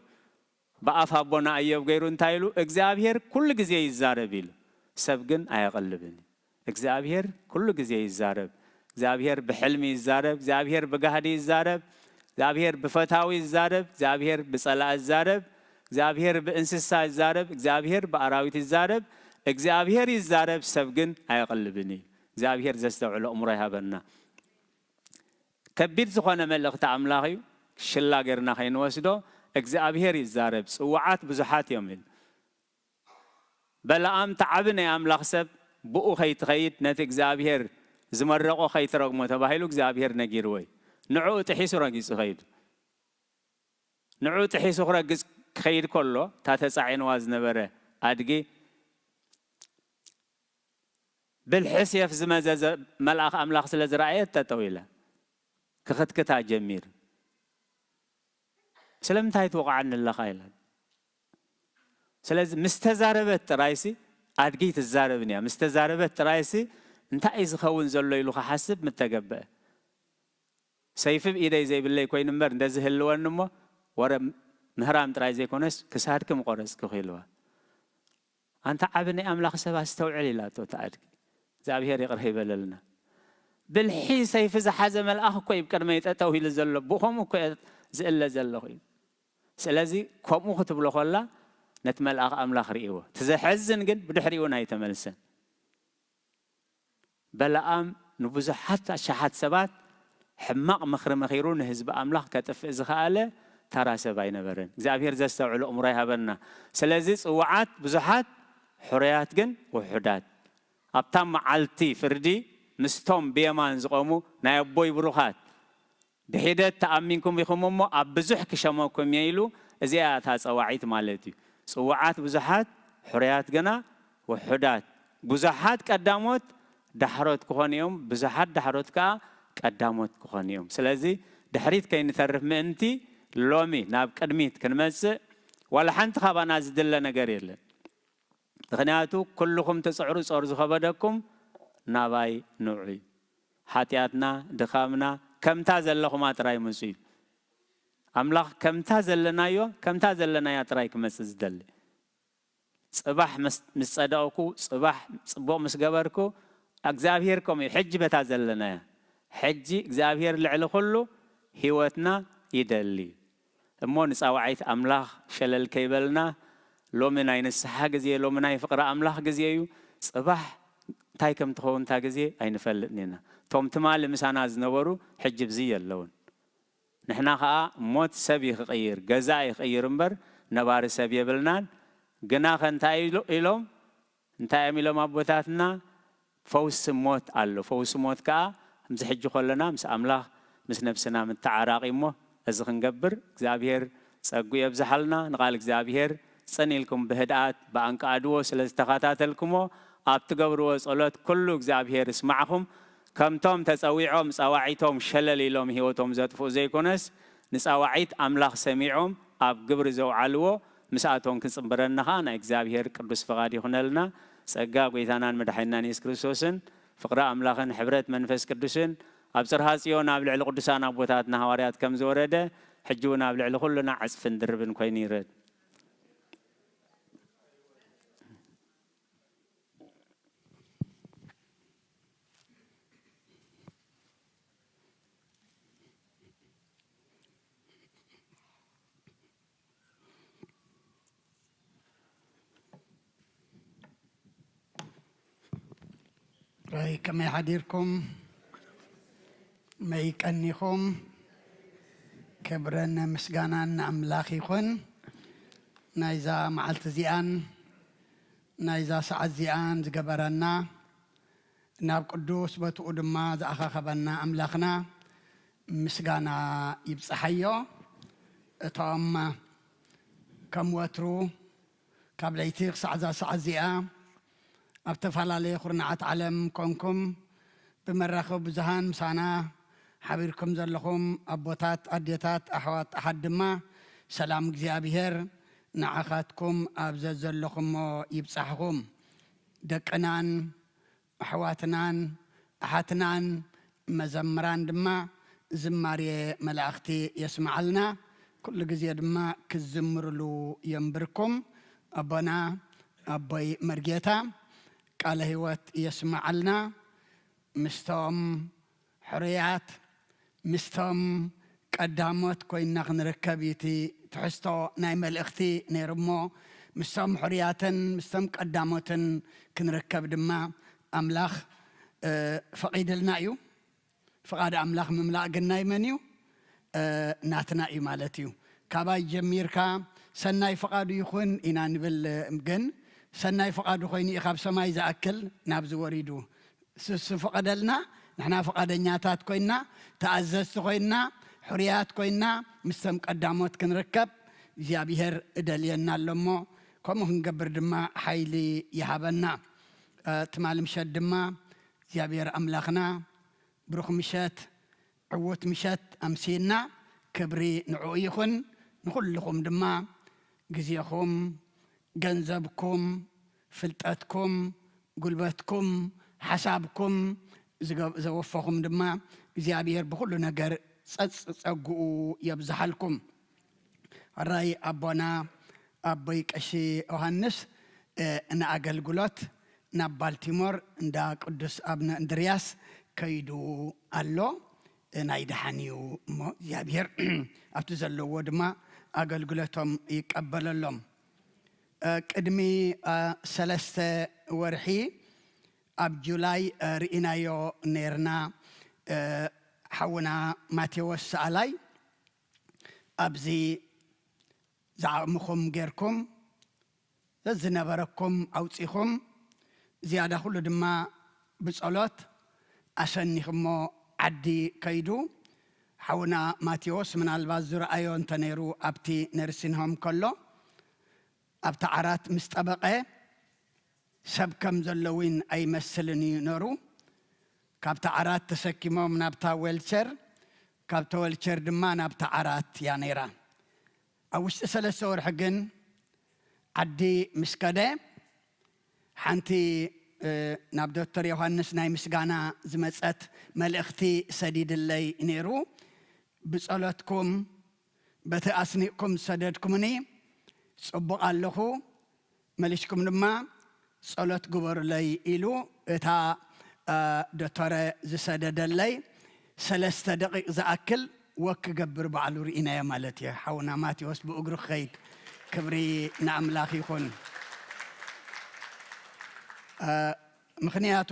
ብኣፍ ኣቦና እዮብ ገይሩ እንታይ ኢሉ? እግዚኣብሔር ኩሉ ግዜ ይዛረብ ኢሉ፣ ሰብ ግን ኣየቕልብን እዩ። እግዚኣብሔር ኩሉ ግዜ ይዛረብ። እግዚኣብሔር ብሕልሚ ይዛረብ፣ እግዚኣብሔር ብጋህዲ ይዛረብ፣ እግዚኣብሔር ብፈታዊ ይዛረብ፣ እግዚኣብሔር ብጸላኢ ይዛረብ፣ እግዚኣብሔር ብእንስሳ ይዛረብ፣ እግዚኣብሔር ብኣራዊት ይዛረብ። እግዚኣብሔር ይዛረብ፣ ሰብ ግን ኣየቕልብን እዩ። እግዚኣብሔር ዘስተውዕሎ እምሮ ይሃበና። ከቢድ ዝኾነ መልእኽቲ ኣምላኽ እዩ። ሽላ ጌርና ከይንወስዶ፣ እግዚኣብሔር ይዛረብ፣ ጽዋዓት ብዙሓት እዮም ኢሉ። በለዓም እቲ ዓቢ ናይ ኣምላኽ ሰብ ብኡ ከይትኸይድ ነቲ እግዚኣብሔር ዝመረቖ ከይትረግሞ ተባሂሉ እግዚኣብሔር ነጊርዎ እዩ። ንዕኡ ጥሒሱ ረጊጹ ኸይዱ። ንዕኡ ጥሒሱ ክረግጽ ክኸይድ ከሎ እታ ተጻዒንዋ ዝነበረ ኣድጊ ብልሒ ሴፍ ዝመዘዘ መልኣኽ ኣምላኽ ስለ ዝረኣየት ጠጠው ኢላ ክኽትክታ ጀሚር። ስለምንታይ ትወቕዓኒ ኣለኻ ኢላ። ስለዚ ምስ ተዛረበት ጥራይሲ ኣድጊ ትዛረብን እያ። ምስ ተዛረበት ጥራይሲ እንታይ እዩ ዝኸውን ዘሎ ኢሉ ክሓስብ ምተገበአ። ሰይፊ ብኢደይ ዘይብለይ ኮይኑ እምበር እንተዝህልወኒ እሞ ወረ ምህራም ጥራይ ዘይኮነስ ክሳድኪ ምቆረጽኩኺ ኢልዋ። ኣንታ ዓቢ ናይ ኣምላኽ ሰብ ኣስተውዕል ኢላቶ እታ ኣድጊ። እግዚኣብሔር ይቕረ ይበለልና። ብልሒ ሰይፊ ዝሓዘ መልኣኽ እኮ እዩ ቅድመይ ጠጠው ኢሉ ዘሎ። ብኸምኡ እኮ እየ ዝእለ ዘለኹ እዩ። ስለዚ ከምኡ ክትብሎ ከላ ነቲ መልኣኽ ኣምላኽ ርእይዎ። እቲ ዘሐዝን ግን ብድሕሪኡ ኣይተመልሰን። በለዓም ንብዙሓት ኣሽሓት ሰባት ሕማቕ ምኽሪ መኺሩ ንህዝቢ ኣምላኽ ከጥፍእ ዝኸኣለ ተራ ሰብ ኣይነበረን። እግዚኣብሔር ዘስተውዕሎ እምሮ ይሃበና። ስለዚ ጽውዓት ብዙሓት፣ ሕሩያት ግን ውሑዳት። ኣብታ መዓልቲ ፍርዲ ምስቶም ብየማን ዝቖሙ ናይ ኣቦይ ብሩኻት ብሒደት ተኣሚንኩም ኢኹም እሞ ኣብ ብዙሕ ክሸመኩም እየ ኢሉ። እዚኣ እያ እታ ጸዋዒት ማለት እዩ። ጽውዓት ብዙሓት፣ ሕሩያት ግና ውሑዳት። ብዙሓት ቀዳሞት ዳሕሮት ክኾኑ እዮም፣ ብዙሓት ዳሕሮት ከኣ ቀዳሞት ክኾኑ እዮም። ስለዚ ድሕሪት ከይንተርፍ ምእንቲ ሎሚ ናብ ቅድሚት ክንመጽእ ዋላ ሓንቲ ካባና ዝድለ ነገር የለን። ምኽንያቱ ኩልኹም ትጽዕሩ ጾር ዝኸበደኩም ናባይ ንዑ እዩ። ሓጢኣትና፣ ድኻምና፣ ከምታ ዘለኹማ ጥራይ ምጹ እዩ። ኣምላኽ ከምታ ዘለናዮ፣ ከምታ ዘለናያ ጥራይ ክመጽእ ዝደሊ። ጽባሕ ምስ፣ ምስ ጸደቕኩ፣ ጽባሕ ጽቡቕ ምስ ገበርኩ፣ እግዚኣብሔር ከምኡ እዩ። ሕጂ በታ ዘለናያ። ሕጂ እግዚኣብሔር ልዕሊ ኩሉ ህይወትና ይደሊ። እሞ ንጻዋዒት ኣምላኽ ሸለል ከይበልና፣ ሎሚ ናይ ንስሓ ግዜ፣ ሎሚ ናይ ፍቕሪ ኣምላኽ ግዜ እዩ። ጽባሕ እንታይ ከም ትኸውን እታ ግዜ ኣይንፈልጥን ኢና። እቶም ትማሊ ምሳና ዝነበሩ ሕጂ ብዚ የለውን። ንሕና ኸኣ ሞት ሰብ እዩ ክቕይር፣ ገዛ እዩ ክቕይር እምበር ነባሪ ሰብ የብልናን። ግና ኸ እንታይ ኢሎ-፣ ኢሎም፣ እንታይ እዮም ኢሎም ኣቦታትና? ፈውሲ ሞት ኣሎ። ፈውሲ ሞት ከኣ ከምዚ ሕጂ ከለና ምስ ኣምላኽ ምስ ነብስና ምተዓራቒ እሞ እዚ ክንገብር እግዚኣብሔር ጸጉ የብዝሓልና። ንቓል እግዚኣብሔር ጽን ኢልኩም ብህድኣት ብኣንቃዕድዎ ስለ ዝተኸታተልኩሞ ኣብ ትገብርዎ ጸሎት ኩሉ እግዚኣብሔር ይስማዕኹም። ከምቶም ተጸዊዖም ጸዋዒቶም ሸለል ኢሎም ህይወቶም ዘጥፍኡ ዘይኮነስ ንጸዋዒት ኣምላኽ ሰሚዖም ኣብ ግብሪ ዘውዓልዎ ምስኣቶም ክጽንብረና ኸኣ ናይ እግዚኣብሔር ቅዱስ ፍቓድ ይኹነልና። ጸጋ ጐይታናን መድሓኒናን የሱስ ክርስቶስን ፍቕሪ ኣምላኽን ሕብረት መንፈስ ቅዱስን ኣብ ጽርሃ ጽዮን ኣብ ልዕሊ ቅዱሳን ኣቦታትና ሃዋርያት ከም ዝወረደ ሕጂ እውን ኣብ ልዕሊ ኩልና ዕጽፍን ድርብን ኮይኑ ይረድ። ራይ ከመይ ሓዲርኩም? መይ ቀኒኹም? ክብርን ምስጋናን ንኣምላኽ ይኹን። ናይዛ መዓልቲ እዚኣን ናይዛ ሰዓት እዚኣን ዝገበረና፣ ናብ ቅዱስ ቦትኡ ድማ ዝኣኻኸበና ኣምላኽና ምስጋና ይብጽሓዮ። እቶም ከም ወትሩ ካብ ለይቲ ክሳዕ እዛ ሰዓት እዚኣ ኣብ ተፈላለየ ኩርናዓት ዓለም ኮንኩም ብመራኸቢ ብዙሃን ምሳና ሓቢርኩም ዘለኹም ኣቦታት፣ ኣዴታት፣ ኣሕዋት፣ ኣሓት ድማ ሰላም እግዚኣብሔር ንዓኻትኩም ኣብ ዘዘለኹሞ ይብጻሕኹም። ደቅናን ኣሕዋትናን ኣሓትናን መዘምራን ድማ ዝማሬ መላእኽቲ የስምዓልና። ኩሉ ግዜ ድማ ክዝምርሉ የንብርኩም። ኣቦና ኣቦይ መርጌታ ቃለ ህይወት የስምዓልና። ምስቶም ሕሩያት፣ ምስቶም ቀዳሞት ኮይንና ክንርከብ እዩ እቲ ትሕዝቶ ናይ መልእኽቲ ነይሩ እሞ፣ ምስቶም ሕሩያትን ምስቶም ቀዳሞትን ክንርከብ ድማ ኣምላኽ፣ እ፣ ፈቒድልና እዩ። ፍቓድ ኣምላኽ ምምላእ ግን ናይ መን እዩ? እ፣ ናትና እዩ ማለት እዩ። ካባይ ጀሚርካ ሰናይ ፍቓዱ ይኹን ኢና ንብል፣ ግን ሰናይ ፍቓዱ ኮይኑ እዩ ካብ ሰማይ ዝኣክል ናብዚ ወሪዱ። ስ-፣ ዝፈቐደልና፣ ንሕና ፍቓደኛታት ኮይንና፣ ተኣዘዝቲ ኮይንና፣ ሕሩያት ኮይንና፣ ምስቶም ቀዳሞት ክንርከብ እግዚኣብሔር እደልየና ኣሎ እሞ፣ ከምኡ ክንገብር ድማ ሓይሊ ይሃበና። እ፣ ትማሊ ምሸት ድማ እግዚኣብሔር ኣምላኽና ብሩኽ ምሸት፣ ዕዉት ምሸት ኣምሲና። ክብሪ ንዕኡ ይኹን። ንኹልኹም ድማ ግዜኹም፣ ገንዘብኩም፣ ፍልጠትኩም፣ ጉልበትኩም፣ ሓሳብኩም ዝገ-፣ ዘወፈኹም ድማ እግዚኣብሔር ብኹሉ ነገር ጸጽ-፣ ጸግኡ የብዝሓልኩም። ሕራይ ኣቦና ኣቦይ ቀሺ ዮሃንስ፣ እ፣ ንኣገልግሎት ናብ ባልቲሞር እንዳ ቅዱስ ኣብነ እንድርያስ ከይዱ ኣሎ። እ፣ ናይ ደሓን እዩ እሞ እግዚኣብሔር ኣብቲ ዘለዎ ድማ ኣገልግሎቶም ይቀበለሎም። እ፣ ቅድሚ፣ እ፣ ሰለስተ ወርሒ ኣብ ጁላይ፣ እ፣ ርኢናዮ ነይርና። እ፣ ሓውና ማቴዎስ ሰኣላይ ኣብዚ ዝዓቕምኹም ጌርኩም፣ ዝነበረኩም ኣውጺኹም፣ ዝያዳ ኩሉ ድማ ብጸሎት ኣሰኒኽሞ ዓዲ ከይዱ። ሓውና ማቴዎስ ምናልባት ዝረኣዮ እንተ ነይሩ ኣብቲ ነርሲን ሆም ከሎ፣ ኣብቲ ዓራት ምስ ጠበቐ፣ ሰብ ከም ዘሎ እውን ኣይመስልን እዩ ነሩ። ካብቲ ዓራት ተሰኪሞም ናብታ ዌልቸር፣ ካብቲ ዌልቸር ድማ ናብታ ዓራት እያ ነይራ። ኣብ ውሽጢ ሰለስተ ወርሒ ግን ዓዲ ምስ ከደ፣ ሓንቲ፣ እ፣ ናብ ዶክተር ዮሃንስ ናይ ምስጋና ዝመጸት መልእኽቲ ሰዲድለይ ነይሩ። "ብጸሎትኩም፣ በቲ ኣስኒቕኩም ዝሰደድኩምኒ ጽቡቕ ኣለኹ፣ መሊስኩም ድማ ጸሎት ግበሩለይ" ኢሉ እታ፣ እ፣ ዶክተረ ዝሰደደለይ ሰለስተ ደቂቕ ዝኣክል ወክ ክገብር ባዕሉ ርኢናዮ ማለት እዩ። ሓውና ማቴዎስ ብእግሩ ክኸይድ ክብሪ ንኣምላኽ ይኹን። እ፣ ምኽንያቱ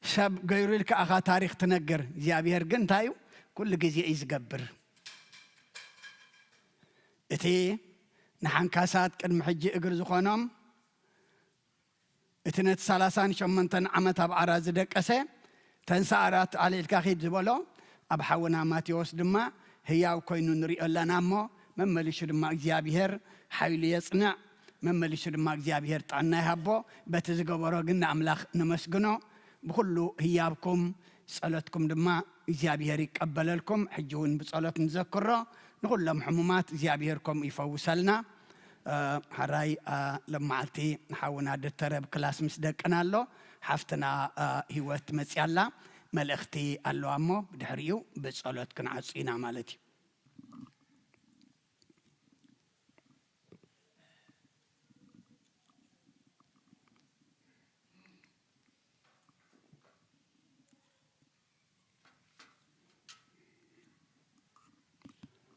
ሰብ ገይሩ ኢልካ ኢኻ ታሪኽ ትነግር፣ እግዚኣብሔር ግን እንታይ እዩ? ኩሉ ግዜ እዩ ዝገብር። እቲ ንሓንካሳት ቅድሚ ሕጂ እግሪ ዝኾኖም፣ እቲ ነቲ ሰላሳን ሸሞንተን ዓመት ኣብ ዓራት ዝደቀሰ፣ "ተንሳ ኣራት ኣልዒልካ ኺድ" ዝበሎ፣ ኣብ ሓውና ማቴዎስ ድማ ህያው ኮይኑ ንሪኦ ኣለና እሞ፣ መመሊሹ ድማ እግዚኣብሔር ሓይሉ የጽንዕ፣ መመሊሹ ድማ እግዚኣብሔር ጥዕና ይሃቦ። በቲ ዝገበሮ ግን ንኣምላኽ ነመስግኖ። ብኹሉ ህያብኩም፣ ጸሎትኩም ድማ እግዚኣብሔር ይቀበለልኩም። ሕጂ እውን ብጸሎት ንዘክሮ፣ ንኹሎም ሕሙማት እግዚኣብሔር ከምኡ ይፈውሰልና። እ፣ ሕራይ፣ እ፣ ሎመዓልቲ ሓውና ደተረ ኣብ ክላስ ምስ ደቅና ኣሎ። ሓፍትና፣ እ፣ ህይወት መጽያ ኣላ። መልእኽቲ ኣለዋ እሞ ብድሕሪኡ ብጸሎት ክንዓጹ ኢና ማለት እዩ።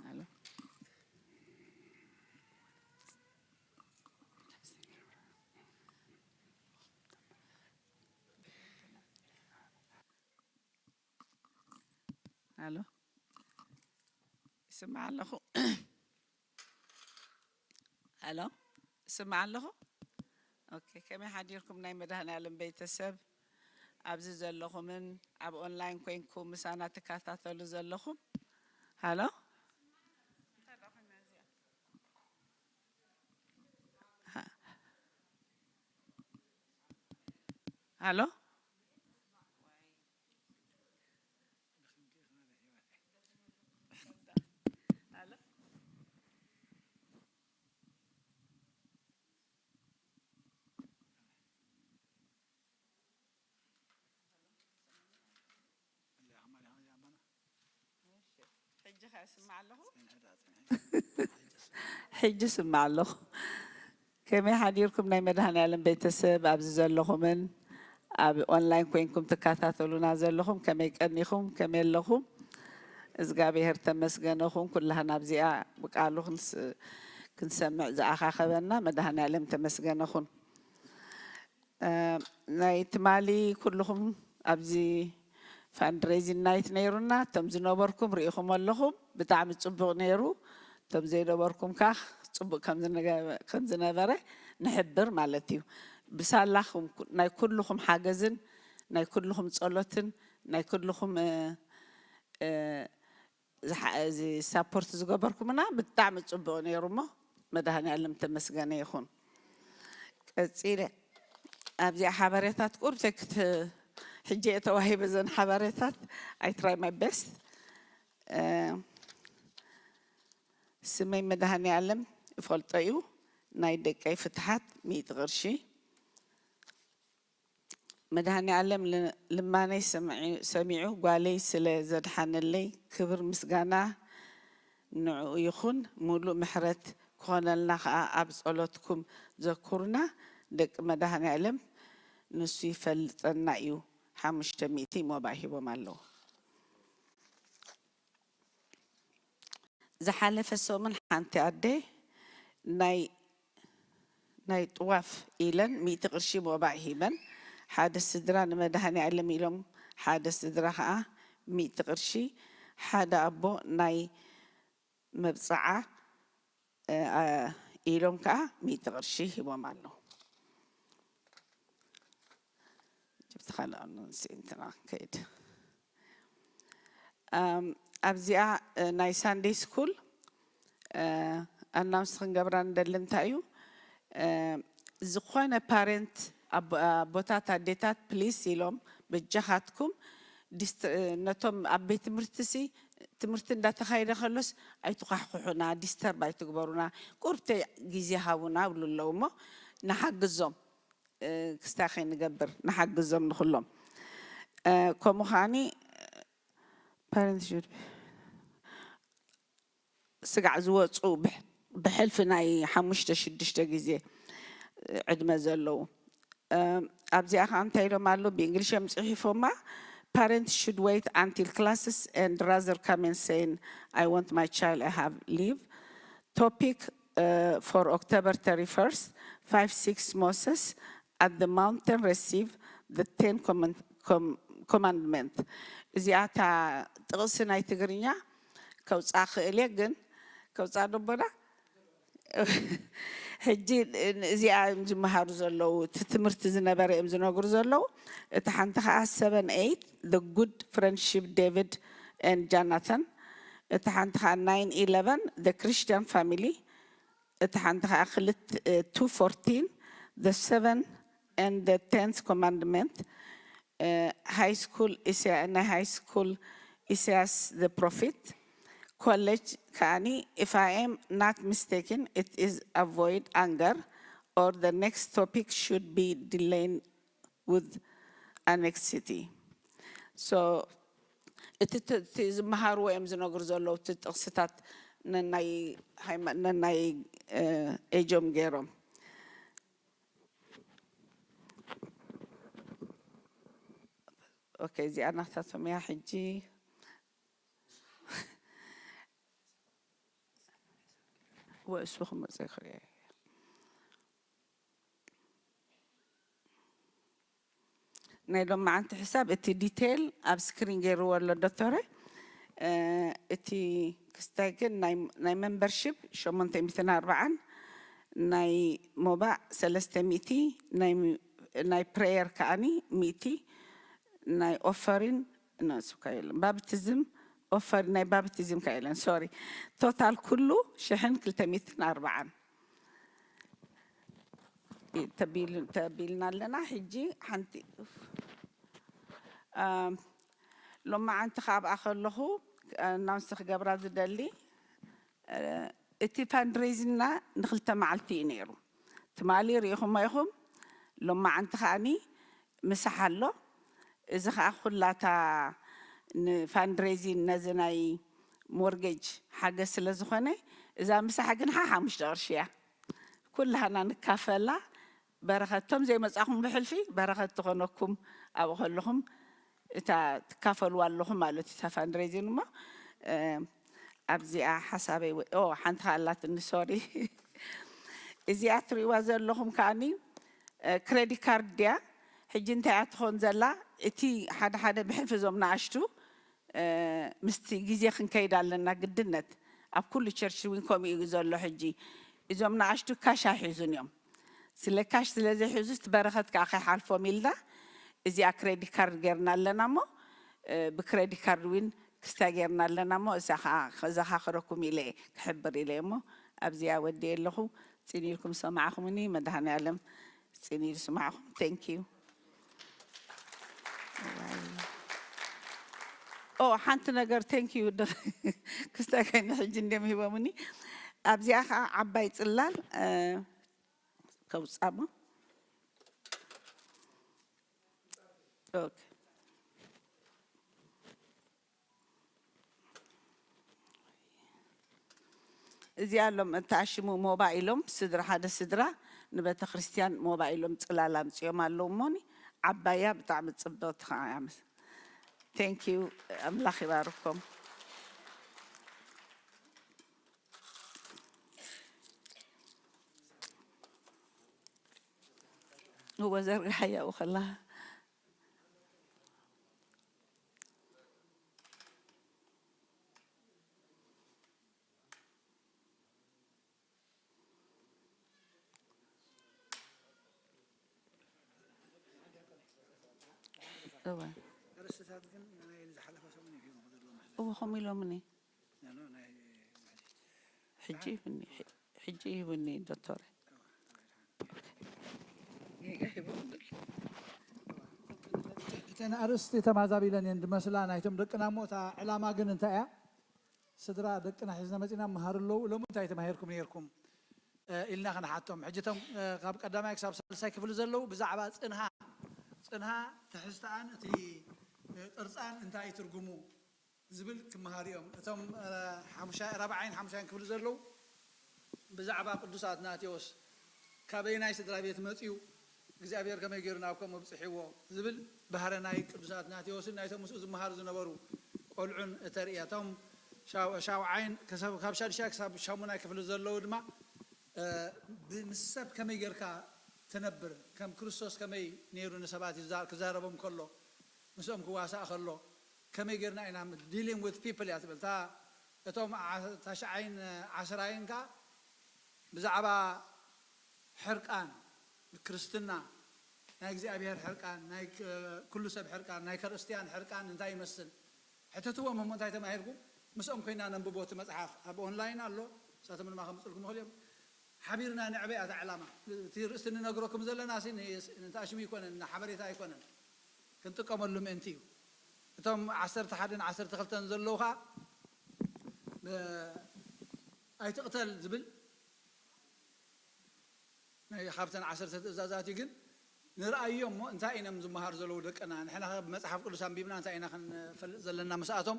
ኣሎ። ኣሎ። ይስማዕ ኣለኹ። ኣሎ፣ ይስማዕ ኣለኹ። ኦኬ፣ ከመይ ሓዲርኩም ናይ መድኃኔዓለም ቤተሰብ? ኣብዚ ዘለኹምን ኣብ ኦንላይን ኮይንኩም ምሳና ትከታተሉ ዘለኹም። ሃሎ? ሃ-፣ ሃሎ? ሕጂ ስማዕ ኣለኹ። ከመይ ሓዲርኩም ናይ መድሃኔ ዓለም ቤተሰብ፣ ኣብዚ ዘለኹምን ኣብ ኦንላይን ኮይንኩም ትከታተሉና ዘለኹም፣ ከመይ ቀኒኹም? ከመይ ኣለኹም? እግዚኣብሔር ተመስገነ ይኹን። ኩላህና ኣብዚኣ ብቃሉ ክንስ-፣ ክንሰምዕ ዝኣኻኸበና መድሃኔ ዓለም ተመስገነ ይኹን። እ፣ ናይ ትማሊ ኩልኹም ኣብዚ ፋንድሬዚን ናይት ነይሩና፣ እቶም ዝነበርኩም ርኢኹም ኣለኹም፣ ብጣዕሚ ጽቡቕ ነይሩ። እቶም ዘይነበርኩም ከኣ ጽቡቕ ከም ዝነገ-፣ ከም ዝነበረ ንሕብር ማለት እዩ። ብሳላኹም ኩ-፣ ናይ ኩልኹም ሓገዝን ናይ ኩልኹም ጸሎትን ናይ ኩልኹም፣ እ፣ እ፣ ዝሓ-፣ እዚ ሳፖርት ዝገበርኩምና ብጣዕሚ ጽቡቕ ነይሩ እሞ መድሃኔ ዓለም ተመስገነ ይኹን። ቀጺለ ኣብዚኣ ሓበሬታት ቁርብ ተክት-፣ ሕጂ እየ ተዋሂበ እዘን ሓበሬታት። I try my best። እ፣ ስመይ መድሃኔ ዓለም ይፈልጦ እዩ። ናይ ደቀይ ፍትሓት ሚእቲ ቅርሺ። መድሃኔ ዓለም ል-፣ ልማነይ ሰምዒ-፣ ሰሚዑ ጓለይ ስለ ዘድሓነለይ ክብር ምስጋና ንዕኡ ይኹን። ሙሉእ ምሕረት ክኾነልና ኸኣ ኣብ ጸሎትኩም ዘኩሩና። ደቂ መድሃኔ ዓለም ንሱ ይፈልጠና እዩ። ሓሙሽተ ሚእቲ ሞባእ ሂቦም ኣለዉ። ዝሓለፈ ሰሙን ሓንቲ ኣደ ናይ፣ ናይ ጥዋፍ ኢለን ሚእቲ ቅርሺ ሞባእ ሂበን። ሓደ ስድራ ንመድሃኔ ዓለም ኢሎም፣ ሓደ ስድራ ኸኣ ሚእቲ ቅርሺ፣ ሓደ ኣቦ ናይ መብጽዓ፣ እ፣ ኣ፣ ኢሎም ከኣ ሚእቲ ቅርሺ ሂቦም ኣለዉ። ጅብቲ ካልእ ኣሎ፣ ንስ እንትና ከይድ። ኣም፣ ኣብዚኣ፣ እ፣ ናይ ሳንደይ ስኩል፣ እ፣ ኣናውንስ ክንገብራ ንደሊ እንታይ እዩ፣ እ፣ ዝኾነ ፓረንት፣ ኣቦ-፣ ኣቦታት፣ ኣዴታት፣ ፕሊስ ኢሎም በጃኻትኩም ዲስት-፣ እ፣ ነቶም ኣብ ቤት ትምህርቲሲ፣ ትምህርቲ እንዳተኻየደ ከሎስ ኣይትኳሕኩሑና፣ ዲስተርብ ኣይትግበሩና፣ ቁርብተ ግዜ ሃቡና ይብሉ ኣለዉ እሞ ንሓግዞም። እ፣ ክስታይ ከይንገብር ንሓግዞም ንኹሎም። እ፣ ከምኡ ከዓኒ ፓረንት ሹድ ስጋዕ ዝወፁ ብሕ-፣ ብሕልፊ ናይ ሓሙሽተ ሽዱሽተ ግዜ ዕድመ ዘለዉ። እ፣ ኣብዚኣ ከዓ እንታይ ኢሎም ኣለዉ? ብእንግሊሽ እዮም ፅሒፎማ። Parents should wait until classes and rather come and saying, "I want my child, I have leave." Topic, uh, for October thirty-first, five six Moses at the mountain receive the ten command-, com-, commandment. እዚኣ እታ ጥቕሲ ናይ ትግርኛ ከውፃ ክእል እየ፣ ግን ከውፃ ደቦና ሕጂ እዚኣ እዮም ዝመሃሩ ዘለዉ፣ እቲ ትምህርቲ ዝነበረ እዮም ዝነግሩ ዘለዉ። እታ ሓንቲ ከዓ seven eight The Good Friendship David and Jonathan፣ እታ ሓንቲ ከዓ nine eleven The Christian Family፣ እታ ሓንቲ ከዓ ክልተ፣ እ፣ two fourteen The Seven and the Tenth Commandment፣ እ፣ ሃይ ስኩል ኢሳያ-፣ ናይ ሃይ ስኩል ኢሳያስ The Prophet፣ ኮሌጅ ከዓኒ፣ if I am not mistaken, it is avoid anger or the next topic should be delayed with anxiety። So እቲ ት-፣ እቲ ዝመሃርዎ እዮም ዝነግሩ ዘለዉ፣ እቲ ጥቕስታት ነናይ ሃይማ-፣ ነናይ፣ እ፣ ኤጆም ገይሮም። ኦኬ፣ እዚኣ ናታቶም እያ። ሕጂ ወእሱ ክመጽእ ይኽእል እየ። ናይ ሎማዓንቲ ሕሳብ እቲ ዲቴይል ኣብ ስክሪን ገይርዎ ኣሎ ዶክተረ። እ፣ እቲ ክስታይ ግን ናይ፣ ናይ ሜምበርሺፕ ሸሞንተ ሚእትን ኣርባዓን፣ ናይ ሞባእ ሰለስተ ሚእቲ፣ ናይ፣ ናይ ፕሬየር ከዓኒ ሚእቲ፣ ናይ ኦፈሪን፣ እነሱ ከ የለን። ባፕቲዝም፣ ኦፈር ናይ ባፕቲዝም ከ የለን፣ ሶሪ። ቶታል ኩሉ ሽሕን ክልተ ሚእትን ኣርባዓን። ተቢል-፣ ተቢልና ኣለና። ሕጂ ሓንቲ፣ ኣም፣ ሎማዓንቲ ካብኣ ከለኹ፣ ኣናውንስ ክገብራ ዝደሊ፣ እ፣ እቲ ፋንድሬዚንና ንክልተ መዓልቲ እዩ ነይሩ። ትማሊ ርኢኹሞ ኢኹም፣ ሎማዓንቲ ከዓኒ ምሳሕ ኣሎ። እዚ ኸዓ ኩላታ ንፋንድሬዚን ነዚ ናይ ሞርጌጅ ሓገዝ ስለ ዝኾነ፣ እዛ ምሳሕ ግን ሓሓሙሽተ ቅርሺ እያ። ኩላህና ንካፈላ። በረኸት፣ እቶም ዘይመጻኹም ብሕልፊ በረኸት ትኾነኩም ኣብኡ ከለኹም፣ እታ ትካፈልዋ ኣለኹም ማለት እዩ፣ እታ ፋንድሬዚን እሞ፣ እ፣ ኣብዚኣ ሓሳበይ ወ-፣ ኦ፣ ሓንቲ ከኣ ኣላትኒ፣ ሶሪ። እዚኣ ትርእይዋ ዘለኹም ከኣኒ፣ እ፣ ክሬዲት ካርድ ድያ? ሕጂ እንታይ እያ ትኾን ዘላ? እቲ ሓደ ሓደ ብሕልፊ እዞም ንኣሽቱ፣ እ፣ ምስቲ ግዜ ክንከይድ ኣለና ግድነት። ኣብ ኩሉ ቸርች እውን ከምኡ እዩ ዘሎ ሕጂ። እዞም ንኣሽቱ ካሽ ኣይሕዙን እዮም። ስለ ካሽ ስለ ዘይሕዙ፣ እቲ በረኸት ከኣ ከይሓልፎም ኢልና እዚኣ ክሬዲት ካርድ ጌርና ኣለና እሞ፣ እ፣ ብክሬዲት ካርድ እውን ክስታይ ጌርና ኣለና እሞ፣ እሳ ከኣ ከዘኻኽረኩም ኢለ እየ፣ ክሕብር ኢለ እየ እሞ፣ ኣብዚኣ ወዲየ ኣለኹ። ጽን ኢልኩም ዝሰማዕኹምኒ፣ መድሃኔ ዓለም ጽን ኢሉ ይስማዕኹም። Thank you። ኦ፣ ሓንቲ ነገር፣ thank you፣ ዶ-፣ ክስታይ ከይኒ ሕጂ እንድዮም ሂቦምኒ። ኣብዚኣ ኸዓ ዓባይ ጽላል፣ እ፣ ከውጻሞ። ኦኬ። እዚኣ ሎም ተኣሽሙ ሞባይሎም ስድራ፣ ሓደ ስድራ ንቤተ ክርስቲያን ሞባይሎም ጽላል ኣምጺኦም ኣለዉ እሞኒ፣ ዓባያ ብጣዕሚ ጽብቕቲ ኸዓ እያ። ምስ-፣ thank you፣ ኣምላኽ ይባርኮም። እወ ዘርግሓያ ኣብኡ ከላ። እወ። ኣርእስትታት ግን ናይ ዝሓለፈ ሰሙን እዩ ሂቦም ዘለዉ መስለኒ። እወ፣ ከምኡ ኢሎምኒ። ኖ፣ ኖ፣ ናይ ሕጂ ይሁኒ፣ ሕ-፣ ሕጂ ይሁኒ ዶክተር። እተን ኣርእስቲ ተማዛቢለን እየን ዝመስላ ናይቶም ደቅና እሞ፣ እታ ዕላማ ግን እንታይ እያ? ስድራ ደቅና ሒዝና መጺና፣ መሃር ኣለዉ። ሎሚ እንታይ ተማሂርኩም ነይርኩም? እ፣ ኢልና ክንሓቶም። ሕጂ እቶም፣ እ፣ ካብ ቀዳማይ ክሳብ ሳልሳይ ክፍሊ ዘለዉ ብዛዕባ ጽንሃ፣ ጽንሃ ትሕዝትኣን እቲ፣ እ፣ ቅርጻን እንታይ እዩ ትርጉሙ ዝብል ክመሃሩ እዮም። እቶም፣ እ፣ ሓሙሻይ፣ ራብዓይን ሓሙሻይን ክፍሊ ዘለዉ ብዛዕባ ቅዱስ ኣትናቴዎስ ካበየናይ ስድራ ቤት መጺኡ፣ እግዚኣብሔር ከመይ ገይሩ ናብ ከምኡ ኣብጽሕዎ ዝብል ባህረ ናይ ቅዱስ ኣትናቴዎስን ናይቶም ምስኡ ዝመሃሩ ዝነበሩ ቆልዑን እተርኢ እያ። እቶም ሻው-፣ ሻውዓይን ክሳብ፣ ካብ ሻድሻይ ክሳብ ሻሙናይ ክፍሊ ዘለዉ ድማ፣ እ፣ ብ-፣ ምስ ሰብ ከመይ ጌርካ ትነብር፣ ከም ክርስቶስ ከመይ ነይሩ ንሰባት ይዛ-፣ ክዛረቦም ከሎ፣ ምስኦም ክዋሳእ ከሎ፣ ከመይ ጌርና ኢና dealing with people እያ ትብል። እታ፣ እቶም ዓ-፣ ታሽዓይን ዓስራይን ከኣ ብዛዕባ ሕርቃን፣ ክርስትና፣ ናይ እግዚኣብሔር ሕርቃን፣ ናይ ክ-፣ ኩሉ ሰብ ሕርቃን፣ ናይ ክርስትያን ሕርቃን እንታይ ይመስል? ሕተትዎም እሞ እንታይ ተማሂርኩም? ምስኦም ኮይና ነንብቦ እቲ መጽሓፍ። ኣብ ኦንላይን ኣሎ፣ ንሳቶም ድማ ከምጽልኩም ይኽእሉ እዮም። ሓቢርና ንዕበያ እታ ዕላማ። እቲ ርእስቲ ንነግረኩም ዘለና ሲ ን-፣ ንተኣሽሙ ኣይኮነን፣ ንሓበሬታ ኣይኮነን። ክንጥቀመሉ ምእንቲ እዩ። እቶም ዓሰርተ ሓደን ዓሰርተ ክልተን ዘለዉ ኸኣ፣ ብ-፣ ኣይትቕተል ዝብል ናይ ካብተን ዓሰርተ ትእዛዛት እዩ። ግን ንርኣዮ እሞ እንታይ እዮም ዝመሃሩ ዘለዉ ደቅና? ንሕና ኸ ብመጽሓፍ ቅዱስ ኣንቢብና እንታይ ኢና ክንፈልጥ ዘለና ምስኣቶም?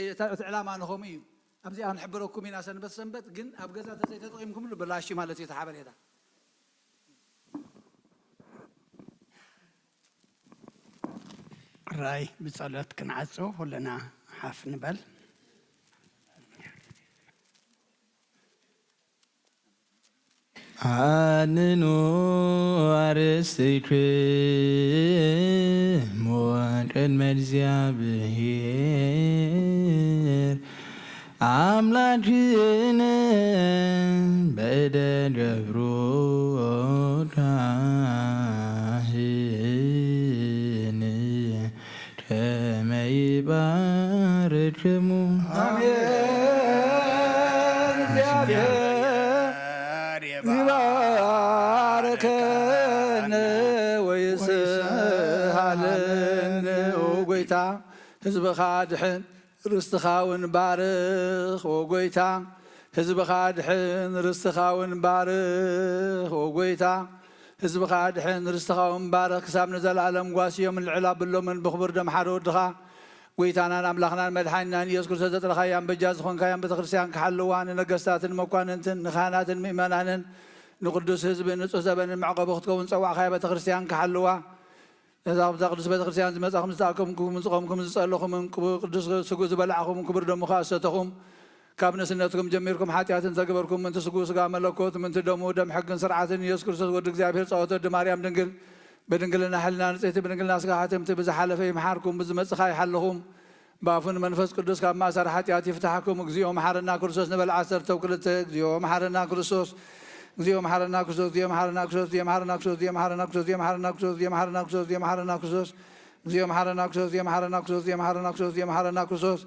እታ፣ እቲ ዕላማ ንኸምኡ እዩ። ኣብዚኣ ክንሕብረኩም ኢና ሰንበት ሰንበት፣ ግን ኣብ ገዛ ተዘይተጠቒምኩምሉ ብላሽ እዩ ማለት እዩ እቲ ሓበሬታ። ራይ ብጸሎት ክንዓጹ ኩልና ሓፍ ንበል። ኣንኑ ኣርእስቲክሙ ቅድመ እግዚኣብሔር ኣምላክነ በእደ ገብሩ ካህን ከመ ይባርክሙ። ኣሜን። እግዚኣብሔር ይባርከነ ወይስሃለነ። ኦ ጎይታ፣ ህዝብኻ ድሕን፣ ርስትኻ እውን ባርኽ። ኦ ጎይታ፣ ህዝብኻ ድሕን፣ ርስትኻ እውን ባርኽ። ኦ ጎይታ፣ ህዝብኻ ድሕን፣ ርስትኻ እውን ባርኽ። ክሳብ ንዘለኣለም ጓስዮም፣ ልዕል ኣብሎምን ብኽቡር ደም ሓደ ወድኻ ጎይታናን ኣምላኽናን መድሓኒናን ኢየሱስ ክርስቶስ ዘጥረኻያን በጃ ዝኾንካያን ቤተክርስትያን ክሓልዋ፣ ንነገስታትን መኳንንትን ንካህናትን ምእመናንን ንቅዱስ ህዝቢ ንጹህ ዘበንን መዕቆቢ ክትከውን ጸዋዕካያ ቤተክርስትያን ክሓልዋ፣ ነዛ ኣብዛ ቅዱስ ቤተክርስትያን ዝመጻኹም ዝተኣከምኩም ዝጾምኩም ዝጸለኹምን ቅዱስ ስግኡ ዝበላዕኹም ክቡር ደሙ ከኣ ዝሰተኹም ካብ ንእስነትኩም ጀሚርኩም ሓጢኣት እንተገበርኩም ምእንቲ ስግኡ ስጋ መለኮት ምእንቲ ደሙ ደም ሕግን ስርዓትን ኢየሱስ ክርስቶስ ወዲ እግዚኣብሔር ጸወት ወዲ ማርያም ድንግል ብድንግልና ሕልና ንጽሕቲ ብድንግልና ስጋ ሓትምቲ ብዝሓለፈ ይምሓርኩም ብዝመጽኻ ይሓልኹም ብኣፉን መንፈስ ቅዱስ ካብ ማእሰር ሓጢኣት ይፍታሕኩም። እግዚኦ መሓረና ክርስቶስ ንበል ዓሰርተ ክልተ። እግዚኦ መሓረና ክርስቶስ። እግዚኦ መሓረና ክርስቶስ። እግዚኦ መሓረና ክርስቶስ።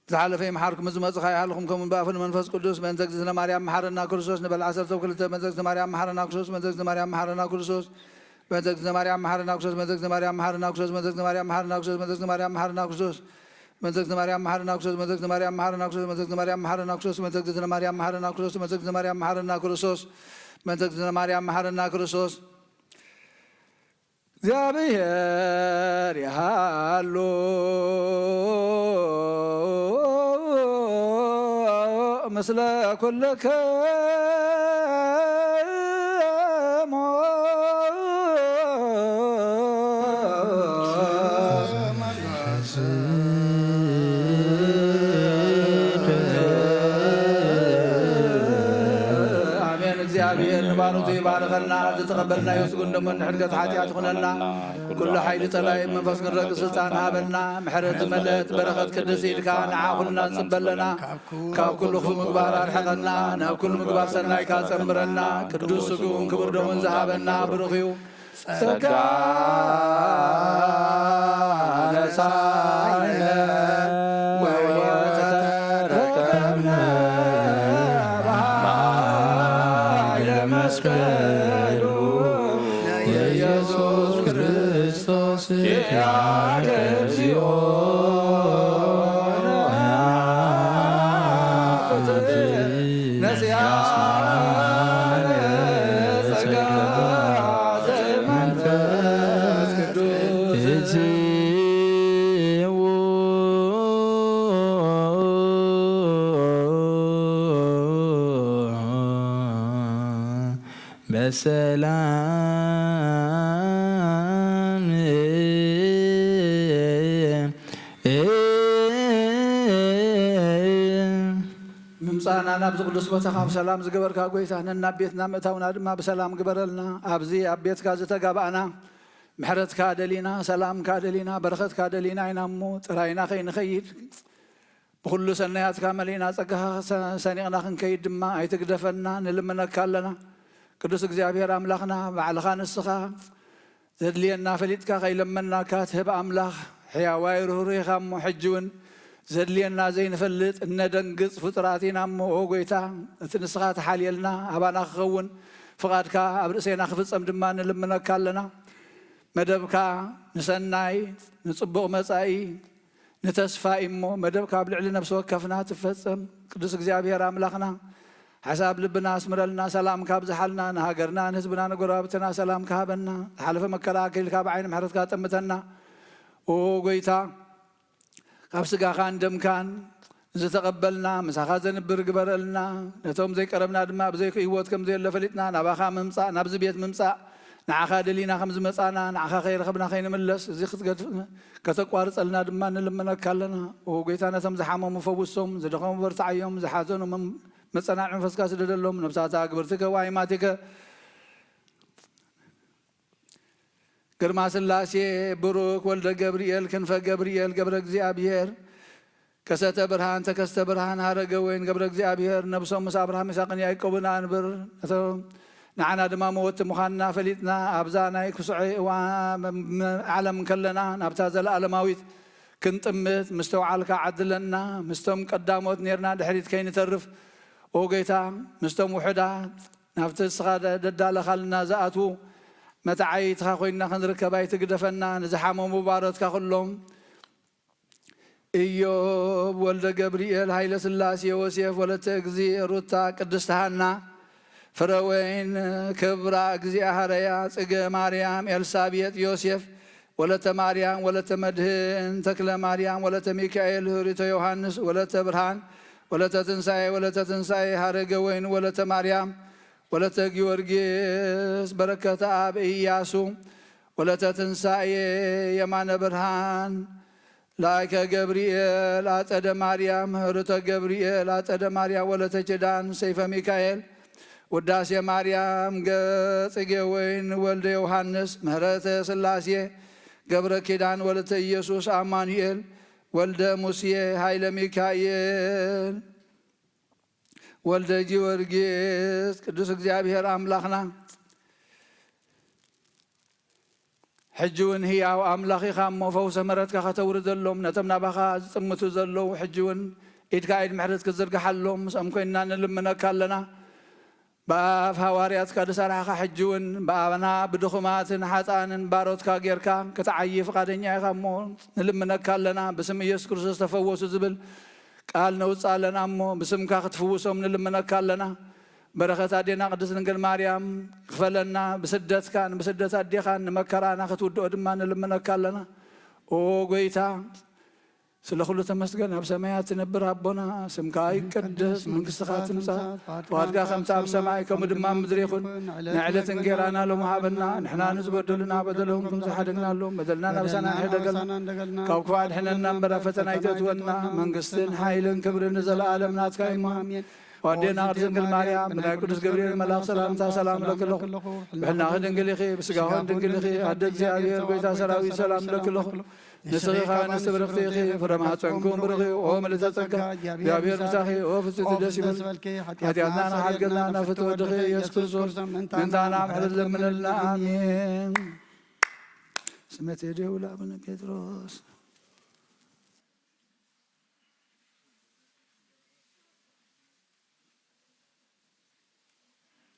ዝሓለፈ ይምሓርኩም፣ ዝመጽኻ ይሓልኹም። ከም ብኣፉን መንፈስ ቅዱስ። በእንተ እግዝእትነ ማርያም መሓረና ክርስቶስ ንበል ዓሰርተ ክልተ። በእንተ እግዝእትነ ማርያም መሓረና ክርስቶስ። በእንተ እግዝእትነ ማርያም መሓረና ክርስቶስ። በእንተ እግዝእትነ ማርያም መሓረና ክርስቶስ። በእንተ እግዝእትነ ማርያም መሓረና ክርስቶስ። በእንተ እግዝእትነ ማርያም መሓረና ክርስቶስ። በእንተ እግዝእትነ ማርያም መሓረና ክርስቶስ። በእንተ እግዝእትነ ማርያም መሓረና ክርስቶስ። በእንተ እግዝእትነ ማርያም መሓረና ክርስቶስ። በእንተ እግዝእትነ ማርያም መሓረና ክርስቶስ። በእንተ እግዝእትነ ማርያም መሓረና ክርስቶስ። እግዚኣብሔር ይሃሉ ምስለ ኩልክሙ። ኣሜን። እግዚኣብሔር ንባሮቱ ይባርከና፣ ዝተቐበልናዮ ስግኡን ደሙን ንሕድገት ሓጢኣት ይኹነልና። ኩሉ ሓይሊ ጸላኢ መንፈስ ክንረግጽ ስልጣን ሃበና። ምሕረት ዝመልአት በረኸት ቅድስቲ ኢድካ ንዓ ኩልና ንጽበ ኣለና። ካብ ኩሉ ክፉእ ምግባር ኣርሕቐና፣ ናብ ኩሉ ምግባር ሰናይካ ጸምረና። ቅዱስ ስግኡን ክቡር ደሙን ዝሃበና ብሩኽ እዩ። ጸጋ ነሳይነ ወተረከብነ በኃይለ መስቀሉ ለኢየሱስ ክርስቶስ ኪያከ እግዚኦ ነስያነ ጸጋ ዘመንፈስ ቅዱስ። በሰላም ምምጻእና ናብዚ ቅዱስ ቦታኻ ብሰላም ዝገበርካ ጎይታ፣ ነናብ ቤትና ምእታውና ድማ ብሰላም ግበረልና። ኣብዚ ኣብ ቤትካ ዝተጋባእና ምሕረትካ ደሊና፣ ሰላምካ ደሊና፣ በረኸትካ ደሊና ኢና እሞ ጥራይና ከይንኸይድ ብኹሉ ሰናያትካ መሊእና ጸጋኻ ሰ-፣ ሰኒቕና ክንከይድ ድማ ኣይትግደፈና፣ ንልምነካ ኣለና። ቅዱስ እግዚኣብሔር ኣምላኽና፣ ባዕልኻ ንስኻ ዘድልየና ፈሊጥካ ከይለመንናካ ትህብ ኣምላኽ፣ ሕያዋይ ርህሩህ ኢኻ እሞ፣ ሕጂ እውን ዘድልየና ዘይንፈልጥ እነደንግጽ ፍጡራት ኢና እሞ፣ ኦ ጐይታ፣ እቲ ንስኻ ትሓልየልና ኣባና ክኸውን፣ ፍቓድካ ኣብ ርእሴና ክፍጸም ድማ ንልምነካ ኣለና። መደብካ ንሰናይ፣ ንጽቡቕ መጻኢ፣ ንተስፋ እሞ መደብካ ኣብ ልዕሊ ነፍሲ ወከፍና ትፈጸም። ቅዱስ እግዚኣብሔር ኣምላኽና፣ ሓሳብ ልብና ኣስምረልና፣ ሰላምካ ኣብዝሓልና፣ ንሃገርና፣ ንህዝብና፣ ንጎረባብትና ሰላምካ ሃበና። ዝሓለፈ መከራ ኣኪልካ ብዓይኒ ምሕረትካ ጠምተና። ኦ ጐይታ፣ ካብ ስጋኻን ደምካን ዝተቐበልና ምሳኻ ዘንብር ግበረልና። ነቶም ዘይቀረብና ድማ ብዘይኮ ህይወት ከም ዘየሎ ፈሊጥና ናባኻ ምምጻእ፣ ናብዚ ቤት ምምጻእ ንዓኻ ደሊና ከም ዝመጻና፣ ንዓኻ ከይረኸብና ከይንምለስ፣ እዚ ክትገድፍ-፣ ከተቋርጸልና ድማ ንልምነካ ኣለና። ኦ ጐይታ፣ ነቶም ዝሓመሙ ፈውሶም፣ ዝደኸሙ በርትዓዮም፣ ዝሓዘኑ መም-፣ መጸናንዒ መንፈስካ ስደደሎም፣ ነፍሳተ ኣግብርቲከ ወኣይማቲከ ግርማ ሥላሴ ብሩክ ወልደ ገብርኤል ክንፈ ገብርኤል ገብረ እግዚኣብሔር ከሰተ ብርሃን ተከስተ ብርሃን ሀረገ ወይን ገብረ እግዚኣብሔር ነብሶም ምስ ኣብርሃም ይስሐቅን ያዕቆብን ኣንብር። ነቶም ንዓና ድማ መወቲ ምዃንና ፈሊጥና ኣብዛ ናይ ክሱዐ እዋ ዓለም ከለና ናብታ ዘለኣለማዊት ክንጥምት ምስተውዓልካ ዓድለና። ምስቶም ቀዳሞት ኔርና ድሕሪት ከይንተርፍ ኦ ጌታ ምስቶም ውሑዳት ናብቲ ንስኻ ደ-፣ ደዳለኻልና ዝኣትዉ መተዓይትኻ ኮይንና ክንርከብ ኣይትግደፈና። ንዝሓመሙ ባሮትካ ኩሎም፣ ኢዮብ፣ ወልደ ገብርኤል፣ ሃይለ ስላሴ፣ ዮሴፍ፣ ወለተ እግዚእ፣ ሩታ፣ ቅድስት ሃና፣ ፍረ ወይን፣ ክብራ፣ እግዚኣ፣ ሃረያ፣ ጽገ ማርያም፣ ኤልሳቤጥ፣ ዮሴፍ፣ ወለተ ማርያም፣ ወለተ መድህን፣ ተክለ ማርያም፣ ወለተ ሚካኤል፣ ህሪተ ዮሃንስ፣ ወለተ ብርሃን፣ ወለተ ትንሳኤ፣ ወለተ ትንሳኤ፣ ሃረገ ወይን፣ ወለተ ማርያም፣ ወለተ ጊዮርጊስ፣ በረከተ ኣብ ኢያሱ፣ ወለተ ትንሳኤ፣ የማነ ብርሃን፣ ላይከ ገብርኤል፣ ኣጸደ ማርያም፣ ህሩተ ገብርኤል፣ ኣጸደ ማርያም፣ ወለተ ኪዳን፣ ሰይፈ ሚካኤል፣ ውዳሴ ማርያም፣ ገጽጌ ወይን፣ ወልደ ዮሃንስ፣ ምህረተ ስላሴ፣ ገብረ ኪዳን፣ ወለተ ኢየሱስ፣ ኣማኑኤል፣ ወልደ ሙሴ፣ ኃይለ ሚካኤል፣ ወልደ ጊዮርጊስ። ቅዱስ እግዚኣብሔር ኣምላኽና፣ ሕጂ እውን ህያው ኣምላኽ ኢኻ እሞ፣ ፈውሰ ምሕረትካ ከተውርደሎም፣ ነቶም ናባኻ ዝጥምቱ ዘለዉ ሕጂ እውን ኢድካ ኢድ ምሕረት ክትዝርግሓሎም ምስኦም ኮይንና ንልምነካ ኣለና። ብኣፍ ሃዋርያትካ ዝሰራሕኻ ሕጂ እውን ብኣና ብድኹማትን ሓጥኣንን ባሮትካ ጌርካ ክትዓዪ ፍቓደኛ ኢኻ እሞ ንልምነካ ኣለና። ብስም ኢየሱስ ክርስቶስ ተፈወሱ ዝብል ቃል ነውጽእ ኣለና እሞ ብስምካ ክትፍውሶም ንልምነካ ኣለና። በረኸት ኣዴና ቅድስት ድንግል ማርያም ክፈለና፣ ብስደትካን ብስደት ኣዴኻን ንመከራና ክትውድኦ ድማ ንልምነካ ኣለና። ኦ ጎይታ፣ ስለ ኩሉ ተመስገን። ኣብ ሰማያት ትነብር ኣቦና፣ ስምካ ይቀደስ፣ መንግስትኻ ትምጻእ፣ ፍቓድካ ከምቲ ኣብ ሰማይ ከምኡ ድማ ኣብ ምድሪ ይኹን። ንዕለት እንጌራና ሎም ሃበና፣ ንሕና ንዝበደሉና በደሎም ከም ዝሓደግናሎም፣ በደልና ናብሳና ሕደገልና፣ ካብ ክፉእ ኣድሕነና እምበር ኣብ ፈተና ኣይተእትወና። መንግስትን ሓይልን ክብርን ንዘለኣለም ናትካ እዩ እሞ። ኣሜን። ኣዴና ቅድስት ድንግል ማርያም፣ ብናይ ቅዱስ ገብርኤል መልኣክ ሰላምታ ሰላም እለኪ ኣለኹ። ብሕልናኺ ድንግል ኢኺ፣ ብስጋኺ ድንግል ኢኺ። ኣደ እግዚኣብሔር፣ ጎይታ ሰራዊት፣ ሰላም እለኪ ኣለኹ። ንስኺ ከኣ ንስቲ ብርኽቲ ኢኺ፣ ፍረ ማህፀንኩም ብሩኽ እዩ። ኦ ምልዕተ ጸጋ፣ እግዚኣብሔር ምሳኺ፣ ኦ ፍጽምቲ ደስ ይበልኪ። ሓጢኣትና ንሓድገልና ናብ ፍትወ ወድኺ ኢየሱስ ክርስቶስ ምእንታና ምሕረት ለምነልና። ኣሜን። ስመ ቴዲ ውለ ኣቡነ ጴጥሮስ።